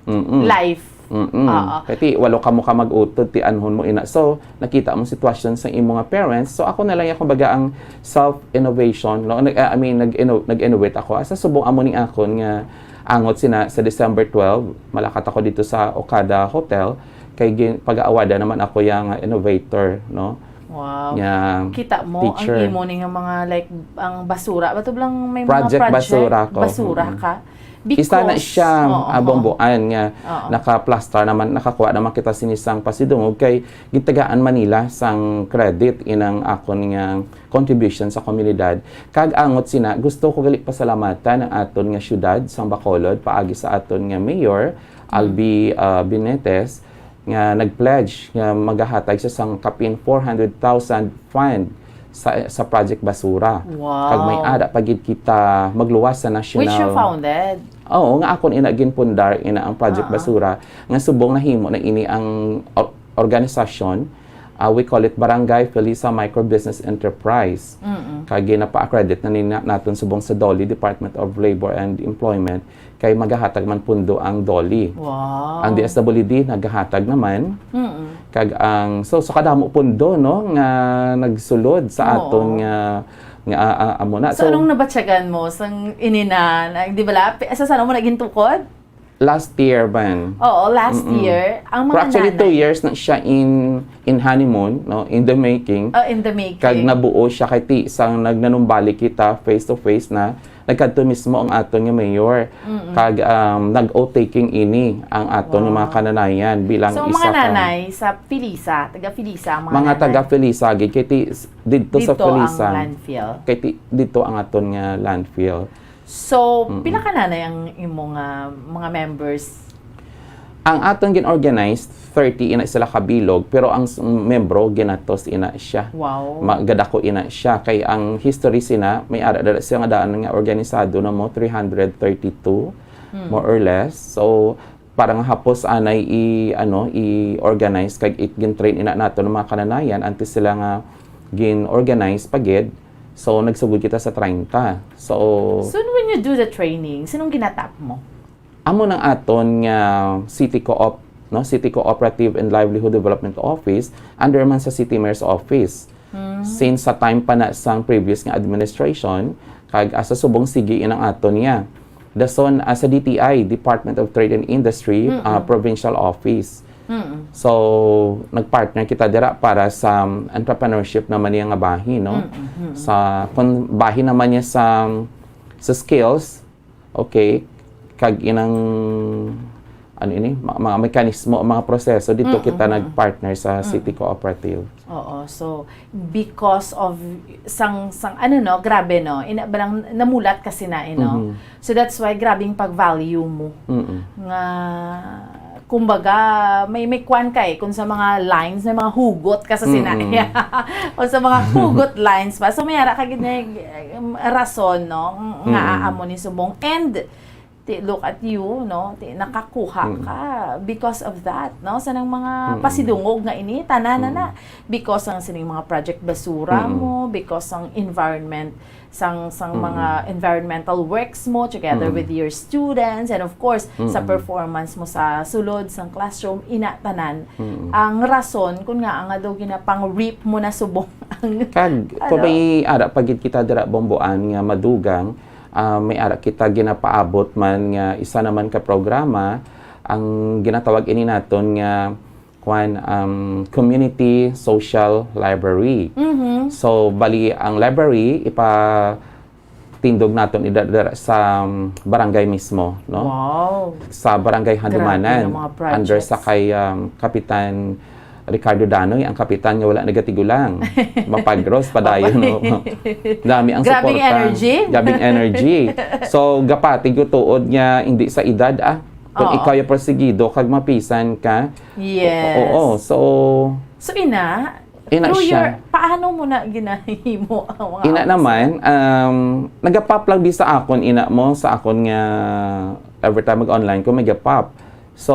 mm-mm. Life. Mm-mm. Oo. Kay ti, walo kamo ka mag-utod, ti anhon mo ina. So, nakita mo sitwasyon sa imo nga parents. So, ako na lang ya, kumbaga, ang self-innovation, no? Nag-, I mean, nag-inno-, nag-innovate ako. Asa subong amo ni akon nga angot sina sa December twelve, malakat ako dito sa Okada Hotel, kay gin-, pag-aawada naman ako yang innovator, no? Wow. Nga Kita mo, teacher. Ang imo ni nga mga, like, ang basura, bato lang may mga Project project, basura ko. basura Mm. ka. Isa na Because, siya, oo, ah, oo. Bomboan nga Oo. nakaplastar naman, nakakuha naman kita sinisang pasidungog kay gitagaan man nila sang credit inang akon nga contribution sa komunidad. Kag angot sina, gusto ko gali pasalamatan ang aton nga syudad sang Bacolod paagi sa aton nga mayor, Mm. Albi, ah, Binetes, nga nag-pledge nga magahatag siya sang kapin four hundred thousand fund sa, sa Project Basura. Wow. Kag may ara pa gid kita magluwas sa national. Which you founded? Oo, nga akon ina ginpundar ina ang Project Ah. Basura, nga subong nahimo na ini ang or-, organisasyon. Ah, we call it Barangay Felisa Micro Business Enterprise. Mm-mm. Kag ginapa-accredit na ni na-, naton subong sa DOLE, Department of Labor and Employment, kay magahatag man pundo ang DOLE. Wow. Ang D S W D nagahatag naman. Mm-mm. Kag ang, so, sa kadamo pundo, no, nga nagsulod sa Oo. aton nga, nga, ah, ah, amo na. So, So, anong nabatyagan mo sang ini na, na, di ba la, pi-, sa saan mo naging tukod? Last year man. Oo, last Mm-mm. year. Ang Pero mga actually, two nanay. years na siya in, in honeymoon, no, in the making. Oh, in the making. Kag nabuo siya kay ti, sang nagnanumbalik kita face to face na, nagkadto mismo ang aton nga mayor. Mm-mm. Kag, um, nag-oath-taking ini ang aton nga mga Wow. kananayan bilang So, isa mga ka nanay sa Felisa, taga Felisa, ang mga Mga nanay. taga Felisa, gid, kay ti, s-, didto sa Didto ang Felisa. landfill. Kay ti, didto ang aton nga landfill. So, Mm-mm. pila ka nanay ang imo nga mga members? Ang aton gin-organize, thirty ina sila ka bilog, pero ang s-, membro, ginatos ina siya. Wow. Ma-, gadako ina siya. Kay ang history sina, may ara dala siya nga daan nga organisado na mo, three hundred thirty-two, Hmm. more or less. So, para nga hapos anay i-, ano, i-organize kag i-, gin-train ina nato ng mga kananayan, antes sila nga gin-organize pa gid. So, nagsugod kita sa treinta. So, So, when you do the training, sinong ginatap mo? Amo nang aton nga City Co-op, no? City Cooperative and Livelihood Development Office, under man sa City Mayor's Office. Mm. Since sa time pa na sang previous nga administration, kag asa subong sige inang aton niya. Dason, ah, sa D T I, Department of Trade and Industry, Mm-mm. ah, provincial office. Mm-mm. So, nagpartner kita dira para sa, um, entrepreneurship naman niya nga bahin, no? Mm-mm, mm-mm. Sa, kung bahin naman niya sa, sa skills, okay, kag inang, ano ini, ma-, mga mekanismo, mga proseso, dito Mm, kita mm, mm. nag-partner sa Mm. City Cooperative. Oo, so, because of sang, sang, ano, no, grabe, no, ina ba lang namulat kasi na, eh, no? Mhm. So, that's why grabing pag-value mo Mm-mm. nga, kumbaga, may, may kwan ka, eh, kung sa mga lines, may mga hugot ka sa Mm-mm. sinaya. O sa mga hugot lines pa. So, may ara ka gid na, um, rason, no, nga Mm-mm. aamo ni subong. And, ti, look at you, no? Ti, nakakuha Mm-mm. ka because of that, no? Sa nang mga Mm-mm. pasidungog nga ini, tanan na na. Mm-mm. Because ang sining mga project basura Mm-mm. mo, because ang environment, sang, sang Mm-mm. mga environmental works mo together Mm-mm. with your students, and of course, sa Mm-mm. performance mo sa sulod sang classroom, ina tanan. Mm-mm. Ang rason kung nga nga daw ginapang-reap mo na subong ang, Kag, ano? kung may ara pa gid kita dira, Bomboan, nga madugang, ah, may ara kita ginapaabot man nga isa naman ka programa, ang ginatawag ini naton nga, kwan, um, Community Social Library. Mhm. So, bali, ang library, ipatindog naton ida-, dira sa, um, barangay mismo, no? Wow. Sa Barangay Grabe Handumanan, nga mga under projects. sa kay, um, Kapitan Ricardo Danoy, ang kapitan nga wala nagatigulang. Mapagros padayon, Mapag- no? Dami ang Grabing suporta. energy. Grabing energy. So, gapatig ko tuod nga hindi sa edad, ah. Kung Oo. ikaw yung porsigido, kag mapisan ka. Yes. Oo, oo. So, So, ina, ina through siya. your, paano mo na ginahimo ang mga Ina awit naman, sila? um, nagapaplag di sa akon, ina mo, sa akon nga every time mag-online ko, may gapap. So,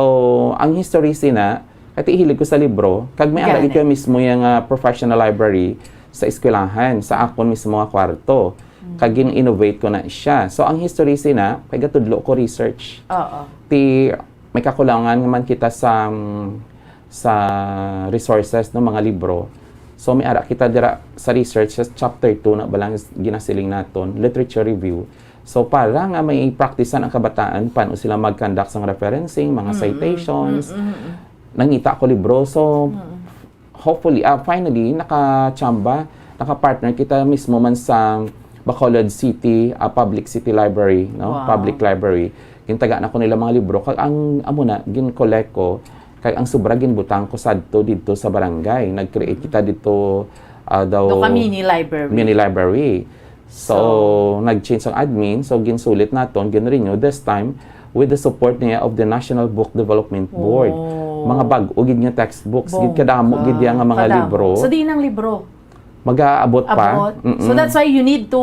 ang history sina, kay hilig ko sa libro, kag may ara Gani. Ko mismo yung ah, professional library sa eskwelahan, sa akon mismo nga kwarto. Kag gin-innovate ko na siya. So, ang history sina, kay gatudlo ko research. Oo. Ti, may kakulangan naman kita sa, mm, sa resources ng mga libro. So, may ara kita dira sa research, sa chapter two na balang ginasiling naton, literature review. So, para nga may practicean ang kabataan, paano sila mag-conduct sang referencing, mga Mm-mm. citations, Mm-mm. nangita ko libro. So, Mm-mm. hopefully, ah, finally, nakachamba, naka-partner kita mismo man sa Bacolod City, ah, Public City Library, no? Wow. Public Library. Gintagaan ako nila mga libro. Kag ang, amo na, gin-collect ko. Kag ang sobra ginbutang ko sadto dito sa barangay. Nag-create kita dito, ah, daw Do ka mini library. Mini library. So, So, nag-change ang admin. So, ginsulit naton, gin-renew this time with the support niya of the National Book Development Board. Oh. Mga bag-o gid nga textbooks, gid kadamo gid Bongga. Yan nga mga Kadamo. Libro. So, di nang libro? Mag-aabot pa. Abot? Mm-mm. So, that's why you need to,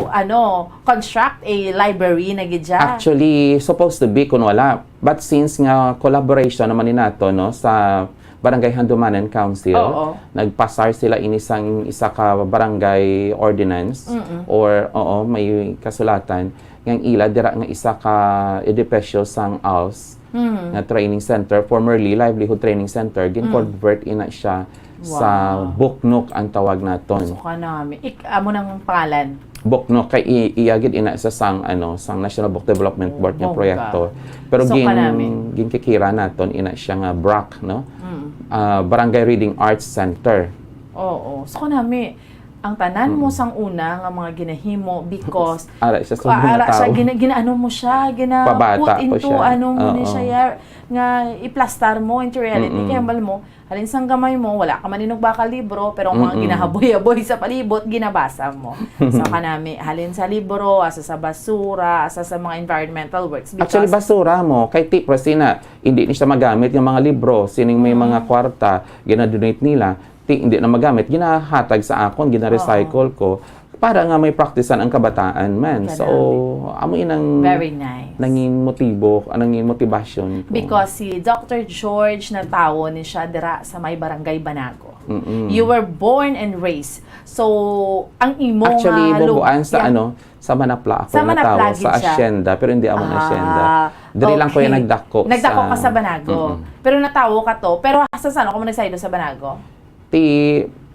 ano, construct a library na gid siya? Actually, supposed to be kun wala. But since nga collaboration naman ni nato, no, sa Barangay Handumanan Council, Oo. Nagpasar sila ini sang isa ka barangay ordinance Mm-mm. or, oo, may kasulatan nga ang ila dira nga isa ka edipisyo sang ALS Mm. nga training center, formerly Livelihood Training Center, Mm. gin-convert ina siya sa Wow. Book Nook ang tawag naton. So, kanami. Ik-, amo nang pangalan? Book Nook kay i-, iya gid ina sa sang, ano, sang National Book Development Board nga Bongga. Proyekto. Pero So, gin-, kanami. Ginkikira naton ina siya nga BRAC, no? Mm. Ah, Barangay Reading Arts Center. Oo. So, kanami, ang tanan mo Mm. sang una nga mga ginahimo because Ara siya sa ah, mga ara siya, tao. gina-, ginaano mo siya, gina-, Pabata put ko into siya. ano mo ni Oo. siya, ya-, nga iplastar mo into reality. Mm-mm. Kay hambal mo, halin sang gamay mo, wala ka man inugbakal libro, pero ang mga Mm-mm. ginahaboy-haboy sa palibot, ginabasa mo. So, kanami, halin sa libro, asa sa basura, asa sa mga environmental works. Actually, Because basura mo, kay ti, prasina, hindi ni siya magamit yung mga libro, sining may mga Mm. kwarta, ginadonate nila, ti, hindi na magamit, ginahatag sa akon, gina-recycle Oo. ko, para nga may practicean ang kabataan man. So, Kadami. amo inang Very nice. nangin motibo, nangin motibasyon ko. Because si Doctor George natawo ni siya dira sa may Barangay Banago. Mm-mm. You were born and raised. So, ang imo Actually, nga lu-, bubuan sa yeah. ano, sa Manapla ako Sa Manapla natawo, gid sa siya. Asyenda, pero hindi amo na Ah, asyenda. Diri lang ko yung okay. nagdako Nagdako sa ka sa Banago. Mm-mm. Pero natawo ka to. Pero sa saan ako mo nagsaydo sa Banago? Ti,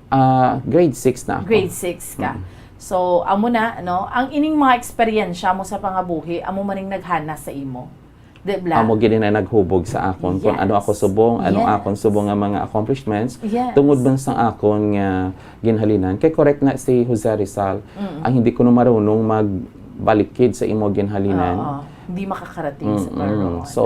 ah, grade six na ako. Grade six ka. Mm. So, amo na, no? Ang ining mga eksperyensya mo sa pangabuhi, amo maning naghana sa imo. Di ba? Amo gid na naghubog sa akon kung ano ako Yes. subong, ano Yes. akon subong nga mga accomplishments, Yes. tungod man sa akon nga ginhalinan. Kay correct na si Jose Rizal, Mm. ang hindi ko na marunong magbalikid sa imo ginhalinan. Oo. Hindi makakarating sa Mm-mm. karon. So,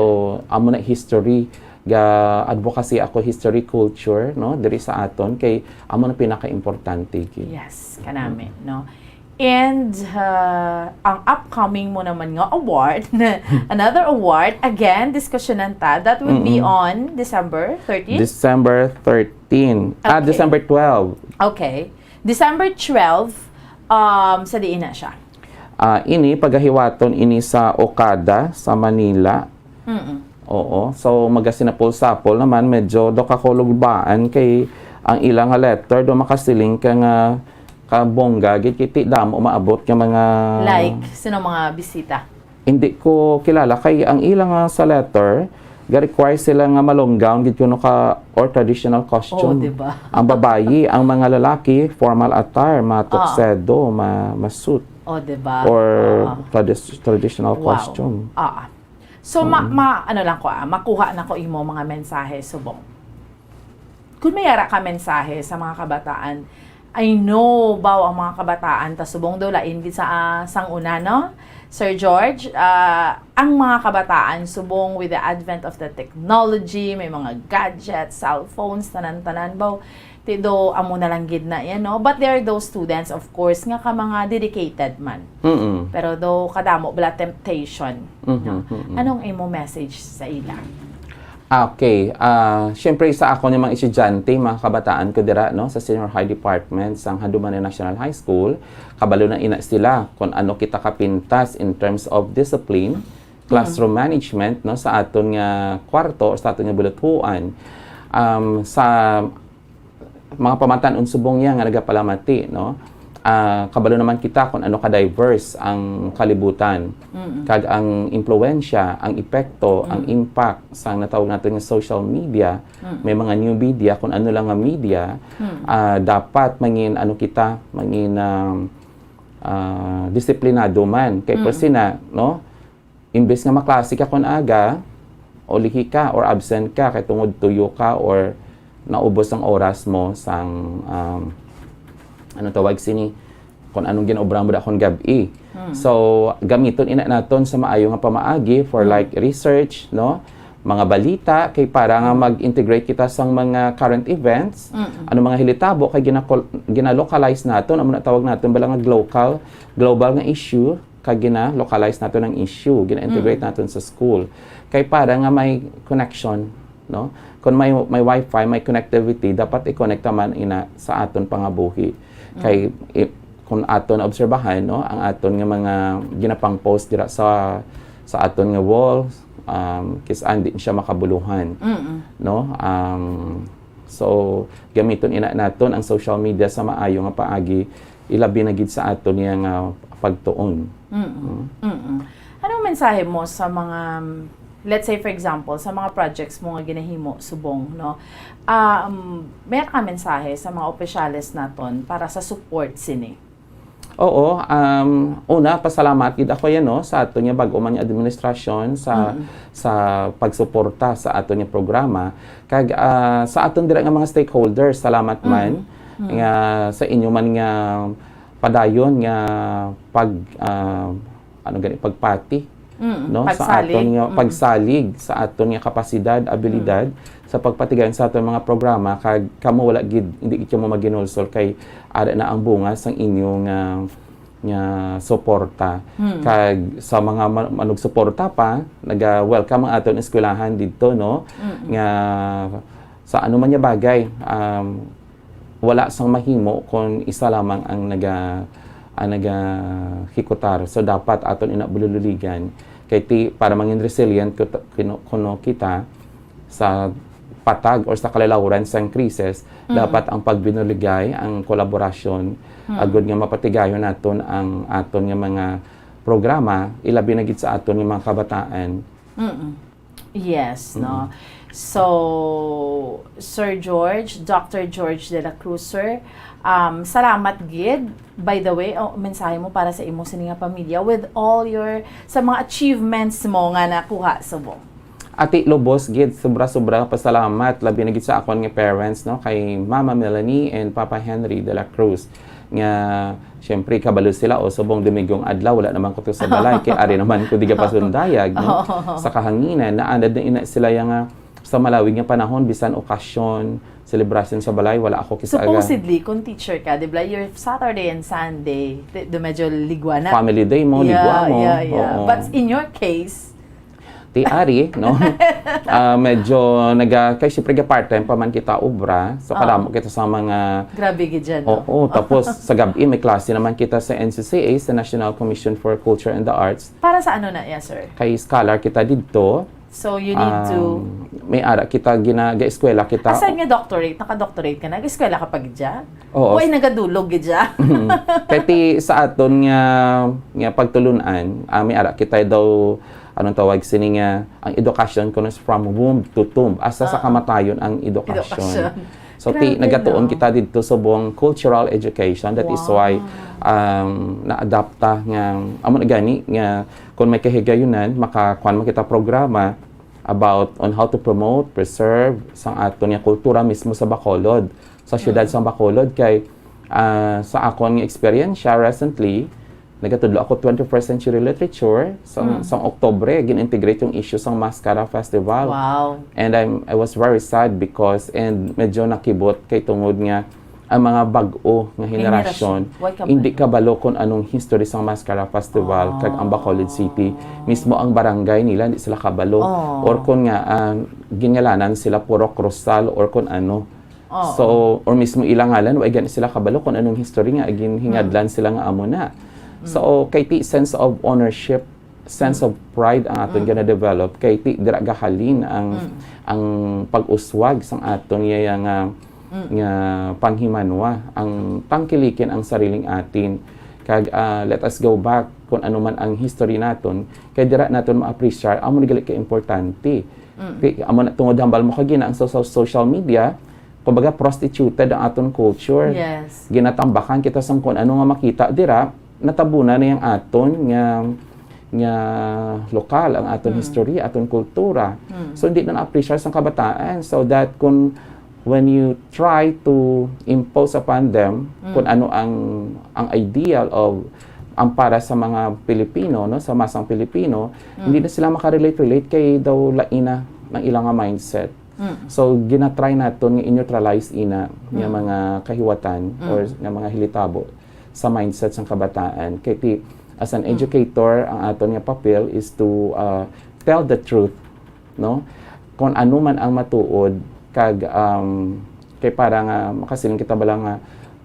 amo na history, ga-advocacy ako history culture, no, diri sa aton, kay amo na pinaka-importante gid. Yes, kanami, no? And, uh, ang upcoming mo naman nga award, another award, again, diskusyonan ta, that would be Mm-mm. on December thirteen? December thirteen. Ah, Okay. December twelve. Okay. December twelve, um, sa diin na siya? Ah, ini, pagahiwaton ini sa Okada, sa Manila. Mm-mm. Oo. So, magasinapol-sapol naman, medyo do ka kulubaan kay ang ila nga letter, do makasiling ka nga kabongga, gid kay ti damo maabot nga mga Like, sino mga bisita? Hindi ko kilala kay ang ila nga sa letter, ga-require sila nga ma-long gown gid kuno ka or traditional costume. Oh, di ba? Ang babayi, ang mga lalaki, formal attire, mga Ah. tuxedo, ma-, ma-suit. Oh, di ba? Or Ah. tradis-, traditional Wow. costume. Ah. So, ma-, Mm. ma-, ano lang ko, ah, makuha na ko imo mga mensahe subong. Kung may ara ka mensahe sa mga kabataan, I know, baw, ang mga kabataan, ta subong daw lain gid sa, ah, sang una, no? Sir George, ah, ang mga kabataan, subong with the advent of the technology, may mga gadgets, cellphones, tanan-tanan, baw, ti do, amo na lang gid na yan, no? But there are those students, of course, nga ka mga dedicated man. Mm-mm. Pero do, kadamo bala temptation, Mhm, no? Mm-mm. Anong imo message sa ila? Okay. Ah, siyempre sa akon yung mga estudyante, mga kabataan ko dira, no, sa senior high department sang Handumanan National High School, kabalo na ina sila kung ano kita kapintas in terms of discipline, classroom management, no, sa aton nga kwarto o sa aton nga buluthuan. Um, sa mga pamatan-on subong niya nga nagapalamati, no? Ah, kabalo naman kita kung ano ka-diverse ang kalibutan. Mm-mm. Kag ang impluwensya, ang epekto, ang Mm. impact sa natawag natin nga social media, Mm. may mga new media, kung ano lang nga media, Mm. ah, dapat mangin ano kita, mangin, um, ah, disiplinado man. Kay Mm. per se na, no? Imbes nga maklase ka kon aga, ulihi ka or absent ka kay tungod tuyo ka or naubos ang oras mo sang, um, ano tawag sini, kung anong ginaobra mo da kon gab-i. Hmm. So, gamiton ina naton sa maayo nga pamaagi for, Hmm. like, research, no? Mga balita, kay para nga Hmm. mag-integrate kita sang mga current events, Mm-mm. ano mga hilitabo, kay ginakol-, ginalocalize naton, amo na tawag naton bala nga local, global nga issue, kag gina-localize nato ng issue, gina-integrate Mm. naton sa school. Kay para nga may connection, no? Kung may, may wifi, may connectivity, dapat i-connect man ina sa aton pangabuhi. Mm. Kay, i-, kung aton obserbahan, no, ang aton nga mga ginapang-post dira sa, sa aton nga wall, um, kis-an di siya makabuluhan, Mm-mm. no? Um, so, gamiton ina naton ang social media sa maayo nga paagi, ilabi na gid sa aton niya nga pagtuon. Mm. Mm. Mm-mm. Anong mensahe mo sa mga, um, let's say, for example, sa mga projects mo nga ginahimo subong, no? Ah, um, may ka mensahe sa mga opisyales naton para sa support sini? Oo, um, una, pasalamat gid ako yan, no, sa aton nga bag-o man nga administrasyon sa, Mm. sa pagsuporta sa aton nga programa. Kag, ah, sa aton dira nga mga stakeholders, salamat Mm. man Mm. nga sa inyo man nga padayon nga pag, ah, ano gani, pagpati, Mm. no, sa Pagsalig. aton nga Mm. pagsalig sa aton nga kapasidad, abilidad Mm. sa pagpatigayon sa aton mga programa, kag kamo wala gid, hindi gid kamo maginulsol kay ara na ang bunga sang inyo nga, nga suporta. Mm. Kag sa mga ma-, manugsuporta pa, naga-welcome ang aton eskwelahan didto, no, Mm. nga sa ano man nga bagay, um, wala sang mahimo kon isa lamang ang naga-, ang nagahikutar. So, dapat aton ina bulululigan. Kay ti, para mangin resilient kuno, kuno, kuno kita sa patag or sa kalalawran sang krisis, Mm. dapat ang pagbinuligay, ang kolaborasyon, Mm. agud nga mapatigayon naton ang aton nga mga programa, ilabi na gid sa aton nga mga kabataan. Mm. Yes, no? Mm. So, Sir George, Doctor George de la Cruz, sir, um, salamat gid. By the way, oh, mensahe mo para sa imo sini nga pamilya with all your, sa mga achievements mo nga nakuha subong. Ati, lubos gid, sobra-sobra pasalamat, labi na gid sa akon nga parents, no, kay Mama Melanie and Papa Henry de la Cruz, nga siyempre, kabalo sila, o, subong Dominggo nga adlaw, wala naman ko to sa balay, kay ari naman ko di gapasundayag, no? Oo. Sa kahanginan, naanad na ina sila yang, ah, sa malawig nga panahon, bisan okasyon, selebrasyon sa balay, wala ako kis-aga. Supposedly, kung teacher ka, di ba, your Saturday and Sunday, di, di medyo ligwa na. Family day mo, Yeah, ligwa mo. yeah, yeah. Oo. But in your case, Ti ari, no? Ah, medyo naga-, kay siyempre ga part-time pa man kita obra. So, Oo. kadamo kita sa mga Grabe gid dyan, no? Oo, tapos sa gabi may klase naman kita sa N C C A, sa National Commission for Culture and the Arts. Para sa ano na, yes, sir? Kay scholar kita didto. So, you need to Um, may ara kita gina-, ga-eskwela kita. Aside nga doctorate, naka-doctorate ka, nag-eskwela ka pa gid dyan? Oo. Uy, nagadulog gid dyan? Kay ti sa aton nga, nga pagtulun-an, ah, may ara kita daw, anong tawag sini nga, ang edukasyon kuno is from womb to tomb, hasta sa Ah. kamatayon ang edukasyon. Edukasyon. So, ti-, Grabe, nagatuon no? kita didto subong cultural education. That is why, Wow. um, naadapta nga, amo na gani, nga kung may kahigayunan, makakuan man kita programa about on how to promote, preserve, sang aton nga kultura mismo sa Bacolod, sa siyudad Mm. sang Bacolod. Kay, ah, sa akon nga eksperyensya recently, nagatudlo ako twenty-first century literature. Sang, Mm. sang Oktubre, gin-integrate yung issue sang Mascara Festival. Wow. And I'm, I was very sad because, and medyo nakibot kay tungod nga ang mga bag-o nga Nga henerasyon, henerasyon. Why ka hindi man? kabalo kung anong history sang Mascara Festival, Ah. kag ang Bacolod City. Mismo ang barangay nila, hindi sila kabalo. Ah. Or kung nga, ah, ginngalanan sila Purok Rosal, or kung ano. Oo. So, or mismo ilang ngalan, wa gani sila kabalo kung anong history nga ginhingadlan Mm. sila nga amo na. Mm. So, kay ti sense of ownership, sense of pride ang aton gina-develop kay ti dira gahalin ang ang pag-uswag sang aton nga nga nga panghimanwa, ang tangkilikin ang sariling atin. Kag, ah, let us go back kung ano man ang history naton, kay dira naton ma-appreciate amo ni gali ka importante. Ti amo na, tungod hambal mo kagina ang sa, sa social media, kumbaga prostituted ang aton culture. Yes. Ginatambakan kita sang kung ano nga makita dira, natabunan na yung aton nga nga lokal ang aton history, aton kultura. So hindi na na-appreciate sang kabataan. So that kung when you try to impose upon them kung ano ang ang ideal of ang para sa mga Pilipino, no, sa masang Pilipino, hindi na sila makarelate-relate kay daw lain na ang ilang nga mindset. So ginatry naton nga i-neutralize ina nga mga kahiwatan or nga mga hilitabo sa mindset sang kabataan. Kay ti, as an educator, ang aton nga papel is to uh, tell the truth, no? Kung ano man ang matuod, kag um, kay para nga makasiling kita bala nga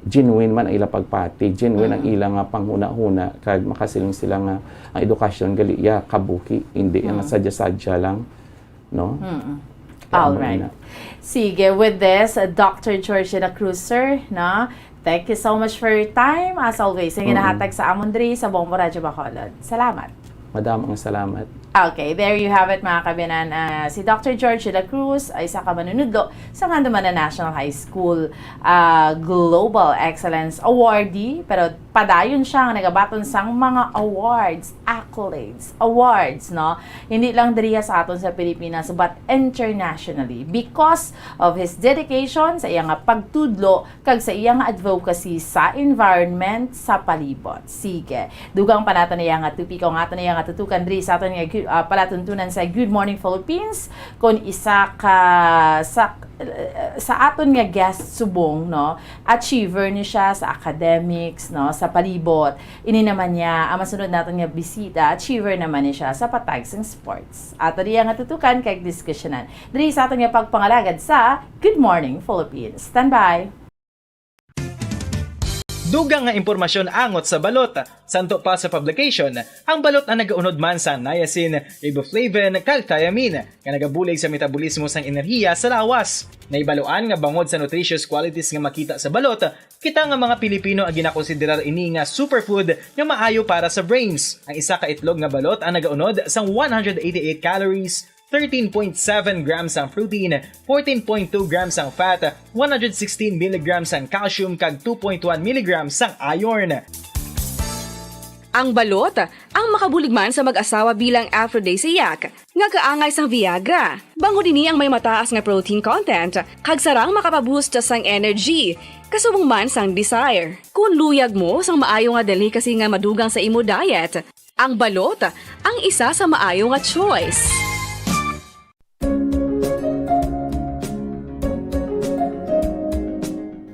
genuine man ang ila pagpati, genuine ang ila nga panghuna-huna, kag makasiling sila nga ang edukasyon gali iya kabuhi, hindi nga sadya-sadya lang, no? Mm-mm. Kaya All amo right. na. Sige, with this, uh, Doctor George de la Cruz, sir, no? Thank you so much for your time. As always, ang ginahatag sa amon diri sa Bombo Radyo Bacolod. Salamat. Madam, ang salamat. Okay, there you have it, mga kabinan. Ah, si Doctor George de la Cruz ay isa ka manunudlo sa Handumanan National High School ah, Global Excellence Awardee, pero padayon siya nga nagabaton sang mga awards, accolades, awards, no? Hindi lang diriya sa aton sa Pilipinas, but internationally because of his dedication sa iya nga pagtudlo kag sa iya nga advocacy sa environment sa palibot. Sige, dugang pa nato na iya nga topiko nga ato na iya nga tutukan diri sa aton nga gu- ah, palatuntunan sa Good Morning Philippines, kon isa ka sa sa aton nga guest subong, no, achiever ni siya sa academics, no, sa palibot. Ini naman niya, ang masunod naton nga bisita, achiever naman ni siya sa patag sang sports. Ato niya nga tutukan kag diskusyonan diri sa aton nga pagpangalagad sa Good Morning Philippines. Standby! Dugang nga impormasyon angot sa balot. Santo pa sa publication, ang balot ang nagaunod man sa niacin, riboflavin, kag thiamine, nga nagabulig sa metabolismo sang enerhiya sa lawas. Naibaluan nga bangod sa nutritious qualities nga makita sa balot, kita nga mga Pilipino ang ginakonsiderar ini nga superfood nga maayo para sa brains. Ang isa ka itlog nga balot ang nagaunod sang one hundred eighty-eight calories, thirteen point seven grams ang protein, fourteen point two grams ang fat, one hundred sixteen milligrams ang calcium, kag two point one milligrams ang iron. Ang balot ang makabulig man sa mag-asawa bilang aphrodisiac, nga kaangay sang Viagra. Bangod ini ang may mataas nga protein content, kag sarang makapaboost sang energy, kasubong man sang desire. Kung luyag mo sang maayo nga delicacy nga madugang sa imo diet, ang balot ang isa sa maayo nga choice.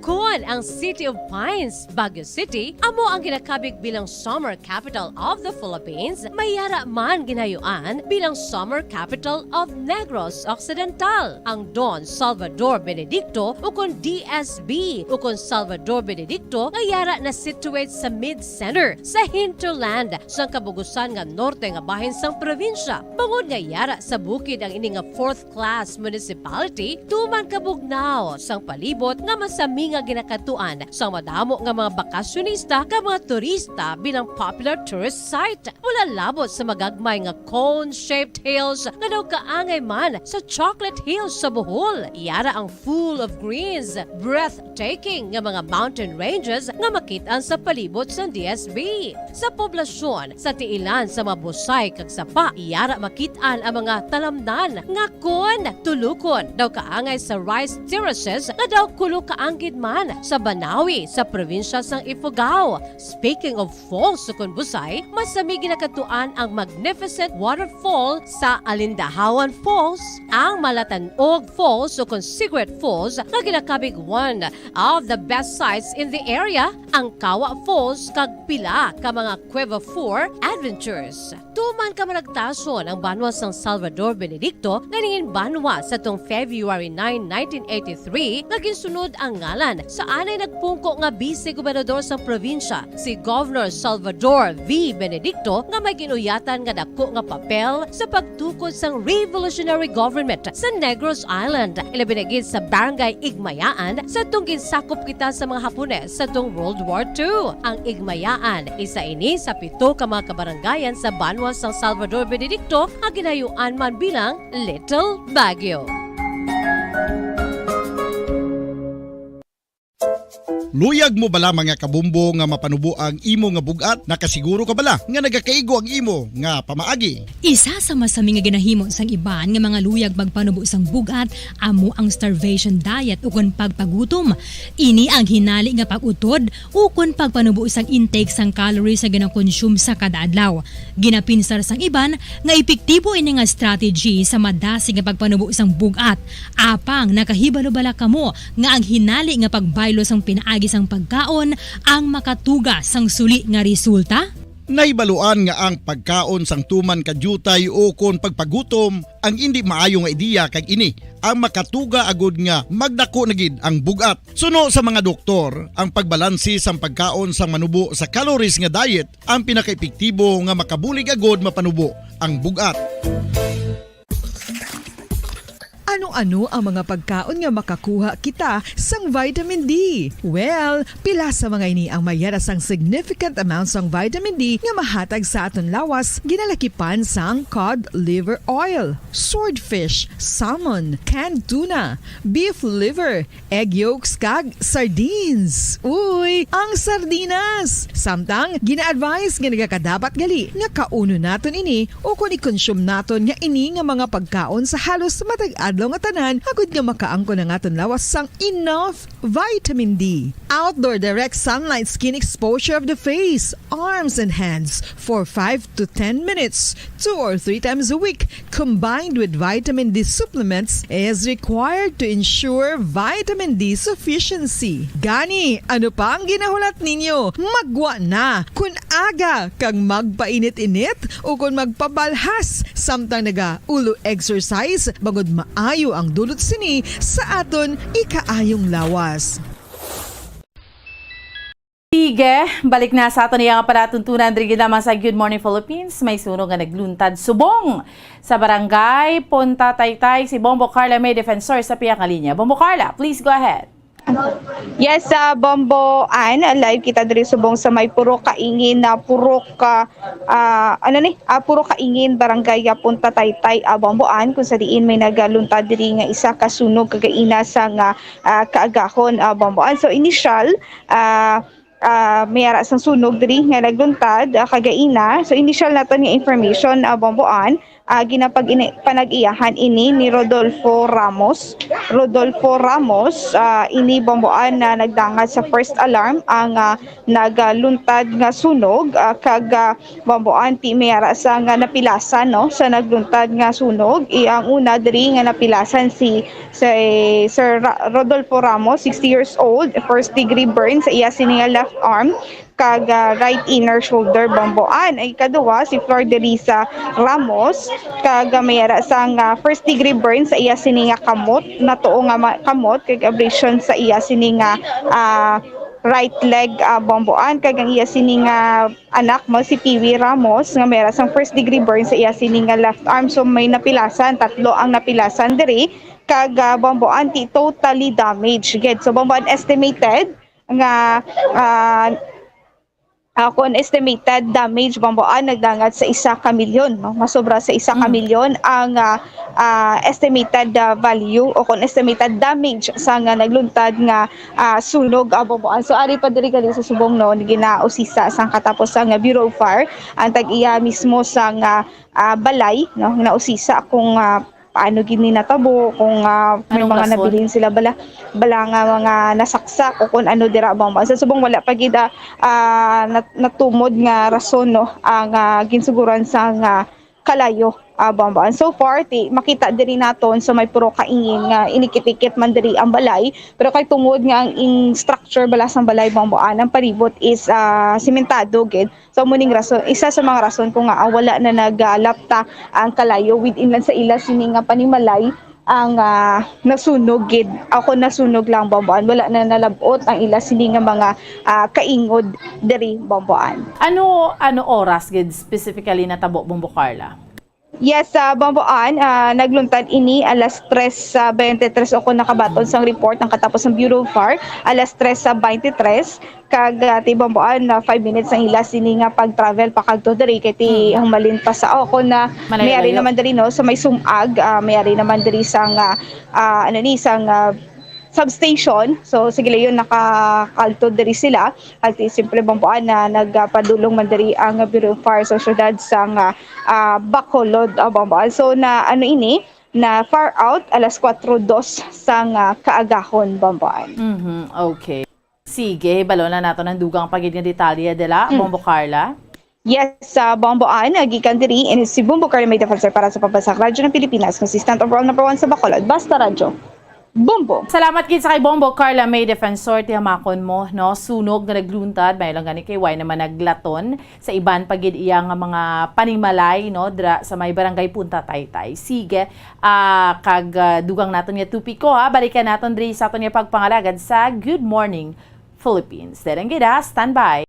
Kon ang City of Pines, Baguio City, amo ang ginakabig bilang Summer Capital of the Philippines, may yara man ginayuan bilang Summer Capital of Negros Occidental. Ang Don Salvador Benedicto, ukon D S B, ukon Salvador Benedicto, nga yara na-situate sa mid-center, sa hinterland, sang kabugusan nga norte nga bahin sang probinsya. Bangod nga yara sa bukid ang ini nga fourth class municipality, tuman kabugnaw sang palibot nga masami nga ginakadtuan sang madamo nga mga bakasyonista kag mga turista bilang popular tourist site. Wala labot sa magagmay nga cone-shaped hills nga daw kaangay man sa Chocolate Hills sa Bohol. Yara ang full of greens, breathtaking nga mga mountain ranges nga makit-an sa palibot sang D S B. Sa poblasyon, sa tiilan sa mga busay kag sapa, yara makit-an ang mga talamnan nga kon tulukon daw kaangay sa rice terraces nga daw kulo kaanggid man sa Banawi sa probinsya sang Ifugao. Speaking of falls, ukon busay, masami ginakadtuan ang magnificent waterfall sa Alindahawan Falls, ang Malatan-og Falls ukon Cigarette Falls nga ginakabig one of the best sights in the area, ang Kawa Falls kag pila ka mga Cueva Four adventures. Tuman kamaragtason ang banwa sang Salvador Benedicto nga nangin banwa sa tong February nine, nineteen eighty-three, nga ginsunod ang ngalan sa Anay nagpungko nga Vice Gobernador sang probinsya, si Governor Salvador V. Benedicto, nga may gin-uyatan nga dako nga papel sa pagtukod sang revolutionary government sa Negros Island, ilabi na gid sa Barangay Igmayaan, sa tong ginsakop kita sa mga Hapones sa tong World War Two. Ang Igmayaan, isa ini sa pito ka mga kabarangayan sa banwa sang Salvador Benedicto nga ginayuan man bilang Little Baguio. Luyag mo bala, mga kabombo, nga mapanubo ang imo nga bug-at? Nakasiguro ka bala nga nagakaigo ang imo nga pamaagi? Isa sa masami nga ginahimo sang iban nga mga luyag magpanubo sang bug-at amo ang starvation diet ukon pagpagutom. Ini ang hinali nga pag-utod ukon pagpanubo sang intake sang calories nga ginakonsume sa kada adlaw. Ginapinsar sang iban nga epektibo ini nga strategy sa madasig nga pagpanubo sang bug-at. Apang nakahibalo bala kamo nga ang hinali nga pagbaylo sang pinaagi sang pagkaon ang makatuga sang suli nga resulta? Nahibaluan nga ang pagkaon sang tuman ka diutay ukon pagpagutom ang indi maayo nga ideya, kag ini ang makatuga agud nga magdako na gid ang bug-at. Suno sa mga doktor, ang pagbalanse sang pagkaon sang manubo sa calories nga diet ang pinakaepektibo nga makabulig agud mapanubo ang bug-at. Ano-ano ang mga pagkaon nga makakuha kita sang vitamin D? Well, pila sa mga ini ang may yara sang significant amount sang vitamin D nga mahatag sa aton lawas, ginalakipan sang cod liver oil, swordfish, salmon, canned tuna, beef liver, egg yolks, kag sardines. Uy, ang sardinas! Samtang, gina-advise nga nagakadapat gali nga kaunon naton ini ukon i-consume naton nga ini nga mga pagkaon sa halos matag adlaw nga tanan, agud nga makaangkon ang aton lawas sang enough vitamin D. Outdoor direct sunlight skin exposure of the face, arms, and hands for five to ten minutes, two or three times a week, combined with vitamin D supplements, is required to ensure vitamin D sufficiency. Gani, ano pa ang ginahulat ninyo? Magwa na! Kun aga kag magpainit-init ukon magpabalhas samtang naga-ulo exercise, bangod maayo ang dulot sini sa aton ikaayong lawas. Sige, balik na sa aton iya nga palatuntunan diri gid lamang sa Good Morning Philippines. May sunog nga nagluntad subong sa barangay Punta Taytay. Si Bombo Carla may defensor sa pihak nga linya. Bombo Carla, please go ahead. Yes, ah, Bombo Ann, live kita diri subong sa may puro kaingin na puro ka, ah, ano ni? Ah, puro kaingin, barangay, ah, Punta Taytay, ah, Bombo Ann, kung sa diin may nagaluntad diri nga isa ka sunog kagaina sa nga, ah, kaagahon, ah, Bombo Ann. So, initial, ah, ah, may ara sang sunog diri nga nagluntad, ah, kagaina. So, initial naton nga information, ah, Bombo Ann, ah, ginapag-ini-, panag-iyahan ini ni Rodolfo Ramos. Rodolfo Ramos, ah, ini, Bombo Ann, na nagdangat sa first alarm ang, ah, nagaluntad nga sunog, ah, kag, ah, Bombo Ann, ti may ara sa nga napilasan, no, sa nagluntad nga sunog. I, ang una diri nga napilasan si, si Sir Ra-, Rodolfo Ramos, sixty years old, first degree burn sa iya sini nga left arm kag, ah, right inner shoulder, Bombo Ann. Ang ikaduha, si Flor Delisa Ramos, kag, ah, may ara sang, ah, first degree burn sa iya sini nga kamot, natuo nga ma-, kamot, kag abrasion sa iya sini nga, ah, right leg, ah, Bombo Ann, kag ang iya sini nga anak mo, si Piwi Ramos, nga may ara sang first degree burn sa iya sini nga left arm. So, may napilasan, tatlo ang napilasan diri, kag, ah, Bombo Ann, ti totally damaged gid. So, Bombo Ann, estimated nga, ah, ah, kung estimated damage, Bombo Ann, nagdangat sa isa ka milyon, no? Masobra sa isa ka Mm. milyon ang, ah, ah, estimated, ah, value o kung estimated damage sa nga nagluntad nga, ah, sunog, ah, Bombo Ann. So, ari pa diri gali sa subong, no, ginausisa sang katapos nga Bureau of Fire ang tag-iya mismo sa nga, ah, balay, no, nausisa kung, ah, paano gid ni natabo, kung, ah, may Anong mga rason? nabilin sila bala, bala nga mga nasaksak o kung ano dira, Bombo Ann. Sa subong wala pa gid, ah, ah, nat-, natumod nga rason, no, ang, ah, ginsuguran sa nga kalayo, ah, Bombo Ann. So far, ti, makita diri naton sa may puro kaingin nga inikit-ikit man diri ang balay, pero kay tungod nga ang in structure bala sang balay, Bombo Ann, ang palibot is, ah, simentado gid. So, amo ning rason, isa sa mga rason kung nga, ah, wala na nagalapta ang kalayo within lang sa ila sini nga panimalay. ang, ah, nasunog gid, ako nasunog lang, Bomboan. Wala na nalab-ot ang ila sini nga mga, ah, kaingod diri, Bomboan. Ano, ano oras gid specifically natabo, Bombo Carla? Yes, ah, Bomboan, ah, nagluntad ini alas tres sa twenty-three, o kung nakabaton sang report ang katapos sang Bureau of Fire, alas tres sa twenty-three, kag, ah, ti Bomboan na five minutes ang ila sini nga pag-travel pakadto diri kay ti Mm. humalin pa sa ako na Malayo-layo. Mayari naman diri, no, sa may Sumag, ah, mayari naman diri sang, ah, ah, ano ni, sang, ah, substation. So, sige, yun, nakakalto diri sila. At ti, siyempre, Bomboan na nagpadulong man diri ang Bureau of Fire sa syudad sang, ah, ah, Bacolod, ah, Bomboan. So, na, ano ini, na far out, alas kuwatro dos sang, ah, kaagahon, Bomboan. Mhm, okay. Sige, balo na nato ng dugang pa gid nga detalye, dila, Mm. Bombo Carla. Yes, sa Bomboan, ah, gikan diri, ini si Bombo Carla May Defensor para sa Pambansang Radyo ng Pilipinas, consistent overall number one sa Bacolod. Basta Radyo. Bombo. Salamat gid sa kay Bombo Carla May Defensor, ti hamakon mo, no? Sunog nga nagluntad, may lang gani kay way naman naglaton sa iban pa gid iya nga mga panimalay, no, dra sa may barangay Punta Taytay. Sige, ah, kag, ah, dugang naton nga topiko, ha. Balikan naton diri sa aton nga pagpangalagad sa Good Morning Philippines. Dereng gid, ha, standby.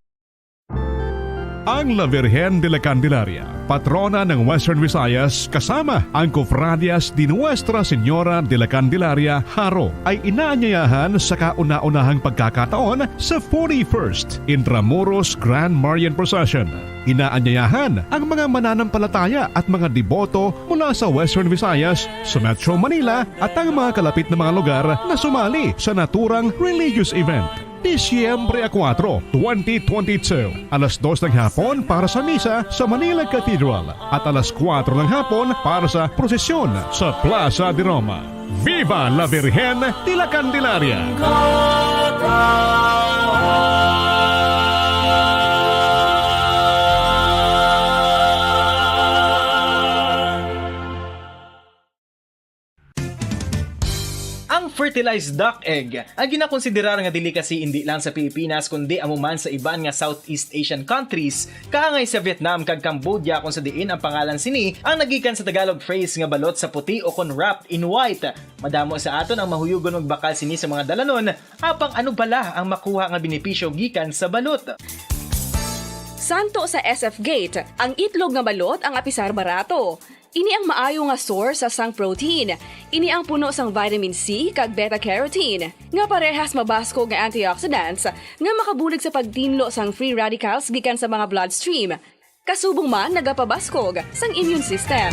Ang La Virgen de la Candelaria, patrona ng Western Visayas, kasama ang Cofradias de Nuestra Señora de la Candelaria, Jaro, ay inaanyayahan sa kauna-unahang pagkakataon sa forty-first Intramuros Grand Marian Procession. Inaanyayahan ang mga mananampalataya at mga deboto mula sa Western Visayas, sa Metro Manila, at ang mga kalapit na mga lugar na sumali sa naturang religious event. Disyembre a kuwatro, twenty twenty-two, alas dos ng hapon para sa misa sa Manila Cathedral at alas kuwatro ng hapon para sa prosesyon sa Plaza de Roma. Viva la Virgen de la Candelaria! Ang fertilized duck egg, ang ginakonsiderar nga delicacy indi lang sa Pilipinas kundi amo man sa iban nga Southeast Asian countries, kaangay sa Vietnam kag Cambodia, kung sa diin ang pangalan sini ang nagikan sa Tagalog phrase nga balot sa puti o kon wrapped in white. Madamo sa aton ang mahuyugon magbakal sini sa mga dalanon, apang ano bala ang makuha nga benepisyo gikan sa balot? Santo sa S F Gate, ang itlog nga balot ang apisar barato. Ini ang maayo nga source sa sang protein. Ini ang puno sang vitamin C kag beta carotene, nga parehas mabaskog nga antioxidants nga makabulig sa pagtinlo sang free radicals gikan sa mga bloodstream. Kasubong man nagapabaskog sang immune system.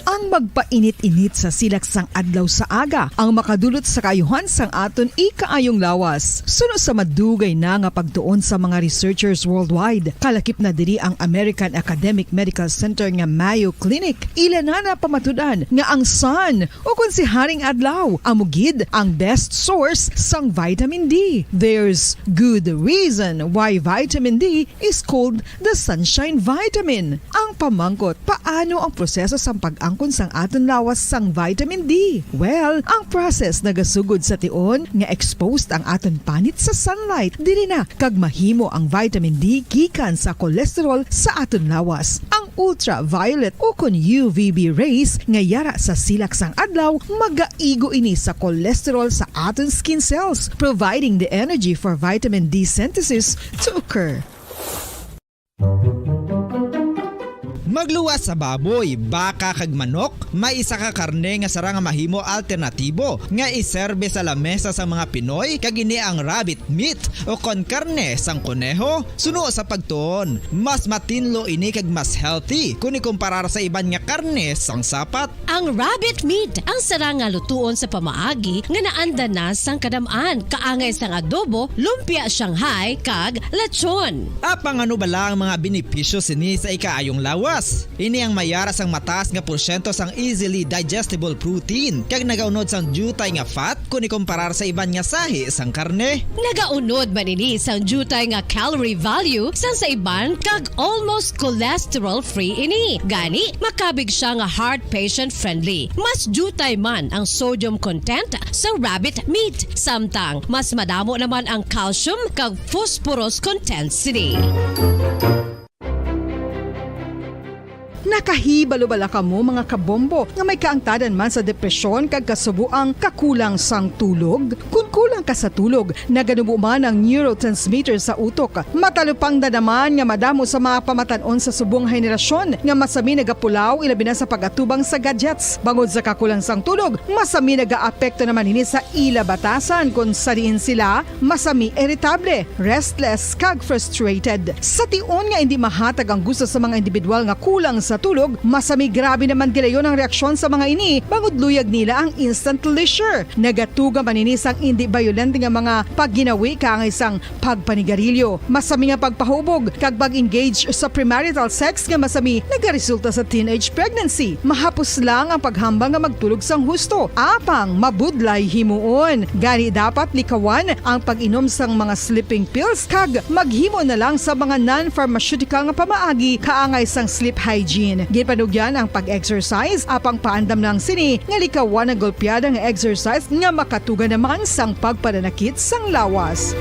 Ang magpainit-init sa silak sang adlaw sa aga ang makadulot sa kaayuhan sang aton ikaayong lawas. Suno sa madugay na nga pagtuon sa mga researchers worldwide, kalakip na diri ang American Academic Medical Center nga Mayo Clinic, ila na napamatud-an nga ang sun, o kon si Haring Adlaw, amo gid ang best source sang vitamin D. There's good reason why vitamin D is called the sunshine vitamin. Ang pamangkot, paano ang proseso sang pag-angkon sang aton lawas sang vitamin D? Well, ang process nagasugod sa tion nga exposed ang aton panit sa sunlight. Diri na kag mahimo ang vitamin D gikan sa cholesterol sa aton lawas. Ang ultraviolet o kon U V B rays nga yara sa silak sang adlaw, magaigo ini sa cholesterol sa aton skin cells, providing the energy for vitamin D synthesis to occur. Magluwas sa baboy, baka kag manok, may isa ka karne nga sarang nga mahimo alternatibo nga iserbe sa lamesa sa mga Pinoy, kag ini ang rabbit meat o kon karne sang koneho. Suno sa pagtuon, mas matinlo ini kag mas healthy kon ikumparar sa iban nga karne sang sapat. Ang rabbit meat ang sarang nga lutuon sa pamaagi nga naanda na sang kadam-an, kaangay sang adobo, lumpia Shanghai, kag lechon. Apang ano bala ang mga benepisyo sini sa ikaayong lawas? Ini ang mayara sang mataas nga porsyento sang easily digestible protein, kag nagaunod sang diutay nga fat kon ikumparar sa iban nga sahi sang karne. Nagaunod man ini sang diutay nga calorie value sang sa iban, kag almost cholesterol-free ini. Gani, makabig siya nga heart patient-friendly. Mas diutay man ang sodium content sa rabbit meat, samtang mas madamo naman ang calcium kag phosphorus content sini. Nakahibalo bala kamo, mga kabombo, nga may kaangtanan man sa depresyon kag kasubo ang kakulang sang tulog? Kon kulang ka sa tulog, naganubo man ang neurotransmitter sa utok. Matalupangdan naman nga madamo sa mga pamatan-on sa subong nga henerasyon nga masami nagapulaw, ilabi na sa pag-atubang sa gadgets. Bangod sa kakulang sang tulog, masami nagaapekto naman ini sa ila batasan, kon sa diin sila masami iritable, restless, kag frustrated. Sa tion nga indi mahatag ang gusto sa mga individual nga kulang sa tulog, masami grabe naman gilayon ang reaksyon sa mga ini, bangod luyag nila ang instant leisure. Nagatuga man ini sang indi bayolente nga mga pagginawi, kaangay sang pagpanigarilyo, masami nga pagpahubog, kag pag-engage sa premarital sex nga masami nagaresulta sa teenage pregnancy. Mahapos lang ang paghambal nga magtulog sang husto, apang mabudlay himuon. Gani, dapat likawan ang pag-inom sang mga sleeping pills kag maghimo na lang sa mga non-pharmaceutical nga pamaagi kaangay sang sleep hygiene. Ginpanugyan ang pag-exercise, apang paandam lang sini nga likawan ang golpeada nga exercise nga makatuga naman sang pagpananakit sang lawas.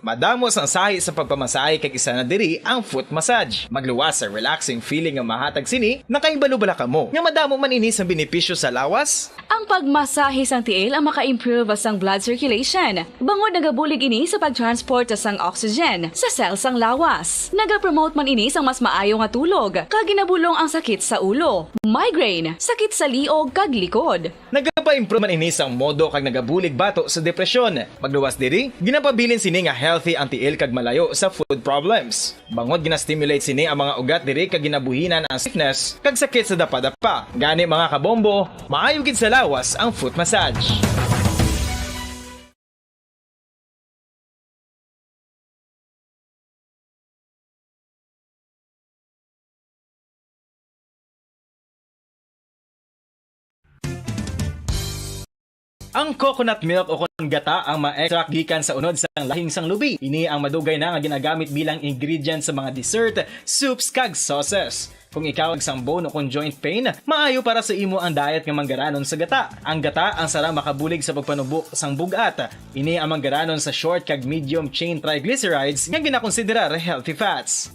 Madamo sang sahi sa pagpamasahe, kag isa na diri ang foot massage. Magluwas sa relaxing feeling nga mahatag sini. Nakahibalo bala kamo nga madamo man ini sang benepisyo sa lawas? Ang pagmasahe sang tiil ang maka-improve sang blood circulation, bangod nagabulig ini sa pag-transport sang oxygen sa cell sang lawas. Nagapromote man ini sang mas maayo nga tulog, kag ginabulong ang sakit sa ulo, migraine, sakit sa liog, kag likod. Nagapa-improve man ini sang modo kag nagabulig bato sa depresyon. Magluwas diri, ginapabilin sini nga healthy ang tiil kag malayo sa foot problems. Bangod gina-stimulate sini ang mga ugat diri kag ginabuhinan ang stiffness kag sakit sa dapadapa. Gani, mga kabombo, maayo gid sa lawas ang foot massage. Ang coconut milk ukon gata ang ma-extract gikan sa unod sang lahing sang lubi. Ini ang madugay na nga ginagamit bilang ingredient sa mga dessert, soups, kag sauces. Kung ikaw nagsambo ukon joint pain, maayo para sa imo ang diet nga manggaranon sa gata. Ang gata ang sarang makabulig sa pagpanubo sang bug-at. Ini ang manggaranon sa short kag medium chain triglycerides nga ginakonsiderar healthy fats.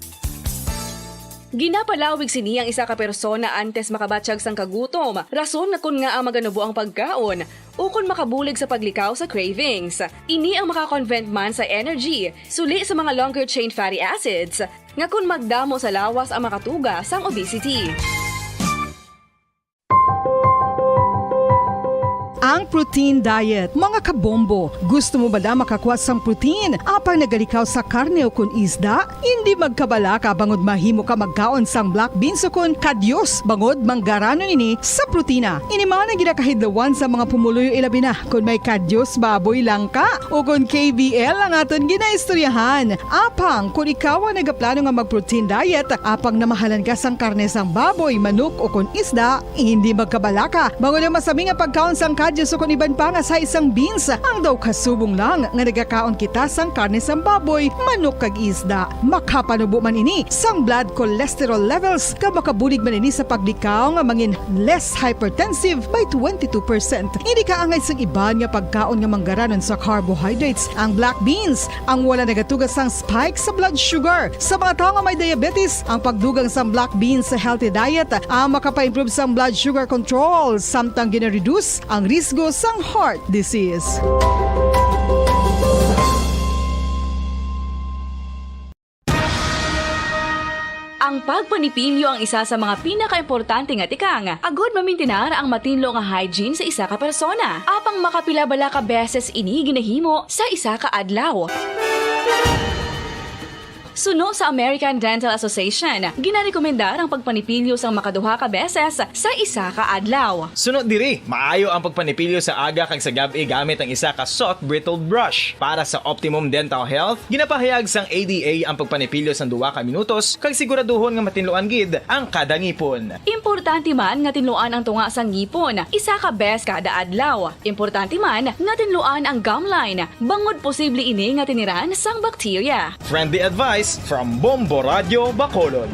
Ginapalawig sini ang isa ka persona antes makabatyag sang kagutom, rason nga kon ngaa maganubo ang pagkaon, ukon makabulig sa paglikaw sa cravings. Ini ang maka-convert man sa energy, suli sa mga longer chain fatty acids, nga kon magdamo sa lawas ang makatuga sang obesity. Ang protein diet. Mga kabombo, gusto mo bala makakuha sang protein apang nagalikaw sa karne ukon isda? Indi magkabalaka, bangod mahimo ka magkaon sang black beans ukon kadyos, bangod manggaranon ini sa protina. Ini man ang ginakahidlawan sa mga pumuluyo, ilabi na kon may kadyos baboy lang ka, ukon K B L ang aton ginaistoryahan. Apang kon ikaw ang nagaplano nga mag-protein diet, apang namahalan ka sang karne sang baboy, manok, ukon isda, hindi magkabalaka, bangod ang masami nga pagkaon sang kadyos ukon iban pa nga sahi sang beans ang daw kasubong lang nga nagakaon kita sang karne sang baboy, manok, kag isda. Makapanubo man ini sang blood cholesterol levels, kag makabulig man ini sa paglikaw nga mangin less hypertensive by twenty-two percent. Hindi kaangay sang iban nga pagkaon nga manggaranon sa carbohydrates, ang black beans, ang wala nagatuga sang spike sa blood sugar. Sa mga tawo nga may diabetes, ang pagdugang sang black beans sa healthy diet ang makapaimprove sang blood sugar control, samtang gina-reduce ang risgo sang heart disease. Ang pagpanipilyo ang isa sa mga pinakaimportante nga tikang agud mamintinar ang matinlo nga hygiene sa isa ka persona. Apang makapila bala ka beses ini ginahimo sa isa ka adlaw? Suno sa American Dental Association, ginarekomendar ang pagpanipilyo sang makaduha ka beses sa isa ka adlaw. Suno diri, maayo ang pagpanipilyo sa aga kag sa gab-i gamit ang isa ka soft bristled brush. Para sa optimum dental health, ginapahayag sang A D A ang pagpanipilyo sang duha ka minutos kag siguraduhon nga matinluan gid ang kada ngipon. Importante man nga tinluan ang tunga sang ngipon isa ka bes kada adlaw. Importante man nga tinluan ang gum line, bangod posible ini nga tiniran sang bakterya. Friendly advice from Bombo Radio Bacolod.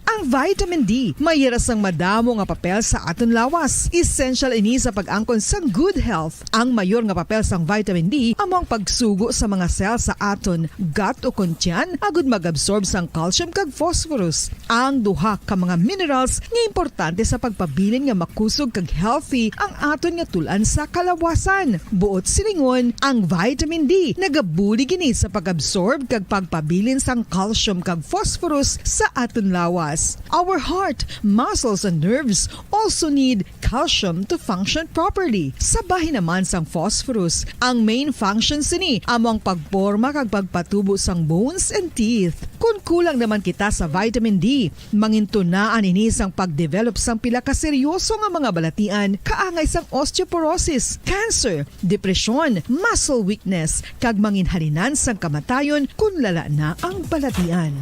Ang Vitamin D may yara sang madamo nga papel sa aton lawas. Essential ini sa pag-angkon sang good health. Ang mayor nga papel sang vitamin D amo ang pagsugo sa mga cell sa aton gut o kon tiyan agud mag-absorb sang calcium kag phosphorus, ang duha ka mga minerals nga importante sa pagpabilin nga makusog kag healthy ang aton nga tul-an sa kalawasan. Buot silingon, ang vitamin D nagabulig ini sa pag-absorb kag pagpabilin sang calcium kag phosphorus sa aton lawas. Our heart, muscles, and nerves also need calcium to function properly. Sa bahin naman sang phosphorus, ang main function sini amo ang pagporma kag pagpatubo sang bones and teeth. Kon kulang naman kita sa vitamin D, mangintunaan ini sang pag-develop sang pila ka seryoso nga mga balatian kaangay sang osteoporosis, cancer, depresyon, muscle weakness, kag manginhalinan sang kamatayon kon lala na ang balatian.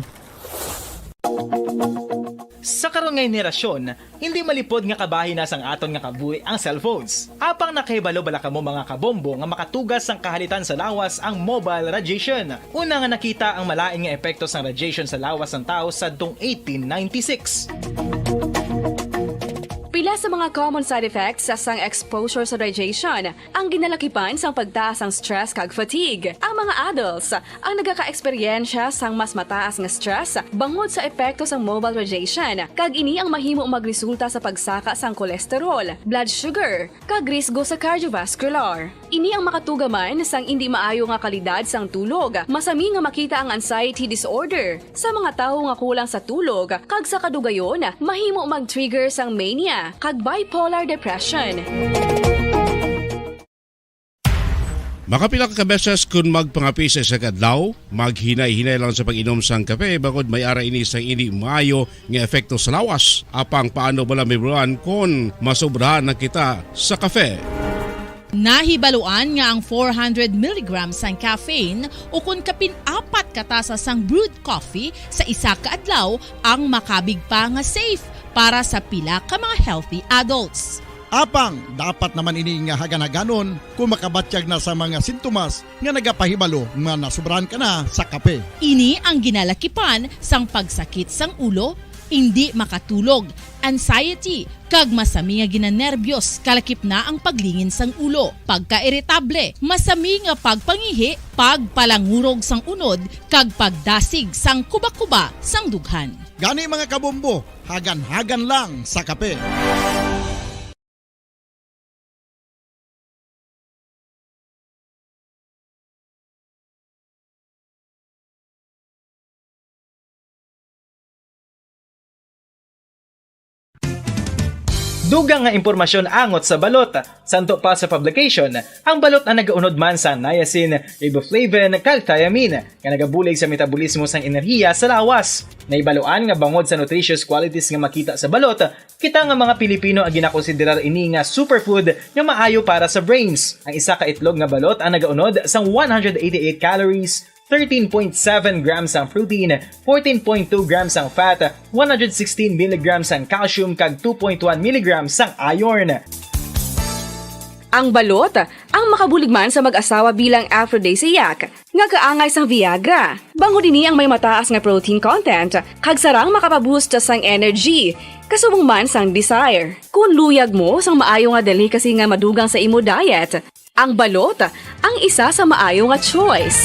Sa karon nga henerasyon, hindi malipod nga kabahin na sang aton nga kabuhi ang cellphones. Apang nakahibalo bala kamo, mga kabombo, nga makatugas sang kahalitan sa lawas ang mobile radiation? Una nga nakita ang malain nga epekto sang radiation sa lawas sang tawo sadtong eighteen ninety-six. Pila sa mga common side effects sang exposure sa radiation ang ginalakipan sang pagtaas sang stress kag fatigue. Ang mga adults ang nagakaeksperyensya sang mas mataas nga stress bangod sa epekto sang mobile radiation, kag ini ang mahimo magresulta sa pagsaka sang cholesterol, blood sugar, kag risgo sa cardiovascular. Ini ang makatuga man sang indi maayo nga kalidad sang tulog. Masami nga makita ang anxiety disorder sa mga tawo nga kulang sa tulog, kag sa kadugayon, mahimo mag-trigger sang mania kag bipolar depression. Makapila ka beses kon magpangape sa isa ka adlaw, maghinay-hinay lang sa pag-inom sang kape, bangod may ara ini sang indi maayo nga epekto sa lawas. Apang paano bala mahibaluan kon masobrahan na kita sa kape? Nahibaluan nga ang four hundred milligrams sang caffeine ukon kapin apat ka tasa sang brewed coffee sa isa ka adlaw ang makabig pa nga safe para sa pila ka mga healthy adults. Apang dapat naman ini nga hagan-haganon kon makabatyag na sa mga sintomas nga nagapahibalo nga nasobrahan ka na sa kape. Ini ang ginalakipan sang pagsakit sang ulo, indi makatulog, anxiety, kag masami nga ginanerbyos, kalakip na ang paglingin sang ulo, pagkairitable, masami nga pagpangihi, pagpalangurog sang unod, kag pagdasig sang kubakuba sang dughan. Gani, mga kabombo, hagan-hagan lang sa kape. Dugang nga impormasyon angot sa balot. Santo pa sa publication, ang balot ang nagaunod man sa niacin, riboflavin, kag thiamine, nga nagabulig sa metabolismo sang enerhiya sa lawas. Nahibaluan nga bangod sa nutritious qualities nga makita sa balot, kita nga mga Pilipino ang ginakonsiderar ini nga superfood nga maayo para sa brains. Ang isa ka itlog nga balot ang nagaunod sang one hundred eighty-eight calories, thirteen point seven grams ang protein, fourteen point two grams ang fat, one hundred sixteen milligrams ang calcium, kag two point one milligrams ang iron. Ang balot ang makabulig man sa mag-asawa bilang aphrodisiac, nga kaangay sang Viagra. Bangod ini ang may mataas nga protein content, kag sarang makapaboost sang energy, kasubong man sang desire. Kon luyag mo sang maayo nga delicacy nga madugang sa imo diet, ang balot ang isa sa maayo nga choice.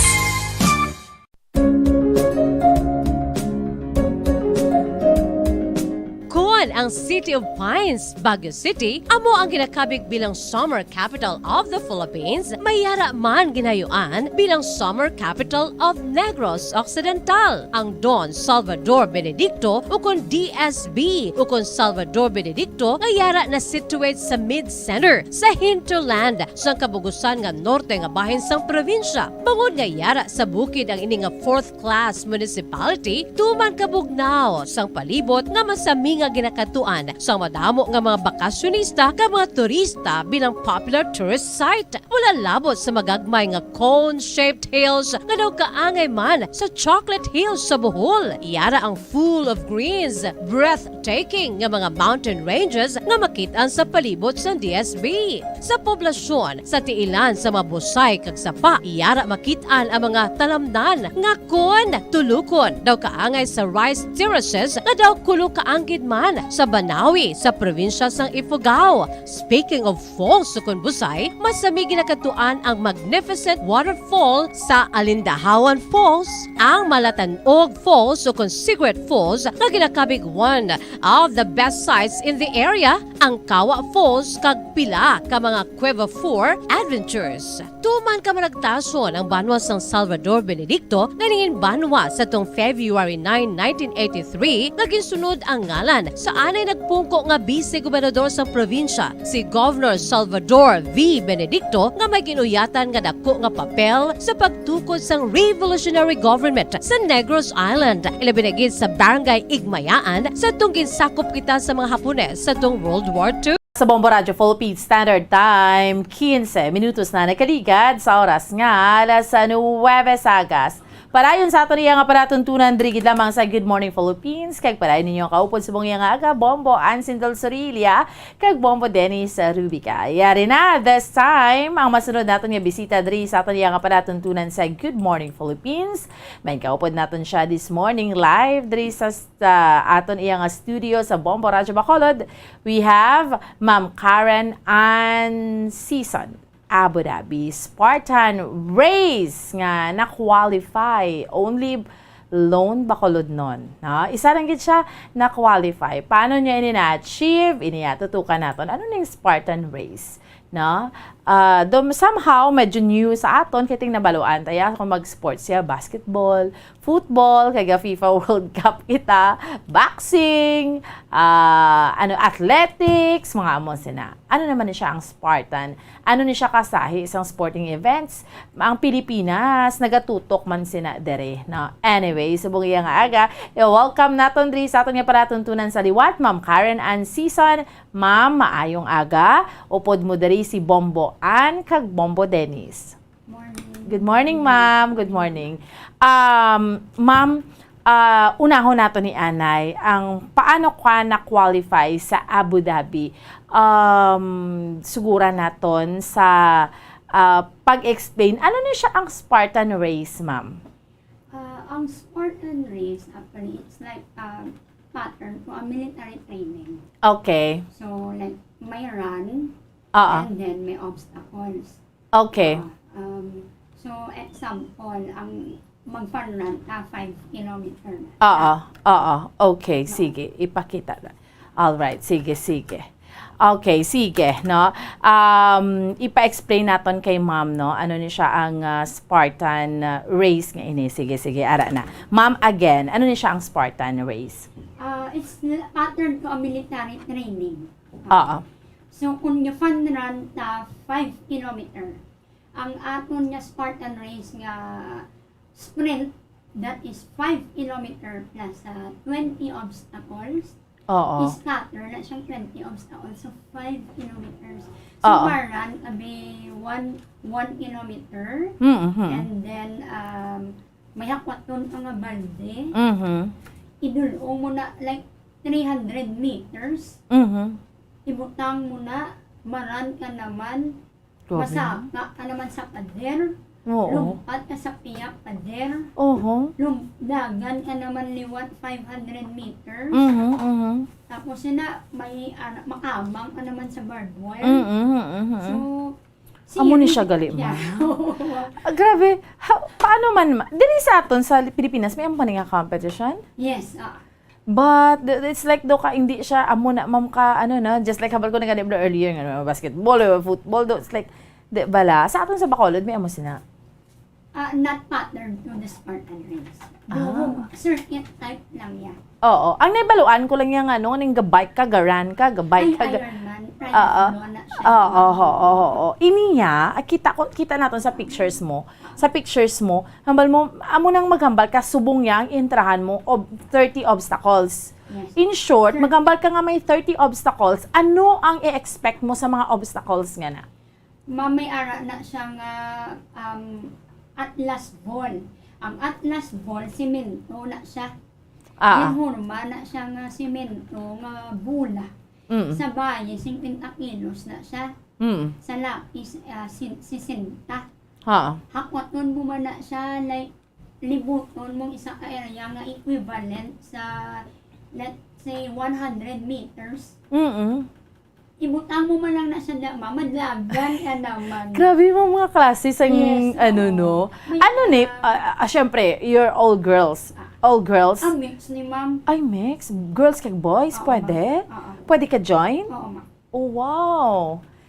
Kon ang City of Pines, Baguio City, amo ang ginakabig bilang Summer Capital of the Philippines, may yara man ginayuan bilang Summer Capital of Negros Occidental. Ang Don Salvador Benedicto, ukon D S B, ukon Salvador Benedicto, nga yara na situate sa mid-center sa hinterland sang kabugusan nga norte nga bahin sang probinsya. Bangod nga yara sa bukid ang ini nga fourth class municipality, tuman kabugnaw sang palibot nga masami nga ginakat- naadtuan sang madamo nga mga bakasyonista kag mga turista bilang popular tourist site. Wala labot sa magagmay nga cone-shaped hills nga daw kaangay man sa Chocolate Hills sa Bohol. Yara ang full of greens, breathtaking nga mga mountain ranges nga makit-an sa palibot sang D S B. Sa poblasyon, sa tiilan sa mga busay kag sapa, yara makit-an ang mga talamnan nga kon tulukon daw kaangay sa rice terraces nga daw kulo kaanggid man sa Banawi sa probinsya sang Ifugao. Speaking of falls, sukon busay, masami ginakadtuan ang magnificent waterfall sa Alindahawan Falls, ang Malatanog Falls, sukon Secret Falls, nga ginakabig one of the best sights in the area, ang Kawa Falls, kag pila ka mga Cueva four adventures. Tuman ka managtason ang banwa sang Salvador Benedicto nga nangin banwa sa tong February nine, nineteen eighty-three, nga ginsunod ang ngalan sa anay nagpungko nga bise gobernador sang probinsya, si Governor Salvador V. Benedicto, nga may ginuyatan nga dako nga papel sa pagtukod sang revolutionary government sa Negros Island, ilabi na gid sa Barangay Igmayaan, sa tong ginsakop kita sa mga Hapones sa tong World War Two. Sa Bombo Radyo Philippine Standard Time, quince minutos na nakaligad sa oras nga alas nuwebe sa agas. Padayon sa aton iya nga palatuntunan diri gid lamang sa Good Morning Philippines, kag padayon ninyo kaupod subong iya nga aga, Bombo Ansin Del Sorilla kag Bombo Dennis Rubica. Yari na, this time, ang masunod naton nga bisita diri sa aton iya nga palatuntunan sa Good Morning Philippines, may kaupod naton siya this morning live diri sa, sa aton iya nga studio sa Bombo Radyo Bacolod. We have Ma'am Karen Ann Season, Abu Dhabi, Spartan Race nga na-qualify. Only lone Bacolodnon, no? Isa lang gid siya na-qualify. Paano niya ini na-achieve? Ini ya, tutukan naton. Ano ning Spartan Race, no? Ah, dom-, somehow, medyo new sa aton, kay ting nabaluan ta ya kung mag-sports siya, basketball, football, kay ga FIFA World Cup kita, boxing, ah, ano, athletics, mga amo sina. Ano naman ni siya ang Spartan? Ano ni siya kasahi sang sporting events? Ang Pilipinas, nagatutok man sina dere, no? Anyway, subong iya nga aga, i-welcome naton diri sa aton nga palatuntunan sa liwat, Ma'am Karen Ann Season. Ma'am, maayong aga. Upod mo diri si Bombo Ann kag Bombo Dennis. Morning. Good morning, ma'am. Good morning. Um, ma'am, ah, unahon nato ni anay ang paano ka na-qualify sa Abu Dhabi. Um, suguran naton sa, ah, pag-explain. Ano ni siya ang Spartan Race, ma'am? Ah, ang Spartan Race, actually, it's like, um, pattern to a military training. Okay. So, like, may run, Oo. and then may obstacles. Okay. Ah, um, so, example, ang mag-fun run, ah, five kilometer na. Oo, oo. Okay, Oo. sige. Ipakita na. All right, sige, sige. Okay, sige, no? Um, ipa-explain naton kay ma'am, no? Ano ni siya ang, ah, Spartan, ah, race nga ini? Sige, sige, ara na. Ma'am, again, ano ni siya ang Spartan race? Ah, it's l-, pattern to a military training. Oo. So, kung yung fun run ta five kilometer, ang aton nga Spartan race nga sprint, that is five kilometer plus, ah, twenty obstacles. Oo. Scatter na siyang twenty obstacles, so five kilometers. So, Oo. Maran, abi, one, one kilometer. Mm-hmm. And then, um, may hakwaton ka nga balde. Mm-hmm. Idul-ong mo na, like, three hundred meters. Mm-hmm. Ibutang mo na, maran ka naman, Grabe. Masaka ka naman sa pader. Oo. Lumpat ka sa piyak pader. Oho. Lum-, dagan ka naman liwat five hundred meters. Mhm, mhm. Tapos yun na, may, ah, makamang ka naman sa barbed wire. Mhm, mhm. So, Amo ni siya gali, yeah, ma'am. Ah, grabe. Ha, paano man, ma-, diri sa aton sa Pilipinas, may amo pa ni nga competition? Yes, ah. But th-, it's like daw ka, hindi siya amo na, ma'am, ka, ano na, just like hambal ko na gani bro earlier nga, basketball or football daw, it's like, di bala, sa aton sa Bacolod, may amo sina. Ah, not patterned to the Spartan race. Ah. Doon, circuit type lang yan. Oo. Ang nahibaluan ko lang yan, ano, ning ga-bike ka, ga-run ka, ga-bike Ay, ka, ga-, Ironman, oo. Triathlon na siya. Oo, oo, oo, oo. Ini niya, ah, kita ko, kita naton sa pictures mo. Sa pictures mo, hambal mo, amo nang maghambal ka, subong niya ang intrahan mo of thirty obstacles. Yes. In short, Sir. Maghambal ka nga may thirty obstacles. Ano ang i-expect mo sa mga obstacles nga na? Ma'am, may ara na siya nga, um, Atlas Ball. Ang Atlas Ball, simento na siya. Ah. Ginhurma na siya nga simento nga bola. Mm. Sa bayi, singkwenta kilos na siya. Mm. Sa lapis, ah, sin-, sesenta. Ha. Hakwaton mo man na siya, like, libuton mong isa ka area nga equivalent sa, let's say, one hundred meters. Mm. Ibutang mo man lang na siya na, mamadlagan ka naman. Grabe, mga, mga klase sang Yes, ano, oo. no? May Ano ni, ah, ah, ah, syempre, you're all girls. Ah. All girls? Ah, mix ni ma'am. Ay, mix? Girls kag boys, Oo, pwede? ma'am. Oo. Pwede ka join? Oo, ma'am. Oh, wow.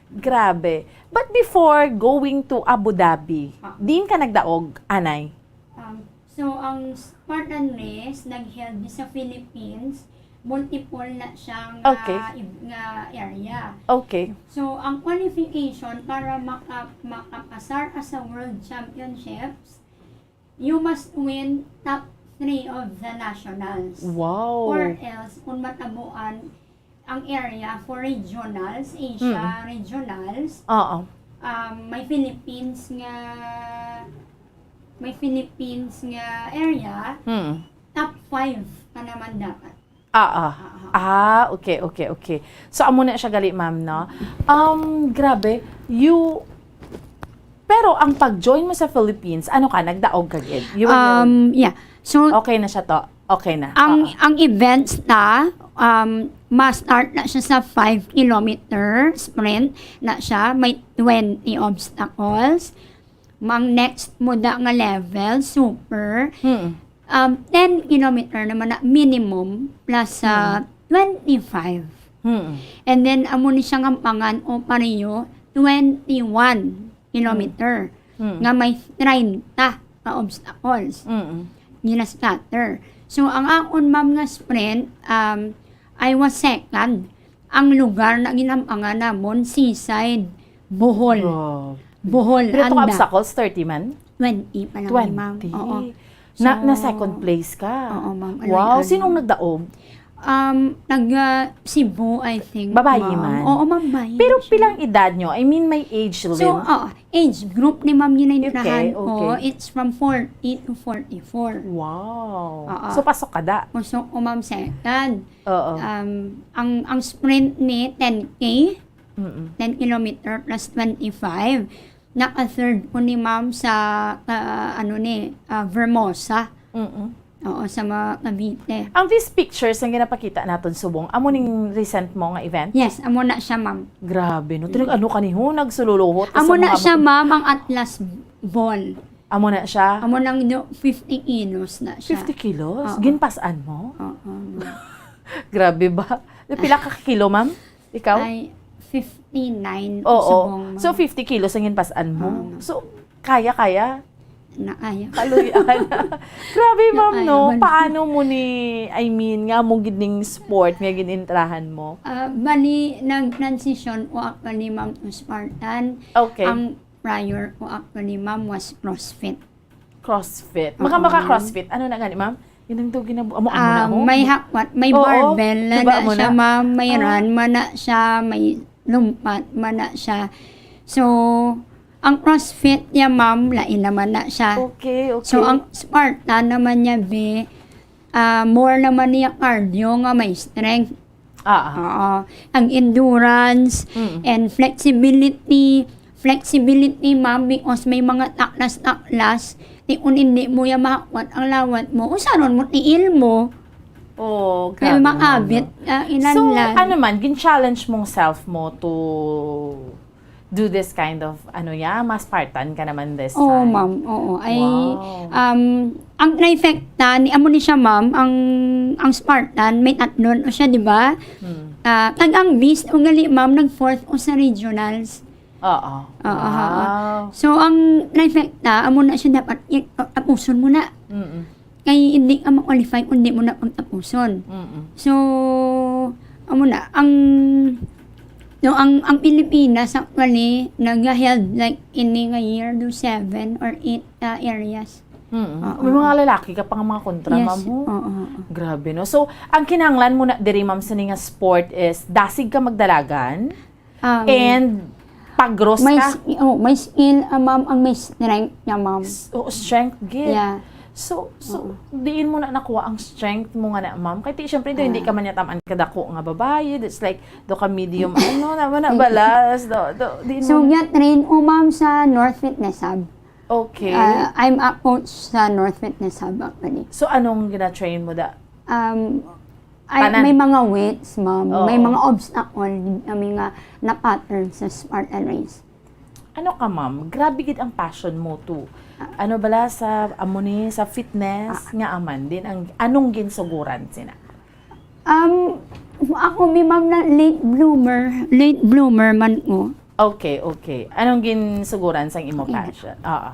Grabe. But before going to Abu Dhabi, Ah. diin ka nagdaog, anay? Um, so, ang Spartan Race nag-held ni sa Philippines, multiple na siya nga Okay. ib-, nga area. Okay. So, ang qualification para maka-, makapasar sa World Championships, you must win top three of the nationals. Wow. Or else, kung matabuan ang area for regionals, Asia Mm. regionals, Oo. um, may Philippines nga, may Philippines nga area, Mm. top five ka naman dapat. Ah, ah. Ah, ah. Ah, okay, okay, okay. So, amo na siya gali, ma'am, no? Um, grabe, you, pero ang pag-join mo sa Philippines, ano ka, nagdaog ka gid? You were Um, yeah. So, Okay na siya to? Okay na. Ang, Oo. ang events na, um, ma-start na siya sa five kilometer sprint na siya. May twenty obstacles. Ang next mo da nga level, super. Mm. Um, ten kilometer naman na minimum plus sa Mm. twenty-five. Mm. And then, amo ni siya nga pangan o pareho, twenty-one kilometer. Mm. Nga may treinta ka obstacles. Mm. Gina-scatter. So, ang akon, ma'am, nga sprint, um, I was second. Ang lugar na ginam-angan namon, Seaside, Bohol. Grabe. Bohol, Pero to anda. obstacles, thirty man? Twenty pa lang, Twenty. ma'am. Oo. Na, So, na second place ka? Oo, ma'am. Alay, Wow, alay. sinong nagdaog? Um, nag, ah, Cebu, I think, Babayi ma'am. man? Oo, ma'am, bayi Pero siya. pilang edad nyo? I mean, may age So, limit? oo, age group ni ma'am ginaintrahan Okay, ko, okay. it's from forty to forty-four. Wow. Oo. So, pasok ka da? Pasok ko, ma'am, second. Oo. Um, ang, ang sprint ni ten K, Mm-mm. ten kilometer plus twenty-five. Naka-third ko ni ma'am sa, ah, ano ni, ah, Vermosa. Mm-mm. Oo, sa mga Cavite. Ang these pictures nga ginapakita naton subong, amo ning recent mo nga event? Yes, amo na siya, ma'am. Grabe, no? Tinag-, ano ka ni ho? Nagsululuhot ka Amo sa na mga siya, bukid. ma'am, ang Atlas Ball. Amo na siya? Amo nang no, fifty kilos na siya. Fifty kilos? Oo. Ginpas-an mo? Oo, ma'am. Grabe ba? Pila ka kilo, ma'am? Ikaw? Ay, fifty-nine Oo. subong, ma'am. So, fifty kilos ang ginpas-an mo? Oo, ma'am. So, kaya, kaya? Na kaya. Kaluy-an. Grabe, ma'am, Nakaya no? man. Paano mo ni, I mean, nga mo gid ning sport nga ginintrahan mo? Ah, bali, nag-transition ko actually, ma'am, to Spartan. Okay. Ang prior ko actually, ma'am, was CrossFit. CrossFit. Oo, Maka, maka ma'am. CrossFit. Ano na gani, ma'am? Yun ang daw ginabu-, amo, amo na Ah, ho. may hakwat, may Oo, barbell na diba, na amo siya, na? ma'am. May Ah. run man na siya, may lumpat man na siya. So, ang CrossFit niya, ma'am, lain naman na siya. Okay, okay. So, ang Spartan naman niya, be, ah, more naman niya cardio nga may strength. Ah, ah. Oo. Ang endurance Mm. and flexibility. Flexibility, ma'am, because may mga taklas-taklas. Di kung hindi mo ya mahakwat ang lawat mo, usaron mo tiil mo. Oh, Kaya grabe naman, maabit, no? ah, ilan So, lang. ano man, gin-challenge mong self mo to do this kind of, ano ya, mas Spartan ka naman this Oo, time? ma'am. Oo. Ay, Wow. um, ang trifecta, ni, amo ni siya, ma'am, ang, ang Spartan, may tatlon o siya, di ba? Hmm. Ah, kag ang beast, o gali, ma'am, nag-fourth o sa regionals. Oo. Oo, oo. Wow. So, ang trifecta, amo na siya dapat, i-, tapuson mo na. Mm-mm. Kay hindi ka ma-qualify kung di mo na pagtapuson. Mm-mm. So, amo na, ang, No, ang, ang Pilipinas, actually, nag-held, like, ini nga year, do seven or eight, ah, areas. Mm. Oo. May mga lalaki ka pa nga mga kontra, Yes. ma'am, ho? Oo, oo. Grabe, no? So, ang kinahanglan mo na diri, ma'am, sa nga sport is dasig ka magdalagan Um, and pagros may ka. s-, oh, may skill, ah, ma'am, ang may strength niya, ma'am. S-, oh, strength, gid. Yeah. So, so, Oo. diin mo na nakuha ang strength mo nga na, ma'am? Kay ti, syempre, hindi Ah. ka man niya tamaan kadako nga babayi. It's like, do ka medium, ano, naman na Mm. balas. Do, do, diin So, mo na nga train ko, ma'am, sa North Fitness Hub. Okay. Ah, I'm a coach sa North Fitness Hub, actually. So, anong gina-train mo da? Um, ay, Tanan. may mga weights, ma'am. Oo. May mga obstacle, I mean, nga na-pattern sa Spartan Race. Ano ka, ma'am? Grabe gid ang passion mo to. Ah. Ano bala sa amo ni, sa fitness Ah. nga aman din ang anong ginsuguran sina? Um, ako mi, ma'am, na late bloomer. Late bloomer man ko. Okay, okay. Anong ginsuguran sang imo Okay. passion? Oo.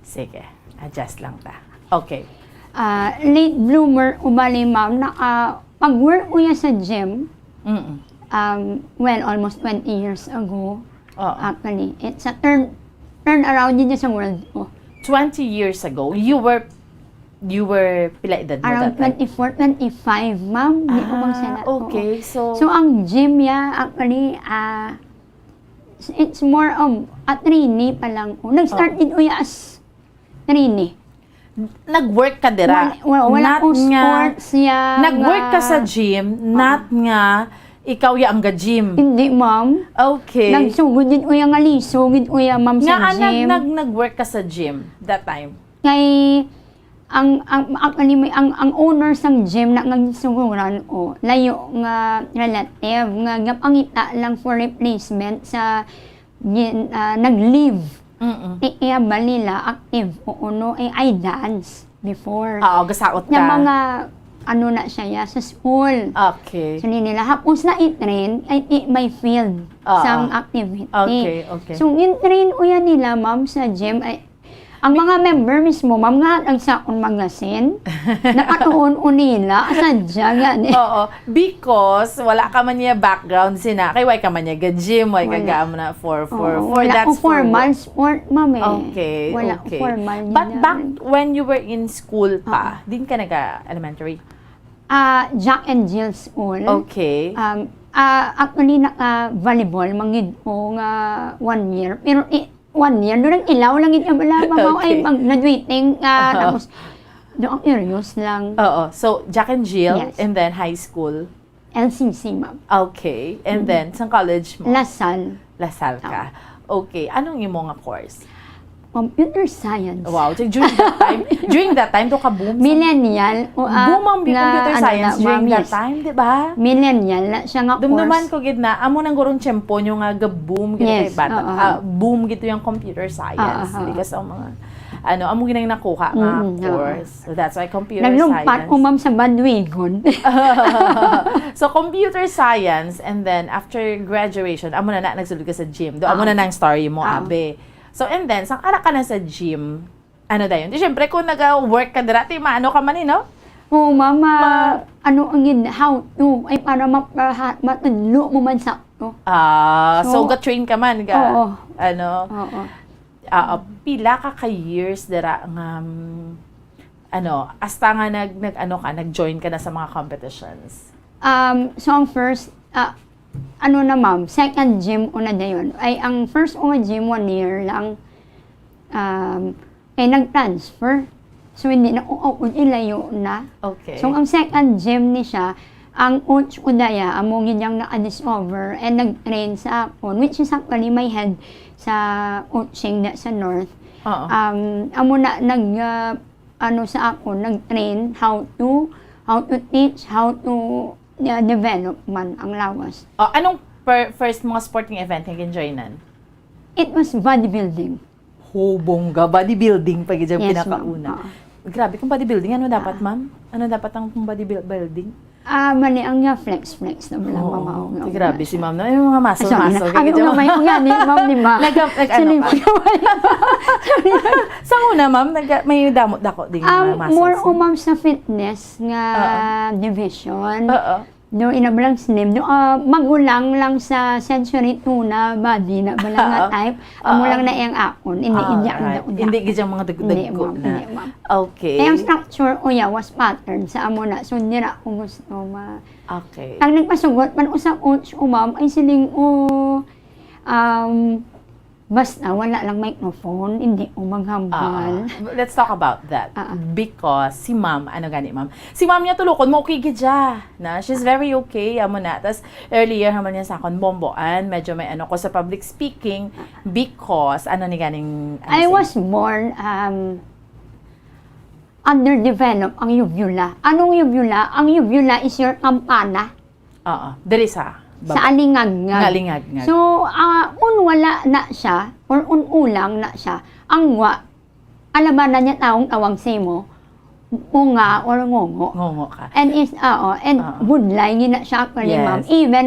Sige. Adjust lang ta. Okay. Ah, late bloomer, ubali, ma'am, na, ah, pag-work ko ya sa gym, Mm-mm. um, well, almost twenty years ago, Oo. actually, it's a turn, turn around din sa world ko. Twenty years ago, you were, you were, pila edad mo Around that time? twenty-four, twenty-five, ma'am. Di ko bang Ah, sala? Oo. okay. So, So, ang gym, yeah, actually, ah, it's more of a trainee pa lang ko. Nag-start Oo. din, uy, as trainee. Nag-work ka dira? Wala, wala, wala Not akong nga, sports, yeah, nag-work ka nga sa gym, Oo. not nga ikaw ya ang ga-gym? Hindi, ma'am. Okay. Nagsugod din, uya, nga liso, gid, uya, ma'am, sa Nga, ah, nag-, gym. nag-, nag-work ka sa gym that time? Kay, ang, ang, actually, may, ang, ang owner sang gym na nga ginsuguran ko, layo nga relative, nga gapangita lang for replacement sa gin-, ah, nag-leave. Mm-mm. I-, iya ba nila active? Oo, no? Eh, I dance before. Oo, gasaot Nga ka. mga, ano na siya, ya, sa school. Okay. So, ni nila, hapos na i-train, ay, i-, may field Oo. sang activity. Okay, okay. So, in-train ko yan nila, ma'am, sa gym, ay, ang mga member mismo, ma'am, nga, ang sa akong magasin, nakatuon ko nila, sadya, gani. Oo. Because wala ka man niya background sina, kay why ka man niya ga-gym, why ka Wala. ga-, ano na, for, for, Oo, for wala that ko sport. formal sport, ma'am, eh. Okay, Wala ko okay. formal But niya. back when you were in school pa, Oo. din ka naga-elementary? Ah, Jack and Jill School. Okay. Um, ah, actually, naka-volleyball, manggid ko nga one year. Pero, eh, one year, doon ang ilaw lang yun, wala, ma'am, ay, Okay. mag-graduating, ah, Aha. tapos, doon ang curious lang. Oo. So, Jack and Jill, Yes. and then high school? L C C, ma'am. Okay. And Mm. then, sa college mo? La Salle. La Salle ka. Tama. Okay. Anong imo nga course? Computer science. Wow. So, during that time, during that time, to ka-boom sa Millennial. O, ah, Boom ang nga, computer ano science na, during ma'am, that yes. time, di ba? Millennial na siya nga Dumduman course. ko gid na, amo nang gurong tiyempo nyo nga ga-boom gid Yes, kay bata. oo. Ah, boom gid yung computer science. Oo, oo. Because ang mga, ano, amo ginang nakuha nga Mm, oo. course. So, that's why computer Naglumpat science. ko, ma'am, sa bandwagon. So, computer science, and then after graduation, amo na na, nagsulod ka sa gym. Do, amo Ah. na na ang story mo, Ah. abe. So, and then, sang ara ka na sa gym, ano dayon? Di, syempre, kung nag-work ka dira, ti maano ka man, eh, no? Oo, ma'am, ah, Ma- ano ang gin-, how to, ay, para ma-, ma-, ha-, matudlo mo man sakto. Ah, so, So, ga-train ka man, ga-, oo. ano? Oo. Ah, ah, pila ka ka-years dira nga, mm, ano, hasta nga nag-, nag-, ano ka, nag-join ka na sa mga competitions? Um, so, ang first, ah, ano na, ma'am, second gym ko na dayon. Ay, ang first ko nga gym, one year lang. Um, kay nag-transfer. So, hindi na ko, o, ilayo na. Okay. So, ang second gym ni siya, ang coach ko daya, amo gid yang naka-discover and nag-train sa akon, which is actually my head sa coaching na sa North. Oo. Um, amo na nag, ah, ano sa akon, nag-train how to, how to teach, how to, ah, develop man ang lawas. Oh, anong per-, first mga sporting event nga gin-joinan? It was bodybuilding. Ho, bongga. Bodybuilding pa gid yung Yes, ma'am. pinakauna. Oo. Grabe, kung bodybuilding, ano dapat, Ah. ma'am? Ano dapat ang bodybuilding? Ah, mali ang nga flex-flex na wala Oo. mamaw nga Grabe wala si siya. ma'am, no? Yung mga muscle, Sorry na. muscle. Ano Kaya nga may nga ni ma'am, di ba? Nag-, nag-, ano Sorry ka? po. Sorry. Sa una, ma'am, nag-, may damo dako ding Um, mga muscles, more no? on, ma'am, sa fitness nga Oo. division. Oo. No, ina ba lang slim? No, ah, magulang lang sa sensory tuna, body na ba lang nga Oo. type? Amo Oo. lang na iyang akon. Hindi, hindi ang Alright. daon Hindi niya. gid ang mga Hindi, dagdag ko ma'am. na. Hindi, ma'am. Okay. Kaya ang structure, uya, was pattern sa amo na. So, hindi na ako gusto ma-, Okay. Ang nagpasugot man usang coach, o ma'am, ay siling, o, um, basta wala lang microphone, hindi ko maghambal. Ah, let's talk about that. Ah, ah. Because si ma'am, ano gani, ma'am? Si ma'am niya tulukon mo, okay gid siya. Na, she's very okay, amo na. Tas earlier naman niya sa akon, Bomboan, medyo may ano ko sa public speaking because ano ni ganing, ano I say? was born, um, underdeveloped ang uvula. Anong uvula? Ang uvula is your kampana. Oo, diri sa baba. Sa alingagngag. Nga alingagngag. So, ah, kung wala na siya, or kung ulang na siya, ang wa, alabanan niya taong tawag sa imo, bunga or ngongo. Ngongo ka. And is, oo, and Oo. budlay gina siya actually, ma'am. Yes. Even,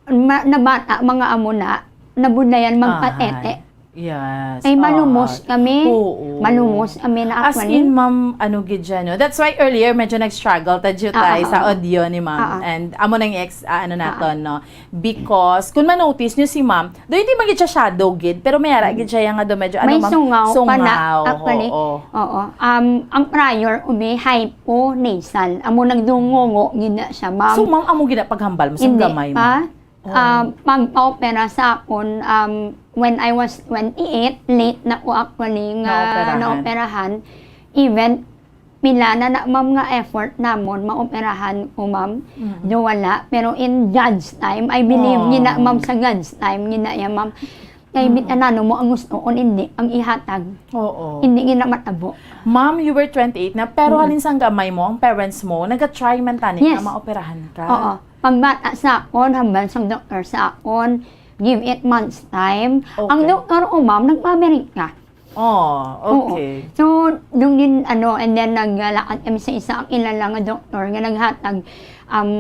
ma-, na bata, mga amo na, nabudlayan magpatete. Ahay. Yes, Ay, malumos oo. kami. Oo. Malumos kami na As actually. in, ma'am, ano gid siya, no? That's why earlier, medyo nag-struggle ta dyo Ah, tayo ah, sa ah. audio ni ma'am. Ah, ah. And amo nang ex-, ah, ano Ah, naton, ah. no? Because, kung ma-notice nyo si ma'am, do hindi man gid siya shadow gid, pero may ara gid siya yung nga do medyo, ano, May ma'am? sungaw pa na, Sungaw, actually. oo. Oo. Um, ang prior, umi, hyponasal. Amo nagdungongo gid na siya, ma'am. So, ma'am, amo gid na paghambal mo sa Hindi gamay mo? pa. Oh. Um, pagpa-opera sa akon, um, when I was twenty-eight, late na ko actually nga Naoperahan. naoperahan. Even pila na na, ma'am, nga effort namon, maoperahan ko, ma'am. Mm. Do wala. Pero in God's time, I believe Oh. gina, ma'am, sa God's time, gina ya, ma'am. Kay Mm. bit-, anano mo ang gusto, kung hindi, ang ihatag. Oo. Hindi gina matabo. Ma'am, you were twenty-eight na, pero Mm. halin sang gamay mo, ang parents mo, naga-try man tani Yes. nga maoperahan ka. Oo. Pagbata sa akon, hambal sang doktor sa akon, give it months time. Ang Okay. doktor ko, ma'am, nagpa-Amerika. Oh, Oo. okay. So, nung din, ano, and then naglakat kami sa isa ang ilala nga doktor nga naghatag, um,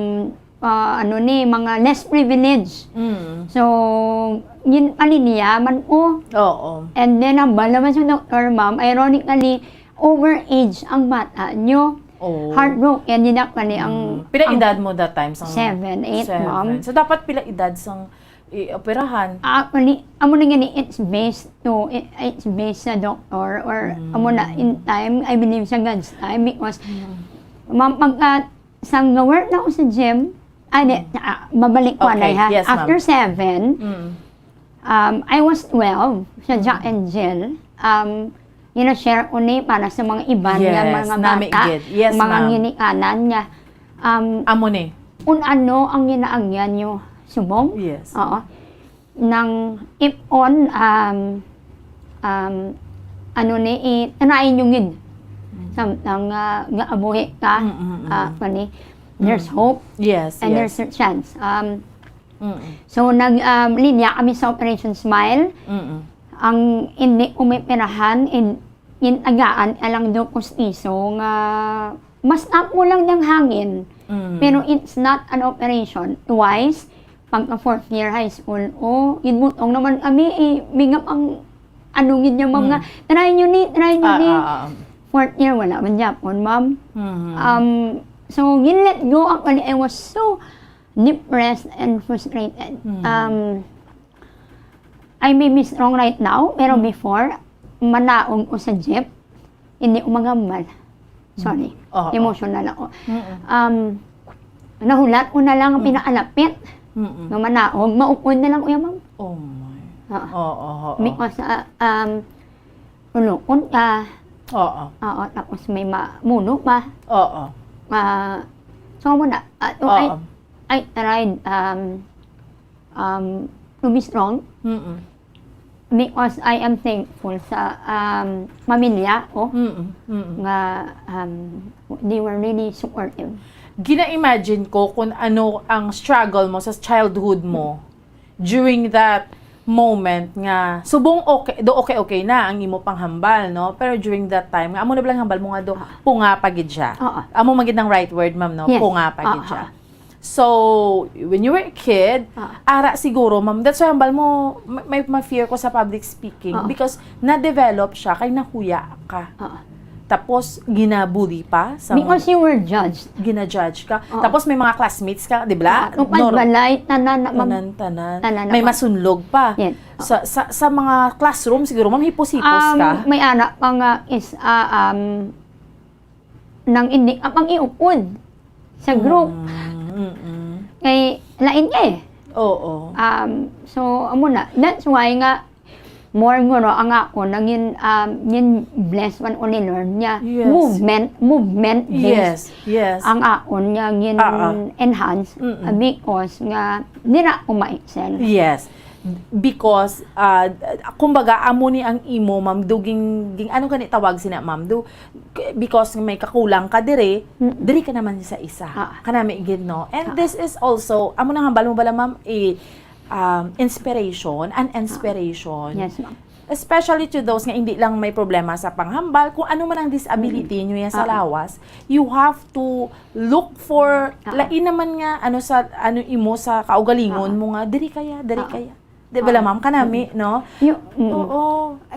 ah, ano ni, mga less privilege. Mm. So, yun, paninia man ko. Oo. And then, hambal naman sa doktor, ma'am, ironically, overage ang bata nyo. Oh. Heartbroken, yun actually ang, Mm. Pila ang edad mo that time? Sang seven, eight, Seven. ma'am. So, dapat pila edad sang i-operahan? Ah, actually, amo na gani, it's based to, it, it's based sa doctor or Mm. amo na in time, I believe sa God's time because Mm. ma'am, pag, ah, sang ga-work na ako sa gym, ah, di, Mm. ah, mabalik ko Okay. anay, ha? Yes, ma'am. After seven, Mm. Um, I was twelve sa Mm. Jack and Jill. Um, gina-share ko ni para sa mga iban nga Yes, mga nami bata, gid. Yes, mga ma'am. ginikanan nga, um, Amo ni. Kung ano ang ginaagyan nyo subong. Yes. Oo. Nang if on, um, um, ano ni, i-, tanayin nyo gid. Mm. Samtang, ah, nga abuhi ka, Mm, mm, mm. ah, kani, there's Mm. hope Yes, and yes. there's a chance. Um, Mm. So, nag, um, linya kami sa Operation Smile. Mm. Ang hindi umipirahan, in, in agaan alang do pustiso nga mas up mo lang ng hangin. Mm. Pero it's not an operation. Twice, pagka fourth year high school, oh, inbutong naman kami, eh, bigam ang ano gid niya, ma'am, Mm. nga, "Try nyo ni, try nyo Ah, ni." ah, ah. Fourth year, wala man gyapon, ma'am. Mm. Um, so, gin-let go ako ni, I was so depressed and frustrated. Mm. Um, I may be strong right now, pero Mm. before, manaog ko sa jeep, hindi ko magambal. Sorry, Mm. Oo. emotional ako. Mm-mm. Um, nahulat ko na lang ang Mm. pinaalapit Mm-mm. nga manaog, maupod na lang, kuya, ma'am. Oh my. Oo. Oo, oo. Because, ah, um, ulokon ka. Oo. Oo, tapos may ma-, muno pa. Oo. Ah, so, muna, ah, so, I, Oo. I tried, um, um, to be strong Mm-mm. because I am thankful sa, um, pamilya ko Mm-mm. Mm-mm. nga, um, they were really supportive. Gina-imagine ko kung ano ang struggle mo sa childhood mo during that moment nga subong okay, do okay, okay na ang imo panghambal, no? Pero during that time nga amo na ba lang hambal mo nga do Ah. punga pa gid siya? Oo. Amo man gid ang right word, ma'am, no? Yes. Punga pa gid Ah, siya. ah. So, when you were a kid, Ah. ara siguro, ma'am, that's why hambal mo, may, may ma-fear ko sa public speaking Ah. because na-develop siya kay nahuya ka. Ah. Tapos, ginabuli pa sa mga Because you were judged. Gina-judge ka. Oo. Tapos may mga classmates ka, di ba? Oo. Nor- Balay, tanan na, ma'am. Tanan, tanan. Tanan na, ma'am. May masunlog pa. Yes. Sa, sa, sa mga classroom, siguro, ma'am, hipos-hipos Um, ka. May anak pa nga is, ah, um, nang hindi ka pang iupod sa group. Mm, mm-mm. Kay lain ka eh. Oo. Um, so, amo na. That's why nga, more nga no, ang akon, nangin, um, ngin bless man o ni Lord niya. Yes. Movement, movement based. Yes, yes. Ang akon niya ngin Ah, ah. enhance, Mm-mm. uh, because nga, di na ako ma-excel. Yes. Because, ah, kumbaga, amo ni ang imo, ma'am, do, ging, ging, ano gani tawag sina, ma'am, do, k-, because may kakulang ka dire, Mm-mm. dire ka naman sa isa. Ah. Kanami gid, no? And Ah. this is also, amo nang hambal mo bala, ma'am, eh, um, inspiration, an inspiration. Yes, ma'am. Especially to those nga hindi lang may problema sa panghambal, kung ano man ang disability Mm-mm. nyo yan sa Ah. lawas, you have to look for, Ah. lain naman nga, ano sa, ano imo sa kaugalingon Ah. mo nga, diri kaya, diri Ah. kaya. Di ba la, Ah. ma'am? Kanami, Mm. no? Yu-, mm. Oo.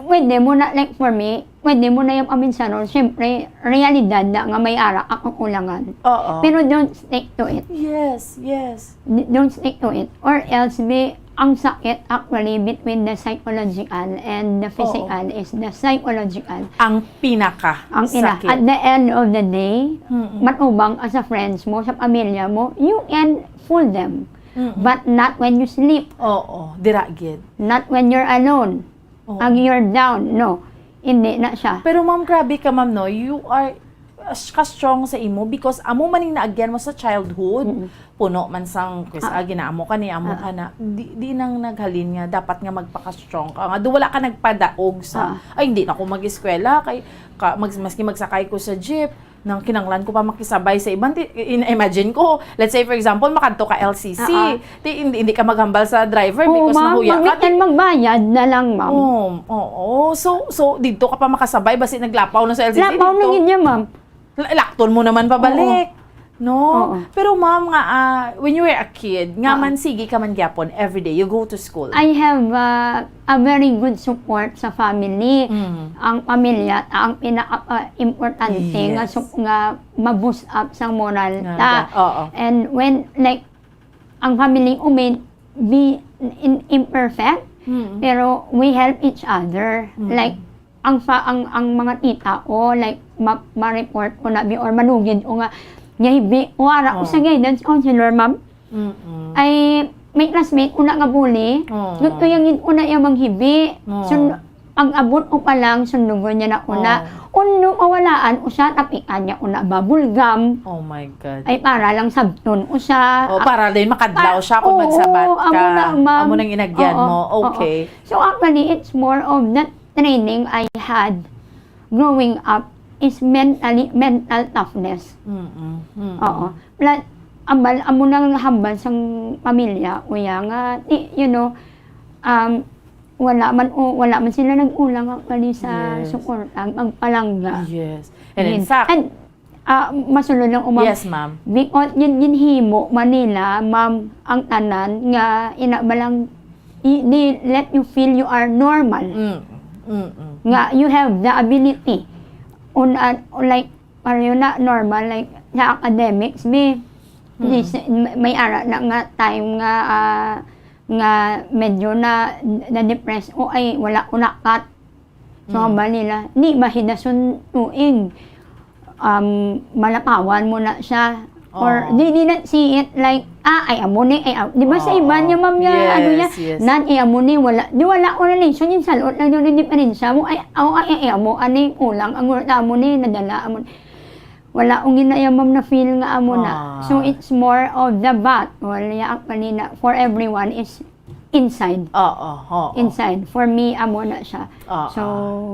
Pwede mo na, like, for me, pwede mo na yung aminsanon. Siyempre, realidad na nga may ara akong ulangan. Oo. Pero don't stick to it. Yes, yes. D-, don't stick to it. Or else, be, ang sakit actually between the psychological and the Oo. physical is the psychological. Ang pinaka Ang ina-, sakit. At the end of the day, Mm-mm. matubang ka sa friends mo, sa pamilya mo, you can fool them. Mm-mm. But not when you sleep. Oo, dira gid. Not when you're alone. Oo. Ang you're down, no. Hindi na siya. Pero ma'am, grabe ka, ma'am, no? You are, uh, ka-strong sa imo because amo man ning naagyan mo sa childhood. Mm-mm. Puno man sang, kis-, Ah. ah, ginaamo ka ni, amo Ah. ka na. Di, di nang naghalin nga dapat nga magpaka-strong ka. Nga, do wala ka nagpadaog sa, Ah. "Ay, hindi na ako mag-eskwela." Kay, ka, mag-, maski magsakay ko sa jeep, nang kinanglan ko pa makisabay sa iban, ti-, in-, imagine ko, let's say, for example, makadto ka L C C, Ah, ah. ti-, hindi, hindi ka maghambal sa driver Oo, because ma'am. nahuya ka, Mag-, ti-, and magbayad na lang, ma'am. Oo, oo. So, so, didto ka pa makasabay, basi naglapaw na sa L C C, Lapaw na didto. gid niya, ma'am. La-, lakton mo naman pabalik. Oo. No? Oo. Pero, ma'am, nga, ah, when you were a kid, nga Oo. man, sige ka man gyapon, everyday, you go to school. I have, ah, a very good support sa family. Mm. Ang pamilya, ang pinaka, ah, importante nga Yes. sup-, nga ma-boost up sang moral Nga ta. ga-, oo. And when, like, ang family, umi-, be in-, imperfect, Mm. pero we help each other. Mm. Like, ang fa-, ang, ang mga tita ko, like, ma-, ma-report ko na bi or manugid ko nga, nga hibi, wala ko Oo. sa guidance counselor, ma'am. Mm-mm. Ay, may classmate ko na nga bully. Oo. Gusto yung una yung manghibi. Oo. Sun-, pag-abot ko pa lang, sundugon niya na una. Oo. Uno, mawalaan ko siya, tapian niya una bubble gum. Oh my God. Ay, para lang sabton ko siya. Oh, para din makadlaw Ah, siya kung oo, magsabat amo ka. na, ma'am. Amo nang inagyan Oo, mo. oo. Okay. So, actually, it's more of that training I had growing up is mentally, mental toughness. Mm-mm. Mm-mm. Oo. Plus, ambal, amo nang hambal sang pamilya, kuya, nga, ti-, you know, um, wala man, o, wala man sila nag-ulang actually sa Yes. suporta, magpalangga. Yes. And in Yun. fact, And, ah, masulod lang, ma'am. Yes, ma'am. Because gin-, ginhimo man nila, ma'am, ang tanan nga ina ba lang, i-, they let you feel you are normal. Mm. Mm-mm. Nga you have the ability. Un-, ah, like, pareho na normal, like, sa academics, be. Mm. This, may, may ara na nga time nga, ah, nga medyo na, na-depressed. O, ay, wala ko nakat. So, Mm. ba nila, di ba hidason tuig? Um, malapawan mo na siya. Or, Oh. di, di na see it like, ah, ay, amo ni, ay, am-, di ba sa iba Oo. niya, ma'am, niya, ano niya, Yes, yes. nan, ay, amo ni, wala, di wala ko relation, yung salot lang yung diferensya mo, ay, aw, ay, ay, amo, ani, kulang, ang ulo, amo ni, nadala, amo. Wala akong ginaya, ma'am, na feel nga amo na. Ah. So, it's more of the battle, yeah, actually, na for everyone is inside. Oo, oo. Inside. For me, amo na siya. Oo. So,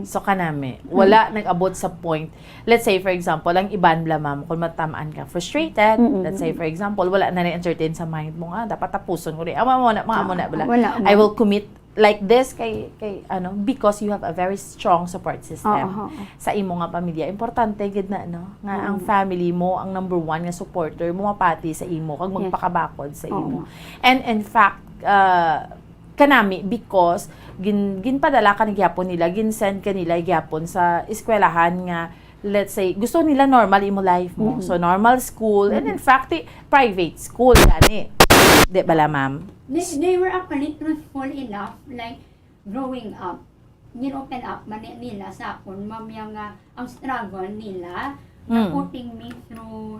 So, kanami, Mm. wala nag-abot sa point. Let's say, for example, ang iban bala, ma'am, kung matamaan ka, frustrated. Mm-mm. Let's say, for example, wala na na-entertain sa mind mo nga, dapat tapuson ko ni. Amo, amo na, mga amo na, Ah, bala. wala, I ma'am. will commit like this kay, kay, ano, because you have a very strong support system Oo, oo. sa imo nga pamilya. Importante gid na, no, nga ang Mm. family mo ang number one nga supporter mo, mapati sa imo, kag Oo. magpakabakod sa Oo. imo. And in fact, uh, kanami, because gin-, ginpadala ka na gyapon nila, gin-send ka nila gyapon sa eskwelahan nga let's say, gusto nila normal imo life mo. Mm. So, normal school, and in fact, eh, private school, gani. Di bala, ma'am? They, they were actually truthful enough, like, growing up, gin-open up man ni-, nila sa akon, ma'am, yang, ah, ang struggle nila, na Mm. putting me through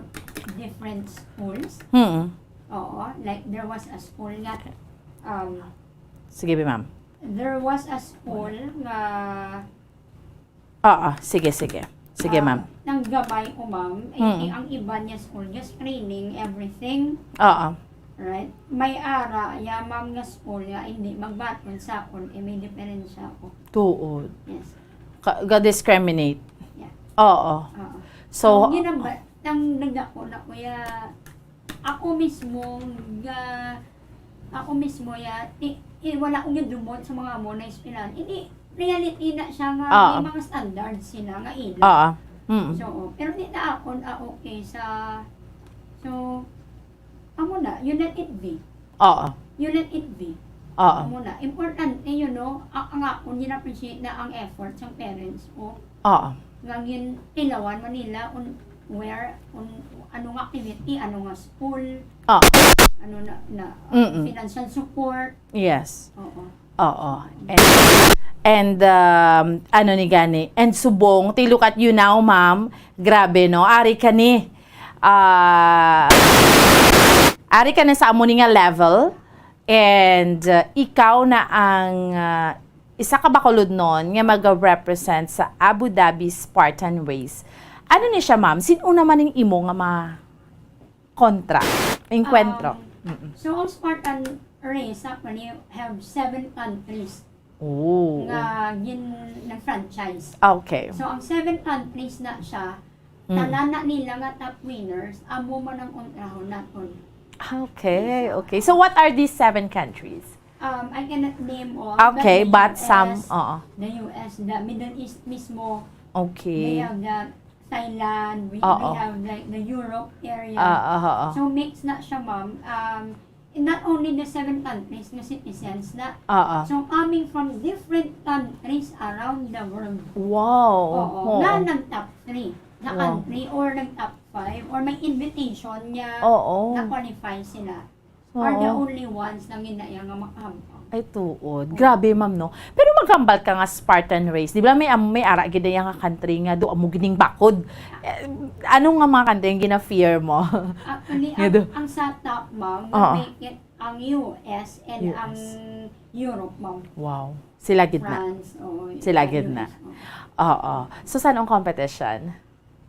different schools. Mm. Oo, like, there was a school nga, um, Sige, bi, ma'am. There was a school nga Oo, sige, sige. Sige, ah, ma'am. Nang gamay ko, ma'am, eh, Mm. eh, ang iban niya school, just training, everything. Oo. Right? May ara, ya, ma'am, nga school nga hindi magbaton sa akon, eh, may diferensya ko. Tuod. Yes. Ka-, ga-discriminate. Yeah. Oo. Oo. So, So, yun ang ba-, nang nagdako na ko, ya, ako mismo nga, ako mismo ya, i-, i-, wala ko gidumot sa mga amo na eskwelahan. Ini, reality na siya nga Oo. may mga standards sila nga ila. Oo. Mm. So, pero di na ako na okay sa, so, amo na, you let it be. Oo. You let it be. Oo. Amo na. Importante, you know, a-, ang akon, gin-appreciate na ang effort sang parents ko. Oo. Nga gin-, tilawan man nila on where, on, ano nga activity, ano nga school, Oo. ano na, na, Mm-mm. financial support. Yes. Oo. Oo. And, and, um, ano ni gani? And subong, ti look at you now, ma'am. Grabe, no? Ari ka ni, ah, ari ka na sa amo ni nga level. And, uh, ikaw na ang, uh, isa ka bakulodnon nga mag-represent sa Abu Dhabi Spartan Race. Ano ni siya, ma'am? Sin-o naman ang imo nga mga kontra, enkwentro? Um, Mm-mm. So, ang Spartan Race, actually, have seven countries Oh. nga gin-, nag-franchise. Okay. So, ang seven countries na siya, Mm. tanan na nila nga top winners, amo man ang kontrahon naton. Okay, okay. So, what are these seven countries? Um, I cannot name all, but Okay, the but some, U S, oo. the U S, the Middle East mismo, Okay. they have the Thailand, we, Oo. we have, like, the Europe area. Ah, ah, ah, ah. So, mix na siya, ma'am. Um, not only the seven countries nga citizens na, Oo. so, coming from different countries around the world. Wow. Oo, Oo. na nag-top three na Wow. country or nag-top five or may invitation niya Oo. na qualify sila. Are the Oo. only ones na ginaya nga makahamtang. Ay, tuod. Oo. Grabe, ma'am, no? Pero maghambal ka nga Spartan Race. Di ba may, am-, may ara gid nga country nga do amo gining bakod? Eh, ano nga mga country ang gina-fear mo? Actually, Nga ang, do- ang sa top, ma'am, Oo. na-make it ang U S and U S. ang Europe, ma'am. Wow. Sila gid na. France, oo, Sila ang gid na. U S, oo. Oo. So, saan ang competition?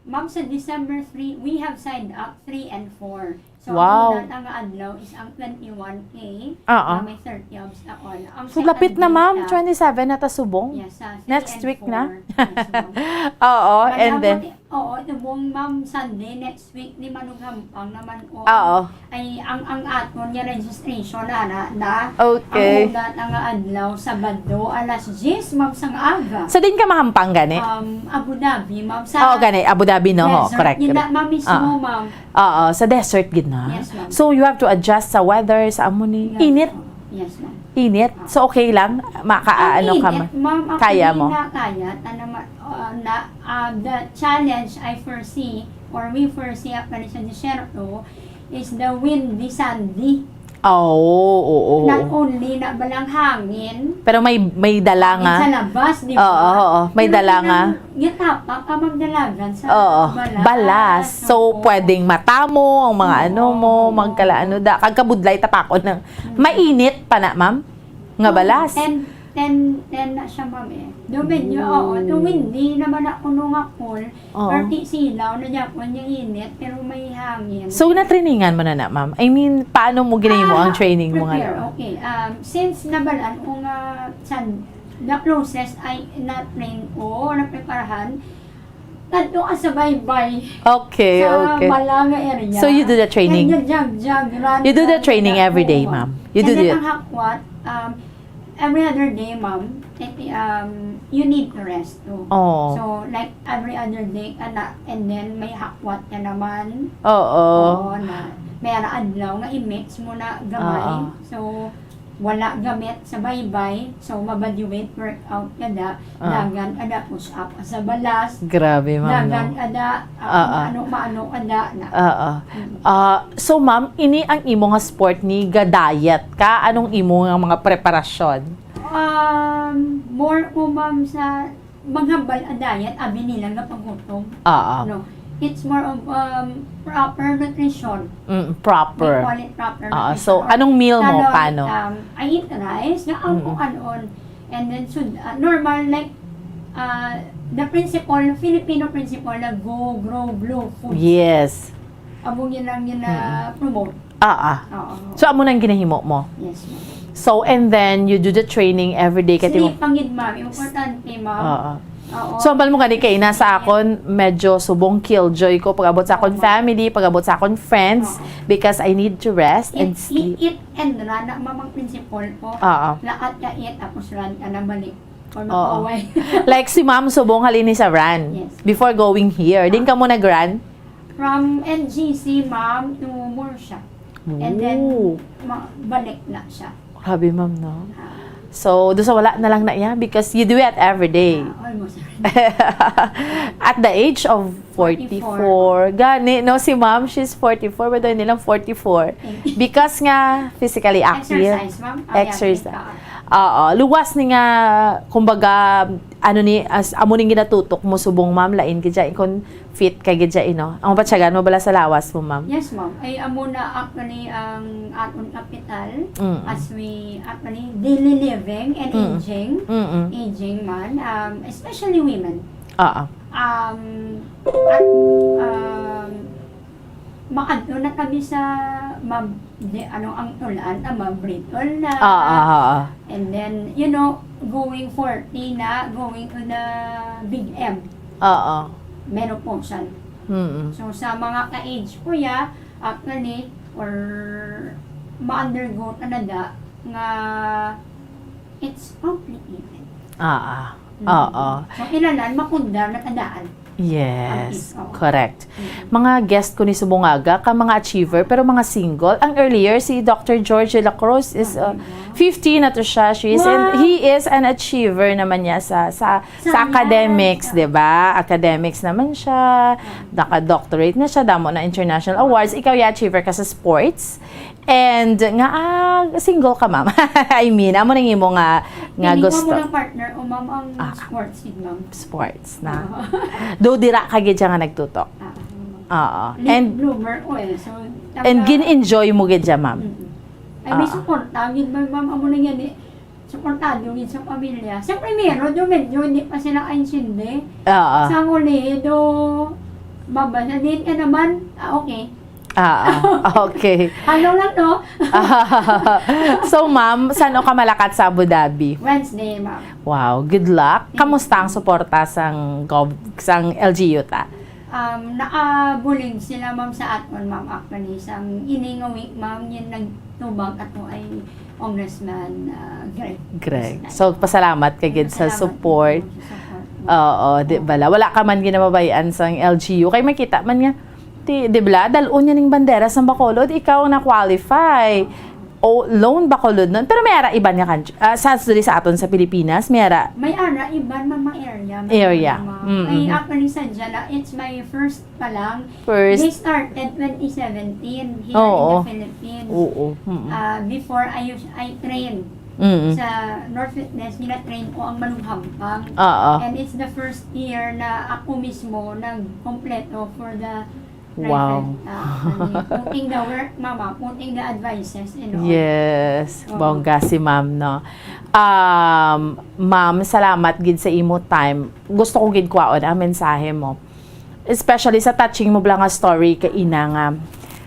Ma'am, sa December three, we have signed up three and four. So, Wow. ang una na nga adlaw is ang twenty-one K, Oo. nga may thirty obstacles. Ang So, lapit na, second ma'am. day sa Twenty-seven na ta subong. Yes, sa three Next and week na. four. Yes, ma'am. Oo, and then Manabot, oo, subong, ma'am, Sunday next week ni Manughampang naman, oo. Oo. Ay, ang, ang aton nga registration, ana, na, Okay. ang una na nga adlaw, Sabado, alas diyes, ma'am, sang aga. So, din ka mahampang gani? Um, Abu Dhabi, ma'am, sa Oo, gani, Abu Dhabi, no? Ho, desert, correct, yun na, correct. ma'am, mismo, Ah. ma'am. Oo, sa desert gid na. Yes, ma'am. So, you have to adjust sa weather, sa amo ni Yes, init. ma'am. Yes, ma'am. Init. Ah. So, okay lang? Maka-, Ang ano ka init, ma-, ma'am, kaya actually, mo? na kaya, tana ma-, uh, na, uh, the challenge I foresee, or we foresee, actually, sa disyerto, is the windy, sandy. Oo, oo. Not only na balang hangin, Pero may, may dala hangin nga. sa labas, di ba? Oo, oo, may Pero dala nga. kinang-, gitapa ka magdalagan sa Oo, balas. balas. So, Oo. pwedeng matamo ang mga Oo, ano mo, oo. magkalaano da. Kag kabudlay tapakon ng Mm. mainit pa na, ma'am? Nga Oo, balas. ten, ten, ten na siya, ma'am, eh. Do medyo, Mm. oo, do windy naman ako nung ako. Oo. Party silaw na niya po niya init, pero may hangin. So, natrainingan mo na na, ma'am? I mean, paano mo ginahimo ang Ah, training mo nga prepare, na? okay. Um, since nabalaan ko nga sa the closest ay na-train ko, napreparahan, kadto ka sa baybay. Okay, Sa okay. Malanga area. So, you do the training? Kaya jog-jog, run, You do the run, training run, every day, oo. ma'am? You do And then the ang hakwat, um, every other day, ma'am, eh, um, you need to rest too. Oo. So, like, every other day ka na, and then may hakwat ka naman. Oo. Oo, na may ara adlaw nga i-mix mo na gamay. Oo. So, Wala gamit sa baybay, so mabadyuwit, workout kada, Ah. dagan ada, push up sa balas, Grabe, ma'am, dagan no? ada, ah, Ah, ah. ano, maano kada na. Ah, ah. Mm. Ah, so, ma'am, ini ang imo nga sport ni ga-diet ka? Anong imo nga mga preparasyon? Um, more ko, ma'am, sa maghambal ang diet, abi nila nga paggutom. Ah, ah. No. It's more of, um, proper nutrition. Mm, proper. We call it proper Ah, nutrition. so, Or anong meal mo? Calorie, Paano? um, I eat rice, nga ang Mm. kung ano-on. And then, so, uh, normal, like, uh, the principle, Filipino principle na go, grow, glow food. Yes. Amo yun lang yun na Mm. promote. Ah, ah. Oo. So, amo nang ginahimo mo? Yes, ma'am. So, and then, you do the training every day, kati mo? Sleep pangid, ma'am. Importante, ma'am. Oo. Oo. So, hambal mo gani kay na sa Yes. akon, medyo subong killjoy ko pag-abot sa akon Oo, ma'am. family, pag-abot sa akon friends, Oo. because I need to rest and Eat, sleep. eat, eat and run, na, ma'am, ang principle ko. Oo. Laat ka, eat, tapos run ka na balik. Or Oo. mag-away. Like si ma'am, subong halin ni sa run. Yes. Before going here, din ka mo nag-run? From N G C, ma'am, to Murcia. And then, Ooh. ma-, balik na siya. Grabe, ma'am, no? Ah. So, do sa wala na lang na iya because you do it every day. Ah, almost every day. At the age of forty-four. Forty-four. Gani, no? Si ma'am, she's forty-four, but nilang forty-four. Thank you. Because nga, physically active. Exercise, ma'am. Ah, yeah, Exercise. Thank God. Oo. Luwas ni nga, kumbaga, ano ni, as, amo ning ginatutok mo subong, ma'am, lain gid siya, kung fit ka gid siya, eh, no? Ang patsagan mo bala sa lawas mo, ma'am? Yes, ma'am. Ay, amo na actually ang aton kapital Mm. as we actually daily living and Mm. aging. Mm-mm. Aging man, um, especially women. Oo. Um, at, um, maadto na kami sa mab-, di, ano, ang tulaan, ah, mabritol na. Ah, ah, ah, ah. And then, you know, going forty na, going to the big M. Oo. Menopausal. Mm-mm. So, sa mga ka-age ko ya, actually, or ma-undergo talaga nga it's complicated. Ah, ah. Mm. Oo. So, kailangan makundar na tadaan. Yes, Ang is-, oo. correct. Mm. Mga guest ko ni subong aga, ka mga achiever, pero mga single. Ang earlier, si Doctor George de la Cruz is, uh, Okay, wow. fifty na to siya. She is an, Wow. he is an achiever naman niya sa, sa, Sa sa academics, science. di ba? Academics naman siya. Mm. Naka-doctorate na siya, damo na international awards. Ikaw, ya, achiever ka sa sports. And nga, ah, single ka, ma'am. I mean, amo nang imo nga, nga Feeling ko gusto. Amo ng partner o, ma'am, ang Ah. sports, yun, ma'am. Sports na. Oo. Do dira ka gid siya nga nagtutok. Ah, ma'am. Oo. Late And, bloomer ko eh. So, and talaga gin-enjoy mo gid siya, ma'am? Mm-mm. Ay, may Ah. suporta gid, ma'am, ma'am, amo na yan eh. Suportado gid sa pamilya. Sa primero, do medyo hindi pa sila kaintindi. Oo. Sa huli, do, mabasa din ka naman, ah, okay. Ah, okay. Ano lang, no? So, ma'am, san-o ka malakat sa Abu Dhabi? Wednesday, ma'am. Wow, good luck. Thank you. Kamusta ang suporta sang gov-, sang L G U ta? Um, nakabulig sila, ma'am, sa aton, ma'am, actually. Sang ini nga week, ma'am, yun nagtubag ato ay Congressman, ah, Greg. Greg. Basta. So, pasalamat ka gid sa Pasalamat support. Gid sa support, ma'am. Oo, di Oo. bala. Wala ka man ginamabay-an sang L G U. Kay makita man nga, ti-, di bala, dal-on niya ning bandera sa Bacolod, ikaw ang na-qualify. O, lone Bacolod nun. Pero may ara iban nga country. Ah, sa, diri sa aton sa Pilipinas, may ara. May ara iban, ma'am, mga area. May Area. Mga, Mm-mm. Ay, actually, sa Jala, it's my first pa lang. First. They started twenty seventeen here in Oo. the Philippines. Oo. Mm-mm. Ah, before, I us-, I trained Mm-mm. sa North Fitness, gina-train ko ang Manunghampang. Oo. And it's the first year na ako mismo nagkompleto for the Wow. Right. Ah, ano, putting the work, mama, putting the advices and all. Yes, Oo. bongga si ma'am, no? Um, ma'am, salamat gid sa imo time. Gusto ko gid kwaon ang mensahe mo. Especially sa touching mo bala nga story kaina nga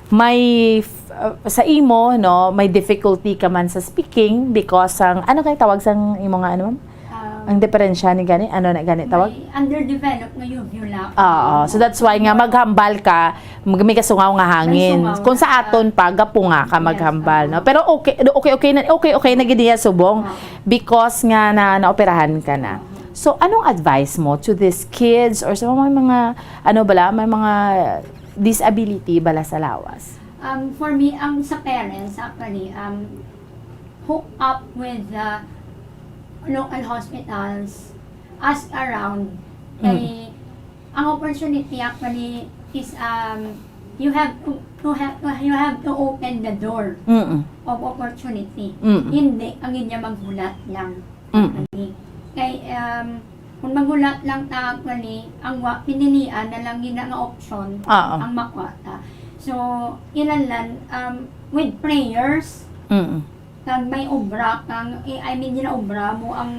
may f-, uh, sa imo, no, may difficulty ka man sa speaking because ang, ano kay tawag sang imo nga, ano, ma'am? Um, Ang diferensya ni gani, ano na gani tawag? May underdeveloped nga uvula. Oo. So, that's why nga maghambal ka, mag-, may kasungaw nga hangin. May sungaw Kung sa nga. aton pa, gapunga ka Yes, maghambal, oo. no? Pero okay, okay, okay na, okay, okay na gid niya subong Oo. because nga na, naoperahan ka na. Oo. So, anong advice mo to these kids or sa mga, mga, ano bala, may mga disability bala sa lawas? Um, for me, ang sa parents, actually, um, hook up with the local hospitals, ask around. Mm. Kay ang opportunity actually is, um, you have to, to have, you have to open the door Mm-mm. of opportunity. Mm-mm. Hindi ang inyo maghulat lang. Mm-mm. Kay, um, kung maghulat lang ta actually, ang wa, pinilian na lang gina nga option Oo. ang makuha ta. So, kinahanglan, um, with prayers, Mm-mm. kag may obra kang, eh, I mean, ginaobra mo ang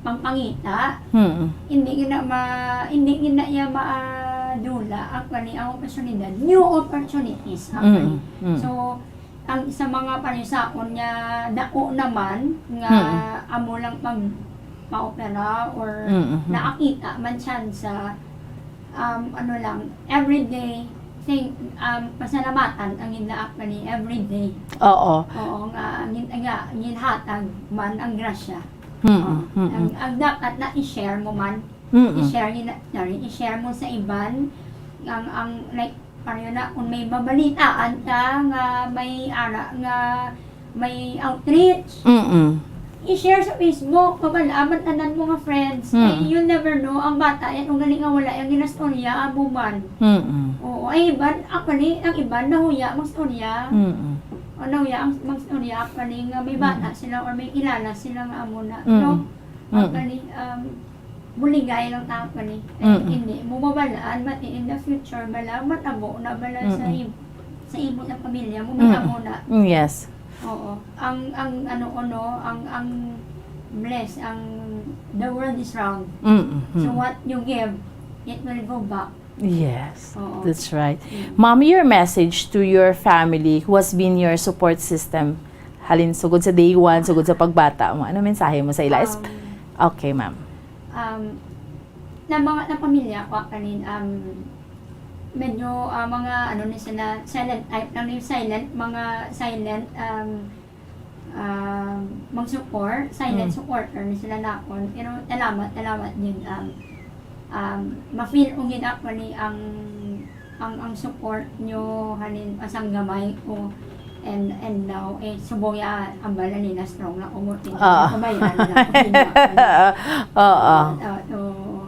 pangpangita. Mm-mm. Hindi gina ma-, hindi gina iya maadula actually ang oportunidad. New opportunities actually. Mm-mm. Mm. So, ang sa mga panisaon nga dako naman nga Mm-mm. amo lang mag paopera or Mm-mm. nakakita man tsansa, um, ano lang, everyday thing, um, pasalamatan ang ginaak ni everyday. Oo. Oo, nga, gin-, nga, ginhatag man ang grasya. Mm, Oo. mm. Ang, ang dapat na i-share mo man, Mm. i-share ni na, sorry, i-share mo sa iban, ang, ang, like, pareho na, kung may mabalitaan ka nga may ara, nga may outreach, Mm-mm. i-share sa Facebook, mabal-, aman tanan mo nga friends. Mm. Ay, you'll never know, ang bata, yan, kung gali nga wala, yung ginastorya, amo man. Mm-mm. Oo, ay, iban, ako ni, ang iban, nahuya, magstorya. Mm-mm. O, nahuya, ang magstorya, ako ni, nga may bata Mm. sila, or may kilala sila nga amo na, Mm. no? Mm. Ako ni, um, buligay lang ta ako ni. Ay, Mm. hindi, mo mabalaan, but in the future, bala, matabo na bala sa Mm. im-, sa imo na pamilya mo, Mm. may amo na. Mm, yes. Oo. Ang, ang ano ko, no, ang, ang bless, ang, the world is round. Mm, mm. So what you give, it will go back. Yes, Oo. that's right. Mm. Ma'am, your message to your family who has been your support system, halin sugod sa day one, sugod sa pagbata mo, ano mensahe mo sa ila? Es-, Um, okay, ma'am. Um, na mga, na pamilya ko, kanin, um, medyo, ah, mga, ano ni sila, silent type lang ni, silent, mga silent, um, um, mag-support, silent Mm. supporter ni sila nakon. Pero salamat, salamat din, um, um, ma-feel ko gid ako ni ang, ang, ang support nyo, hanin, asang gamay ko. And, and now, eh, subong ya, ang bala nila strong na ko mo, Ah. Kabayan na ko, hindi ako. Oo. Ah, oo.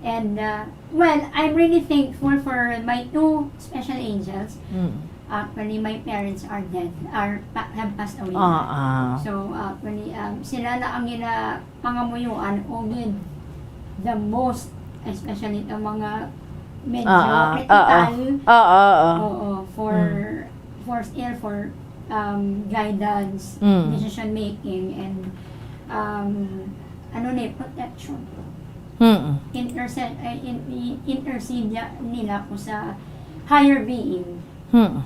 And, uh, well, I'm really thankful for my two special angels. Mm. Actually, my parents are dead, are pa-, have passed away. Ah, ah. So, actually, um, sila na ang gina-, pangamuyuan o gid the most, especially ang mga medyo Ah, ah, critical. Ah, ah, ah. Oo, for, Mm. for still for, um, guidance, Mm. decision making, and, um, ano ni, protection. Mm. Interse-, ay, in-, i-, intercede ya-, nila ko sa higher being. Mm.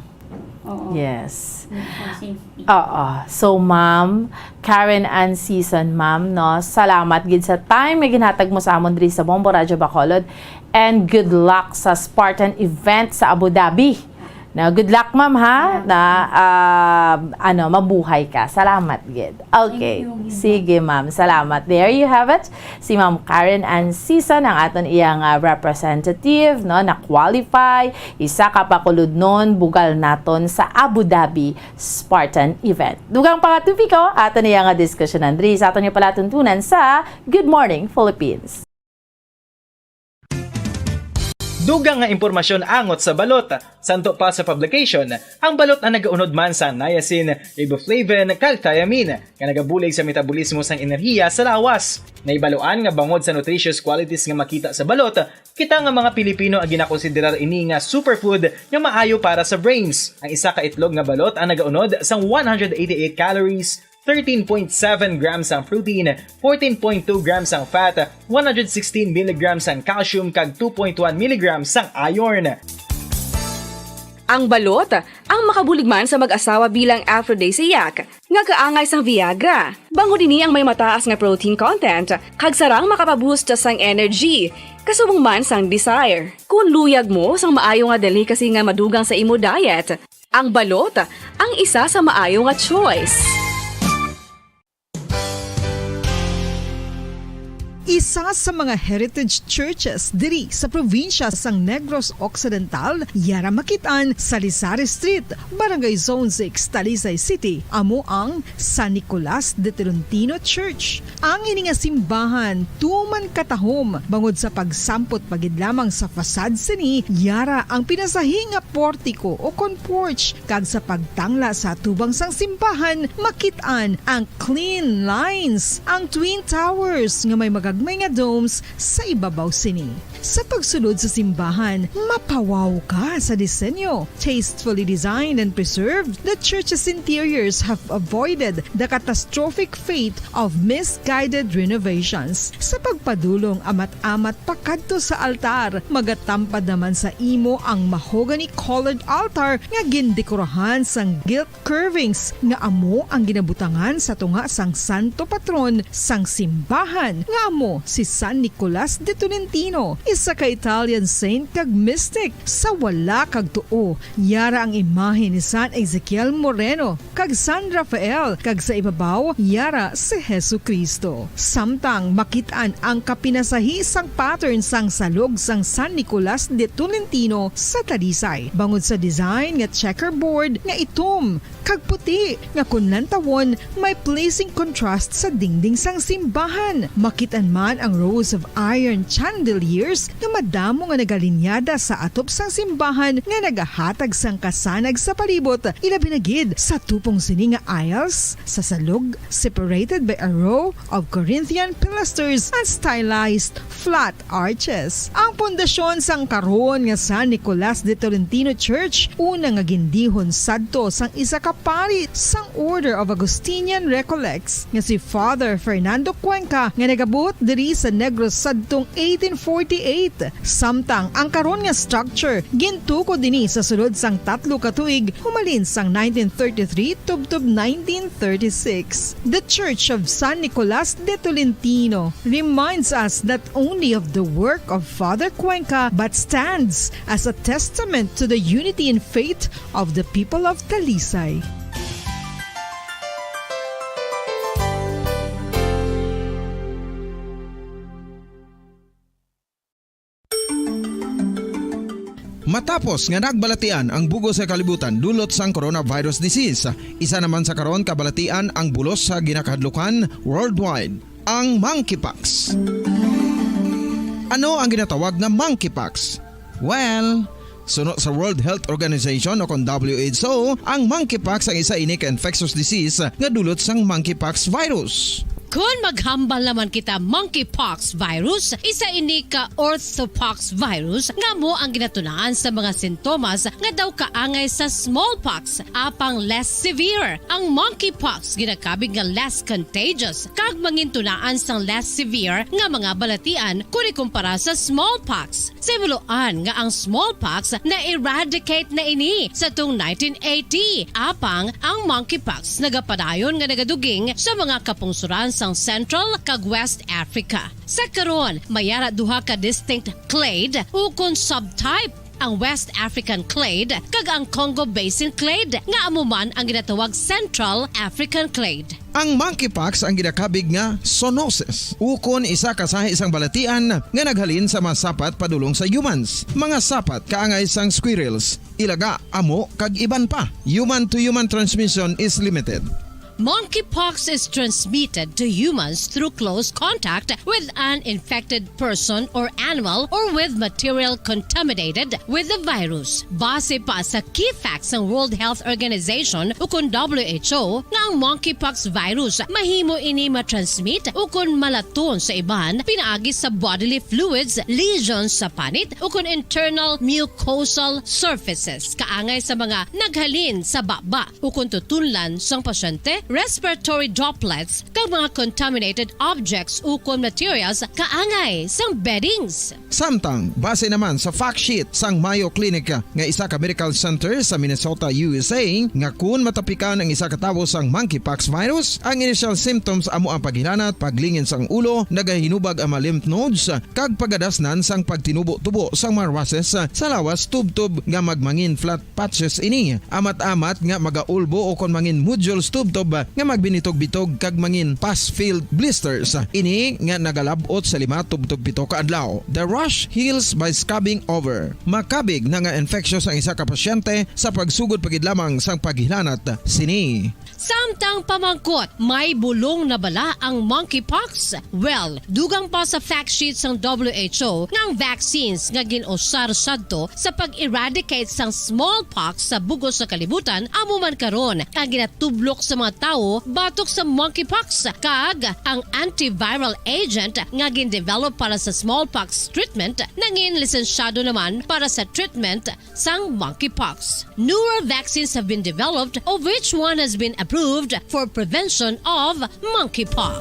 Oo. Yes. Mm, for safety. Oo. So, Ma'am Karen Ann Season, ma'am, no, salamat gid sa time nga ginhatag mo sa amon diri sa Bombo Radyo Bacolod. And good luck sa Spartan event sa Abu Dhabi. No, good luck, ma'am, ha? Salamat. Na, ah, ano, mabuhay ka. Salamat gid. Okay. Thank you, ma'am. Sige, ma'am. Salamat. There you have it. Si Ma'am Karen Ann Season ang aton iyang, ah, representative, no, na qualify, isa ka Bacolodnon, bugal naton sa Abu Dhabi Spartan event. Dugang pa nga topiko, aton iya nga diskusyonan diri sa aton nga palatuntunan sa Good Morning Philippines. Dugang nga impormasyon angot sa balot. Santo pa sa publication, ang balot ang nagaunod man sa niacin, riboflavin, kag thiamine, nga nagabulig sa metabolismo sang enerhiya sa lawas. Nahibaluan nga bangod sa nutritious qualities nga makita sa balot, kita nga mga Pilipino ang ginakonsiderar ini nga superfood nga maayo para sa brains. Ang isa ka itlog nga balot ang nagaunod sang one hundred eighty-eight calories, thirteen point seven grams ang protein, fourteen point two grams ang fat, one hundred sixteen milligrams ang calcium, kag two point one milligrams ang iron. Ang balot, ang makabulig man sa mag-asawa bilang aphrodisiac, nga kaangay sang Viagra. Bangod ini ang may mataas nga protein content, kag sarang makapaboost sang energy, kasubong man sang desire. Kung luyag mo sang maayo nga delicacy nga madugang sa imo diet, ang balot ang isa sa maayo nga choice. Isa sa mga heritage churches diri sa probinsya sang Negros Occidental, yara makit-an sa Lisari Street, Barangay Zone six, Talisay City, amo ang San Nicolas de Tolentino Church. Ang ini nga simbahan tuman katahom bangod sa pagsampot pa gid lamang sa facade sini, yara ang pinasahi nga portiko o kon porch, kag sa pagtangla sa atubang sang simbahan, makit-an ang clean lines, ang twin towers nga may magagmay nga domes sa ibabaw sini. Sa pagsulod sa simbahan, mapawaw ka sa disenyo. Tastefully designed and preserved, the church's interiors have avoided the catastrophic fate of misguided renovations. Sa pagpadulong amat-amat pakadto sa altar, magatampad naman sa imo ang mahogany-colored altar nga gindekorahan sang gilt curvings nga amo ang ginabutangan sa tunga sang santo patron sang simbahan, nga amo si San Nicolas de Tolentino, isa ka Italian saint kag mystic. Sa wala kag tuo, yara ang imahe ni San Ezekiel Moreno kag San Rafael, kag sa ibabaw yara si Jesu-Cristo. Samtang makit-an ang kapinasahi sang pattern sang salog sang San Nicolas de Tolentino sa Talisay, bangod sa design nga checkerboard nga itom kag puti, nga kon lantawon, may pleasing contrast sa dingding sang simbahan. Makit-an man ang rows of iron chandeliers nga madamo nga nagalinyada sa atop sang simbahan nga nagahatag sang kasanag sa palibot, ilabi na gid sa tupong sini nga aisles sa salog, separated by a row of Corinthian pilasters and stylized flat arches. Ang pundasyon sang karon nga San Nicolas de Tolentino Church, una nga gindihon sadto sang isa ka pari sang Order of Augustinian Recollects nga si Father Fernando Cuenca, nga nagabot diri sa Negros sadtong eighteen forty-eight. Samtang ang karon nga structure gintukod ini sa sulod sang tatlo ka tuig, humalin sang nineteen thirty-three tubtob nineteen thirty-six. The Church of San Nicolas de Tolentino reminds us not only of the work of Father Cuenca, but stands as a testament to the unity in faith of the people of Talisay. Matapos nga nagbalatian ang bug-os nga kalibutan dulot sang coronavirus disease, isa naman sa karon kabalatian ang bulos sa ginakahadlukan worldwide, ang monkeypox. Ano ang ginatawag nga monkeypox? Well, suno sa World Health Organization o kon W H O, ang monkeypox ang isa ini ka infectious disease nga dulot sang monkeypox virus. Kon maghambal naman kita monkeypox virus, isa ini ka orthopox virus nga amo ang ginatunaan sa mga sintomas nga daw kaangay sa smallpox, apang less severe. Ang monkeypox ginakabig nga less contagious kag mangintunaan sang less severe nga mga balatian kon ikumpara sa smallpox. Sa himuloan nga ang smallpox na-eradicate na ini sa tung nineteen eighty, apang ang monkeypox nagapadayon nga nagaduging sa mga kapungsoran sang Central kag West Africa. Sa karon, may ara duha ka distinct clade ukon subtype, ang West African clade kag ang Congo Basin clade, nga amo man ang ginatawag Central African clade. Ang monkeypox ang ginakabig nga zoonosis, ukon isa ka sahi sang balatian nga naghalin sa mga sapat padulong sa humans. Mga sapat kaangay sang squirrels, ilaga, amo, kag iban pa. Human-to-human transmission is limited. Monkeypox is transmitted to humans through close contact with an infected person or animal or with material contaminated with the virus. Base pa sa key facts sang World Health Organization ukon W H O nga ang monkeypox virus mahimo ini matransmit ukon malaton sa iban pinaagi sa bodily fluids, lesions sa panit ukon internal mucosal surfaces kaangay sa mga naghalin sa baba ukon tutunlan sang pasyente, respiratory droplets, kag mga contaminated objects ukon materials kaangay sang beddings. Samtang, base naman sa fact sheet sang Mayo Clinic nga isa ka medical center sa Minnesota, U S A, nga kun matapikan ang isa ka tawo sang monkeypox virus, ang initial symptoms amo ang paghilanat, paglingin sang ulo, nagahinubag ang mga lymph nodes, kag pagadasnan sang pagtinubo-tubo sang mga rushes sa lawas tubtob nga magmangin flat patches ini. Amat-amat nga magaulbo ukon mangin nodules tubtob nga magbinitog-bitog kag mangin pus-filled blisters. Ini nga nagalab-ot sa lima tubtob pito ka adlaw. The rash heals by scabbing over. Makabig na nga infectious ang isa ka pasyente sa pagsugod pa gid lamang sang paghilanat sini. Samtang pamangkot, may bulong na bala ang monkeypox? Well, dugang pa sa fact sheet sang W H O nga ang vaccines nga gin-usar sadto sa pag-eradicate sang smallpox sa bug-os nga kalibutan amo man karon ang ginatublok sa mga tawo batok sa monkeypox, kag ang antiviral agent nga gin-develop para sa smallpox treatment nangin lisensyado naman para sa treatment sang monkeypox. Newer vaccines have been developed, of which one has been approved for prevention of monkeypox.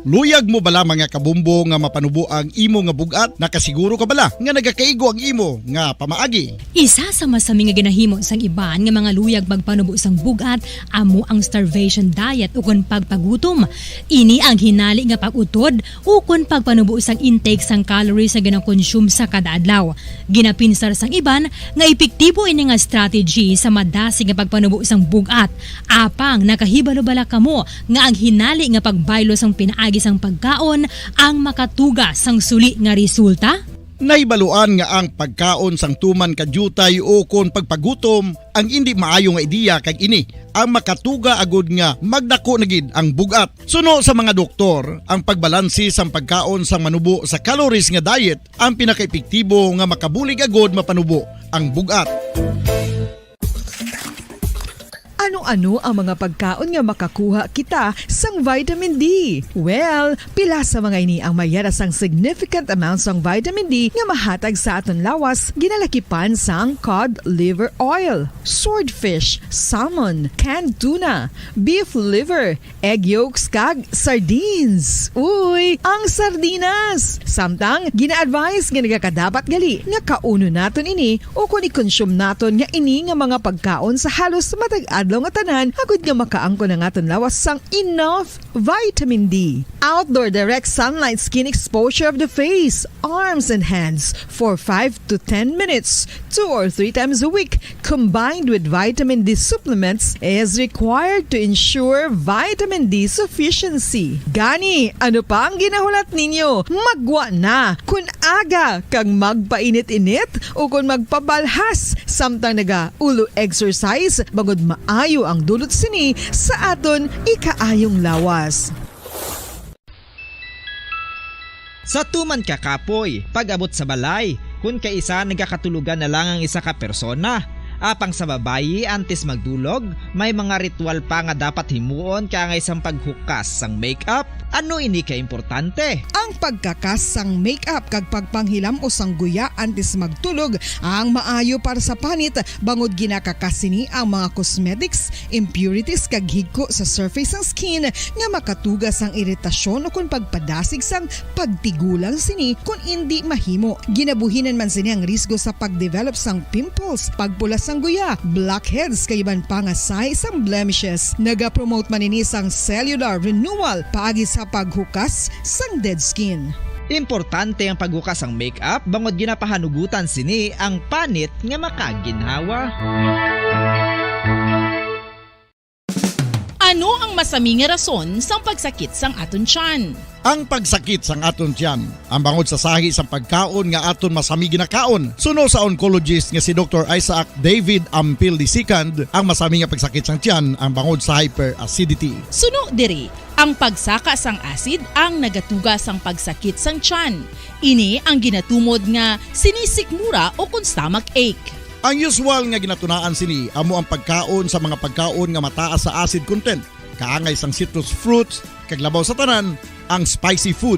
Luyag mo bala, mga kabumbo, nga mapanubo ang imo nga bug-at? Nakasiguro ka bala nga nagakaigo ang imo nga pamaagi? Isa sa masami nga ginahimo sang iban nga mga luyag magpanubo sang bug-at amo ang starvation diet ukon pagpagutom. Ini ang hinali nga pag-utod ukon pagpanubo sang intake sang calories nga ginakonsume sa kada adlaw. Ginapinsar sang iban nga epektibo ini nga strategy sa madasig nga pagpanubo sang bug-at. Apang nakahibalo bala kamo nga ang hinali nga pagbaylo sang pinaagi sang pagkaon ang makatuga sang suli nga resulta? Nahibaluan nga ang pagkaon sang tuman ka diutay ukon pagpagutom ang indi maayo nga ideya, kag ini ang makatuga agud nga magdako na gid ang bug-at. Suno sa mga doktor, ang pagbalanse sang pagkaon sang manubo sa calories nga diet ang pinakaepektibo nga makabulig agud mapanubo ang bug-at. Ano-ano ang mga pagkaon nga makakuha kita sang vitamin D? Well, pila sa mga ini ang mayara sang significant amount sang vitamin D nga mahatag sa aton lawas, ginalakipan sang cod liver oil, swordfish, salmon, canned tuna, beef liver, egg yolks, kag sardines. Uy, ang sardinas! Samtang, gina-advise nga nagakadapat gali nga kaunon naton ini ukon i-consume naton nga ini nga mga pagkaon sa halos matag adlaw nga tanan, agud nga makaangkon ang aton lawas sang enough vitamin D. Outdoor direct sunlight skin exposure of the face, arms, and hands for five to ten minutes, two or three times a week, combined with vitamin D supplements, is required to ensure vitamin D sufficiency. Gani, ano pa ang ginahulat ninyo? Maggwa na! Kun aga kag magpainit-init ukon magpabalhas samtang naga-ulo exercise, bangod maayo ang dulot sini sa aton ikaayong lawas. Sa tuman ka kapoy, pag-abot sa balay, kun kaisa nagakatulogan na lang ang isa ka persona. Apang sa babayi, antes magdulog, may mga ritual pa nga dapat himuon kaangay sang paghukas sang makeup. Ano ini ka importante? Ang pagkakas sang makeup kag pagpanghilam-os sang guya antes magtulog ang maayo para sa panit, bangod ginakakas sini ang mga cosmetics, impurities, kag higko sa surface sang skin nga makatuga sang iritasyon ukon pagpadasig sang pagtigulang sini kon indi mahimo. Ginabuhinan man sini ang risgo sa pag-develop sang pimples, pagpula sang guya, blackheads, kag iban pa nga sahi sang blemishes. Nagapromote man ini sang cellular renewal paagi sa paghukas sang dead skin. Importante ang paghukas sang makeup bangod ginapahanugutan sini ang panit nga makaginhawa. Ano ang masami nga rason sang pagsakit sang aton tiyan? Ang pagsakit sang aton tiyan, ang bangod sa sahi sang pagkaon nga aton masami ginakaon. Suno sa oncologist nga si Doktor Isaac David Ampil the second, ang masami nga pagsakit sang tiyan ang bangod sa hyperacidity. Suno diri, ang pagsaka sang acid ang nagatuga sang pagsakit sang tiyan. Ini ang ginatumod nga sinisikmura ukon stomach ache. Ang usual nga ginatunaan sini amo ang pagkaon sa mga pagkaon nga mataas sa acid content, kaangay sang citrus fruits, kag labaw sa tanan, ang spicy food.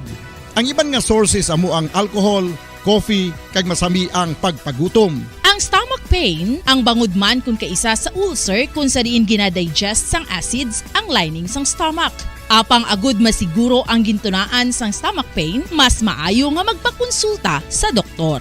Ang iban nga sources amo ang alcohol, coffee, kag masami ang pagpagutom. Ang stomach pain, ang bangod man kon kaisa sa ulcer kon sa diin ginadigest sang acids ang lining sang stomach. Apang agud masiguro ang gintunaan sang stomach pain, mas maayo nga magpakonsulta sa doktor.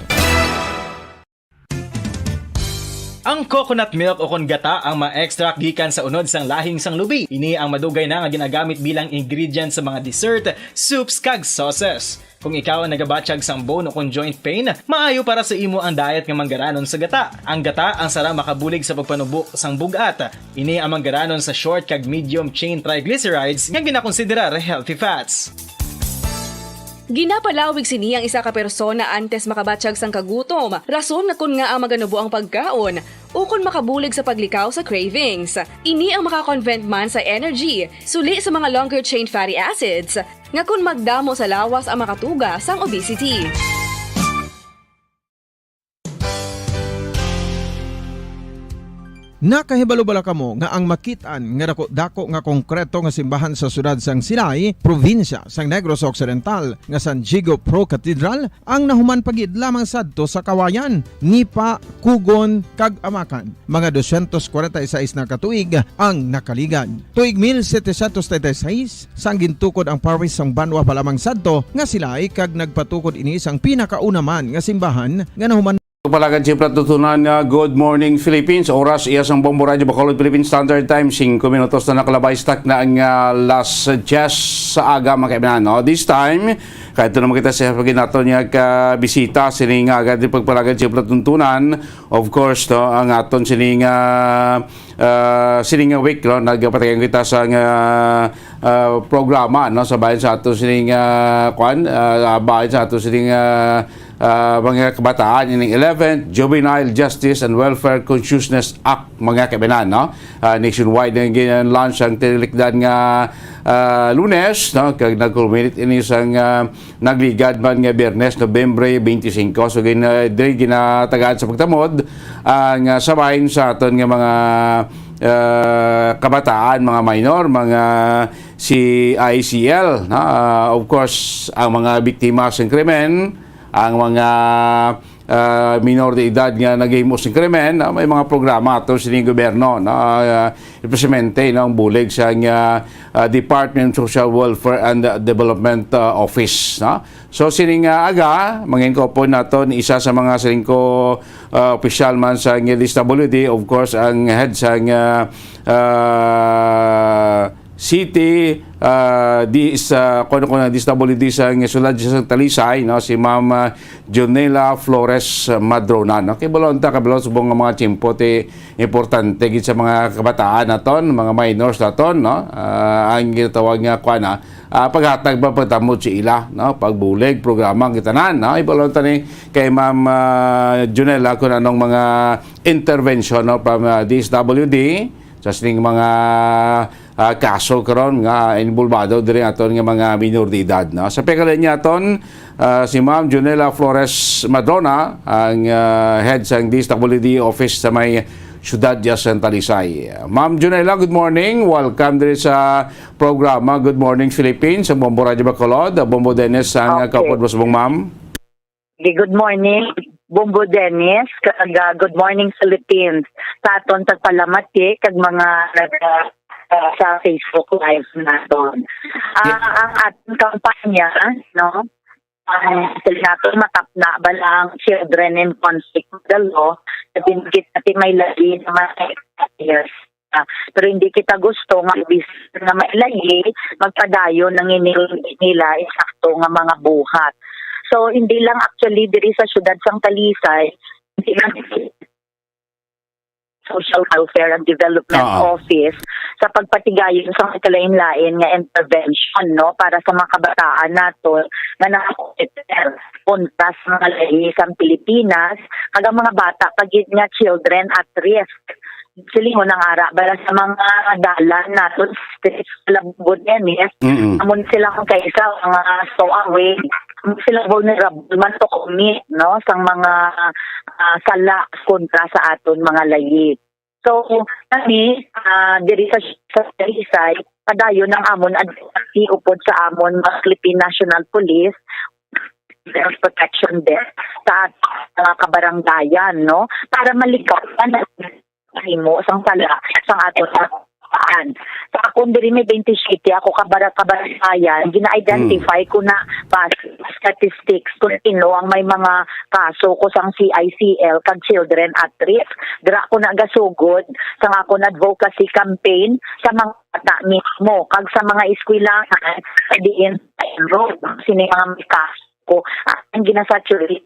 Ang coconut milk o kon gata ang ma-extract gikan sa unod sang lahing sang lubi. Ini ang madugay na nga ginagamit bilang ingredient sa mga dessert, soups, kag sauces. Kung ikaw ang nagabatyag sang bone o kon joint pain, maayo para sa imo ang diet nga manggaranon sa gata. Ang gata ang sara makabulig sa pagpanubo sang bug-at. Ini ang manggaranon sa short kag medium chain triglycerides nga ginakonsiderar healthy fats. Ginapalawig sini ang isa ka persona antes makabatyag sang kagutom, rason nga kon ngaa maganubo ang pagkaon, ukon makabulig sa paglikaw sa cravings. Ini ang maka-convert man sa energy, suli sa mga longer chain fatty acids, nga kon magdamo sa lawas ang makatuga sang obesity. Nakahibalo bala kamo nga ang makit-an nga dako-dako nga konkreto nga simbahan sa siyudad sang Silay, probinsya sang Negros Occidental, nga San Diego Pro Cathedral, ang nahuman pa gid lamang sadto sa Kawayan, Nipa, Kugon, kag Amakan? Mga dosyentos kwarenta y seis na ka tuig ang nakaligad. Tuig mil setecientos treinta y seis, sang gintukod ang parish sang banwa pa lamang sadto nga Silay kag nagpatukod ini sang pinakauna man nga simbahan nga nahuman Palagan siyempre tutunan nga Good Morning Philippines. Oras iya sang Bombo Radyo Bacolod Philippine Standard Time. Singko minutos na nakalabay, stock na ang ah, last chess sa aga, mga kaibigan, no? This time, kahit naman kita sa pagin nato niya ka bisita, sining nga agad yung pagpalagan siyempre tuntunan. Of course, no, ang aton sining ah, ah, sining nga week, no, nagpatayan kita sa nga ah, programa, no, sa bayan sa ato sining ah, kwan, ah, bayan sa ato sining ah, ah, mga kabataan ining eleventh Juvenile Justice and Welfare Consciousness Act, mga kabanan, no? Ah, nationwide nga gin-launch ang tinilikdan nga ah, Lunes, no, kag nag-culminate ini sang ah, nagligad man nga Biyernes, Nobyembre twenty-five. So gin ah, diri ginatagaan sa pagtamod ang ah, sabahin sa aton nga mga ah, kabataan, mga minor, mga C I C L, no? Ah, of course, ang mga biktima sa krimen, ang mga ah, minor de edad nga naghimo sing krimen, ah, may mga programa ato sining gobyerno, no? Ah, implemente, no, ang bulig sa ah, ah, Department of Social Welfare and Development ah, Office, no? So sining ah, aga, mangin ko po nato ni isa sa mga sining ko ah, opisyal man sa D S W D, of course, ang head sa ah, ah, City, ah, di sa kuno kuno D S W D sa sulod sa Talisay, no, si Ma'am ah, Junela Flores Madrona, no. Kay balon ta, kay balon subong nga mga tiyempo ti importante gid sa mga kabataan naton, mga minors naton, no. Ah, ang ginatawag nga kuan, ah, ah, paghatag ba pagtamod sa ila, no, pagbulig, programa ang tanan, no. Ibalon ta ni kay Ma'am ah, Junela kung anong mga intervention, no, from ah, D S W D sa sining mga ah, kaso karon nga involbado diri aton nga mga minor de edad, no? Sa pagkalinya aton ah, si Ma'am Junela Flores Madrona, ang ah, head sa D S W D office sa may siyudad sa Talisay. Ma'am Junela, good morning. Welcome diri sa programa Good Morning Philippines sa Bombo Radyo Bacolod. Bombo Dennis ang ah, Okay. Kaupod mo subong, ma'am. Di, good morning, Bombo Dennis, kag ah, good morning, Philippines. Sa aton tagpalamati kag mga nag ah, ah, sa Facebook Live naton. Ah, ang ating kampanya, no? Ang gusto natin matapna bala ang children in conflict with the law, sa binigit natin may lagi na mga years. Ah, pero hindi kita gusto nga imbis nga mailayi, magpadayon ang ini nila insakto nga mga buhat. So hindi lang actually diri sa siyudad sang Talisay, hindi lang Social Welfare and Development Oo. Office sa pagpatigayon sa mga kalain-lain nga intervention, no, para sa mga kabataan naton nga nakakometer kontra sa mga lahi sa Pilipinas, kag ang mga bata pa gid nga children at risk. Silingon ang ara bala sa mga dalan naton, streets, labog, Dennis, Mm-mm. Amon sila ang kaisa mga stowaway. Amon sila vulnerable man to commit, no, sang mga ah, sala kontra sa aton mga layi. So, kami ah, diri sa sa Talisay, padayon ang amon advocacy upod sa amon mga Philippine National Police, Girls Protection Desk, sa aton mga kabaranggayan, no, para maligawan ang himo sang sala sang aton mga kabataan. Sa Kung diri may twenty-seven ako ka bara-, kabaranggayan, gina-identify ko na base sa statistics kung sino ang may mga kaso ko sang C I C L kag children at risk. Dira ko nagasugod sang akon advocacy campaign sa mga bata mismo kag sa mga eskwelahan sa diin enrolled sini mga may kaso ko. Ang ginasaturate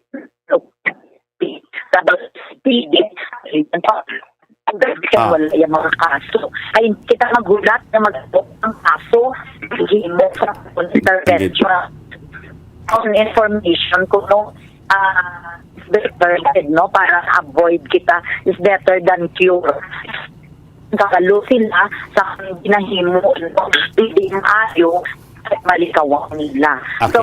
sa P D, Ah. Wala yung mga kaso. Ay, kita magulat na mag-, ang kaso, himo sa intervention. Ang information ko, no, ah, better, no, para avoid kita is better than cure. Kabalo sila sa ginahimo, no, hindi maayo at malikawang nila. Okay. So,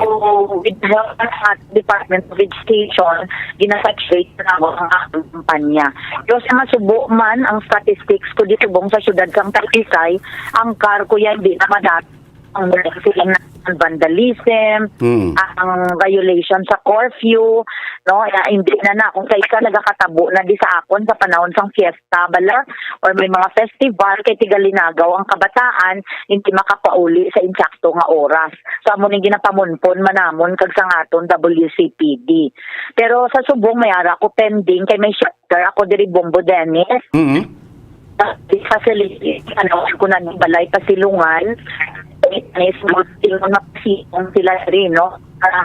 with the help at Department of Education, ginasaturate na namo ang akong kampanya. Pero sa masubo man ang statistics ko di subong sa siyudad sang Talisay, ang car ko yan, di na madati ang sila na vandalism, Hmm. ang violation sa curfew, no? Ya, hindi na na. Kung sa isa nagakatabo na di sa akon sa panahon sang fiesta, bala, or may mga festival, kay tigalinagaw ang kabataan, hindi makapauli sa insakto nga oras. So, amo ning ginapamunpon man namon kag sang aton W C P D. Pero sa subong, may ara ko pending, kay may shelter ako diri, Bombo Dennis. Mhm. Sa facility, ano, ko na ning balay pasilungan. May mga pasipong sila rin, no? Ah,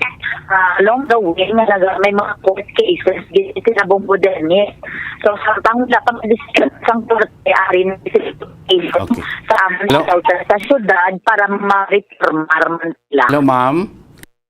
ah, along the way, nga naga-, may mga court cases, di sila Bombo Dennis. So, samtang wala pa madesisyon sang korte, ari na sila cases Okay. sa amon Hello? sa, sa syudad para ma-reformar man sila. Hello, ma'am?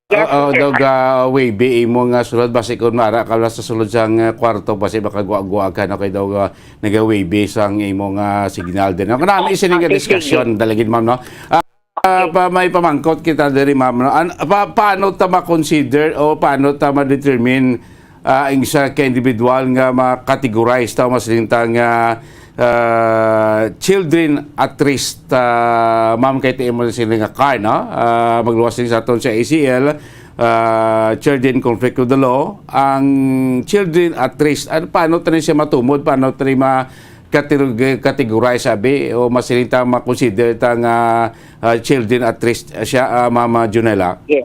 Yes, Oo, sir. Dog, ah, wavy imo nga sulod, basi kung mara ka lang sa sulod sang, ah, kwarto, basi makagwa-gwa ka, no? Kay dog, ah, naga-wavy sang imo nga signal din. Ako na, may sining Ah, sige, discussion sige. Dalagin, ma'am, no? Ah, ah, Okay. pa, may pamangkot kita diri, ma'am, no? An-, pa, paano ta ma-consider o paano ta ma-determine, ah, ang isa ka individual nga ma-categorize ta o masiling ta nga, ah, children at risk, ah, ma'am, kay ti imo sila nga car, no? Ah, magluwas din sa aton sa A C L, ah, children conflict with the law, ang children at risk. Ano, paano ta ni siya matumod? Paano ta ni ma-categor-, categorize, sabi? O masiling ta, ma-consider ta nga, ah, children at risk siya, ah, Mama Junela? Yes.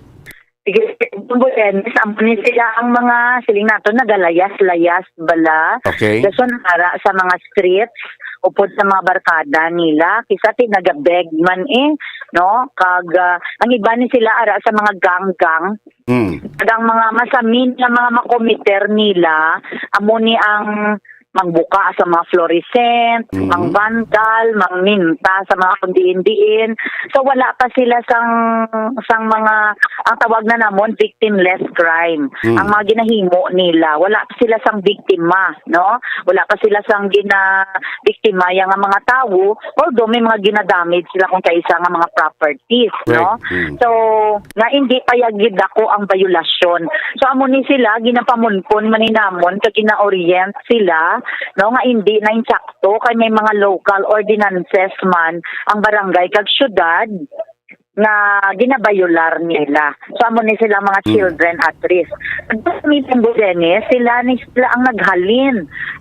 Sige, Bombo Dennis, amo ni sila ang mga, siling nato, nagalayas-layas bala. Okay. Dason ara sa mga streets, upod sa mga barkada nila, kisa ti nagabeg man eh, no? Kag, ah, ang iba ni sila ara sa mga gang-gang. Hmm. Kag ang mga masamin nga mga makomiter nila, amo ni ang mangbuka sa mga fluorescent, Mhm. mang vandal, mangminta sa mga kung diin-diin. So, wala pa sila sang, sang mga, ang tawag na namon, victimless crime. Hmm. Ang mga ginahimo nila, wala pa sila sang biktima, no? Wala pa sila sang gina-, biktima yang nga mga tawo, although may mga ginadamage sila kung kaisa nga mga properties, no? Right. Hmm. So, nga hindi pa yagi dako ang bayolasyon. So, amo ni sila, ginapamunkon man ni namon, kag gina-orient sila, no, nga hindi na insakto kay may mga local ordinances man ang barangay kag syudad nga ginabayolar nila. So, amo ni sila mga Mm. children at risk. Pag Miss Dennis, sila ni sila ang naghalin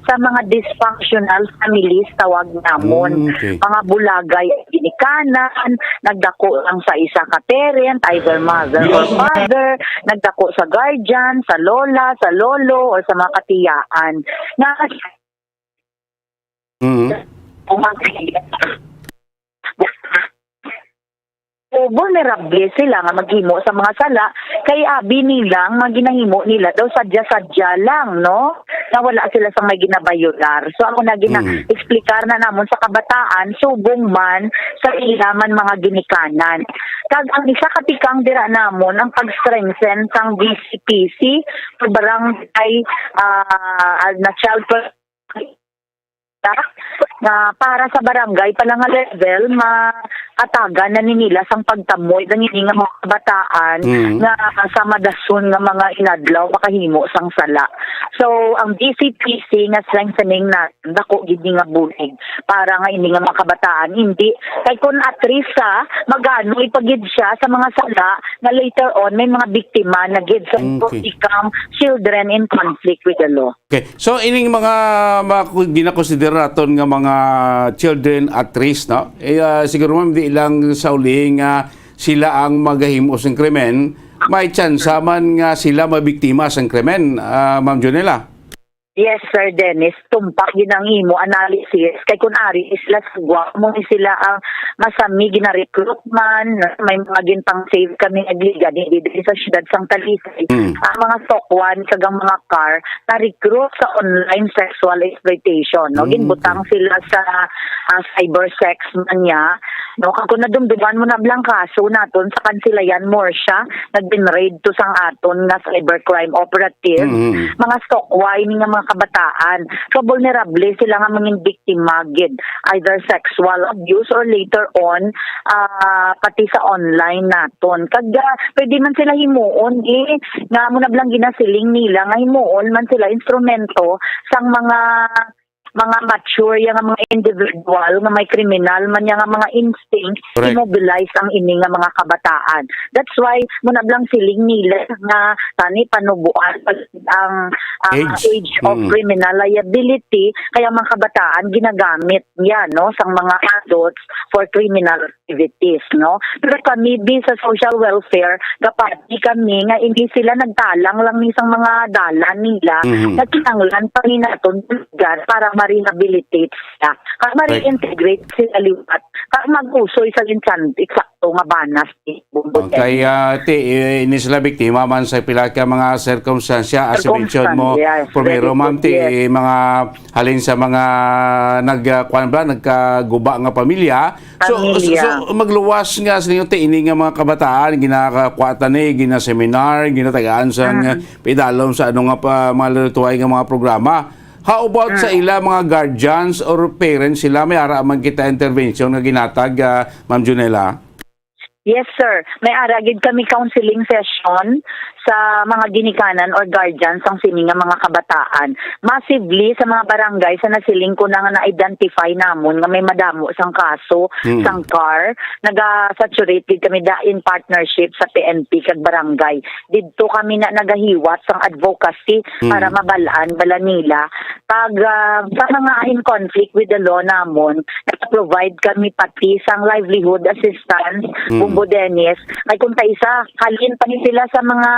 sa mga dysfunctional families, tawag namon. Mm, okay. Mga bulagay ang ginikanan, nagdako lang sa isa ka parent, either mother or father, nagdako sa guardian, sa lola, sa lolo, or sa mga katiyaan. Nga, Mm. vulnerable sila nga maghimo sa mga sala, kay abi nilang mga ginahimo nila daw sadya-sadya lang, no? Na wala sila sa may ginabayolar. So, ako na gina-, Mm. explicar na namon sa kabataan, subong man sa ila man mga ginikanan. Kag ang isa ka tikang dira namon, ang pag-strengthen sang D C P C, sa barangay, ah, na child pro-, na para sa barangay pa lang nga level, maatagan na ni nila sang pagtamoy ang ini nga mga kabataan Mm. nga sa madason nga mga inadlaw makahimo sang sala. So, ang D C P C nga strengthening na dako gid ni nga bulig para nga ini nga mga kabataan, hindi kay kun at risk sa maganoy pa gid siya sa mga sala nga later on may mga biktima na gid sa Okay. become children in conflict with the law. Okay. So, ining mga, mga ginakonsidera naton nga mga nga children at risk, no? Eh, ah, siguro, ma'am, di lang sa uli nga sila ang magahimo sang krimen, may tsansa man nga sila mabiktima sang krimen, ah, Ma'am Jonela. Yes, Sir Dennis, tumpak gid ang imo analysis. Kay kun ari ni sila sa gwa, mo ni sila ang masami gina-recruit man, may mga ginpang-save kami nga liga di, di, di sa siyudad sang Talisay. Mm. Ang mga sokwan kag ang mga car na-recruit sa online sexual exploitation, no? Mm. Ginbutang sila sa, ah, cyber sex man niya, no? Kag kung nadumduman mo na blang kaso naton sa Kansilayan, Murcia, nag-raid to sang aton nga cybercrime operative, Mm. mga sokwa ini nga mga kabataan. So, vulnerable sila nga mangin biktima gid, either sexual abuse or later on, ah, pati sa online naton. Kag, ah, pwede man sila himuon, eh, nga mo na blang ginasiling nila nga himuon man sila instrumento sang mga, mga mature ya nga mga individual nga may kriminal man ya nga mga instinct, Correct. i-mobilize ang ini nga mga kabataan. That's why mo na blang siling nila nga tani panubuan ang, ang Age. age of Mm. criminal liability, kaya ang mga kabataan ginagamit niya, no, sang mga adults for criminal activities, no? Pero kami, bi sa social welfare, gapati kami nga hindi sila nagtalang lang ni sang mga dalan nila, Mhm. nga kinahanglan pa ni naton tulugan para ma-rehabilitate sila. Para Right. ma-reintegrate sila liwat. Para mag-usoy sa insan-, eksakto nga banas ni Bumbo Okay, Dennis. ah, ti, eh, ini sila biktima man sa pila ka mga sirkumstansya, as you mentioned mo, Circumstance, yes. primero, Very ma'am, good, ti, yes. mga halin sa mga nag, ah, kuwan ba, nagkaguba nga pamilya. So, so, Pamilya. so, magluwas nga sa inyo, ti, ini nga mga kabataan, ginakakuha ta ni, ginaseminar, ginatagaan sa Mm. nga pidalom sa ano nga pa, mga lulutuhay nga mga programa. How about sa Mm. ila mga guardians or parents sila? May ara man kita intervention nga ginatag, ah, Ma'am Junela? Yes, sir. May ara gid kami counseling session sa mga ginikanan or guardians sang sini nga mga kabataan. Massively sa mga barangay sa nasiling ko na nga na-identify namon nga may madamo sang kaso, Mm. sang car, naga-saturate gid kami da in partnership sa P N P kag barangay. Didto kami na nagahiwat sang advocacy Mm. para mabal-an bala nila. Kag, ah, sa mga in conflict with the law namon, nag-provide kami pati sang livelihood assistance, Mm. Bumbo Dennis. Kay kung kaisa, halin pa ni sila sa mga,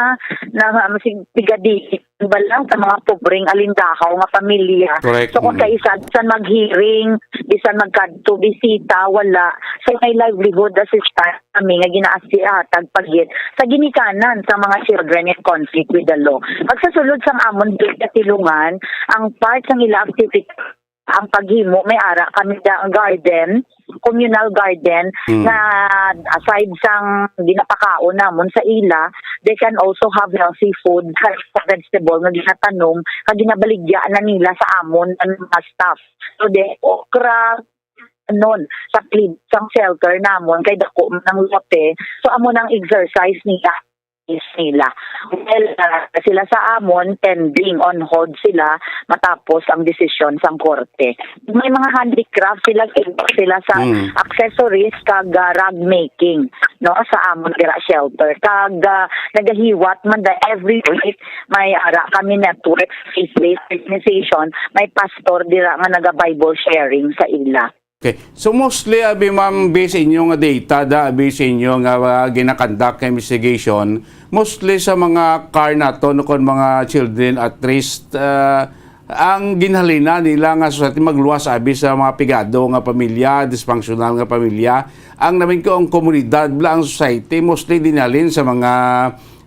na, si, tigadi, bala, sa mga pobreng alindahaw nga pamilya. Correct. So, kung Mm. kaisa, bisan mag-hearing, bisan magkadto, bisita, wala. So, may livelihood assistance kami nga ginaasihatag pa gid sa ginikanan sa mga children in conflict with the law. Pagsasulod sang amon gid katilungan, ang part sang ila activity, ang paghimo, may ara kami da garden, communal garden, Mm. nga aside sang ginapakaon namon sa ila, they can also have healthy food, fresh vegetable nga ginatanom, nga ginabaligya na nila sa amon ang mga staff. So, the okra, nun, sa plib-, sang shelter namon, kay dako man ang lote. So, amo nang exercise nila, is nila. Well, ah, sila sa amon, pending, on hold sila, matapos ang desisyon sang korte. May mga handicraft sila, sila sa Mm. accessories kag, ah, rag making, no, sa amon dira shelter. Kag, ah, nagahiwat man da every week, may ara kami network, faith-based organization, may pastor dira nga naga-Bible sharing sa ila. Okay. So, mostly, abi, ma'am, based inyo nga data, da, abi, sa inyo nga, ah, ginakandak nga investigation, mostly sa mga car nato, no, kon mga children at risk, ah, ang ginhalinan nila nga society magluwas, abi, sa mga pigado nga pamilya, dysfunctional nga pamilya. Ang namin ko, ang komunidad, bala, ang society, mostly dinhalin sa mga,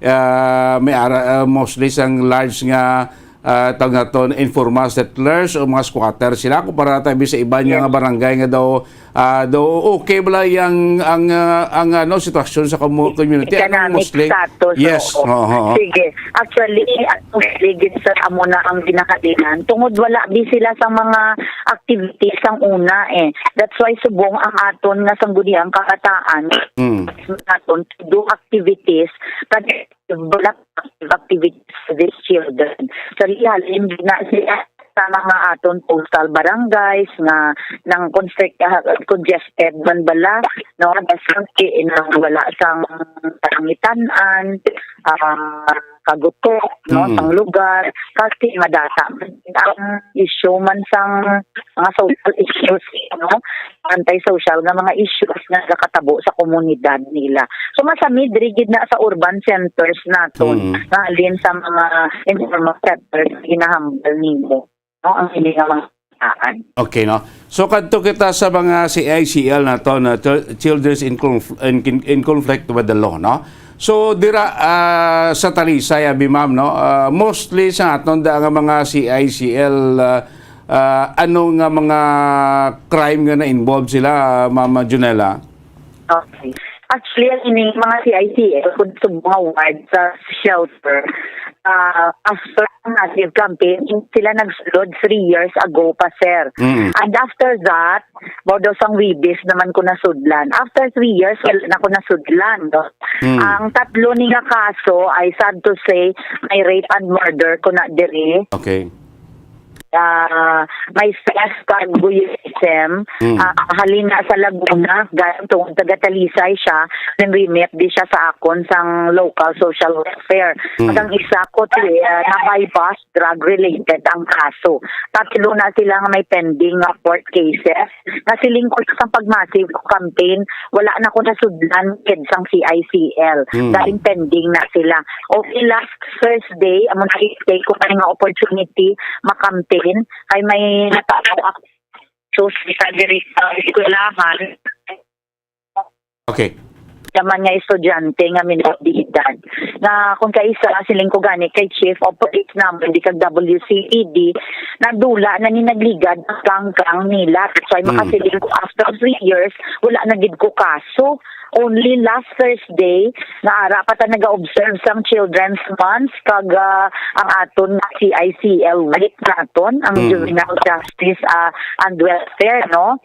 ah, may ara-, ah, mostly sang large nga ah, tawag naton, informal settlers o mga squatter sila kumpara tabi sa iban nga, Yes. nga barangay nga daw, ah, daw okay bala yang ang, ah, ang, ano, sitwasyon sa komu-, community? Anong Economic mostly? Status, Yes, oo. oo, oo. Sige. Actually, ang mostly gid sa amo na ang ginakadinan. Tungod wala di sila sa mga activities sang una, eh. That's why subong ang aton nga sangguniang kabataan, Mm. aton to do activities, but wala active activities for these children. So, halin na sila sa mga aton coastal barangays nga nang constrict-, ah, congested man bala, no? Dason, eh, nang wala sang panangitan-an, ah, pagutok, no, Mm. sang lugar, kasi madata man ang issue man sang mga social issues, no, anti-social nga mga issues nga nagakatabo sa komunidad nila. So, masamid rigid na sa urban centers naton, Mm. nga halin sa mga informal sectors nga ginahambal nimo, no, ang ini nga mga kabataan. Okay, no? So, kadto kita sa mga C I C L naton, no, Chil-, Children's in Conf-, in, in, in Conflict with the Law, no? So, dira, ah, sa Talisay, abi, ma'am, no? Ah, mostly sa aton da nga mga C I C L, ah, ah, ano nga mga crime nga na-involve sila, Ma'am Junella? Okay. Actually, ang ining mga C I C L, kung subong nga ward sa shelter, ah, after ang massive campaign, sila nagsulod three years ago pa, sir. Mm. And after that, mao daw sang Webes naman ko nasudlan. After three years, wala na ko nasudlan, no? Mm. Ang tatlo ni nga kaso ay, sad to say, may rape and murder ko na diri. Okay. Ah, may stress kag voyeurism. Mm. Ah, halin na sa Laguna, galing tungod taga Talisay siya, then remit di siya sa akon sang local social welfare. Mm. Kag ang isa ko, ti, ah, na by bus, drug-related ang kaso. Tatlo na sila nga may pending nga court cases. Nasiling ko sa pag-massive campaign, wala na ko nasudlan gid sang C I C L. Mm. Galing pending na sila. Okay, last Thursday, amo na i-take ko kay nga opportunity makampin kay may natabo ako sa isa diri sa eskwelahan. Okay. Naman nga estudyante nga minor de edad. Nga kung kaisa, siling ko gani kay Chief of Police naman di kag W C P D, nadula na ni nagligad ang kangkang nila. That's why Mm. makasiling ko, after three years, wala na gid ko kaso. Only last Thursday, nga ara pa ta naga-observe sang Children's Month, kag, ah, ang aton C I C L week naton, ang Mm. Juvenile Justice, ah, and Welfare, no?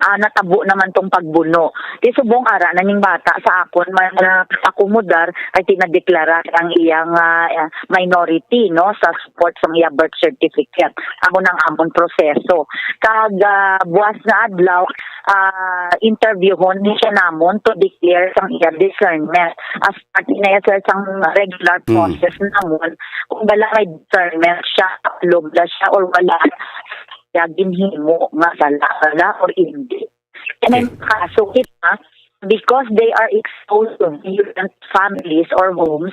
Ah, natabo naman tong pagbuno. Di subong ara na ning bata sa akon man, ah, akomodar, kay ti nadeklara ang iyang, ah, minority, no, sa support sang iya birth certificate. Amo nang amon proseso. Kag, ah, buwas nga adlaw, ah, interviewhon ni siya namon to declare sang iya discernment. As part na, sir, sang regular Mm. process namon, kung bala may discernment siya, approve na siya or wala, siya ginhimo nga sala, sala or hindi. Kaya may Okay. mga kaso kita, because they are exposed to violent families or homes,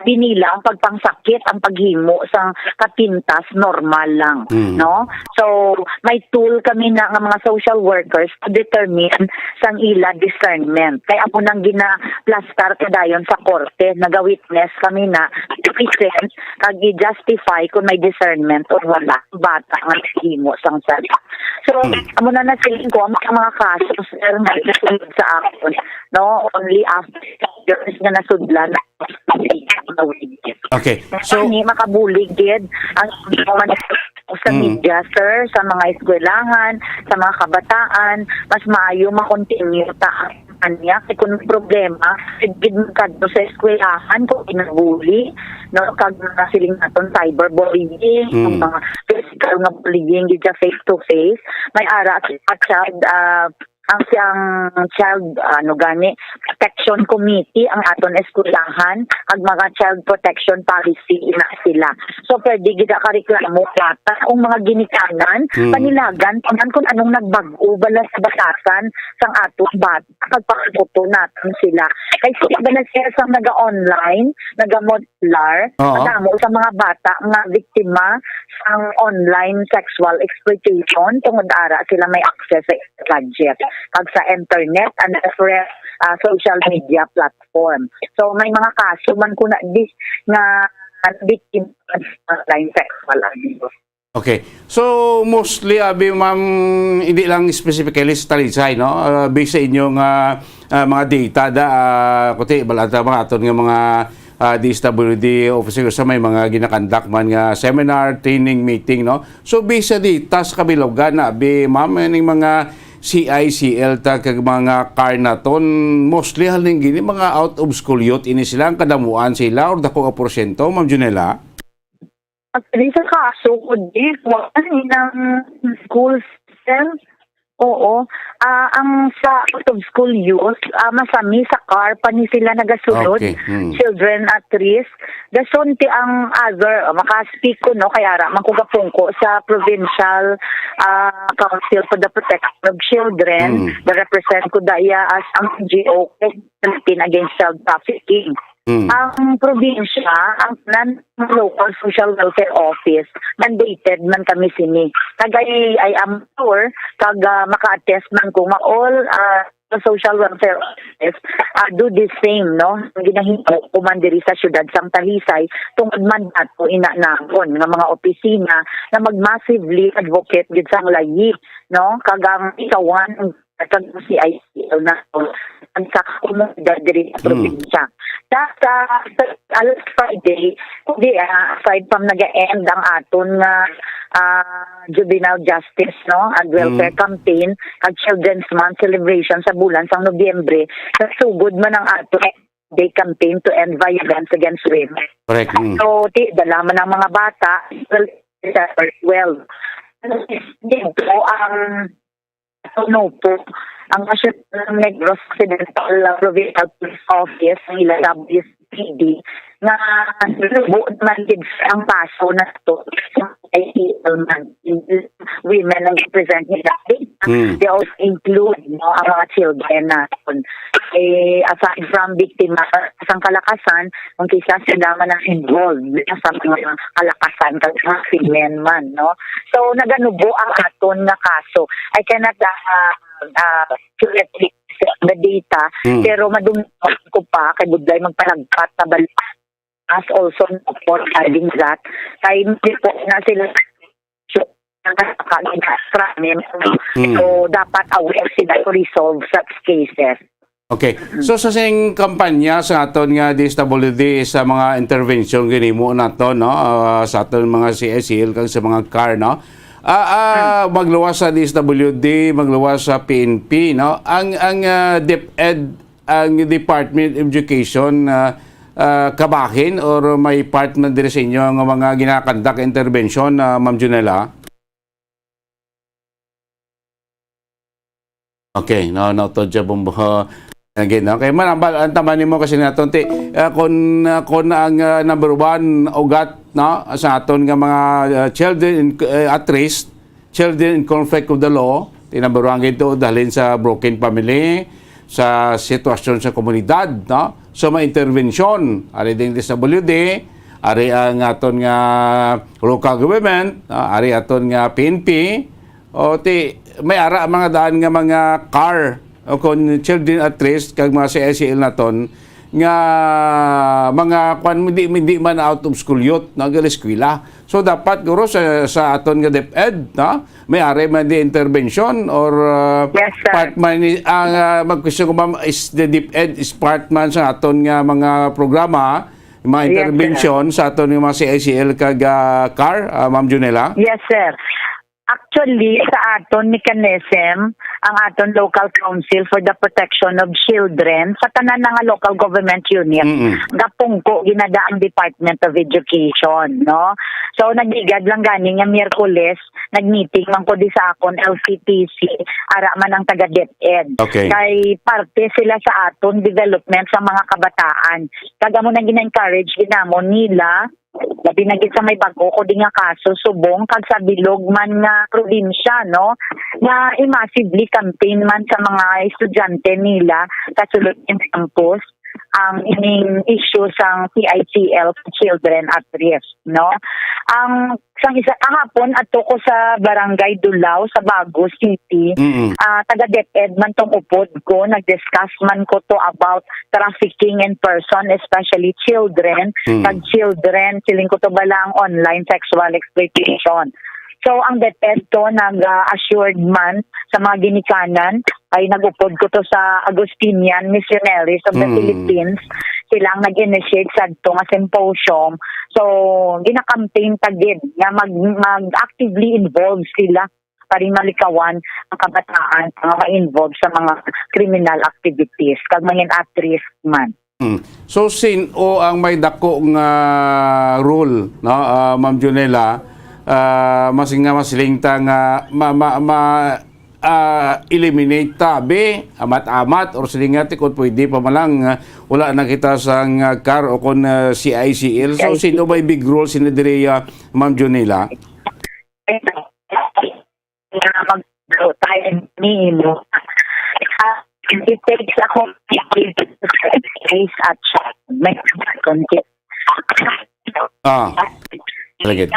di nila ang pagpangsakit ang paghimo sang kapintas normal lang, Mm. no? So, may tool kami na nga mga social workers to determine sang ila discernment. Kaya amo nang ginaplastar ka dayon sa korte, naga-witness kami na to present kag i-justify kung may discernment or wala ang bata nga naghimo sang sala. So, Hmm. amo na nasiling ko, ang mga, mga kaso, sir, nga nasunod sa akon, no, only after years nga nasudlan na. Okay. So, ani, makabulig gid ang mga sa Mm. media, sir, sa mga eskwelahan, sa mga kabataan, mas maayo ma-continue ta ang kampanya. Kay kung may problema, gid magkadto sa eskwelahan kung ginabuli, no? Kag mga siling naton cyberbullying, Mm. ang mga physical nga bullying gid sa face to face. May ara sa child, ah, ang siyang child, ano gani, protection committee ang aton eskwelahan, ang mga child protection policy ina sila. So, pwede gid ka reklamo bata kung mga ginikanan, Hmm. panilagan, tanan kung anong nagbag-o bala sa batasan sang aton bata, pagpakabuto naton sila. Kay sila bala, sir, sang naga-online, naga-modular, Oo. madamo sa mga bata nga biktima sang online sexual exploitation tungod ara sila may access sa gadget, kag sa internet, and different, ah, social media platform. So, may mga kaso man ko na di nga biktima sa online sexual abuse. Okay. So, mostly, abi, ma'am, hindi lang specifically sa Talisay, no? Ah, based sa inyong, ah, ah, mga data, da, ah, kuti, balata, mga aton nga mga, ah, D S W D officers sa may mga ginakandak man nga seminar, training, meeting, no? So, based sa data sa kabilugan na, abi, ma'am, ining mga C I C L ta kag mga car naton, mostly halin gini mga out of school youth, ini sila, ang kadamuan sila or dako nga porsyento, Ma'am Junela? Actually, sa kaso ko, di, kuwan, inang school system. Oo. Ah, ang sa out of school youth, ah, masami sa car pa ni sila nagasulod. Okay. Hmm. Children at risk. Dason ti ang other, ah, maka-speak ko, no, kay ara man ko gapungko sa Provincial, ah, Council for the Protection of Children. Hmm. The represent ko daya as ang N G O ko, Philippine Against Child Trafficking. Hmm. Ang probinsya, ang tanan local social welfare office, mandated man kami sini. Kag I, I am sure, kag, ah, maka-attest man ko nga all, ah, social welfare office, ah, do the same, no? Ang ginahimo ko man diri sa siyudad sang Talisay, tungod man ato ina namon nga mga opisina na mag-massively advocate gid sang layi, no? Kag ang ikawan, kag C I C L na ang sa komunidad diri sa Hmm. probinsya. Sa, sa, sa, ah, last Friday, kundi, ah, aside from naga-end ang aton nga, ah, juvenile justice, no, and welfare Hmm. campaign, ang Children's Month celebration sa bulan sang Nobyembre, nasugod man ang aton day campaign to end violence against women. Correct. Hmm. So, ti, dala man ang mga bata, well, as well. Dito ang Tunupo, ang National Negros Occidental Provincial Police Office, ang ila W C P D, nga nubo naman gid ang kaso na to sa I C L man. Women ang represent nila. Hmm. They also include, no, ang mga children naton. Eh, aside from biktima sang kalakasan, kung kisa sila man ang involved sa mga kalakasan kag mga krimen man, no? So, naganubo ang aton nga kaso. I cannot, ah, ah, correctly the data, Hmm. pero madumduman ko pa kay budlay magpalagpat na bal-, as also report regarding that. Kay report na sila, so, nakakagina-, Hmm. so, dapat aware sila to resolve such cases. Okay. Mm. So, sa sing kampanya sa aton nga D S W D sa mga intervention ginhimo nato, no, ah, sa aton mga C I C L kag sa mga car, no? Ah, ah, Mm. magluwas sa D S W D, magluwas sa P N P, no? Ang, ang, ah, DepEd, ang Department of Education, ah, ah, kabahin or may part man diri sa inyo nga mga ginakandak intervention, ah, Ma'am Junela? Okay, no, no, to siya bumbo. Again, okay, man, ang bal-, ang tama nimo kasi naton ti, ah, kun, ah, kun ang, ah, number one ugat, no, sa aton nga mga, ah, children in, eh, at risk, children in conflict of the law, ti number one gid to, dalhin sa broken family, sa sitwasyon sa komunidad, no? So, may intervention, ari ding D S W D, ari ang aton nga local government, no? Ari aton nga P N P, o ti, may ara mga daan nga mga car, o kon children at risk, kag mga C I C L naton, nga mga kwan, hindi, hindi man out of school youth, no, gali eskwela. So, dapat, guro, sa, sa aton nga DepEd, no? May ari man di intervention or, uh, Yes, sir. part man ni, ang, uh, mag-question ko, ma'am, is the DepEd is part man sa aton nga mga programa, mga Yes, sir. intervention sa aton nga mga C I C L kag, uh, car, uh, Ma'am Junela? Yes, sir. Actually, sa aton mechanism, ang aton Local Council for the Protection of Children, sa tanan na nga local government unit, Mm-mm. gapungko ginada ang Department of Education, no? So, nagligad lang gani nga Miyerkules, nag-meeting man ko di sa akon L C T C, ara man ang taga DepEd. Okay. Kay parte sila sa aton development sa mga kabataan. Kag amo nang gina-encourage gid namon nila, labi na gid sa may bag-o ko di nga kaso subong kag sa bilog man nga probinsya, no, nga i-massively campaign man sa mga estudyante nila sa sulod nga campus ang ining issue sang C I C L, children at risk, no. Ang sang isa kahapon, ato ko sa Barangay Dulao sa Bago City. Mm-mm. Ah, taga DepEd man tong upod ko, nag-discuss man ko to about trafficking in person, especially children, Hmm. kag children, siling ko to bala ang online sexual exploitation. So, ang DepEd to nag-, ah, assured man sa mga ginikanan, ay nag-upod ko to sa Augustinian Missionaries of the Hmm. Philippines. Sila ang nag-initiate sa to nga symposium. So, gina-campaign ta gid nga mag-, mag-actively involve sila para malikawan ang kabataan nga ma-involve sa mga criminal activities kag mangin at risk man. Mm. So, sin-o ang may dako nga role, no, ah, Ma'am Junela? Ah, mas nga masiling ta nga ma-, ma-, ma-, ah, eliminate ta, be, amat-amat, or siling nga, ti, kung pwede pa man lang, ah, wala na kita sang, ah, car o kon, ah, C I C L. So, C I C L. Sino may big role sini diri, ah, Ma'am Junila? Ito, nga mag-blow time ni mo. Ah, it takes ako days at siya. May content. Ah, very good.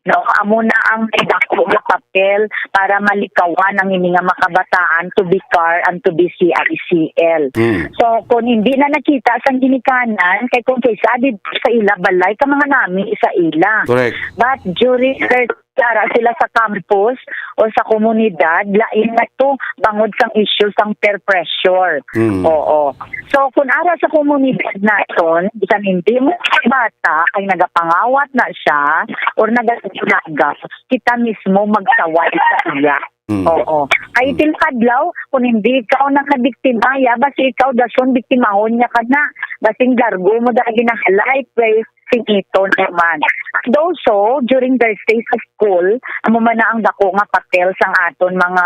No, amo na ang may dako nga papel para malikawan ang ini nga mga kabataan to be car and to be C I C L. Mm. So, kung hindi na nakita sang ginikanan, kay kung kaysa dito sa ila balay, ka mga nami sa ila. Correct. But during their ara sila sa campus o sa komunidad, lain na to bangod sang issue sang peer pressure. Mm. Oo. So, kung ara sa komunidad naton, bisan hindi mo bata, kay nagapangawat na siya or nagagulaga, kita mismo magsaway sa iya. Mm. Oo. Kay Mm. til kadlaw, kung hindi ikaw nakabiktima, ya, basi ikaw dason biktimahon niya ka na. Basing largo mo dahil ginahalay, kay sinito naman. Though so, during their stay sa school, amo man na ang dako nga papel sang aton mga,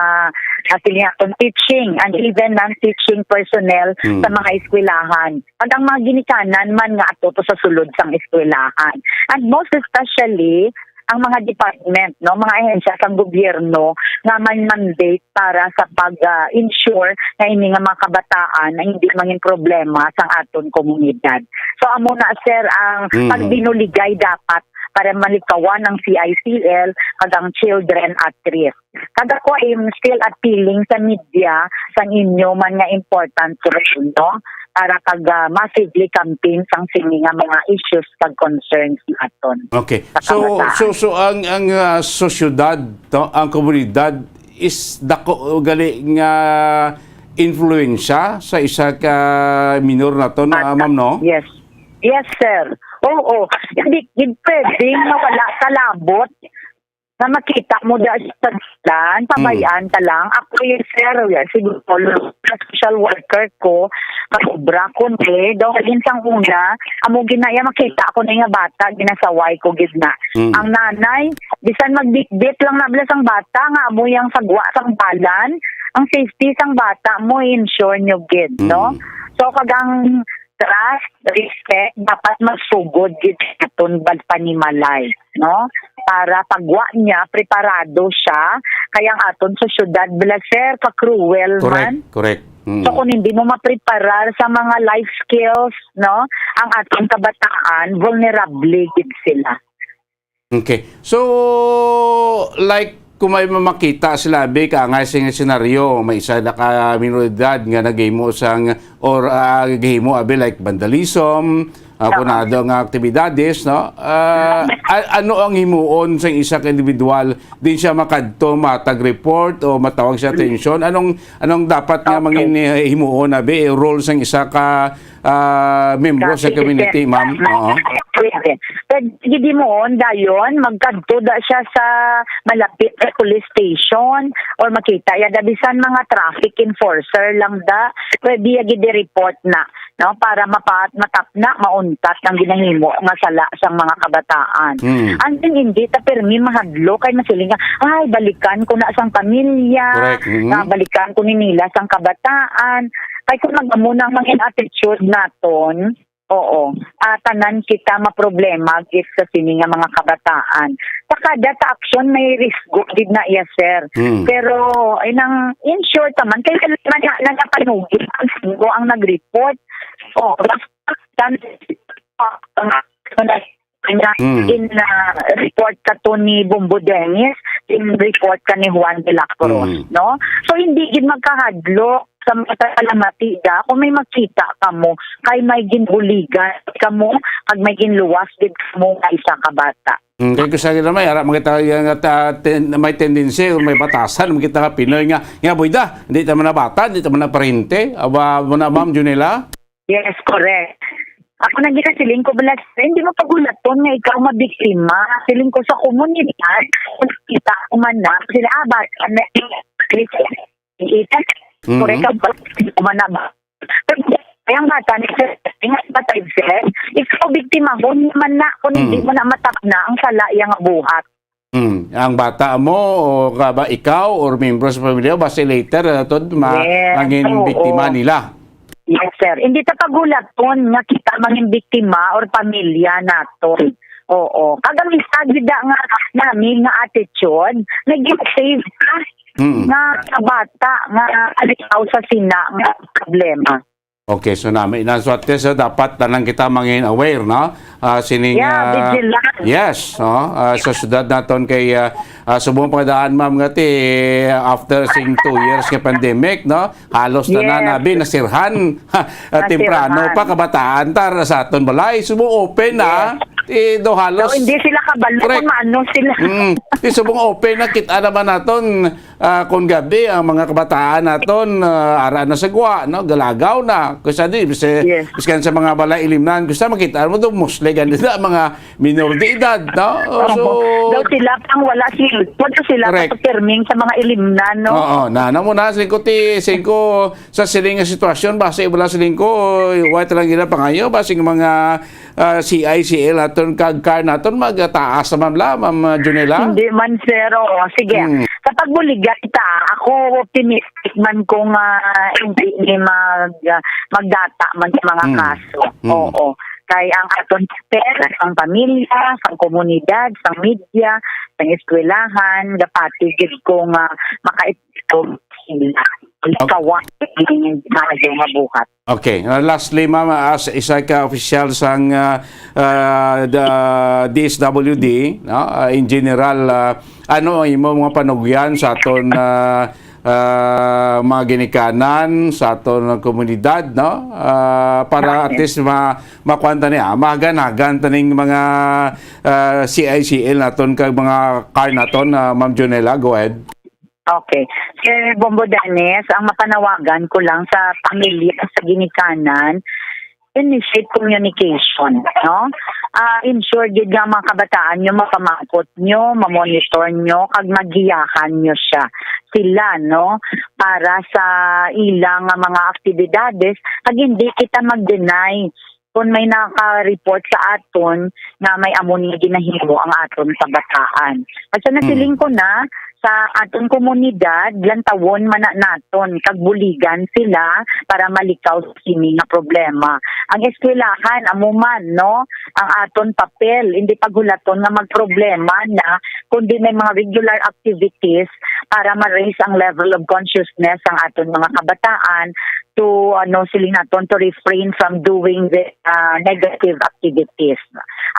ah, sini aton teaching and even non-teaching personnel Mm. sa mga eskwelahan. Pag ang mga ginikanan man nga ato to sa sulod sang eskwelahan. And most especially, ang mga department, no, mga ahensya sang gobyerno nga may mandate para sa pag, ah, ensure nga ini nga mga kabataan na hindi mangin problema sang aton komunidad. So, amo na, sir, ang Mm. pagbinuligay dapat para malikawan ang C I C L kag ang children at risk. Kag ako, I'm still appealing sa media, sang inyo man nga important role, no? Para kag, ah, massively campaign sang sini nga mga issues kag concerns naton. Okay. Sa So, kabataan. so, so ang, ang, ah, sosyedad, to, ang komunidad is dako gali nga influensya sa isa ka minor nato, no, Bata. ma'am, no? Yes. Yes, sir. Oo. Hindi, hindi pwedeng mawala ka labot na makita mo da sa dalan, Mm. pabayaan ka lang. Ako, yes, sir, yes, siguro, sa social worker ko, pag-obra ko ni, daw halin sang una, amo ginaya makita ko na nga bata, ginasaway ko gid na. Mm. Ang nanay, bisan magbitbit lang na bala sang bata, nga amo yang sagwa sang dalan, ang safety sang bata mo, ensure nyo gid, no? Mm. So, kag ang trust, respect, dapat magsugod gid sa aton bal-, panimalay, no? Para pagwa niya, preparado siya, kay ang aton sosyedad, bala, sir, ka-cruel Correct, man. correct. Mm. So, kung hindi mo mapreparar sa mga life skills, no, ang aton kabataan, vulnerable gid sila. Okay. So, like, kung may mamakita sila, abi, kaangay sing senaryo, may isa na ka minoridad nga naghimo sang, or, ah, gahimo, abi, like, vandalism, ah, kung Oo. nado nga aktibidades, no? Ah, a-, ano ang himuon sang isa ka individual? Din siya makadto, matag report, o matawag siya atensyon? Anong, anong dapat nga Okay. mangin-, himuon, abi, role sang isa ka ah, membro sa Sa community, citizen. ma'am? Oo. Pwede. Pwede gid mo on dayon, magkadto da siya sa malapit nga police station or makita ya da bisan mga traffic enforcer lang da. Pwede ya gid i-report na, no, para mapat matapna, mauntat ang ginahimo nga sala sang mga kabataan. Mm. And then, hindi ta pirmi mahadlok kay masiling nga, "Ay, balikan ko na sang pamilya, Correct. Mm-hmm. nga balikan ko ni nila sang kabataan." Kay kung nag-amo nang mangin attitude naton, oo, ah, tanan kita maproblema gid sa sini nga mga kabataan. Sa kada ta aksyon may risgo gid na iya, sir. Hmm. Pero, ay, nang in short naman, kay wala man na, na napanugid ang sino ang nag-report. Oh, basta, Mm. in, ah, report ka to ni Bombo Dennis, in report ka ni Juan de la Cruz, Mm. no? So, hindi gid magkahadlok sa mga talamati da kung may makita kamo kay may ginbuligan kamo, kag may ginluwas gid kamo nga isa ka bata. Mm, kay kung sa gid naman, ara, makita yan nga ta-, ten-, may tendency o may batasan, makita nga Pinoy nga, nga, "Boy da, hindi ta man na bata, hindi ta man na parente." Aba, mo na, Ma'am Junela? Yes, correct. Ako nang ginasiling ko, bala, hindi mo pagulaton nga ikaw mabiktima. Siling ko sa komunidad, kita ko man na, sila, ah, bata, na, ita, Mhm. correct ka ba? Ko man na ba? Pero ang bata ni sir, nga patay, sir, ikaw biktimahon naman na kung hindi Mhm. mo na matapna ang sala iya nga buhat. Mm. Ang bata mo, o ka ba, ikaw, or membro sa pamilya, basi later, ah, tod, ma-, Yes, mangin oo. biktima nila. Yes, sir. Hindi ta paghulaton nga kita mangin biktima or pamilya naton. Oo. Kag ang isa gid nga nami nga attitude, naging safe ka Mm. nga, nga bata nga alikaw sa sina nga problema. Okay, so nami na, so at least, ah, dapat tanan kita mangin aware, no? Ah, sining, Yeah, ah, vigilant. Yes, no? Ah, sa syudad naton kay, ah, ah, subong pagdaan, ma'am, nga ti, after sing two years nga pandemic, no? Halos tanan Yes. abi nasirhan. Ah, Nasirhan. temprano pa, kabataan ta, sa aton balay, subong open na. Yes. Ti do halos So, hindi sila kabalo Correct. kung ano sila. Mm. Ti subong open na, kita naman naton, ah, kung gabi ang mga kabataan naton, ah, ara na sa gwa, no? Galagaw na. Kusa di, bisi-, Yes. biskan sa mga balay ilimnan, kusa makita mo do, mostly gani na mga minor de edad, no? Opo. So, Daw sila pang wala cellphone, sila Correct. pa pirming sa mga ilimnan, no? Oo, na, na mo na, singko ti, singko sa siling nga sitwasyon, basi wala siling ko, wala talang gila pangayo, basi nga mga, ah, C I C L naton, kag car naton, magtaas naman la, Ma'am Junela? Hindi man, sir. Oo, sige. Hmm. Sa pagbuligan ta, ako optimistic man kung, ah, hindi ni mag, ah, magdata man sa mga Hmm. kaso. Hmm. Oo. Kay ang aton sir, ang pamilya, ang komunidad, ang media, ang eskwelahan, gapati gid kung, ah, makaitulong sila. Okay. Kawa, maayo nga buhat. Okay. Uh, lastly, ma'am, as isa ka opisyal sang, uh, uh, the D S W D, no? Uh, in general, uh, ano ang imo mga panugyan sa aton, uh, uh, mga ginikanan, sa aton komunidad, no? Uh, para at Okay. least ma-, makuan ta niya, mahagan-hagan ta ning mga, uh, C I C L naton kag mga car naton, uh, Ma'am Junela, go ahead. Okay. Sir Bombo Dennis, ang mapanawagan ko lang sa pamilya, sa ginikanan, initiate communication, no? Ah, ensure gid nga ang mga kabataan nyo, mapamangkot nyo, mamonitor nyo, kag magiyahan nyo siya, sila, no? Para sa ilang nga mga aktibidades, kag hindi kita mag-deny kung may naka-report sa aton nga may amo ni ginahimo ang aton kabataan. At sa Mm. nasiling ko na, sa aton komunidad, lantawon man na naton, kag buligan sila para malikaw sa sini nga problema. Ang eskwelahan, amo man, no, ang aton papel, hindi paghulaton nga magproblema na, kundi may mga regular activities para ma-raise ang level of consciousness ang aton mga kabataan to, ano, siling naton, to refrain from doing the, ah, negative activities.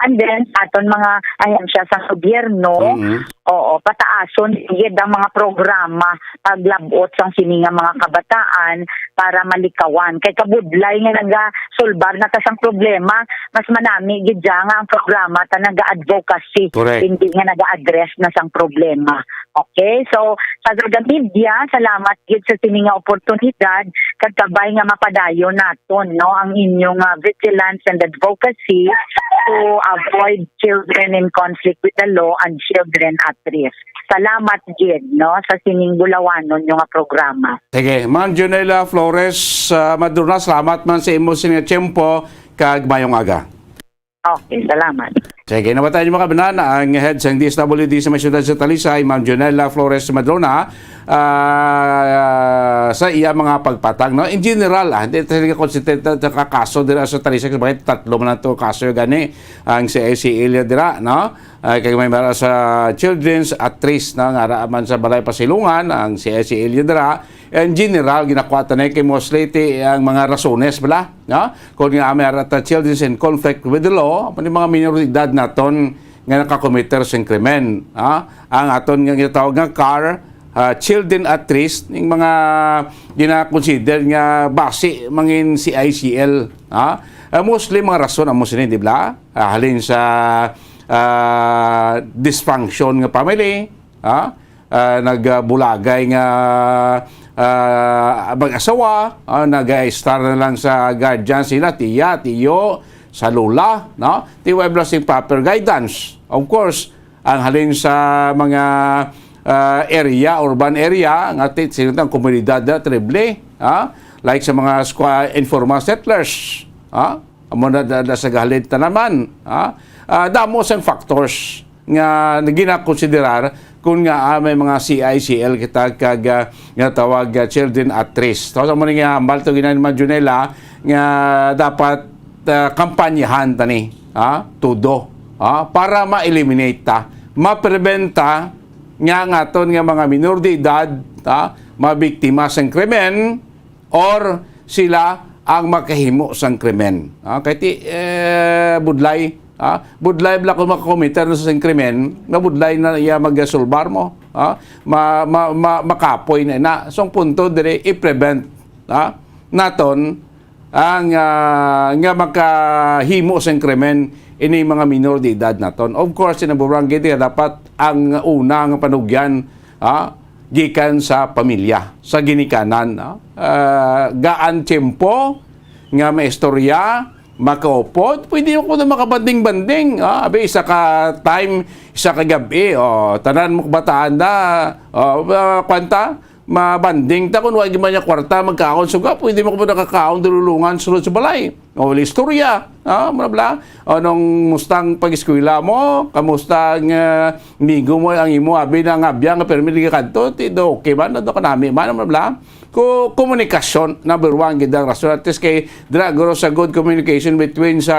And then, sa aton mga ahensya sa gobyerno, Mm-hmm. oo, pataason gid ang mga programa paglab-ot sang sini nga mga kabataan para malikawan. Kay kabudlay nga nagasulbar na ta sang problema, mas manami gid siya nga ang programa ta naga-advocacy, Correct. hindi nga naga-address na sang problema. Okay? So, sa Zaga Media, salamat gid sa sini nga oportunidad kag kabay nga mapadayon naton, no, ang inyong, ah, vigilance and advocacy to avoid children in conflict with the law and children at risk. Salamat gid, no, sa sining bulawanon nyo nga programa. Sige, Ma'am Junela Flores, ah, Madrona, salamat man sa imo sini nga tiyempo kag mayong aga. Okay, salamat. Sige, nawa ta ninyo, mga kaabyanan, ang head sang D S W D sa may siyudad sa Talisay, Ma'am Junela Flores Madrona, ah, sa iya mga pagpatang, no? In general, ah, hindi talaga concentrate sa kakaso dira sa Talisay, kasi bakit tatlo man lang to kaso gani ang C I C L dira, no? Ah, kay may mara sa children's at risk, no? Nga ara man sa balay pasilungan ang C I C L dira. In general, ginakuha ta na kay mostly ti ang mga rasones bala, no? Kung nga may ara ta children's in conflict with the law, amo ni mga minor de edad naton nga nakakomiter sing krimen, ha? Ang aton nga ginatawag nga car, ah, children at risk, ning mga gina-consider nga basi mangin C I C L, ha? Ah, mostly mga rason amo sini, di ba? Ah, halin sa, ah, dysfunction nga family, ha? Ah, nagbulagay nga, ah, mag-asawa, ah, nag-star na lang sa guardian sila, tiya, tiyo, sa lola, no? Ti wala sing proper guidance. Of course, ang halin sa mga, ah, area, urban area, nga ti-, sino tang komunidad na, triple, ha? Like sa mga squa-, informal settlers, ha? Amo na da-, da sa gahalin ta naman, ha? Ah, damo sang factors. nga ginakonsiderar kung nga, ah, may mga C I C L kita kag, ah, nga tawag, ah, children at risk. So, sa mo nga hambal to, ginani man, Junela, nga dapat, ah, kampanyahan tani, ha? Todo, ha? Para ma-eliminate ta, ma-prevent ta nga ang aton nga mga minor de edad, ha, mabiktima sang krimen, or sila ang makahimo sang krimen. Ah, kay ti, eh, budlay, ah, budlay bala kung makakomiter na sa sing krimen, nga budlay na iya magasulbar mo, ah, ma, ma, ma, makapoy na na. So, ang punto diri, i-prevent, ah, naton ang, ah, nga makahimo sang krimen ini mga minor de edad naton. Of course, in number one, gid, dapat ang una nga panugyan, ah, gikan sa pamilya, sa ginikanan, no? Ah, gaan tiyempo nga maistorya, makaupod, pwede mo na makabanding-banding, ah, abi, isa ka time, isa ka gab-i, oh, tanan mo kabataan na, oh, ah, kwanta, mabanding ta kung wala man niya kwarta, magkaon, suga, pwede mo ko nakakaon, dululungan, sulod sa balay. O, istorya, ah, mura bala, anong mustang pag-eskwela mo, kamusta ang, ah, migo mo, ang imo abi na nga abya nga permi di kadto, ti do okay man, do kanami man, mura bala. Ko, komunikasyon, number one, gid ang rason. At least kay dira guro sa good communication between sa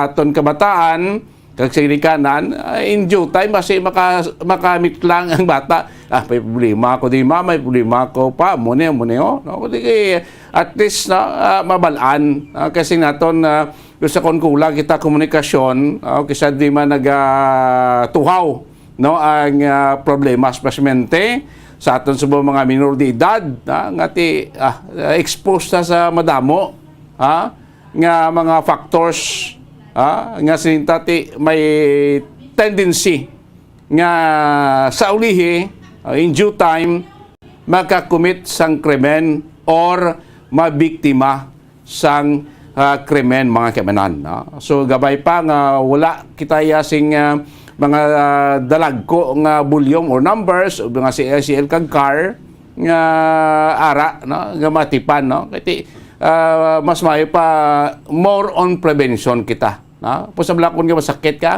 aton kabataan, kag sa ginikanan, ah, in due time, basi maka-, makamit lang ang bata. Ah, may problema ako di, ma, may problema ako pa, mo ni, mo ni, oh. No? Kundi kay, at least, no, ah, mabalaan, ah, kasi naton, ah, sa kon kulang kita komunikasyon, ah, kisa di man nagatuhaw, no, ang, ah, problema, especialmente sa aton sa mga minor de edad, ah, nga ti, ah, exposed na sa madamo, ah, nga mga factors, ah, nga sinintati may tendency nga sa ulihi, ah, in due time, makakumit sang krimen or mabiktima sang, ah, krimen, mga kaimanan, no? So, gabay pa nga wala kita iya sing, ah, mga, ah, dalagko nga volume or numbers o mga C I C L kag car nga ara, no, nga matipan, no? Kay ti, ah, mas maayo pa, more on prevention kita, no? Kung sa balakon nga masakit ka,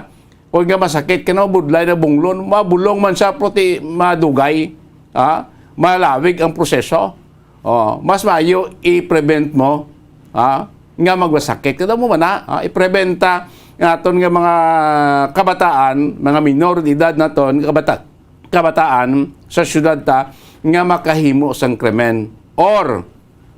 kung nga masakit ka, no, budlay na bunglon, mabulong man sa, pero ti madugay, ha? Malawig ang proseso. Oh, mas maayo i-prevent mo, ha? Nga magmasakit. Kada mo man na, ha? I-prevent ta nga aton nga mga kabataan, mga minor de edad naton, kabata-, kabataan sa syudad ta nga makahimo sang krimen or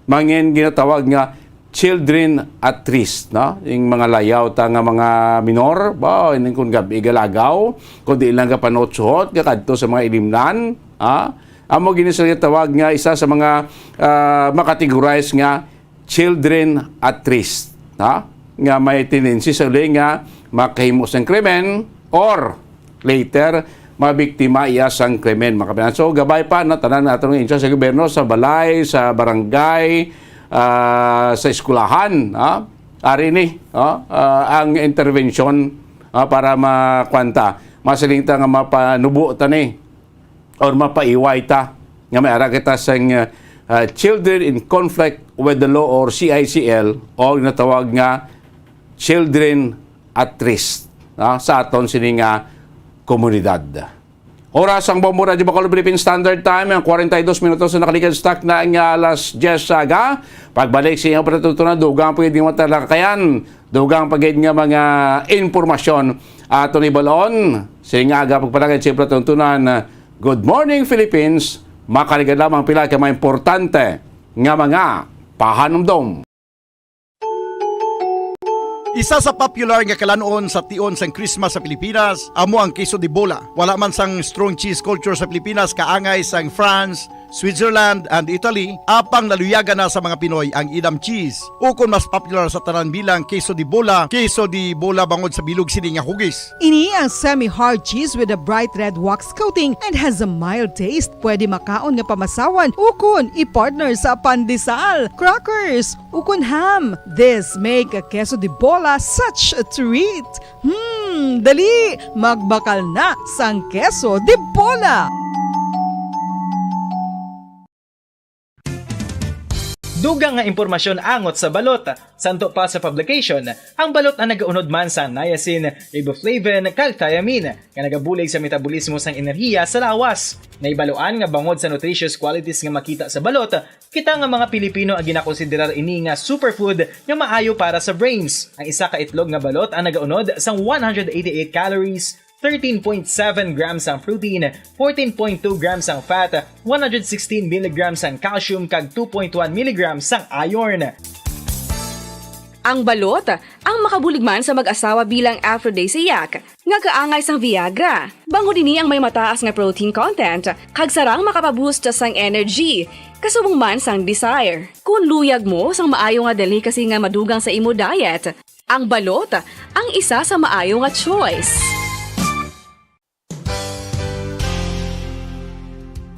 mangin ginatawag nga children at risk, no? Yung mga layaw ta nga mga minor, ba, hindi kun gabi galagaw, kundi lang kapanutsuhot, kakadto sa mga ilimnan, ha? Amo gini sila tawag nga isa sa mga, ah, makategorize nga children at risk, ha? Nga may tendency sa uli nga makahimo sang krimen or later mabiktima iya sang krimen, mga kabayan. So, gabay pa na tanan nato nga insya sa gobyerno, sa balay, sa barangay, ah, sa eskwelahan, ha? Ari ni, ha? Ah, ang intervention, ha, para makwanta, masiling ta nga mapanubo ta ni or mapaiway ta nga may ara kita sang, ah, ah, Children in Conflict with the Law or C I C L o ginatawag nga Children at Risk, no, sa aton sini nga komunidad. Oras ang Bombo Radyo Bacolod Philippine Standard Time, ang forty-two minutos na nakaligad sa takna nga alas diyes sa aga. Pagbalik sa inyong patutunan, dugang pa gid nga matalakayan, dugang pa gid nga mga impormasyon aton ibalon. Sa inyong aga pagpalagay, siyempre, tuntunan, Good Morning Philippines, makaligad lamang pila ka mga importante nga mga pahanumdom. Isa sa popular nga kalan-on sa tion sang Christmas sa Pilipinas amo ang queso de bola. Wala man sang strong cheese culture sa Pilipinas, kaangay sang France, Switzerland, and Italy, apang naluyagan na sa mga Pinoy ang Edam cheese, ukon mas popular sa tanan bilang queso de bola, queso de bola bangod sa bilog sini nga hugis. Ini ang semi-hard cheese with a bright red wax coating and has a mild taste. Pwede makaon nga pamasawan ukon i-partner sa pandesal, crackers, ukon ham. This make a queso de bola such a treat. Hmm, dali, magbakal na sang queso de bola. Dugang nga impormasyon angot sa balot. Santo pa sa publication, ang balot ang nagaunod man sa niacin, riboflavin, kag thiamine, nga nagabulig sa metabolismo sang enerhiya sa lawas. Nahibaluan nga bangod sa nutritious qualities nga makita sa balot, kita nga mga Pilipino ang ginakonsiderar ini nga superfood nga maayo para sa brains. Ang isa ka itlog nga balot ang nagaunod sang one hundred eighty-eight calories, thirteen point seven grams ang protein, fourteen point two grams ang fat, one hundred sixteen milligrams ang calcium, kag two point one milligrams ang iron. Ang balot ang makabulig man sa mag-asawa bilang aphrodisiac nga kaangay sang Viagra. Bangod ini ang may mataas nga protein content kag sarang makapaboost sang energy, kasubong man sang desire. Kung luyag mo sang maayo nga delicacy nga madugang sa imo diet, ang balot ang isa sa maayo nga choice.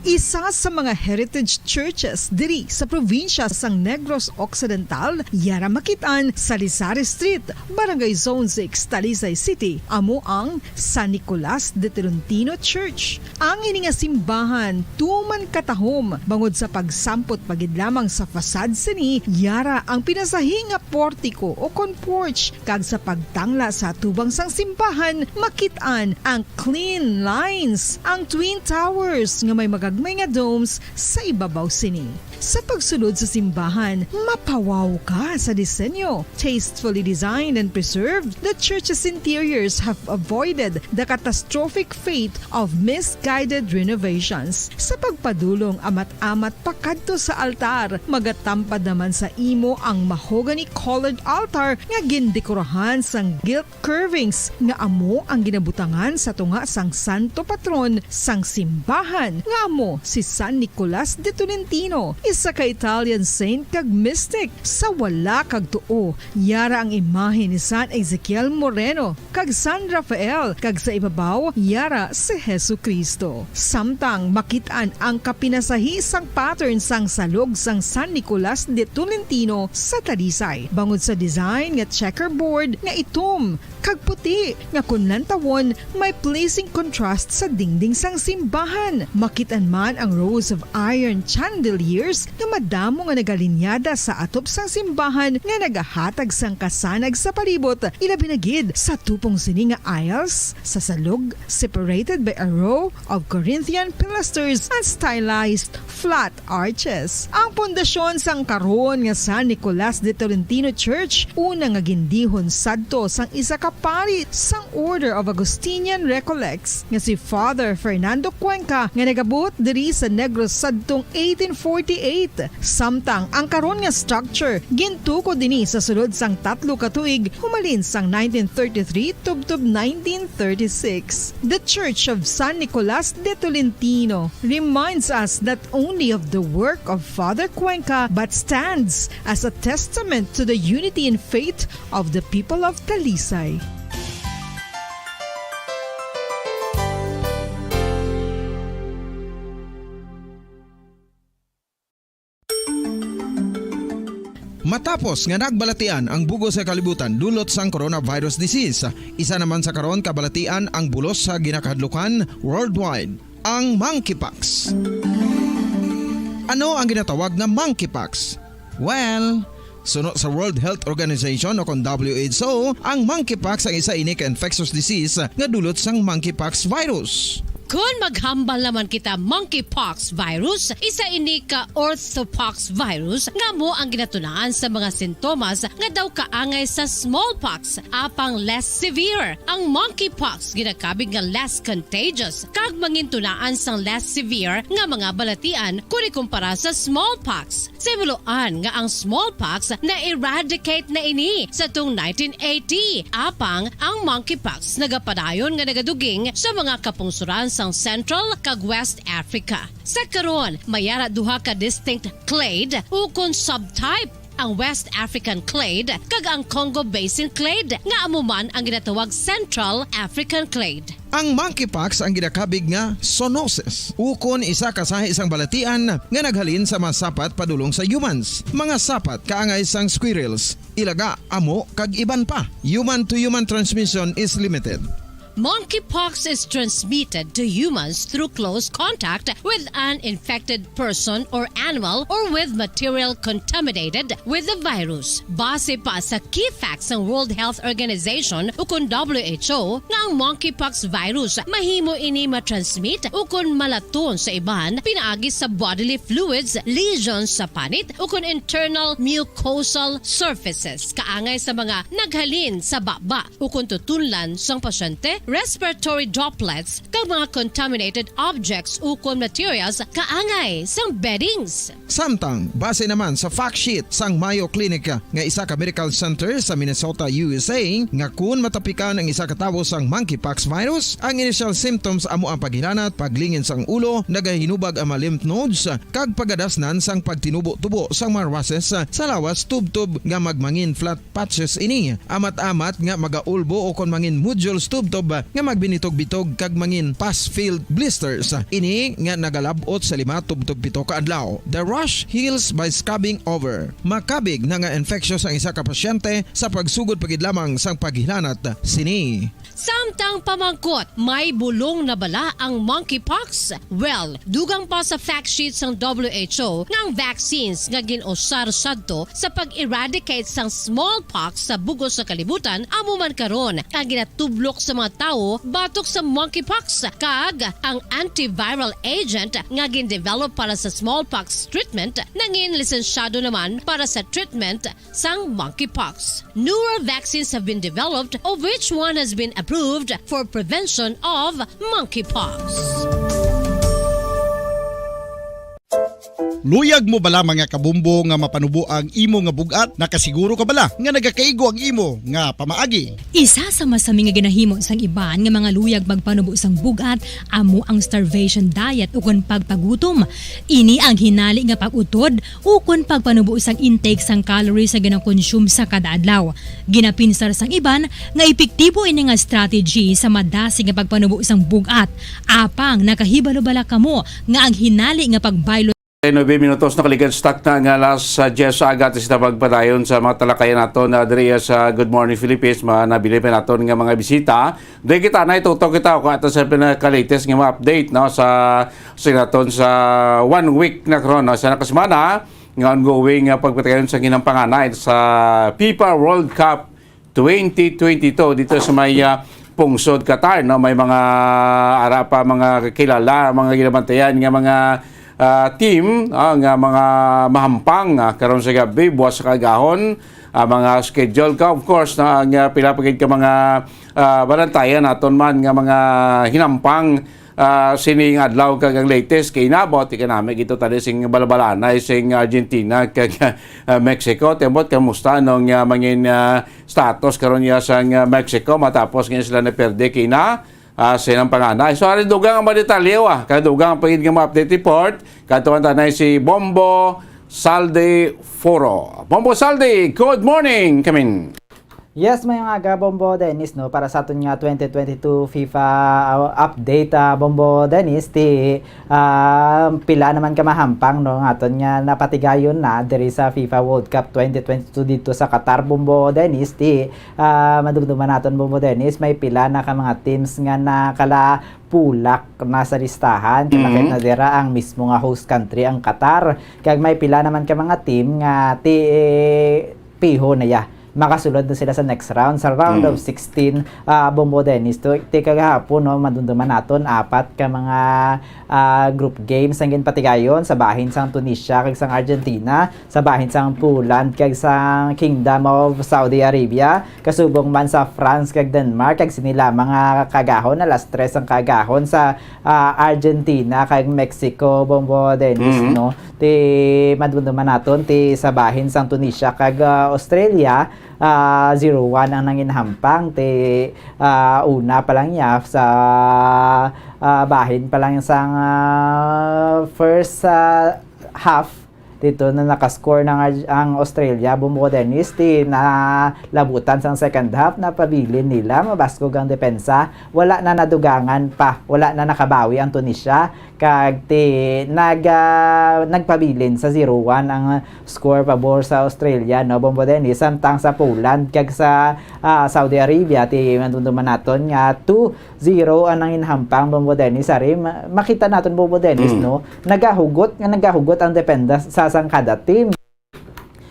Isa sa mga heritage churches diri sa probinsya sang Negros Occidental, yara makit-an sa Lisari Street, Barangay Zone six, Talisay City, amo ang San Nicolas de Tolentino Church. Ang ini nga simbahan tuman katahom bangod sa pagsampot pa gid lamang sa facade sini, yara ang pinasahi nga portiko o kon porch, kag sa pagtangla sa atubang sang simbahan, makit-an ang clean lines, ang twin towers nga may magagmay nga domes sa ibabaw sini. Sa pagsulod sa simbahan, mapawaw ka sa disenyo. Tastefully designed and preserved, the church's interiors have avoided the catastrophic fate of misguided renovations. Sa pagpadulong amat-amat pakadto sa altar, magatampad naman sa imo ang mahogany-colored altar nga gindekorahan sang gilt curvings nga amo ang ginabutangan sa tunga sang santo patron sang simbahan, nga amo si San Nicolas de Tolentino, isa ka Italian saint kag mystic. Sa wala kag tuo, yara ang imahe ni San Ezekiel Moreno kag San Rafael, kag sa ibabaw, yara si Jesu-Cristo. Samtang makit-an ang kapinasahi sang pattern sang salog sang San Nicolas de Tolentino sa Talisay, bangod sa design nga checkerboard nga itom kag puti, nga kon lantawon, may pleasing contrast sa dingding sang simbahan. Makit-an man ang rows of iron chandeliers nga madamo nga nagalinyada sa atop sang simbahan nga nagahatag sang kasanag sa palibot, ilabi na gid sa tupong sini nga aisles sa salog, separated by a row of Corinthian pilasters and stylized flat arches. Ang pundasyon sang karon nga San Nicolas de Tolentino Church, una nga gindihon sadto sang isa ka pari sang Order of Augustinian Recollects nga si Father Fernando Cuenca, nga nagabot diri sa Negros sadtong eighteen forty-eight. Samtang ang karon nga structure gintukod ini sa sulod sang tatlo ka tuig, humalin sang nineteen thirty-three tubtob nineteen thirty-six. The Church of San Nicolas de Tolentino reminds us not only of the work of Father Cuenca, but stands as a testament to the unity in faith of the people of Talisay. Matapos nga nagbalatian ang bug-os nga kalibutan dulot sang coronavirus disease, isa naman sa karon kabalatian ang bulos sa ginakahadlukan worldwide, ang monkeypox. Ano ang ginatawag nga monkeypox? Well, suno sa World Health Organization o kon W H O, ang monkeypox ang isa ini ka infectious disease nga dulot sang monkeypox virus. Kon maghambal naman kita monkeypox virus, isa ini ka orthopox virus nga amo ang ginatunaan sa mga sintomas nga daw kaangay sa smallpox, apang less severe. Ang monkeypox ginakabig nga less contagious kag mangintunaan sang less severe nga mga balatian kon ikumpara sa smallpox. Sa hibaluan nga ang smallpox na-eradicate na ini sa tung nineteen eighty, apang ang monkeypox nagapadayon nga nagaduging sa mga kapungsoran sang Central kag West Africa. Sa karon, may ara duha ka distinct clade ukon subtype, ang West African clade kag ang Congo Basin clade, nga amo man ang ginatawag Central African clade. Ang monkeypox ang ginakabig nga zoonosis, ukon isa ka sahi sang balatian nga naghalin sa mga sapat padulong sa humans, mga sapat kaangay sang squirrels, ilaga, amo, kag iban pa. Human-to-human transmission is limited. Monkeypox is transmitted to humans through close contact with an infected person or animal or with material contaminated with the virus. Base pa sa key facts sang World Health Organization ukon W H O nga ang monkeypox virus mahimo ini matransmit ukon malaton sa iban pinaagi sa bodily fluids, lesions sa panit ukon internal mucosal surfaces kaangay sa mga naghalin sa baba ukon tutunlan sang pasyente, respiratory droplets, kag mga contaminated objects ukon materials kaangay sang beddings. Samtang, base naman sa fact sheet sang Mayo Clinic nga isa ka medical center sa Minnesota, U S A, nga kun matapikan ang isa ka tawo sang monkeypox virus, ang initial symptoms amo ang paghilanat, paglingin sang ulo, nagahinubag ang mga lymph nodes, kag pagadasnan sang pagtinubo-tubo sang mga rushes sa lawas tubtob nga magmangin flat patches ini, amat-amat nga magaulbo o kon mangin nodules tubtob nga magbinitog-bitog kag mangin pus-filled blisters ini nga nagalab-ot sa lima tubtob pito ka adlaw. The rash heals by scrubbing over. Makabig na nga infectious ang isa ka pasyente sa pagsugod pa gid lamang sang paghilanat sini. Samtang pamangkot, may bulong na bala ang monkeypox? Well, dugang pa sa fact sheet sang W H O nga ang vaccines nga gin-usar sadto sa pag-eradicate sang smallpox sa bug-os nga kalibutan amo man karon ang ginatublok sa mga tawo batok sa monkeypox, kag ang antiviral agent nga gin-develop para sa smallpox treatment nangin lisensyado naman para sa treatment sang monkeypox. Newer vaccines have been developed, of which one has been approved for prevention of monkeypox. Luyag mo bala, mga kabombo, nga mapanubo ang imo nga bug-at? Nakasiguro ka bala nga nagakaigo ang imo nga pamaagi? Isa sa masami nga ginahimo sang iban nga mga luyag magpanubo sang bug-at amo ang starvation diet ukon pagpagutom. Ini ang hinali nga pag-utod ukon pagpanubo sang intake sang calories nga ginakonsume sa kada adlaw. Ginapinsar sang iban nga epektibo ini nga strategy sa madasig nga pagpanubo sang bug-at. Apang nakahibalo bala kamo nga ang hinali nga pagbaylo Nuebe minutos nakaligad sa takna nga alas, ah, diyes sa aga, ato sa pagpadayon sa mga talakayan naton, ah, diri sa Good Morning Philippines, mga nabilin pa naton nga mga bisita. Diri kita na itutok kita kung ato sa pinaka-latest nga mga update, no, sa, sa naton sa one week na karon, no, sa nakasemana nga ongoing nga pagpatayon sa ginampanganay sa FIFA World Cup twenty twenty-two dito sa may, ah, pungsod Qatar, no? May mga ara pa, mga kilala, mga ginabantayan nga mga, ah, team, ah, nga mga mahampang, ah, karon sa gabi, buwas sa kaagahon, ah, mga schedule ka, of course, na ang, ah, pila pa gid ka mga, ah, balantayan naton man nga mga hinampang, ah, sining adlaw kag ang latest kay inabot, ikanami gito tali sing balbalanay sing Argentina kag, ah, Mexico. Tembot, kamusta nung, ah, mangin, ah, status karon niya sang, ah, Mexico matapos nga sila naperde kina, ah, sa ilang panganay? So, ari dugang ang mga detalye, ah. Kag dugang pa gid nga mga update report. Katuan tanay si Bombo Salde Foro. Bombo Salde, good morning, kamin. Yes, may nga aga, Bombo Dennis, no? Para sa aton nga twenty twenty-two FIFA, uh, update, ah, Bombo Dennis, ti, ah, pila naman ka mahampang, no? Nga aton nga napatigayon na diri sa FIFA World Cup twenty twenty-two dito sa Qatar, Bombo Dennis, ti, ah, madumduman naton, Bombo Dennis, may pila na ka mga teams nga nakalapulak na sa listahan. Kalakip Mhm. na dira ang mismo nga host country, ang Qatar. Kag may pila naman ka mga team nga ti, piho na ya. Makasulod na sila sa next round, sa round Mm. of sixteen, ah, Bombo Dennis. To, ti kagahapon, no, madumduman naton, apat ka mga, ah, group games ang ginpatigayon sa bahin sang Tunisia kag sang Argentina, sa bahin sang Poland kag sang Kingdom of Saudi Arabia, kasubong man sa France kag Denmark, kag sini lamang nga kagahon, alas tres ang kagahon sa, ah, Argentina kag Mexico, Bombo Dennis, Mhm. no? Ti madumduman naton, ti sa bahin sang Tunisia kag, ah, Australia, ah, zero one ang nanginhampang. Ti, ah, una pa lang niya sa, ah, bahin pa lang sang, ah, first, ah, half, Dito na nakascore na nga ang Australia, Bombo Dennis, ti nalabutan sang second half, napabilin nila, mabaskog ang depensa, wala na nadugangan pa, wala na nakabawi ang Tunisia, kag ti nag, ah, nagpabilin sa zero one ang score pabor sa Australia, no, Bombo Dennis, samtang sa Poland kag sa, ah, Saudi Arabia, ti madumduman naton nga two zero ang nanginhampang, Bombo Dennis, ari, ma-, makita naton, Bombo Dennis, Mm. no, nagahugot nga nagahugot ang depensa sa, sang kada team.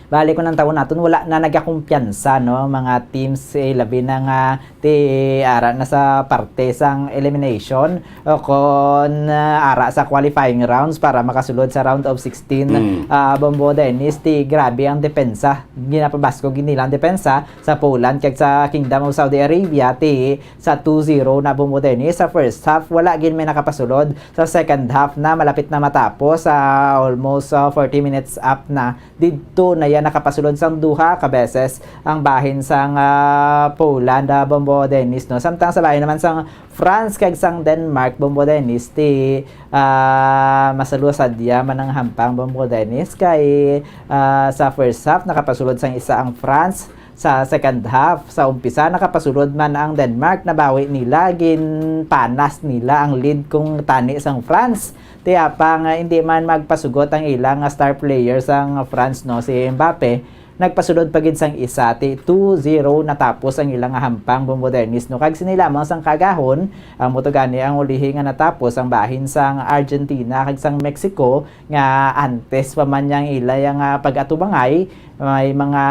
Bali, kung ang tawon naton, wala na nagakumpiyansa, no, mga teams, eh, labi na nga ti ara na sa parte sang elimination o kon, ah, ara sa qualifying rounds para makasulod sa round of sixteen. Mm. Ah, Bombo Dennis, ti grabe ang depensa. Ginapabaskog gid nila ang depensa sa Poland kag sa Kingdom of Saudi Arabia, ti sa two zero na, Bombo Dennis. Sa first half, wala gid may nakapasulod. Sa second half na, malapit na matapos, ah, almost, ah, forty minutes up na. Didto na ya nakapasulod sang duha ka beses ang bahin sang, ah, Poland, ah, Bombo Dennis, no? Samtang sa bahin naman sang France kag sang Denmark, Bombo Dennis, ti, ah, masalusad ya man ang hampang, Bombo Dennis, kay, ah, sa first half nakapasulod sang isa ang France, sa second half, sa umpisa nakapasulod man ang Denmark, nabawi nila, ginpanas nila ang lead kung tani sang France. Ti apang, ah, hindi man magpasugot ang ilang, ah, star player sang France, no, si Mbappe, nagpasulod pa gid sang isa, ti two zero natapos ang ilang, ah, hampang, Bombo Dennis, no. Kag sini lamang sang kaagahon, amo to gani ang ulihi nga natapos ang bahin sang Argentina kag sang Mexico, nga antes pa man yang ila yang, ah, pag-atubangay, may mga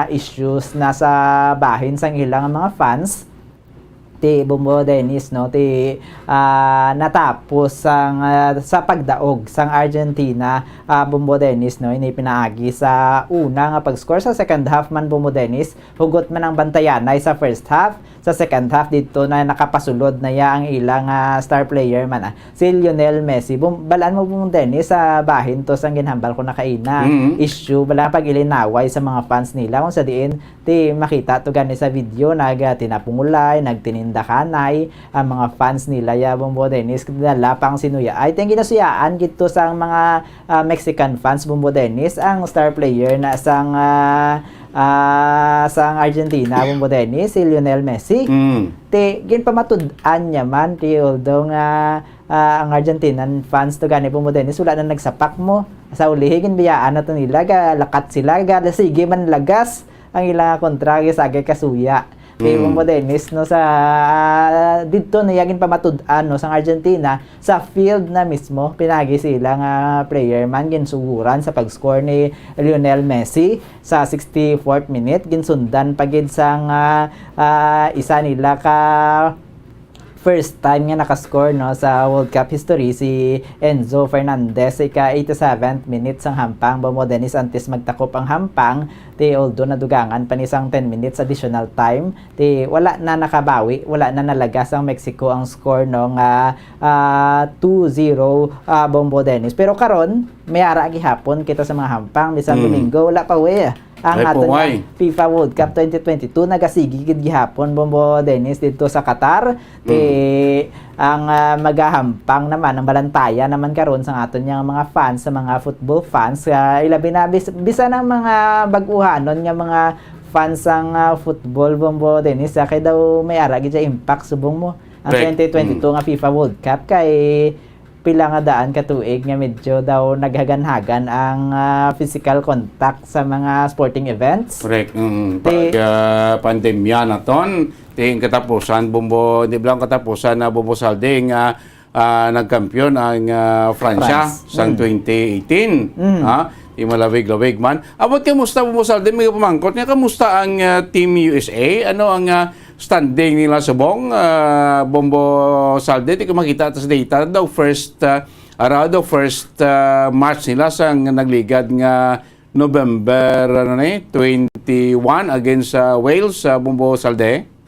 issues na sa bahin sang ilang mga fans. Ti Bombo Dennis, no, ti, ah, natapos sang, ah, sa pagdaog sang Argentina, ah, Bombo Dennis, no, ini pinaagi sa una nga pag-score. Sa second half man, Bombo Dennis, hugot man ang bantayanay sa first half. Sa second half, dito na nakapasulod na ya ang ilang, ah, star player man, ah, si Lionel Messi. Bum-, balaan mo, Bombo Dennis, sa bahin to sang ginhambal ko na kaina. Mm. Issue, bala pag-ilinaway sa mga fans nila, kung sa diin, ti makita to gani sa video, nag, ah, tinapungulay, nagtinindakanay ang mga fans nila ya, Bombo Dennis, dala pang sinuya. I think ginasuyaan gid to sang mga, ah, Mexican fans, Bombo Dennis, ang star player na sang, ah, ah, sang Argentina, Bombo Dennis, si Lionel Messi. Mm. Ti ginpamatud-an niya man, ti although nga, ah, ang Argentinian fans to gani, Bombo Dennis, wala na nagsapak mo. Sa ulihi, ginbiyaan na to nila, ga lakat sila, ga sige man lagas ang ila kontra, gisagay kasuya. Kay Mm. Bombo Dennis, no, sa, ah, didto na ya ginpamatud-an, no, sang Argentina, sa field na mismo, pinagi sila nga player man, ginsuguran sa pag-score ni Lionel Messi sa sixty-fourth minute, ginsundan pa gid sang, ah, ah, isa nila ka first time nga nakascore, no, sa World Cup history, si Enzo Fernandez, sa ika eighty-seventh minute sang hampang, Bombo Dennis, antes magtakop ang hampang, ti although nadugangan pa ni sang ten minutes additional time, ti wala na nakabawi, wala na nalagas ang Mexico ang score, no, nga, ah, two zero, ah, Bombo Dennis. Pero karon, may ara gihapon kita sa mga hampang, bisan Mm. Domingo, wala pa, we. Ang Ay, aton puway. nga FIFA World Cup twenty twenty-two nagasigi gid gihapon, Bombo Dennis, didto sa Qatar. Ti Mm. ang, ah, magahampang naman, ang balantayan naman karon sa aton nga mga fans, sa mga football fans, ah, ilabi na bis-, bisan ang mga bag-uhanon nga mga fans sang, ah, football, Bombo Dennis, ah, kay daw may ara gid siya impact subong mo ang Correct. twenty twenty-two Mm. nga FIFA World Cup kay pila nga daan ka tuig nga medyo daw naghaganhagan ang, ah, physical contact sa mga sporting events. Correct. Mm. Ti- Pag, ah, pandemya na ton, ti ang katapusan, Bombo, di ba lang katapusan na Bombo Saldi nga, ah, nagkampiyon ang, ah, Francia France. sang Mm. twenty eighteen. Mm. Ha? Di malawig-lawig man. Abot kamusta, Bombo Saldi? May pamangkot nga, kamusta ang, ah, Team U S A? Ano ang, ah, standing nila subong, ah, Bombo Saldi, ti ko makita ta sa data daw first, ah, around the first, ah, match nila sa nagligad nga November, ano ni, twenty-one against sa Wales, sa Bombo Saldi.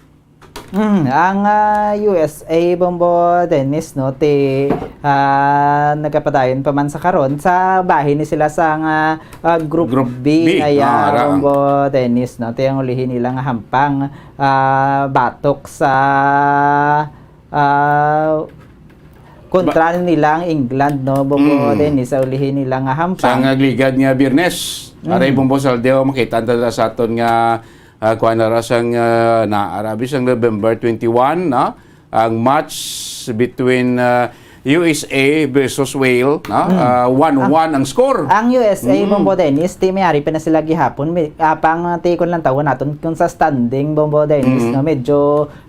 Hmm, ang, ah, U S A, Bombo Dennis, no, ti, ah, nagapadayon pa man sa karon sa bahin ni sila sa nga, ah, Group Group B, B, ay, ah, ah, ara. Bombo Dennis, no, ti ang ulihi nila nga hampang, ah, batok sa, ah, Kontra nila ang England, no, Bombo Mm. Dennis, sa ulihi nila nga hampang. Sa nga ligad nga Biyernes, Mm. aray, Bombo Saldi, o, makita ta sa aton nga, ah, kuwan na ra sang, ah, na, arabi sang November twenty-one, no? Ang match between, ah, U S A versus Wales, no? Mm. Ah, one one ang score. Ang U S A, Mm. Bombo Dennis, ti may ari pa na sila gihapon. May, apang, ah, ti kun lang tawon naton kung sa standing, Bombo Dennis, Mm. no? Medyo,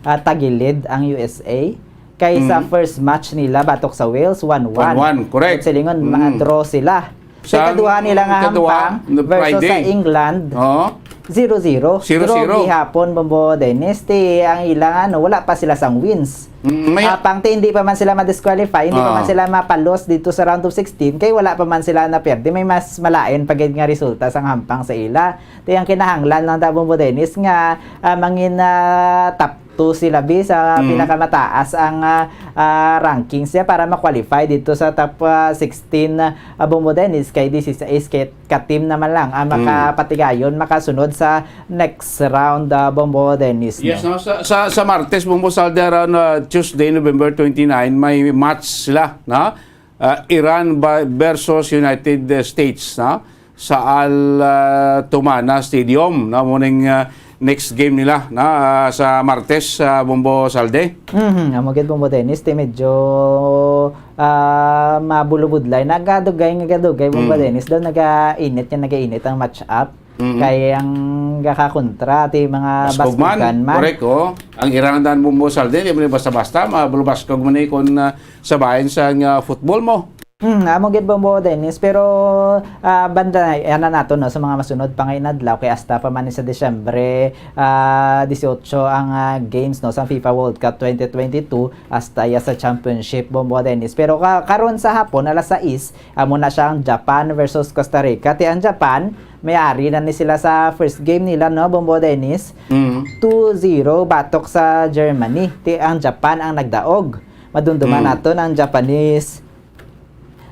ah, tagilid ang U S A. Kay sa Mm. first match nila batok sa Wales, one one. One one, correct. Silingon, Mm. ma-draw sila. Sa Sa ikaduha nila nga ikaduha, hampang the versus sa Friday. England, Oo. zero zero. Zero zero. Draw gihapon, Bombo Dennis. Ti ang ilang, ano, wala pa sila sang wins. Mm, may Apang ti hindi pa man sila ma-disqualify, hindi pa Ah. man sila mapalos dito sa round of sixteen, kay wala pa man sila na-pierde. May mas malain pa gid nga resulta sang hampang sa ila. Ti ang kinahanglan lang ta, Bombo Dennis, nga, ah, mangin, ah, top two sila, bi, sa Mm. pinakamataas ang, ah, ah, rankings niya para ma-qualify dito sa top, ah, sixteen, ah, Bombo Dennis, kay this is a skate ka-team naman lang ang Mm. makapatigayon, makasunod sa next round, ah, Bombo Dennis, Yes, no? no? Sa, sa, sa Martes, Bombo Saldi, around, ah, Tuesday, November twenty-nine, may match sila, no? Ah, Iran ba-, versus United States, no? Sa Al, ah, Tumana Stadium, no? Mo ning, ah, next game nila, no? Ah, sa Martes, sa Bombo Saldi. Mhm, amo gid, Bombo Dennis, ti medyo, ah, mabulubudlay. Nagadugay, nagadugay, Bombo Mm. Dennis. Daw nagainit nga nagainit ang match up. Mm. Kay ang gakakontra, ti mga Baskog man, baskugan man. Correct, oh. Ang Iran dan, Bombo Saldi, di man basta-basta, mabulubaskog man ni kung, ah, sa bahin sa, ah, football mo. Hmm, amo gid, Bombo Dennis, pero, ah, banda na, ana nato, no, sa mga masunod pa nga inadlaw, kay hasta pa man ni sa Disyembre, ah, dieciocho ang, ah, games, no, sa FIFA World Cup twenty twenty-two, hasta ya sa championship, Bombo Dennis. Pero ka-, karon sa hapon, alas sais, amo na siya ang Japan versus Costa Rica. Ti ang Japan, may ari na ni sila sa first game nila, no, Bombo Dennis? Mm. Two zero batok sa Germany. Ti ang Japan ang nagdaog. Madumduman Mm. naton ang Japanese,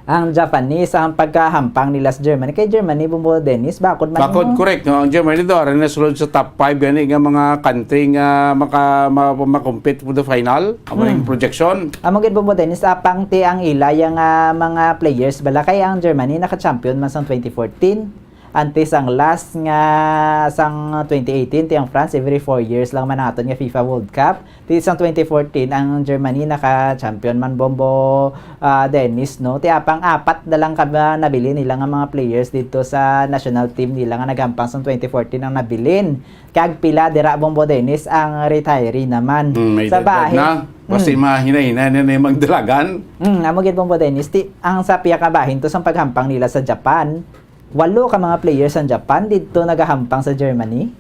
ang Japanese, ang pagkahampang nila sa Germany. Kay Germany, Bombo Dennis, bakod man Bakod, mo. Correct, no? Ang Germany daw, ari na sulod sa top five gani nga mga country nga maka-, ma-, ma-compete for the final. Amo ning Mm. projection. Amo gid, Bombo Dennis, apang ti ang ila ya nga mga players bala, kay ang Germany naka-champion man sang twenty fourteen. Antes ang last nga sang twenty eighteen, ti ang France, every four years lang man ang aton nga FIFA World Cup. Ti sang twenty fourteen, ang Germany naka-champion man, Bombo, ah, Dennis, no? Ti apang apat na lang ka ba nabilin nila nga mga players dito sa national team nila nga naghampang sang twenty fourteen ang nabilin. Kag pila dira, Bombo Dennis, ang retiree naman. Mm, may Sa edad bahin. na. Basta Mm. mahinay-hinay na, na yung magdalagan. Mm, amo gid, Bombo Dennis. Ti, ang sa piyakabahin to, sa paghampang nila sa Japan, walo ka mga players ang Japan dito nagahampang sa Germany.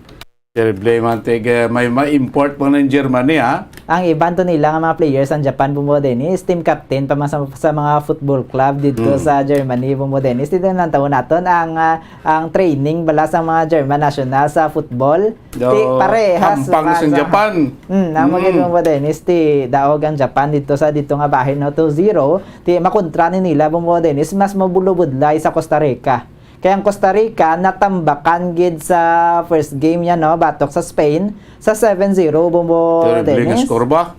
Terrible man, tig, eh, may ma-import mo ng Germany, ha? Ang iban to nila nga mga players ang Japan, Bombo Dennis, team captain pa man sa, sa mga football club dito Mm. sa Germany, Bombo Dennis. Dito lang tawon naton ang, ah, ang training bala sa mga German national sa football. Do, Ti, parehas hampang na sa sa Japan. Hmm, amo gid, Mm. Bombo Dennis, ti daog ang Japan dito sa, dito nga bahin, no, two zero. Ti makontra ni nila, Bombo Dennis, mas mabulubudlay sa Costa Rica. Kaya ang Costa Rica natambakan gid sa first game niya, no, batok sa Spain sa seven zero, Bombo Terrible nga Dennis. Score ba?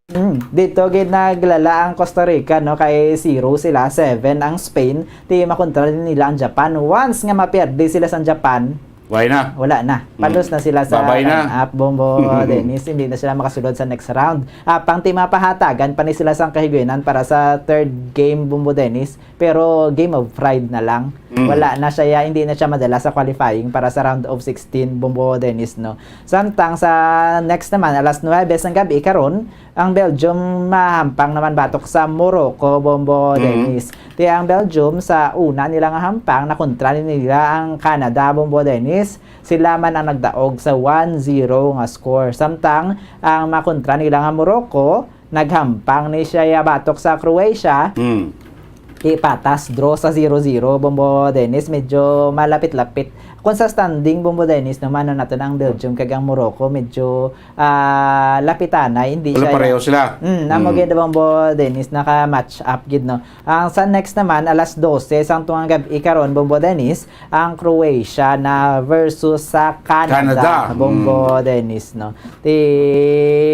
Mm. Dito gid naglala ang Costa Rica, no, kay zero sila, seven ang Spain. Ti makontra din nila ang Japan. Once nga mapierde sila sa Japan, Why na? wala na. Mm. Palos na sila sa Babay na. run-up, Bombo Dennis. Hindi na sila makasulod sa next round. Apang ti mapahatagan pa ni sila sang kahigwinan para sa third game, Bombo Dennis. Pero game of pride na lang. Mm. Wala na siya, hindi na siya madala sa qualifying para sa round of sixteen, Bombo Dennis, no? Samtang sa next naman, alas nuwebe sang gabi karon, ang Belgium mahampang naman batok sa Morocco, Bombo Mm. Dennis. Ti ang Belgium sa una nila nga hampang, nakontra nila ang Canada, Bombo Dennis. Sila man ang nagdaog sa one zero nga score. Samtang ang makontra nila nga Morocco, naghampang ni siya batok sa Croatia. Mm. Ti patas, draw sa zero zero, Bombo Dennis, medyo malapit-lapit. Kung sa standing, Bombo Dennis, no, maano naton ang Belgium kag ang Morocco, medyo, ah, lapitanay, hindi Wala siya pareho ya- sila. Mm, amo Mm. gid, Bombo Dennis, naka-match up gid, no. Ang sa next naman, alas dose sang tungang gab-i karon, Bombo Dennis, ang Croatia na versus sa Canada, Canada. Bombo Mm. Dennis, no. Ti,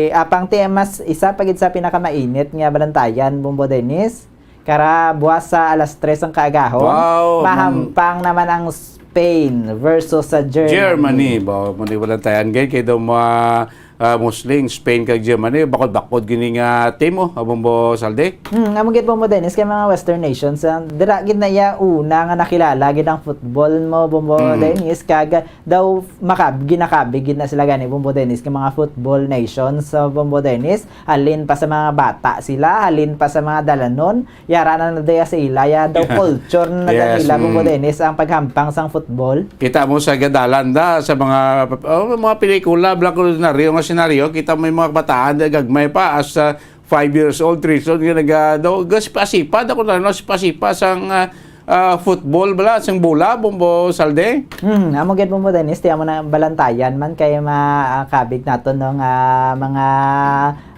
apang ti mas isa pa gid sa pinakamainit nga balantayan, Bombo Dennis. Kara buwas sa alas tres ang kaagahon, Wow, mang- mahampang naman ang Spain versus sa Germany. Germany, ba, mo ni walang tayan gay kay daw mga, ah, Muslim, Spain kag Germany, bakod-bakod gini nga team, oh, abong bo saldi. Hmm, amo gid, Bombo Dennis, kay mga Western nations, ah, dira gid na iya una nga nakilala gid ang football mo, Bombo Hmm. Dennis, kag daw makab-, ginakabig gid na sila gani, Bombo Dennis, nga mga football nations, ah, Bombo Dennis, halin pa sa mga bata sila, halin pa sa mga dalanon, yara na na daya sa ila, ya daw culture na na Yes, nila, Bombo mm. Dennis, ang paghampang sang football. Kita mo sa gadalan da, sa mga, oh, mga pelikula, blanco senaryo nga senaryo, kita mo yung mga kabataan, da, gagmay pa, as, ah, five years old, three years old, nga naga-, daw, ga-, sipa-sipa, da ko na, no, sipa-sipa sang, ah, ah, football bala, sang bola, Bombo Salde? Hmm, amo gid, Bombo Dennis, ti amo na balantayan man kay ma-, ah, kabig naton, no, nga mga,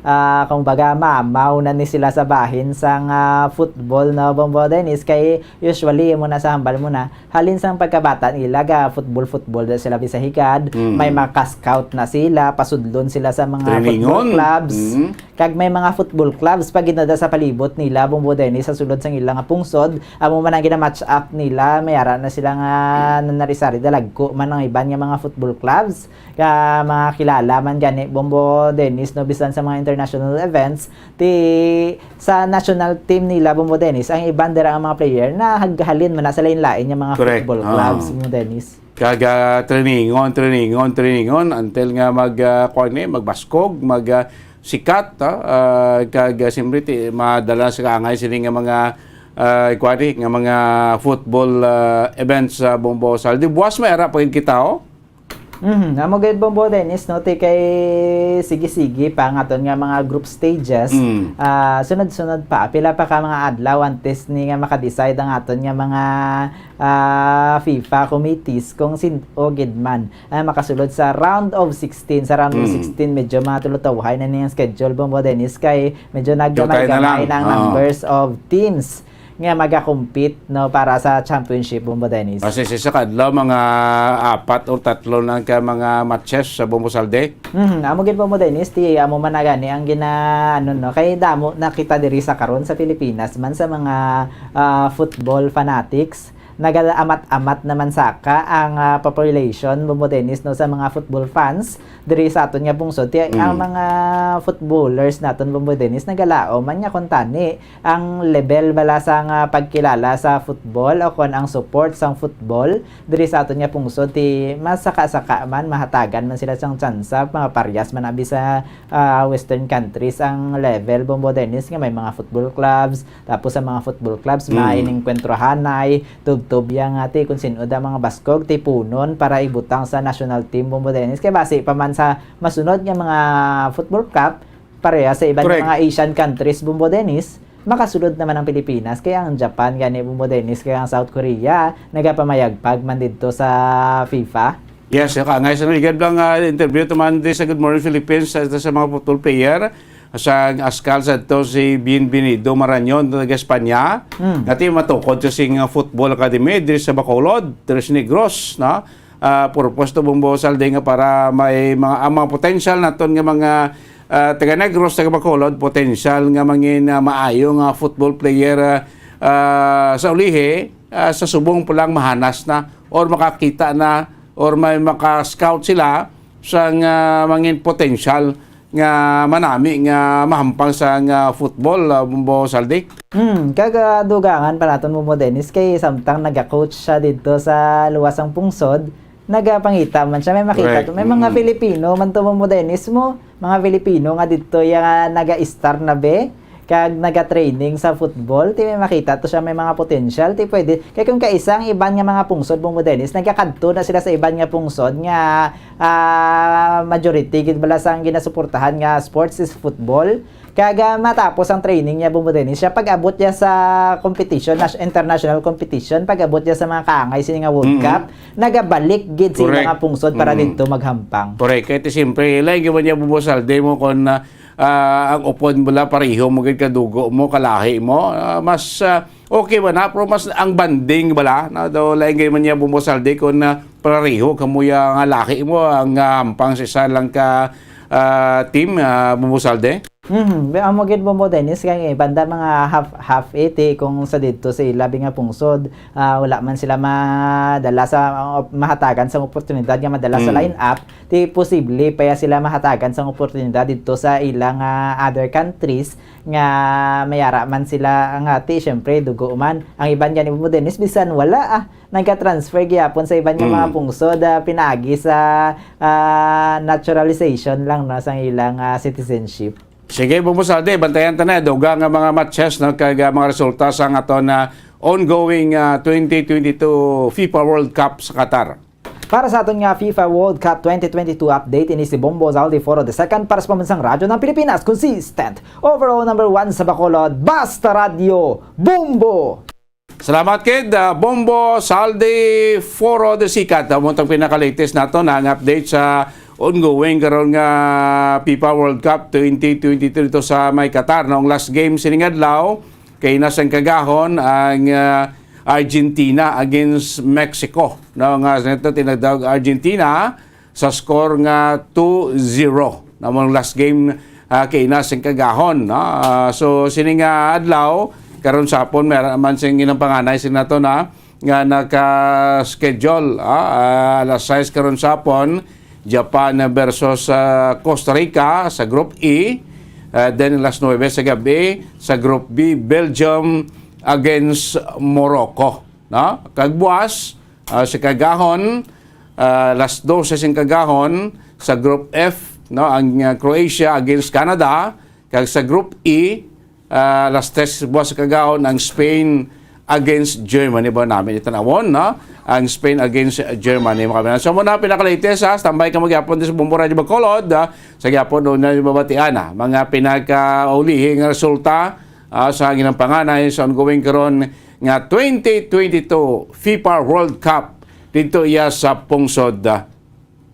ah, kumbaga, mamaw na ni sila sa bahin sang, ah, football, no, Bombo Dennis, kay usually, amo na sa hambal mo na, halin sang pagkabata nila, ga football, football na sila bisahigad, Mm. may maka-scout na sila, pasudlon sila sa mga football Trainingon. clubs. Mm. Kag may mga football clubs pa gid na da sa palibot nila, Bombo Dennis, sa sulod sang ila nga pungsod. Amo man ang gina-match up nila, may ara na sila nga nanari-sari, dalagko man ang iban nga mga football clubs. Ka mga kilala man gani, Bombo Dennis, no, bisan sa mga international events, ti sa national team nila, Bombo Dennis, ang iban dira nga mga player na haghalin man na sa lain-lain nga mga Correct. football Ah. clubs, Bombo Dennis. Kag, ah, trainingon, trainingon, trainingon, until nga mag, ah, kuwan ni, magbaskog, mag, ah, sikat, ah, ah, kag, ah, siyempre, ti-, madala sa kaangay sini nga mga, ah, kuwan ni, nga mga football, ah, events sa Bombo Saldi. Buwas may ara pa gid kita, oh. Mhm. Amo gid, Bombo Dennis, no, ti kay sige-sige pa ang aton nga mga group stages. Mm. Ah, sunod-sunod pa, pila pa ka mga adlaw antes ni nga maka-decide ang aton nga mga, ah, FIFA committees kung sin-o gid man ang makasulod sa round of sixteen. Sa round of Mm. sixteen, medyo mga tulutawhay na ning schedule, Bombo Dennis, kay medyo Dutay na naggamay-gamay lang. na ang Oo. numbers of teams nga magakompete, no, para sa championship, Bombo Dennis. Kasi sa isa ka adlaw, mga apat or tatlo lang ka mga matches sa Bombo Salde. Mhm, amo gid, Bombo Dennis, ti amo man na gani ang gina-, ano, no, kay damo na kita diri sa karon sa Pilipinas man sa mga, ah, football fanatics. Nagaamat-amat naman saka ang, ah, population, Bombo Dennis, no, sa mga football fans diri sa aton nga pungsod. Ti ang Mm. mga footballers naton, Bombo Dennis, nagalaom man nga kuntani ang level bala sang, ah, pagkilala sa football o kon ang support sang football diri sa aton nga pungsod, ti masaka-saka man, mahatagan man sila sang tsansa, mga paryas man abi sa, ah, western countries ang level, Bombo Dennis, nga may mga football clubs, tapos sa mga football clubs, Mm. mainengkwentrohanay, tubtob ya nga ti kung sin-o da mga baskog, tipunon para ibutang sa national team, Bombo Dennis. Kay basi pa man sa masunod nga mga football cup, pareha sa iban nga Correct. mga Asian countries, Bombo Dennis, makasulod naman ang Pilipinas, kay ang Japan gani, Bombo Dennis, kay ang South Korea nagapamayagpag man didto sa FIFA. Yes, ka, nga sa ligad lang, ah, interview to man di sa Good Morning Philippines sa, sa mga football player sa Askal sa to si Bienvenido Marañon, taga Espanya. Hmm. Nga ti matukod sa sing, ah, football academy diri sa Bacolod, Tres Negros, no? Ah, purpose to, Bombo Salde, nga para may mga, ang mga potential naton nga mga, ah, taga Negros, taga Bacolod, potential nga mangin, ah, maayo nga football player, ah, ah, sa ulihi, ah, sa subong pa lang mahanas na or makakita na or may maka-scout sila sa nga mangin potential nga manami nga mahampang sa nga football, ah, Bombo Saldi. Hmm, kag, ah, dugangan pa naton, Bombo Dennis, kay samtang naga-coach siya didto sa luwas sang pungsod, nagapangita man siya, may makita Correct. to. May mga Mm. Filipino man to, Bombo Dennis, mo, mga Filipino nga didto ya nga naga-star na be, kag naga-training sa football, ti may makita to siya may mga potential, ti pwede. Kay kung kaisa ang iban nga mga pungsod, Bombo Dennis, nagakadto na sila sa iban nga pungsod nga, ah, majority gid bala sang ginasuportahan nga sports is football. Kag, ah, matapos ang training niya, Bombo Dennis, siya pag-abot niya sa competition, nas-, international competition, pag-abot niya sa mga kaangay sini nga World Mm. Cup, nagabalik gid sa ila Correct. nga pungsod para Mm. didto maghampang. Correct. Kay ti siyempre, lain gyud man niya, Bombo Saldi, mo kon, ah, ah, ang upod mo la, pareho mo gid kadugo mo, kalahi mo, ah, mas, ah, okay man na, pero mas ang bonding bala, no? Daw lain gyud man niya, Bombo Saldi, kon, ah, pareho kamo ya nga lahi mo ang, ah, hampang sa isa lang ka, ah, team, ah, Bombo Saldi? Mhm. Be-, amo gid, Bombo Dennis, kay banda mga half, half eighty kung sa didto sa ila bi nga pungsod, ah, wala man sila madala sa, ah, mahatagan sa oportunidad nga madala sa Mm. line-up, ti posible pa ya sila mahatagan sa oportunidad didto sa ilang, ah, other countries nga mayara man sila nga ti, syempre, dugo man. Ang iban gani, Bombo Dennis, bisan wala, ah, nagka-transfer gyapon sa iban nga mga Mm. pungsod, ah, pinaagi sa, ah, naturalization lang, no, sang ilang, ah, citizenship. Sige, Bombo Saldi, bantayan ta na, dugang nga mga matches, no, kag, ah, mga resulta sa aton na ongoing, ah, twenty twenty-two FIFA World Cup sa Qatar. Para sa aton nga FIFA World Cup twenty twenty-two update, ini si Bombo Zaldi Foro the second para sa Pambansang Radyo ng Pilipinas, consistent overall number one sa Bacolod, Basta Radyo, Bombo! Salamat, kid, ah, Bombo Saldi Foro de Sikat. Amo tang pinaka-latest nato na nga update sa ongoing karon nga FIFA World Cup twenty twenty-two dito sa may Qatar. Noong last game sining adlaw, kay nasang kagahon ang, ah, Argentina against Mexico. No, nga sa ito tinagdag Argentina sa score nga two zero. Namang last game, ah, kay na sing kagahon, no? Ah, so, sini nga adlaw, karon sa hapon, meron naman sing ginampanganay sing nato na nga naka-schedule, ah, ah, alas sais karon sa hapon, Japan versus, ah, Costa Rica sa Group E. Ah, then, alas nuebe sa gabi sa Group B, Belgium against Morocco, no? Kag buwas, ah, sa kagahon, ah, alas dose sing kagahon sa Group F, no, ang, ah, Croatia against Canada, kag sa Group E, ah, alas tres buwas sa kagahon ang Spain against Germany. Ba namin itanawon, no? Ang Spain against Germany, mga kabayan. So, muna, pinaka-latest, ha? Standby ka magyapon din sa Bombo Radyo Bacolod, ha? Sa gyapon, doon na yung babatian, ha? Mga pinaka-ulihi nga resulta, ah, sa ginampanganay sa ongoing karon nga twenty twenty-two FIFA World Cup dito iya sa pungsod, ah,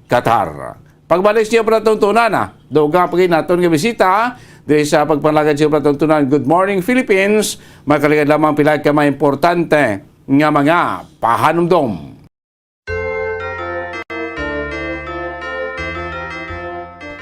Qatar. Pagbalik sa iyo, palatuntunan, ah, dugang pa gid naton nga bisita, ah, diri sa pagpanalagad sa iyo, palatuntunan. Good morning, Philippines. Makaligad lamang pila ka mga importante nga mga pahanumdom.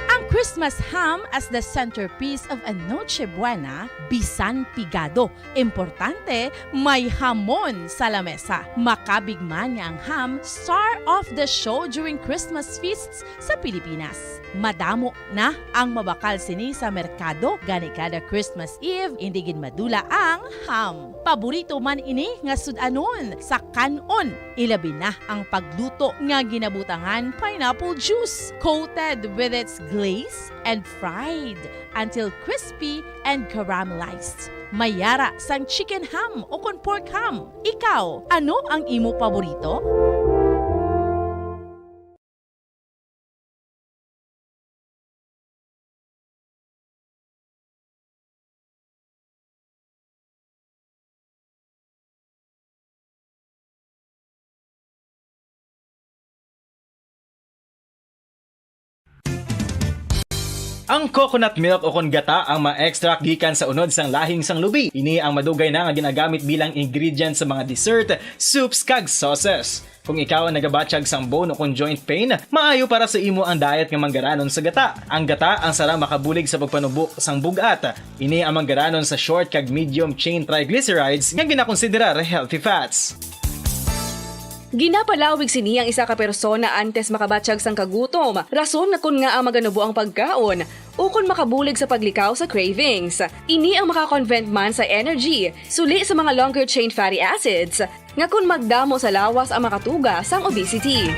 Ang Christmas ham as the centerpiece of a Noche Buena, bisan pigado, importante, may hamon sa lamesa. Makabig man nga ang ham, star of the show during Christmas feasts sa Pilipinas. Madamo na ang mabakal sini sa merkado, gani kada Christmas Eve, indi gid madula ang ham. Paborito man ini nga sud-anon sa kan-on, ilabi na ang pagluto nga ginabutangan pineapple juice, coated with its glaze and fried until crispy and caramelized. Mayara sang chicken ham o kon pork ham. Ikaw, ano ang imo paborito? Ang coconut milk o kon gata ang ma-extract gikan sa unod sang lahing sang lubi. Ini ang madugay na nga ginagamit bilang ingredient sa mga dessert, soups, kag sauces. Kung ikaw ang nagabatyag sang bone o kon joint pain, maayo para sa imo ang diet nga manggaranon sa gata. Ang gata ang sara makabulig sa pagpanubo sang bug-at. Ini ang manggaranon sa short kag medium chain triglycerides nga ginakonsiderar healthy fats. Ginapalawig sini ang isa ka persona antes makabatyag sang kagutom, rason nga kon ngaa maganubo ang pagkaon, ukon makabulig sa paglikaw sa cravings. Ini ang makakonvert man sa energy, suli sa mga longer chain fatty acids, nga kon magdamo sa lawas ang makatuga sang obesity.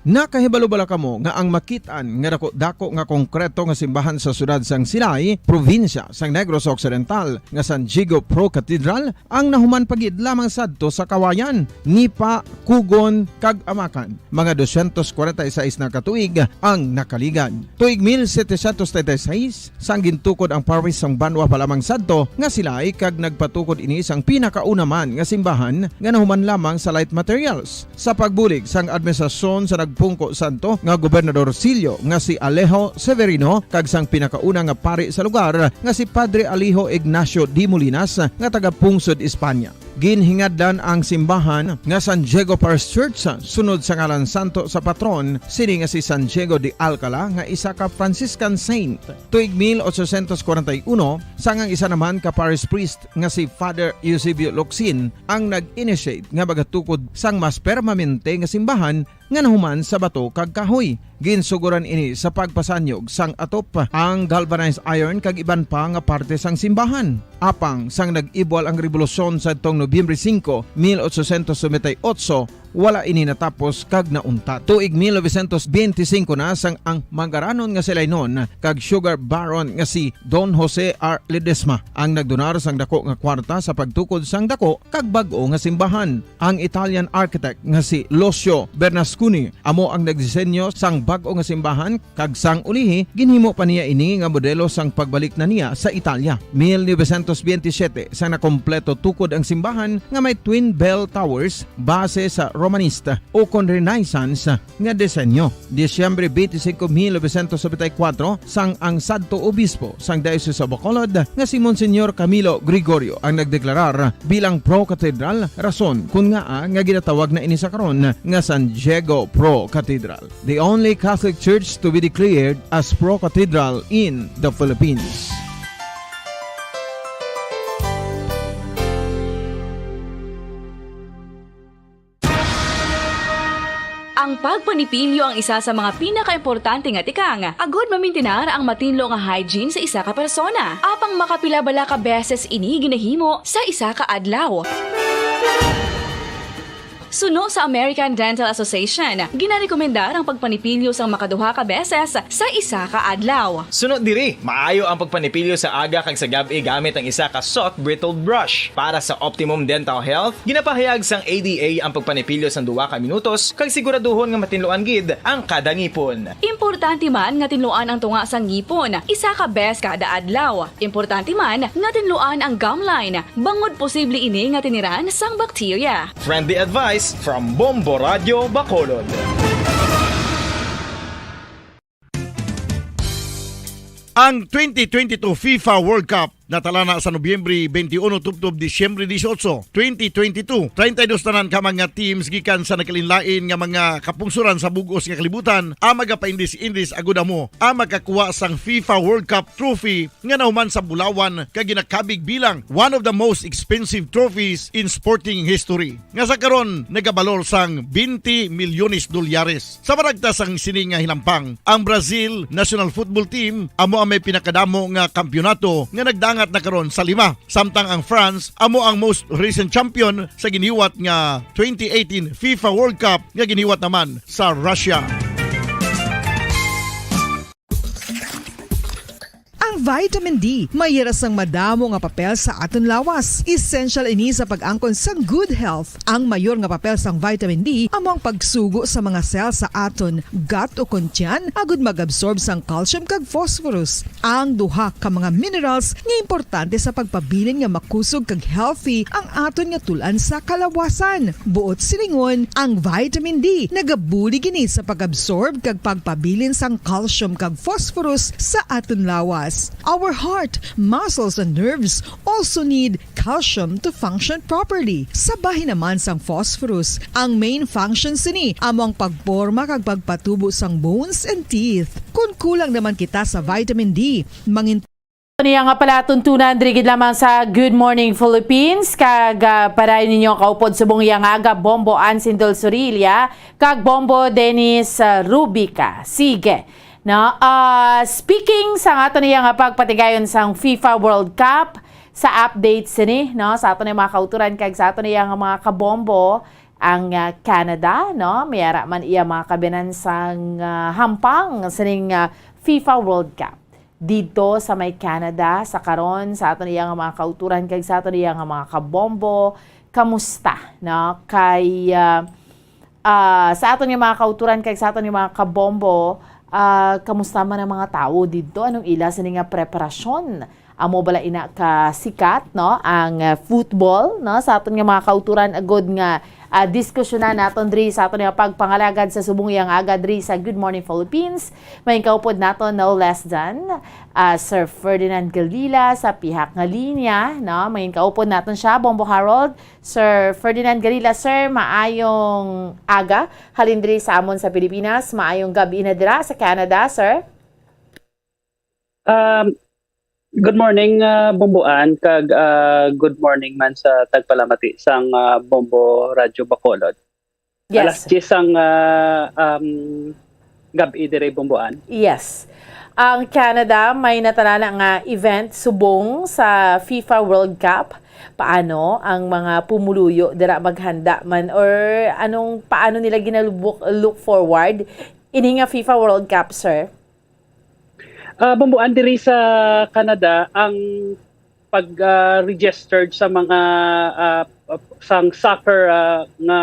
Nakahibalo bala kamo nga ang makit-an nga dako-dako nga konkreto nga simbahan sa siyudad sang Silay, probinsya sang Negros Occidental, nga San Diego Pro Cathedral, ang nahuman pa gid lamang sadto sa Kawayan, Nipa, Kugon, kag Amakan? Mga dosyentos kwarenta y seis na ka tuig ang nakaligad. Tuig mil setecientos treinta y seis, sang gintukod ang parish sang banwa pa lamang sadto nga Silay, kag nagpatukod ini sang pinakauna man nga simbahan nga nahuman lamang sa light materials. Sa pagbulig sang administrasyon sa nagpungko sadto nga gobernadorcillo nga si Alejo Severino kag sang pinakauna nga pari sa lugar nga si Padre Alejo Ignacio de Molinas nga taga-pungsod Espanya. Ginhingadlan ang simbahan nga San Diego Parish Church sunod sa ngalan santo sa patron sini nga si San Diego de Alcala nga isa ka Franciscan saint. Tuig mil ochocientos kwarenta y uno, sang ang isa naman ka parish priest nga si Father Eusebio Locsin ang nag-initiate nga magatukod sang mas permanente nga simbahan nga nahuman sa bato kag kahoy. Ginsugoran ini sa pagpasanyog sang atop, ang galvanized iron kag iban pa nga parte sang simbahan. Apang sang nag-ibwal ang rebolusyon sadtong Nobyembre singko, mil ochocientos noventa y ocho, wala ini natapos kag nauntat. Tuig mil novecientos benti singko na sang ang mangaranon nga si Lainon kag sugar baron nga si Don Jose R. Ledesma ang nagdonar sang dako nga kwarta sa pagtukod sang dako kag bag-o nga simbahan. Ang Italian architect nga si Lucio Bernasconi amo ang nagdisenyo sang bag-o nga simbahan, kag sang ulihi ginhimo pa niya ini nga modelo sang pagbalik na niya sa Italia. Mil novecientos benti siyete, sang nakompleto tukod ang simbahan nga may twin bell towers base sa Romanista ukon Renaissance nga disenyo. Disyembre twenty-five, mil novecientos noventa y cuatro, sang ang sadto obispo sang Diocese of Bacolod nga si Monsignor Camilo Gregorio ang nagdeklarar bilang pro-cathedral, rason kun ngaa nga ginatawag na ini sa karon nga San Diego Pro Cathedral, the only Catholic church to be declared as pro-cathedral in the Philippines. Ang pagpanipilyo ang isa sa mga pinakaimportante nga tikang agud mamintinar ang matinlo nga hygiene sa isa ka persona. Apang makapila bala ka beses ini ginahimo sa isa ka adlaw? Suno sa American Dental Association, ginarekomendar ang pagpanipilyo sang makaduha ka beses sa isa ka adlaw. Suno diri, maayo ang pagpanipilyo sa aga kag sa gab-i gamit ang isa ka soft bristle brush. Para sa optimum dental health, ginapahayag sang A D A ang pagpanipilyo sang duha ka minutos kag siguraduhon nga matinluan gid ang kada ngipon. Importante man nga tinluan ang tunga sang ngipon isa ka bes kada adlaw. Importante man nga tinluan ang gum line, bangod posible ini nga tiniran sang bakterya. Friendly advice from Bombo Radio Bacolod. Ang twenty twenty-two FIFA World Cup natala na sa Nobyembre twenty-one tubtob Disyembre dieciocho, twenty twenty-two. Treinta y dos tanan ka mga teams gikan sa nagkalainlain nga mga kapungsoran sa bug-os nga kalibutan ang magapaindis-indis agud amo ang makakuha sang FIFA World Cup trophy nga nahuman sa bulawan kag ginakabig bilang one of the most expensive trophies in sporting history, nga sa karon nagabalor sang twenty milyones dolyares. Sa panagta sang sini nga hinampang, ang Brazil national football team amo ang may pinakadamo nga kampiyonato nga nagdangat na karon sa lima, samtang ang France amo ang most recent champion sa giniwat nga twenty eighteen FIFA World Cup nga giniwat naman sa Russia. Ang vitamin D may ira sang madamo nga papel sa aton lawas. Essential ini sa pag-angkon sang good health. Ang mayor nga papel sang vitamin D amo ang pagsugo sa mga cell sa aton gut o kon tiyan agud mag-absorb sang calcium kag phosphorus, ang duha ka mga minerals nga importante sa pagpabilin nga makusog kag healthy ang aton nga tul-an sa kalawasan. Buot silingon, ang vitamin D nagabulig ini sa pag-absorb kag pagpabilin sang calcium kag phosphorus sa aton lawas. Our heart, muscles, and nerves also need calcium to function properly. Sa bahin naman sang phosphorus, ang main function sini amo ang pagporma kag pagpatubo sang bones and teeth. Kon kulang naman kita sa vitamin D, mangin Niya nga palatuntunan diri gid lamang sa Good Morning Philippines, kag, ah, padayon ninyo kaupod subong iya nga aga, Bombo Ansin Dulzurilla kag Bombo Dennis, ah, Rubica. Sige. No, ah, speaking sa ato niya nga pagpatigayon sang FIFA World Cup, sa updates sini, no, sa ato niya mga kauturan kag sa ato niya nga mga kabombo, ang, ah, Canada, no? May ara man iya mga kabinan sang, ah, hampang sining, ah, FIFA World Cup. Didto sa may Canada, sa karon, sa aton iya nga mga kauturan kag sa aton iya nga mga kabombo, kamusta, no? Kay, ah, ah, sa aton nga mga kauturan kag sa aton nga mga kabombo, ah, kamusta man ang mga tawo didto? Anong ila sini nga preparasyon? Amo bala ina ka sikat, no, ang, ah, football, no, sa aton nga mga kauturan, agod nga, ah, diskusyonan naton diri sa aton nga pagpangalagad sa subong iya nga aga diri sa Good Morning Philippines. May kaupod naton no less than, ah, Sir Ferdinand Galila sa pihak nga linya, no? May kaupod naton siya, Bombo Harold. Sir Ferdinand Galila, sir, maayong aga. Halin diri sa amon sa Pilipinas, maayong gab-i na dira sa Canada, sir. Um, good morning, ah, Bombo Ann, kag, ah, good morning man sa tagpalamati sang, ah, Bombo Radyo Bacolod. Alas Yes. diyes sang, ah, um, gab-i diri, Bombo Ann. Yes. Ang Canada may natalana nga event subong sa FIFA World Cup. Paano ang mga pumuluyo dira maghanda man, or anong, paano nila ginalubok, look forward ini nga FIFA World Cup, sir? Ah, Bombo Ann, diri sa Canada, ang pag, ah, registered sa mga, ah, sang soccer, ah, nga,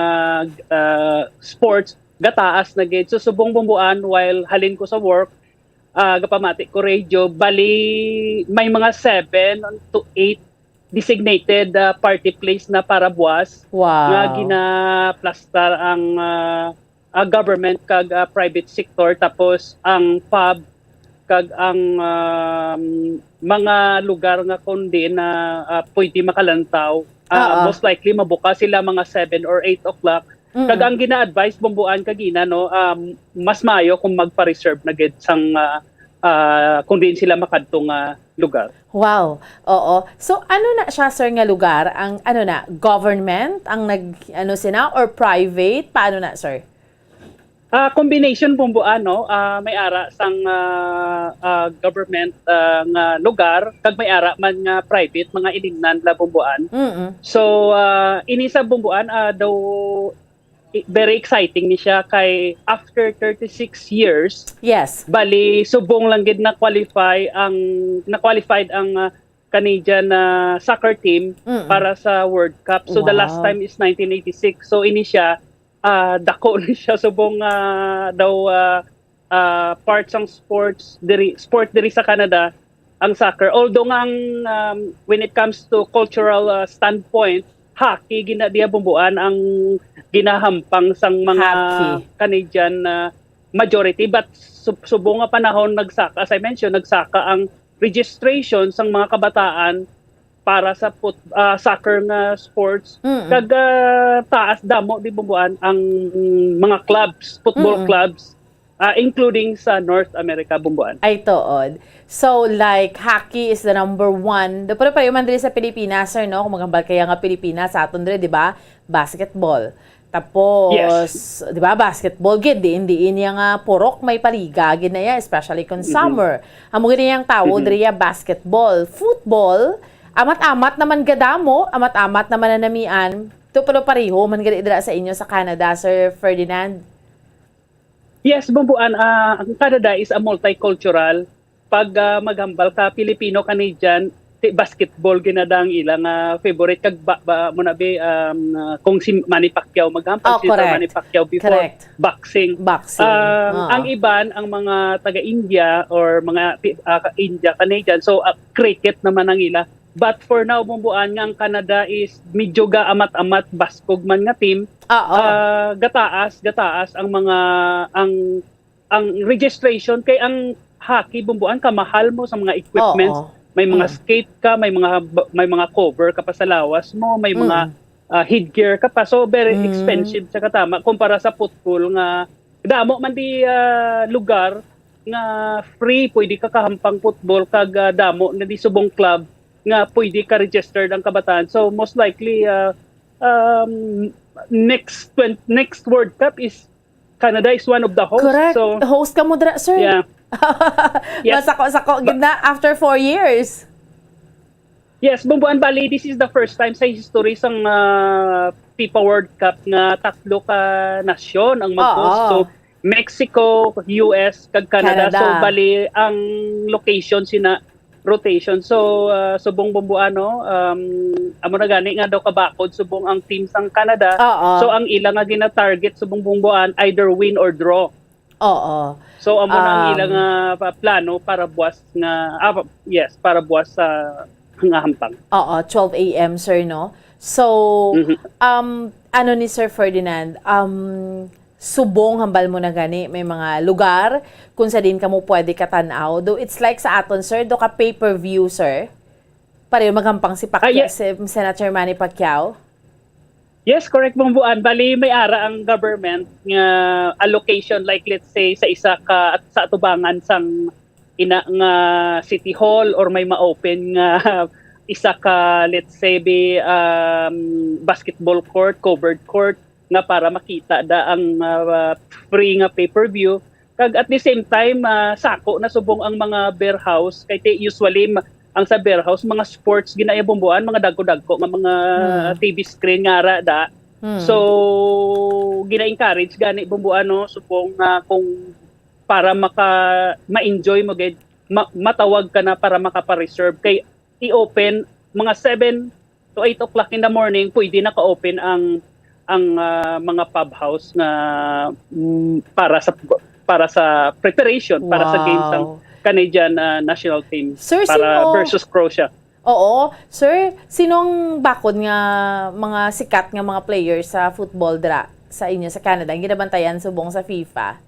ah, sports, gataas na gid. So, subong, Bombo Ann, while halin ko sa work, ah, gapamati ko radio, bali may mga seven to eight designated, ah, party place na para buwas nga Wow. ginaplastar ang, ah, ah, government kag, ah, private sector, tapos ang pub kag ang, um, mga lugar nga kundi na, ah, pwede makalantaw. Ah, Oo. Most likely mabuka sila mga seven or eight o'clock. Mm-mm. Kag ang gina-advise, Bombo Ann, kagina, no, um, mas maayo kung magpa-reserve na gid sang, ah, ah, kung diin sila makadto nga lugar. Wow. Oo. So, ano na siya, sir, nga lugar? Ang, ano na, government ang nag, ano, sina, or private? Paano na, sir? Ah, combination, Bombo Ann, no? Ah, may ara sang, ah, ah, government, ah, nga lugar, kag may ara man nga private, mga ilimnan la, Bombo Ann. Mm-mm. So, ah, ini sa, Bombo Ann, ah, daw i- very exciting ni siya kay after thirty-six years, Yes. bali subong lang gid na-qualify ang na-qualified ang, ah, Canadian, ah, soccer team Mm-mm. para sa World Cup. So the last Wow. time is nineteen eighty-six. So ini siya, ah, dako ni siya subong, ah, daw, ah, ah, part sang sports diri, sport diri sa Canada ang soccer. Although nga ang, um, when it comes to cultural, ah, standpoint, hockey gina diya, Bombo Ann, ang ginahampang sang mga Hockey. Canadian, ah, majority. But sub- subong nga panahon nagsaka, as I mentioned, nagsaka ang registration sang mga kabataan para sa foot, ah, soccer nga sports. Mm-mm. Kag, ah, taas, damo di, Bombo Ann, ang mga clubs, football Mm-mm. clubs, ah, including sa North America, Bombo Ann. Ay, tuod. So, like, hockey is the number one. Do, pero pareho man diri sa Pilipinas, sir, no? Kung maghambal kaya nga Pilipinas, sa aton diri, di ba? Basketball. Tapos, Yes. di ba, basketball gid, diin, diin niya nga purok may paliga gid na iya, especially kung Mhm. summer. Amo gid niyang tawo Mhm. diri ya basketball. Football, amat-amat naman gadamo, amat-amat naman nanamian. To, pero pareho man gid dira sa inyo sa Canada, Sir Ferdinand. Yes, Bombo Ann, ah, ang Canada is a multicultural. Pag, ah, maghambal ka, Filipino-Canadian, ti-, basketball gid na ang ilang, ah, favorite. Kag ba, ba, mo na bi, um, ah, kung si Manny Pacquiao maghambal, Oh, si Sir correct. Manny Pacquiao before Correct. boxing. Boxing. Um, Oo. Ang iban, ang mga taga-India or mga pi-, ah, ka-, India, Canadian, so, ah, cricket naman ang ila. But for now, Bombo Ann, nga ang Canada is medyo gaamat-amat, baskog man nga team, Oo. ah, gataas, gataas ang mga, ang, ang registration kay ang hockey, Bombo Ann, kamahal mo sa mga equipments. Oo. May mga Mm. skate ka, may mga ba-, may mga cover ka pa sa lawas mo, may mga, Mm. ah, headgear ka pa. So, very Mm. expensive sa katama kumpara sa football nga damo man di, ah, lugar nga free, pwede ka kahampang football, kag, ah, damo na di subong club nga pwede ka registered ang kabataan. So, most likely, ah, um, next twen-, next World Cup is Canada is one of the hosts. Correct. So, Host ka mo dra, sir. Yeah. Yes. Masako-sako gid na after four years. Yes, Bombo Ann, bali, this is the first time sa history sang, ah, FIFA World Cup nga tatlo ka nasyon ang mag-host. Oo. So, Mexico, U S, kag Canada. Canada. So, bali, ang location sina rotation. So, ah, subong bumbuan, no? Um, amo na gani nga daw kabakod subong ang team sang Canada. Oo. So, ang ila nga gina-target subong bumbuan, either win or draw. Oo. So, amo na ang Um, ila nga pa-, plano para buwas nga, ah, pa-, yes, para buwas sa nga hampang. Oo, twelve a m, sir, no? So, Mhm. um, ano ni Sir Ferdinand, um, subong hambal mo na gani, may mga lugar kung sa din kamo pwede katan-aw. Though it's like sa aton, sir, do ka pay-per-view, sir. Pareho maghampang si Pacquiao, Ah, yes. si Senator Manny Pacquiao. Yes, correct, Bumbuan. Bali, may ara ang government nga allocation, like, let's say, sa isa ka, at sa atubangan sang ina nga city hall or may ma-open nga isa ka, let's say, bi-, um, basketball court, covered court, nga para makita da ang, ah, free nga pay-per-view. Kag at the same time, ah, sako na subong ang mga beer house. Kay ti-, usually, ma-, ang sa beer house, mga sports, ginaya bumbuan, mga dagko-dagko nga mga Hmm. T V screen nga ara da. Hmm. So, gina-encourage gani bumbuan, no? Subong nga kung para maka-, ma-enjoy mo gid, ma-, matawag ka na para makapa-reserve. Kay i-open mga seven to eight o'clock in the morning, pwede na ka-open ang, ang, ah, mga pub house nga, mm, para sa, para sa preparation, para sa games ang Wow. Canadian, ah, national team Sir, para sino versus Croatia. Oo. Sir, sino ang bakod nga mga sikat nga mga players sa football dra sa inyo sa Canada ang ginabantayan subong sa FIFA?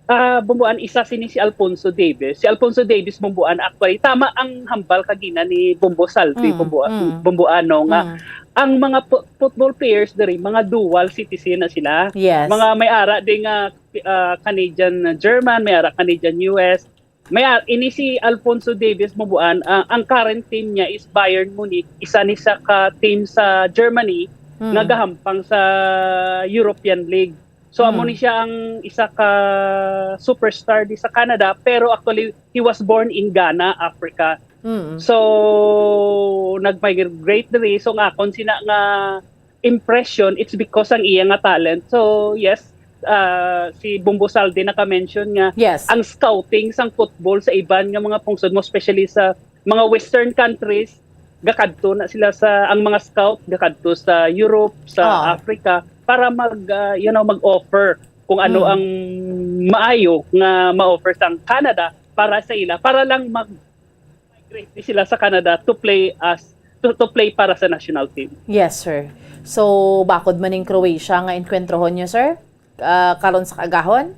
Ah, Bumbuan, isa sini si Alfonso Davies. Si Alfonso Davies, Bumbuan, actually, tama ang hambal kagina ni Bumbo Salvi, Mm, Bumbu-, mm. Bumbuano, nga Mm. ang mga pu-, football players diri, mga dual citizen na sila. Yes. Mga may ara di nga, ah, Canadian, ah, German, may ara Canadian U S. May ara, ini si Alfonso Davies, Bumbuan, ah, ang current team niya is Bayern Munich, isa ni sa ka team sa Germany Mm. nga gahampang sa European League. So, amo Mm. ni siya ang isa ka superstar di sa Canada, pero actually, he was born in Ghana, Africa. Mm. So, nag-migrate diri. So, ang akon sina nga impression, it's because ang iya nga talent. So, yes, ah, si Bumbo Saldi naka-mention nga Yes. ang scouting sang football sa iban nga mga pungsod mo, especially sa mga western countries, gakadto na sila sa, ang mga scout gakadto sa Europe, sa Ah. Africa, para mag, ah, you know, mag-offer kung ano Mm. ang maayo nga ma-offer sang Canada para sa ila, para lang mag-migrate sila sa Canada to play as, to, to play para sa national team. Yes, sir. So, bakod man ning Croatia nga enkwentro nyo, sir? Ah, karon sa kaagahon?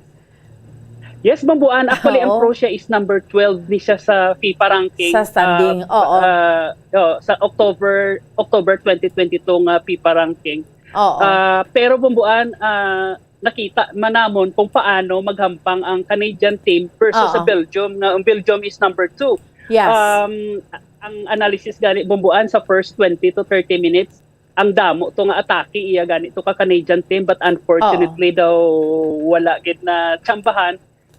Yes, Bumbuan. Actually, ang Oo. Croatia is number twelve ni siya sa FIFA ranking. Sa standing, Ah, oo. ah, oh, sa October, October twenty twenty-two nga FIFA ranking. Oo. Ah, pero, Bumbuan, ah, nakita man namon kung paano maghampang ang Canadian team versus sa Oo. Belgium, nga ang Belgium is number two. Yes. Um, ang analysis gani, Bumbuan, sa first twenty to thirty minutes, ang damo to nga atake iya gani to ka Canadian team, but unfortunately Oo. daw wala gid na tsambahan.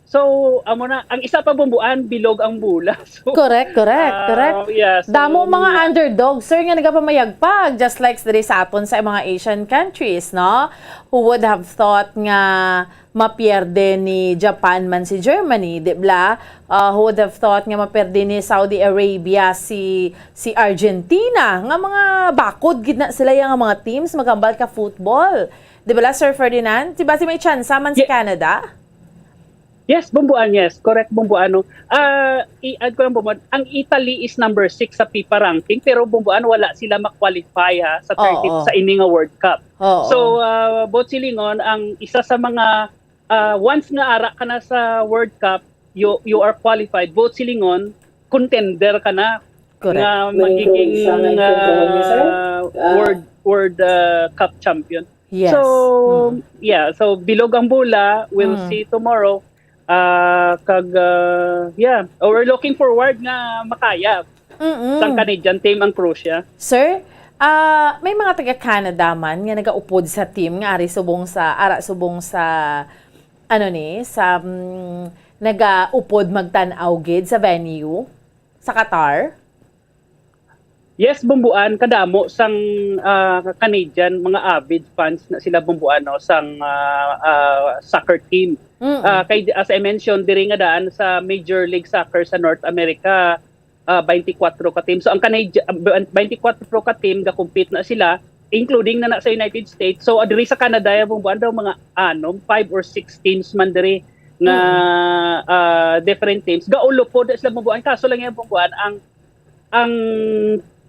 So, amo na, ang isa pa, Bumbuan, bilog ang bola. So, Correct, correct, ah, correct. Yeah, so, Damo mga yeah. underdog, sir, nga nagapamayagpag, just like diri sa aton sa mga Asian countries, no? Who would have thought nga mapierde ni Japan man si Germany, di bla? Ah, who would have thought nga mapierde ni Saudi Arabia si, si Argentina? Nga mga bakod gid na sila, yang mga teams magambal ka football. Di bala, Sir Ferdinand? Di ba si may tsansa man si Ye- Canada? Yes, Bumbuan, yes. Correct, Bumbuan, no? Ah, i-add ko lang, Bumbuan, ang Italy is number six sa FIFA ranking, pero, Bumbuan, wala sila ma-qualify, ha, sa thirty, Oo. sa ini nga World Cup. Oo. So, ah, buot silingon, ang isa sa mga, ah, once nga ara ka na sa World Cup, you, you are qualified. Buot silingon, contender ka na Correct. nga May magiging, encourage sa mga encounter mo, sir? ah, Ah. World, World, ah, Cup champion. Yes. So, Mm. yeah. So, bilog ang bola. We'll Mm. see tomorrow. Ah, kag, ah, yeah. Oh, we're looking forward nga makaya Mm-mm. sang Canadian team ang Croatia. Sir, ah, may mga taga-Canada man nga nagaupod sa team nga ari subong sa, ara subong sa, ano ni, sa, mm, nagaupod magtan-aw gid sa venue sa Qatar? Yes, Bumbuan, kadamo sang, ah, Canadian, mga avid fans na sila, Bumbuan, no, sang, ah, ah, soccer team. Mm. Ah, kay, as I mentioned, diri nga daan sa Major League Soccer sa North America, ah, twenty-four ka team. So, ang Canadi-, ah, twenty-four ka team, ga-compete na sila, including na, na sa United States. So, ah, diri sa Canada, Bumbuan, daw mga, ano, five or six teams man diri nga, Mm. ah, different teams. Gaulupod na sila, Bumbuan. Kaso lang yan, Bumbuan, ang ang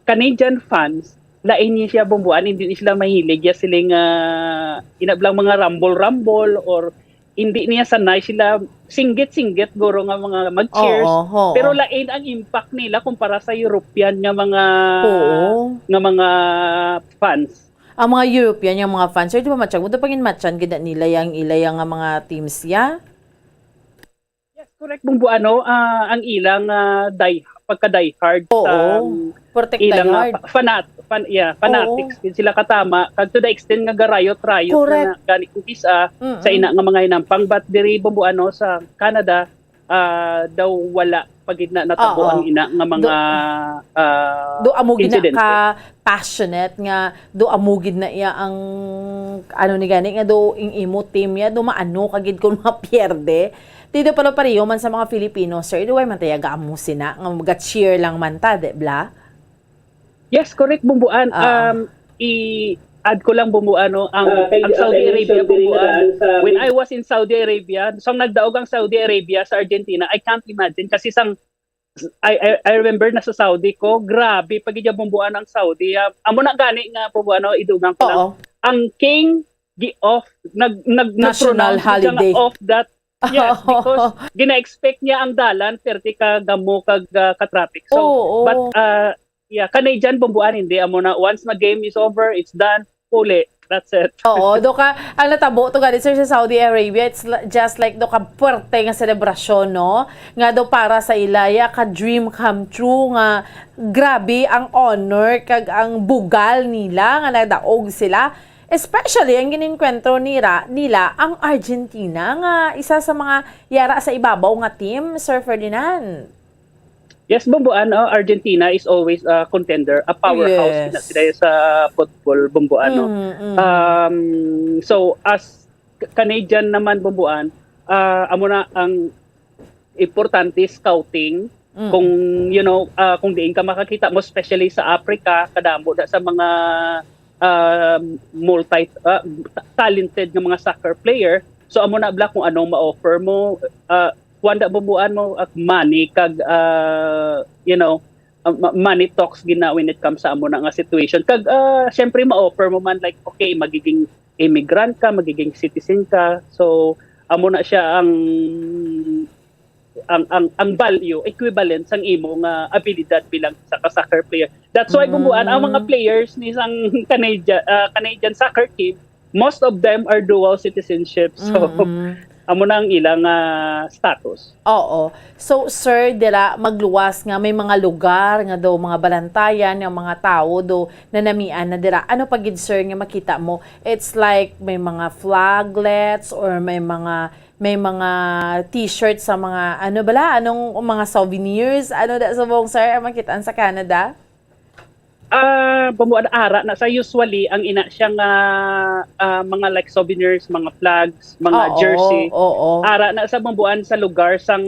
Canadian fans, lain niya siya, Bumbuan, hindi ni sila mahilig ya siling, ah, ina blang mga rumble-rumble or hindi niya sanay sila singgit-singgit guro nga mga mag-cheers. Oo, oo. Pero lain ang impact nila kumpara sa European nga mga Oo. nga mga fans. Ang mga European nga mga fans, sir, di ba, Matsyag? Mo, pangin Matsyag, gid nila yang ila yang nga mga teams ya? Yes, correct, Bumbuan, no? Ah, ang ilang, ah, die, pagka-diehard Oo. sa Protect ilang, ah, diehard. fa-, fanat-, fan-, yeah, Oo. fanatics gid sila katama, kag to the extent nga garayot-rayot Correct. na gani kung kis-a Mm-mm. sa ina nga mga hinampang. But diri, Bumbuan, no, sa Canada, ah, daw wala pa gid na natabo Oo. ang ina nga mga, Do-, ah, do amo gid na insidente. Ka passionate nga do amo gid na iya ang ano ni gani nga do ing imo team ya do maano ka gid kung mapierde. Ti do pala pareho man sa mga Filipino, sir, do way man tayaga amo sina nga maga-cheer lang man ta, di bla? Yes, correct, Bumbuan. Ah. Um, i-add ko lang, Bumbuan, no, ang, Ah, kay, ang Saudi ah, kay Arabia, mention diri nga Bumbuan, daan sa when I was in Saudi Arabia, so nagdaog ang Saudi Arabia sa Argentina, I can't imagine kasi sang I, I, I remember na sa Saudi ko, grabe pa gid ya, Bumbuan, ang Saudi. Ah, amo na gani nga, Bumbuan, no, idugang ko lang. Oo. Ang king gi-off, nag, nag, National nag-pronounce siya nga holiday. Off that. Yes, Oo. Because gina-expect niya ang dalan, perte ka gamo kag, ah, ka-traffic. So, Oo. but, ah, yeah, Canadian, Bumbuan, hindi. Amo na, once na game is over, it's done. Uli. That's it. Oo, do ka, ang natabo to gani, sir, sa Saudi Arabia, it's li-, just like do ka puwerte nga selebrasyon, no? Nga do para sa ila, ya ka dream come true nga grabe ang honor kag ang bugal nila nga nadaog sila. Especially ang gininkwentro nira, nila ang Argentina nga isa sa mga yara sa ibabaw nga team, Sir Ferdinand. Yes, Bumbuan, oh, Argentina is always a contender, a powerhouse Yes. na sila sa football, Bumbuan, no? Mm, mm. Um, so, as C-, Canadian naman, Bumbuan, ah, amo na ang importante, scouting. Mm. Kung, you know, ah, kung diin ka makakita mo, especially sa Africa, kadamo na sa mga, ah, multi, ah, ta-, talented nga mga soccer player. So, amo na bala kung anong ma-offer mo, ah, kuwan da, Bumbuan, mo, ah, money kag, ah, you know, ah, ma-, money talks gid na when it comes sa amo na nga situation. Kag, ah, syempre, ma-offer mo man, like, okay, magiging immigrant ka, magiging citizen ka. So, amo na siya ang, ang, ang, ang value, equivalent sang imo nga abilidad bilang isa ka soccer player. That's why, Bumbuan, ang mga Mm. players ni sang Canadian, ah, Canadian soccer team, most of them are dual citizenship. So, Mm-mm. amo na ang ilang, ah, status. Oo. So, sir, dira magluwas nga may mga lugar nga daw mga balantayan nga mga tawo do nanamian na dira. Ano pa gid, sir, nga makita mo? It's like may mga flaglets or may mga, may mga t-shirt sa mga, ano bala? Anong mga souvenirs? Ano da subong, sir, ang makitaan sa Canada? Ah, Bumbuan, ara na sa usually ang ina siya nga, ah, mga like souvenirs, mga flags, mga Oo, jersey. Oo. Ara na sa Bumbuan sa lugar sang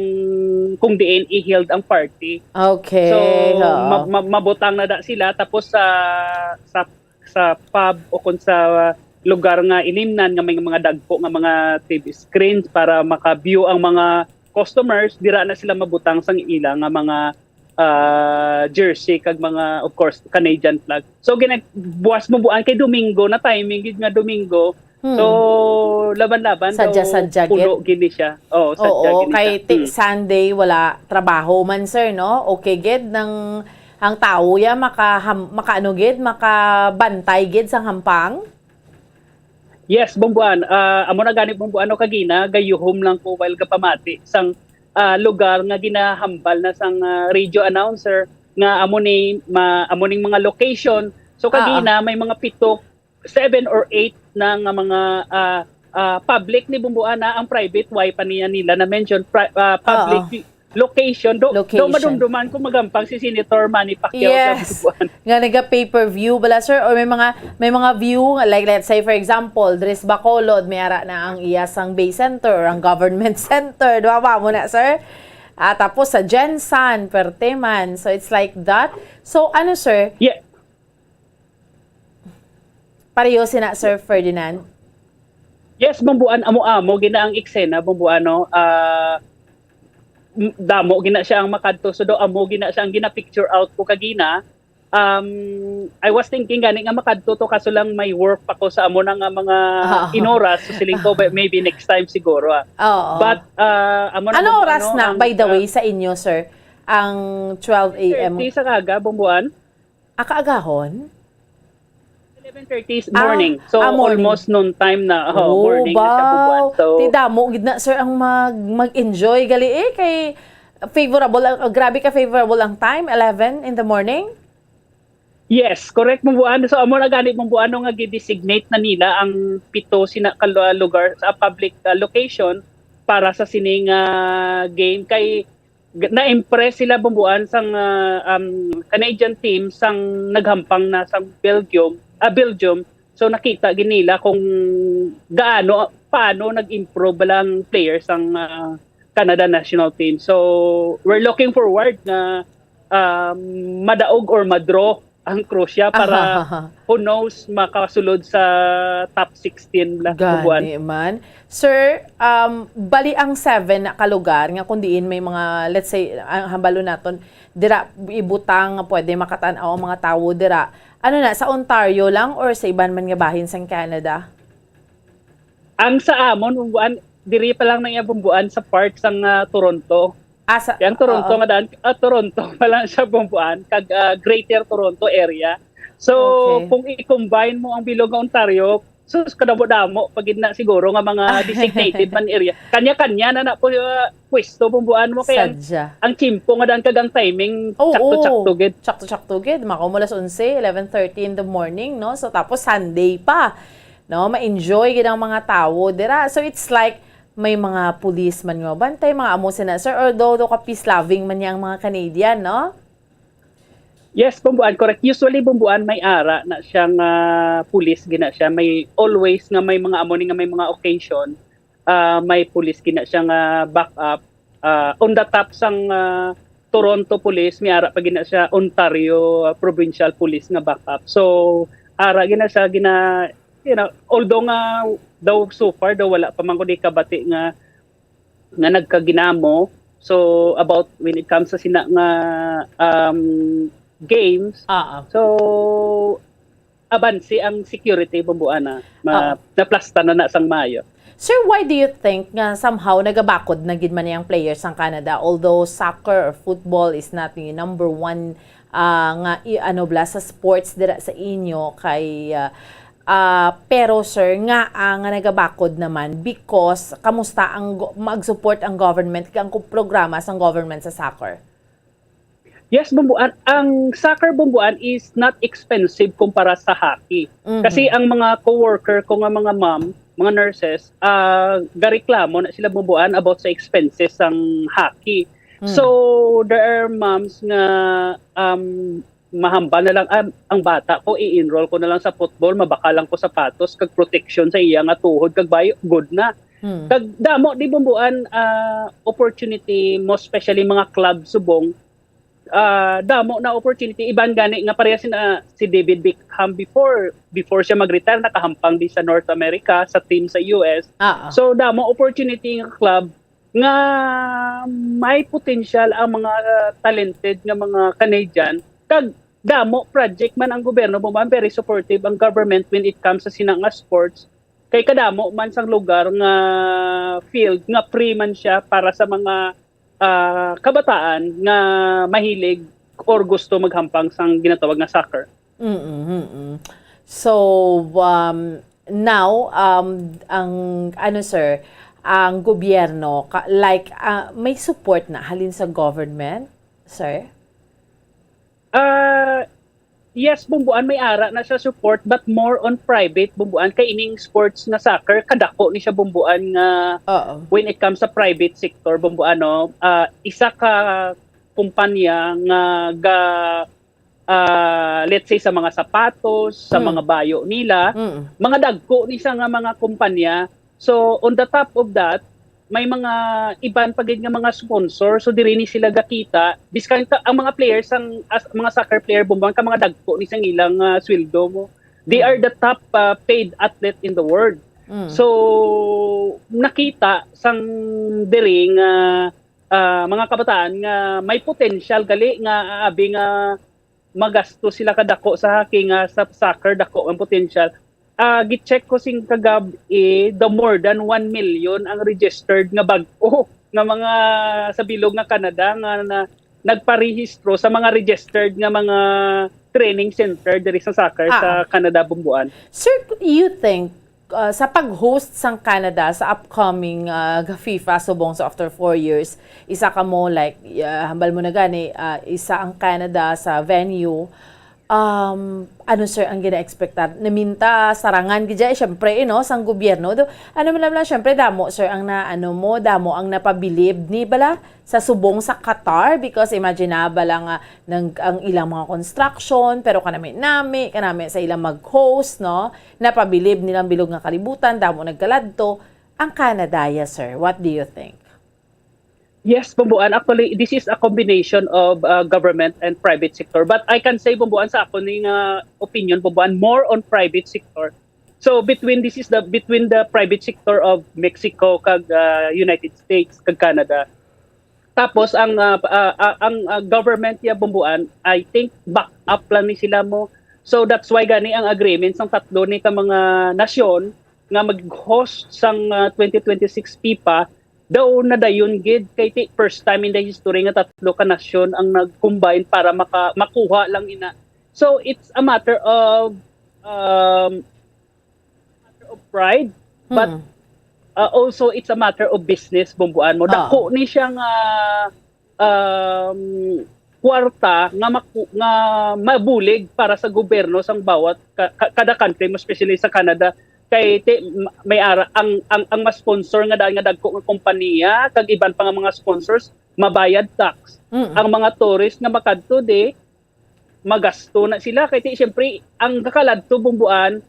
kung diin i-held ang party. Okay, So, oo. ma-, ma-, mabutang na da sila tapos sa, sa, sa pub o kung sa lugar nga ilimnan nga may mga dagko nga mga T V screens para maka-view ang mga customers, dira na sila mabutang sang ila nga mga ah, jersey kag mga, of course, Canadian flag. So, ginag-, buwas mo buan kay Domingo na timing gid nga Domingo. Hmm. So, laban-laban daw Sadya-sadya gid. puno gid ni siya. Oo, sadya Oo, gid ni kay siya. ti-, Hmm. Sunday wala trabaho man, sir, no? Okay gid nang ang tawo ya makaham-, makaano gid, makabantay gid sang hampang? Yes, Bumbuan. Ah, amo na gani, Bumbuan, no, kagina, gayuhom lang ko while gapamati sang, ah, lugar nga ginahambal na sang, ah, radio announcer nga amo ni ma-, amo ning mga location. So, Ah, ah. kagina, may mga pito, seven or eight na nga mga, ah, ah, public ni, Bumbuan, na ang private, way pa niya nila na-mention, pri-, ah, public Ah, ah. Location, do, do Location. madumduman ko magampang si Senator Manny Pacquiao Yes. Sa Bubuan. Nga naga pay-per-view bala, sir, or may mga may mga view, like, let's say, for example, diri sa Bacolod, may ara na ang iyasang Bay Center or ang Government Center, di ba? Ba mo na, sir? Ah, tapos sa Gensan, Perteman. So, it's like that. So, ano, sir? Yeah. Pareho sina Sir Ferdinand? Yes, Bumbuan, amo-amo gina ang eksena, Bumbuan, no? Ah, m- damo gina siya ang makadto, so do amo gina siya ang gina-picture out ko kagina. Um, I was thinking gani nga makadto to, kaso lang may work pa ko sa amo na nga mga Ah. inoras, so siling ko, but maybe next time siguro, ah. Oo. But uh, amo na Ano Bumbuan, oras no, na, ang, by the ah, way, sa inyo, sir? Ang twelve a m? thirty sa kaga, Bumbuan. Akaagahon? Eleven thirty is Ah, morning. So, ah, morning. Almost noon time na. Oh, Oh, morning na siya, wow. Bumbuan. So, Ti damo gid na, sir, ang mag mag-enjoy gali eh, kay favorable, ah, grabe ka favorable ang time, eleven in the morning. Yes, correct, Bumbuan. So, amo na gani, Bumbuan, no, nga gi-designate na nila ang pito sina ka lu- lugar sa public, ah, location para sa sining, ah, game. Kay g- na-impress sila, Bumbuan, sang, ah, um, Canadian team sang naghampang na sa Belgium, ah, Belgium. So, nakita gid nila kung gaano, paano nag-improve bala ang players sang, ah, Canada national team. So, we're looking forward na, um, madaog or madraw ang Croatia para who knows makasulod sa top sixteen la, Bumbuan. Gani man. Sir, um, bali ang seven na ka lugar nga kung diin may mga, let's say, ang hambalo naton, dira ibutang nga pwede makatan-aw ang mga tawo dira. Ano na, sa Ontario lang or sa iban man nga bahin sang Canada? Ang sa amon, Bumbuan, diri pa lang na iya, Bumbuan, sa part sang, ah, Toronto. Ah, sa, Ang Toronto oo. Nga daan, ah, Toronto pa lang siya, Bumbuan, kag, ah, Greater Toronto area. So, Okay. Kung i-combine mo ang bilog nga Ontario, sus, kadamo-damo pa gid na siguro nga mga designated man area. Kanya-kanya na na po, ah, pwesto, Bumbuan, mo kay ang, Sadya. Ang tiyempo nga daan kag ang timing, Oo. Tsakto-tsakto gid. Tsakto-tsakto gid. Makaumula sa onse, eleven thirty in the morning, no? So, tapos Sunday pa, no? Ma-enjoy gid ang mga tawo dira. So, it's like, may mga police man nga bantay, mga amo sina, sir, although do ka peace-loving man niya ang mga Canadian, no? Yes, Bumbuan, correct. Usually, Bumbuan, may ara na siya nga police gina siya. May always nga may mga amo ni nga may mga occasion, ah, may police gina siya nga backup. Ah, on the top sang, ah, Toronto Police, may ara pa gina siya Ontario, ah, Provincial Police nga backup. So, ara gina siya gina, you know, although nga daw so far daw wala pa man ko di kabati nga nga nagkaginamo. So, about when it comes sa sina nga, um, games, Ah, ah. So, abansi ang security, Bumbuan, na ma- Ah. Naplasta na na sang maayo. Sir, why do you think nga somehow nagabakod na gid man ang players sang Canada? Although soccer or football is not yung number one, ah, nga i- ano bala sa sports dira sa inyo kay, ah, ah, pero, sir, nga, ah, nga nagabakod naman because kamusta ang go- mag-support ang government kag ang ku- programa sang government sa soccer? Yes, Bumbuan. Ang soccer, Bumbuan, is not expensive kumpara sa hockey. Mhm. Kasi ang mga co-worker ko nga mga ma'am, mga nurses, ah, gareklamo na sila, Bumbuan, about sa expenses sang hockey. Mm. So, there are moms nga, um, mahambal na lang, "Ah, ang bata ko, i-enroll ko na lang sa football, mabakal lang ko sapatos, kag protection sa iya nga tuhod, kag bayo, good na." Hmm. Kag damo di, Bumbuan, ah, opportunity, most especially mga club subong, ah, damo na opportunity. Iban gani nga pareha sina si David Beckham before, before siya mag-retire, nakahampang di sa North America, sa team sa U S. Ah, ah. So, damo opportunity nga club nga may potential ang mga talented nga mga Canadian. Kag damo project man ang gobyerno, Bumbuan, very supportive ang government when it comes sa sina nga sports. Kay kadamo man sang lugar nga field nga free man siya para sa mga, ah, kabataan nga mahilig or gusto maghampang sang ginatawag nga soccer. Mm-mm, mm-mm. So, um, now, um, ang, ano, sir, ang gobyerno, ka- like, ah, may support na halin sa government, sir? Ah, Yes, Bumbuan, may ara na siya support, but more on private, Bumbuan, kay ining sports nga soccer, kadako ni siya, Bumbuan, nga Oo. When it comes sa private sector, Bumbuan, no, ah, isa ka kumpanya nga ga, ah, let's say, sa mga sapatos, sa Mm. mga bayo nila, Mm. mga dagko ni siya nga mga kumpanya. So, on the top of that, may mga iban pa gid nga mga sponsor. So, diri ni sila gakita. Bisan ka, ang mga players, ang as, mga soccer player, Bumbuan, ka mga dagko ni sang ilang, ah, sweldo mo. They Mm. are the top, ah, paid athlete in the world. Mm. So, nakita sang diri nga, ah, mga kabataan nga may potential gali nga abi nga magasto sila kadako sa hockey nga sa soccer dako ang potential. Ah, gi-check ko sing kagab-i, the more than one million ang registered nga bag-o nga mga sa bilog nga Canada nga na, nagparehistro sa mga registered nga mga training center diri sa soccer sa Ah. Canada, Bumbuan. Sir, you think, uh, sa pag-host sang Canada sa upcoming, uh, FIFA subong sa after four years, isa ka mo, like, uh, hambal mo na gani, uh, isa ang Canada sa venue, um, ano, sir, ang gina-expectar? Naminta, sarangan gid siya, syempre, eh, no, sang gobyerno. Do, ano man lang, syempre, damo, sir, ang na, ano mo, damo ang napabilib ni bala sa subong sa Qatar, because imagine na bala nga nang, ang ilang mga construction, pero kanami-nami, kanami sa ilang mag-host, no? Napabilib nilang bilog nga kalibutan, damo nagkaladto. Ang Canada, yes, sir. What do you think? Yes, Bumbuan. Actually, this is a combination of, uh, government and private sector. But I can say, Bumbuan, sa ako ni nga opinion, Bumbuan, more on private sector. So between, this is the, between the private sector of Mexico kag, uh, United States kag Canada. Tapos ang, uh, uh, uh, ang, uh, government ya, Bumbuan, I think back up lang ni sila mo. So that's why gani ang agreement sang tatlo ni ka mga nasyon nga mag-host sang, uh, twenty twenty-six FIFA daw nadayon gid kay ti first time in the history nga tatlo ka nasyon ang nag-combine para maka-, makuha lang ina. So it's a matter of, um, matter of pride, but, Hmm. uh, also it's a matter of business, Bumbuan mo. Ah. Dako ni siya nga, um, kwarta nga maku-, nga mabulig para sa gobyerno sang bawat ka-, ka-, kada country mo, especially sa Canada. Kay ti-, ma-, may ara ang, ang, ang mas sponsor nga daan nga dagko nga kompanya kag iban pa nga mga sponsors mabayad tax. Mm. Ang mga tourist nga makadto di, magasto na sila. Kay ti, siyempre, ang gakaladto, Bumbuan,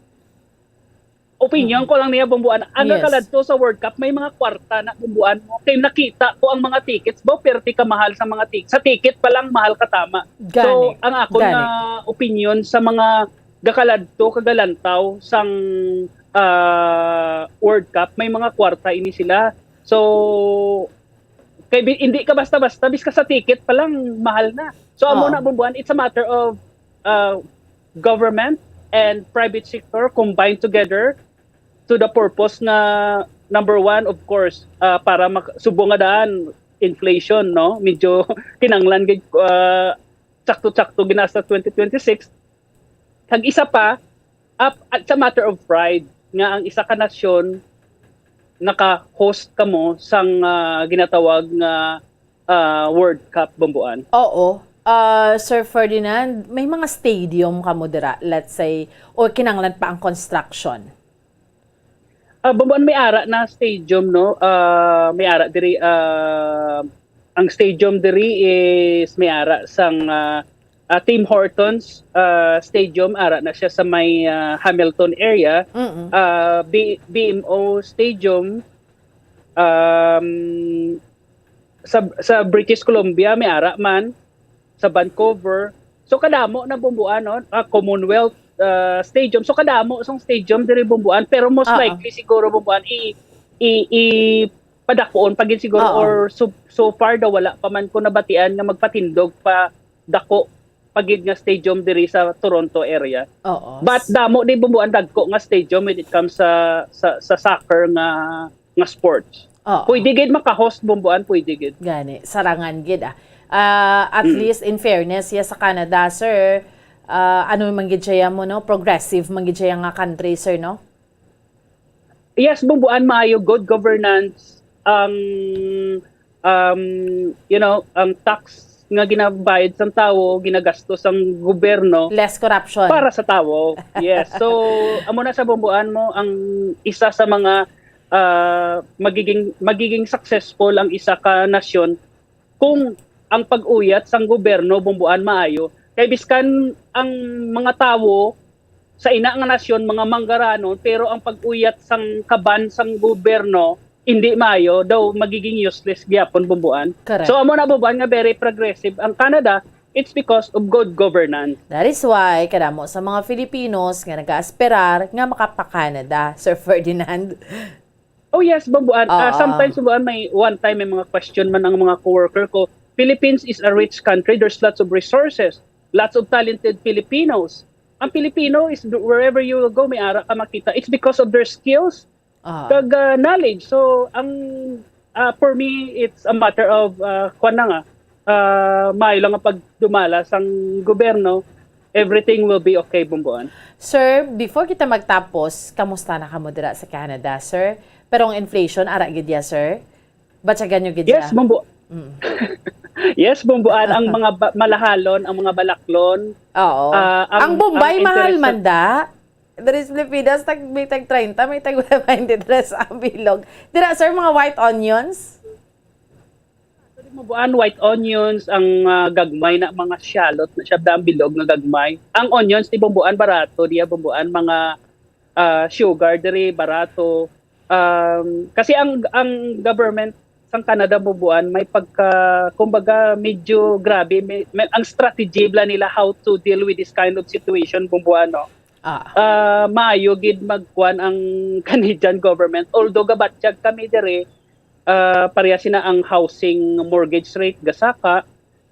opinion Mm. ko lang niya, Bumbuan, ang Yes. gakaladto sa World Cup, may mga kwarta na, Bumbuan mo. Kay nakita ko ang mga tickets, ba, perte ka mahal sa mga tickets. Sa ticket pa lang, mahal ka tama. So, Gani. ang ako Gani. na opinion sa mga gakaladto, kagalantaw sang, ah, World Cup, may mga kwarta ini sila. So, kay bi-, hindi ka basta-basta, biska sa ticket pa lang, mahal na. So, amo Oo. na, Bumbuan, it's a matter of, uh, government and private sector combined together to the purpose nga, number one, of course, uh, para mak-, subong nga daan, inflation, no? Medyo kinanglan gid, uh, sakto-sakto gina sa twenty twenty-six. Kag isa pa, ap-, it's a matter of pride nga ang isa ka nasyon naka-host kamo sang, ah, ginatawag nga, ah, World Cup, Bumbuan. Oo. Ah, Sir Ferdinand, may mga stadium kamo dira, let's say, o kinanglan pa ang construction? Ah, Bumbuan, may ara na stadium, no? Ah, may ara diri, ah, ang stadium diri is may ara sang, ah, ah, Tim Hortons, ah, Stadium, ara na siya sa may, ah, Hamilton area. Mm-mm. Ah, B-, B M O Stadium, um, sa, sa British Columbia, may ara man. Sa Vancouver. So, kadamo na, Bumbuan, no? Ah, Commonwealth, ah, Stadium. So, kadamo sang stadium diri, Bumbuan. Pero most Oo. likely siguro, Bumbuan, i-, i-, i-, padakuon pa gid siguro Oo. or so, so far daw wala pa man ko nabatian nga magpatindog pa dako pa gid nga stadium diri sa Toronto area. Oo. But damo di, Bumbuan, dagko nga stadium when it comes sa, sa, sa soccer nga, nga sports. Oo. Pwede gid maka-host, Bumbuan, pwede gid. Gani, sarangan gid, ah. Ah, at Mm. least, in fairness, ya sa Canada, sir, ah, ano man gid siya mo, no? Progressive man gid siya nga country, sir, no? Yes, Bumbuan, maayo, good governance, ang, um, you know, ang tax nga ginabayad sang tawo, ginagastos sang gobyerno Less corruption. para sa tawo. Yes. So, amo na sa bumbuan mo ang isa sa mga ah, magiging magiging successful ang isa ka nasyon kung ang pag-uyat sang gobyerno bumbuan maayo. Kay biskan ang mga tawo sa ina nga nasyon mga manggaranon, pero ang pag-uyat sang kaban sang gobyerno hindi maayo, daw magiging useless gyapon bumbuan. Correct. So amo na bumbuan nga very progressive ang Canada. It's because of good governance. That is why kadamo sa mga Filipinos nga nagaasperar nga makapa-Canada, Sir Ferdinand. Oh yes, bumbuan. Ah, Oo. Sometimes bumbuan may one time may mga question man ang mga coworker ko. Philippines is a rich country. There's lots of resources, lots of talented Filipinos. Ang Filipino is wherever you will go, may ara ka makita. It's because of their skills Ah. kag ah, knowledge. So ang ah, for me, it's a matter of ah, kwan na nga. Ah, maayo lang ang pagdumala sang gobyerno. Everything will be okay, bumbuan. Sir, before kita magtapos, kamusta na kamo dira sa Canada, sir? Pero ang inflation, ara gid ya, sir? Batyagan nyo gid ya? Yes, bumbu. Yes, bumbuan ang mga ba- malahalon, ang mga balaklon. Oo. Ah, ang, Bombay, ang mahal interest man da. Diri sa Pilipinas, tag, may tag treinta, may tag twenty-three ang bilog. Dira, sir, mga white onions? Actually, bumbuan, white onions, ang ah, gagmay na mga shallot na siya, ang bilog nga gagmay. Ang onions ni bumbuan, barato diya, bumbuan, mga ah, sugar diri, barato. Um, kasi ang ang government sang Canada, bumbuan, may pagka, kumbaga, medyo grabe, may, may, ang strategy bala nila how to deal with this kind of situation, bumbuan, no? Ah. Ah, maayo gid magkuan ang Canadian government, although gabatyag kami diri, ah, pareha sina ang housing mortgage rate gasaka,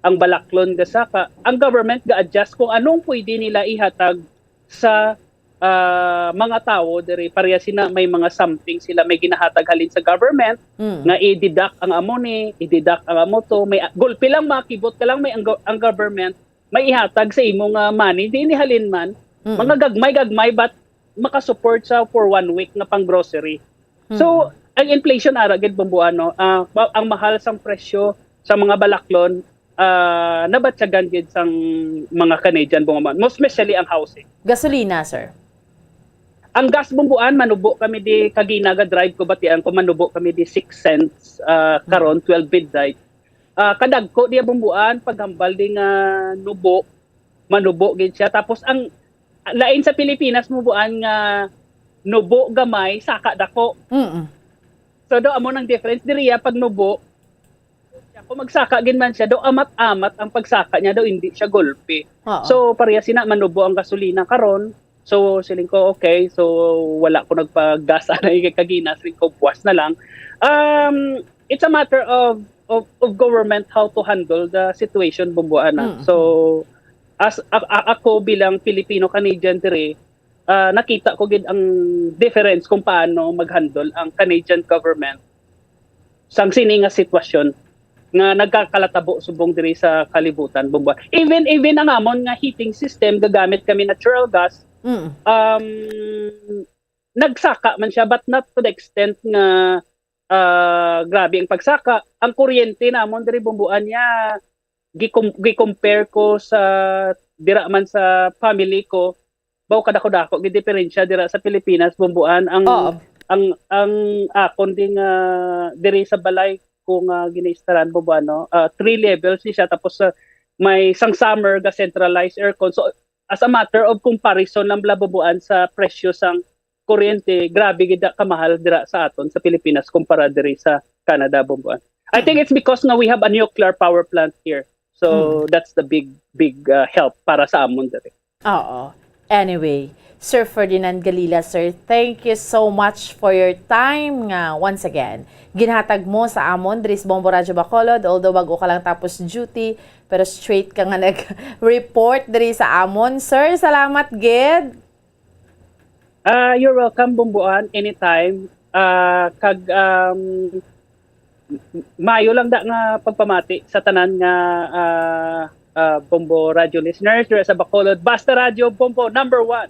ang balaklon gasaka, ang government ga-adjust kung anong pwede nila ihatag sa ah, mga tawo diri. Pareha sina may mga something sila may ginahatag halin sa government Mm. nga i-deduct ang amo ni, i-deduct ang amo to. May gulpi lang makibot ka lang may ang, go- ang government may ihatag sa imo nga money, di ni halin man. Mm. Mga gagmay-gagmay, but makasupport sa for one week nga pang grocery. So, ang inflation ara gid, bumbuan, no? Ah, ma- ang mahal sang presyo sa mga balaklon, ah, nabatyagan gid sang mga Canadian, bumbuan, most especially ang housing. Gasolina, sir. Ang gas, bumbuan, manubo kami di kagina ga-drive ko, batian ko, manubo kami di six cents, ah, karon twelve midnight. Ah, kadagko diya, bumbuan, paghambal di nga nubo, manubo gid siya. Tapos ang lain sa Pilipinas, bumbuan, nga nubo gamay, saka dako. Mm. So do amo nang difference diriya pag nubo. Kung magsaka gid man siya, do amat-amat ang pagsaka niya, do hindi siya gulpi. Oo. So pareha sina manubo ang gasolina karon. So siling ko, okay, so wala ko nagpagas anay kay kagina, siling ko, buwas na lang. Um, it's a matter of of, of government how to handle the situation, bumbuan, ah. Mm. So as a- a- ako bilang Filipino Canadian diri, ah, nakita ko gid ang difference kung paano mag-handle ang Canadian government sang sini nga sitwasyon nga nagkakalatabo subong diri sa kalibutan, bumbuan. Even even ang amon nga heating system, gagamit kami natural gas. Mm. Um, nagsaka man siya, but not to the extent nga ah, grabe ang pagsaka. Ang kuryente namon diri, bumbuan, niya, gikum- gi-compare ko sa dira man sa family ko, baw kadako-dako gid diferensya dira sa Pilipinas, bumbuan. Ang Oo. ang ang akon ding ah, diri sa balay ko nga ginaistaran, bumbuan, no? Ah, three levels ni siya, tapos ah, may sang summer ga centralized aircon. So as a matter of comparison lang bala, bumbuan, sa presyo sang kuryente, grabe gid na kamahal dira sa aton sa Pilipinas kumpara diri sa Canada, bumbuan. I think it's because nga we have a nuclear power plant here. So that's the big big uh, help para sa amon diri. Oo. Anyway, Sir Ferdinand Galila, sir, thank you so much for your time nga once again ginhatag mo sa amon diri sa Bombo Radyo Bacolod, although bag-o ka lang tapos duty, pero straight ka nga nag-report diri sa amon. Sir, salamat gid. Ah, you're welcome, bumbuan, anytime. Ah, kag um, mayo lang da nga pagpamati sa tanan nga ah, ah, Bombo Radio listeners dira sa Bacolod. Basta Radio Bombo number one.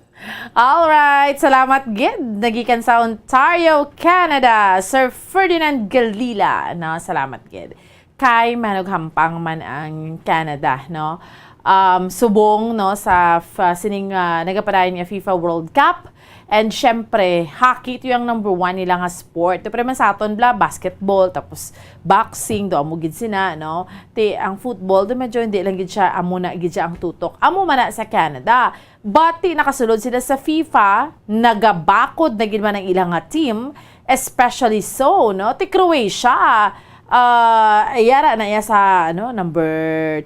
All right, salamat gid. Nagikan sa Ontario, Canada, Sir Ferdinand Galila. No, salamat gid. kay manughampang man ang Canada, no? Um, subong, no, sa f-, sining, ah, nagapadayon nga FIFA World Cup. And syempre, hockey to yung number one nila nga sport. Pero man sa aton bla, basketball, tapos boxing, do amo gid sina, no? Ti, ang football, do medyo hindi lang gid siya, amo na gid siya ang tutok. Amo man na sa Canada. But ti nakasulod sila sa FIFA, nagabakod na gid man ang ilang nga team, especially so, no? Ti Croatia, ah, yara na iya sa, ano, number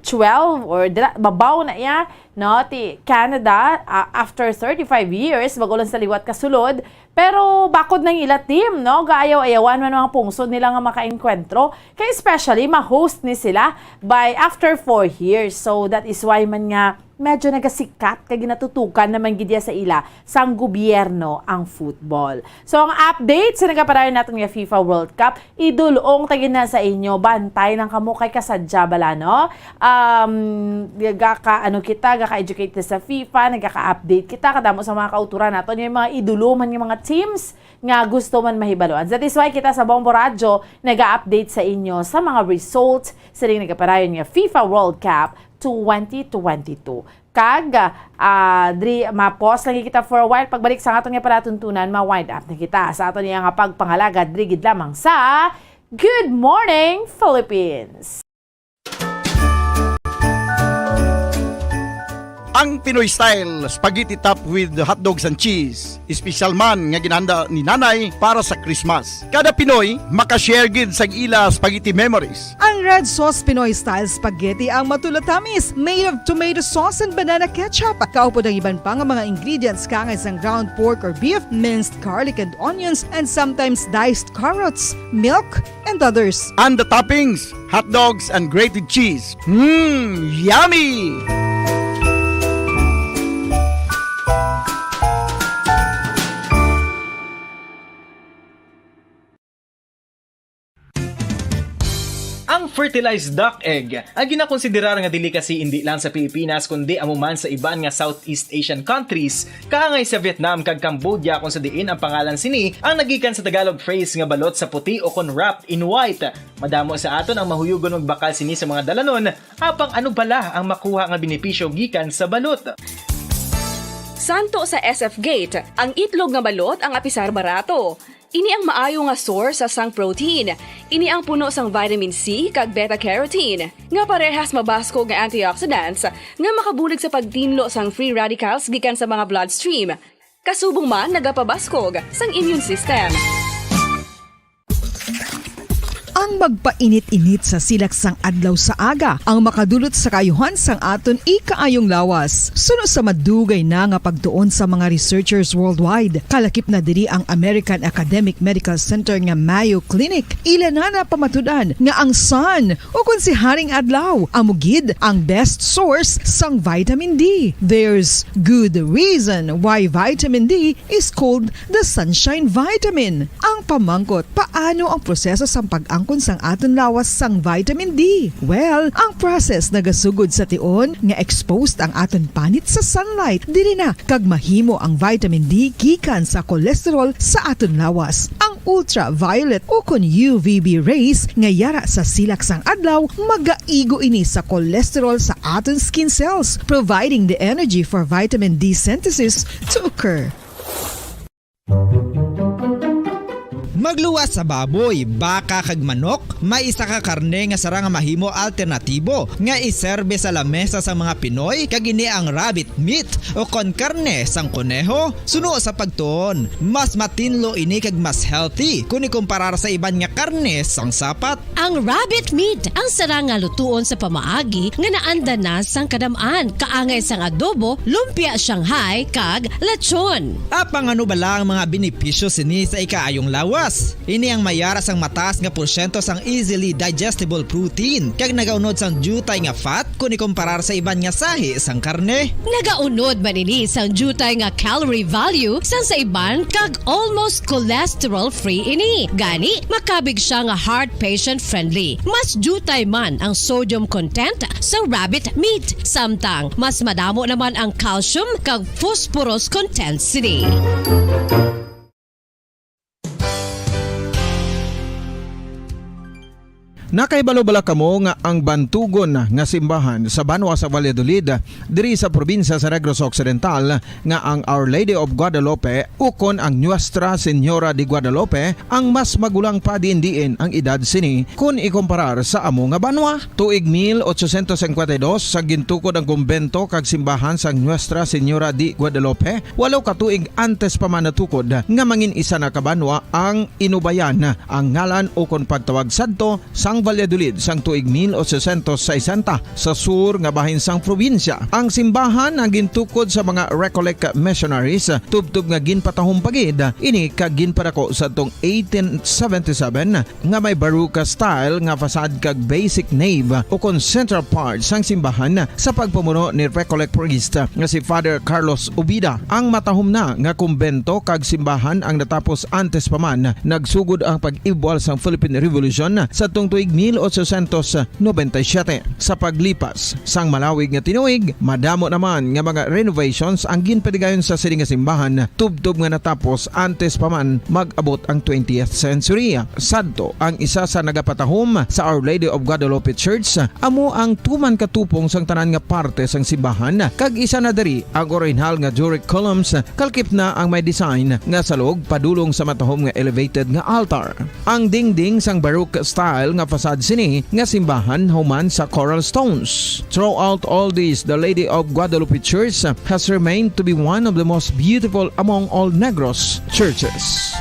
twelve or dira, babaw na iya, no? Ti Canada, ah, after thirty-five years, bago lang sa liwat kasulod, pero bakod ng ila team, no? Gaayaw-ayawan man mga pungsod nila nga makaengkwentro. Kay especially, ma-host ni sila by after four years. So, that is why man nga medyo nagasikat kag ginatutukan naman gid ya sa ila sang gobyerno ang football. So, ang update sa nagapadayon naton nga FIFA World Cup, idulong ta gid na sa inyo. Bantay lang kamo kay kasadya bala, no? Um, gaka, ano kita, gaka-educate na sa FIFA, nagaka-update kita, kadamo sa mga kauturan naton, yung mga iduluman nga mga teams nga gusto man mahibaluan. That is why kita sa Bombo Radyo naga-update sa inyo sa mga results sa ring nagapadayon nga FIFA World Cup twenty twenty-two. Kag, ah, dri, ma-pause lang kita for a while. Pagbalik sa aton nga palatuntunan, ma-wind up na kita sa aton nga pagpangalagad dri gid lamang sa Good Morning Philippines. Ang Pinoy style spaghetti topped with hot dogs and cheese. Espesyal man nga ginhanda ni Nanay para sa Christmas. Kada Pinoy makashare gid sang ila spaghetti memories. Ang Red Sauce Pinoy Style Spaghetti ang matulatamis, made of tomato sauce and banana ketchup. Kaupod ang iban pa nga mga ingredients, kaangay sang ground pork or beef, minced garlic and onions, and sometimes diced carrots, milk, and others. And the toppings, hot dogs and grated cheese. Mmm, yummy! Ang fertilized duck egg ang ginakonsiderar nga delicacy indi lang sa Pilipinas, kundi amo man sa iban nga Southeast Asian countries, kaangay sa Vietnam kag Cambodia, kung sa diin ang pangalan sini ang nagikan sa Tagalog phrase nga balot sa puti o kon wrapped in white. Madamo sa aton ang mahuyugon magbakal sini sa mga dalanon, apang ano bala ang makuha nga benepisyo gikan sa balot? Santo sa S F Gate, ang itlog nga balot ang apisar barato. Ini ang maayo nga source sang protein. Ini ang puno sang vitamin C kag beta carotene, nga parehas mabaskog nga antioxidants nga makabulig sa pagtinlo sang free radicals gikan sa mga bloodstream. Kasubong man nagapabaskog sang immune system. Ang magpainit-init sa silak sang adlaw sa aga ang makadulot sa kaayuhan sang aton ikaayong lawas. Suno sa madugay na nga pagtuon sa mga researchers worldwide, kalakip na diri ang American Academic Medical Center nga Mayo Clinic. Ila na napamatud-an nga ang sun, o kon si Haring Adlaw, amo gid ang best source sang vitamin D. There's good reason why vitamin D is called the sunshine vitamin. Ang pamangkot, paano ang proseso sang pag-angkon sang aton lawas sang vitamin D? Well, ang process nagasugod sa tion nga exposed ang aton panit sa sunlight. Diri na kag mahimo ang vitamin D gikan sa cholesterol sa aton lawas. Ang ultraviolet o kon U V B rays nga yara sa silak sang adlaw magaigo ini sa cholesterol sa aton skin cells, providing the energy for vitamin D synthesis to occur. Magluwas sa baboy, baka, kag manok, may isa ka karne nga sarang nga mahimo alternatibo nga iserbe sa lamesa sang mga Pinoy, kag ini ang rabbit meat o kon karne sang koneho. Suno sa pagtuon, mas matinlo ini kag mas healthy kon ikumparar sa iban nga karne sang sapat. Ang rabbit meat ang sarang nga lutuon sa pamaagi nga naanda na sang kadam-an, kaangay sang adobo, lumpia Shanghai, kag lechon. Apang ano bala ang mga benepisyo sini sa ikaayong lawas? Ini ang mayara sang mataas nga porsyento sang easily digestible protein, kag nagaunod sang diutay nga fat kon ikumparar sa iban nga sahi sang karne. Nagaunod man ini sang diutay nga calorie value sang sa iban kag almost cholesterol-free ini. Gani, makabig sia nga heart patient-friendly. Mas diutay man ang sodium content sa rabbit meat, samtang mas madamo naman ang calcium kag phosphorus content sini. Nakahibalo bala kamo nga ang bantugon nga simbahan sa banwa sa Valladolid, diri sa probinsya sa Negros Occidental, nga ang Our Lady of Guadalupe ukon ang Nuestra Señora de Guadalupe ang mas magulang pa diin-diin ang edad sini kon ikumparar sa amo nga banwa? Tuig mil ochocientos cincuenta y dos, sa gintukod ang kumbento kag simbahan sang Nuestra Señora de Guadalupe, walo ka tuig antes pa man natukod nga mangin isa na ka banwa ang Inubayan, ang ngalan ukon pagtawag sadto sang Valladolid sang tuig mil ochocientos sesenta, sa sur nga bahin sang probinsya. Ang simbahan ang gintukod sa mga Recollect missionaries, tubtob nga ginpatahom pa gid ini kag ginpadako sadtong eighteen seventy-seven, nga may Baroque style nga facade kag basic nave ukon central part sang simbahan sa pagpamuno ni Recollect priest nga si Father Carlos Ubida. Ang matahom na nga kumbento kag simbahan ang natapos antes pa man nagsugod ang pag-ibwal sang Philippine Revolution sadtong tuig mil ochocientos noventa y siete. Sa paglipas sang malawig nga tinuig, madamo naman nga mga renovations ang ginpatigayon sa sini nga simbahan, tubtob nga natapos antes pa man mag-abot ang twentieth century. Sadto, ang isa sa nagapatahom sa Our Lady of Guadalupe Church amo ang tuman katupong sang tanan nga parte sang simbahan, kag isa na diri ang orihinal nga Doric columns, kalkip na ang may design nga salog padulong sa matahom nga elevated nga altar. Ang dingding sang Baroque style nga facade sini nga simbahan human sa coral stones. Throughout all this, the Lady of Guadalupe Church has remained to be one of the most beautiful among all Negros churches.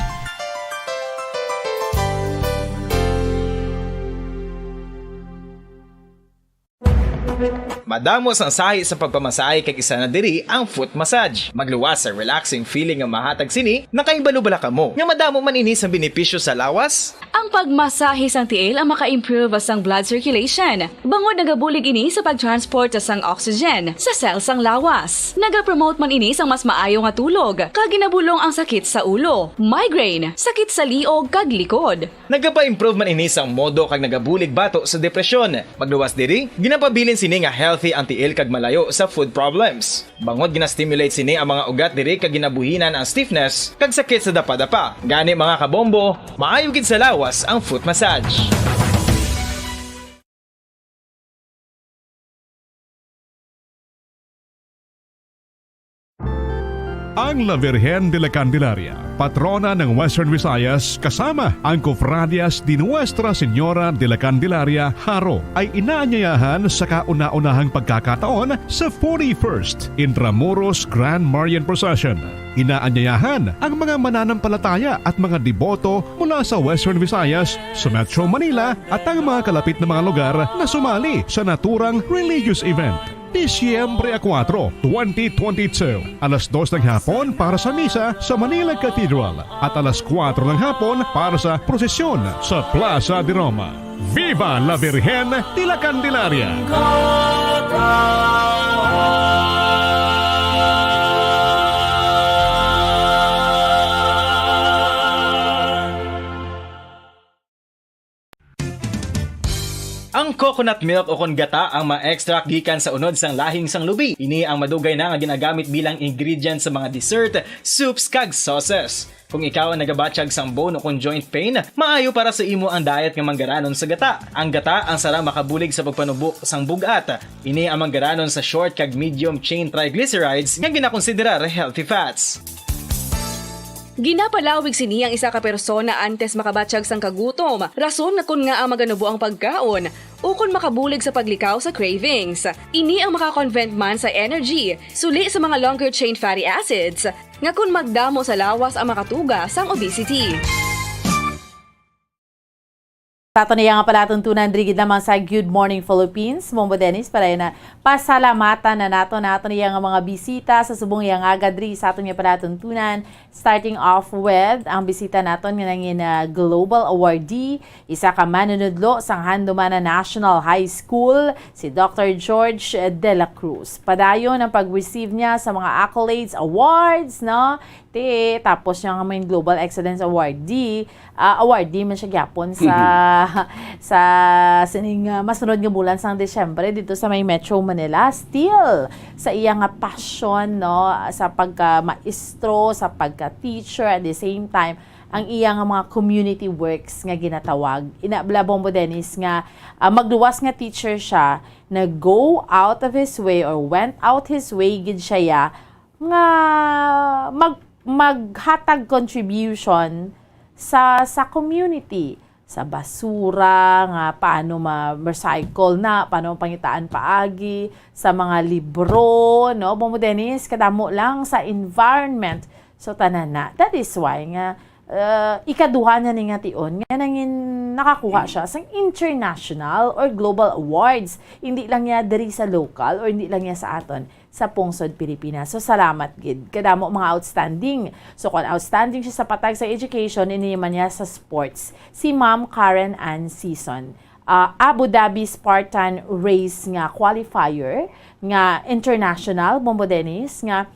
Madamo sang sahi sa pagpamasahe, kag isa na diri ang foot massage. Magluwas sa relaxing feeling nga mahatag sini. Nakahibalo bala kamo nga madamo man ini sang benepisyo sa lawas? Ang pagmasahe sang tiil ang maka-improve sang blood circulation, bangod nagabulig ini sa pag-transport sang oxygen sa cell sang lawas. Nagapromote man ini sang mas maayo nga tulog, kag ginabulong ang sakit sa ulo, migraine, sakit sa liog, kag likod. Nagapa-improve man ini sang modo kag nagabulig bato sa depresyon. Magluwas diri, ginapabilin sini nga healthy ang tiil kag malayo sa foot problems. Bangod gina-stimulate sini ang mga ugat diri kag ginabuhinan ang stiffness kag sakit sa dapadapa. Gani, mga kabombo, maayo gid sa lawas ang foot massage. Ang La Virgen de la Candelaria, patrona ng Western Visayas, kasama ang Cofradias de Nuestra Señora de la Candelaria, Jaro, ay inaanyayahan sa kauna-unahang pagkakataon sa forty-first Intramuros Grand Marian Procession. Inaanyayahan ang mga mananampalataya at mga deboto mula sa Western Visayas, sa Metro Manila, at ang mga kalapit na mga lugar na sumali sa naturang religious event. Disyembre a kuwatro, twenty twenty-two, alas dos ng hapon para sa misa sa Manila Cathedral at alas kuwatro ng hapon para sa prosesyon sa Plaza de Roma. Viva la Virgen de la Candelaria! Ang coconut milk ukon gata ang ma-extract gikan sa unod sang lahing sang lubi. Ini ang madugay na nga ginagamit bilang ingredient sa mga dessert, soups, kag sauces. Kung ikaw ang nagabatyag sang bone ukon joint pain, maayo para sa imo ang diet nga manggaranon sa gata. Ang gata ang sarang makabulig sa pagpanubo sang bug-at. Ini ang manggaranon sa short kag medium chain triglycerides nga ginakonsiderar healthy fats. Ginapalawig sini ang isa ka persona antes makabatyag sang kagutom, rason nga kon ngaa maganubo ang pagkaon, ukon makabulig sa paglikaw sa cravings. Ini ang makakonvert man sa energy, suli sa mga longer chain fatty acids, nga kon magdamo sa lawas ang makatuga sang obesity. Sa aton iya nga palatuntunan, diri gid lamang sa Good Morning Philippines, Bombo Dennis, para na pasalamatan na nato, nato niya nga mga bisita sa subong iya nga aga diri sa aton nga palatuntunan. Starting off with ang bisita naton nga nangin, ah, Global Awardee, isa ka manunudlo sang Handumanan National High School, si Doctor George de la Cruz. Padayon ang pag-receive niya sa mga accolades, awards, no? Ti, tapos siya nga may Global Excellence Awardee, ah, awardee man siya gyapon sa, sa sining, ah, masunod nga bulan sang Disyembre dito sa may Metro Manila. Still, sa iya nga passion, no, sa pagka-maestro, sa pagka-teacher, at the same time, ang iya nga mga community works nga ginatawag. Ina bala, Bombo Dennis, nga, ah, magluwas nga teacher siya, nag-go out of his way or went out his way gid siya ya nga mag-, maghatag contribution sa, sa community, sa basura, nga paano ma-recycle na, paano pangitaan paagi, sa mga libro, no? Bombo Dennis, kadamo lang sa environment. So, tanan na. That is why nga, uh, ikaduha niya ni nga tion nga nangin nakakuha siya sang international or global awards. Hindi lang niya diri sa local or hindi lang niya sa aton, sa pungsod Pilipinas. So, salamat gid. Kadamo mga outstanding. So, kung outstanding siya sa patag sa education, ini man niya sa sports. Si Ma'am Karen Ann Season, ah, Abu Dhabi Spartan Race nga qualifier, nga international, Bombo Dennis, nga,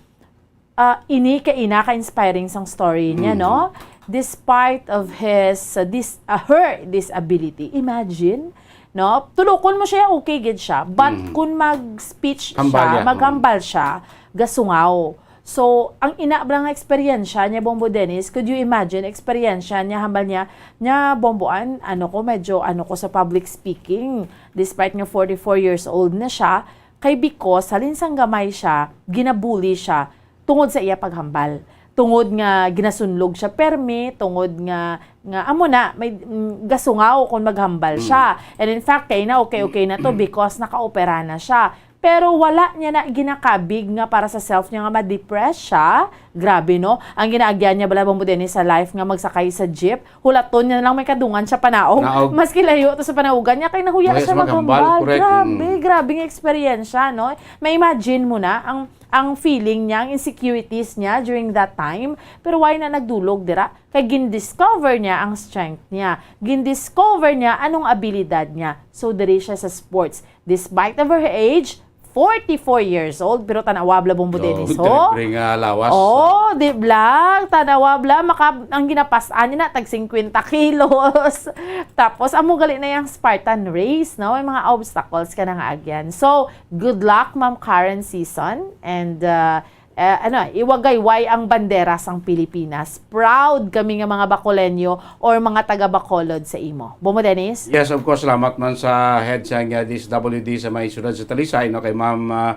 ah, ini ka ina ka inspiring sang story niya, Mm. no? Despite of his, uh, dis-, uh, her disability. Imagine, no? Tulokon mo siya, okay gid siya. But Mm. kung mag-speech Hambal siya, niya. maghambal siya, gasungaw. So, ang ina bala nga eksperyensya niya, Bombo Dennis, could you imagine, eksperyensya niya, hambal niya, niya, "Bomboan, ano ko, medyo ano ko sa public speaking." Despite nga forty-four years old na siya, kay because, halin sang gamay siya, ginabuli siya tungod sa iya paghambal. Tungod nga ginasunlog siya permi, tungod nga, nga amo na, may, mm, gasungaw kung maghambal Mm. siya. And in fact, kay na okay-okay na to because nakaopera na siya. Pero wala niya na ginakabig nga para sa self niya nga ma-depress siya. Grabe, no? Ang ginaagyan niya bala, Bombo Dennis, sa life nga magsakay sa jeep, hulaton niya na lang may kadungan siya panaog. Naog. Maski layo to sa panaugan niya, kay nahuya Mahuya siya siya maghambal. maghambal. Correct. Grabe, Mm. grabe nga eksperyensya, no? Ma-imagine mo na ang, ang feeling niya, ang insecurities niya during that time. Pero why na nagdulog dira? Kay gin-discover niya ang strength niya. Gin-discover niya anong abilidad niya. So, diri siya sa sports. Despite of her age, forty-four years old, pero tanawa bala, Bombo Dennis, ho? Terrible nga lawas. Oh, di bala? Tanawa bala, maka-, ang ginapas-an niya na, tag singkwenta kilos. Tapos, amo gali na yung Spartan race, no? May mga obstacles ka na nga agyan. So, good luck, Ma'am Karen Season. And, uh, eh, ano, iwagayway ang bandera sang Pilipinas. Proud kami nga mga Bacoleño or mga taga Bacolod sa imo. Bombo Dennis? Yes, of course, salamat man sa head sang, uh, D S W D sa may siyudad sa Talisay, no, kay Ma'am, uh,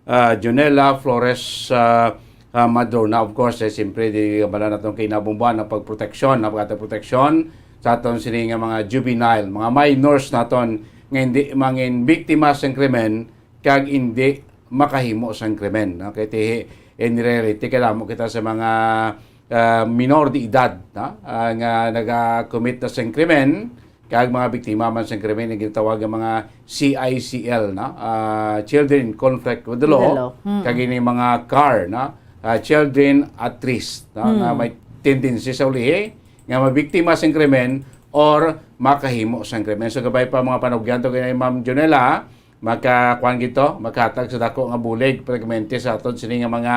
uh, Jonella Flores, uh, uh, Madrona. Of course, eh, siyempre, di bala naton kay nabumbuan ang pagproteksyon, ang pagkatag proteksyon sa aton sini nga mga juvenile, mga minors naton nga hindi mangin biktima sang krimen, kag indi makahimo sang krimen, no? Kay tihi, in reality, kadamo kita sa mga, ah, minor de edad, no? Ah, nga naga-commit na sang krimen, kag mga biktima man sang krimen, ang ginatawag nga mga C I C L, no? Ah, children in conflict with the law, The law. Mm. Kag ini mga car, no? Ah, children at risk, no? Mm. Nga may tendency sa ulihi nga mabiktima sang krimen or makahimo sang krimen. So, gabay pa mga panugyan to kay Ma'am Jonella, makakuan gid to, makahatag sa dako nga bulig, permente sa aton sini nga mga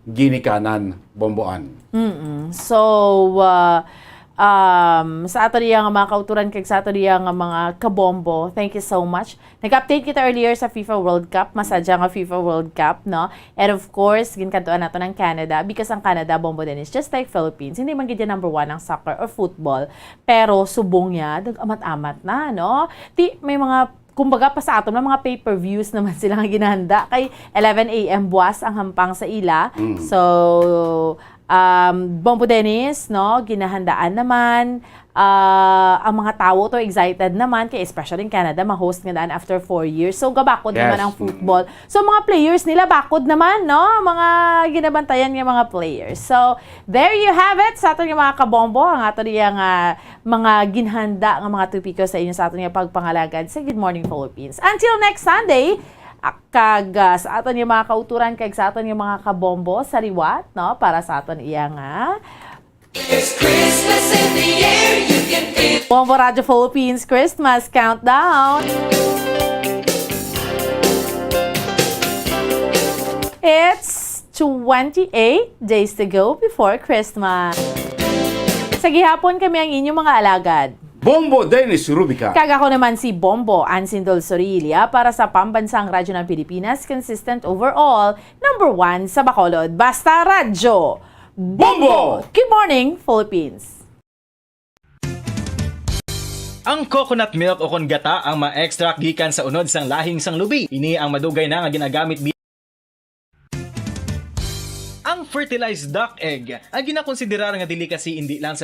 ginikanan, Bomboan. Mm-mm. So, uh, um, sa ato diya nga mga kauturan kag sa ato diya nga mga kabombo, thank you so much. Nag-update kita earlier sa FIFA World Cup, masadya nga FIFA World Cup, no? And of course, ginkantuan nato ng Canada because ang Canada, Bombo Dennis, just like Philippines, hindi man gid yan number one ang soccer or football, pero subong niya, nag-amat-amat na, no? Ti, may mga, kumbaga pa sa aton, may mga pay-per-views naman sila nga ginahanda. Kay eleven A M buwas ang hampang sa ila. Mm. So, um, Bombo Dennis, no, ginahandaan naman. Ah, ang mga tawo to excited naman, kay especially in Canada, ma-host nga daan after four years. So, gabakod Yes. naman ang Mm. football. So, mga players nila, bakod naman, no? Mga ginabantayan nga mga players. So, there you have it, sa aton nga mga kabombo, ang ato niya nga mga ginhanda nga mga topiko sa inyo sa aton nga pagpangalagad sa Good Morning Philippines. Until next Sunday, ah, kag, ah, sa aton nga mga kauturan, kag sa aton nga mga kabombo sa liwat, no? Para sa aton iya nga It's Christmas in the air, you can feel Bombo Radio Philippines Christmas Countdown. It's twenty-eight days to go before Christmas. Sa gihapon kami ang inyong mga alagad. Bombo Dennis Rubica. Kag ako naman si Bombo Ansin Dol Sorilla para sa Pambansang Radyo ng Pilipinas, consistent overall, number one sa Bacolod. Basta Radyo! Bombo! Good morning, Philippines! Ang coconut milk o kon gata ang ma-extract gikan sa unod sang lahing sang lubi. Ini ang madugay na nga ginagamit bi- Ang fertilized duck egg ang ginakonsiderar nga delicacy indi lang sa